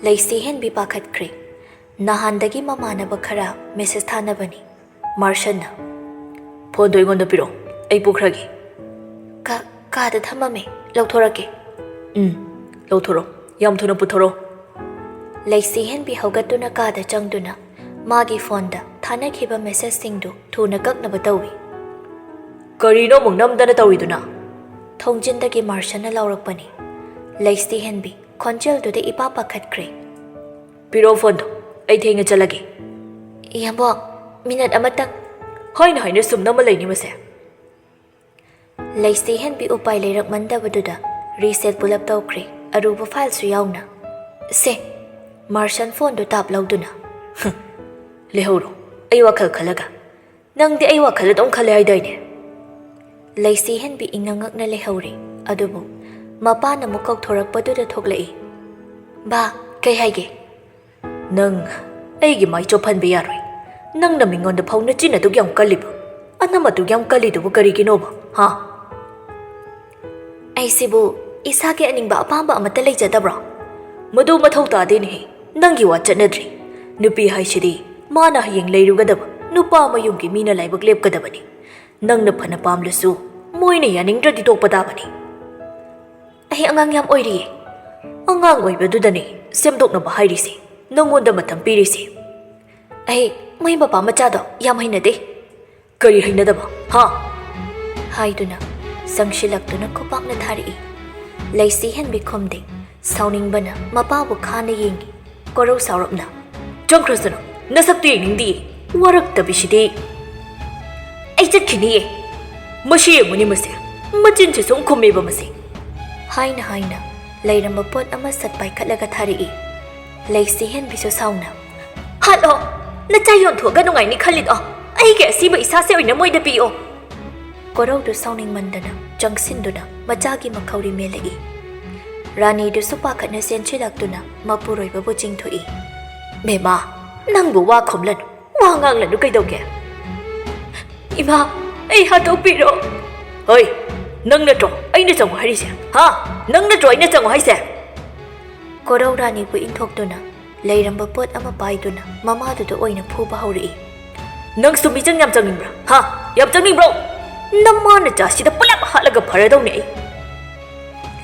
ꯂꯩꯁꯤ ꯍꯦꯟꯕꯤ ꯄꯥꯈꯠꯈ꯭ꯔꯦ꯫ ꯅꯍꯥꯟꯗꯒꯤ ꯃꯃꯥꯟꯅꯕ ꯈꯔ ꯃꯦꯁꯦꯖ ꯊꯥꯅꯕꯅꯤ꯫ ꯃꯥꯔꯁꯟꯅ, "ꯐꯣꯟꯗꯣ ꯑꯩꯉꯣꯟꯗ ꯄꯤꯔꯛꯑꯣ, ꯑꯩ ꯄꯨꯈ꯭ꯔꯒꯦ꯫" "ꯀꯥ-, ꯀꯥꯗ ꯊꯝꯃꯝꯃꯦ, ꯂꯧꯊꯣꯔꯛꯀꯦ꯫" "ꯎꯝ, ꯂꯧꯊꯣꯔꯛꯑꯣ, ꯌꯥꯝ ꯊꯨꯅ ꯄꯨꯊꯣꯔꯛꯑꯣ꯫" ꯂꯩꯁꯤ ꯍꯦꯟꯕꯤ ꯍꯧꯒꯠꯇꯨꯅ ꯀꯥꯗ ꯆꯪꯗꯨꯅ ꯃꯥꯒꯤ ꯐꯣꯟꯗ ꯊꯥꯅꯈꯤꯕ ꯃꯦꯁꯦꯖꯁꯤꯡꯗꯨ ꯊꯨꯅ ꯀꯛꯅꯕ ꯇꯧꯏ꯫ "ꯀꯔꯤꯅꯣ ꯑꯃꯨꯛ ꯅꯝꯗꯅ ꯇꯧꯔꯤꯗꯨꯅ?" ꯊꯣꯡꯖꯤꯟꯗꯒꯤ ꯃꯥꯔꯁꯟꯅ ꯂꯥꯎꯔꯛꯄꯅꯤ꯫ ꯂꯩꯁꯤ ꯍꯦꯟꯕꯤ ꯈꯣꯟꯖꯦꯜꯗꯨꯗ ꯏꯄꯥ ꯄꯥꯈꯠꯈ꯭ꯔꯦ꯫ "ꯄꯤꯔꯛꯑꯣ ꯐꯣꯟꯗꯣ, ꯑꯩ ꯊꯦꯡꯅ ꯆꯠꯂꯒꯦ꯫" "ꯌꯥꯝꯕꯣꯛ, ꯃꯤꯅꯠ ꯑꯃꯇꯪ꯫" "ꯍꯥꯏꯅ ꯍꯥꯏꯅ ꯁꯨꯝ ꯅꯝꯃ ꯂꯩꯅꯤ ꯃꯁꯦ꯫" ꯂꯩꯁꯤ ꯍꯦꯟꯕꯤ ꯎꯄꯥꯏ ꯂꯩꯔꯛꯃꯟꯗꯕꯗꯨꯗ ꯔꯤꯁꯦꯠ ꯄꯨꯂꯞ ꯇꯧꯈ꯭ꯔꯦ, ꯑꯔꯨꯕ ꯐꯥꯏꯜꯁꯨ ꯌꯥꯎꯅ꯫ "ꯁꯦ꯫" ꯃꯥꯔꯁꯟ ꯐꯣꯟꯗꯨ ꯇꯥꯞ ꯂꯧꯗꯨꯅ, "ꯍꯨꯝ, ꯂꯩꯍꯧꯔꯣ, ꯑꯩ ꯋꯥꯈꯜ ꯈꯜꯂꯒ꯫ ꯅꯪꯗꯤ ꯑꯩ ꯋꯥꯈꯜ ꯑꯗꯨꯝ ꯈꯜꯂꯦ ꯍꯥꯏꯗꯥꯏꯅꯦ?" ꯂꯩꯁꯤ ꯍꯦꯟꯕꯤ ꯏꯉꯛ ꯉꯛꯅ ꯂꯩꯍꯧꯔꯦ꯫ ꯑꯗꯨꯕꯨ ꯃꯄꯥꯅ ꯑꯃꯨꯛ ꯀꯧꯊꯣꯔꯛꯄꯗꯨꯗ ꯊꯣꯛꯂꯛꯏ꯫ "ꯕꯥ, ꯀꯩ ꯍꯥꯏꯒꯦ?" "ꯅꯪ ꯑꯩꯒꯤ ꯃꯥꯏ ꯆꯣꯞꯍꯟꯕ ꯌꯥꯔꯣꯏ꯫ ꯅꯪꯅ ꯃꯤꯉꯣꯟꯗ ꯐꯥꯎ ꯅꯆꯤꯟ ꯑꯗꯨꯛ ꯌꯥꯝ ꯀꯜꯂꯤꯕ, ꯑꯅꯝ ꯑꯗꯨꯛ ꯌꯥꯝ ꯀꯜꯂꯤꯗꯨꯕꯨ ꯀꯔꯤꯒꯤꯅꯣꯕ, ꯍꯥ?" "ꯑꯩꯁꯤꯕꯨ ꯏꯁꯥꯒꯤ ꯑꯅꯤꯡꯕ ꯑꯄꯥꯝꯕ ꯑꯃꯠꯇ ꯂꯩꯖꯗꯕ꯭ꯔꯣ?" "ꯃꯗꯨ ꯃꯊꯧ ꯇꯥꯗꯦꯅꯦꯍꯦ꯫ ꯅꯪꯒꯤ ꯋꯥ ꯆꯠꯅꯗ꯭ꯔꯤ꯫ ꯅꯨꯄꯤ ꯍꯥꯏꯁꯤꯗꯤ ꯃꯥꯅ ꯍꯌꯦꯡ ꯂꯩꯔꯨꯒꯗꯕ ꯅꯨꯄꯥ ꯃꯌꯨꯝꯒꯤ ꯃꯤꯅ ꯂꯥꯏꯕꯛ ꯂꯦꯞꯀꯗꯕꯅꯤ꯫ ꯅꯪꯅ ꯐꯅ ꯄꯥꯝꯂꯁꯨ ꯃꯣꯏꯅ ꯌꯥꯅꯤꯡꯗ꯭ꯔꯗꯤ ꯇꯣꯛꯄ ꯇꯥꯕꯅꯤ꯫" "ꯑꯩ ꯑꯉꯥꯡ ꯌꯥꯝ ꯑꯣꯏꯔꯤꯌꯦ꯫" "ꯑꯉꯥꯡ ꯑꯣꯏꯕꯗꯨꯗꯅꯦ ꯁꯦꯝꯗꯣꯛꯅꯕ ꯍꯥꯏꯔꯤꯁꯦ, ꯅꯪꯉꯣꯟꯗ ꯃꯇꯝ ꯄꯤꯔꯤꯁꯦ꯫" "ꯑꯩ ꯃꯩ ꯃꯄꯥ ꯃꯆꯥꯗꯣ ꯌꯥꯝ ꯍꯩꯅꯗꯦ꯫" "ꯀꯔꯤ ꯍꯩꯅꯗꯕ, ꯍꯥ?" ꯍꯥꯏꯗꯨꯅ ꯆꯪꯁꯤꯜꯂꯛꯇꯨꯅ ꯈꯨꯄꯥꯛꯅ ꯊꯥꯔꯛꯏ꯫ ꯂꯩꯁꯤ ꯍꯦꯟꯕꯤ ꯈꯨꯝꯗꯦ꯫ ꯁꯥꯎꯅꯤꯡꯕꯅ ꯃꯄꯥꯕꯨ ꯈꯥꯅ ꯌꯦꯡꯉꯤ꯫ ꯀꯣꯔꯧ ꯁꯥꯎꯔꯞꯅ, "ꯆꯪꯈ꯭ꯔꯁꯅꯨ, ꯅꯁꯛꯇꯨ ꯌꯦꯡꯅꯤꯡꯗꯤꯌꯦ, ꯋꯥꯔꯛꯇꯕꯤꯁꯤꯗꯤ꯫" "ꯑꯩ ꯆꯠꯈꯤꯅꯤꯌꯦ꯫" "ꯃꯁꯤ ꯌꯦꯡꯉꯨꯅꯦ ꯃꯁꯦ, ꯃꯆꯤꯟꯁꯦ ꯁꯨꯝ ꯈꯨꯝꯃꯦꯕ ꯃꯁꯦ꯫" ꯍꯥꯏꯅ ꯍꯥꯏꯅ ꯂꯩꯔꯝꯕ ꯄꯣꯠ ꯑꯃ ꯁꯠ ꯄꯥꯏꯈꯠꯂꯒ ꯊꯥꯔꯛꯏ꯫ ꯂꯩꯁꯤ ꯍꯦꯟꯕꯤꯁꯨ ꯁꯥꯎꯅ, "ꯍꯥꯠꯂꯣ!" ꯅꯆꯥ ꯌꯣꯟꯊꯣꯛꯑꯒ ꯅꯨꯡꯉꯥꯏꯅꯤ ꯈꯜꯂꯤꯗꯣ? ꯑꯩꯒꯤ ꯑꯁꯤꯕ ꯏꯁꯥꯁꯦ ꯑꯣꯏꯅ ꯃꯣꯏꯗ ꯄꯤꯌꯣ꯫ ꯀꯣꯔꯧꯗꯨ ꯁꯥꯎꯅꯤꯡꯃꯟꯗꯅ ꯆꯪꯁꯤꯟꯗꯨꯅ ꯃꯆꯥꯒꯤ ꯃꯈꯧꯔꯤ ꯃꯦꯜꯂꯛꯏ꯫ ꯔꯥꯅꯤꯗꯨꯁꯨ ꯄꯥꯈꯠꯅ ꯆꯦꯟꯁꯤꯜꯂꯛꯇꯨꯅ ꯃꯄꯨꯔꯣꯏꯕꯕꯨ ꯆꯤꯡꯊꯣꯛꯏ꯫ "ꯃꯦꯃꯥ, ꯅꯪꯕꯨ ꯋꯥ ꯈꯨꯝꯂꯅꯨ, ꯋꯥ ꯉꯥꯡꯂꯅꯨ ꯀꯩꯗꯧꯒꯦ?" "ꯏꯃꯥ, ꯑꯩ ꯍꯥꯠꯇꯣꯛꯄꯤꯔꯣ!" "ꯍꯣꯏ, ꯅꯪ ꯅꯠꯇ꯭ꯔꯣ ꯑꯩꯅ ꯆꯪꯉꯨ ꯍꯥꯏꯔꯤꯁꯦ? ꯍꯥ? ꯅꯪ ꯅꯠꯇ꯭ꯔꯣ ꯑꯩꯅ ꯆꯪꯉꯨ ꯍꯥꯏꯁꯦ?" ꯀꯣꯔꯧ ꯔꯥꯅꯤꯕꯨ ꯏꯟꯊꯣꯛꯇꯨꯅ ꯂꯩꯔꯝꯕ ꯄꯣꯠ ꯑꯃ ꯄꯥꯏꯗꯨꯅ ꯃꯃꯥꯗꯨꯗ ꯑꯣꯏꯅ ꯐꯨꯕ ꯍꯧꯔꯛꯏ꯫ "ꯅꯪꯁꯨ ꯃꯤꯆꯪ ꯌꯥꯝ ꯆꯪꯅꯤꯡꯕ꯭ꯔꯥ? ꯍꯥ? ꯌꯥꯝ ꯆꯪꯅꯤꯡꯕ꯭ꯔꯣ? ꯅꯃꯥ ꯅꯆꯥꯁꯤꯗ ꯄꯨꯂꯞ ꯍꯥꯠꯂꯒ ꯐꯔꯗꯧꯅꯦ ꯑꯩ!"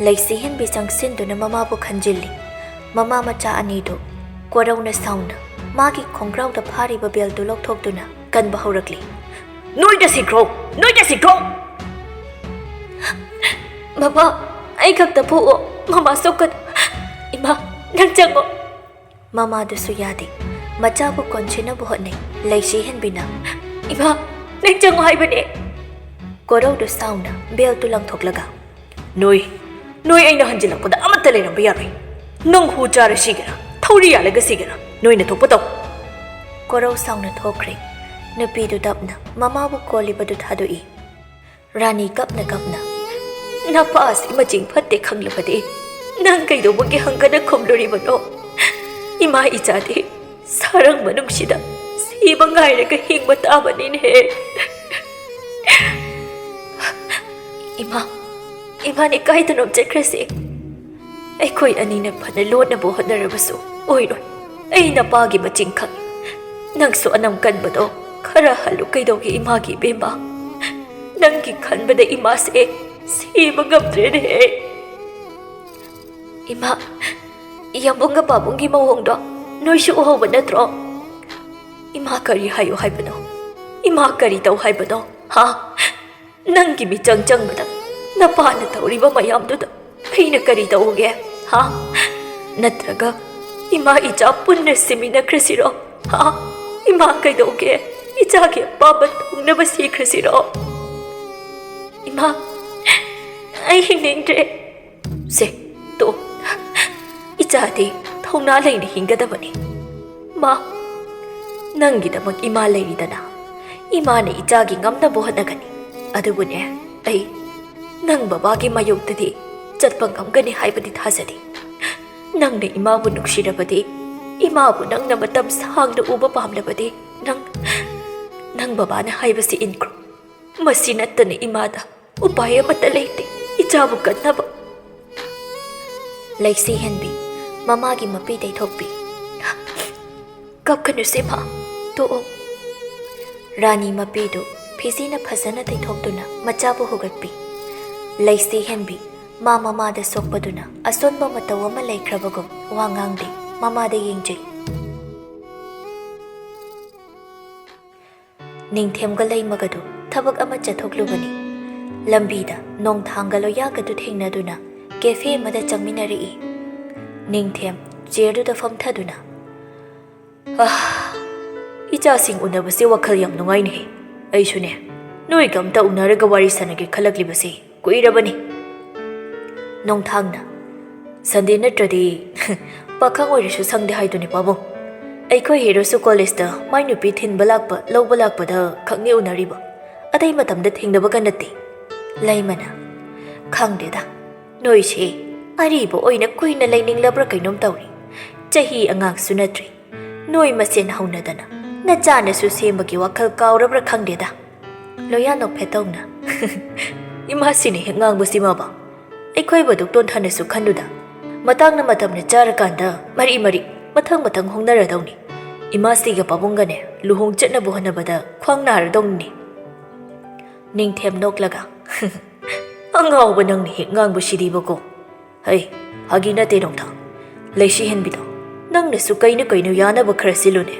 ꯂꯩꯁꯤ ꯍꯦꯟꯕꯤ ꯆꯪꯁꯤꯟꯗꯨꯅ ꯃꯃꯥꯕꯨ ꯈꯟꯖꯤꯜꯂꯤ꯫ ꯃꯃꯥ ꯃꯆꯥ ꯑꯅꯤꯗꯨ ꯀꯣꯔꯧꯅ ꯁꯥꯎꯅ ꯃꯥꯒꯤ ꯈꯣꯡꯒ꯭ꯔꯥꯎꯗ ꯐꯥꯔꯤꯕ ꯕꯦꯜꯗꯨ ꯂꯧꯊꯣꯛꯇꯨꯅ ꯀꯟꯕ ꯍꯧꯔꯛꯂꯤ꯫ "ꯅꯣꯏꯗ ꯁꯤꯈ꯭ꯔꯣ! ꯅꯣꯏꯗ ꯁꯤꯈ꯭ꯔꯣ!" "ꯃꯃꯥ, ꯑꯩ ꯈꯛꯇ ꯄꯣꯛꯑꯣ꯫ ꯃꯃꯥ ꯁꯣꯛꯀꯅꯨ꯫ ꯏꯃꯥ, ꯅꯪ ꯆꯪꯉꯣ꯫" ꯃꯃꯥꯗꯨꯁꯨ ꯌꯥꯗꯦ꯫ ꯃꯆꯥꯕꯨ ꯀꯣꯟꯁꯤꯟꯅꯕ ꯍꯣꯠꯅꯩ꯫ ꯂꯩꯁꯤ ꯍꯦꯟꯕꯤꯅ, "ꯏꯃꯥ, ꯅꯪ ꯆꯪꯉꯣ ꯍꯥꯏꯕꯅꯦ!" ꯀꯣꯔꯧꯗꯨ ꯁꯥꯎꯅ ꯕꯦꯜꯗꯨ ꯂꯪꯊꯣꯛꯂꯒ, "ꯅꯣꯏ, ꯅꯣꯏ ꯑꯩꯅ ꯍꯟꯖꯤꯜꯂꯛꯄꯗ ꯑꯃꯠꯇ ꯂꯩꯔꯝꯕ ꯌꯥꯔꯣꯏ꯫ ꯅꯪ ꯍꯨ ꯆꯥꯔ ꯁꯤꯒꯦꯔꯥ, ꯊꯧꯔꯤ ꯌꯥꯜꯂꯒ ꯁꯤꯒꯦꯔꯥ, ꯅꯣꯏꯅ ꯊꯣꯛꯄ ꯇꯧ꯫" ꯀꯣꯔꯧ ꯁꯥꯎꯅ ꯊꯣꯛꯈ꯭ꯔꯦ꯫ ꯅꯨꯄꯤꯗꯨ ꯇꯞꯅ ꯃꯃꯥꯕꯨ ꯀꯣꯜꯂꯤꯕꯗꯨ ꯊꯥꯗꯣꯛꯏ꯫ ꯔꯥꯅꯤ ꯀꯞꯅ ꯀꯞꯅ, "ꯅꯄꯥ ꯑꯁꯤ ꯃꯆꯤꯡ ꯐꯠꯇꯦ ꯈꯪꯂꯕꯗꯤ ꯅꯪ ꯀꯩꯗꯧꯕꯒꯤ ꯍꯪꯒꯅ ꯈꯨꯝꯂꯨꯔꯤꯕꯅꯣ? ꯏꯃꯥ ꯏꯆꯥꯗꯤ ꯁꯥꯔꯪ ꯃꯅꯨꯡꯁꯤꯗ ꯁꯤꯕ ꯉꯥꯏꯔꯒ ꯍꯤꯡꯕ ꯇꯥꯕꯅꯤꯅꯦ꯫" "ꯏꯃꯥ, ꯏꯃꯥꯅꯦ ꯀꯥꯏꯗꯅꯣꯝ ꯆꯠꯈ꯭ꯔꯁꯤ꯫ ꯑꯩꯈꯣꯏ ꯑꯅꯤꯅ ꯐꯅ ꯂꯣꯠꯅꯕ ꯍꯣꯠꯅꯔꯕꯁꯨ ꯑꯣꯏꯔꯣꯏ꯫ ꯑꯩ ꯅꯄꯥꯒꯤ ꯃꯆꯤꯡ ꯈꯪꯏ꯫ ꯅꯪꯁꯨ ꯑꯅꯝ ꯀꯟꯕꯗꯣ ꯈꯔ ꯍꯜꯂꯨ ꯀꯩꯗꯧꯒꯦ ꯏꯃꯥꯒꯤ ꯏꯕꯦꯝꯃ? ꯅꯪꯒꯤ ꯈꯟꯕꯗ ꯏꯃꯥꯁꯦ ꯁꯤꯕ ꯉꯝꯗ꯭ꯔꯦꯅꯦ꯫" "ꯏꯃꯥ, ꯌꯥꯝꯕꯨꯡꯒ ꯄꯥꯕꯨꯡꯒꯤ ꯃꯑꯣꯡꯗꯣ ꯅꯣꯏꯁꯨ ꯎꯍꯧꯕ ꯅꯠꯇ꯭ꯔꯣ? ꯏꯃꯥ ꯀꯔꯤ ꯍꯥꯏꯌꯨ ꯍꯥꯏꯕꯅꯣ? ꯏꯃꯥ ꯀꯔꯤ ꯇꯧ ꯍꯥꯏꯕꯅꯣ? ꯍꯥ? ꯅꯪꯒꯤ ꯃꯤꯆꯪ ꯆꯪꯕꯗ ꯅꯄꯥꯅ ꯇꯧꯔꯤꯕ ꯃꯌꯥꯝꯗꯨꯗ ꯑꯩꯅ ꯀꯔꯤ ꯇꯧꯒꯦ? ꯍꯥ? ꯅꯠꯇ꯭ꯔꯒ ꯏꯃꯥ ꯏꯆꯥ ꯄꯨꯟꯅ ꯁꯤꯃꯤꯟꯅꯈ꯭ꯔꯁꯤꯔꯣ? ꯍꯥ? ꯏꯃꯥ ꯀꯩꯗꯧꯒꯦ? ꯏꯆꯥꯒꯤ ꯑꯄꯥꯝꯕ ꯊꯨꯡꯅꯕ ꯁꯤꯈ꯭ꯔꯁꯤꯔꯣ?" "ꯏꯃꯥ, ꯑꯩ ꯍꯤꯡꯅꯤꯡꯗ꯭ꯔꯦ꯫" "ꯁꯦ, ꯇꯣ, ꯏꯆꯥꯗꯤ ꯊꯧꯅꯥ ꯂꯩꯅ ꯍꯤꯡꯒꯗꯕꯅꯤ꯫ ꯃꯥ, ꯅꯪꯒꯤꯗꯃꯛ ꯏꯃꯥ ꯂꯩꯔꯤꯗꯅ꯫ ꯏꯃꯥꯅ ꯏꯆꯥꯒꯤ ꯉꯝꯅꯕ ꯍꯣꯠꯅꯒꯅꯤ꯫ ꯑꯗꯨꯕꯨꯅꯦ, ꯑꯩ ꯅꯪ ꯕꯕꯥꯒꯤ ꯃꯥꯌꯣꯛꯇꯗꯤ ꯆꯠꯄ ꯉꯝꯒꯅꯤ ꯍꯥꯏꯕꯗꯤ ꯊꯥꯖꯗꯦ꯫ ꯅꯪꯅ ꯏꯃꯥꯕꯨ ꯅꯨꯡꯁꯤꯔꯕꯗꯤ, ꯏꯃꯥꯕꯨ ꯅꯪꯅ ꯃꯇꯝ ꯁꯥꯡꯅ ꯎꯕ ꯄꯥꯝꯂꯕꯗꯤ, ꯅꯪ, ꯅꯪ ꯕꯕꯥꯅ ꯍꯥꯏꯕꯁꯤ ꯏꯟꯈ꯭ꯔꯣ꯫ ꯃꯁꯤ ꯅꯠꯇꯅ ꯏꯃꯥꯗ ꯎꯄꯥꯏ ꯑꯃꯠꯇ ꯂꯩꯇꯦ ꯏꯆꯥꯕꯨ ꯀꯟꯅꯕ꯫ ꯂꯩꯁꯤ ꯍꯦꯟꯕꯤ ꯃꯃꯥꯒꯤ ꯃꯄꯤ ꯇꯩꯊꯣꯛꯄꯤ꯫ "ꯀꯞꯀꯅꯨꯁꯦ ꯃꯥ, ꯇꯣꯛꯑꯣ꯫" ꯔꯥꯅꯤ ꯃꯄꯤꯗꯨ ꯐꯤꯖꯤꯅ ꯐꯖꯅ ꯇꯩꯊꯣꯛꯇꯨꯅ ꯃꯆꯥꯕꯨ ꯍꯧꯒꯠꯄꯤ꯫ ꯂꯩꯁꯤ ꯍꯦꯟꯕꯤ ꯃꯥ ꯃꯃꯥꯗ ꯁꯣꯛꯄꯗꯨꯅ ꯑꯁꯣꯟꯕ ꯃꯇꯧ ꯑꯃ ꯂꯩꯈ꯭ꯔꯕꯒꯨꯝ ꯋꯥ ꯉꯥꯡꯗꯦ, ꯃꯃꯥꯗ ꯌꯦꯡꯖꯩ꯫ ꯅꯤꯡꯊꯦꯝꯒ ꯂꯩꯃꯒꯗꯨ ꯊꯕꯛ ꯑꯃ ꯆꯠꯊꯣꯛꯂꯨꯕꯅꯤ꯫ ꯂꯝꯕꯤꯗ ꯅꯣꯡꯊꯥꯡꯒ ꯂꯣꯌꯥꯒꯗꯨ ꯊꯦꯡꯅꯗꯨꯅ ꯀꯦꯐꯦ ꯑꯃꯗ ꯆꯪꯃꯤꯟꯅꯔꯛꯏ꯫ ꯅꯤꯡꯊꯦꯝ ꯆꯤꯌꯔꯗꯨꯗ ꯐꯝꯊꯗꯨꯅ, "ꯑꯥ, ꯏꯆꯥꯁꯤꯡ ꯎꯅꯕꯁꯦ ꯋꯥꯈꯜ ꯌꯥꯝ ꯅꯨꯡꯉꯥꯏꯅꯦꯍꯦ꯫ ꯑꯩꯁꯨꯅꯦ, ꯅꯣꯏꯒ ꯑꯝꯇ ꯎꯅꯔꯒ ꯋꯥꯔꯤ ꯁꯥꯟꯅꯒꯦ ꯈꯜꯂꯛꯂꯤꯕꯁꯦ ꯀꯨꯏꯔꯕꯅꯤ꯫" ꯅꯣꯡꯊꯥꯡꯅ, "ꯁꯟꯗꯦ ꯅꯠꯇ꯭ꯔꯗꯤ ꯄꯥꯈꯪ ꯑꯣꯏꯔꯁꯨ ꯁꯪꯗꯦ ꯍꯥꯏꯗꯨꯅꯤ ꯄꯥꯕꯨꯡ꯫ ꯑꯩꯈꯣꯏ ꯍꯦꯔꯣꯁꯨ ꯀꯣꯂꯦꯖꯇ ꯃꯥꯏ ꯅꯨꯄꯤ ꯊꯤꯟꯕ ꯂꯥꯛꯄ, ꯂꯧꯕ ꯂꯥꯛꯄꯗ ꯈꯛꯅꯤ ꯎꯅꯔꯤꯕ꯫ ꯑꯇꯩ ꯃꯇꯝꯗ ꯊꯦꯡꯅꯕꯒ ꯅꯠꯇꯦ꯫" ꯂꯩꯃꯅ, "ꯈꯪꯗꯦꯗ, ꯅꯣꯏꯁꯦ ꯑꯔꯤꯕ ꯑꯣꯏꯅ ꯀꯨꯏꯅ ꯂꯩꯅꯤꯡꯂꯕ꯭ꯔꯥ ꯀꯩꯅꯣꯝ ꯇꯧꯔꯤ꯫ ꯆꯍꯤ ꯑꯉꯥꯡꯁꯨ ꯅꯠꯇ꯭ꯔꯤ꯫ ꯅꯣꯏ ꯃꯁꯦꯟ ꯍꯧꯅꯗꯅ ꯅꯆꯥꯅꯁꯨ ꯁꯦꯝꯕꯒꯤ ꯋꯥꯈꯜ ꯀꯥꯎꯔꯕ꯭ꯔꯥ ꯈꯪꯗꯦꯗ꯫" ꯂꯣꯌꯥ ꯅꯣꯛꯐꯦꯠ ꯇꯧꯅ, "ꯏꯃꯥꯁꯤꯅ ꯍꯦꯛ ꯉꯥꯡꯕꯁꯤꯃꯕ ꯑꯩꯈꯣꯏꯕꯨ ꯑꯗꯨꯛ ꯇꯣꯟꯊꯅꯁꯨ ꯈꯟꯂꯨꯗ꯫ ꯃꯇꯥꯡꯅ ꯃꯇꯝꯅ ꯆꯥꯔꯀꯥꯟꯗ ꯃꯔꯤ ꯃꯔꯤ ꯃꯊꯪ ꯃꯊꯪ ꯍꯣꯡꯅꯔꯗꯧꯅꯤ꯫ ꯏꯃꯥꯁꯤꯒ ꯄꯥꯕꯨꯡꯒꯅꯦ ꯂꯨꯍꯣꯡ ꯆꯠꯅꯕ ꯍꯣꯠꯅꯕꯗ ꯈ꯭ꯋꯥꯡ ꯅꯥꯔꯗꯧꯅꯤꯅꯦ꯫" ꯅꯤꯡꯊꯦꯝ ꯅꯣꯛꯂꯒ, "ꯑꯉꯥꯎꯕ ꯅꯪꯅ ꯍꯦꯛ ꯉꯥꯡꯕꯁꯤꯗꯤꯕꯀꯣ꯫ ꯍꯩ, ꯐꯥꯒꯤ ꯅꯠꯇꯦ ꯅꯣꯡꯊꯥꯡ꯫ ꯂꯩꯁꯤ ꯍꯦꯟꯕꯤꯗꯣ, ꯅꯪꯅꯁꯨ ꯀꯩꯅꯣ ꯀꯩꯅꯣ ꯌꯥꯅꯕ ꯈꯔ ꯁꯤꯜꯂꯨꯅꯦ꯫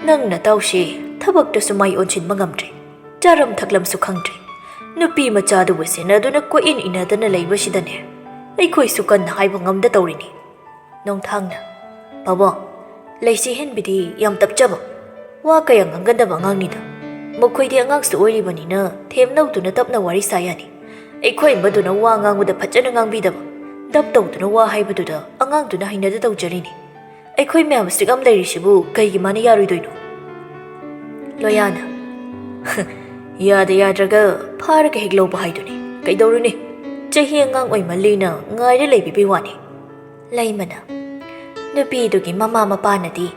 ꯅꯪ ꯅꯇꯥꯎꯁꯦ ꯊꯕꯛꯇꯁꯨ ꯃꯥꯏ ꯑꯣꯟꯁꯤꯟꯕ ꯉꯝꯗ꯭ꯔꯦ, ꯆꯥꯔꯝ ꯊꯛꯂꯝꯁꯨ ꯈꯪꯗ꯭ꯔꯦ꯫ ꯅꯨꯄꯤ ꯃꯆꯥꯗꯨꯕꯨ ꯁꯦꯟꯅꯗꯨꯅ ꯀꯣꯏꯏꯟ ꯏꯟꯅꯗꯅ ꯂꯩꯕꯁꯤꯗꯅꯦ ꯑꯩꯈꯣꯏꯁꯨ ꯀꯟꯅ ꯍꯥꯏꯕ ꯉꯝꯗ ꯇꯧꯔꯤꯅꯤ꯫" ꯅꯣꯡꯊꯥꯡꯅ, "ꯄꯥꯕꯨꯡ, ꯂꯩꯁꯤ ꯍꯦꯟꯕꯤꯗꯤ ꯌꯥꯝ ꯇꯞꯆꯕ, ꯋꯥ ꯀꯌꯥ ꯉꯥꯡꯒꯟꯗꯕ ꯑꯉꯥꯡꯅꯤꯗ꯫ ꯃꯈꯣꯏꯗꯤ ꯑꯉꯥꯡꯁꯨ ꯑꯣꯏꯔꯤꯕꯅꯤꯅ ꯊꯦꯝꯅꯧꯗꯨꯅ ꯇꯞꯅ ꯋꯥꯔꯤ ꯁꯥ ꯌꯥꯅꯤ꯫ ꯑꯩꯈꯣꯏ ꯑꯃꯗꯨꯅ ꯋꯥ ꯉꯥꯡꯕꯗ ꯐꯖꯅ ꯉꯥꯡꯕꯤꯗꯕ, ꯗꯞ ꯇꯧꯗꯨꯅ ꯋꯥ ꯍꯥꯏꯕꯗꯨꯗ ꯑꯉꯥꯡꯗꯨꯅ ꯍꯩꯅꯗ ꯇꯧꯖꯔꯤꯅꯤ꯫ ꯑꯩꯈꯣꯏ ꯃꯌꯥꯝ ꯑꯁꯨꯛ ꯌꯥꯝ ꯂꯩꯔꯤꯁꯤꯕꯨ ꯀꯩꯒꯤ ꯃꯥꯅ ꯌꯥꯔꯣꯏꯗꯣꯏꯅꯣ? ꯂꯣꯌꯥꯅ, "ꯌꯥꯗ ꯌꯥꯗ꯭ꯔꯒ ꯐꯥꯔꯒ ꯍꯦꯛ ꯂꯧꯕ ꯍꯥꯏꯗꯨꯅꯤ꯫ ꯀꯩꯗꯧꯔꯨꯅꯤ? ꯆꯍꯤ ꯑꯉꯥꯡ ꯑꯣꯏꯃꯜꯂꯤꯅ ꯉꯥꯏꯔ ꯂꯩꯕꯤꯕꯩ ꯋꯥꯅꯤ꯫" ꯂꯩꯃꯅ, "ꯅꯨꯄꯤꯗꯨꯒꯤ ꯃꯃꯥ ꯃꯄꯥꯅꯗꯤ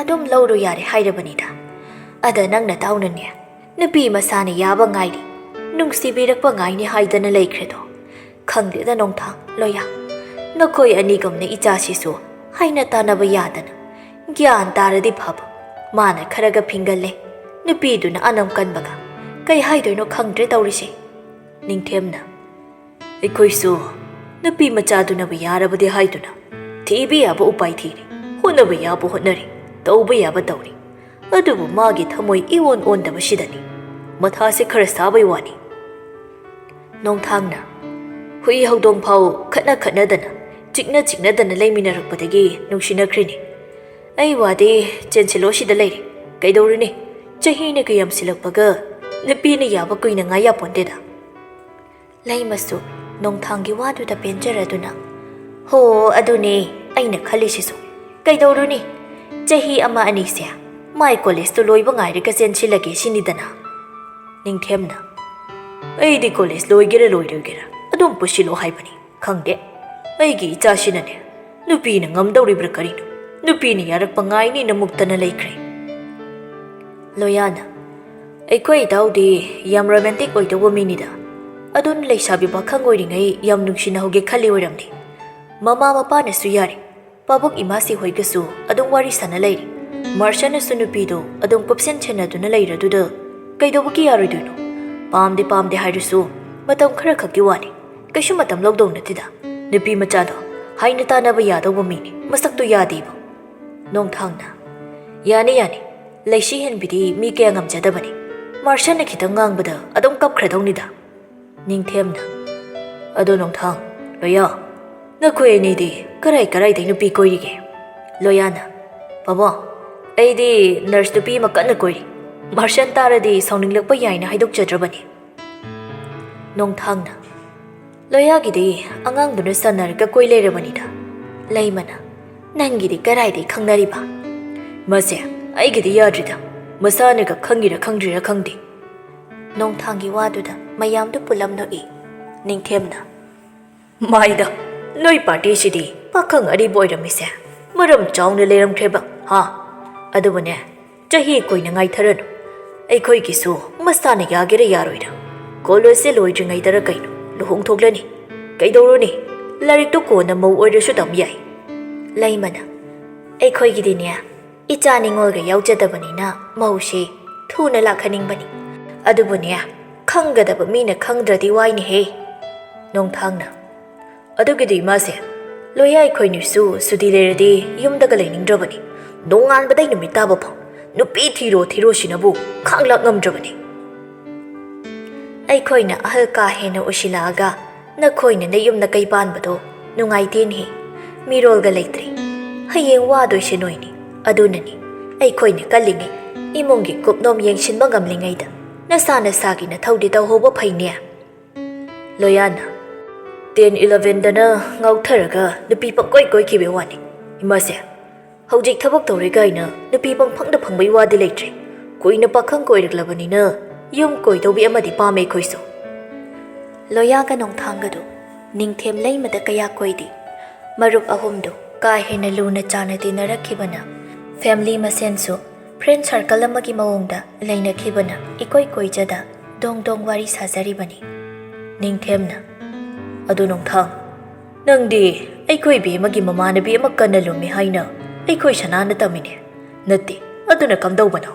ꯑꯗꯨꯝ ꯂꯧꯔꯣ ꯌꯥꯔꯦ ꯍꯥꯏꯔꯕꯅꯤꯗ꯫ ꯑꯗ ꯅꯪ ꯅꯇꯥꯎꯅꯅꯦ, ꯅꯨꯄꯤ ꯃꯁꯥꯅ ꯌꯥꯕ ꯉꯥꯏꯔꯤ, ꯅꯨꯡꯁꯤꯕꯤꯔꯛꯄ ꯉꯥꯏꯅꯤ ꯍꯥꯏꯗꯅ ꯂꯩꯈ꯭ꯔꯦꯗꯣ꯫ ꯈꯪꯗꯦꯗ ꯅꯣꯡꯊꯥꯡ, ꯂꯣꯌꯥ, ꯅꯈꯣꯏ ꯑꯅꯤꯒꯨꯝꯅ ꯏꯆꯥꯁꯤꯁꯨ ꯍꯥꯏꯅ ꯇꯥꯟꯅꯕ ꯌꯥꯗꯅ꯫ ꯒ꯭ꯌꯥꯟ ꯇꯥꯔꯗꯤ ꯐꯕ, ꯃꯥꯅ ꯈꯔꯒ ꯐꯤꯡꯒꯜꯂꯦ, ꯅꯨꯄꯤꯗꯨꯅ ꯑꯅꯝ ꯀꯟꯕꯒ꯫ ꯀꯩ ꯍꯥꯏꯗꯣꯏꯅꯣ ꯈꯪꯗ꯭ꯔꯦ ꯇꯧꯔꯤꯁꯦ꯫" ꯅꯤꯡꯊꯦꯝꯅ, "ꯑꯩꯈꯣꯏꯁꯨ ꯅꯨꯄꯤ ꯃꯆꯥꯗꯨꯅꯕꯨ ꯌꯥꯔꯕꯗꯤ ꯍꯥꯏꯗꯨꯅ ꯊꯤꯕ ꯌꯥꯕ ꯎꯄꯥꯏ ꯊꯤꯔꯤ, ꯍꯣꯠꯅꯕ ꯌꯥꯕ ꯍꯣꯠꯅꯔꯤ, ꯇꯧꯕ ꯌꯥꯕ ꯇꯧꯔꯤ꯫ ꯑꯗꯨꯕꯨ ꯃꯥꯒꯤ ꯊꯃꯣꯏ ꯏꯑꯣꯟ ꯑꯣꯟꯗꯕꯁꯤꯗꯅꯤ ꯃꯊꯥꯁꯦ ꯈꯔ ꯁꯥꯕꯩ ꯋꯥꯅꯤ꯫" ꯅꯣꯡꯊꯥꯡꯅ, "ꯍꯨꯏ ꯍꯧꯗꯣꯡ ꯐꯥꯎ ꯈꯠꯅ ꯈꯠꯅꯗꯅ, ꯆꯤꯛꯅ ꯆꯤꯛꯅꯗꯅ ꯂꯩꯃꯤꯟꯅꯔꯛꯄꯗꯒꯤ ꯅꯨꯡꯁꯤꯅꯈ꯭ꯔꯤꯅꯤ꯫ ꯑꯩ ꯋꯥꯗꯤ ꯆꯦꯟꯁꯤꯜꯂꯣ ꯁꯤꯗ ꯂꯩꯔꯦ꯫ ꯀꯩꯗꯧꯔꯨꯅꯤ? ꯆꯍꯤꯅꯒ ꯌꯥꯝꯁꯤꯜꯂꯛꯄꯒ ꯅꯨꯄꯤꯅ ꯌꯥꯕ ꯀꯨꯏꯅ ꯉꯥꯏ ꯌꯥꯄꯣꯟꯇꯦꯗ꯫" ꯂꯩꯃꯁꯨ ꯅꯣꯡꯊꯥꯡꯒꯤ ꯋꯥꯗꯨꯗ ꯄꯦꯟꯖꯔꯗꯨꯅ, "ꯍꯣ, ꯑꯗꯨꯅꯦ ꯑꯩꯅ ꯈꯜꯂꯤꯁꯤꯁꯨ꯫ ꯀꯩꯗꯧꯔꯨꯅꯤ? ꯆꯍꯤ ꯑꯃ ꯑꯅꯤꯁꯦ ꯃꯥꯏ ꯀꯣꯂꯦꯖꯇꯨ ꯂꯣꯏꯕ ꯉꯥꯏꯔꯒ ꯆꯦꯟꯁꯤꯜꯂꯒꯦ ꯁꯤꯅꯤꯗꯅ꯫" ꯅꯤꯡꯊꯦꯝꯅ, "ꯑꯩꯗꯤ ꯀꯣꯂꯦꯖ ꯂꯣꯏꯒꯦꯔꯥ ꯂꯣꯏꯔꯣꯏꯒꯦꯔꯥ ꯑꯗꯨꯝ ꯄꯨꯁꯤꯜꯂꯣ ꯍꯥꯏꯕꯅꯤ꯫ ꯈꯪꯗꯦ, ꯑꯩꯒꯤ ꯏꯆꯥꯁꯤꯅꯅꯦ ꯅꯨꯄꯤꯅ ꯉꯝꯗꯧꯔꯤꯕ꯭ꯔꯥ ꯀꯔꯤꯅꯣ? ꯅꯨꯄꯤꯅ ꯌꯥꯔꯛꯄ ꯉꯥꯏꯅꯤꯅ ꯃꯨꯛꯇꯅ ꯂꯩꯈ꯭ꯔꯦ꯫" ꯂꯣꯌꯥꯅ, "ꯑꯩꯈꯣꯏ ꯏꯇꯥꯎꯗꯤ ꯌꯥꯝ ꯔꯣꯃꯥꯟꯇꯤꯛ ꯑꯣꯏꯗꯧꯕ ꯃꯤꯅꯤꯗ꯫ ꯑꯗꯨꯅ ꯂꯩꯁꯥꯕꯤ ꯄꯥꯈꯪ ꯑꯣꯏꯔꯤꯉꯩ ꯌꯥꯝ ꯅꯨꯡꯁꯤꯅꯍꯧꯒꯦ ꯈꯜꯂꯤ ꯑꯣꯏꯔꯝꯅꯤ꯫ ꯃꯃꯥ ꯃꯄꯥꯅꯁꯨ ꯌꯥꯔꯤ, ꯄꯥꯕꯨꯡ ꯏꯃꯥꯁꯤ ꯍꯣꯏꯒꯁꯨ ꯑꯗꯨꯝ ꯋꯥꯔꯤ ꯁꯥꯟꯅ ꯂꯩꯔꯤ꯫ ꯃꯥꯔꯁꯟꯅꯁꯨ ꯅꯨꯄꯤꯗꯣ ꯑꯗꯨꯝ ꯀꯨꯞꯁꯦꯟ ꯁꯦꯟꯅꯗꯨꯅ ꯂꯩꯔꯗꯨꯗ ꯀꯩꯗꯧꯕꯒꯤ ꯌꯥꯔꯣꯏꯗꯣꯏꯅꯣ? ꯄꯥꯝꯗꯦ ꯄꯥꯝꯗꯦ ꯍꯥꯏꯔꯁꯨ ꯃꯇꯝ ꯈꯔ ꯈꯛꯀꯤ ꯋꯥꯅꯤ꯫ ꯀꯩꯁꯨ ꯃꯇꯝ ꯂꯧꯗꯧ ꯅꯠꯇꯦꯗ꯫ ꯅꯨꯄꯤ ꯃꯆꯥꯗꯣ ꯍꯥꯏꯅ ꯇꯥꯟꯅꯕ ꯌꯥꯗꯧꯕ ꯃꯤꯅꯤ, ꯃꯁꯛꯇꯣ ꯌꯥꯗꯦꯕ꯫" ꯅꯣꯡꯊꯥꯡꯅ, "ꯌꯥꯅꯤ, ꯌꯥꯅꯤ꯫ ꯂꯩꯁꯤ ꯍꯦꯟꯕꯤꯗꯤ ꯃꯤ ꯀꯌꯥ ꯉꯝꯖꯗꯕꯅꯤ꯫ ꯃꯥꯔꯁꯟꯅ ꯈꯤꯇꯪ ꯉꯥꯡꯕꯗ ꯑꯗꯨꯝ ꯀꯞꯈ꯭ꯔꯗꯧꯅꯤꯗ꯫" ꯅꯤꯡꯊꯦꯝꯅ, "ꯑꯗꯣ ꯅꯣꯡꯊꯥꯡ, ꯂꯣꯌꯥ, ꯅꯈꯣꯏ ꯑꯅꯤꯗꯤ ꯀꯔꯥꯏ ꯀꯔꯥꯏꯗꯩ ꯅꯨꯄꯤ ꯀꯣꯏꯔꯤꯒꯦ?" ꯂꯣꯌꯥꯅ, "ꯄꯥꯕꯨꯡ, ꯑꯩꯗꯤ ꯅꯔꯁ ꯅꯨꯄꯤ ꯑꯃ ꯀꯟꯅ ꯀꯣꯏꯔꯤ꯫ ꯃꯥꯔꯁꯟ ꯇꯥꯔꯗꯤ ꯁꯥꯎꯅꯤꯡꯂꯛꯄ ꯌꯥꯏꯅ ꯍꯥꯏꯗꯣꯛꯆꯗ꯭ꯔꯕꯅꯤ꯫" ꯅꯣꯡꯊꯥꯡꯅ, "ꯂꯣꯌꯥꯒꯤꯗꯤ ꯑꯉꯥꯡꯗꯨꯅ ꯁꯥꯟꯅꯔꯒ ꯀꯣꯏ ꯂꯩꯔꯕꯅꯤꯗ꯫" ꯂꯩꯃꯅ, "ꯅꯪꯒꯤꯗꯤ ꯀꯔꯥꯏꯗꯩ ꯈꯪꯅꯔꯤꯕ?" "ꯃꯁꯦ, ꯑꯩꯒꯤꯗꯤ ꯌꯥꯗ꯭ꯔꯤꯗ꯫ ꯃꯁꯥꯅꯒ ꯈꯪꯉꯤꯔ ꯈꯪꯗ꯭ꯔꯤꯔ ꯈꯪꯗꯦ꯫" ꯅꯣꯡꯊꯥꯡꯒꯤ ꯋꯥꯗꯨꯗ ꯃꯌꯥꯝꯗꯨ ꯄꯨꯜꯂꯞ ꯅꯣꯛꯏ꯫ ꯅꯤꯡꯊꯦꯝꯅ, "ꯃꯥꯏꯗ, ꯅꯣꯏ ꯄꯥꯔꯇꯤꯁꯤꯗꯤ ꯄꯥꯈꯪ ꯑꯔꯤꯕ ꯑꯣꯏꯔꯝꯃꯤꯁꯦ ꯃꯔꯝ ꯆꯥꯎꯅ ꯂꯩꯔꯝꯈ꯭ꯔꯦꯕ, ꯍꯥ? ꯑꯗꯨꯕꯨꯅꯦ, ꯆꯍꯤ ꯀꯨꯏꯅ ꯉꯥꯏꯊꯔꯅꯨ꯫ ꯑꯩꯈꯣꯏꯒꯤꯁꯨ ꯃꯁꯥꯅ ꯌꯥꯒꯦꯔꯥ ꯌꯥꯔꯣꯏꯔꯥ, ꯀꯣꯂꯦꯖꯁꯦ ꯂꯣꯏꯗ꯭ꯔꯤꯉꯩꯗꯔ ꯀꯩꯅꯣ ꯂꯨꯍꯣꯡꯊꯣꯛꯂꯅꯤ꯫ ꯀꯩꯗꯧꯔꯨꯅꯤ? ꯂꯥꯏꯔꯤꯛꯇꯨ ꯀꯣꯟꯅ ꯃꯧ ꯑꯣꯏꯔꯁꯨ ꯇꯝ ꯌꯥꯏ꯫" ꯂꯩꯃꯅ, "ꯑꯩꯈꯣꯏꯒꯤꯗꯤꯅꯦ, ꯏꯆꯥ ꯅꯤꯉꯣꯜꯒ ꯌꯥꯎꯖꯗꯕꯅꯤꯅ ꯃꯧꯁꯤ ꯊꯨꯅ ꯂꯥꯛꯍꯟꯅꯤꯡꯕꯅꯤ꯫ ꯑꯗꯨꯕꯨꯅꯦ, ꯈꯪꯒꯗꯕ ꯃꯤꯅ ꯈꯪꯗ꯭ꯔꯗꯤ ꯋꯥꯏꯅꯦꯍꯦ꯫" ꯅꯣꯡꯊꯥꯡꯅ, "ꯑꯗꯨꯒꯤꯗꯤ ꯏꯃꯥꯁꯦ, ꯂꯣꯌꯥ ꯑꯩꯈꯣꯏꯅꯤꯁꯨ ꯁꯨꯇꯤ ꯂꯩꯔꯗꯤ ꯌꯨꯝꯗꯒ ꯂꯩꯅꯤꯡꯗ꯭ꯔꯕꯅꯤ꯫ ꯅꯣꯡꯉꯥꯟꯕꯗꯩ ꯅꯨꯃꯤꯠ ꯇꯥꯕ ꯐꯥꯎ ꯅꯨꯄꯤ ꯊꯤꯔꯣ ꯊꯤꯔꯣꯁꯤꯅꯕꯨ ꯈꯥꯡꯂꯥꯛ ꯉꯝꯗ꯭ꯔꯕꯅꯤ꯫" "ꯑꯩꯈꯣꯏꯅ ꯑꯍꯜ ꯀꯥ ꯍꯦꯟꯅ ꯑꯣꯏꯁꯤꯜꯂꯛꯑꯒ ꯅꯈꯣꯏꯅ ꯅꯌꯨꯝ ꯅꯀꯩ ꯄꯥꯟꯕꯗꯣ ꯅꯨꯡꯉꯥꯏꯇꯦꯅꯦꯍꯦ꯫ ꯃꯤꯔꯣꯜꯒ ꯂꯩꯇ꯭ꯔꯦ꯫ ꯍꯌꯦꯡ ꯋꯥꯗꯣꯏꯁꯦ ꯅꯣꯏꯅꯤ꯫ ꯑꯗꯨꯅꯅꯤ ꯑꯩꯈꯣꯏꯅ ꯀꯜꯂꯤꯉꯩ, ꯏꯃꯨꯡꯒꯤ ꯀꯨꯞꯅꯣꯝ ꯌꯦꯡꯁꯤꯟꯕ ꯉꯝꯂꯤꯉꯩꯗ ꯅꯁꯥ ꯅꯁꯥꯒꯤ ꯅꯊꯧꯗꯤ ꯇꯧꯍꯧꯕ ꯐꯩꯅꯦ꯫" ꯂꯣꯌꯥꯅ, "ꯇꯦꯟ ꯏꯂꯚꯦꯟꯗꯅ ꯉꯥꯎꯊꯔꯒ ꯅꯨꯄꯤ ꯄꯪꯀꯣꯏ ꯀꯣꯏꯈꯤꯕꯩ ꯋꯥꯅꯤ꯫ ꯏꯃꯥꯁꯦ, ꯍꯧꯖꯤꯛ ꯊꯕꯛ ꯇꯧꯔꯦ ꯀꯥꯏꯅ ꯅꯨꯄꯤ ꯄꯪꯐꯪꯗ ꯐꯪꯕꯩ ꯋꯥꯗꯤ ꯂꯩꯇ꯭ꯔꯦ꯫ ꯀꯨꯏꯅ ꯄꯥꯈꯪ ꯀꯣꯏꯔꯛꯂꯕꯅꯤꯅ ꯌꯨꯝ ꯀꯣꯏꯗꯧꯕꯤ ꯑꯃꯗꯤ ꯄꯥꯝꯃꯦ ꯑꯩꯈꯣꯏꯁꯨ꯫" ꯂꯣꯌꯥꯒ ꯅꯣꯡꯊꯥꯡꯒꯗꯨ ꯅꯤꯡꯊꯦꯝ ꯂꯩꯃꯗ ꯀꯌꯥ ꯀꯣꯏꯗꯦ꯫ ꯃꯔꯨꯞ ꯑꯍꯨꯝꯗꯨ ꯀꯥ ꯍꯦꯟꯅ ꯂꯨꯅ ꯆꯥꯟꯅ ꯇꯤꯟꯅꯔꯛꯈꯤꯕꯅ, ꯐꯦꯃꯤꯂꯤ ꯃꯁꯦꯟꯁꯨ ꯐ꯭ꯔꯦꯟ ꯁꯔꯀꯜ ꯑꯃꯒꯤ ꯃꯑꯣꯡꯗ ꯂꯩꯅꯈꯤꯕꯅ ꯏꯀꯣꯏ ꯀꯣꯏꯖꯗ ꯗꯣꯡ ꯗꯣꯡ ꯋꯥꯔꯤ ꯁꯥꯖꯔꯤꯕꯅꯤ꯫ ꯅꯤꯡꯊꯦꯝꯅ, "ꯑꯗꯨ ꯅꯣꯡꯊꯥꯡ, ꯅꯪꯗꯤ ꯑꯩꯈꯣꯏ ꯕꯦꯝꯃꯒꯤ ꯃꯃꯥꯟꯅꯕꯤ ꯑꯃ ꯀꯟꯅ ꯂꯨꯝꯃꯤ ꯍꯥꯏꯅ ꯑꯩꯈꯣꯏ ꯁꯅꯥꯅ ꯇꯝꯃꯤꯅꯦ꯫ ꯅꯠꯇꯦ, ꯑꯗꯨꯅ ꯀꯝꯗꯧꯕꯅꯣ?"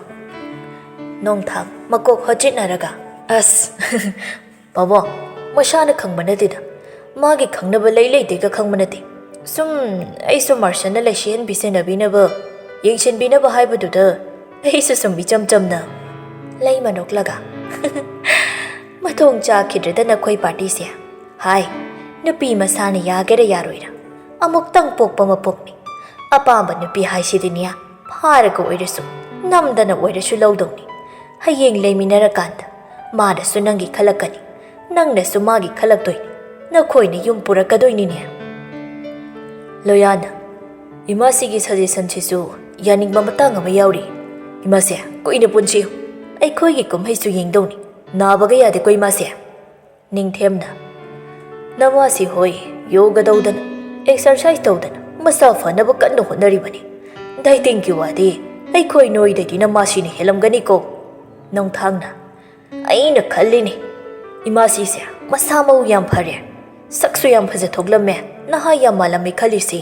ꯅꯣꯡꯊꯥꯡ ꯃꯀꯣꯛ ꯍꯣꯠꯆꯤꯠꯅꯔꯒ, "ꯑꯁ, ꯄꯥꯕꯣ, ꯃꯁꯥꯅ ꯈꯪꯕ ꯅꯠꯇꯦꯗ꯫ ꯃꯥꯒꯤ ꯈꯪꯅꯕ ꯂꯩ ꯂꯩꯇꯦꯒ ꯈꯪꯕ ꯅꯠꯇꯦ꯫ ꯁꯨꯝ ꯑꯩꯁꯨ ꯃꯥꯔꯁꯟꯅ ꯂꯩꯁꯤꯍꯟꯕꯤ ꯁꯦꯟꯅꯕꯤꯅꯕ, ꯌꯦꯡꯁꯤꯟꯕꯤꯅꯕ ꯍꯥꯏꯕꯗꯨꯗ ꯑꯩꯁꯨ ꯁꯨꯝ ꯏꯆꯝ ꯆꯝꯅ꯫" ꯂꯩꯃ ꯅꯣꯛꯂꯒ, "ꯃꯊꯣꯡ ꯆꯥꯈꯤꯗ꯭ꯔꯦꯗ ꯅꯈꯣꯏ ꯄꯥꯔꯇꯤꯁꯦ꯫ ꯍꯥꯏ, ꯅꯨꯄꯤ ꯃꯁꯥꯅ ꯌꯥꯒꯦꯔꯥ ꯌꯥꯔꯣꯏꯔꯥ, ꯑꯃꯨꯛꯇꯪ ꯄꯣꯛꯄ ꯃꯄꯣꯛꯅꯤ꯫ ꯑꯄꯥꯝꯕ ꯅꯨꯄꯤ ꯍꯥꯏꯁꯤꯗꯤꯅꯦ, ꯐꯥꯔꯒ ꯑꯣꯏꯔꯁꯨ, ꯅꯝꯗꯅ ꯑꯣꯏꯔꯁꯨ ꯂꯧꯗꯧꯅꯤ꯫ ꯍꯌꯦꯡ ꯂꯩꯃꯤꯟꯅꯔꯀꯥꯟꯗ ꯃꯥꯅꯁꯨ ꯅꯪꯒꯤ ꯈꯜꯂꯛꯀꯅꯤ, ꯅꯪꯅꯁꯨ ꯃꯥꯒꯤ ꯈꯜꯂꯛꯇꯣꯏꯅꯤ꯫ ꯅꯈꯣꯏꯅ ꯌꯨꯝ ꯄꯨꯔꯛꯀꯗꯣꯏꯅꯤꯅꯦ꯫" ꯂꯣꯌꯥꯅ, ꯏꯃꯥꯁꯤꯒꯤ ꯁꯖꯦꯁꯟꯁꯤꯁꯨ ꯌꯥꯅꯤꯡꯕ ꯃꯇꯥꯡ ꯑꯃ ꯌꯥꯎꯔꯤ꯫ ꯏꯃꯥꯁꯦ, ꯀꯨꯏꯅ ꯄꯨꯟꯁꯤ꯫ ꯑꯩꯈꯣꯏꯒꯤ ꯀꯨꯝꯍꯩꯁꯨ ꯌꯦꯡꯗꯧꯅꯤ꯫ ꯅꯥꯕꯒ ꯌꯥꯗꯦꯀꯣ ꯏꯃꯥꯁꯦ꯫ ꯅꯤꯡꯊꯦꯝꯅ, ꯅꯃꯥꯁꯤ ꯍꯣꯏ, ꯌꯣꯒ ꯇꯧꯗꯅ, ꯑꯦꯛꯁꯔꯁꯥꯏꯁ ꯇꯧꯗꯅ ꯃꯁꯥ ꯐꯅꯕ ꯀꯟꯅ ꯍꯣꯠꯅꯔꯤꯕꯅꯤ꯫ ꯗꯥꯏꯇꯤꯡꯒꯤ ꯋꯥꯗꯤ ꯑꯩꯈꯣꯏ ꯅꯣꯏꯗꯩꯗꯤ ꯅꯃꯥꯁꯤꯅ ꯍꯦꯜꯂꯝꯒꯅꯤꯀꯣ꯫ ꯅꯣꯡꯊꯥꯡꯅ, ꯑꯩꯅ ꯈꯜꯂꯤꯅꯤ, ꯏꯃꯥꯁꯤꯁꯦ ꯃꯁꯥ ꯃꯎ ꯌꯥꯝ ꯐꯔꯦ, ꯁꯛꯁꯨ ꯌꯥꯝ ꯐꯖꯊꯣꯛꯂꯝꯃꯦ, ꯅꯍꯥ ꯌꯥꯝ ꯃꯥꯜꯂꯝꯃꯤ ꯈꯜꯂꯤꯁꯤ꯫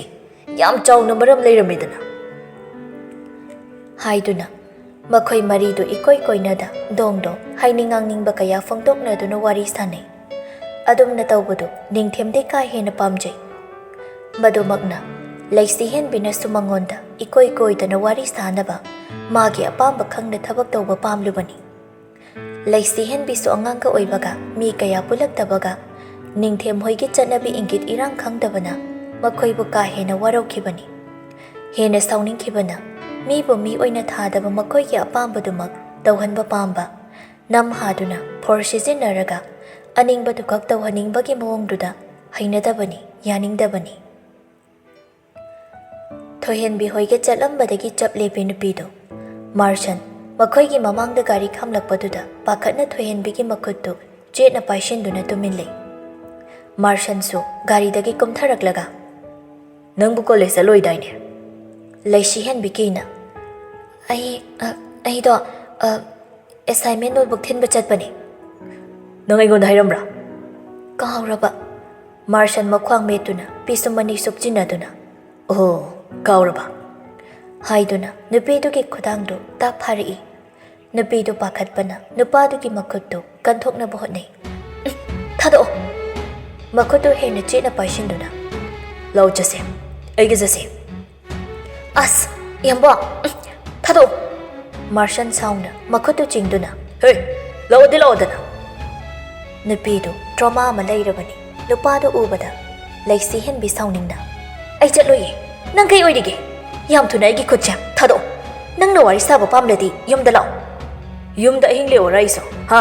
ꯌꯥꯝ ꯆꯥꯎꯅ ꯃꯔꯝ ꯂꯩꯔꯝꯃꯤꯗꯅ꯫ ꯍꯥꯏꯗꯨꯅ ꯃꯈꯣꯏ ꯃꯔꯤꯗꯨ ꯏꯀꯣꯏ ꯀꯣꯏꯅꯗ ꯗꯣꯡ ꯗꯣꯡ ꯍꯥꯏꯅꯤꯡ ꯉꯥꯡꯅꯤꯡꯕ ꯀꯌꯥ ꯐꯣꯡꯗꯣꯛꯅꯗꯨꯅ ꯋꯥꯔꯤ ꯁꯥꯟꯅꯩ꯫ ꯑꯗꯨꯝꯅ ꯇꯧꯕꯗꯨ ꯅꯤꯡꯊꯦꯝꯗꯤ ꯀꯥ ꯍꯦꯟꯅ ꯄꯥꯝꯖꯩ꯫ ꯃꯗꯨꯃꯛꯅ ꯂꯩꯁꯤꯍꯦꯟꯕꯤꯅꯁꯨ ꯃꯉꯣꯟꯗ ꯏꯀꯣꯏ ꯀꯣꯏꯗꯅ ꯋꯥꯔꯤ ꯁꯥꯅꯕ, ꯃꯥꯒꯤ ꯑꯄꯥꯝꯕ ꯈꯪꯅ ꯊꯕꯛ ꯇꯧꯕ ꯄꯥꯝꯂꯨꯕꯅꯤ꯫ ꯂꯩꯁꯤꯍꯦꯟꯕꯤꯁꯨ ꯑꯉꯥꯡꯒ ꯑꯣꯏꯕꯒ ꯃꯤ ꯀꯌꯥ ꯄꯨꯜꯂꯛꯇꯕꯒ ꯅꯤꯡꯊꯦꯝ ꯍꯣꯏꯒꯤ ꯆꯠꯅꯕꯤ ꯏꯪꯒꯤꯠ ꯏꯔꯥꯡ ꯈꯪꯗꯕꯅ ꯃꯈꯣꯏꯕꯨ ꯀꯥ ꯍꯦꯟꯅ ꯋꯥꯔꯧꯈꯤꯕꯅꯤ꯫ ꯍꯦꯟꯅ ꯁꯥꯎꯅꯤꯡꯈꯤꯕꯅ ꯃꯤꯕꯨ ꯃꯤ ꯑꯣꯏꯅ ꯊꯥꯗꯕ ꯃꯈꯣꯏꯒꯤ ꯑꯄꯥꯝꯕꯗꯨꯃꯛ ꯇꯧꯍꯟꯕ ꯄꯥꯝꯕ, ꯅꯝ ꯍꯥꯗꯨꯅ ꯐꯣꯔꯁ ꯁꯤꯖꯤꯟꯅꯔꯒ ꯑꯅꯤꯡꯕꯗꯨꯈꯛ ꯇꯧꯍꯟꯅꯤꯡꯕꯒꯤ ꯃꯑꯣꯡꯗꯨꯗ ꯍꯩꯅꯗꯕꯅꯤ, ꯌꯥꯅꯤꯡꯗꯕꯅꯤ꯫ ꯊꯣꯏꯍꯦꯟꯕꯤ ꯍꯣꯏꯒ ꯆꯠꯂꯝꯕꯗꯒꯤ ꯆꯞ ꯂꯦꯞꯄꯤ ꯅꯨꯄꯤꯗꯨ꯫ ꯃꯥꯔꯁꯟ ꯃꯈꯣꯏꯒꯤ ꯃꯃꯥꯡꯗ ꯒꯥꯔꯤ ꯈꯥꯝꯂꯛꯄꯗꯨꯗ ꯄꯥꯈꯠꯅ ꯊꯣꯏꯍꯦꯟꯕꯤꯒꯤ ꯃꯈꯨꯠꯇꯨ ꯆꯦꯠꯅ ꯄꯥꯏꯁꯤꯟꯗꯨꯅ ꯇꯨꯃꯤꯟ ꯂꯩ꯫ ꯃꯥꯔꯁꯟꯁꯨ ꯒꯥꯔꯤꯗꯒꯤ ꯀꯨꯝꯊꯔꯛꯂꯒ, "ꯅꯪꯕꯨ ꯀꯣꯂꯦꯖ ꯆꯠꯂꯣꯏꯗꯥꯏꯅꯦ?" ꯂꯩꯁꯤꯍꯦꯟꯕꯤ ꯀꯤꯅ, "ꯑꯩ, ꯑ, ꯑꯩꯗꯣ, ꯑ, ꯑꯦꯁꯥꯏꯟꯃꯦꯟ ꯅꯣꯠꯕꯨꯛ ꯊꯤꯟꯕ ꯆꯠꯄꯅꯤ꯫" "ꯅꯪ ꯑꯩꯉꯣꯟꯗ ꯍꯥꯏꯔꯝꯕ꯭ꯔꯥ?" "ꯀꯥꯎꯔꯕ꯫" ꯃꯥꯔꯁꯟ ꯃꯈ꯭ꯋꯥꯡ ꯃꯦꯠꯇꯨꯅ ꯄꯤꯁꯨꯝ ꯑꯅꯤ ꯁꯨꯞꯆꯤꯟꯅꯗꯨꯅ, "ꯑꯣ, ꯀꯥꯎꯔꯕ?" ꯍꯥꯏꯗꯨꯅ ꯅꯨꯄꯤꯗꯨꯒꯤ ꯈꯨꯗꯥꯡꯗꯨ ꯇꯥꯛ ꯐꯥꯔꯛꯏ꯫ ꯅꯨꯄꯤꯗꯨ ꯄꯥꯈꯠꯄꯅ ꯅꯨꯄꯥꯗꯨꯒꯤ ꯃꯈꯨꯠꯇꯨ ꯀꯟꯊꯣꯛꯅꯕ ꯍꯣꯠꯅꯩ꯫ "ꯎꯝ, ꯊꯥꯗꯣꯛꯑꯣ!" ꯃꯈꯨꯠꯇꯨ ꯍꯦꯟꯅ ꯆꯦꯠꯅ ꯄꯥꯏꯁꯤꯟꯗꯨꯅ, "ꯂꯥꯛꯑꯣ ꯆꯠꯁꯦ, ꯑꯩꯒ ꯆꯠꯁꯦ꯫" "ꯑꯁ, ꯏꯌꯥꯝꯕ, ꯎꯝ, ꯊꯥꯗꯣꯛꯑꯣ!" ꯃꯥꯔꯁꯟ ꯁꯥꯎꯅ ꯃꯈꯨꯠꯇꯨ ꯆꯤꯡꯗꯨꯅ, "ꯍꯦ, ꯂꯥꯛꯑꯣꯗꯤ ꯂꯥꯛꯑꯣꯗꯅ!" ꯅꯨꯄꯤꯗꯨ ꯇ꯭ꯔꯣꯃꯥ ꯑꯃ ꯂꯩꯔꯕꯅꯤ꯫ ꯅꯨꯄꯥꯗꯨ ꯎꯕꯗ ꯂꯩꯁꯤꯍꯦꯟꯕꯤ ꯁꯥꯎꯅꯤꯡꯅ, "ꯑꯩ ꯆꯠꯂꯣꯏꯌꯦ꯫ ꯅꯪ ꯀꯩ ꯑꯣꯏꯔꯤꯒꯦ? ꯌꯥꯝ ꯊꯨꯅ ꯑꯩꯒꯤ ꯈꯨꯠꯁꯦ ꯊꯥꯗꯣꯛꯑꯣ꯫ ꯅꯪꯅ ꯋꯥꯔꯤ ꯁꯥꯕ ꯄꯥꯝꯂꯗꯤ ꯌꯨꯝꯗ ꯂꯥꯛꯑꯣ꯫" "ꯌꯨꯝꯗ ꯑꯍꯤꯡ ꯂꯦꯛꯑꯣꯔꯥ ꯑꯩꯁꯨ? ꯍꯥ?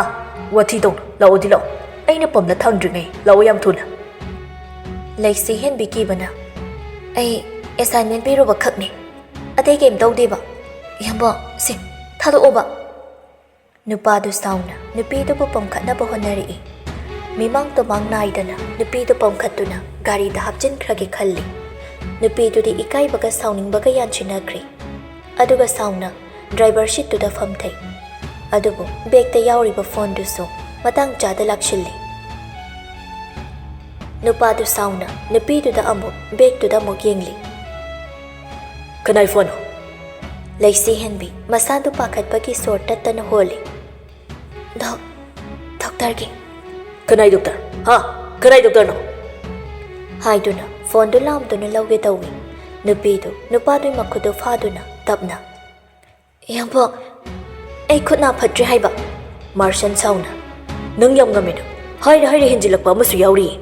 ꯋꯥꯊꯤ ꯇꯧꯅꯨ꯫ ꯂꯥꯛꯑꯣꯗꯤ ꯂꯥꯛꯑꯣ꯫ ꯑꯩꯅ ꯄꯝꯂ ꯊꯥꯡꯗ꯭ꯔꯤꯉꯩ ꯂꯥꯛꯑꯣ ꯌꯥꯝ ꯊꯨꯅ꯫" ꯂꯩꯁꯤꯍꯦꯟꯕꯤ ꯀꯤꯕꯅ, "ꯑꯩ, "ꯑꯦꯁꯥꯏꯟꯃꯦꯟ ꯄꯤꯔꯨꯕ ꯈꯛꯅꯤ, ꯑꯇꯩ ꯀꯩꯝ ꯇꯧꯗꯦꯕ꯫ ꯏꯌꯥꯝꯕ, ꯁꯦ, ꯊꯥꯗꯣꯛꯑꯣꯕ꯫" ꯅꯨꯄꯥꯗꯨ ꯁꯥꯎꯅ ꯅꯨꯄꯤꯗꯨꯕꯨ ꯄꯣꯝꯈꯠꯅꯕ ꯍꯣꯠꯅꯔꯛꯏ꯫ ꯃꯤꯃꯥꯡ ꯇꯨꯃꯥꯡ ꯅꯥꯏꯗꯅ ꯅꯨꯄꯤꯗꯨ ꯄꯣꯝꯈꯠꯇꯨꯅ ꯒꯥꯔꯤꯗ ꯍꯥꯞꯆꯤꯟꯈ꯭ꯔꯒꯦ ꯈꯜꯂꯤ꯫ ꯅꯨꯄꯤꯗꯨꯗꯤ ꯏꯀꯥꯏꯕꯒ ꯁꯥꯎꯅꯤꯡꯕꯒ ꯌꯥꯟꯁꯤꯟꯅꯈ꯭ꯔꯦ꯫ ꯑꯗꯨꯒ ꯁꯥꯎꯅ ꯗ꯭ꯔꯥꯏꯚꯔ ꯁꯤꯠꯇꯨꯗ ꯐꯝꯊꯩ꯫ ꯑꯗꯨꯕꯨ ꯕꯦꯒꯇ ꯌꯥꯎꯔꯤꯕ ꯐꯣꯟꯗꯨꯁꯨ ꯃꯇꯥꯡ ꯆꯥꯗ ꯂꯥꯛꯁꯤꯜꯂꯤ꯫ ꯅꯨꯄꯥꯗꯨ ꯁꯥꯎꯅ ꯅꯨꯄꯤꯗꯨꯗ ꯑꯃꯨꯛ ꯕꯦꯒꯇꯨꯗ ꯑꯃꯨꯛ ꯌꯦꯡꯂꯤ꯫ "ꯀꯅꯥꯏ ꯐꯣꯟꯅꯣ?" ꯂꯩꯁꯤ ꯍꯦꯟꯕꯤ ꯃꯁꯥꯗꯨ ꯄꯥꯈꯠꯄꯒꯤ ꯁꯣꯔ ꯇꯠꯇꯅ ꯍꯣꯜꯂꯤ꯫ "ꯗꯣꯛ-, ꯗꯣꯛꯇꯔꯒꯤ꯫" "ꯀꯅꯥꯏ ꯗꯣꯛꯇꯔ? ꯍꯥ? ꯀꯅꯥꯏ ꯗꯣꯛꯇꯔꯅꯣ?" ꯍꯥꯏꯗꯨꯅ ꯐꯣꯟꯗꯨ ꯂꯥꯝꯗꯨꯅ ꯂꯧꯒꯦ ꯇꯧꯏ꯫ ꯅꯨꯄꯤꯗꯨ ꯅꯨꯄꯥꯗꯨꯒꯤ ꯃꯈꯨꯠꯇꯨ ꯐꯥꯗꯨꯅ ꯇꯞꯅ, "ꯏꯌꯥꯝꯕ, ꯑꯩ ꯈꯨꯠ ꯅꯥ ꯐꯠꯇ꯭ꯔꯦ ꯍꯥꯏꯕ꯫" ꯃꯥꯔꯁꯟ ꯁꯥꯎꯅ, "ꯅꯪ ꯌꯥꯝ ꯉꯝꯃꯦ ꯅꯪ꯫ ꯍꯥꯏꯔ ꯍꯥꯏꯔ ꯍꯦꯟꯖꯤꯜꯂꯛꯄ ꯑꯃꯁꯨ ꯌꯥꯎꯔꯤꯌꯦ꯫"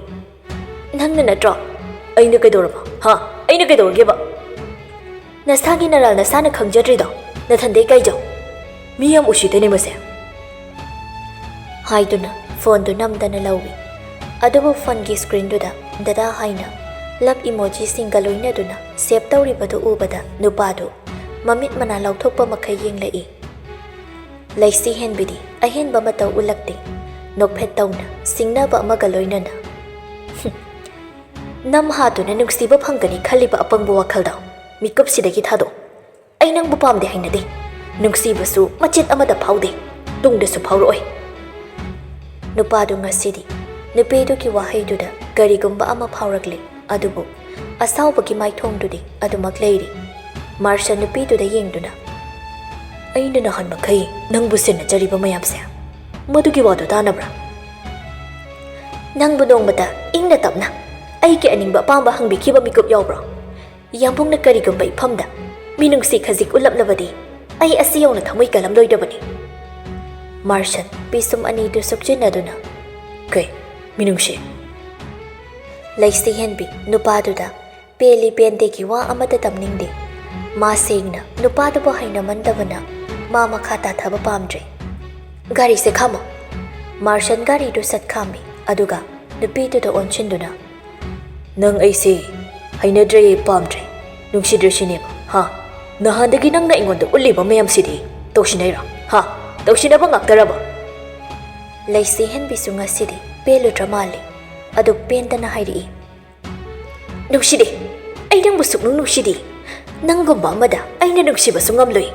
"ꯅꯪꯅ ꯅꯠꯇ꯭ꯔꯣ?" "ꯑꯩꯅ ꯀꯩꯗꯧꯔꯕ? ꯍꯥ? ꯑꯩꯅ ꯀꯩꯗꯧꯔꯒꯦꯕ?" "ꯅꯁꯥꯒꯤ ꯅꯔꯥꯜ ꯅꯁꯥꯅ ꯈꯪꯖꯗ꯭ꯔꯤꯗꯣ ꯅꯊꯟꯗꯩ ꯀꯥꯏꯖꯧ꯫ ꯃꯤ ꯌꯥꯝ ꯎꯁꯤꯠꯇꯦꯅꯦ ꯃꯁꯦ꯫" ꯍꯥꯏꯗꯨꯅ ꯐꯣꯟꯗꯨ ꯅꯝꯗꯅ ꯂꯧꯏ꯫ ꯑꯗꯨꯕꯨ ꯐꯣꯟꯒꯤ ꯁ꯭ꯀ꯭ꯔꯤꯟꯗꯨꯗ ꯗꯗꯥ ꯍꯥꯏꯅ ꯂꯞ ꯏꯃꯣꯖꯤꯁꯤꯡꯒ ꯂꯣꯏꯅꯗꯨꯅ ꯁꯦꯞ ꯇꯧꯔꯤꯕꯗꯨ ꯎꯕꯗ ꯅꯨꯄꯥꯗꯨ ꯃꯃꯤꯠ ꯃꯅꯥ ꯂꯥꯎꯊꯣꯛꯄ ꯃꯈꯩ ꯌꯦꯡꯂꯛꯏ꯫ ꯂꯩꯁꯤ ꯍꯦꯟꯕꯤꯗꯤ ꯑꯍꯦꯟꯕ ꯃꯇꯧ ꯎꯠꯂꯛꯇꯦ꯫ ꯅꯣꯛꯐꯦꯠ ꯇꯧꯅ ꯁꯤꯡꯅꯕ ꯑꯃꯒ ꯂꯣꯏꯅꯅ, "ꯍꯨꯝ, ꯅꯝ ꯍꯥꯠꯇꯨꯅ ꯅꯨꯡꯁꯤꯕ ꯐꯪꯒꯅꯤ ꯈꯜꯂꯤꯕ ꯑꯄꯪꯕ ꯋꯥꯈꯜꯗꯣ ꯃꯤꯀꯨꯞꯁꯤꯗꯒꯤ ꯊꯥꯗꯣꯛ꯫ ꯑꯩ ꯅꯪꯕꯨ ꯄꯥꯝꯗꯦ, ꯍꯩꯅꯗꯦ꯫ ꯅꯨꯡꯁꯤꯕꯁꯨ ꯃꯆꯦꯠ ꯑꯃꯠꯇ ꯐꯥꯎꯗꯦ, ꯇꯨꯡꯗꯁꯨ ꯐꯥꯎꯔꯛꯑꯣꯏ꯫" ꯅꯨꯄꯥꯗꯨ ꯉꯁꯤꯗꯤ ꯅꯨꯄꯤꯗꯨꯒꯤ ꯋꯥꯍꯩꯗꯨꯗ ꯀꯔꯤꯒꯨꯝꯕ ꯑꯃ ꯐꯥꯎꯔꯛꯂꯦ꯫ ꯑꯗꯨꯕꯨ ꯑꯁꯥꯎꯕꯒꯤ ꯃꯥꯏꯊꯣꯡꯗꯨꯗꯤ ꯑꯗꯨꯃꯛ ꯂꯩꯔꯤ꯫ ꯃꯥꯔꯁꯟ ꯅꯨꯄꯤꯗꯨꯗ ꯌꯦꯡꯗꯨꯅ, "ꯑꯩꯅ ꯅꯍꯥꯟ ꯃꯈꯩ ꯅꯪꯕꯨ ꯁꯦꯟꯅꯖꯔꯤꯕ ꯃꯌꯥꯝꯁꯦ, ꯃꯗꯨꯒꯤ ꯋꯥꯗꯨ ꯇꯥꯅꯕ꯭ꯔꯥ? ꯅꯪꯕꯨ ꯅꯣꯡꯃꯇ ꯏꯪꯅ ꯇꯞꯅ ꯑꯩꯒꯤ ꯑꯅꯤꯡꯕ ꯑꯄꯥꯝꯕ ꯍꯪꯕꯤꯈꯤꯕ ꯃꯤꯀꯨꯞ ꯌꯥꯎꯕ꯭ꯔꯣ? ꯌꯥꯝꯕꯨꯡꯅ ꯀꯔꯤꯒꯨꯝꯕ ꯏꯐꯝꯗ ꯃꯤꯅꯨꯡꯁꯤ ꯈꯖꯤꯛ ꯎꯠꯂꯝꯂꯕꯗꯤ ꯑꯩ ꯑꯁꯤ ꯌꯧꯅ ꯊꯃꯣꯏ ꯀꯜꯂꯝꯂꯣꯏꯗꯕꯅꯤ꯫" ꯃꯥꯔꯁꯟ ꯄꯤꯁꯨꯝ ꯑꯅꯤꯗꯨ ꯁꯨꯞꯆꯤꯟꯅꯗꯨꯅ, "ꯀꯩ ꯃꯤꯅꯨꯡꯁꯤ?" ꯂꯩꯁꯤ ꯍꯦꯟꯕꯤ ꯅꯨꯄꯥꯗꯨꯗ ꯄꯦꯜꯂꯤ ꯄꯦꯟꯗꯦꯒꯤ ꯋꯥ ꯑꯃꯠꯇ ꯇꯝꯅꯤꯡꯗꯦ꯫ ꯃꯥ ꯁꯦꯡꯅ ꯅꯨꯄꯥꯗꯨꯕꯨ ꯍꯩꯅꯃꯟꯗꯕꯅ ꯃꯥ ꯃꯈꯥ ꯇꯥꯊꯕ ꯄꯥꯝꯗ꯭ꯔꯦ꯫ "ꯒꯥꯔꯤꯁꯦ ꯈꯥꯝꯃꯣ꯫" ꯃꯥꯔꯁꯟ ꯒꯥꯔꯤꯗꯨ ꯁꯠ ꯈꯥꯝꯃꯤ, ꯑꯗꯨꯒ ꯅꯨꯄꯤꯗꯨꯗ ꯑꯣꯟꯁꯤꯟꯗꯨꯅ, "ꯅꯪ ꯑꯩꯁꯦ ꯍꯩꯅꯗ꯭ꯔꯦ, ꯄꯥꯝꯗ꯭ꯔꯦ꯫ ꯅꯨꯡꯁꯤꯗ꯭ꯔꯤꯁꯤꯅꯦꯕ, ꯍꯥ? ꯅꯍꯥꯟꯗꯒꯤ ꯅꯪꯅ ꯑꯩꯉꯣꯟꯗ ꯎꯠꯂꯤꯕ ꯃꯌꯥꯝꯁꯤꯗꯤ ꯇꯧꯁꯤꯟꯅꯩꯔꯥ, ꯍꯥ? ꯇꯧꯁꯤꯟꯅꯕ ꯉꯥꯛꯇꯔꯕ? ꯂꯩꯁꯤ ꯍꯦꯟꯕꯤꯁꯨ ꯉꯁꯤꯗꯤ ꯄꯦꯜꯂꯨꯗ꯭ꯔ ꯃꯥꯜꯂꯦ꯫ ꯑꯗꯨ ꯄꯦꯟꯗꯅ ꯍꯥꯏꯔꯛꯏ, "ꯅꯨꯡꯁꯤꯗꯦ, ꯑꯩ ꯅꯪꯕꯨ ꯁꯨꯛꯅꯨꯡ ꯅꯨꯡꯁꯤꯗꯦ꯫ ꯅꯪꯒꯨꯝꯕ ꯑꯃꯗ ꯑꯩꯅ ꯅꯨꯡꯁꯤꯕꯁꯨ ꯉꯝꯂꯣꯏ꯫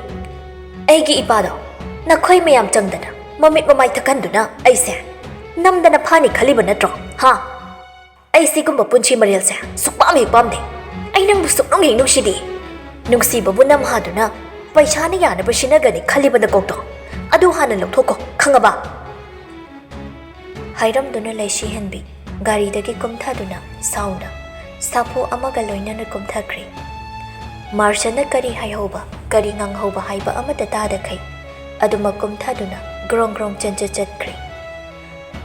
ꯑꯩꯒꯤ ꯏꯄꯥꯗꯣ ꯅꯈꯣꯏ ꯃꯌꯥꯝ ꯆꯪꯗꯅ ꯃꯃꯤꯠ ꯃꯃꯥꯏ ꯊꯛꯍꯟꯗꯨꯅ ꯑꯩꯁꯦ ꯅꯝꯗꯅ ꯐꯥꯅꯤ ꯈꯜꯂꯤꯕ ꯅꯠꯇ꯭ꯔꯣ, ꯍꯥ? ꯑꯩ ꯁꯤꯒꯨꯝꯕ ꯄꯨꯟꯁꯤ ꯃꯔꯦꯜꯁꯦ ꯁꯨꯛꯄꯥꯝ ꯍꯦꯛ ꯄꯥꯝꯗꯦ꯫ ꯑꯩ ꯅꯪꯕꯨ ꯁꯨꯛꯅꯨꯡ ꯍꯦꯛ ꯅꯨꯡꯁꯤꯗꯦ꯫ ꯅꯨꯡꯁꯤꯕꯕꯨ ꯅꯝꯍꯥꯗꯨꯅ ꯄꯩꯁꯥꯅ ꯌꯥꯅꯕ ꯁꯤꯟꯅꯒꯅꯤ ꯈꯜꯂꯤꯕ ꯅꯀꯣꯛꯇꯣ ꯑꯗꯨ ꯍꯥꯟꯅ ꯂꯧꯊꯣꯛꯀꯣ, ꯈꯪꯉꯕ?" ꯍꯥꯏꯔꯝꯗꯨꯅ ꯂꯩꯁꯤ ꯍꯦꯟꯕꯤ ꯒꯥꯔꯤꯗꯒꯤ ꯀꯨꯝꯊꯗꯨꯅ ꯁꯥꯎꯅ ꯁꯥꯐꯨ ꯑꯃꯒ ꯂꯣꯏꯅꯅ ꯀꯨꯝꯊꯈ꯭ꯔꯦ꯫ ꯃꯥꯔꯁꯟꯅ ꯀꯔꯤ ꯍꯥꯏꯍꯧꯕ, ꯀꯔꯤ ꯉꯥꯡꯍꯧꯕ ꯍꯥꯏꯕ ꯑꯃꯠꯇ ꯇꯥꯗꯈꯩ ꯑꯗꯨꯃꯛ ꯀꯨꯝꯊꯗꯨꯅ ꯒ꯭ꯔꯣꯡ ꯒ꯭ꯔꯣꯡ ꯆꯦꯟꯖ ꯆꯠꯈ꯭ꯔꯦ꯫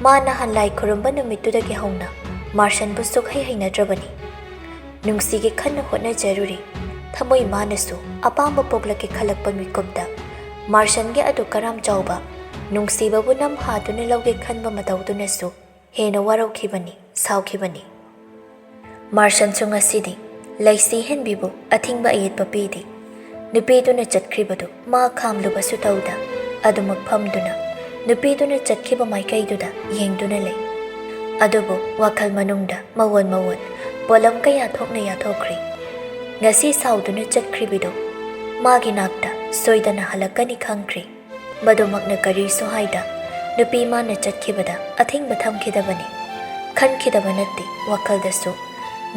ꯃꯥ ꯅꯍꯥꯟ ꯂꯥꯏ ꯈꯨꯔꯨꯝꯕ ꯅꯨꯃꯤꯠꯇꯨꯗꯒꯤ ꯍꯧꯅ ꯃꯥꯔꯁꯟꯕꯨ ꯁꯨꯛꯍꯩ ꯍꯩꯅꯗ꯭ꯔꯕꯅꯤ꯫ ꯅꯨꯡꯁꯤꯒꯤ ꯈꯟꯅ ꯍꯣꯠꯅꯖꯔꯨꯔꯤ꯫ ꯊꯃꯣꯏ ꯃꯥꯅꯁꯨ ꯑꯄꯥꯝꯕ ꯄꯣꯛꯂꯛꯀꯦ ꯈꯜꯂꯛꯄ ꯃꯤꯀꯨꯞꯇ ꯃꯥꯔꯁꯟꯒꯤ ꯑꯗꯨ ꯀꯔꯥꯝ ꯆꯥꯎꯕ ꯅꯨꯡꯁꯤꯕꯕꯨ ꯅꯝꯍꯥꯗꯨꯅ ꯂꯧꯒꯦ ꯈꯟꯕ ꯃꯇꯧꯗꯨꯅꯁꯨ ꯍꯦꯟꯅ ꯋꯥꯔꯧꯈꯤꯕꯅꯤ, ꯁꯥꯎꯈꯤꯕꯅꯤ꯫ ꯃꯥꯔꯁꯟꯁꯨ ꯉꯁꯤꯗꯤ ꯂꯩꯁꯤ ꯍꯦꯟꯕꯤꯕꯨ ꯑꯊꯤꯡꯕ ꯑꯌꯦꯠꯄ ꯄꯤꯗꯦ꯫ ꯅꯨꯄꯤꯗꯨꯅ ꯆꯠꯈ꯭ꯔꯤꯕꯗꯨ ꯃꯥ ꯈꯥꯝꯂꯨꯕꯁꯨ ꯇꯧꯗ ꯑꯗꯨꯃꯛ ꯐꯝꯗꯨꯅ ꯅꯨꯄꯤꯗꯨꯅ ꯆꯠꯈꯤꯕ ꯃꯥꯏꯀꯩꯗꯨꯗ ꯌꯦꯡꯗꯨꯅ ꯂꯩ꯫ ꯑꯗꯨꯕꯨ ꯋꯥꯈꯜ ꯃꯅꯨꯡꯗ ꯃꯋꯣꯟ ꯃꯋꯣꯟ ꯄꯣꯠꯂꯝ ꯀꯌꯥ ꯊꯣꯛꯅ ꯌꯥꯊꯣꯛꯈ꯭ꯔꯦ꯫ ꯉꯁꯤ ꯁꯥꯎꯗꯨꯅ ꯆꯠꯈ꯭ꯔꯤꯕꯗꯨ ꯃꯥꯒꯤ ꯅꯥꯛꯇ ꯁꯣꯏꯗꯅ ꯍꯜꯂꯛꯀꯅꯤ ꯈꯪꯈ꯭ꯔꯦ꯫ ꯃꯗꯨꯃꯛꯅ ꯀꯔꯤꯁꯨ ꯍꯥꯏꯗ ꯅꯨꯄꯤ ꯃꯥꯅ ꯆꯠꯈꯤꯕꯗ ꯑꯊꯤꯡꯕ ꯊꯝꯈꯤꯗꯕꯅꯤ꯫ ꯈꯟꯈꯤꯗꯕ ꯅꯠꯇꯦ ꯋꯥꯈꯜꯗꯁꯨ꯫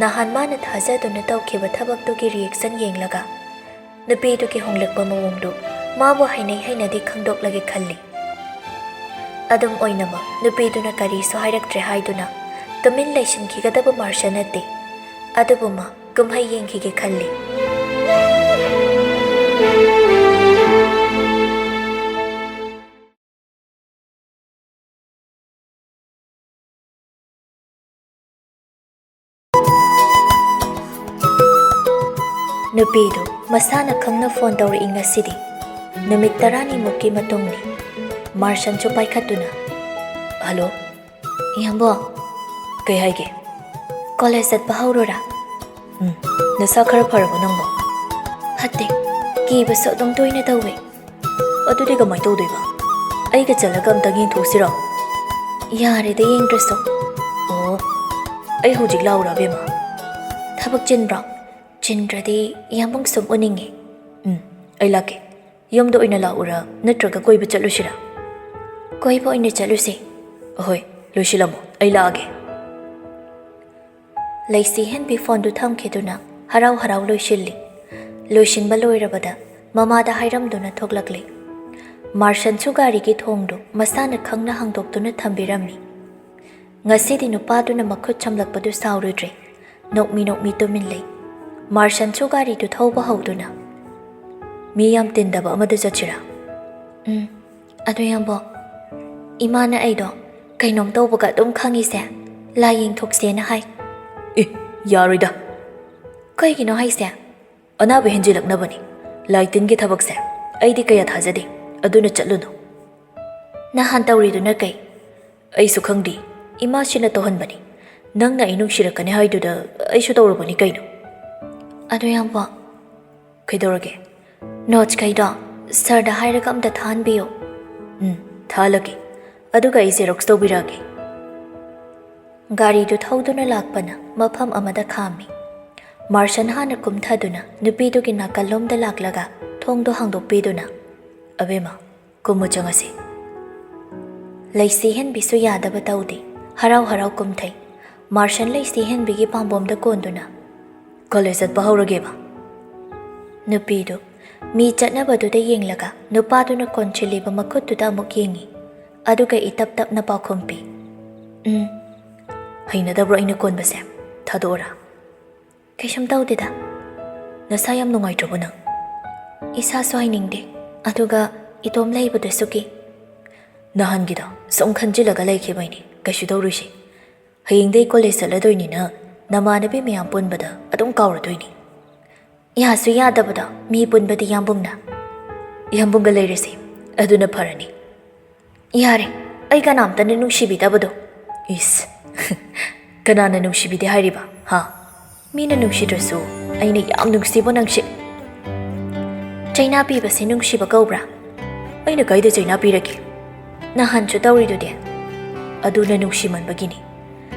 ꯅꯍꯥꯟ ꯃꯥꯅ ꯊꯥꯖꯗꯨꯅ ꯇꯧꯈꯤꯕ ꯊꯕꯛꯇꯨꯒꯤ ꯔꯤꯌꯦꯛꯁꯟ ꯌꯦꯡꯂꯒ ꯅꯨꯄꯤꯗꯨꯒꯤ ꯍꯣꯡꯂꯛꯄ ꯃꯑꯣꯡꯗꯨ ꯃꯥꯕꯨ ꯍꯩꯅꯩ ꯍꯩꯅꯗꯦ ꯈꯪꯗꯣꯛꯂꯒꯦ ꯈꯜꯂꯤ꯫ ꯑꯗꯨꯝ ꯑꯣꯏꯅꯃꯛ ꯅꯨꯄꯤꯗꯨꯅ ꯀꯔꯤꯁꯨ ꯍꯥꯏꯔꯛꯇ꯭ꯔꯦ ꯍꯥꯏꯗꯨꯅ ꯇꯨꯃꯤꯟ ꯂꯩꯁꯤꯟꯈꯤꯒꯗꯕ ꯃꯥꯔꯁꯟ ꯅꯠꯇꯦ꯫ ꯑꯗꯨꯕꯨ ꯃꯥ ꯀꯨꯝꯍꯩ ꯌꯦꯡꯈꯤꯒꯦ ꯈꯜꯂꯤ꯫ ꯅꯨꯄꯤꯗꯨ ꯃꯁꯥꯅ ꯈꯪꯅ ꯐꯣꯟ ꯇꯧꯔꯛꯏ ꯉꯁꯤꯗꯤ꯫ ꯅꯨꯃꯤꯠ ꯇꯔꯥꯅꯤꯃꯨꯛꯀꯤ ꯃꯇꯨꯡꯅꯤ꯫ ꯃꯥꯔꯁꯟꯁꯨ ꯄꯥꯏꯈꯠꯇꯨꯅ, "ꯍꯜꯂꯣ, ꯏꯌꯥꯝꯕꯣ꯫ ꯀꯩ ꯍꯥꯏꯒꯦ? ꯀꯣꯂꯦꯖ ꯆꯠꯄ ꯍꯧꯔꯣꯔꯥ?" "ꯎꯝ, ꯅꯁꯥ ꯈꯔ ꯐꯔꯕꯣ ꯅꯪꯕꯣ? ꯐꯠꯇꯦ꯫ ꯀꯤꯕꯁꯨ ꯑꯗꯨꯝ ꯇꯣꯏꯅ ꯇꯧꯋꯦ꯫ ꯑꯗꯨꯗꯤ ꯀꯃꯥꯏ ꯇꯧꯗꯣꯏꯕ? ꯑꯩꯒ ꯆꯠꯂꯒ ꯑꯝꯇꯪ ꯌꯦꯡꯊꯣꯛꯁꯤꯔꯣ? ꯌꯥꯔꯦꯗ, ꯌꯦꯡꯗ꯭ꯔꯁꯨ꯫ ꯑꯣ, ꯑꯩ ꯍꯧꯖꯤꯛ ꯂꯥꯛꯎꯔꯥ, ꯑꯕꯦꯝꯃ? ꯊꯕꯛ ꯆꯤꯟꯕ꯭ꯔꯣ? ꯆꯤꯟꯗ꯭ꯔꯗꯤ ꯏꯌꯥꯝꯕꯨꯡ ꯁꯨꯝ ꯎꯅꯤꯡꯉꯦ꯫ ꯎꯝ, ꯑꯩ ꯂꯥꯛꯀꯦ꯫ ꯌꯨꯝꯗ ꯑꯣꯏꯅ ꯂꯥꯛꯎꯔꯥ, ꯅꯠꯇ꯭ꯔꯒ ꯀꯣꯏꯕ ꯆꯠꯂꯨꯁꯤꯔꯥ? ꯀꯣꯏꯕ ꯑꯣꯏꯅ ꯆꯠꯂꯨꯁꯦ꯫ ꯑꯍꯣꯏ, ꯂꯣꯏꯁꯤꯜꯂꯝꯃꯣ, ꯑꯩ ꯂꯥꯛꯑꯒꯦ꯫ ꯂꯩꯁꯤꯍꯦꯟꯕꯤ ꯐꯣꯟꯗꯨ ꯊꯝꯈꯤꯗꯨꯅ ꯍꯔꯥꯎ ꯍꯔꯥꯎ ꯂꯣꯏꯁꯤꯜꯂꯤ꯫ ꯂꯣꯏꯁꯤꯟꯕ ꯂꯣꯏꯔꯕꯗ ꯃꯃꯥꯗ ꯍꯥꯏꯔꯝꯗꯨꯅ ꯊꯣꯛꯂꯛꯂꯤ꯫ ꯃꯥꯔꯁꯟꯁꯨ ꯒꯥꯔꯤꯒꯤ ꯊꯣꯡꯗꯨ ꯃꯁꯥꯅ ꯈꯪꯅ ꯍꯥꯡꯗꯣꯛꯇꯨꯅ ꯊꯝꯕꯤꯔꯝꯃꯤ꯫ ꯉꯁꯤꯗꯤ ꯅꯨꯄꯥꯗꯨꯅ ꯃꯈꯨꯠ ꯁꯝꯂꯛꯄꯗꯨ ꯁꯥꯎꯔꯨꯗ꯭ꯔꯦ꯫ ꯅꯣꯛꯃꯤ ꯅꯣꯛꯃꯤ ꯇꯨꯃꯤꯟ ꯂꯩ꯫ ꯃꯥꯔꯁꯟꯁꯨ ꯒꯥꯔꯤꯗꯨ ꯊꯧꯕ ꯍꯧꯗꯨꯅ, "ꯃꯤ ꯌꯥꯝ ꯇꯤꯟꯗꯕ ꯑꯃꯗ ꯆꯠꯁꯤꯔꯥ?" "ꯎꯝ, ꯑꯗꯨ ꯌꯥꯝꯕꯣ, ꯏꯃꯥꯅ ꯑꯩꯗꯣ ꯀꯩꯅꯣꯝ ꯇꯧꯕꯒ ꯑꯗꯨꯝ ꯈꯪꯉꯤꯁꯦ, ꯂꯥꯏ ꯌꯦꯡꯊꯣꯛꯁꯦꯅ ꯍꯥꯏ꯫" "ꯑꯦ, ꯌꯥꯔꯣꯏꯗ꯫" "ꯀꯩꯒꯤꯅꯣ ꯍꯥꯏꯁꯦ?" "ꯑꯅꯥꯕ ꯍꯦꯟꯖꯤꯜꯂꯛꯅꯕꯅꯤ꯫ ꯂꯥꯏ ꯇꯤꯟꯒꯤ ꯊꯕꯛꯁꯦ ꯑꯩꯗꯤ ꯀꯌꯥ ꯊꯥꯖꯗꯦ, ꯑꯗꯨꯅ ꯆꯠꯂꯨꯅꯨ꯫" "ꯅꯍꯥꯟ ꯇꯧꯔꯤꯗꯨꯅ ꯀꯩ?" "ꯑꯩꯁꯨ ꯈꯪꯗꯦ, ꯏꯃꯥꯁꯤꯅ ꯇꯧꯍꯟꯕꯅꯤ꯫ ꯅꯪꯅ ꯑꯩ ꯅꯨꯡꯁꯤꯔꯛꯀꯅꯤ ꯍꯥꯏꯗꯨꯗ ꯑꯩꯁꯨ ꯇꯧꯔꯨꯕꯅꯤ ꯀꯩꯅꯣ꯫" "ꯑꯗꯨ ꯌꯥꯝꯕꯣ, ꯀꯩꯗꯧꯔꯒꯦ?" "ꯅꯣꯠꯁ ꯈꯩꯗꯣ ꯁꯔꯗ ꯍꯥꯏꯔꯒ ꯑꯝꯇ ꯊꯥꯍꯟꯕꯤꯌꯨ꯫" "ꯎꯝ, ꯊꯥꯍꯜꯂꯒꯦ꯫ ꯑꯗꯨꯒ ꯑꯩ ꯖꯦꯔꯣꯛꯁ ꯇꯧꯕꯤꯔꯛꯑꯒꯦ꯫" ꯒꯥꯔꯤꯗꯨ ꯊꯧꯗꯨꯅ ꯂꯥꯛꯄꯅ ꯃꯐꯝ ꯑꯃꯗ ꯈꯥꯝꯃꯤ꯫ ꯃꯥꯔꯁꯟ ꯍꯥꯟꯅ ꯀꯨꯝꯊꯗꯨꯅ ꯅꯨꯄꯤꯗꯨꯒꯤ ꯅꯥꯀꯜꯂꯣꯝꯗ ꯂꯥꯛꯂꯒ ꯊꯣꯡꯗꯣ ꯍꯥꯡꯗꯣꯛꯄꯤꯗꯨꯅ, "ꯑꯕꯦꯝꯃ, ꯀꯨꯝꯃꯨ ꯆꯪꯉꯁꯤ꯫" ꯂꯩꯁꯤꯍꯦꯟꯕꯤꯁꯨ ꯌꯥꯗꯕ ꯇꯧꯗꯦ, ꯍꯔꯥꯎ ꯍꯔꯥꯎ ꯀꯨꯝꯊꯩ꯫ ꯃꯥꯔꯁꯟ ꯂꯩꯁꯤꯍꯦꯟꯕꯤꯒꯤ ꯄꯥꯝꯕꯣꯝꯗ ꯀꯣꯟꯗꯨꯅ, "ꯀꯣꯂꯦꯖ ꯆꯠꯄ ꯍꯧꯔꯒꯦꯕ?" ꯅꯨꯄꯤꯗꯨ ꯃꯤ ꯆꯠꯅꯕꯗꯨꯗ ꯌꯦꯡꯂꯒ ꯅꯨꯄꯥꯗꯨꯅ ꯀꯣꯟꯁꯤꯜꯂꯤꯕ ꯃꯈꯨꯠꯇꯨꯗ ꯑꯃꯨꯛ ꯌꯦꯡꯉꯤ꯫ ꯑꯗꯨꯒ ꯏꯇꯞ ꯇꯞꯅ ꯄꯥꯎꯈꯨꯝ ꯄꯤ, "ꯎꯝ꯫" "ꯍꯩꯅꯗꯕ꯭ꯔꯣ ꯑꯩꯅ ꯀꯣꯟꯕꯁꯦ? ꯊꯥꯗꯣꯛꯑꯣꯔꯥ?" "ꯀꯩꯁꯨꯝ ꯇꯧꯗꯦꯗ꯫" "ꯅꯁꯥ ꯌꯥꯝ ꯅꯨꯡꯉꯥꯏꯇ꯭ꯔꯕꯣ ꯅꯪ?" "ꯏꯁꯥꯁꯨ ꯍꯩꯅꯤꯡꯗꯦ, ꯑꯗꯨꯒ ꯏꯇꯣꯝ ꯂꯩꯕꯗꯨꯁꯨ ꯀꯤ꯫" "ꯅꯍꯥꯟꯒꯤꯗꯣ ꯁꯨꯝ ꯈꯟꯖꯤꯜꯂꯒ ꯂꯩꯈꯤꯕꯩꯅꯦ, ꯀꯩꯁꯨ ꯇꯧꯔꯣꯏꯁꯦ꯫ ꯍꯌꯦꯡꯗꯩ ꯀꯣꯂꯦꯖ ꯆꯠꯂꯗꯣꯏꯅꯤꯅ ꯅꯃꯥꯟꯅꯕꯤ ꯃꯌꯥꯝ ꯄꯨꯟꯕꯗ ꯑꯗꯨꯝ ꯀꯥꯎꯔꯗꯣꯏꯅꯤ꯫" "ꯌꯥꯁꯨ ꯌꯥꯗꯕꯗꯣ, ꯃꯤ ꯄꯨꯟꯕꯗꯤ ꯏꯌꯥꯝꯕꯨꯡꯅ꯫" "ꯏꯌꯥꯝꯕꯨꯡꯒ ꯂꯩꯔꯁꯦ, ꯑꯗꯨꯅ ꯐꯔꯅꯤ꯫" "ꯌꯥꯔꯦ, ꯑꯩ ꯀꯅꯥꯝꯇꯅ ꯅꯨꯡꯁꯤꯕꯤꯗꯕꯗꯣ꯫" "ꯏꯁ, ꯀꯅꯥꯅ ꯅꯨꯡꯁꯤꯕꯤꯗꯦ ꯍꯥꯏꯔꯤꯕ, ꯍꯥ? ꯃꯤꯅ ꯅꯨꯡꯁꯤꯗ꯭ꯔꯁꯨ ꯑꯩꯅ ꯌꯥꯝ ꯅꯨꯡꯁꯤꯕ ꯅꯪꯁꯦ꯫ ꯆꯩꯅꯥ ꯄꯤꯕꯁꯦ ꯅꯨꯡꯁꯤꯕ ꯀꯧꯕ꯭ꯔꯥ? ꯑꯩꯅ ꯀꯩꯗ ꯆꯩꯅꯥ ꯄꯤꯔꯒꯦ? ꯅꯍꯥꯟꯁꯨ ꯇꯧꯔꯤꯗꯨꯗꯤ꯫ ꯑꯗꯨꯅ ꯅꯨꯡꯁꯤꯃꯟꯕꯒꯤꯅꯤ꯫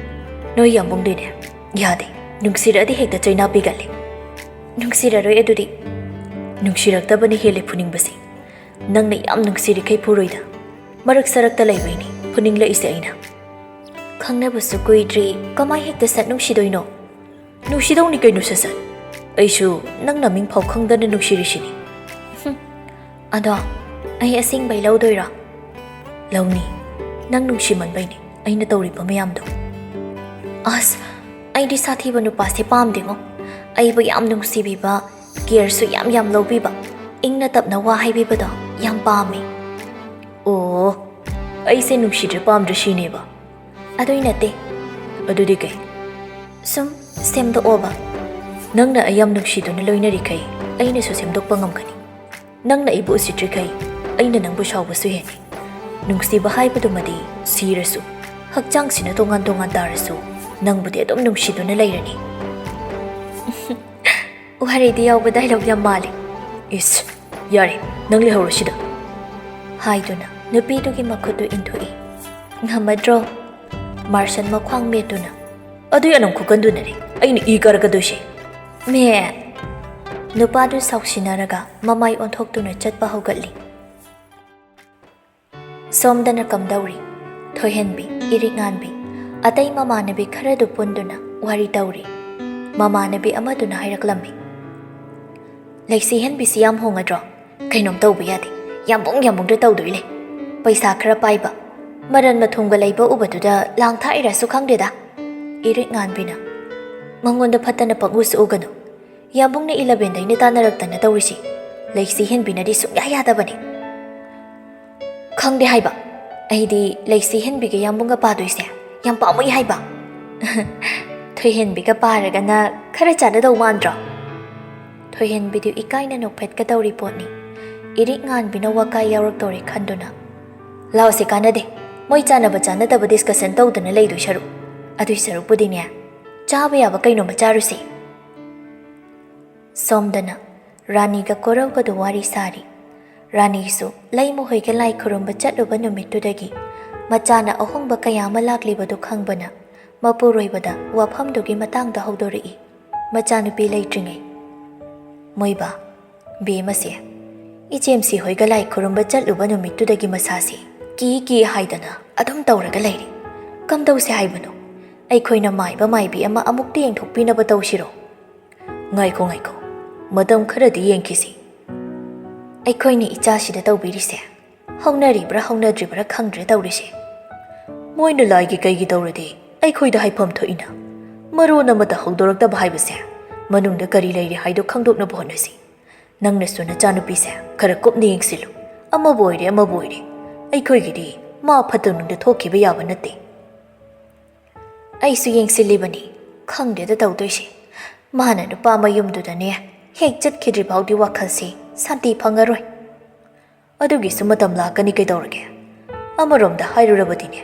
ꯅꯣꯏ ꯌꯥꯝꯕꯨꯡꯗꯤꯅꯦ, ꯌꯥꯗꯦ꯫ ꯅꯨꯡꯁꯤꯔꯛꯑꯗꯤ ꯍꯦꯛꯇ ꯆꯩꯅꯥ ꯄꯤꯒꯜꯂꯦ꯫ ꯅꯨꯡꯁꯤꯔꯔꯣꯏ ꯑꯗꯨꯗꯤ꯫ ꯅꯨꯡꯁꯤꯔꯛꯇꯕꯅ ꯍꯦꯜꯂꯦ ꯐꯨꯅꯤꯡꯕꯁꯦ꯫ ꯅꯪꯅ ꯌꯥꯝ ꯅꯨꯡꯁꯤꯔꯤꯈꯩ ꯐꯨꯔꯣꯏꯗ꯫ ꯃꯔꯛ ꯁꯔꯛꯇ ꯂꯩꯕꯩꯅꯤ ꯐꯨꯅꯤꯡꯂꯛꯏꯁꯦ ꯑꯩꯅ꯫ ꯈꯪꯅꯕꯁꯨ ꯀꯨꯏꯗ꯭ꯔꯤ, ꯀꯃꯥꯏ ꯍꯦꯛꯇ ꯁꯠ ꯅꯨꯡꯁꯤꯗꯣꯏꯅꯣ? ꯅꯨꯡꯁꯤꯗꯧꯅꯤ ꯀꯩꯅꯣ ꯁꯠ ꯁꯠ꯫ ꯑꯩꯁꯨ ꯅꯪ ꯅꯃꯤꯡ ꯐꯥꯎ ꯈꯪꯗꯅ ꯅꯨꯡꯁꯤꯔꯤꯁꯤꯅꯤ꯫ ꯍꯨꯝ, ꯑꯗꯣ ꯑꯩ ꯑꯁꯦꯡꯕꯩ ꯂꯧꯗꯣꯏꯔꯣ? ꯂꯧꯅꯤ꯫ ꯅꯪ ꯅꯨꯡꯁꯤꯃꯟꯕꯩꯅꯦ ꯑꯩꯅ ꯇꯧꯔꯤꯕ ꯃꯌꯥꯝꯗꯣ꯫ ꯑꯁ, ꯑꯩꯗꯤ ꯁꯥꯊꯤꯕ ꯅꯨꯄꯥꯁꯦ ꯄꯥꯝꯗꯦꯉꯣ꯫ ꯑꯩꯕꯨ ꯌꯥꯝ ꯅꯨꯡꯁꯤꯕꯤꯕ, ꯀꯦꯌꯔꯁꯨ ꯌꯥꯝ ꯌꯥꯝ ꯂꯧꯕꯤꯕ, ꯏꯪꯅ ꯇꯞꯅ ꯋꯥ ꯍꯥꯏꯕꯤꯕꯗꯣ ꯌꯥꯝ ꯄꯥꯝꯃꯦ꯫ ꯑꯣ, ꯑꯩꯁꯦ ꯅꯨꯡꯁꯤꯗ꯭ꯔꯦ ꯄꯥꯝꯗ꯭ꯔꯦ ꯁꯤꯅꯦꯕ? ꯑꯗꯨꯏ ꯅꯠꯇꯦ꯫ ꯑꯗꯨꯗꯤ ꯀꯩ? ꯁꯨꯝ ꯁꯦꯝꯗꯣꯛꯑꯣꯕ꯫ ꯅꯪꯅ ꯑꯩ ꯌꯥꯝ ꯅꯨꯡꯁꯤꯗꯨꯅ ꯂꯣꯏꯅꯔꯤꯈꯩ ꯑꯩꯅꯁꯨ ꯁꯦꯝꯗꯣꯛꯄ ꯉꯝꯒꯅꯤ꯫ ꯅꯪꯅ ꯑꯩꯕꯨ ꯎꯁꯤꯠꯇ꯭ꯔꯤꯈꯩ ꯑꯩꯅ ꯅꯪꯕꯨ ꯁꯥꯎꯕꯁꯨ ꯍꯦꯟꯅꯤ꯫ ꯅꯨꯡꯁꯤꯕ ꯍꯥꯏꯕꯗꯨꯃꯗꯤ ꯁꯤꯔꯁꯨ, ꯍꯛꯆꯥꯡꯁꯤꯅ ꯇꯣꯉꯥꯟ ꯇꯣꯉꯥꯟ ꯇꯥꯔꯁꯨ, ꯅꯪꯕꯨꯗꯤ ꯑꯗꯨꯝ ꯅꯨꯡꯁꯤꯗꯨꯅ ꯂꯩꯔꯅꯤ꯫ ꯋꯥꯔꯤꯗꯤ ꯌꯥꯎꯕ ꯗꯥꯏꯂꯣꯛ ꯌꯥꯝ ꯃꯥꯜꯂꯤ꯫ ꯏꯁ, ꯌꯥꯔꯦ, ꯅꯪ ꯂꯩꯍꯧꯔꯣ ꯁꯤꯗ꯫ ꯍꯥꯏꯗꯨꯅ ꯅꯨꯄꯤꯗꯨꯒꯤ ꯃꯈꯨꯠꯇꯨ ꯏꯟꯊꯣꯛꯏ꯫ ꯉꯝꯃꯗ꯭ꯔꯣ? ꯃꯥꯔꯁꯟ ꯃꯈ꯭ꯋꯥꯡ ꯃꯦꯠꯇꯨꯅ꯫ ꯑꯗꯨ ꯌꯥꯅꯝ ꯈꯨꯀꯟꯗꯨꯅꯅꯦ ꯑꯩꯅ ꯏ ꯀꯥꯔꯛꯀꯗꯣꯏꯁꯦ꯫ ꯃꯦ! ꯅꯨꯄꯥꯗꯨ ꯁꯥꯎꯁꯤꯟꯅꯔꯒ ꯃꯃꯥꯏ ꯑꯣꯟꯊꯣꯛꯇꯨꯅ ꯆꯠꯄ ꯍꯧꯒꯠꯂꯤ꯫ ꯁꯣꯝꯗꯅ ꯀꯝꯗꯧꯔꯤ? ꯊꯣꯏꯍꯟꯕꯤ, ꯏꯔꯤꯛꯉꯥꯟꯕꯤ, ꯑꯇꯩ ꯃꯃꯥꯟꯅꯕꯤ ꯈꯔꯗꯨ ꯄꯨꯟꯗꯨꯅ ꯋꯥꯔꯤ ꯇꯧꯔꯤ꯫ ꯃꯃꯥꯟꯅꯕꯤ ꯑꯃꯗꯨꯅ ꯍꯥꯏꯔꯛꯂꯝꯃꯤ, "ꯂꯩꯁꯤꯍꯟꯕꯤꯁꯤ ꯌꯥꯝ ꯍꯣꯡꯉꯗ꯭ꯔꯣ? ꯀꯩꯅꯣꯝ ꯇꯧꯕ ꯌꯥꯗꯦ꯫ ꯌꯥꯝꯕꯨꯡ ꯌꯥꯝꯕꯨꯡꯗ ꯇꯧꯗꯣꯏ ꯂꯩ꯫ ꯄꯩꯁꯥ ꯈꯔ ꯄꯥꯏꯕ, ꯃꯔꯟ ꯃꯊꯨꯝꯒ ꯂꯩꯕ ꯎꯕꯗꯨꯗ ꯂꯥꯡ ꯊꯥꯛꯏꯔꯁꯨ ꯈꯪꯗꯦꯗ꯫" ꯏꯔꯤꯛꯉꯥꯟꯕꯤꯅ, "ꯃꯉꯣꯟꯗ ꯐꯠꯇꯅ ꯄꯪꯎꯁꯨ ꯎꯒꯅꯨ꯫ ꯌꯥꯝꯕꯨꯡꯅ ꯏꯂꯚꯦꯟꯗꯩꯅ ꯇꯥꯟꯅꯔꯛꯇꯅ ꯇꯧꯔꯤꯁꯤ꯫ ꯂꯩꯁꯤꯍꯟꯕꯤꯅꯗꯤ ꯁꯨꯡꯌꯥ ꯌꯥꯗꯕꯅꯤ꯫" "ꯈꯪꯗꯦ ꯍꯥꯏꯕ꯫ ꯑꯩꯗꯤ ꯂꯩꯁꯤꯍꯟꯕꯤꯒ ꯌꯥꯝꯕꯨꯡꯒ ꯄꯥꯗꯣꯏꯁꯦ ꯌꯥꯝ ꯄꯥꯝꯃꯨꯏ ꯍꯥꯏꯕ꯫" "ꯊꯣꯏꯍꯟꯕꯤꯒ ꯄꯥꯔꯒꯅ ꯈꯔ ꯆꯥꯟꯅꯗꯧ ꯃꯥꯟꯗ꯭ꯔꯣ?" ꯊꯣꯏꯍꯟꯕꯤꯗꯨ ꯏꯀꯥꯏꯅ ꯅꯣꯛꯐꯦꯠꯀ ꯇꯧꯔꯤ ꯄꯣꯠꯅꯤ꯫ ꯏꯔꯤꯛꯉꯥꯟꯕꯤꯅ ꯋꯥꯀꯥꯏ ꯌꯥꯎꯔꯛꯇꯧꯔꯦ ꯈꯟꯗꯨꯅ, "ꯂꯥꯎꯁꯦ, ꯀꯥꯟꯅꯗꯦ꯫ ꯃꯣꯏ ꯆꯥꯟꯅꯕ ꯆꯥꯟꯅꯗꯕ ꯗꯤꯁꯀꯁꯟ ꯇꯧꯗꯅ ꯂꯩꯗꯣꯏ ꯁꯔꯨꯛ꯫ ꯑꯗꯨꯏ ꯁꯔꯨꯛꯄꯨꯗꯤꯅꯦ, ꯆꯥꯕ ꯌꯥꯕ ꯀꯩꯅꯣꯝꯃ ꯆꯥꯔꯨꯁꯦ꯫" ꯁꯣꯝꯗꯅ ꯔꯥꯅꯤꯒ ꯀꯣꯔꯧꯒꯗꯨ ꯋꯥꯔꯤ ꯁꯥꯔꯤ꯫ ꯔꯥꯅꯤꯁꯨ ꯂꯩꯃꯍꯣꯏꯒ ꯂꯥꯏ ꯈꯨꯔꯨꯝꯕ ꯆꯠꯂꯨꯕ ꯅꯨꯃꯤꯠꯇꯨꯗꯒꯤ ꯃꯆꯥꯅ ꯑꯍꯣꯡꯕ ꯀꯌꯥ ꯑꯃ ꯂꯥꯛꯂꯤꯕꯗꯨ ꯈꯪꯕꯅ ꯃꯄꯨꯔꯣꯏꯕꯗ ꯋꯥꯐꯝꯗꯨꯒꯤ ꯃꯇꯥꯡꯗ ꯍꯧꯗꯣꯔꯛꯏ꯫ ꯃꯆꯥꯅꯨꯄꯤ ꯂꯩꯇ꯭ꯔꯤꯉꯩ꯫ ꯃꯣꯏꯕꯥ, ꯕꯦꯝꯃꯁꯦ, ꯏꯆꯦꯝꯁꯤ ꯍꯣꯏꯒ ꯂꯥꯏ ꯈꯨꯔꯨꯝꯕ ꯆꯠꯂꯨꯕ ꯅꯨꯃꯤꯠꯇꯨꯗꯒꯤ ꯃꯁꯥꯁꯤ ꯀꯤ ꯀꯤ ꯍꯥꯏꯗꯅ ꯑꯗꯨꯝ ꯇꯧꯔꯒ ꯂꯩꯔꯦ꯫ ꯀꯝꯗꯧꯁꯦ ꯍꯥꯏꯕꯅꯣ? ꯑꯩꯈꯣꯏꯅ ꯃꯥꯏꯕ ꯃꯥꯏꯕꯤ ꯑꯃ ꯑꯃꯨꯛꯇ ꯌꯦꯡꯊꯣꯛꯄꯤꯅꯕ ꯇꯧꯁꯤꯔꯣ? ꯉꯥꯏꯈꯣ, ꯉꯥꯏꯈꯣ꯫ ꯃꯇꯝ ꯈꯔꯗꯤ ꯌꯦꯡꯈꯤꯁꯤ꯫ ꯑꯩꯈꯣꯏꯅ ꯏꯆꯥꯁꯤꯗ ꯇꯧꯕꯤꯔꯤꯁꯦ ꯍꯧꯅꯔꯤꯕ꯭ꯔꯥ ꯍꯧꯅꯗ꯭ꯔꯤꯕ꯭ꯔꯥ ꯈꯪꯗ꯭ꯔꯦ ꯇꯧꯔꯤꯁꯦ꯫ ꯃꯣꯏꯅ ꯂꯥꯏꯒꯤ ꯀꯩꯒꯤ ꯇꯧꯔꯗꯤ ꯑꯩꯈꯣꯏꯗ ꯍꯥꯏꯐꯝ ꯊꯣꯛꯏꯅ꯫ ꯃꯔꯣꯟ ꯑꯃꯇ ꯍꯧꯗꯣꯔꯛꯇꯕ ꯍꯥꯏꯕꯁꯦ ꯃꯅꯨꯡꯗ ꯀꯔꯤ ꯂꯩꯔꯤ ꯍꯥꯏꯗꯣ ꯈꯪꯗꯣꯛꯅꯕ ꯍꯣꯠꯅꯁꯤ꯫ ꯅꯪꯅꯁꯨ ꯅꯆꯥꯅꯨꯄꯤꯁꯦ ꯈꯔ ꯀꯨꯞꯅ ꯌꯦꯡꯁꯤꯜꯂꯨ꯫ ꯑꯃꯕꯨ ꯑꯣꯏꯔꯦ ꯑꯃꯕꯨ ꯑꯣꯏꯔꯦ, ꯑꯩꯈꯣꯏꯒꯤꯗꯤ ꯃꯥ ꯐꯠꯇ ꯅꯨꯡꯗ ꯊꯣꯛꯈꯤꯕ ꯌꯥꯕ ꯅꯠꯇꯦ꯫ ꯑꯩꯁꯨ ꯌꯦꯡꯁꯤꯜꯂꯤꯕꯅꯤ, ꯈꯪꯗꯦꯗ ꯇꯧꯗꯣꯏꯁꯦ꯫ ꯃꯥꯅ ꯅꯨꯄꯥ ꯃꯌꯨꯝꯗꯨꯗꯅꯦ ꯍꯦꯛ ꯆꯠꯈꯤꯗ꯭ꯔꯤ ꯐꯥꯎꯗꯤ ꯋꯥꯈꯜꯁꯤ ꯁꯥꯟꯇꯤ ꯐꯪꯉꯔꯣꯏ꯫ ꯑꯗꯨꯒꯤꯁꯨ ꯃꯇꯝ ꯂꯥꯛꯀꯅꯤ ꯀꯩꯗꯧꯔꯒꯦ? ꯑꯃꯔꯣꯝꯗ ꯍꯥꯏꯔꯨꯔꯕꯗꯤꯅꯦ,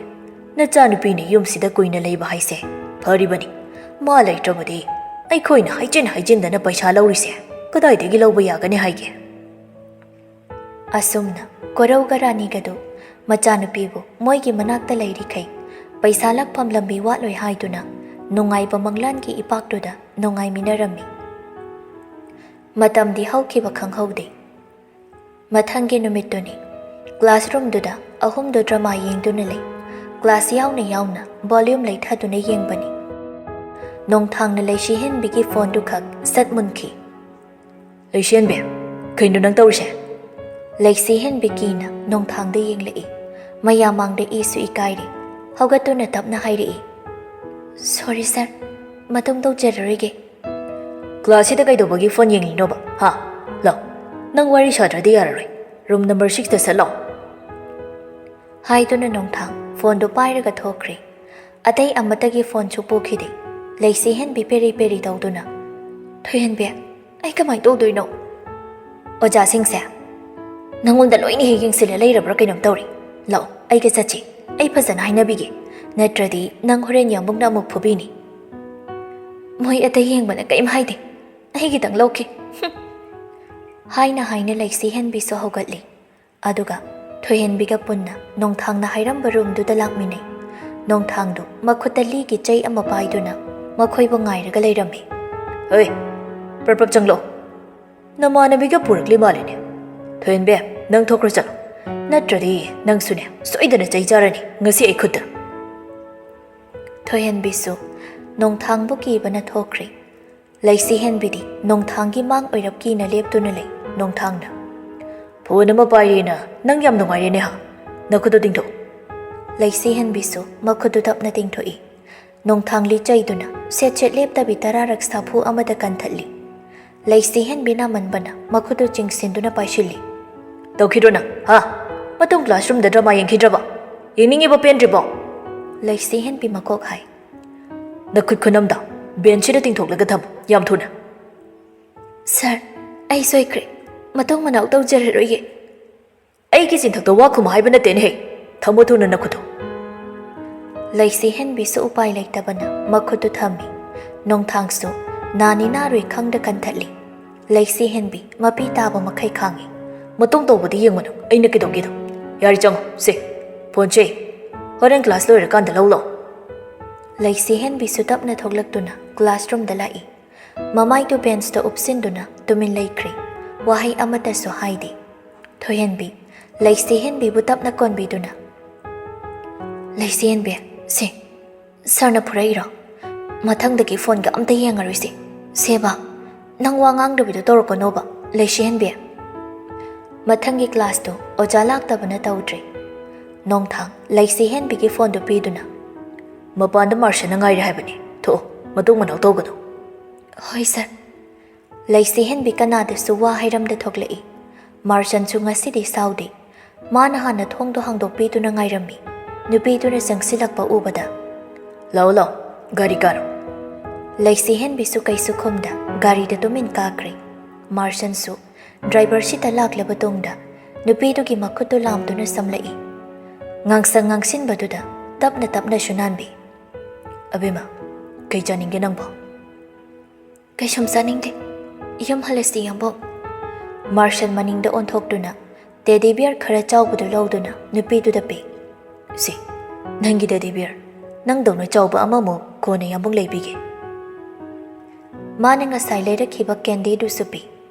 ꯅꯆꯥꯅꯨꯄꯤꯅ ꯌꯨꯝꯁꯤꯗ ꯀꯨꯏꯅ ꯂꯩꯕ ꯍꯥꯏꯁꯦ ꯐꯔꯤꯕꯅꯤ꯫ ꯃꯥ ꯂꯩꯇ꯭ꯔꯕꯗꯤ ꯑꯩꯈꯣꯏꯅ ꯍꯥꯏꯖꯤꯟ ꯍꯥꯏꯖꯤꯟꯗꯅ ꯄꯩꯁꯥ ꯂꯧꯔꯤꯁꯦ ꯀꯗꯥꯏꯗꯒꯤ ꯂꯧꯕ ꯌꯥꯒꯅꯤ ꯍꯥꯏꯒꯦ? ꯑꯁꯨꯝꯅ ꯀꯣꯔꯧꯒ ꯔꯥꯅꯤꯒꯗꯨ ꯃꯆꯥꯅꯨꯄꯤꯕꯨ ꯃꯣꯏꯒꯤ ꯃꯅꯥꯛꯇ ꯂꯩꯔꯤꯈꯩ ꯄꯩꯁꯥ ꯂꯥꯛꯐꯝ ꯂꯝꯕꯤ ꯋꯥꯠꯂꯣꯏ ꯍꯥꯏꯗꯨꯅ ꯅꯨꯡꯉꯥꯏꯕ ꯃꯪꯂꯥꯟꯒꯤ ꯏꯄꯥꯛꯇꯨꯗ ꯅꯨꯡꯉꯥꯏꯃꯤꯟꯅꯔꯝꯃꯤ꯫ ꯃꯇꯝꯗꯤ ꯍꯧꯈꯤꯕ ꯈꯪꯍꯧꯗꯦ꯫ ꯃꯊꯪꯒꯤ ꯅꯨꯃꯤꯠꯇꯨꯅꯤ꯫ ꯀ꯭ꯂꯥꯁꯔꯨꯝꯗꯨꯗ ꯑꯍꯨꯝꯗꯨ ꯗ꯭ꯔꯃꯥ ꯌꯦꯡꯗꯨꯅ ꯂꯩ꯫ ꯀ꯭ꯂꯥꯁ ꯌꯥꯎꯅ ꯌꯥꯎꯅ ꯚꯣꯂ꯭ꯌꯨꯝ ꯂꯩꯊꯗꯨꯅ ꯌꯦꯡꯕꯅꯤ꯫ ꯅꯣꯡꯊꯥꯡꯅ ꯂꯩꯁꯤꯍꯦꯟꯕꯤꯒꯤ ꯐꯣꯟꯗꯨ ꯈꯛ ꯁꯠ ꯃꯨꯟꯈꯤ꯫ ꯂꯩꯁꯤꯍꯦꯟꯕꯤ, ꯀꯩꯅꯣ ꯅꯪ ꯇꯧꯔꯤꯁꯦ? ꯂꯩꯁꯤꯍꯦꯟꯕꯤ ꯀꯤꯅ ꯅꯣꯡꯊꯥꯡꯗ ꯌꯦꯡꯂꯛꯏ꯫ ꯃꯌꯥꯝ ꯃꯥꯡꯗ ꯏꯁꯨ ꯏꯀꯥꯏꯔꯤ꯫ ꯍꯧꯒꯠꯇꯨꯅ ꯇꯞꯅ ꯍꯥꯏꯔꯛꯏ, "ꯁꯣꯔꯤ ꯁꯥꯔ, ꯃꯇꯨꯡ ꯇꯧꯖꯔꯔꯣꯏꯒꯦ"꯫ ꯀ꯭ꯂꯥꯁꯁꯤꯗ ꯀꯩꯗꯧꯕꯒꯤ ꯐꯣꯟ ꯌꯦꯡꯂꯤꯅꯣꯕ? ꯍꯥ? ꯂꯥꯎ, ꯅꯪ ꯋꯥꯔꯤ ꯁꯥꯗ꯭ꯔꯗꯤ ꯌꯥꯔꯔꯣꯏ꯫ ꯔꯨꯝ ꯅꯝꯕꯔ ꯁꯤꯛꯁꯇ ꯆꯠꯂꯣ꯫ ꯍꯥꯏꯗꯨꯅ ꯅꯣꯡꯊꯥꯡ ꯐꯣꯟꯗꯨ ꯄꯥꯏꯔꯒ ꯊꯣꯛꯈ꯭ꯔꯦ꯫ ꯑꯇꯩ ꯑꯃꯠꯇꯒꯤ ꯐꯣꯟꯁꯨ ꯄꯨꯈꯤꯗꯦ꯫ ꯂꯩꯁꯤꯍꯦꯟꯕꯤ ꯄꯦꯔꯤ ꯄꯦꯔꯤ ꯇꯧꯗꯨꯅ, "ꯊꯣꯏꯍꯦꯟꯕꯤ, ꯑꯩ ꯀꯃꯥꯏꯅ ꯇꯧꯗꯣꯏꯅꯣ? ꯑꯣꯖꯥꯁꯤꯡꯁꯦ ꯅꯪꯉꯣꯟꯗ ꯂꯣꯏꯅ ꯍꯦꯛ ꯌꯦꯡꯁꯤꯜꯂ ꯂꯩꯔꯕ꯭ꯔꯥ ꯀꯩꯅꯣꯝ ꯇꯧꯔꯦ꯫ ꯂꯥꯛꯑꯣ, ꯑꯩꯒ ꯆꯠꯁꯤ꯫ ꯑꯩ ꯐꯖꯅ ꯍꯥꯏꯅꯕꯤꯒꯦ꯫ ꯅꯠꯇ꯭ꯔꯗꯤ ꯅꯪ ꯍꯣꯔꯦꯟ ꯌꯥꯝꯕꯨꯡꯅ ꯑꯃꯨꯛ ꯐꯨꯕꯤꯅꯤ"꯫ "ꯃꯣꯏ ꯑꯇꯩ ꯌꯦꯡꯕꯅ ꯀꯩꯝ ꯍꯥꯏꯗꯦ"꯫ ꯑꯩꯒꯤꯗꯪ ꯂꯧꯈꯤ꯫ ꯍꯥꯏꯅ ꯍꯥꯏꯅ ꯂꯩꯁꯤ ꯍꯦꯟꯕꯤꯁꯨ ꯍꯧꯒꯠꯂꯤ꯫ ꯑꯗꯨꯒ ꯊꯣꯏꯍꯦꯟꯕꯤꯒ ꯄꯨꯟꯅ ꯅꯣꯡꯊꯥꯡꯅ ꯍꯥꯏꯔꯝꯕ ꯔꯨꯝꯗꯨꯗ ꯂꯥꯛꯃꯤꯟꯅꯩ꯫ ꯅꯣꯡꯊꯥꯡꯗꯨ ꯃꯈꯨꯠꯇ ꯂꯤꯒꯤ ꯆꯩ ꯑꯃ ꯄꯥꯏꯗꯨꯅ ꯃꯈꯣꯏꯕꯨ ꯉꯥꯏꯔꯒ ꯂꯩꯔꯝꯃꯤ꯫ "ꯍꯣꯏ, ꯄ꯭ꯔꯞ ꯄ꯭ꯔꯞ ꯆꯪꯂꯣ꯫ ꯅꯃꯥꯟꯅꯕꯤꯒ ꯄꯨꯔꯛꯂꯤ ꯃꯥꯜꯂꯤꯅꯦ꯫ ꯊꯣꯏꯍꯦꯟꯕꯤ, ꯅꯪ ꯊꯣꯛꯈ꯭ꯔꯣ ꯆꯠꯂꯣ꯫ ꯅꯠꯇ꯭ꯔꯗꯤ ꯅꯪꯁꯨꯅꯦ, ꯁꯣꯏꯗꯅ ꯆꯩ ꯆꯥꯔꯅꯤ ꯉꯁꯤ ꯑꯩ ꯈꯨꯠꯇ꯫" ꯊꯣꯏꯍꯦꯟꯕꯤꯁꯨ ꯅꯣꯡꯊꯥꯡꯕꯨ ꯀꯤꯕꯅ ꯊꯣꯛꯈ꯭ꯔꯦ꯫ ꯂꯩꯁꯤ ꯍꯦꯟꯕꯤꯗꯤ ꯅꯣꯡꯊꯥꯡꯒꯤ ꯃꯥꯡ ꯑꯣꯏꯔꯞ ꯀꯤꯅ ꯂꯦꯞꯇꯨꯅ ꯂꯩ꯫ ꯅꯣꯡꯊꯥꯡꯅ, "ꯐꯣꯟ ꯑꯃ ꯄꯥꯏꯔꯦꯅ ꯅꯪ ꯌꯥꯝ ꯅꯨꯡꯉꯥꯏꯔꯦꯅꯦ ꯍꯥ? ꯅꯈꯨꯠꯇꯨ ꯇꯤꯡꯊꯣꯛ꯫" ꯂꯩꯁꯤ ꯍꯦꯟꯕꯤꯁꯨ ꯃꯈꯨꯠꯇꯨ ꯇꯞꯅ ꯇꯤꯡꯊꯣꯛꯏ꯫ ꯅꯣꯡꯊꯥꯡ ꯂꯤꯆꯩꯗꯨꯅ ꯁꯦꯠ ꯁꯦꯠ ꯂꯦꯞꯇꯕꯤ ꯇꯔꯥꯔꯛ ꯁꯥꯐꯨ ꯑꯃꯗ ꯀꯟꯊꯠꯂꯤ꯫ ꯂꯩꯁꯤ ꯍꯦꯟꯕꯤ ꯅꯥꯃꯟꯕꯅ ꯃꯈꯨꯠꯇꯨ ꯆꯤꯡꯁꯤꯟꯗꯨꯅ ꯄꯥꯏꯁꯤꯜꯂꯤ꯫ "ꯇꯧꯈꯤꯗ꯭ꯔꯣ ꯅꯪ, ꯍꯥ? ꯃꯇꯨꯡ ꯀ꯭ꯂꯥꯁꯔꯨꯝꯗ ꯗ꯭ꯔꯃꯥ ꯌꯦꯡꯈꯤꯗ꯭ꯔꯕ? ꯌꯦꯡꯅꯤꯡꯉꯤꯕ ꯄꯦꯟꯗ꯭ꯔꯤꯕꯣ?" ꯂꯩꯁꯤ ꯍꯦꯟꯕꯤ ꯃꯀꯣꯛ ꯍꯥꯏ꯫ "ꯅꯈꯨꯠ ꯈꯨꯅꯝꯗ ꯕꯦꯟꯁꯁꯤꯗ ꯇꯤꯡꯊꯣꯛꯂꯒ ꯊꯝꯃꯨ, ꯌꯥꯝ ꯊꯨꯅ꯫" "ꯁꯥꯔ, ꯑꯩ ꯁꯣꯏꯈ꯭ꯔꯦ꯫ ꯃꯇꯨꯡ ꯃꯅꯥꯎ ꯇꯧꯖꯔꯔꯣꯏꯌꯦ꯫" "ꯑꯩꯒꯤ ꯆꯤꯟꯊꯛꯇ ꯋꯥ ꯈꯨꯝꯃꯨ ꯍꯥꯏꯕ ꯅꯠꯇꯦꯅꯦꯍꯦ꯫ ꯊꯝꯃꯨ ꯊꯨꯅ ꯅꯈꯨꯠꯇꯨ꯫" ꯂꯩꯁꯤ ꯍꯦꯟꯕꯤꯁꯨ ꯎꯄꯥꯏ ꯂꯩꯇꯕꯅ ꯃꯈꯨꯠꯇꯨ ꯊꯝꯃꯤ꯫ ꯅꯣꯡꯊꯥꯡꯁꯨ ꯅꯥꯅꯤ ꯅꯥꯔꯣꯏ ꯈꯪꯗ ꯀꯟꯊꯠꯂꯤ꯫ ꯂꯩꯁꯤ ꯍꯦꯟꯕꯤ ꯃꯄꯤ ꯇꯥꯕ ꯃꯈꯩ ꯈꯥꯡꯉꯤ꯫ "ꯃꯇꯨꯡ ꯇꯧꯕꯗꯤ ꯌꯦꯡꯉꯨꯅꯨ, ꯑꯩꯅ ꯀꯩꯗꯧꯒꯦꯗꯣ꯫ ꯌꯥꯔꯦ, ꯆꯪꯉꯣ, ꯁꯦ, ꯐꯣꯟꯁꯦ ꯍꯣꯔꯦꯟ ꯀ꯭ꯂꯥꯁ ꯂꯣꯏꯔꯀꯥꯟꯗ ꯂꯧ ꯂꯥꯎ꯫" ꯂꯩꯁꯤ ꯍꯦꯟꯕꯤꯁꯨ ꯇꯞꯅ ꯊꯣꯛꯂꯛꯇꯨꯅ ꯀ꯭ꯂꯥꯁꯔꯨꯝꯗ ꯂꯥꯛꯏ꯫ ꯃꯃꯥꯏꯗꯨ ꯕꯦꯟꯁꯇ ꯎꯞꯁꯤꯟꯗꯨꯅ ꯇꯨꯃꯤꯟ ꯂꯩꯈ꯭ꯔꯦ꯫ ꯋꯥꯍꯩ ꯑꯃꯠꯇꯁꯨ ꯍꯥꯏꯗꯦ꯫ ꯊꯣꯏꯍꯦꯟꯕꯤ ꯂꯩꯁꯤ ꯍꯦꯟꯕꯤꯕꯨ ꯇꯞꯅ ꯀꯣꯟꯕꯤꯗꯨꯅ, "ꯂꯩꯁꯤ ꯍꯦꯟꯕꯤ, ꯁꯦ, ꯁꯥꯔꯅ ꯐꯨꯔꯛꯏꯔꯣ? ꯃꯊꯪꯗꯒꯤ ꯐꯣꯟꯒ ꯑꯝꯇ ꯌꯦꯡꯉꯔꯣꯏꯁꯦ꯫ ꯁꯦꯕꯥ, ꯅꯪ ꯋꯥ ꯉꯥꯡꯗꯕꯤꯗꯣ ꯇꯧꯔꯛꯀꯅꯣꯕ, ꯂꯩꯁꯤ ꯍꯦꯟꯕꯤ꯫" ꯃꯊꯪꯒꯤ ꯀ꯭ꯂꯥꯁꯇꯨ ꯑꯣꯖꯥ ꯂꯥꯛꯇꯕꯅ ꯇꯧꯗ꯭ꯔꯦ꯫ ꯅꯣꯡꯊꯥꯡ ꯂꯩꯁꯤ ꯍꯦꯟꯕꯤꯒꯤ ꯐꯣꯟꯗꯨ ꯄꯤꯗꯨꯅ, "ꯃꯄꯥꯟꯗ ꯃꯥꯔꯁꯟꯅ ꯉꯥꯏꯔꯦ ꯍꯥꯏꯕꯅꯤ, ꯊꯣꯛꯑꯣ, ꯃꯇꯨꯡ ꯃꯅꯥꯎ ꯇꯧꯒꯅꯨ꯫" "ꯍꯣꯏ ꯁꯥꯔ꯫" ꯂꯩꯁꯤ ꯍꯦꯟꯕꯤ ꯀꯅꯥꯗꯁꯨ ꯋꯥ ꯍꯥꯏꯔꯝꯗ ꯊꯣꯛꯂꯛꯏ꯫ ꯃꯥꯔꯁꯟꯁꯨ ꯉꯁꯤꯗꯤ ꯁꯥꯎꯗꯦ꯫ ꯃꯥꯅ ꯍꯥꯟꯅ ꯊꯣꯡꯗꯣ ꯍꯥꯡꯗꯣꯛꯄꯤꯗꯨꯅ ꯉꯥꯏꯔꯝꯃꯤ꯫ ꯅꯨꯄꯤꯗꯨꯅ ꯆꯪꯁꯤꯜꯂꯛꯄ ꯎꯕꯗ, "ꯂꯥꯛꯑꯣ, ꯂꯥꯛꯑꯣ, ꯒꯥꯔꯤ ꯀꯥꯔꯣ꯫" ꯂꯩꯁꯤ ꯍꯦꯟꯕꯤꯁꯨ ꯀꯩꯁꯨ ꯈꯨꯝꯗ ꯒꯥꯔꯤꯗ ꯇꯨꯃꯤꯟ ꯀꯥꯈ꯭ꯔꯦ꯫ ꯃꯥꯔꯁꯟꯁꯨ ꯗ꯭ꯔꯥꯏꯚꯔ ꯁꯤꯠꯇ ꯂꯥꯛꯂꯕ ꯇꯨꯡꯗ ꯅꯨꯄꯤꯗꯨꯒꯤ ꯃꯈꯨꯠꯇꯨ ꯂꯥꯝꯗꯨꯅ ꯁꯝꯂꯛꯏ꯫ ꯉꯥꯡꯁꯪ ꯉꯥꯡꯁꯤꯟꯕꯗꯨꯗ ꯇꯞꯅ ꯇꯞꯅꯁꯨ ꯅꯥꯟꯕꯤ꯫ "ꯑꯕꯦꯝꯃ, ꯀꯩ ꯆꯥꯅꯤꯡꯒꯦ ꯅꯪꯕꯣ?" ꯀꯩꯁꯨꯝ ꯆꯥꯅꯤꯡꯗꯦ꯫ ꯌꯨꯝ ꯍꯜꯂꯁꯤ, ꯌꯥꯝꯕꯨꯡ꯫ ꯃꯥꯔꯁꯟ ꯃꯅꯤꯡꯗ ꯑꯣꯟꯊꯣꯛꯇꯨꯅ ꯇꯦꯗꯤ ꯕꯤꯌꯔ ꯈꯔ ꯆꯥꯎꯕꯗꯨ ꯂꯧꯗꯨꯅ ꯅꯨꯄꯤꯗꯨꯗ ꯄꯤ꯫ "ꯁꯤ, ꯅꯪꯒꯤ ꯇꯦꯗꯤ ꯕꯤꯌꯔ꯫ ꯅꯪꯗꯧꯅ ꯆꯥꯎꯕ ꯑꯃꯃꯨꯛ ꯀꯣꯟꯅ ꯌꯥꯝꯕꯨꯡ ꯂꯩꯕꯤꯒꯦ꯫" ꯃꯥꯅ ꯉꯁꯥꯏ ꯂꯩꯔꯛꯈꯤꯕ ꯀꯦꯟꯗꯤꯗꯨꯁꯨ ꯄꯤ꯫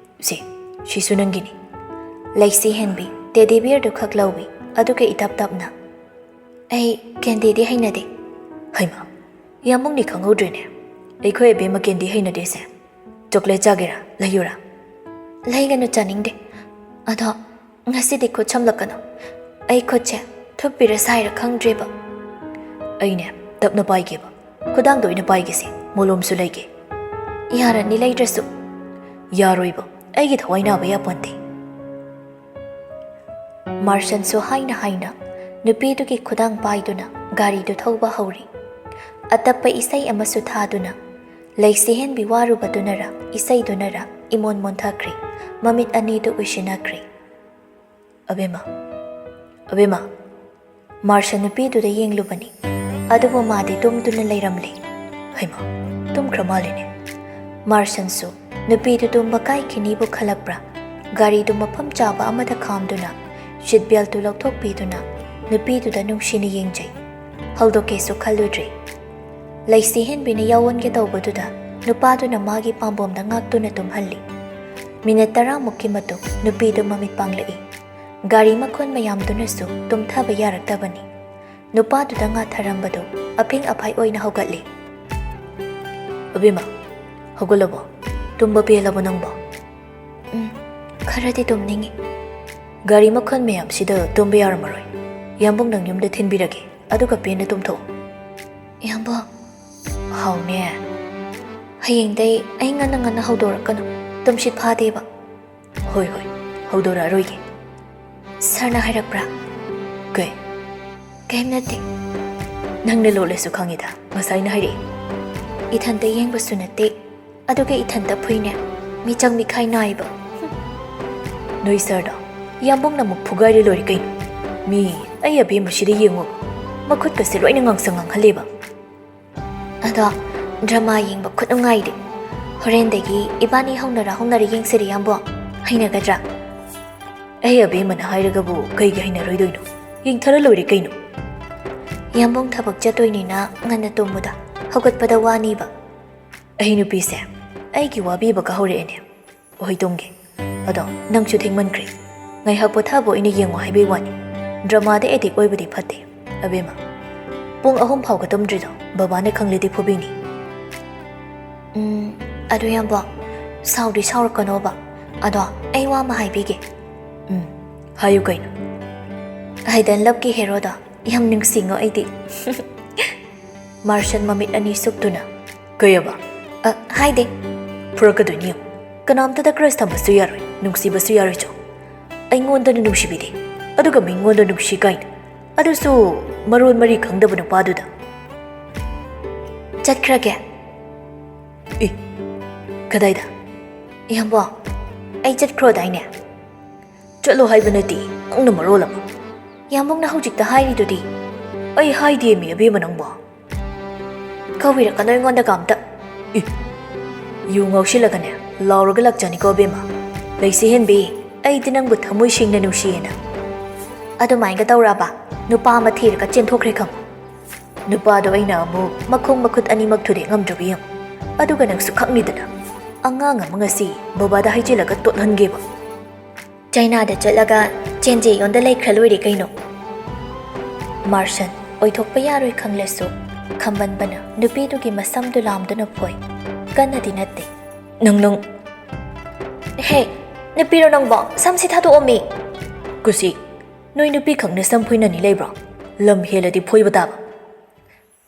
"ꯁꯤ, ꯁꯤꯁꯨ ꯅꯪꯒꯤꯅꯤ꯫" ꯂꯩꯁꯤ ꯍꯦꯟꯕꯤ ꯇꯦꯗꯤ ꯕꯤꯌꯔꯗꯨ ꯈꯛ ꯂꯧꯏ, ꯑꯗꯨꯒ ꯏꯇꯞ ꯇꯞꯅ, "ꯑꯩ ꯀꯦꯟꯗꯤꯗꯤ ꯍꯩꯅꯗꯦ꯫" "ꯍꯩꯃꯥ, ꯌꯥꯝꯕꯨꯡꯅꯤ ꯈꯪꯍꯧꯗ꯭ꯔꯦꯅꯦ꯫ ꯑꯩꯈꯣꯏ ꯑꯕꯦꯝꯃ ꯀꯦꯟꯗꯤ ꯍꯩꯅꯗꯦꯁꯦ꯫ ꯆꯣꯀ꯭ꯂꯦꯠ ꯆꯥꯒꯦꯔꯥ? ꯂꯩꯌꯨꯔꯥ?" "ꯂꯩꯒꯅꯨ, ꯆꯥꯅꯤꯡꯗꯦ꯫ ꯑꯗꯣ ꯉꯁꯤꯗꯤ ꯈꯨꯠ ꯁꯝꯂꯛꯀꯅꯨ꯫ ꯑꯩ ꯈꯨꯠꯁꯦ ꯊꯨꯞꯄꯤꯔ ꯁꯥꯏꯔ ꯈꯪꯗ꯭ꯔꯦꯕ꯫" "ꯑꯩꯅꯦ, ꯇꯞꯅ ꯄꯥꯏꯒꯦꯕ꯫ ꯈꯨꯗꯥꯡꯗ ꯑꯣꯏꯅ ꯄꯥꯏꯒꯦꯁꯦ, ꯃꯣꯂꯣꯝꯁꯨ ꯂꯩꯒꯦ꯫" "ꯌꯥꯔꯅꯤ, ꯂꯩꯗ꯭ꯔꯁꯨ꯫" "ꯌꯥꯔꯣꯏꯕ, ꯑꯩꯒꯤ ꯊꯋꯥꯏ ꯅꯥꯕ ꯌꯥꯄꯣꯟꯇꯦ꯫" ꯃꯥꯔꯁꯟꯁꯨ ꯍꯥꯏꯅ ꯍꯥꯏꯅ ꯅꯨꯄꯤꯗꯨꯒꯤ ꯈꯨꯗꯥꯡ ꯄꯥꯏꯗꯨꯅ ꯒꯥꯔꯤꯗꯨ ꯊꯧꯕ ꯍꯧꯔꯤ꯫ ꯑꯇꯞꯄ ꯏꯁꯩ ꯑꯃꯁꯨ ꯊꯥꯗꯨꯅ ꯂꯩꯁꯤꯍꯦꯟꯕꯤ ꯋꯥꯔꯨꯕꯗꯨꯅꯔ ꯏꯁꯩꯗꯨꯅꯔ ꯏꯃꯣꯟ ꯃꯣꯟꯊꯈ꯭ꯔꯦ꯫ ꯃꯃꯤꯠ ꯑꯅꯤꯗꯨ ꯎꯏꯁꯤꯟꯅꯈ꯭ꯔꯦ꯫ "ꯑꯕꯦꯝꯃ, ꯑꯕꯦꯝꯃ!" ꯃꯥꯔꯁꯟ ꯅꯨꯄꯤꯗꯨꯗ ꯌꯦꯡꯂꯨꯕꯅꯤ꯫ ꯑꯗꯨꯕꯨ ꯃꯥꯗꯤ ꯇꯨꯝꯗꯨꯅ ꯂꯩꯔꯝꯂꯦ꯫ "ꯍꯩꯃꯥ, ꯇꯨꯝꯈ꯭ꯔ ꯃꯥꯜꯂꯦꯅꯦ꯫" ꯃꯥꯔꯁꯟꯁꯨ ꯅꯨꯄꯤꯗꯨ ꯇꯨꯝꯕ ꯀꯥꯏꯈꯤꯅꯤꯕꯨ ꯈꯜꯂꯛꯄ꯭ꯔꯥ, ꯒꯥꯔꯤꯗꯨ ꯃꯐꯝ ꯆꯥꯕ ꯑꯃꯗ ꯈꯥꯝꯗꯨꯅ ꯁꯤꯠ ꯕꯦꯜꯠꯇꯨ ꯂꯧꯊꯣꯛꯄꯤꯗꯨꯅ ꯅꯨꯄꯤꯗꯨꯗ ꯅꯨꯡꯁꯤꯅ ꯌꯦꯡꯖꯩ꯫ ꯍꯧꯗꯣꯛꯀꯦꯁꯨ ꯈꯜꯂꯨꯗ꯭ꯔꯦ꯫ ꯂꯩꯁꯤꯍꯦꯟꯕꯤꯅ ꯌꯥꯑꯣꯟꯒꯦ ꯇꯧꯕꯗꯨꯗ ꯅꯨꯄꯥꯗꯨꯅ ꯃꯥꯒꯤ ꯄꯥꯝꯕꯣꯝꯗ ꯉꯥꯛꯇꯨꯅ ꯇꯨꯝꯍꯜꯂꯤ꯫ ꯃꯤꯅꯤꯠ ꯇꯔꯥꯃꯨꯛꯀꯤ ꯃꯇꯨꯡ ꯅꯨꯄꯤꯗꯨ ꯃꯃꯤꯠ ꯄꯥꯡꯂꯛꯏ꯫ ꯒꯥꯔꯤ ꯃꯈꯣꯟ ꯃꯌꯥꯝꯗꯨꯅꯁꯨ ꯇꯨꯝꯊꯕ ꯌꯥꯔꯛꯇꯕꯅꯤ꯫ ꯅꯨꯄꯥꯗꯨꯗ ꯉꯥꯊꯔꯝꯕꯗꯨ ꯑꯐꯤꯡ ꯑꯐꯥꯏ ꯑꯣꯏꯅ ꯍꯧꯒꯠꯂꯤ꯫ "ꯑꯕꯦꯝꯃ, ꯍꯧꯒꯠꯂꯕꯣ? ꯇꯨꯝꯕ ꯄꯦꯜꯂꯕꯣ ꯅꯪꯕꯣ?" "ꯎꯝ, ꯈꯔꯗꯤ ꯇꯨꯝꯅꯤꯡꯉꯤ꯫" "ꯒꯥꯔꯤ ꯃꯈꯣꯟ ꯃꯌꯥꯝꯁꯤꯗ ꯇꯨꯝꯕ ꯌꯥꯔꯝꯃꯔꯣꯏ꯫ ꯌꯥꯝꯕꯨꯡ ꯅꯪ ꯌꯨꯝꯗ ꯊꯤꯟꯕꯤꯔꯒꯦ, ꯑꯗꯨꯒ ꯄꯦꯟꯅ ꯇꯨꯝꯊꯣꯛꯑꯣ꯫" "ꯌꯥꯝꯕꯨꯡ꯫" "ꯍꯥꯎꯅꯦ?" "ꯍꯌꯦꯡꯗꯩ ꯑꯩ ꯉꯟꯅ ꯉꯟꯅ ꯍꯧꯗꯣꯔꯛꯀꯅꯨ, ꯇꯨꯝꯁꯤꯠ ꯐꯥꯗꯦꯕ꯫" "ꯍꯣꯏ ꯍꯣꯏ, ꯍꯧꯗꯣꯔꯛꯑꯔꯣꯏꯒꯦ꯫" "ꯁꯥꯔꯅ ꯍꯥꯏꯔꯛꯄ꯭ꯔꯥ?" "ꯀꯩ?" "ꯀꯩꯝ ꯅꯠꯇꯦ꯫" "ꯅꯪꯅ ꯂꯣꯠꯂꯁꯨ ꯈꯪꯉꯤꯗ, ꯉꯁꯥꯏꯅ ꯍꯥꯏꯔꯛꯑꯦ꯫" "ꯏꯊꯟꯇ ꯌꯦꯡꯕꯁꯨ ꯅꯠꯇꯦ, ꯑꯗꯨꯒ ꯏꯊꯟꯇ ꯐꯨꯏꯅꯦ, ꯃꯤꯆꯪ ꯃꯤꯈꯥꯏ ꯅꯥꯏꯕ꯫" "ꯅꯣꯏ ꯁꯥꯔꯗꯣ ꯌꯥꯝꯕꯨꯡꯅ ꯑꯃꯨꯛ ꯐꯨꯒꯥꯏꯔ ꯂꯣꯏꯔꯦ ꯀꯩꯅꯣ꯫ ꯃꯤ ꯑꯩ ꯑꯕꯦꯝꯃꯁꯤꯗ ꯌꯦꯡꯉꯣ, ꯃꯈꯨꯠꯀꯁꯦ ꯂꯣꯏꯅ ꯉꯥꯡꯁꯪ ꯉꯥꯡꯍꯜꯂꯦꯕ꯫" "ꯑꯗꯣ ꯗ꯭ꯔꯃꯥ ꯌꯦꯡꯕ ꯈꯨꯅꯨꯡꯉꯥꯏꯗꯤ?" ꯍꯣꯔꯦꯟꯗꯒꯤ ꯏꯕꯥꯅꯤ ꯍꯧꯅꯔ ꯍꯧꯅꯔ ꯌꯦꯡꯁꯤꯔ, ꯌꯥꯝꯕꯣ꯫ ꯍꯩꯅꯒꯗ꯭ꯔꯥ? ꯑꯩ ꯑꯕꯦꯝꯃꯅ ꯍꯥꯏꯔꯒꯕꯨ ꯀꯩꯒꯤ ꯍꯩꯅꯔꯣꯏꯗꯣꯏꯅꯣ? ꯌꯦꯡꯊꯔ ꯂꯣꯏꯔꯦ ꯀꯩꯅꯣ꯫ ꯌꯥꯝꯕꯨꯡ ꯊꯕꯛ ꯆꯠꯇꯣꯏꯅꯤꯅ ꯉꯟꯅ ꯇꯨꯝꯃꯨꯗ, ꯍꯧꯒꯠꯄꯗ ꯋꯥꯅꯤꯕ꯫ ꯑꯩ ꯅꯨꯄꯤꯁꯦ ꯑꯩꯒꯤ ꯋꯥꯕꯤꯕꯒ ꯍꯧꯔꯛꯑꯦꯅꯦ꯫ ꯍꯣꯏ, ꯇꯨꯝꯒꯦ꯫ ꯑꯗꯣ ꯅꯪꯁꯨ ꯊꯦꯡꯃꯟꯈ꯭ꯔꯦ꯫ ꯉꯥꯏꯍꯥꯛ ꯄꯣꯊꯥꯕ ꯑꯣꯏꯅ ꯌꯦꯡꯉꯣ ꯍꯥꯏꯕꯩ ꯋꯥꯅꯤ꯫ ꯗ꯭ꯔꯃꯥꯗ ꯑꯦꯗꯤꯛ ꯑꯣꯏꯕꯗꯤ ꯐꯠꯇꯦ, ꯑꯕꯦꯝꯃ꯫ ꯄꯨꯡ ꯑꯍꯨꯝ ꯐꯥꯎꯒ ꯇꯨꯝꯗ꯭ꯔꯤꯗꯣ ꯕꯕꯥꯅ ꯈꯪꯂꯗꯤ ꯐꯨꯕꯤꯅꯤ꯫ ꯎꯝ, ꯑꯗꯨ ꯌꯥꯝꯕꯣ, ꯁꯥꯎꯗꯤ ꯁꯥꯎꯔꯛꯀꯅꯣꯕ꯫ ꯑꯗꯣ ꯑꯩ ꯋꯥ ꯑꯃ ꯍꯥꯏꯕꯤꯒꯦ꯫ ꯎꯝ, ꯍꯥꯏꯌꯨ ꯀꯩꯅꯣ? ꯍꯥꯏꯗꯟ ꯂꯞꯀꯤ ꯍꯦꯔꯣꯗꯣ ꯌꯥꯝ ꯅꯨꯡꯁꯤꯉꯣ ꯑꯩꯗꯤ꯫ ꯃꯥꯔꯁꯟ ꯃꯃꯤꯠ ꯑꯅꯤ ꯁꯨꯞꯇꯨꯅ, "ꯀꯩꯑꯕ?" "ꯑ, ꯍꯥꯏꯗꯦ꯫" "ꯐꯨꯔꯛꯀꯗꯣꯏꯅꯤ ꯌꯦꯡꯉꯨ꯫ ꯀꯅꯥꯝꯇꯗ ꯀ꯭ꯔꯁ ꯊꯝꯕꯁꯨ ꯌꯥꯔꯣꯏ, ꯅꯨꯡꯁꯤꯕꯁꯨ ꯌꯥꯔꯣꯏ ꯆꯣ꯫ ꯑꯩꯉꯣꯟꯗꯅ ꯅꯨꯡꯁꯤꯕꯤꯗꯦ, ꯑꯗꯨꯒ ꯃꯤꯉꯣꯟꯗ ꯅꯨꯡꯁꯤ ꯀꯥꯏꯅ꯫ ꯑꯗꯨꯁꯨ ꯃꯔꯣꯟ ꯃꯔꯤ ꯈꯪꯗꯕ ꯅꯨꯄꯥꯗꯨꯗ꯫" "ꯆꯠꯈ꯭ꯔꯒꯦ꯫" "ꯏ, ꯀꯗꯥꯏꯗ?" "ꯌꯥꯝꯕꯣ, ꯑꯩ ꯆꯠꯈ꯭ꯔꯣꯗꯥꯏꯅꯦ?" "ꯆꯠꯂꯣ ꯍꯥꯏꯕ ꯅꯠꯇꯦ, ꯅꯪꯅ ꯃꯔꯣꯜ ꯑꯃ꯫" "ꯌꯥꯝꯕꯨꯡꯅ ꯍꯧꯖꯤꯛꯇ ꯍꯥꯏꯔꯤꯗꯨꯗꯤ꯫" "ꯑꯩ ꯍꯥꯏꯗꯦꯃꯤ ꯑꯕꯦꯝꯃ ꯅꯪꯕꯣ꯫" "ꯀꯧꯕꯤꯔꯛꯀꯅꯣ ꯑꯩꯉꯣꯟꯗꯒ ꯑꯝꯇ꯫" "ꯏ, ꯌꯨ ꯉꯥꯎꯁꯤꯜꯂꯒꯅꯦ ꯂꯥꯎꯔꯒ ꯂꯥꯛꯆꯅꯤꯀꯣ ꯑꯕꯦꯝꯃ꯫ ꯂꯩꯁꯤ ꯍꯦꯟꯕꯤ, ꯑꯩꯗꯤ ꯅꯪꯕꯨ ꯊꯃꯣꯏ ꯁꯦꯡꯅ ꯅꯨꯡꯁꯤꯌꯦꯅ꯫" "ꯑꯗꯨꯃꯥꯏꯅꯒ ꯇꯧꯔꯛꯑꯕ? ꯅꯨꯄꯥ ꯑꯃ ꯊꯤꯔꯒ ꯆꯦꯟꯊꯣꯛꯈ꯭ꯔꯦ ꯈꯪꯉꯨ꯫" "ꯅꯨꯄꯥꯗꯣ ꯑꯩꯅ ꯑꯃꯨꯛ ꯃꯈꯣꯡ ꯃꯈꯨꯠ ꯑꯅꯤꯃꯛ ꯊꯨꯗꯦꯛ ꯉꯝꯗ꯭ꯔꯕ ꯌꯦꯡꯉꯨ꯫ ꯑꯗꯨꯒ ꯅꯪꯁꯨ ꯈꯪꯅꯤꯗꯅ꯫ ꯑꯉꯥꯡ ꯑꯃ ꯉꯁꯤ ꯕꯕꯥꯗ ꯍꯩꯖꯤꯜꯂꯒ ꯇꯣꯠꯍꯟꯒꯦꯕ꯫" "ꯆꯥꯏꯅꯥꯗ ꯆꯠꯂꯒ ꯆꯦꯟꯖꯦ ꯌꯣꯟꯗ ꯂꯩꯈ꯭ꯔ ꯂꯣꯏꯔꯦ ꯀꯩꯅꯣ꯫" ꯃꯥꯔꯁꯟ ꯑꯣꯏꯊꯣꯛꯄ ꯌꯥꯔꯣꯏ ꯈꯪꯂꯁꯨ, ꯈꯝꯕꯟꯕꯅ ꯅꯨꯄꯤꯗꯨꯒꯤ ꯃꯁꯝꯗꯨ ꯂꯥꯝꯗꯨꯅ ꯐꯣꯏ꯫ ꯀꯟꯅꯗꯤ ꯅꯠꯇꯦ꯫ "ꯅꯪ, ꯅꯪ!" "ꯍꯦ, ꯅꯨꯄꯤꯔꯣ ꯅꯪꯕꯣ? ꯁꯝꯁꯤ ꯊꯥꯗꯣꯛꯑꯣꯃꯤ!" "ꯀꯨꯁꯤ, ꯅꯣꯏ ꯅꯨꯄꯤꯈꯛꯅ ꯁꯝ ꯐꯣꯏꯅꯅꯤ ꯂꯩꯕ꯭ꯔꯣ? ꯂꯝ ꯍꯦꯜꯂꯗꯤ ꯐꯣꯏꯕ ꯇꯥꯕ꯫"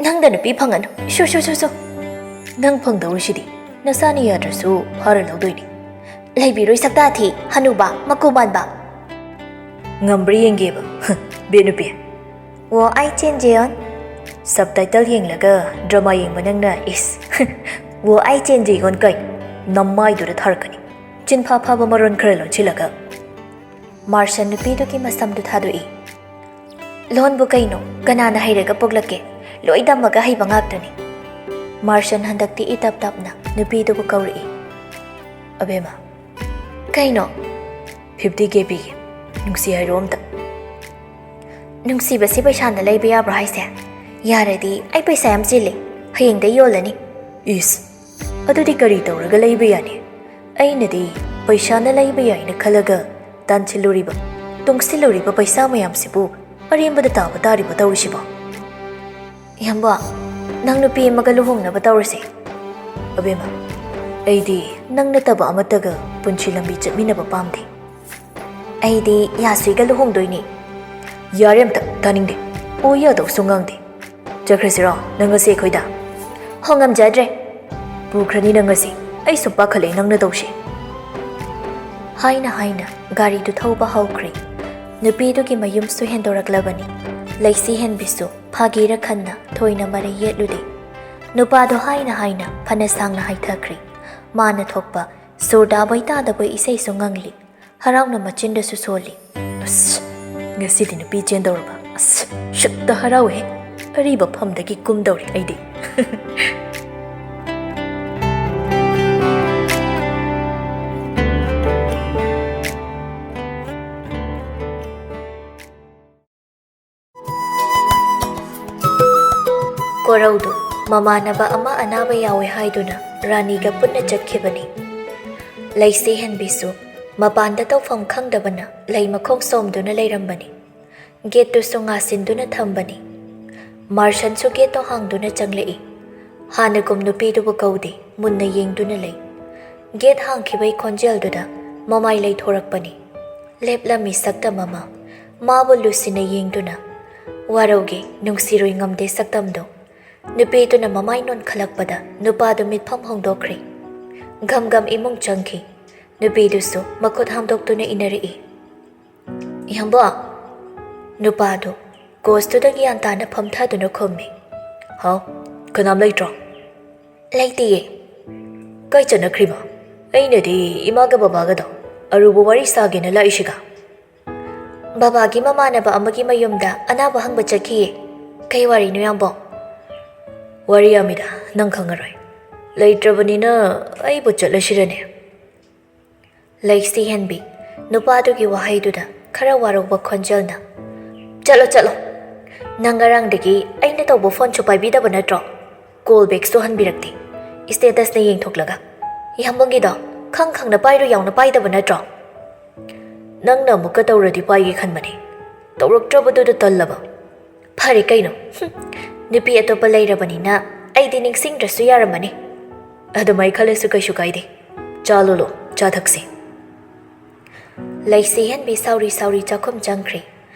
"ꯅꯪꯗ ꯅꯨꯄꯤ ꯐꯪꯉꯅꯨ꯫ ꯁꯨ, ꯁꯨ, ꯁꯨ, ꯁꯨ!" "ꯅꯪ ꯐꯪꯗꯧꯔꯤꯁꯤꯗꯤ꯫ ꯅꯁꯥꯅ ꯌꯥꯗ꯭ꯔꯁꯨ ꯐꯥꯔ ꯂꯧꯗꯣꯏꯅꯤ꯫" "ꯂꯩꯕꯤꯔꯣꯏ ꯁꯛꯇꯥ ꯊꯤ, ꯍꯅꯨꯕ, ꯃꯀꯨ ꯃꯥꯟꯕ!" "ꯉꯝꯕ꯭ꯔꯥ ꯌꯦꯡꯒꯦꯕ, ꯍ, ꯕꯦꯠ ꯅꯨꯄꯤ?" "我爱 ꯆꯦꯟꯖꯦꯌꯣꯟ꯫" "ꯁꯕꯇꯥꯏꯇꯜ ꯌꯦꯡꯂꯒ ꯗ꯭ꯔꯃꯥ ꯌꯦꯡꯕ ꯅꯪꯅ, ꯏꯁ, 我爱 ꯆꯦꯟꯖꯦꯌꯣꯟ ꯀꯩ? ꯅꯃꯥꯏꯗꯨꯗ ꯊꯥꯔꯛꯀꯅꯤ꯫ ꯆꯤꯟꯐꯥ ꯐꯥꯕ ꯃꯔꯣꯟ ꯈꯔ ꯂꯣꯟꯁꯤꯜꯂꯒ꯫" ꯃꯥꯔꯁꯟ ꯅꯨꯄꯤꯗꯨꯒꯤ ꯃꯁꯝꯗꯨ ꯊꯥꯗꯣꯛꯏ꯫ "ꯂꯣꯟꯕꯨ ꯀꯩꯅꯣ? ꯀꯅꯥꯅ ꯍꯩꯔꯒ ꯄꯣꯛꯂꯛꯀꯦ? ꯂꯣꯏ ꯇꯝꯃꯒ ꯍꯩꯕ ꯉꯥꯛꯇꯅꯤ꯫" ꯃꯥꯔꯁꯟ ꯍꯟꯗꯛꯇꯤ ꯏꯇꯞ ꯇꯞꯅ, ꯅꯨꯄꯤꯗꯨꯕꯨ ꯀꯧꯔꯛꯏ꯫ "ꯑꯕꯦꯝꯃ, ꯀꯩꯅꯣ?" "ꯐꯤꯐꯇꯤ ꯀꯦ ꯄꯤꯒꯦ, ꯅꯨꯡꯁꯤ ꯍꯥꯏꯔꯣ ꯑꯝꯇ?" "ꯅꯨꯡꯁꯤꯕꯁꯤ ꯄꯩꯁꯥꯅ ꯂꯩꯕ ꯌꯥꯕ꯭ꯔꯣ ꯍꯥꯏꯁꯦ? ꯌꯥꯔꯗꯤ ꯑꯩ ꯄꯩꯁꯥ ꯌꯥꯝ ꯆꯤꯜꯂꯤ, ꯍꯌꯦꯡꯗꯩ ꯌꯣꯜꯂꯅꯤ꯫" "ꯏꯁ, ꯑꯗꯨꯗꯤ ꯀꯔꯤ ꯇꯧꯔꯒ ꯂꯩꯕ ꯌꯥꯅꯤ? ꯑꯩꯅꯗꯤ ꯄꯩꯁꯥꯅ ꯂꯩꯕ ꯌꯥꯏꯅ ꯈꯜꯂꯒ ꯇꯥꯟꯁꯤꯜꯂꯨꯔꯤꯕ, ꯇꯨꯡꯁꯤꯜꯂꯨꯔꯤꯕ ꯄꯩꯁꯥ ꯃꯌꯥꯝꯁꯤꯕꯨ ꯑꯔꯦꯝꯕꯗ ꯇꯥꯕ ꯇꯥꯔꯤꯕ ꯇꯧꯔꯤꯁꯤꯕꯣ?" "ꯏꯌꯥꯝꯕ, ꯅꯪ ꯅꯨꯄꯤ ꯑꯃꯒ ꯂꯨꯍꯣꯡꯅꯕ ꯇꯧꯔꯁꯦ꯫" "ꯑꯕꯦꯝꯃ, ꯑꯩꯗꯤ ꯅꯪ ꯅꯠꯇꯕ ꯑꯃꯠꯇꯒ ꯄꯨꯟꯁꯤ ꯂꯝꯕꯤ ꯆꯠꯃꯤꯟꯅꯕ ꯄꯥꯝꯗꯦ꯫" "ꯑꯩꯗꯤ ꯌꯥꯁꯨꯏꯒ ꯂꯨꯍꯣꯡꯗꯣꯏꯅꯤ꯫" "ꯌꯥꯔꯦ ꯑꯝꯇ, ꯇꯥꯅꯤꯡꯗꯦ꯫ ꯑꯣ ꯌꯥꯗꯧꯁꯨ ꯉꯥꯡꯗꯦ꯫ ꯆꯠꯈ꯭ꯔꯁꯤꯔꯣ ꯅꯪ ꯉꯁꯤ ꯑꯩꯈꯣꯏꯗ?" "ꯍꯣ, ꯉꯝꯖꯗ꯭ꯔꯦ꯫" "ꯄꯨꯈ꯭ꯔꯅꯤ ꯅꯪ ꯉꯁꯤ꯫ ꯑꯩ ꯁꯨꯝ ꯄꯥꯈꯠꯂꯛꯑꯦ ꯅꯪꯅ ꯇꯧꯁꯦ꯫" ꯍꯥꯏꯅ ꯍꯥꯏꯅ ꯒꯥꯔꯤꯗꯨ ꯊꯧꯕ ꯍꯧꯈ꯭ꯔꯦ꯫ ꯅꯨꯄꯤꯗꯨꯒꯤ ꯃꯌꯨꯝꯁꯨ ꯍꯦꯟꯗꯣꯔꯛꯂꯕꯅꯤ꯫ ꯂꯩꯁꯤ ꯍꯦꯟꯕꯤꯁꯨ ꯐꯥꯒꯤꯔ ꯈꯟꯅ ꯊꯣꯏꯅ ꯃꯔꯩ ꯌꯦꯠꯂꯨꯗꯦ꯫ ꯅꯨꯄꯥꯗꯣ ꯍꯥꯏꯅ ꯍꯥꯏꯅ ꯐꯅ ꯁꯥꯡꯅ ꯍꯥꯏꯊꯈ꯭ꯔꯦ꯫ ꯃꯥꯅ ꯊꯣꯛꯄ ꯁꯨꯔꯗꯥꯕꯣꯏ ꯇꯥꯗꯕꯣꯏ ꯏꯁꯩꯁꯨ ꯉꯪꯂꯤ꯫ ꯍꯔꯥꯎꯅ ꯃꯆꯤꯟꯗꯁꯨ ꯁꯣꯜꯂꯤ꯫ "ꯑꯁ, ꯉꯁꯤꯗꯤ ꯅꯨꯄꯤ ꯆꯦꯟꯗꯧꯔꯕ꯫ ꯑꯁ, ꯁꯨꯠꯇ ꯍꯔꯥꯎꯋꯦ꯫ ꯑꯔꯤꯕ ꯐꯝꯗꯒꯤ ꯀꯨꯝꯗꯧꯔꯦ ꯑꯩꯗꯤ꯫" ꯀꯣꯔꯧꯗꯨ ꯃꯃꯥꯟꯅꯕ ꯑꯃ ꯑꯅꯥꯕ ꯌꯥꯎꯋꯦ ꯍꯥꯏꯗꯨꯅ ꯔꯥꯅꯤꯒ ꯄꯨꯟꯅ ꯆꯠꯈꯤꯕꯅꯤ꯫ ꯂꯩꯁꯤ ꯍꯦꯟꯕꯤꯁꯨ ꯃꯄꯥꯟꯗ ꯇꯧꯐꯝ ꯈꯪꯗꯕꯅ ꯂꯩ ꯃꯈꯣꯡ ꯁꯣꯝꯗꯨꯅ ꯂꯩꯔꯝꯕꯅꯤ꯫ ꯒꯦꯠꯇꯨꯁꯨ ꯉꯥꯁꯤꯟꯗꯨꯅ ꯊꯝꯕꯅꯤ꯫ ꯃꯥꯔꯁꯟꯁꯨ ꯒꯦꯠꯇꯣ ꯍꯥꯡꯗꯨꯅ ꯆꯪꯂꯛꯏ꯫ ꯍꯥꯟꯅꯒꯨꯝ ꯅꯨꯄꯤꯗꯨꯕꯨ ꯀꯧꯗꯦ, ꯃꯨꯟꯅ ꯌꯦꯡꯗꯨꯅ ꯂꯩ꯫ ꯒꯦꯠ ꯍꯥꯡꯈꯤꯕꯩ ꯈꯣꯟꯖꯦꯜꯗꯨꯗ ꯃꯃꯥꯏ ꯂꯩꯊꯣꯔꯛꯄꯅꯤ꯫ ꯂꯦꯞꯂꯝꯃꯤ ꯁꯛꯇꯝ ꯑꯃ꯫ ꯃꯥꯕꯨ ꯂꯨꯁꯤꯅ ꯌꯦꯡꯗꯨꯅ, ꯋꯥꯔꯧꯒꯦ, ꯅꯨꯡꯁꯤꯔꯣꯏ ꯉꯝꯗꯦ ꯁꯛꯇꯝꯗꯣ꯫ ꯅꯨꯄꯤꯗꯨꯅ ꯃꯃꯥꯏ ꯅꯣꯟꯈꯠꯂꯛꯄꯗ ꯅꯨꯄꯥꯗꯨ ꯃꯤꯠꯐꯝ ꯍꯣꯡꯗꯣꯛꯈ꯭ꯔꯦ꯫ ꯒꯝ ꯒꯝ ꯏꯃꯨꯡ ꯆꯪꯈꯤ꯫ ꯅꯨꯄꯤꯗꯨꯁꯨ ꯃꯈꯨꯠ ꯍꯥꯝꯗꯣꯛꯇꯨꯅ ꯏꯟꯅꯔꯛꯏ꯫ "ꯏꯌꯥꯝꯕ!" ꯅꯨꯄꯥꯗꯨ ꯀꯣꯁꯇꯨꯗ ꯒ꯭ꯌꯥꯟ ꯇꯥꯅ ꯐꯝꯊꯗꯨꯅ ꯈꯨꯝꯃꯤ꯫ "ꯍꯥꯎ, ꯀꯅꯥꯝ ꯂꯩꯇ꯭ꯔꯣ?" "ꯂꯩꯇꯤꯌꯦ꯫" "ꯀꯥꯏ ꯆꯠꯅꯈ꯭ꯔꯤꯕ? ꯑꯩꯅꯗꯤ ꯏꯃꯥꯒ ꯕꯕꯥꯒꯗꯣ ꯑꯔꯨꯕ ꯋꯥꯔꯤ ꯁꯥꯒꯦꯅ ꯂꯥꯛꯏꯁꯤꯒ꯫" "ꯕꯕꯥꯒꯤ ꯃꯃꯥꯟꯅꯕ ꯑꯃꯒꯤ ꯃꯌꯨꯝꯗ ꯑꯅꯥꯕ ꯍꯪꯕ ꯆꯠꯈꯤꯌꯦ꯫" "ꯀꯩ ꯋꯥꯔꯤꯅꯣ, ꯏꯌꯥꯝꯕ?" "ꯋꯥꯔꯤ ꯌꯥꯝꯃꯤꯗ, ꯅꯪ ꯈꯪꯉꯔꯣꯏ꯫ ꯂꯩꯇ꯭ꯔꯕꯅꯤꯅ ꯑꯩꯕꯨ ꯆꯠꯂꯁꯤꯔꯅꯦ? ꯂꯩꯁꯤ ꯍꯦꯟꯕꯤ ꯅꯨꯄꯥꯗꯨꯒꯤ ꯋꯥꯍꯩꯗꯨꯗ ꯈꯔ ꯋꯥꯔꯧꯕ ꯈꯣꯟꯖꯦꯜꯅ, "ꯆꯠꯂꯣ, ꯆꯠꯂꯣ꯫ ꯅꯪ ꯉꯔꯥꯡꯗꯒꯤ ꯑꯩꯅ ꯇꯧꯕ ꯐꯣꯟꯁꯨ ꯄꯥꯏꯕꯤꯗꯕ ꯅꯠꯇ꯭ꯔꯣ? ꯀꯣꯜ ꯕꯦꯛꯁꯨ ꯍꯟꯕꯤꯔꯛꯇꯦ꯫ ꯁ꯭ꯇꯦꯇꯁꯅ ꯌꯦꯡꯊꯣꯛꯂꯒ꯫ ꯌꯥꯝꯕꯨꯡꯒꯤꯗꯣ ꯈꯪ ꯈꯪꯅ ꯄꯥꯏꯔꯨ ꯌꯥꯎꯅ ꯄꯥꯏꯗꯕ ꯅꯠꯇ꯭ꯔꯣ?" "ꯅꯪꯅ ꯑꯃꯨꯛꯀ ꯇꯧꯔꯗꯤ ꯄꯥꯏꯒꯦ ꯈꯟꯕꯅꯦ꯫ ꯇꯧꯔꯛꯇ꯭ꯔꯕꯗꯨꯗ ꯇꯜꯂꯕ꯫" "ꯐꯔꯦ ꯀꯩꯅꯣ꯫ ꯍꯨꯝ, ꯅꯨꯄꯤ ꯑꯇꯣꯞꯄ ꯂꯩꯔꯕꯅꯤꯅ ꯑꯩꯗꯤ ꯅꯤꯡꯁꯤꯡꯗ꯭ꯔꯁꯨ ꯌꯥꯔꯝꯃꯅꯤ꯫" "ꯑꯗꯨꯃꯥꯏ ꯈꯜꯂꯁꯨ ꯀꯩꯁꯨ ꯀꯥꯏꯗꯦ꯫ ꯆꯥ ꯂꯣꯜꯂꯣ, ꯆꯥ ꯊꯛꯁꯤ꯫" ꯂꯩꯁꯤ ꯍꯦꯟꯕꯤ ꯁꯥꯎꯔꯤ ꯁꯥꯎꯔꯤ ꯆꯥꯛꯈꯨꯝ ꯆꯪꯈ꯭ꯔꯦ꯫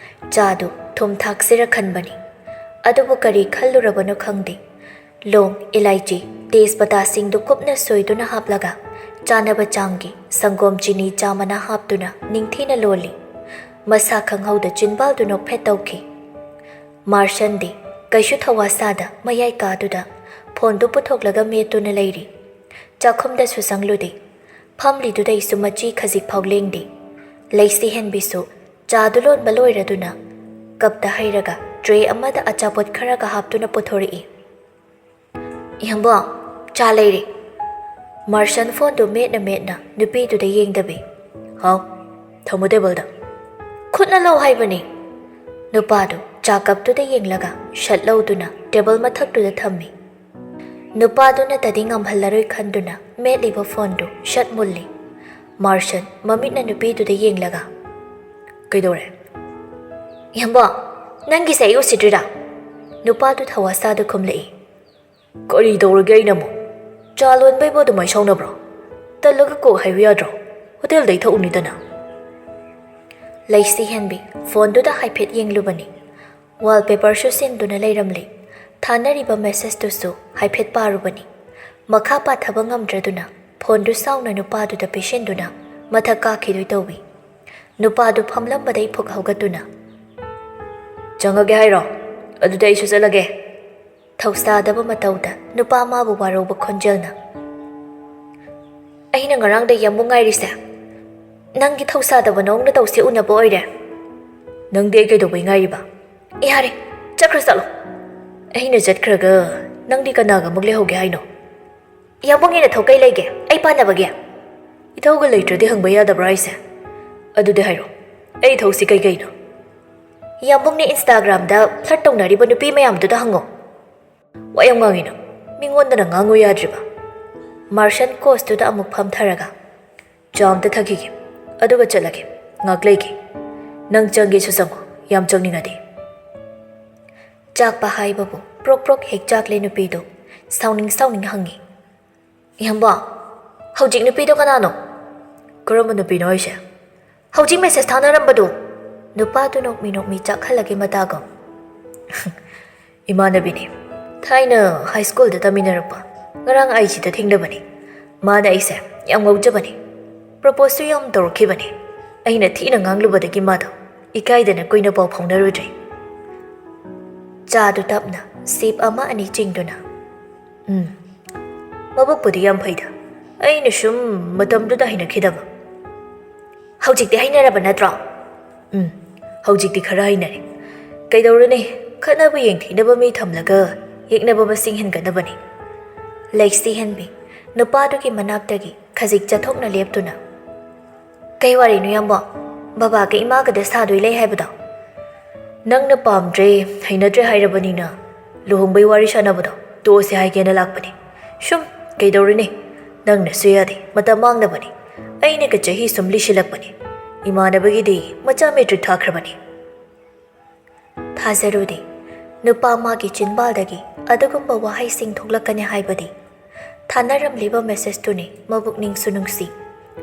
ꯆꯥꯗꯨ ꯊꯨꯝ ꯊꯥꯛꯁꯤꯔ ꯈꯟꯕꯅꯤ꯫ ꯑꯗꯨꯕꯨ ꯀꯔꯤ ꯈꯜꯂꯨꯔꯕꯅꯣ ꯈꯪꯗꯦ꯫ ꯂꯣꯡ, ꯏꯂꯥꯏꯆꯤ, ꯇꯦꯖꯄꯇꯥꯁꯤꯡꯗꯨ ꯀꯨꯞꯅ ꯁꯣꯏꯗꯨꯅ ꯍꯥꯞꯂꯒ ꯆꯥꯅꯕ ꯆꯥꯡꯒꯤ ꯁꯪꯒꯣꯝ, ꯆꯤꯅꯤ, ꯆꯥ ꯃꯅꯥ ꯍꯥꯞꯇꯨꯅ ꯅꯤꯡꯊꯤꯅ ꯂꯣꯜꯂꯤ꯫ ꯃꯁꯥ ꯈꯪꯍꯧꯗ ꯆꯤꯟꯕꯥꯜꯗꯨ ꯅꯣꯛꯐꯦꯠ ꯇꯧꯈꯤ꯫ ꯃꯥꯔꯁꯟꯗꯤ ꯀꯩꯁꯨ ꯊꯧꯋꯥ ꯁꯥꯗ ꯃꯌꯥꯏ ꯀꯥꯗꯨꯗ ꯐꯣꯟꯗꯨ ꯄꯨꯊꯣꯛꯂꯒ ꯃꯦꯠꯇꯨꯅ ꯂꯩꯔꯤ꯫ ꯆꯥꯛꯈꯨꯝꯗꯁꯨ ꯆꯪꯂꯨꯗꯦ꯫ ꯐꯝꯂꯤꯗꯨꯗꯩꯁꯨ ꯃꯆꯤ ꯈꯖꯤꯛ ꯐꯥꯎ ꯂꯦꯡꯗꯦ꯫ ꯂꯩꯁꯤ ꯍꯦꯟꯕꯤꯁꯨ ꯆꯥꯗꯨ ꯂꯣꯟꯕ ꯂꯣꯏꯔꯗꯨꯅ ꯀꯞꯇ ꯍꯩꯔꯒ ꯇ꯭ꯔꯦ ꯑꯃꯗ ꯑꯆꯥꯄꯣꯠ ꯈꯔꯒ ꯍꯥꯞꯇꯨꯅ ꯄꯨꯊꯣꯔꯛꯏ꯫ "ꯏꯌꯥꯝꯕ, ꯆꯥ ꯂꯩꯔꯦ꯫" ꯃꯥꯔꯁꯟ ꯐꯣꯟꯗꯨ ꯃꯦꯠꯅ ꯃꯦꯠꯅ ꯅꯨꯄꯤꯗꯨꯗ ꯌꯦꯡꯗꯕꯤ, "ꯍꯥꯎ, ꯊꯝꯃꯨ ꯇꯦꯕꯜꯗ꯫" "ꯈꯨꯠꯅ ꯂꯧ ꯍꯥꯏꯕꯅꯤ꯫" ꯅꯨꯄꯥꯗꯨ ꯆꯥ ꯀꯞꯇꯨꯗ ꯌꯦꯡꯂꯒ ꯁꯠ ꯂꯧꯗꯨꯅ ꯇꯦꯕꯜ ꯃꯊꯛꯇꯨꯗ ꯊꯝꯃꯤ꯫ ꯅꯨꯄꯥꯗꯨꯅꯇꯗꯤ ꯉꯝꯍꯜꯂꯔꯣꯏ ꯈꯟꯗꯨꯅ ꯃꯦꯠꯂꯤꯕ ꯐꯣꯟꯗꯨ ꯁꯠ ꯃꯨꯜꯂꯤ꯫ ꯃꯥꯔꯁꯟ ꯃꯃꯤꯠꯅ ꯅꯨꯄꯤꯗꯨꯗ ꯌꯦꯡꯂꯒ, "ꯀꯩꯗꯧꯔꯦ?" "ꯏꯌꯥꯝꯕ, ꯅꯪꯒꯤꯁꯦ ꯑꯩ ꯎꯁꯤꯠꯇ꯭ꯔꯤꯔꯥ?" ꯅꯨꯄꯥꯗꯨ ꯊꯧꯋꯥ ꯁꯥꯗ ꯈꯨꯝꯂꯛꯏ꯫ "ꯀꯔꯤ ꯇꯧꯔꯒꯦ ꯑꯩꯅ ꯑꯃꯨꯛ? ꯆꯥ ꯂꯣꯟꯕꯩꯕꯨ ꯑꯗꯨꯃꯥꯏ ꯁꯥꯎꯅꯕ꯭ꯔꯣ? ꯇꯜꯂꯒ ꯀꯣꯛ ꯍꯥꯏꯕ ꯌꯥꯗ꯭ꯔꯣ? ꯍꯣꯇꯦꯜꯗꯩ ꯊꯛꯎꯅꯤꯗꯅ꯫" ꯂꯩꯁꯤ ꯍꯦꯟꯕꯤ ꯐꯣꯟꯗꯨꯗ ꯍꯥꯏꯐꯦꯠ ꯌꯦꯡꯂꯨꯕꯅꯤ꯫ ꯋꯥꯜꯄꯦꯄꯔꯁꯨ ꯁꯤꯟꯗꯨꯅ ꯂꯩꯔꯝꯂꯤ꯫ ꯊꯥꯅꯔꯤꯕ ꯃꯦꯁꯦꯖꯇꯨꯁꯨ ꯍꯥꯏꯐꯦꯠ ꯄꯥꯔꯨꯕꯅꯤ꯫ ꯃꯈꯥ ꯄꯥꯊꯕ ꯉꯝꯗ꯭ꯔꯗꯨꯅ ꯐꯣꯟꯗꯨ ꯁꯥꯎꯅ ꯅꯨꯄꯥꯗꯨꯗ ꯄꯤꯁꯤꯟꯗꯨꯅ ꯃꯊꯛ ꯀꯥꯈꯤꯗꯣꯏ ꯇꯧꯏ꯫ ꯅꯨꯄꯥꯗꯨ ꯐꯝꯂꯝꯕꯗꯩ ꯐꯨꯛ ꯍꯧꯒꯠꯇꯨꯅ, "ꯆꯪꯉꯒꯦ ꯍꯥꯏꯔꯣ? ꯑꯗꯨꯗꯤ ꯑꯩꯁꯨ ꯆꯠꯂꯒꯦ꯫" ꯊꯧꯁꯥꯗꯕ ꯃꯇꯧꯗ ꯅꯨꯄꯥ ꯃꯥꯕꯨ ꯋꯥꯔꯧꯕ ꯈꯣꯟꯖꯦꯜꯅ, "ꯑꯩꯅ ꯉꯔꯥꯡꯗꯒꯤ ꯑꯃꯨꯛ ꯉꯥꯏꯔꯤꯁꯦ ꯅꯪꯒꯤ ꯊꯧꯁꯥꯗꯕ ꯅꯑꯣꯡꯗ ꯇꯧꯁꯦ ꯎꯅꯕ ꯑꯣꯏꯔꯦ꯫" "ꯅꯪꯗꯤ ꯑꯩ ꯀꯩꯗꯧꯕꯩ ꯉꯥꯏꯔꯤꯕ?" "ꯌꯥꯔꯦ, ꯆꯠꯈ꯭ꯔ ꯆꯠꯂꯣ꯫" "ꯑꯩꯅ ꯆꯠꯈ꯭ꯔꯒ ꯅꯪꯗꯤ ꯀꯅꯥꯒ ꯑꯃꯨꯛ ꯂꯩꯍꯧꯒꯦ ꯍꯥꯏꯅꯣ?" ꯌꯥꯝꯕꯨꯡꯒꯤ ꯅꯊꯧ ꯀꯩ ꯂꯩꯒꯦ? ꯑꯩ ꯄꯥꯟꯅꯕꯒꯤ? ꯏꯊꯧꯒ ꯂꯩꯇ꯭ꯔꯗꯤ ꯍꯪꯕ ꯌꯥꯗꯕ꯭ꯔꯥ ꯍꯥꯏꯁꯦ? ꯑꯗꯨꯗꯤ ꯍꯥꯏꯔꯣ, ꯑꯩ ꯏꯊꯧꯁꯤ ꯀꯩ ꯀꯩꯅꯣ? ꯌꯥꯝꯕꯨꯡꯅ Instagram-ꯗ flirt ꯇꯧꯅꯔꯤꯕ ꯅꯨꯄꯤ ꯃꯌꯥꯝꯗꯨꯗ ꯍꯪꯉꯣ꯫ ꯋꯥ ꯌꯥꯝ ꯉꯥꯡꯉꯤ ꯅꯪ꯫ ꯃꯤꯉꯣꯟꯗꯅ ꯉꯥꯡꯉꯨ ꯌꯥꯗ꯭ꯔꯤꯕ? Martian cosꯇꯨꯗ ꯑꯃꯨꯛ ꯐꯝꯊꯔꯒ, "ꯆꯥ ꯑꯝꯇ ꯊꯛꯈꯤꯒꯦ, ꯑꯗꯨꯒ ꯆꯠꯂꯒꯦ꯫ ꯉꯥꯛ ꯂꯩꯒꯦ꯫ ꯅꯪ ꯆꯪꯒꯦꯁꯨ ꯆꯪꯉꯣ, ꯌꯥꯝ ꯆꯪꯅꯤꯡꯉꯗꯤ꯫" ꯆꯥꯛꯄ ꯍꯥꯏꯕꯕꯨ ꯄ꯭ꯔꯣꯛ ꯄ꯭ꯔꯣꯛ ꯍꯦꯛ ꯆꯥꯛꯂꯦ ꯅꯨꯄꯤꯗꯣ꯫ ꯁꯥꯎꯅꯤꯡ ꯁꯥꯎꯅꯤꯡ ꯍꯪꯉꯤ, "ꯏꯌꯥꯝꯕ, ꯍꯧꯖꯤꯛ ꯅꯨꯄꯤꯗꯣ ꯀꯅꯥꯅꯣ?" "ꯀꯔꯝꯕ ꯅꯨꯄꯤꯅꯣ ꯍꯥꯏꯁꯦ?" "ꯍꯧꯖꯤꯛ message ꯊꯥꯅꯔꯝꯕꯗꯣ꯫" ꯅꯨꯄꯥꯗꯨ ꯅꯣꯛꯃꯤ ꯅꯣꯛꯃꯤ ꯆꯥꯛꯍꯜꯂꯒꯦ ꯃꯇꯥꯒꯨꯝ꯫ "ꯏꯃꯥꯟꯅꯕꯤꯅꯤ꯫ ꯊꯥꯏꯅ high school-ꯗ ꯇꯝꯃꯤꯟꯅꯔꯛꯄ꯫ ꯉꯔꯥꯡ IG-ꯗ ꯊꯦꯡꯅꯕꯅꯤ꯫ ꯃꯥꯅ ꯑꯩꯁꯦ ꯌꯥꯝ ꯉꯧꯖꯕꯅꯤ꯫ Propose-ꯁꯨ ꯌꯥꯝ ꯇꯧꯔꯛꯈꯤꯕꯅꯤ꯫ ꯑꯩꯅ ꯊꯤꯅ ꯉꯥꯡꯂꯨꯕꯗꯒꯤ ꯃꯥꯗꯣ ꯏꯀꯥꯏꯗꯅ ꯀꯨꯏꯅ ꯄꯥꯎ ꯐꯥꯎꯅꯔꯨꯗ꯭ꯔꯦ꯫" ꯆꯥꯗꯨ ꯇꯞꯅ sip ꯑꯃ ꯑꯅꯤ ꯆꯤꯡꯗꯨꯅ, "ꯎꯝ, ꯃꯕꯨꯛꯄꯨꯗꯤ ꯌꯥꯝ ꯐꯩꯗ꯫ ꯑꯩꯅ ꯁꯨꯝ ꯃꯇꯝꯗꯨꯗ ꯍꯩꯅꯈꯤꯗꯕ꯫" "ꯍꯧꯖꯤꯛꯇꯤ ꯍꯩꯅꯔꯕ ꯅꯠꯇ꯭ꯔꯣ?" "ꯎꯝ, ꯍꯧꯖꯤꯛꯇꯤ ꯈꯔ ꯍꯩꯅꯔꯦ꯫ ꯀꯩꯗꯧꯔꯨꯅꯤ, ꯈꯠꯅꯕ ꯌꯦꯡꯊꯤꯅꯕ ꯃꯤ ꯊꯝꯂꯒ ꯌꯦꯛꯅꯕ ꯃꯁꯤꯡ ꯍꯦꯟꯒꯠꯅꯕꯅꯤ꯫" ꯂꯩꯁꯤ ꯍꯦꯟꯕꯤ ꯅꯨꯄꯥꯗꯨꯒꯤ ꯃꯅꯥꯛꯇꯒꯤ ꯈꯖꯤꯛ ꯆꯠꯊꯣꯛꯅ ꯂꯦꯞꯇꯨꯅ, "ꯀꯩ ꯋꯥꯔꯤꯅꯣ ꯏꯌꯥꯝꯕ? ꯕꯕꯥꯒ ꯏꯃꯥꯒꯗ ꯁꯥꯗꯣꯏ ꯂꯩ ꯍꯥꯏꯕꯗꯣ?" "ꯅꯪꯅ ꯄꯥꯝꯗ꯭ꯔꯦ, ꯍꯩꯅꯗ꯭ꯔꯦ ꯍꯥꯏꯔꯕꯅꯤꯅ ꯂꯨꯍꯣꯡꯕꯩ ꯋꯥꯔꯤ ꯁꯥꯟꯅꯕꯗꯣ ꯇꯣꯛꯑꯁꯦ ꯍꯥꯏꯒꯦꯅ ꯂꯥꯛꯄꯅꯦ꯫ ꯁꯨꯝ ꯀꯩꯗꯧꯔꯨꯅꯤ? ꯅꯪꯅꯁꯨ ꯌꯥꯗꯦ, ꯃꯇꯝ ꯃꯥꯡꯅꯕꯅꯤ꯫ ꯑꯩꯅꯒ ꯆꯍꯤ ꯁꯨꯝ ꯂꯤꯁꯤꯜꯂꯛꯄꯅꯤ꯫ ꯏꯃꯥꯟꯅꯕꯒꯤꯗꯤ ꯃꯆꯥ matric ꯊꯥꯈ꯭ꯔꯕꯅꯤ꯫" ꯊꯥꯖꯔꯨꯗꯦ, ꯅꯨꯄꯥ ꯃꯥꯒꯤ ꯆꯤꯟꯕꯥꯜꯗꯒꯤ ꯑꯗꯨꯒꯨꯝꯕ ꯋꯥꯍꯩꯁꯤꯡ ꯊꯣꯛꯂꯛꯀꯅꯤ ꯍꯥꯏꯕꯗꯤ꯫ ꯊꯥꯅꯔꯝꯂꯤꯕ message-ꯇꯨꯅꯤ ꯃꯕꯨꯛꯅꯤꯡꯁꯨ ꯅꯨꯡꯁꯤ꯫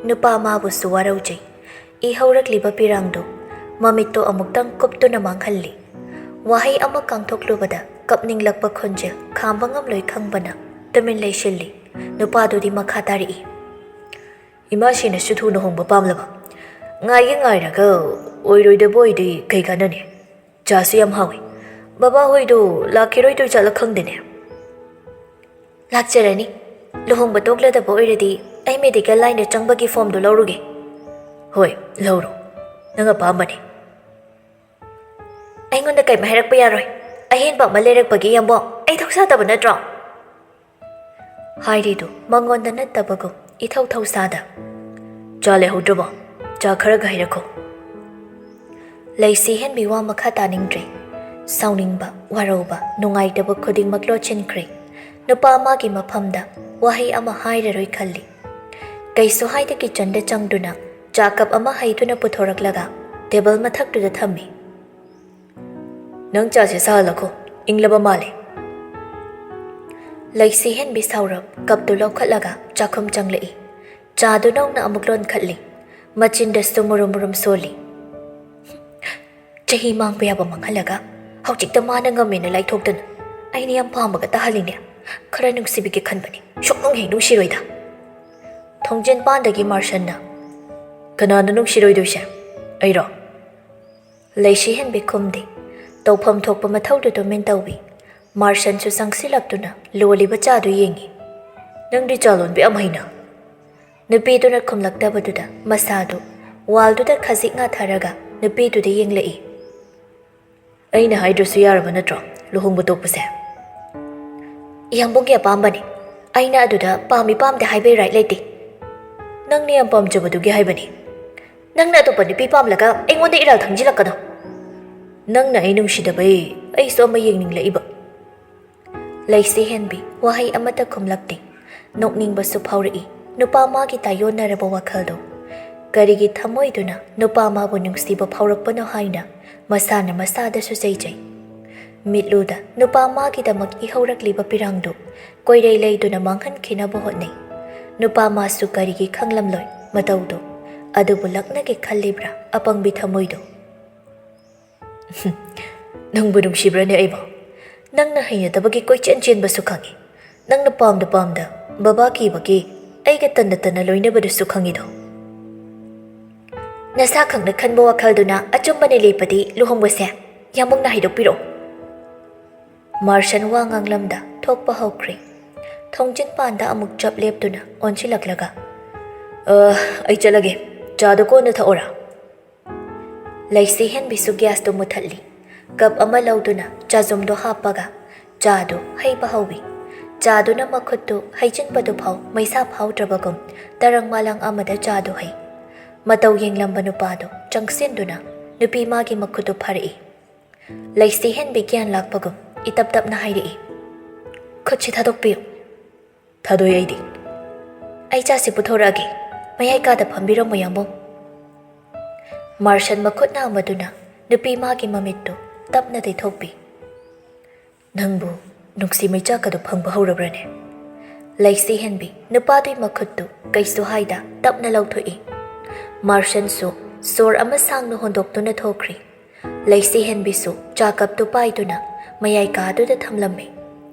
ꯅꯨꯄꯥ ꯃꯥꯕꯨꯁꯨ ꯋꯥꯔꯧꯖꯩ꯫ ꯏꯍꯧꯔꯛꯂꯤꯕ ꯄꯤꯔꯥꯡꯗꯨ ꯃꯃꯤꯠꯇꯣ ꯑꯃꯨꯛꯇꯪ ꯀꯨꯞꯇꯨꯅ ꯃꯥꯡꯍꯜꯂꯤ꯫ ꯋꯥꯍꯩ ꯑꯃ ꯀꯥꯡꯊꯣꯛꯂꯨꯕꯗ ꯀꯞꯅꯤꯡꯂꯛꯄ ꯈꯣꯟꯖꯦꯜ ꯈꯥꯝꯕ ꯉꯝꯂꯣꯏ ꯈꯪꯕꯅ ꯇꯨꯃꯤꯟ ꯂꯩꯁꯤꯜꯂꯤ꯫ ꯅꯨꯄꯥꯗꯨꯗꯤ ꯃꯈꯥ ꯇꯥꯔꯛꯏ꯫ "ꯏꯃꯥꯁꯤꯅꯁꯨ ꯊꯨꯅ ꯍꯣꯡꯕ ꯄꯥꯝꯂꯕ꯫ ꯉꯥꯏꯒꯦ ꯉꯥꯏꯔꯒ ꯑꯣꯏꯔꯣꯏꯗꯕ ꯑꯣꯏꯗꯤ ꯀꯩ ꯀꯥꯟꯅꯅꯤ? ꯆꯥꯁꯨ ꯌꯥꯝ ꯍꯥꯎꯏ꯫ ꯕꯕꯥ ꯍꯣꯏꯗꯨ ꯂꯥꯛꯈꯤꯔꯣꯏꯗꯣꯏ ꯖꯥꯠꯂ ꯈꯪꯗꯦꯅꯦ꯫" "ꯂꯥꯛꯆꯔꯅꯤ꯫ ꯂꯨꯍꯣꯡꯕ ꯇꯣꯛꯂꯗꯕ ꯑꯣꯏꯔꯗꯤ ꯑꯩ medical line-ꯗ ꯆꯪꯕꯒꯤ form-ꯗꯨ ꯂꯧꯔꯨꯒꯦ꯫" "ꯍꯣꯏ, ꯂꯧꯔꯣ꯫ ꯅꯪ ꯑꯄꯥꯝꯕꯅꯤ꯫" "ꯑꯩꯉꯣꯟꯗ ꯀꯔꯤꯝ ꯍꯥꯏꯔꯛꯄ ꯌꯥꯔꯣꯏ꯫ ꯑꯍꯦꯟꯕ ꯑꯃ ꯂꯩꯔꯛꯄꯒꯤ ꯌꯥꯝꯕꯣ, ꯑꯩ ꯊꯧꯁꯥꯗꯕ ꯅꯠꯇ꯭ꯔꯣ?" ꯍꯥꯏꯔꯤꯗꯨ ꯃꯉꯣꯟꯗ ꯅꯠꯇꯕꯒꯨꯝ ꯏꯊꯧ ꯊꯧꯁꯥꯗ, "ꯆꯥ ꯂꯩꯍꯧꯗ꯭ꯔꯕꯣ? ꯆꯥ ꯈꯔꯒ ꯍꯩꯔꯛꯈꯣ꯫" ꯂꯩꯁꯤ ꯍꯦꯟꯕꯤ ꯋꯥ ꯃꯈꯥ ꯇꯥꯅꯤꯡꯗ꯭ꯔꯦ꯫ ꯁꯥꯎꯅꯤꯡꯕ, ꯋꯥꯔꯧꯕ, ꯅꯨꯡꯉꯥꯏꯇꯕ ꯈꯨꯗꯤꯡꯃꯛ ꯂꯣꯠꯁꯤꯟꯈ꯭ꯔꯦ꯫ ꯅꯨꯄꯥ ꯑꯃꯒꯤ ꯃꯐꯝꯗ ꯋꯥꯍꯩ ꯑꯃ ꯍꯥꯏꯔꯔꯣꯏ ꯈꯜꯂꯤ꯫ ꯀꯩꯁꯨ ꯍꯥꯏꯗ ꯀꯤꯆꯟꯗ ꯆꯪꯗꯨꯅ ꯆꯥ ꯀꯞ ꯑꯃ ꯍꯩꯗꯨꯅ ꯄꯨꯊꯣꯔꯛꯂꯒ ꯇꯦꯕꯜ ꯃꯊꯛꯇꯨꯗ ꯊꯝꯃꯤ꯫ "ꯅꯪ ꯆꯥꯁꯦ ꯁꯥꯍꯜꯂꯈꯣ, ꯏꯪꯂꯕ ꯃꯥꯜꯂꯦ꯫" ꯂꯩꯁꯤ ꯍꯦꯟꯕꯤ ꯁꯥꯎꯔꯞ ꯀꯞꯇꯨ ꯂꯧꯈꯠꯂꯒ ꯆꯥꯛꯈꯨꯝ ꯆꯪꯂꯛꯏ꯫ ꯆꯥꯗꯨ ꯅꯧꯅ ꯑꯃꯨꯛ ꯂꯣꯟꯈꯠꯂꯤ꯫ ꯃꯆꯤꯟꯗꯁꯨ ꯃꯨꯔꯨꯝ ꯃꯨꯔꯨꯝ ꯁꯣꯜꯂꯤ꯫ "ꯆꯍꯤ ꯃꯥꯡꯕ ꯌꯥꯕ ꯃꯥꯡꯍꯜꯂꯒ ꯍꯧꯖꯤꯛꯇ ꯃꯥꯅ ꯉꯝꯃꯦꯅ ꯂꯥꯏꯊꯣꯛꯇꯅ ꯑꯩꯅ ꯌꯥꯝ ꯄꯥꯝꯕꯒ ꯇꯥꯍꯜꯂꯤꯅꯦ꯫ ꯈꯔ ꯅꯨꯡꯁꯤꯕꯤꯒꯦ ꯈꯟꯕꯅꯤ, ꯁꯨꯛꯅꯨꯡ ꯍꯦꯛ ꯅꯨꯡꯁꯤꯔꯣꯏꯗ꯫" ꯊꯣꯡꯖꯤꯟ ꯄꯥꯟꯗꯒꯤ ꯃꯥꯔꯁꯟꯅ, "ꯀꯅꯥꯅꯣ ꯅꯨꯡꯁꯤꯔꯣꯏꯗꯣꯏꯁꯦ? ꯑꯩꯔꯣ?" ꯂꯩꯁꯤ ꯍꯦꯟꯕꯤ ꯈꯨꯝꯗꯦ꯫ ꯇꯧꯐꯝ ꯊꯣꯛꯄ ꯃꯊꯧꯗꯨ ꯇꯨꯃꯤꯟ ꯇꯧꯏ꯫ ꯃꯥꯔꯁꯟꯁꯨ ꯆꯪꯁꯤꯜꯂꯛꯇꯨꯅ ꯂꯣꯜꯂꯤꯕ ꯆꯥꯗꯨ ꯌꯦꯡꯏ꯫ "ꯅꯪꯗꯤ ꯆꯥ ꯂꯣꯟꯕ ꯌꯥꯝ ꯍꯩꯅ?" ꯅꯨꯄꯤꯗꯨꯅ ꯈꯨꯝꯂꯛꯇꯕꯗꯨꯗ ꯃꯁꯥꯗꯨ ꯋꯥꯜꯗꯨꯗ ꯈꯖꯤꯛ ꯉꯥꯊꯔꯒ ꯅꯨꯄꯤꯗꯨꯗ ꯌꯦꯡꯂꯛꯏ꯫ "ꯑꯩꯅ ꯍꯥꯏꯗ꯭ꯔꯁꯨ ꯌꯥꯔꯕ ꯅꯠꯇ꯭ꯔꯣ ꯂꯨꯍꯣꯡꯕ ꯇꯣꯛꯄꯁꯦ?" "ꯏꯌꯥꯝꯕꯨꯡꯒꯤ ꯑꯄꯥꯝꯕꯅꯤ꯫ ꯑꯩꯅ ꯑꯗꯨꯗ ꯄꯥꯝꯃꯤ ꯄꯥꯝꯗꯦ ꯍꯥꯏꯕꯩ ꯔꯥꯏꯠ ꯂꯩꯇꯦ꯫" "ꯅꯪꯅ ꯌꯥꯝ ꯄꯥꯝꯖꯕꯗꯨꯒꯤ ꯍꯥꯏꯕꯅꯤ꯫ ꯅꯪꯅ ꯑꯇꯣꯞꯄ ꯅꯨꯄꯤ ꯄꯥꯝꯂꯒ ꯑꯩꯉꯣꯟꯗ ꯏꯔꯥꯜ ꯊꯪꯖꯤꯜꯂꯛꯀꯅꯣ꯫" "ꯅꯪꯅ ꯑꯩ ꯅꯨꯡꯁꯤꯗꯕꯩ ꯑꯩꯁꯨ ꯑꯃ ꯌꯦꯡꯅꯤꯡꯂꯛꯏꯕ꯫" ꯂꯩꯁꯤ ꯍꯦꯟꯕꯤ ꯋꯥꯍꯩ ꯑꯃꯠꯇ ꯈꯨꯝꯂꯛꯇꯦ꯫ ꯅꯣꯛꯅꯤꯡꯕꯁꯨ ꯐꯥꯎꯔꯛꯏ ꯅꯨꯄꯥ ꯃꯥꯒꯤ ꯇꯥꯏꯌꯣꯟꯅꯔꯕ ꯋꯥꯈꯜꯗꯣ꯫ ꯀꯔꯤꯒꯤ ꯊꯃꯣꯏꯗꯨꯅ ꯅꯨꯄꯥ ꯃꯥꯕꯨ ꯅꯨꯡꯁꯤꯕ ꯐꯥꯎꯔꯛꯄꯅꯣ ꯍꯥꯏꯅ ꯃꯁꯥꯅ ꯃꯁꯥꯗꯁꯨ ꯆꯩꯖꯩ꯫ ꯃꯤꯠꯂꯨꯗ ꯅꯨꯄꯥ ꯃꯥꯒꯤꯗꯃꯛ ꯏꯍꯧꯔꯛꯂꯤꯕ ꯄꯤꯔꯥꯡꯗꯨ ꯀꯣꯏꯔꯩ ꯂꯩꯗꯨꯅ ꯃꯥꯡꯍꯟꯈꯤꯅꯕ ꯍꯣꯠꯅꯩ꯫ ꯅꯨꯄꯥ ꯃꯥꯁꯨ ꯀꯔꯤꯒꯤ ꯈꯪꯂꯝꯂꯣꯏ ꯃꯇꯧꯗꯨ꯫ ꯑꯗꯨꯕꯨ ꯂꯛꯅꯒꯦ ꯈꯜꯂꯤꯕ꯭ꯔꯥ ꯑꯄꯪꯕꯤ ꯊꯃꯣꯏꯗꯨ? "ꯅꯪꯕꯨ ꯅꯨꯡꯁꯤꯕ꯭ꯔꯅꯦ ꯑꯩꯕꯣ? ꯅꯪꯅ ꯍꯩꯅꯗꯕꯒꯤ ꯀꯣꯏꯆꯦꯟ ꯆꯦꯟꯕꯁꯨ ꯈꯪꯉꯤ꯫ ꯅꯪꯅ ꯄꯥꯝꯗ ꯄꯥꯝꯗ ꯕꯕꯥ ꯀꯤꯕꯒꯤ ꯑꯩꯒ ꯇꯟꯅ ꯇꯟꯅ ꯂꯣꯏꯅꯕꯗꯨꯁꯨ ꯈꯪꯉꯤꯗꯣ꯫ ꯅꯁꯥ ꯈꯪꯅ ꯈꯟꯕ ꯋꯥꯈꯜꯗꯨꯅ ꯑꯆꯨꯝꯕꯅ ꯂꯦꯞꯄꯗꯤ ꯂꯨꯍꯣꯡꯕꯁꯦ ꯌꯥꯝꯕꯨꯡꯅ ꯍꯥꯏꯗꯣꯛꯄꯤꯔꯛꯑꯣ꯫" ꯃꯥꯔꯁꯟ ꯋꯥ ꯉꯥꯡꯂꯝꯗ ꯊꯣꯛꯄ ꯍꯧꯈ꯭ꯔꯦ꯫ ꯊꯣꯡꯖꯤꯟ ꯄꯥꯟꯗ ꯑꯃꯨꯛ ꯆꯞ ꯂꯦꯞꯇꯨꯅ ꯑꯣꯟꯁꯤꯜꯂꯛꯂꯒ, "ꯑ, ꯑꯩ ꯆꯠꯂꯒꯦ꯫ ꯆꯥꯗꯣ ꯀꯣꯟꯅ ꯊꯛꯑꯣꯔꯥ?" ꯂꯩꯁꯤ ꯍꯦꯟꯕꯤꯁꯨ ꯒ꯭ꯌꯥꯁꯇꯨ ꯃꯨꯊꯠꯂꯤ꯫ ꯀꯞ ꯑꯃ ꯂꯧꯗꯨꯅ ꯆꯥꯖꯨꯝꯗꯣ ꯍꯥꯞꯄꯒ ꯆꯥꯗꯨ ꯍꯩꯕ ꯍꯧꯏ꯫ ꯆꯥꯗꯨꯅ ꯃꯈꯨꯠꯇꯨ ꯍꯩꯖꯤꯟꯕꯗꯨ ꯐꯥꯎ ꯃꯩꯁꯥ ꯐꯥꯎꯗ꯭ꯔꯕꯒꯨꯝ ꯇꯔꯪ ꯃꯥꯂꯪ ꯑꯃꯗ ꯆꯥꯗꯨ ꯍꯩ꯫ ꯃꯇꯧ ꯌꯦꯡꯂꯝꯕ ꯅꯨꯄꯥꯗꯨ ꯆꯪꯁꯤꯟꯗꯨꯅ ꯅꯨꯄꯤ ꯃꯥꯒꯤ ꯃꯈꯨꯠꯇꯨ ꯐꯥꯔꯛꯏ꯫ ꯂꯩꯁꯤ ꯍꯦꯟꯕꯤ ꯒ꯭ꯌꯥꯟ ꯂꯥꯛꯄꯒꯨꯝ ꯏꯇꯞ ꯇꯞꯅ ꯍꯥꯏꯔꯛꯏ, "ꯈꯨꯠꯁꯤ ꯊꯥꯗꯣꯛꯄꯤꯌꯨ꯫" "ꯊꯥꯗꯣꯛꯏ ꯑꯩꯗꯤ꯫" "ꯑꯩ ꯆꯥꯁꯤ ꯄꯨꯊꯣꯔꯛꯑꯒꯦ, ꯃꯌꯥꯏ ꯀꯥꯗ ꯐꯝꯕꯤꯔꯝꯃꯣ ꯌꯥꯝꯕꯨꯡ꯫" ꯃꯥꯔꯁꯟ ꯃꯈꯨꯠ ꯅꯥꯝꯃꯗꯨꯅ ꯅꯨꯄꯤ ꯃꯥꯒꯤ ꯃꯃꯤꯠꯇꯨ ꯇꯞꯅ ꯇꯩꯊꯣꯛꯄꯤ꯫ "ꯅꯪꯕꯨ ꯅꯨꯡꯁꯤ ꯃꯩꯆꯥꯛꯀꯗꯣ ꯐꯪꯕ ꯍꯧꯔꯕ꯭ꯔꯅꯦ?" ꯂꯩꯁꯤ ꯍꯦꯟꯕꯤ ꯅꯨꯄꯥꯗꯨꯒꯤ ꯃꯈꯨꯠꯇꯨ ꯀꯩꯁꯨ ꯍꯥꯏꯗ ꯇꯞꯅ ꯂꯧꯊꯣꯛꯏ꯫ ꯃꯥꯔꯁꯟꯁꯨ ꯁꯣꯔ ꯑꯃ ꯁꯥꯡꯅ ꯍꯣꯟꯗꯣꯛꯇꯨꯅ ꯊꯣꯛꯈ꯭ꯔꯤ꯫ ꯂꯩꯁꯤ ꯍꯦꯟꯕꯤꯁꯨ ꯆꯥ ꯀꯞꯇꯨ ꯄꯥꯏꯗꯨꯅ ꯃꯌꯥꯏ ꯀꯥꯗꯨꯗ ꯊꯝꯂꯝꯃꯤ꯫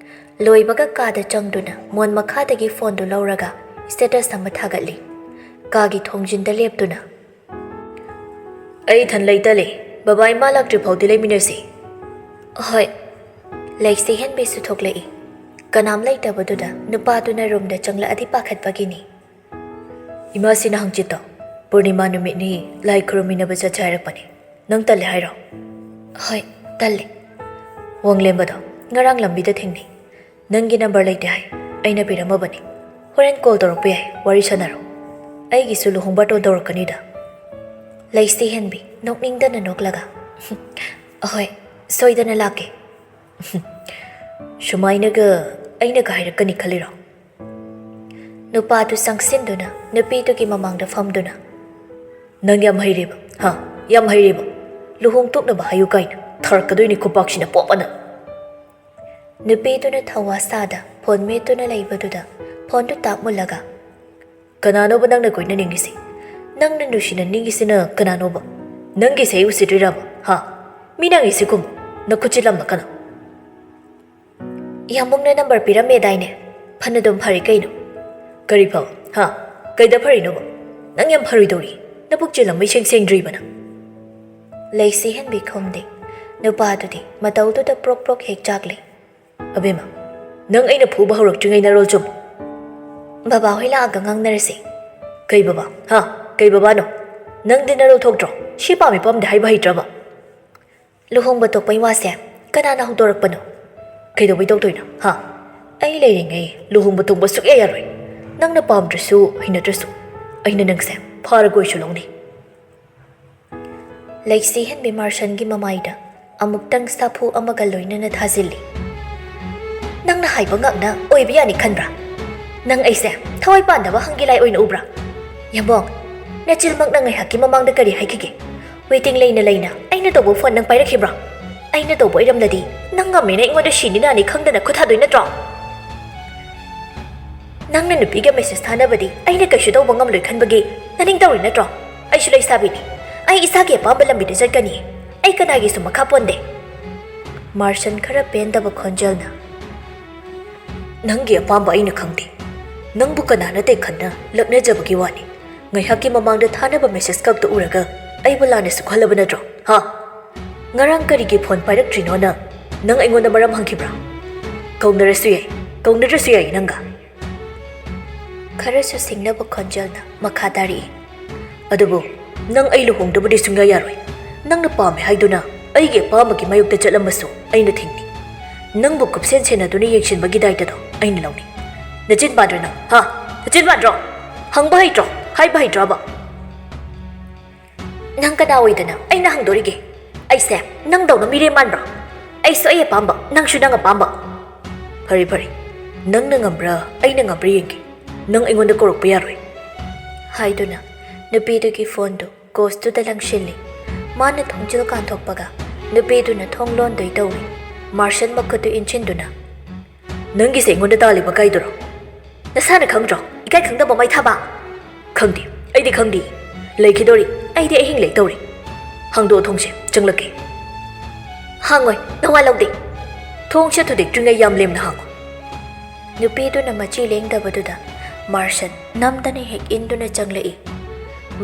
ꯂꯣꯏꯕꯒ ꯀꯥꯗ ꯆꯪꯗꯨꯅ ꯃꯣꯟ ꯃꯈꯥꯗꯒꯤ ꯐꯣꯟꯗꯨ ꯂꯧꯔꯒ status ꯑꯃ ꯊꯥꯒꯠꯂꯤ꯫ ꯀꯥꯒꯤ ꯊꯣꯡꯖꯤꯟꯗ ꯂꯦꯞꯇꯨꯅ, "ꯑꯩ ꯏꯊꯟ ꯂꯩꯇꯂꯦ꯫ ꯕꯕꯥ ꯏꯃꯥ ꯂꯥꯛꯇ꯭ꯔꯤ ꯐꯥꯎꯗꯤ ꯂꯩꯃꯤꯟꯅꯁꯤ꯫" "ꯍꯣꯏ꯫" ꯂꯩꯁꯤ ꯍꯦꯟꯕꯤꯁꯨ ꯊꯣꯛꯂꯛꯏ꯫ ꯀꯅꯥꯝ ꯂꯩꯇꯕꯗꯨꯗ ꯅꯨꯄꯥꯗꯨꯅ ꯔꯨꯝꯗ ꯆꯪꯂꯛꯑꯗꯤ ꯄꯥꯈꯠꯄꯒꯤꯅꯤ꯫ "ꯏꯃꯥꯁꯤꯅ ꯍꯪꯆꯤꯠꯇꯣ ꯄꯨꯔꯅꯤꯃꯥ ꯅꯨꯃꯤꯠꯅꯤ, ꯂꯥꯏ ꯈꯨꯔꯨꯝꯃꯤꯟꯅꯕ ꯆꯠꯁꯦ ꯍꯥꯏꯔꯛꯄꯅꯤ꯫ ꯅꯪ ꯇꯜꯂꯦ ꯍꯥꯏꯔꯣ?" "ꯍꯣꯏ, ꯇꯜꯂꯦ꯫" "ꯋꯥꯡꯂꯦꯝꯕꯗꯣ ꯉꯔꯥꯡ ꯂꯝꯕꯤꯗ ꯊꯦꯡꯅꯩ꯫ ꯅꯪꯒꯤ ꯅꯝꯕꯔ ꯂꯩꯇꯦ ꯍꯥꯏ꯫ ꯑꯩꯅ ꯄꯤꯔꯝꯃꯕꯅꯤ꯫ ꯍꯣꯔꯦꯟ ꯀꯣꯜ ꯇꯧꯔꯛꯄ ꯌꯥꯏ, ꯋꯥꯔꯤ ꯁꯥꯟꯅꯔꯣ꯫ ꯑꯩꯒꯤꯁꯨ ꯂꯨꯍꯣꯡ ꯕꯥꯔꯇꯣꯟ ꯇꯧꯔꯛꯀꯅꯤꯗ꯫" ꯂꯩꯁꯤ ꯍꯦꯟꯕꯤ ꯅꯣꯛꯅꯤꯡꯗꯅ ꯅꯣꯛꯂꯒ, "ꯑꯍꯣꯏ, ꯁꯣꯏꯗꯅ ꯂꯥꯛꯀꯦ꯫" "ꯁꯨꯃꯥꯏꯅꯒ ꯑꯩꯅꯒ ꯍꯥꯏꯔꯛꯀꯅꯤ ꯈꯜꯂꯤꯔꯣ?" ꯅꯨꯄꯥꯗꯨ ꯆꯪꯁꯤꯟꯗꯨꯅ ꯅꯨꯄꯤꯗꯨꯒꯤ ꯃꯃꯥꯡꯗ ꯐꯝꯗꯨꯅ, "ꯅꯪ ꯌꯥꯝ ꯍꯩꯔꯦꯕ, ꯍꯥ? ꯌꯥꯝ ꯍꯩꯔꯦꯕ? ꯂꯨꯍꯣꯡ ꯇꯣꯛꯅꯕ ꯍꯥꯏꯌꯨ ꯀꯥꯏꯅ ꯊꯥꯔꯛꯀꯗꯣꯏꯅꯤ ꯈꯨꯄꯥꯛꯁꯤꯅ ꯄꯣꯞ ꯑꯅ!" ꯅꯨꯄꯤꯗꯨꯅ ꯊꯧꯋꯥ ꯁꯥꯗ ꯐꯣꯟ ꯃꯦꯠꯇꯨꯅ ꯂꯩꯕꯗꯨꯗ ꯐꯣꯟꯗꯨ ꯇꯥꯛ ꯃꯨꯜꯂꯒ, "ꯀꯅꯥꯅꯣꯕ ꯅꯪꯅ ꯀꯣꯏꯅꯅꯤꯡꯉꯤꯁꯤ? ꯅꯪꯅ ꯅꯨꯡꯁꯤꯅꯅꯤꯡꯉꯤꯁꯤꯅ ꯀꯅꯥꯅꯣꯕ? ꯅꯪꯒꯤꯁꯦ ꯑꯩ ꯎꯁꯤꯠꯇ꯭ꯔꯤꯔꯕ, ꯍꯥ? ꯃꯤ ꯅꯪꯒꯤꯁꯤ ꯈꯨꯝꯃꯨ, ꯅꯈꯨꯠꯁꯤ ꯂꯝꯂꯛꯀꯅꯨ꯫" "ꯌꯥꯝꯕꯨꯡꯅ ꯅꯝꯕꯔ ꯄꯤꯔꯝꯃꯦꯗꯥꯏꯅꯦ? ꯐꯅꯗꯨꯝ ꯐꯔꯦ ꯀꯩꯅꯣ꯫" "ꯀꯔꯤ ꯐꯕ? ꯍꯥ? ꯀꯩꯗ ꯐꯔꯤꯅꯣꯕ? ꯅꯪ ꯌꯥꯝ ꯐꯔꯣꯏꯗꯧꯔꯤ꯫ ꯅꯕꯨꯛ ꯆꯦꯜꯂꯝꯕ ꯏꯁꯦꯡ ꯁꯦꯡꯗ꯭ꯔꯤꯕ ꯅꯪ꯫" ꯂꯩꯁꯤ ꯍꯦꯟꯕꯤ ꯈꯨꯝꯗꯦ꯫ ꯅꯨꯄꯥꯗꯨꯗꯤ ꯃꯇꯧꯗꯨꯗ ꯄ꯭ꯔꯣꯛ ꯄ꯭ꯔꯣꯛ ꯍꯦꯛ ꯆꯥꯛꯂꯤ꯫ "ꯑꯕꯦꯝꯃ, ꯅꯪ ꯑꯩꯅ ꯐꯨꯕ ꯍꯧꯔꯛꯇ꯭ꯔꯤꯉꯩ ꯅꯔꯣꯜ ꯆꯨꯝꯃꯨ꯫" "ꯕꯕꯥꯍꯣꯏ ꯂꯥꯛꯑꯒ ꯉꯥꯡꯅꯔꯁꯤ꯫" "ꯀꯩ ꯕꯕꯥ? ꯍꯥ? ꯀꯩ ꯕꯕꯥꯅꯣ? ꯅꯪꯗꯤ ꯅꯔꯣꯜ ꯊꯣꯛꯇ꯭ꯔꯣ? ꯁꯤ ꯄꯥꯝꯃꯤ ꯄꯥꯝꯗꯦ ꯍꯥꯏꯕ ꯍꯩꯇ꯭ꯔꯕ?" "ꯂꯨꯍꯣꯡꯕ ꯇꯣꯛꯄꯩ ꯋꯥꯁꯦ ꯀꯅꯥꯅ ꯍꯧꯗꯣꯔꯛꯄꯅꯣ?" "ꯀꯩꯗꯧꯕꯩ ꯇꯧꯗꯣꯏꯅꯣ? ꯍꯥ? ꯑꯩ ꯂꯩꯔꯤꯉꯩ ꯂꯨꯍꯣꯡꯕ ꯊꯨꯡꯕ ꯁꯨꯛꯌꯥ ꯌꯥꯔꯣꯏ꯫ ꯅꯪꯅ ꯄꯥꯝꯗ꯭ꯔꯁꯨ ꯍꯩꯅꯗ꯭ꯔꯁꯨ ꯑꯩꯅ ꯅꯪꯁꯦ ꯐꯥꯔꯒ ꯑꯣꯏꯁꯨ ꯂꯧꯅꯤ꯫ ꯂꯩꯁꯤ ꯍꯦꯟꯕꯤ ꯃꯥꯔꯁꯟꯒꯤ ꯃꯃꯥꯏꯗ ꯑꯃꯨꯛꯇꯪ ꯁꯥꯐꯨ ꯑꯃꯒ ꯂꯣꯏꯅꯅ ꯊꯥꯖꯤꯜꯂꯤ꯫ "ꯅꯪꯅ ꯍꯥꯏꯕ ꯉꯥꯛꯅ ꯑꯣꯏꯕ ꯌꯥꯅꯤ ꯈꯟꯕ꯭ꯔꯥ? ꯅꯪ ꯑꯩꯁꯦ ꯊꯋꯥꯏ ꯄꯥꯟꯗꯕ ꯍꯪꯒꯤꯂꯥꯏ ꯑꯣꯏꯅ ꯎꯕ꯭ꯔꯥ? ꯌꯥꯝꯕꯣꯡ, ꯅꯆꯤꯜꯃꯛꯅ ꯉꯥꯏꯍꯥꯛꯀꯤ ꯃꯃꯥꯡꯗ ꯀꯔꯤ ꯍꯥꯏꯈꯤꯒꯦ? ꯋꯦꯇꯤꯡ ꯂꯩꯅ ꯂꯩꯅ ꯑꯩꯅ ꯇꯧꯕ ꯐꯣꯟ ꯅꯪ ꯄꯥꯏꯔꯛꯈꯤꯕ꯭ꯔꯥ? ꯑꯩꯅ ꯇꯧꯕ ꯑꯣꯏꯔꯝꯂꯗꯤ ꯅꯪ ꯉꯝꯃꯦꯅ ꯑꯩꯉꯣꯟꯗ ꯁꯤꯅꯤ ꯅꯥꯅꯤ ꯈꯪꯗꯅ ꯈꯨꯠ ꯊꯥꯗꯣꯏ ꯅꯠꯇ꯭ꯔꯣ?" "ꯅꯪꯅ ꯅꯨꯄꯤꯒ ꯃꯦꯁꯦꯖ ꯊꯥꯅꯕꯗꯤ ꯑꯩꯅ ꯀꯩꯁꯨ ꯇꯧꯕ ꯉꯝꯂꯣꯏ ꯈꯟꯕꯒꯤ ꯅꯅꯤꯡ ꯇꯧꯔꯤ ꯅꯠꯇ꯭ꯔꯣ? ꯑꯩꯁꯨ ꯂꯩꯁꯥꯕꯤꯅꯤ꯫ ꯑꯩ ꯏꯁꯥꯒꯤ ꯑꯄꯥꯝꯕ ꯂꯝꯕꯤꯗ ꯆꯠꯀꯅꯤ꯫ ꯑꯩ ꯀꯅꯥꯒꯤꯁꯨ ꯃꯈꯥ ꯄꯣꯟꯗꯦ꯫" ꯃꯥꯔꯁꯟ ꯈꯔ ꯄꯦꯟꯗꯕ ꯈꯣꯟꯖꯦꯜꯅ, "ꯅꯪꯒꯤ ꯑꯄꯥꯝꯕ ꯑꯩꯅ ꯈꯪꯗꯦ꯫ ꯅꯪꯕꯨ ꯀꯅꯥꯅ ꯇꯦꯛꯈꯟꯅ ꯂꯛꯅꯖꯕꯒꯤ ꯋꯥꯅꯤ꯫ ꯉꯥꯏꯍꯥꯛꯀꯤ ꯃꯃꯥꯡꯗ ꯊꯥꯅꯕ ꯃꯦꯁꯦꯖ ꯈꯛꯇ ꯎꯔꯒ ꯑꯩꯕꯨ ꯂꯥꯟꯅꯁꯨ ꯈꯜꯂꯕ ꯅꯠꯇ꯭ꯔꯣ? ꯍꯥ? ꯉꯔꯥꯡ ꯀꯔꯤꯒꯤ ꯐꯣꯟ ꯄꯥꯏꯔꯛꯇ꯭ꯔꯤꯅꯣꯅ ꯅꯪ ꯑꯩꯉꯣꯟꯗ ꯃꯔꯝ ꯍꯪꯈꯤꯕ꯭ꯔꯥ? ꯀꯧꯅꯔꯁꯨ ꯌꯥꯏ, ꯀꯧꯅꯗ꯭ꯔꯁꯨ ꯌꯥꯏ ꯅꯪꯒ꯫" ꯈꯔꯁꯨ ꯁꯤꯡꯅꯕ ꯈꯣꯟꯖꯦꯜꯅ ꯃꯈꯥ ꯇꯥꯔꯛꯏ, "ꯑꯗꯨꯕꯨ ꯅꯪ ꯑꯩ ꯂꯨꯍꯣꯡꯗꯕꯗꯤ ꯁꯨꯡꯌꯥ ꯌꯥꯔꯣꯏ꯫ ꯅꯪꯅ ꯄꯥꯝꯃꯦ ꯍꯥꯏꯗꯨꯅ ꯑꯩꯒꯤ ꯑꯄꯥꯝꯕꯒꯤ ꯃꯥꯌꯣꯛꯇ ꯆꯠꯂꯝꯕꯁꯨ ꯑꯩꯅ ꯊꯤꯡꯅꯤ꯫ ꯅꯪꯕꯨ ꯀꯨꯞꯁꯦꯟ ꯁꯦꯟꯅꯗꯨꯅ ꯌꯦꯡꯁꯤꯟꯕꯒꯤ ꯗꯥꯏꯇꯗꯣ ꯑꯩꯅ ꯂꯧꯅꯤ꯫ ꯅꯆꯤꯟ ꯄꯥꯟꯗ꯭ꯔꯣ ꯅꯪ? ꯍꯥ? ꯅꯆꯤꯟ ꯄꯥꯟꯗ꯭ꯔꯣ? ꯍꯪꯕ ꯍꯩꯇ꯭ꯔꯣ? ꯍꯥꯏꯕ ꯍꯩꯇ꯭ꯔꯕ?" "ꯅꯪ ꯀꯅꯥ ꯑꯣꯏꯗꯅ ꯑꯩꯅ ꯍꯪꯗꯣꯔꯤꯒꯦ? ꯑꯩꯁꯦ ꯅꯪꯗꯧꯅ ꯃꯤꯔꯦꯝ ꯃꯥꯟꯕ꯭ꯔꯣ? ꯑꯩꯁꯨ ꯑꯩ ꯑꯄꯥꯝꯕ, ꯅꯪꯁꯨ ꯅꯪ ꯑꯄꯥꯝꯕ꯫" "ꯐꯔꯦ, ꯐꯔꯦ꯫ ꯅꯪꯅ ꯉꯝꯕ꯭ꯔꯥ, ꯑꯩꯅ ꯉꯝꯕ꯭ꯔꯥ ꯌꯦꯡꯒꯦ꯫ ꯅꯪ ꯑꯩꯉꯣꯟꯗ ꯀꯧꯔꯛꯄ ꯌꯥꯔꯣꯏ꯫" ꯍꯥꯏꯗꯨꯅ ꯅꯨꯄꯤꯗꯨꯒꯤ ꯐꯣꯟꯗꯨ ꯀꯣꯁꯇꯨꯗ ꯂꯪꯁꯤꯜꯂꯤ꯫ ꯃꯥꯅ ꯊꯣꯡꯖꯤꯜ ꯀꯥꯟꯊꯣꯛꯄꯒ ꯅꯨꯄꯤꯗꯨꯅ ꯊꯣꯡ ꯂꯣꯟꯗꯣꯏ ꯇꯧꯏ꯫ ꯃꯥꯔꯁꯟ ꯃꯈꯨꯠꯇꯨ ꯏꯟꯁꯤꯟꯗꯨꯅ, "ꯅꯪꯒꯤꯁꯦ ꯑꯩꯉꯣꯟꯗ ꯇꯥꯜꯂꯤꯕ ꯀꯥꯏꯗꯨꯔꯣ? ꯅꯁꯥꯅ ꯈꯪꯗ꯭ꯔꯣ? ꯏꯀꯥꯏ ꯈꯪꯗꯕ ꯃꯩꯊꯥꯕ!" "ꯈꯪꯗꯦ, ꯑꯩꯗꯤ ꯈꯪꯗꯦ꯫ ꯂꯩꯈꯤꯗꯣꯔꯤ, ꯑꯩꯗꯤ ꯑꯍꯤꯡ ꯂꯦꯛꯇꯧꯔꯤ꯫ ꯍꯥꯡꯗꯣꯛꯑꯣ ꯊꯣꯡꯁꯦ, ꯆꯪꯂꯛꯀꯦ꯫" "ꯍꯥꯡꯉꯣꯏ, ꯅꯋꯥ ꯂꯧꯗꯦ꯫ ꯊꯣꯡꯁꯦ ꯊꯨꯗꯦꯛꯇ꯭ꯔꯤꯉꯩ ꯌꯥꯝ ꯂꯦꯝꯅ ꯍꯥꯡꯉꯣ꯫" ꯅꯨꯄꯤꯗꯨꯅ ꯃꯆꯤ ꯂꯦꯡꯗꯕꯗꯨꯗ ꯃꯥꯔꯁꯟ ꯅꯝꯗꯅ ꯍꯦꯛ ꯏꯟꯗꯨꯅ ꯆꯪꯂꯛꯏ꯫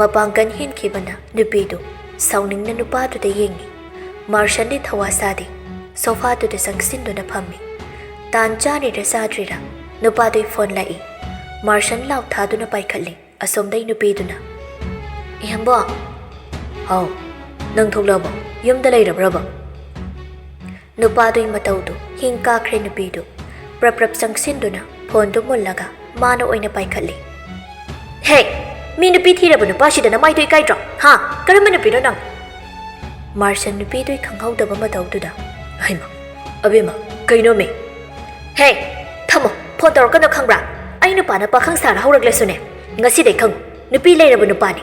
ꯃꯄꯥꯡꯒꯜ ꯍꯦꯟꯈꯤꯕꯅ ꯅꯨꯄꯤꯗꯨ ꯁꯥꯎꯅꯤꯡꯅ ꯅꯨꯄꯥꯗꯨꯗ ꯌꯦꯡꯏ꯫ ꯃꯥꯔꯁꯟꯗꯤ ꯊꯋꯥ ꯁꯥꯗꯦ, ꯁꯣꯐꯥꯗꯨꯗ ꯆꯪꯁꯤꯟꯗꯨꯅ ꯐꯝꯃꯤ꯫ ꯇꯥꯟ ꯆꯥꯔꯤꯔ ꯆꯥꯗ꯭ꯔꯤꯔ ꯅꯨꯄꯥꯗꯨꯒꯤ ꯐꯣꯟ ꯂꯥꯛꯏ꯫ ꯃꯥꯔꯁꯟ ꯂꯥꯎ ꯊꯥꯗꯨꯅ ꯄꯥꯏꯈꯠꯂꯤ꯫ ꯑꯁꯣꯝꯗꯩ ꯅꯨꯄꯤꯗꯨꯅ, "ꯏꯌꯥꯝꯕ!" "ꯍꯥꯎ, ꯅꯪ ꯊꯣꯛꯂꯛꯑꯕꯣ? ꯌꯨꯝꯗ ꯂꯩꯔꯕ꯭ꯔꯕ?" ꯅꯨꯄꯥꯗꯨꯒꯤ ꯃꯇꯧꯗꯨ ꯍꯤꯡ ꯀꯥꯈ꯭ꯔꯦ ꯅꯨꯄꯤꯗꯨ꯫ ꯄ꯭ꯔꯞ ꯄ꯭ꯔꯞ ꯆꯪꯁꯤꯟꯗꯨꯅ ꯐꯣꯟꯗꯨ ꯃꯨꯜꯂꯒ ꯃꯥꯅ ꯑꯣꯏꯅ ꯄꯥꯏꯈꯠꯂꯤ꯫ "ꯍꯦ, ꯃꯤ ꯅꯨꯄꯤ ꯊꯤꯔꯕ ꯅꯨꯄꯥꯁꯤꯗ ꯅꯃꯥꯏꯗꯨ ꯏꯀꯥꯏꯗ꯭ꯔꯣ? ꯍꯥ? ꯀꯔꯝꯕ ꯅꯨꯄꯤꯅꯣ ꯅꯪ?" ꯃꯥꯔꯁꯟ ꯅꯨꯄꯤꯗꯨꯒꯤ ꯈꯪꯍꯧꯗꯕ ꯃꯇꯧꯗꯨꯗ, "ꯍꯩꯃ, ꯑꯕꯦꯝꯃ, ꯀꯩꯅꯣꯃꯤ?" "ꯍꯦ, ꯊꯝꯃꯣ, ꯐꯣꯟ ꯇꯧꯔꯛꯀꯅꯣ ꯈꯪꯕ꯭ꯔꯥ? ꯑꯩ ꯅꯨꯄꯥꯅ ꯄꯥꯈꯪ ꯁꯥꯔ ꯍꯧꯔꯛꯂꯁꯨꯅꯦ, ꯉꯁꯤꯗꯩ ꯈꯪꯉꯨ, ꯅꯨꯄꯤ ꯂꯩꯔꯕ ꯅꯨꯄꯥꯅꯤ꯫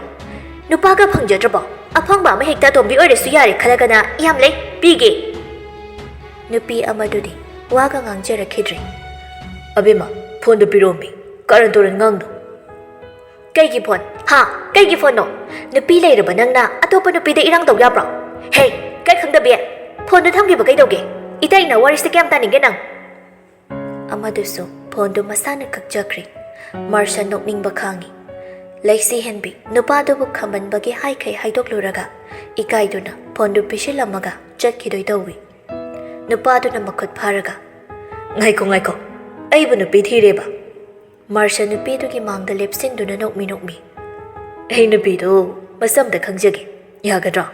ꯅꯨꯄꯥꯒ ꯐꯪꯖꯗ꯭ꯔꯕꯣ? ꯑꯐꯪꯕ ꯑꯃ ꯍꯦꯛꯇ ꯑꯇꯣꯝꯕꯤ ꯑꯣꯏꯔꯁꯨ ꯌꯥꯔꯦ ꯈꯜꯂꯒꯅ ꯌꯥꯝ ꯂꯩ, ꯄꯤꯒꯦ꯫" ꯅꯨꯄꯤ ꯑꯃꯗꯨꯗꯤ ꯋꯥꯒ ꯉꯥꯡꯖꯔꯛꯈꯤꯗ꯭ꯔꯦ꯫ "ꯑꯕꯦꯝꯃ, ꯐꯣꯟꯗꯨ ꯄꯤꯔꯛꯑꯣꯃꯤ, ꯀꯔꯟ ꯇꯨꯔꯟ ꯉꯥꯡꯅꯨ꯫" "ꯀꯩꯒꯤ ꯐꯣꯟ? ꯍꯥ? ꯀꯩꯒꯤ ꯐꯣꯟꯅꯣ? ꯅꯨꯄꯤ ꯂꯩꯔꯕ ꯅꯪꯅ ꯑꯇꯣꯞꯄ ꯅꯨꯄꯤꯗ ꯏꯔꯥꯡ ꯇꯧ ꯌꯥꯕ꯭ꯔꯣ? ꯍꯦ, ꯀꯩ ꯈꯪꯗꯕꯤ? ꯐꯣꯟꯗꯨ ꯊꯝꯈꯤꯕ ꯀꯩꯗꯧꯒꯦ? ꯏꯇꯩꯅ ꯋꯥꯔꯤꯁꯦ ꯀꯌꯥꯝ ꯇꯥꯅꯤꯡꯒꯦ ꯅꯪ?" ꯑꯃꯗꯨꯁꯨ ꯐꯣꯟꯗꯨ ꯃꯁꯥꯅ ꯀꯛꯆꯈ꯭ꯔꯦ꯫ ꯃꯥꯔꯁꯟ ꯅꯣꯛꯅꯤꯡꯕ ꯈꯥꯡꯉꯤ꯫ ꯂꯩꯁꯤ ꯍꯦꯟꯕꯤ ꯅꯨꯄꯥꯗꯨꯕꯨ ꯈꯝꯕꯟꯕꯒꯤ ꯍꯥꯏꯈꯩ ꯍꯥꯏꯗꯣꯛꯂꯨꯔꯒ ꯏꯀꯥꯏꯗꯨꯅ ꯐꯣꯟꯗꯨ ꯄꯤꯁꯤꯜꯂꯝꯃꯒ ꯆꯠꯈꯤꯗꯣꯏ ꯇꯧꯏ꯫ ꯅꯨꯄꯥꯗꯨꯅ ꯃꯈꯨꯠ ꯐꯥꯔꯒ, "ꯉꯥꯏꯈꯣ, ꯉꯥꯏꯈꯣ, ꯑꯩꯕꯨ ꯅꯨꯄꯤ ꯊꯤꯔꯦꯕ?" ꯃꯥꯔꯁꯟ ꯅꯨꯄꯤꯗꯨꯒꯤ ꯃꯥꯡꯗ ꯂꯦꯞꯁꯤꯟꯗꯨꯅ ꯅꯣꯛꯃꯤ ꯅꯣꯛꯃꯤ, "ꯑꯩ ꯅꯨꯄꯤꯗꯨ ꯃꯁꯝꯗ ꯈꯪꯖꯒꯦ, ꯌꯥꯒꯗ꯭ꯔꯣ?"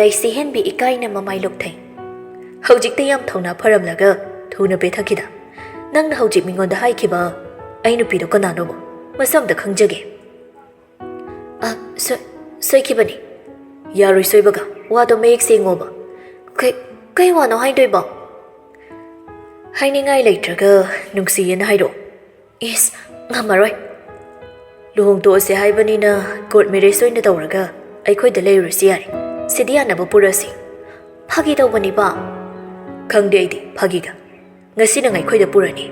ꯂꯩꯁꯤ ꯍꯦꯟꯕꯤ ꯏꯀꯥꯏꯅ ꯃꯃꯥꯏ ꯂꯨꯞꯊꯩ꯫ "ꯍꯧꯖꯤꯛꯇ ꯌꯥꯝ ꯊꯧꯅꯥ ꯐꯔꯝꯂꯒ ꯊꯨꯅ ꯄꯦꯊꯛꯈꯤꯗ꯫ ꯅꯪꯅ ꯍꯧꯖꯤꯛ ꯃꯤꯉꯣꯟꯗ ꯍꯥꯏꯈꯤꯕ ꯑꯩ ꯅꯨꯄꯤꯗꯣ ꯀꯅꯥꯅꯣꯕ? ꯃꯁꯝꯗ ꯈꯪꯖꯒꯦ꯫" "ꯑ, ꯁꯣꯏ-, ꯁꯣꯏꯈꯤꯕꯅꯤ꯫" "ꯌꯥꯔꯣꯏ ꯁꯣꯏꯕꯒ, ꯋꯥꯗꯣ ꯃꯌꯦꯛ ꯁꯦꯡꯉꯣꯕ꯫" "ꯀꯩ, ꯀꯩ ꯋꯥꯅꯣ ꯍꯥꯏꯗꯣꯏꯕꯣ?" "ꯍꯥꯏꯅꯤꯡꯉꯥꯏ ꯂꯩꯇ꯭ꯔꯒ ꯅꯨꯡꯁꯤꯌꯦꯅ ꯍꯥꯏꯔꯛꯑꯣ꯫" "ꯏꯁ, ꯉꯝꯃꯔꯣꯏ꯫" "ꯂꯨꯍꯣꯡꯊꯣꯛꯑꯁꯦ ꯍꯥꯏꯕꯅꯤꯅ ꯀꯣꯔꯠ ꯃꯦꯔꯦꯖ ꯑꯣꯏꯅ ꯇꯧꯔꯒ ꯑꯩꯈꯣꯏꯗ ꯂꯩꯔꯨꯔꯁꯤ ꯌꯥꯔꯦ꯫ ꯁꯤꯗꯤ ꯌꯥꯅꯕ ꯄꯨꯔꯁꯤ꯫" "ꯐꯥꯒꯤ ꯇꯧꯕꯅꯤꯕ꯫" "ꯈꯪꯗꯦ ꯑꯩꯗꯤ ꯐꯥꯒꯤꯒ꯫ ꯉꯁꯤ ꯅꯪ ꯑꯩꯈꯣꯏꯗ ꯄꯨꯔꯅꯤ꯫"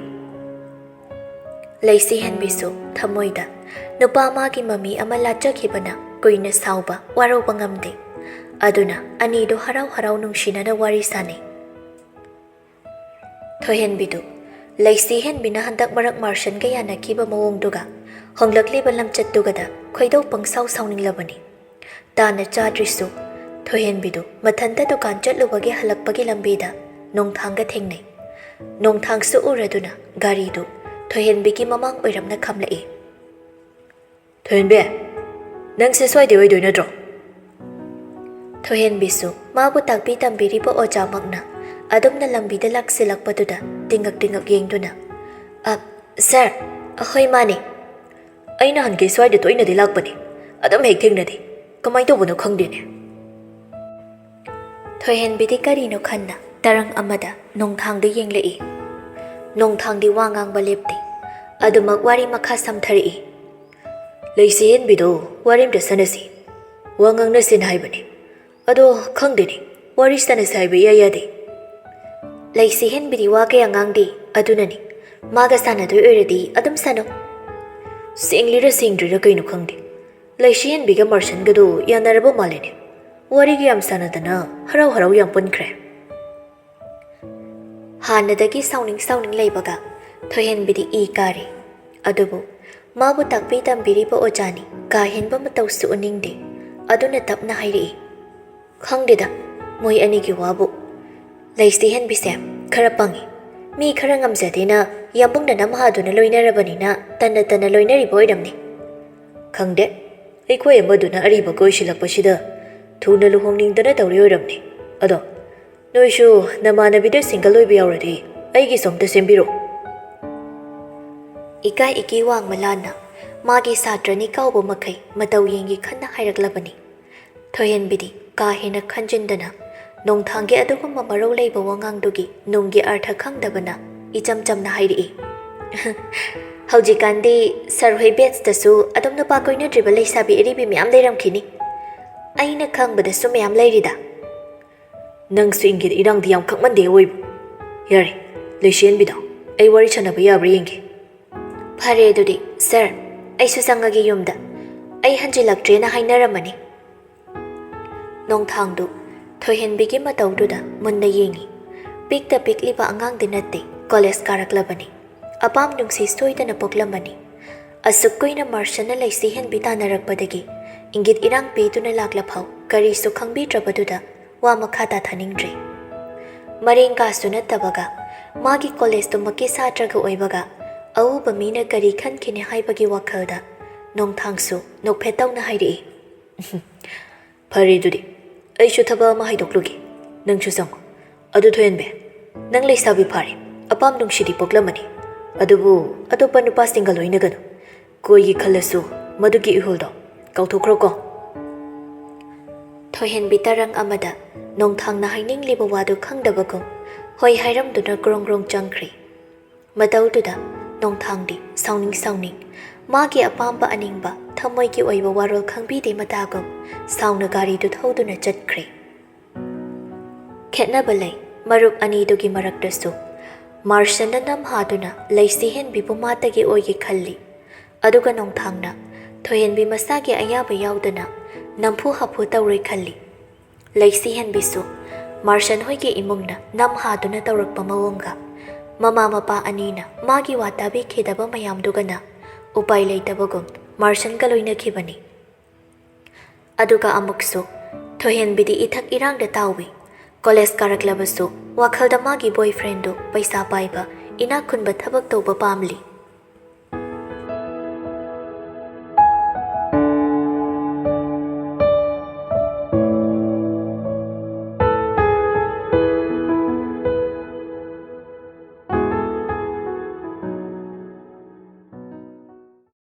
ꯂꯩꯁꯤ ꯍꯦꯟꯕꯤꯁꯨ ꯊꯃꯣꯏꯗ ꯅꯨꯄꯥ ꯃꯥꯒꯤ ꯃꯃꯤ ꯑꯃ ꯂꯥꯠꯆꯈꯤꯕꯅ ꯀꯨꯏꯅ ꯁꯥꯎꯕ ꯋꯥꯔꯧꯕ ꯉꯝꯗꯦ꯫ ꯑꯗꯨꯅ ꯑꯅꯤꯗꯨ ꯍꯔꯥꯎ ꯍꯔꯥꯎ ꯅꯨꯡꯁꯤꯅꯅ ꯋꯥꯔꯤ ꯁꯥꯅꯩ꯫ ꯊꯣꯏꯍꯦꯟꯕꯤꯗꯨ ꯂꯩꯁꯤ ꯍꯦꯟꯕꯤꯅ ꯍꯟꯗꯛ ꯃꯔꯛ ꯃꯥꯔꯁꯟꯒ ꯌꯥꯅꯈꯤꯕ ꯃꯑꯣꯡꯗꯨꯒ ꯍꯣꯡꯂꯛꯂꯤꯕ ꯂꯝꯆꯠꯇꯨꯒꯗ ꯈꯣꯏꯗꯧ ꯄꯪꯁꯥꯎ ꯁꯥꯎꯅꯤꯡꯂꯕꯅꯤ꯫ ꯇꯥꯟꯅ ꯆꯥꯗ꯭ꯔꯤꯁꯨ ꯊꯣꯏꯍꯦꯟꯕꯤꯗꯨ ꯃꯊꯟꯇ ꯗꯨꯀꯥꯟ ꯆꯠꯂꯨꯕꯒꯤ ꯍꯜꯂꯛꯄꯒꯤ ꯂꯝꯕꯤꯗ ꯅꯣꯡꯊꯥꯡꯒ ꯊꯦꯡꯅꯩ꯫ ꯅꯣꯡꯊꯥꯡꯁꯨ ꯎꯔꯗꯨꯅ ꯒꯥꯔꯤꯗꯨ ꯊꯣꯏꯍꯦꯟꯕꯤꯒꯤ ꯃꯃꯥꯡ ꯑꯣꯏꯔꯞꯅ ꯈꯥꯝꯂꯛꯏ꯫ "ꯊꯣꯏꯍꯦꯟꯕꯤ, ꯅꯪꯁꯦ ꯁ꯭ꯋꯥꯏꯗꯩ ꯑꯣꯏꯗꯣꯏ ꯅꯠꯇ꯭ꯔꯣ?" ꯊꯣꯏꯍꯦꯟꯕꯤꯁꯨ ꯃꯥꯕꯨ ꯇꯥꯛꯄꯤ ꯇꯝꯕꯤꯔꯤꯕ ꯑꯣꯖꯥꯃꯛꯅ ꯑꯗꯨꯝꯅ ꯂꯝꯕꯤꯗ ꯂꯥꯛꯁꯤꯜꯂꯛꯄꯗꯨꯗ ꯇꯤꯡꯉꯛ ꯇꯤꯡꯉꯛ ꯌꯦꯡꯗꯨꯅ, "ꯑ, ꯁꯥꯔ, ꯑꯩꯈꯣꯏ ꯃꯥꯅꯦ꯫ ꯑꯩ ꯅꯍꯥꯟꯈꯩ ꯁ꯭ꯋꯥꯏꯗ ꯇꯣꯏꯅꯗꯤ ꯂꯥꯛꯄꯅꯦ, ꯑꯗꯨꯝ ꯍꯦꯛ ꯊꯦꯡꯅꯗꯦ꯫ ꯀꯃꯥꯏꯅ ꯇꯧꯕꯅꯣ ꯈꯪꯗꯦꯅꯦ꯫" ꯊꯣꯏꯍꯦꯟꯕꯤꯗꯤ ꯀꯔꯤꯅꯣ ꯈꯟꯅ ꯇꯔꯪ ꯑꯃꯗ ꯅꯣꯡꯊꯥꯡꯗ ꯌꯦꯡꯂꯛꯏ꯫ ꯅꯣꯡꯊꯥꯡꯗꯤ ꯋꯥ ꯉꯥꯡꯕ ꯂꯦꯞꯇꯦ꯫ ꯑꯗꯨꯃꯛ ꯋꯥꯔꯤ ꯃꯈꯥ ꯁꯝꯊꯔꯛꯏ꯫ "ꯂꯩꯁꯤ ꯍꯦꯟꯕꯤꯗꯣ ꯋꯥꯔꯤ ꯑꯝꯇ ꯁꯥꯟꯅꯁꯤ꯫ ꯋꯥ ꯉꯥꯡꯅꯁꯦꯅ ꯍꯥꯏꯕꯅꯦ꯫ ꯑꯗꯣ ꯈꯪꯗꯦꯅꯦ, ꯋꯥꯔꯤ ꯁꯥꯟꯅꯁꯦ ꯍꯥꯏꯕ ꯏꯌꯥ ꯌꯥꯗꯦ꯫" "ꯂꯩꯁꯤ ꯍꯦꯟꯕꯤꯗꯤ ꯋꯥ ꯀꯌꯥ ꯉꯥꯡꯗꯦ, ꯑꯗꯨꯅꯅꯦ꯫ ꯃꯥꯒ ꯁꯥꯟꯅꯗꯣꯏ ꯑꯣꯏꯔꯗꯤ ꯑꯗꯨꯝ ꯁꯥꯟꯅꯧ꯫" ꯁꯦꯡꯂꯤꯔ ꯁꯦꯡꯗ꯭ꯔꯤꯔ ꯀꯩꯅꯣ ꯈꯪꯗꯦ, ꯂꯩꯁꯤ ꯍꯦꯟꯕꯤꯒ ꯃꯥꯔꯁꯟꯒꯗꯣ ꯌꯥꯅꯔꯕ ꯃꯥꯜꯂꯦꯅꯦ꯫ ꯋꯥꯔꯤꯒ ꯌꯥꯝ ꯁꯥꯟꯅꯗꯅ ꯍꯔꯥꯎ ꯍꯔꯥꯎ ꯌꯥꯝ ꯄꯨꯟꯈ꯭ꯔꯦ꯫ ꯍꯥꯟꯅꯗꯒꯤ ꯁꯥꯎꯅꯤꯡ ꯁꯥꯎꯅꯤꯡ ꯂꯩꯕꯒ ꯊꯣꯏꯍꯦꯟꯕꯤꯗꯤ ꯏ ꯀꯥꯔꯦ꯫ ꯑꯗꯨꯕꯨ ꯃꯥꯕꯨ ꯇꯥꯛꯄꯤ ꯇꯝꯕꯤꯔꯤꯕ ꯑꯣꯖꯥꯅꯤ ꯀꯥ ꯍꯦꯟꯕ ꯃꯇꯧꯁꯨ ꯎꯅꯤꯡꯗꯦ꯫ ꯑꯗꯨꯅ ꯇꯞꯅ ꯍꯥꯏꯔꯛꯏ, "ꯈꯪꯗꯦꯗ, ꯃꯣꯏ ꯑꯅꯤꯒꯤ ꯋꯥꯕꯨ꯫ ꯂꯩꯁꯤ ꯍꯦꯟꯕꯤꯁꯦ ꯈꯔ ꯄꯪꯉꯤ꯫ ꯃꯤ ꯈꯔ ꯉꯝꯖꯗꯦꯅ ꯌꯥꯝꯕꯨꯡꯅ ꯅꯝꯍꯥꯗꯨꯅ ꯂꯣꯏꯅꯔꯕꯅꯤꯅ ꯇꯟꯅ ꯇꯟꯅ ꯂꯣꯏꯅꯔꯤꯕ ꯑꯣꯏꯔꯝꯅꯤ꯫" "ꯈꯪꯗꯦ, ꯑꯩꯈꯣꯏ ꯑꯃꯗꯨꯅ ꯑꯔꯤꯕ ꯀꯣꯏꯁꯤꯜꯂꯛꯄꯁꯤꯗ ꯊꯨꯅ ꯂꯨꯍꯣꯡꯅꯤꯡꯗꯅ ꯇꯧꯔꯤ ꯑꯣꯏꯔꯝꯅꯤ꯫ ꯑꯗꯣ ꯅꯣꯏꯁꯨ ꯅꯃꯥꯟꯅꯕꯤꯗ ꯁꯤꯡꯒꯜ ꯑꯣꯏꯕ ꯌꯥꯎꯔꯗꯤ ꯑꯩꯒꯤꯁꯨ ꯑꯝꯇ ꯁꯦꯝꯕꯤꯔꯣ꯫" ꯏꯀꯥꯏ ꯏꯀꯤ ꯋꯥꯡꯃ ꯂꯥꯟꯅ ꯃꯥꯒꯤ ꯁꯥꯇ꯭ꯔꯅꯤ ꯀꯥꯎꯕ ꯃꯈꯩ ꯃꯇꯧ ꯌꯦꯡꯒꯦ ꯈꯟꯅ ꯍꯥꯏꯔꯛꯂꯕꯅꯤ꯫ ꯊꯣꯏꯍꯦꯟꯕꯤꯗꯤ ꯀꯥ ꯍꯦꯟꯅ ꯈꯟꯖꯤꯟꯗꯅ ꯅꯣꯡꯊꯥꯡꯒꯤ ꯑꯗꯨꯒꯨꯝꯕ ꯃꯔꯧ ꯂꯩꯕ ꯋꯥꯉꯥꯡꯗꯨꯒꯤ ꯅꯨꯡꯒꯤ ꯑꯔꯊ ꯈꯪꯗꯕꯅ ꯏꯆꯝ ꯆꯝꯅ ꯍꯥꯏꯔꯛꯏ, "ꯍꯧꯖꯤꯛꯀꯥꯟꯗꯤ ꯁꯥꯔ ꯍꯣꯏ ꯕꯦꯠꯁꯇꯁꯨ ꯑꯗꯨꯝ ꯅꯨꯄꯥ ꯀꯣꯏꯅꯗ꯭ꯔꯤꯕ ꯂꯩꯁꯥꯕꯤ ꯑꯔꯤꯕꯤ ꯃꯌꯥꯝ ꯂꯩꯔꯝꯈꯤꯅꯤ꯫ ꯑꯩꯅ ꯈꯪꯕꯗꯁꯨ ꯃꯌꯥꯝ ꯂꯩꯔꯤꯗ꯫" "ꯅꯪꯁꯨ ꯏꯪꯒꯤꯠ ꯏꯔꯥꯡꯗꯤ ꯌꯥꯝ ꯈꯪꯃꯟꯗꯦ ꯑꯣꯏꯕ꯫ ꯌꯥꯔꯦ, ꯂꯩꯁꯦꯟꯕꯤꯗꯣ, ꯑꯩ ꯋꯥꯔꯤ ꯁꯥꯟꯅꯕ ꯌꯥꯕ꯭ꯔꯥ ꯌꯦꯡꯒꯦ꯫" "ꯐꯔꯦ ꯑꯗꯨꯗꯤ, ꯁꯥꯔ, ꯑꯩꯁꯨ ꯆꯪꯉꯒꯦ ꯌꯨꯝꯗ꯫ ꯑꯩ ꯍꯟꯖꯤꯜꯂꯛꯇ꯭ꯔꯦꯅ ꯍꯥꯏꯅꯔꯝꯃꯅꯤ꯫" ꯅꯣꯡꯊꯥꯡꯗꯨ ꯊꯣꯏꯍꯦꯟꯕꯤꯒꯤ ꯃꯇꯧꯗꯨꯗ ꯃꯨꯟꯅ ꯌꯦꯡꯉꯤ꯫ ꯄꯤꯛꯇ ꯄꯤꯛꯂꯤꯕ ꯑꯉꯥꯡꯗꯤ ꯅꯠꯇꯦ, ꯀꯣꯂꯦꯖ ꯀꯥꯔꯛꯂꯕꯅꯤ꯫ ꯑꯄꯥꯝ ꯅꯨꯡꯁꯤ ꯁꯣꯏꯗꯅ ꯄꯣꯛꯂꯝꯃꯅꯤ꯫ ꯑꯁꯨꯛ ꯀꯨꯏꯅ ꯃꯥꯔꯁꯟꯅ ꯂꯩꯁꯤ ꯍꯦꯟꯕꯤ ꯇꯥꯟꯅꯔꯛꯄꯗꯒꯤ ꯏꯪꯒꯤꯠ ꯏꯔꯥꯡ ꯄꯤꯗꯨꯅ ꯂꯥꯛꯂꯐꯥꯎ ꯀꯔꯤꯁꯨ ꯈꯪꯕꯤꯗ꯭ꯔꯕꯗꯨꯗ ꯋꯥ ꯃꯈꯥ ꯇꯥꯊꯅꯤꯡꯗ꯭ꯔꯦ꯫ ꯃꯔꯦꯡ ꯀꯥꯁꯨ ꯅꯠꯇꯕꯒ, ꯃꯥꯒꯤ ꯀꯣꯂꯦꯖꯇꯨꯃꯛꯀꯤ ꯁꯥꯇ꯭ꯔꯒ ꯑꯣꯏꯕꯒ, ꯑꯎꯕ ꯃꯤꯅ ꯀꯔꯤ ꯈꯟꯈꯤꯅꯤ ꯍꯥꯏꯕꯒꯤ ꯋꯥꯈꯜꯗ ꯅꯣꯡꯊꯥꯡꯁꯨ ꯅꯣꯛꯐꯦꯠ ꯇꯧꯅ ꯍꯥꯏꯔꯛꯏ, "ꯐꯔꯦ ꯑꯗꯨꯗꯤ, ꯑꯩꯁꯨ ꯊꯕꯛ ꯑꯃ ꯍꯥꯏꯗꯣꯛꯂꯨꯒꯦ, ꯅꯪꯁꯨ ꯆꯪꯉꯨ꯫ ꯑꯗꯨ ꯊꯣꯏꯍꯟꯕꯤ, ꯅꯪ ꯂꯩꯁꯥꯕꯤ ꯐꯥꯔꯦ, ꯑꯄꯥꯝ ꯅꯨꯡꯁꯤꯗꯤ ꯄꯣꯛꯂꯝꯃꯅꯤ꯫ ꯑꯗꯨꯕꯨ ꯑꯇꯣꯞꯄ ꯅꯨꯄꯥꯁꯤꯡꯒ ꯂꯣꯏꯅꯒꯅꯨ꯫ ꯀꯣꯏꯒꯦ ꯈꯜꯂꯁꯨ ꯃꯗꯨꯒꯤ ꯏꯍꯨꯜꯗꯣ ꯀꯥꯎꯊꯣꯛꯈ꯭ꯔꯣꯀꯣ꯫ ꯊꯣꯏꯍꯦꯟꯕꯤ ꯇꯔꯪ ꯑꯃꯗ ꯅꯣꯡꯊꯥꯡꯅ ꯍꯥꯏꯅꯤꯡꯂꯤꯕ ꯋꯥꯗꯨ ꯈꯪꯗꯕꯒꯨꯝ ꯍꯣꯏ ꯍꯥꯏꯔꯝꯗꯨꯅ ꯒ꯭ꯔꯣꯡ ꯒ꯭ꯔꯣꯡ ꯆꯪꯈ꯭ꯔꯦ꯫ ꯃꯇꯧꯗꯨꯗ ꯅꯣꯡꯊꯥꯡꯗꯤ ꯁꯥꯎꯅꯤꯡ ꯁꯥꯎꯅꯤꯡ ꯃꯥꯒꯤ ꯑꯄꯥꯝꯕ ꯑꯅꯤꯡꯕ ꯊꯃꯣꯏꯒꯤ ꯑꯣꯏꯕ ꯋꯥꯔꯣꯜ ꯈꯪꯕꯤꯗꯦ ꯃꯇꯥꯒꯨꯝ ꯁꯥꯎꯅ ꯒꯥꯔꯤꯗꯨ ꯊꯧꯗꯨꯅ ꯆꯠꯈ꯭ꯔꯦ꯫ ꯈꯦꯠꯅꯕ ꯂꯩ꯫ ꯃꯔꯨꯞ ꯑꯅꯤꯗꯨꯒꯤ ꯃꯔꯛꯇꯁꯨ ꯃꯥꯔꯁꯟꯅ ꯅꯝ ꯍꯥꯗꯨꯅ ꯂꯩꯁꯤꯍꯦꯟꯕꯤꯕꯨ ꯃꯥꯇꯒꯤ ꯑꯣꯏꯒꯦ ꯈꯜꯂꯤ꯫ ꯑꯗꯨꯒ ꯅꯣꯡꯊꯥꯡꯅ ꯊꯣꯏꯍꯦꯟꯕꯤ ꯃꯁꯥꯒꯤ ꯑꯌꯥꯕ ꯌꯥꯎꯗꯅ ꯅꯝꯐꯨ ꯍꯥꯐꯨ ꯇꯧꯔꯣꯏ ꯈꯜꯂꯤ꯫ ꯂꯩꯁꯤꯍꯦꯟꯕꯤꯁꯨ ꯃꯥꯔꯁꯟ ꯍꯣꯏꯒꯤ ꯏꯃꯨꯡꯅ ꯅꯝ ꯍꯥꯗꯨꯅ ꯇꯧꯔꯛꯄ ꯃꯑꯣꯡꯒ ꯃꯃꯥ ꯃꯄꯥ ꯑꯅꯤꯅ ꯃꯥꯒꯤ ꯋꯥ ꯇꯥꯕꯤꯈꯤꯗꯕ ꯃꯌꯥꯝꯗꯨꯒꯅ ꯎꯄꯥꯏ ꯂꯩꯇꯕꯒꯨꯝ ꯃꯥꯔꯁꯟꯒ ꯂꯣꯏꯅꯈꯤꯕꯅꯤ꯫ ꯑꯗꯨꯒ ꯑꯃꯨꯛꯁꯨ ꯊꯣꯏꯍꯦꯟꯕꯤꯗꯤ ꯏꯊꯛ ꯏꯔꯥꯡꯗ ꯇꯥꯎꯏ꯫ ꯀꯣꯂꯦꯖ ꯀꯥꯔꯛꯂꯕꯁꯨ ꯋꯥꯈꯜꯗ ꯃꯥꯒꯤ ꯕꯣꯏꯐ꯭ꯔꯦꯟꯗꯨ ꯄꯩꯁꯥ ꯄꯥꯏꯕ, ꯏꯅꯥꯛ ꯈꯨꯟꯕ ꯊꯕꯛ ꯇꯧꯕ ꯄꯥꯝꯂꯤ꯫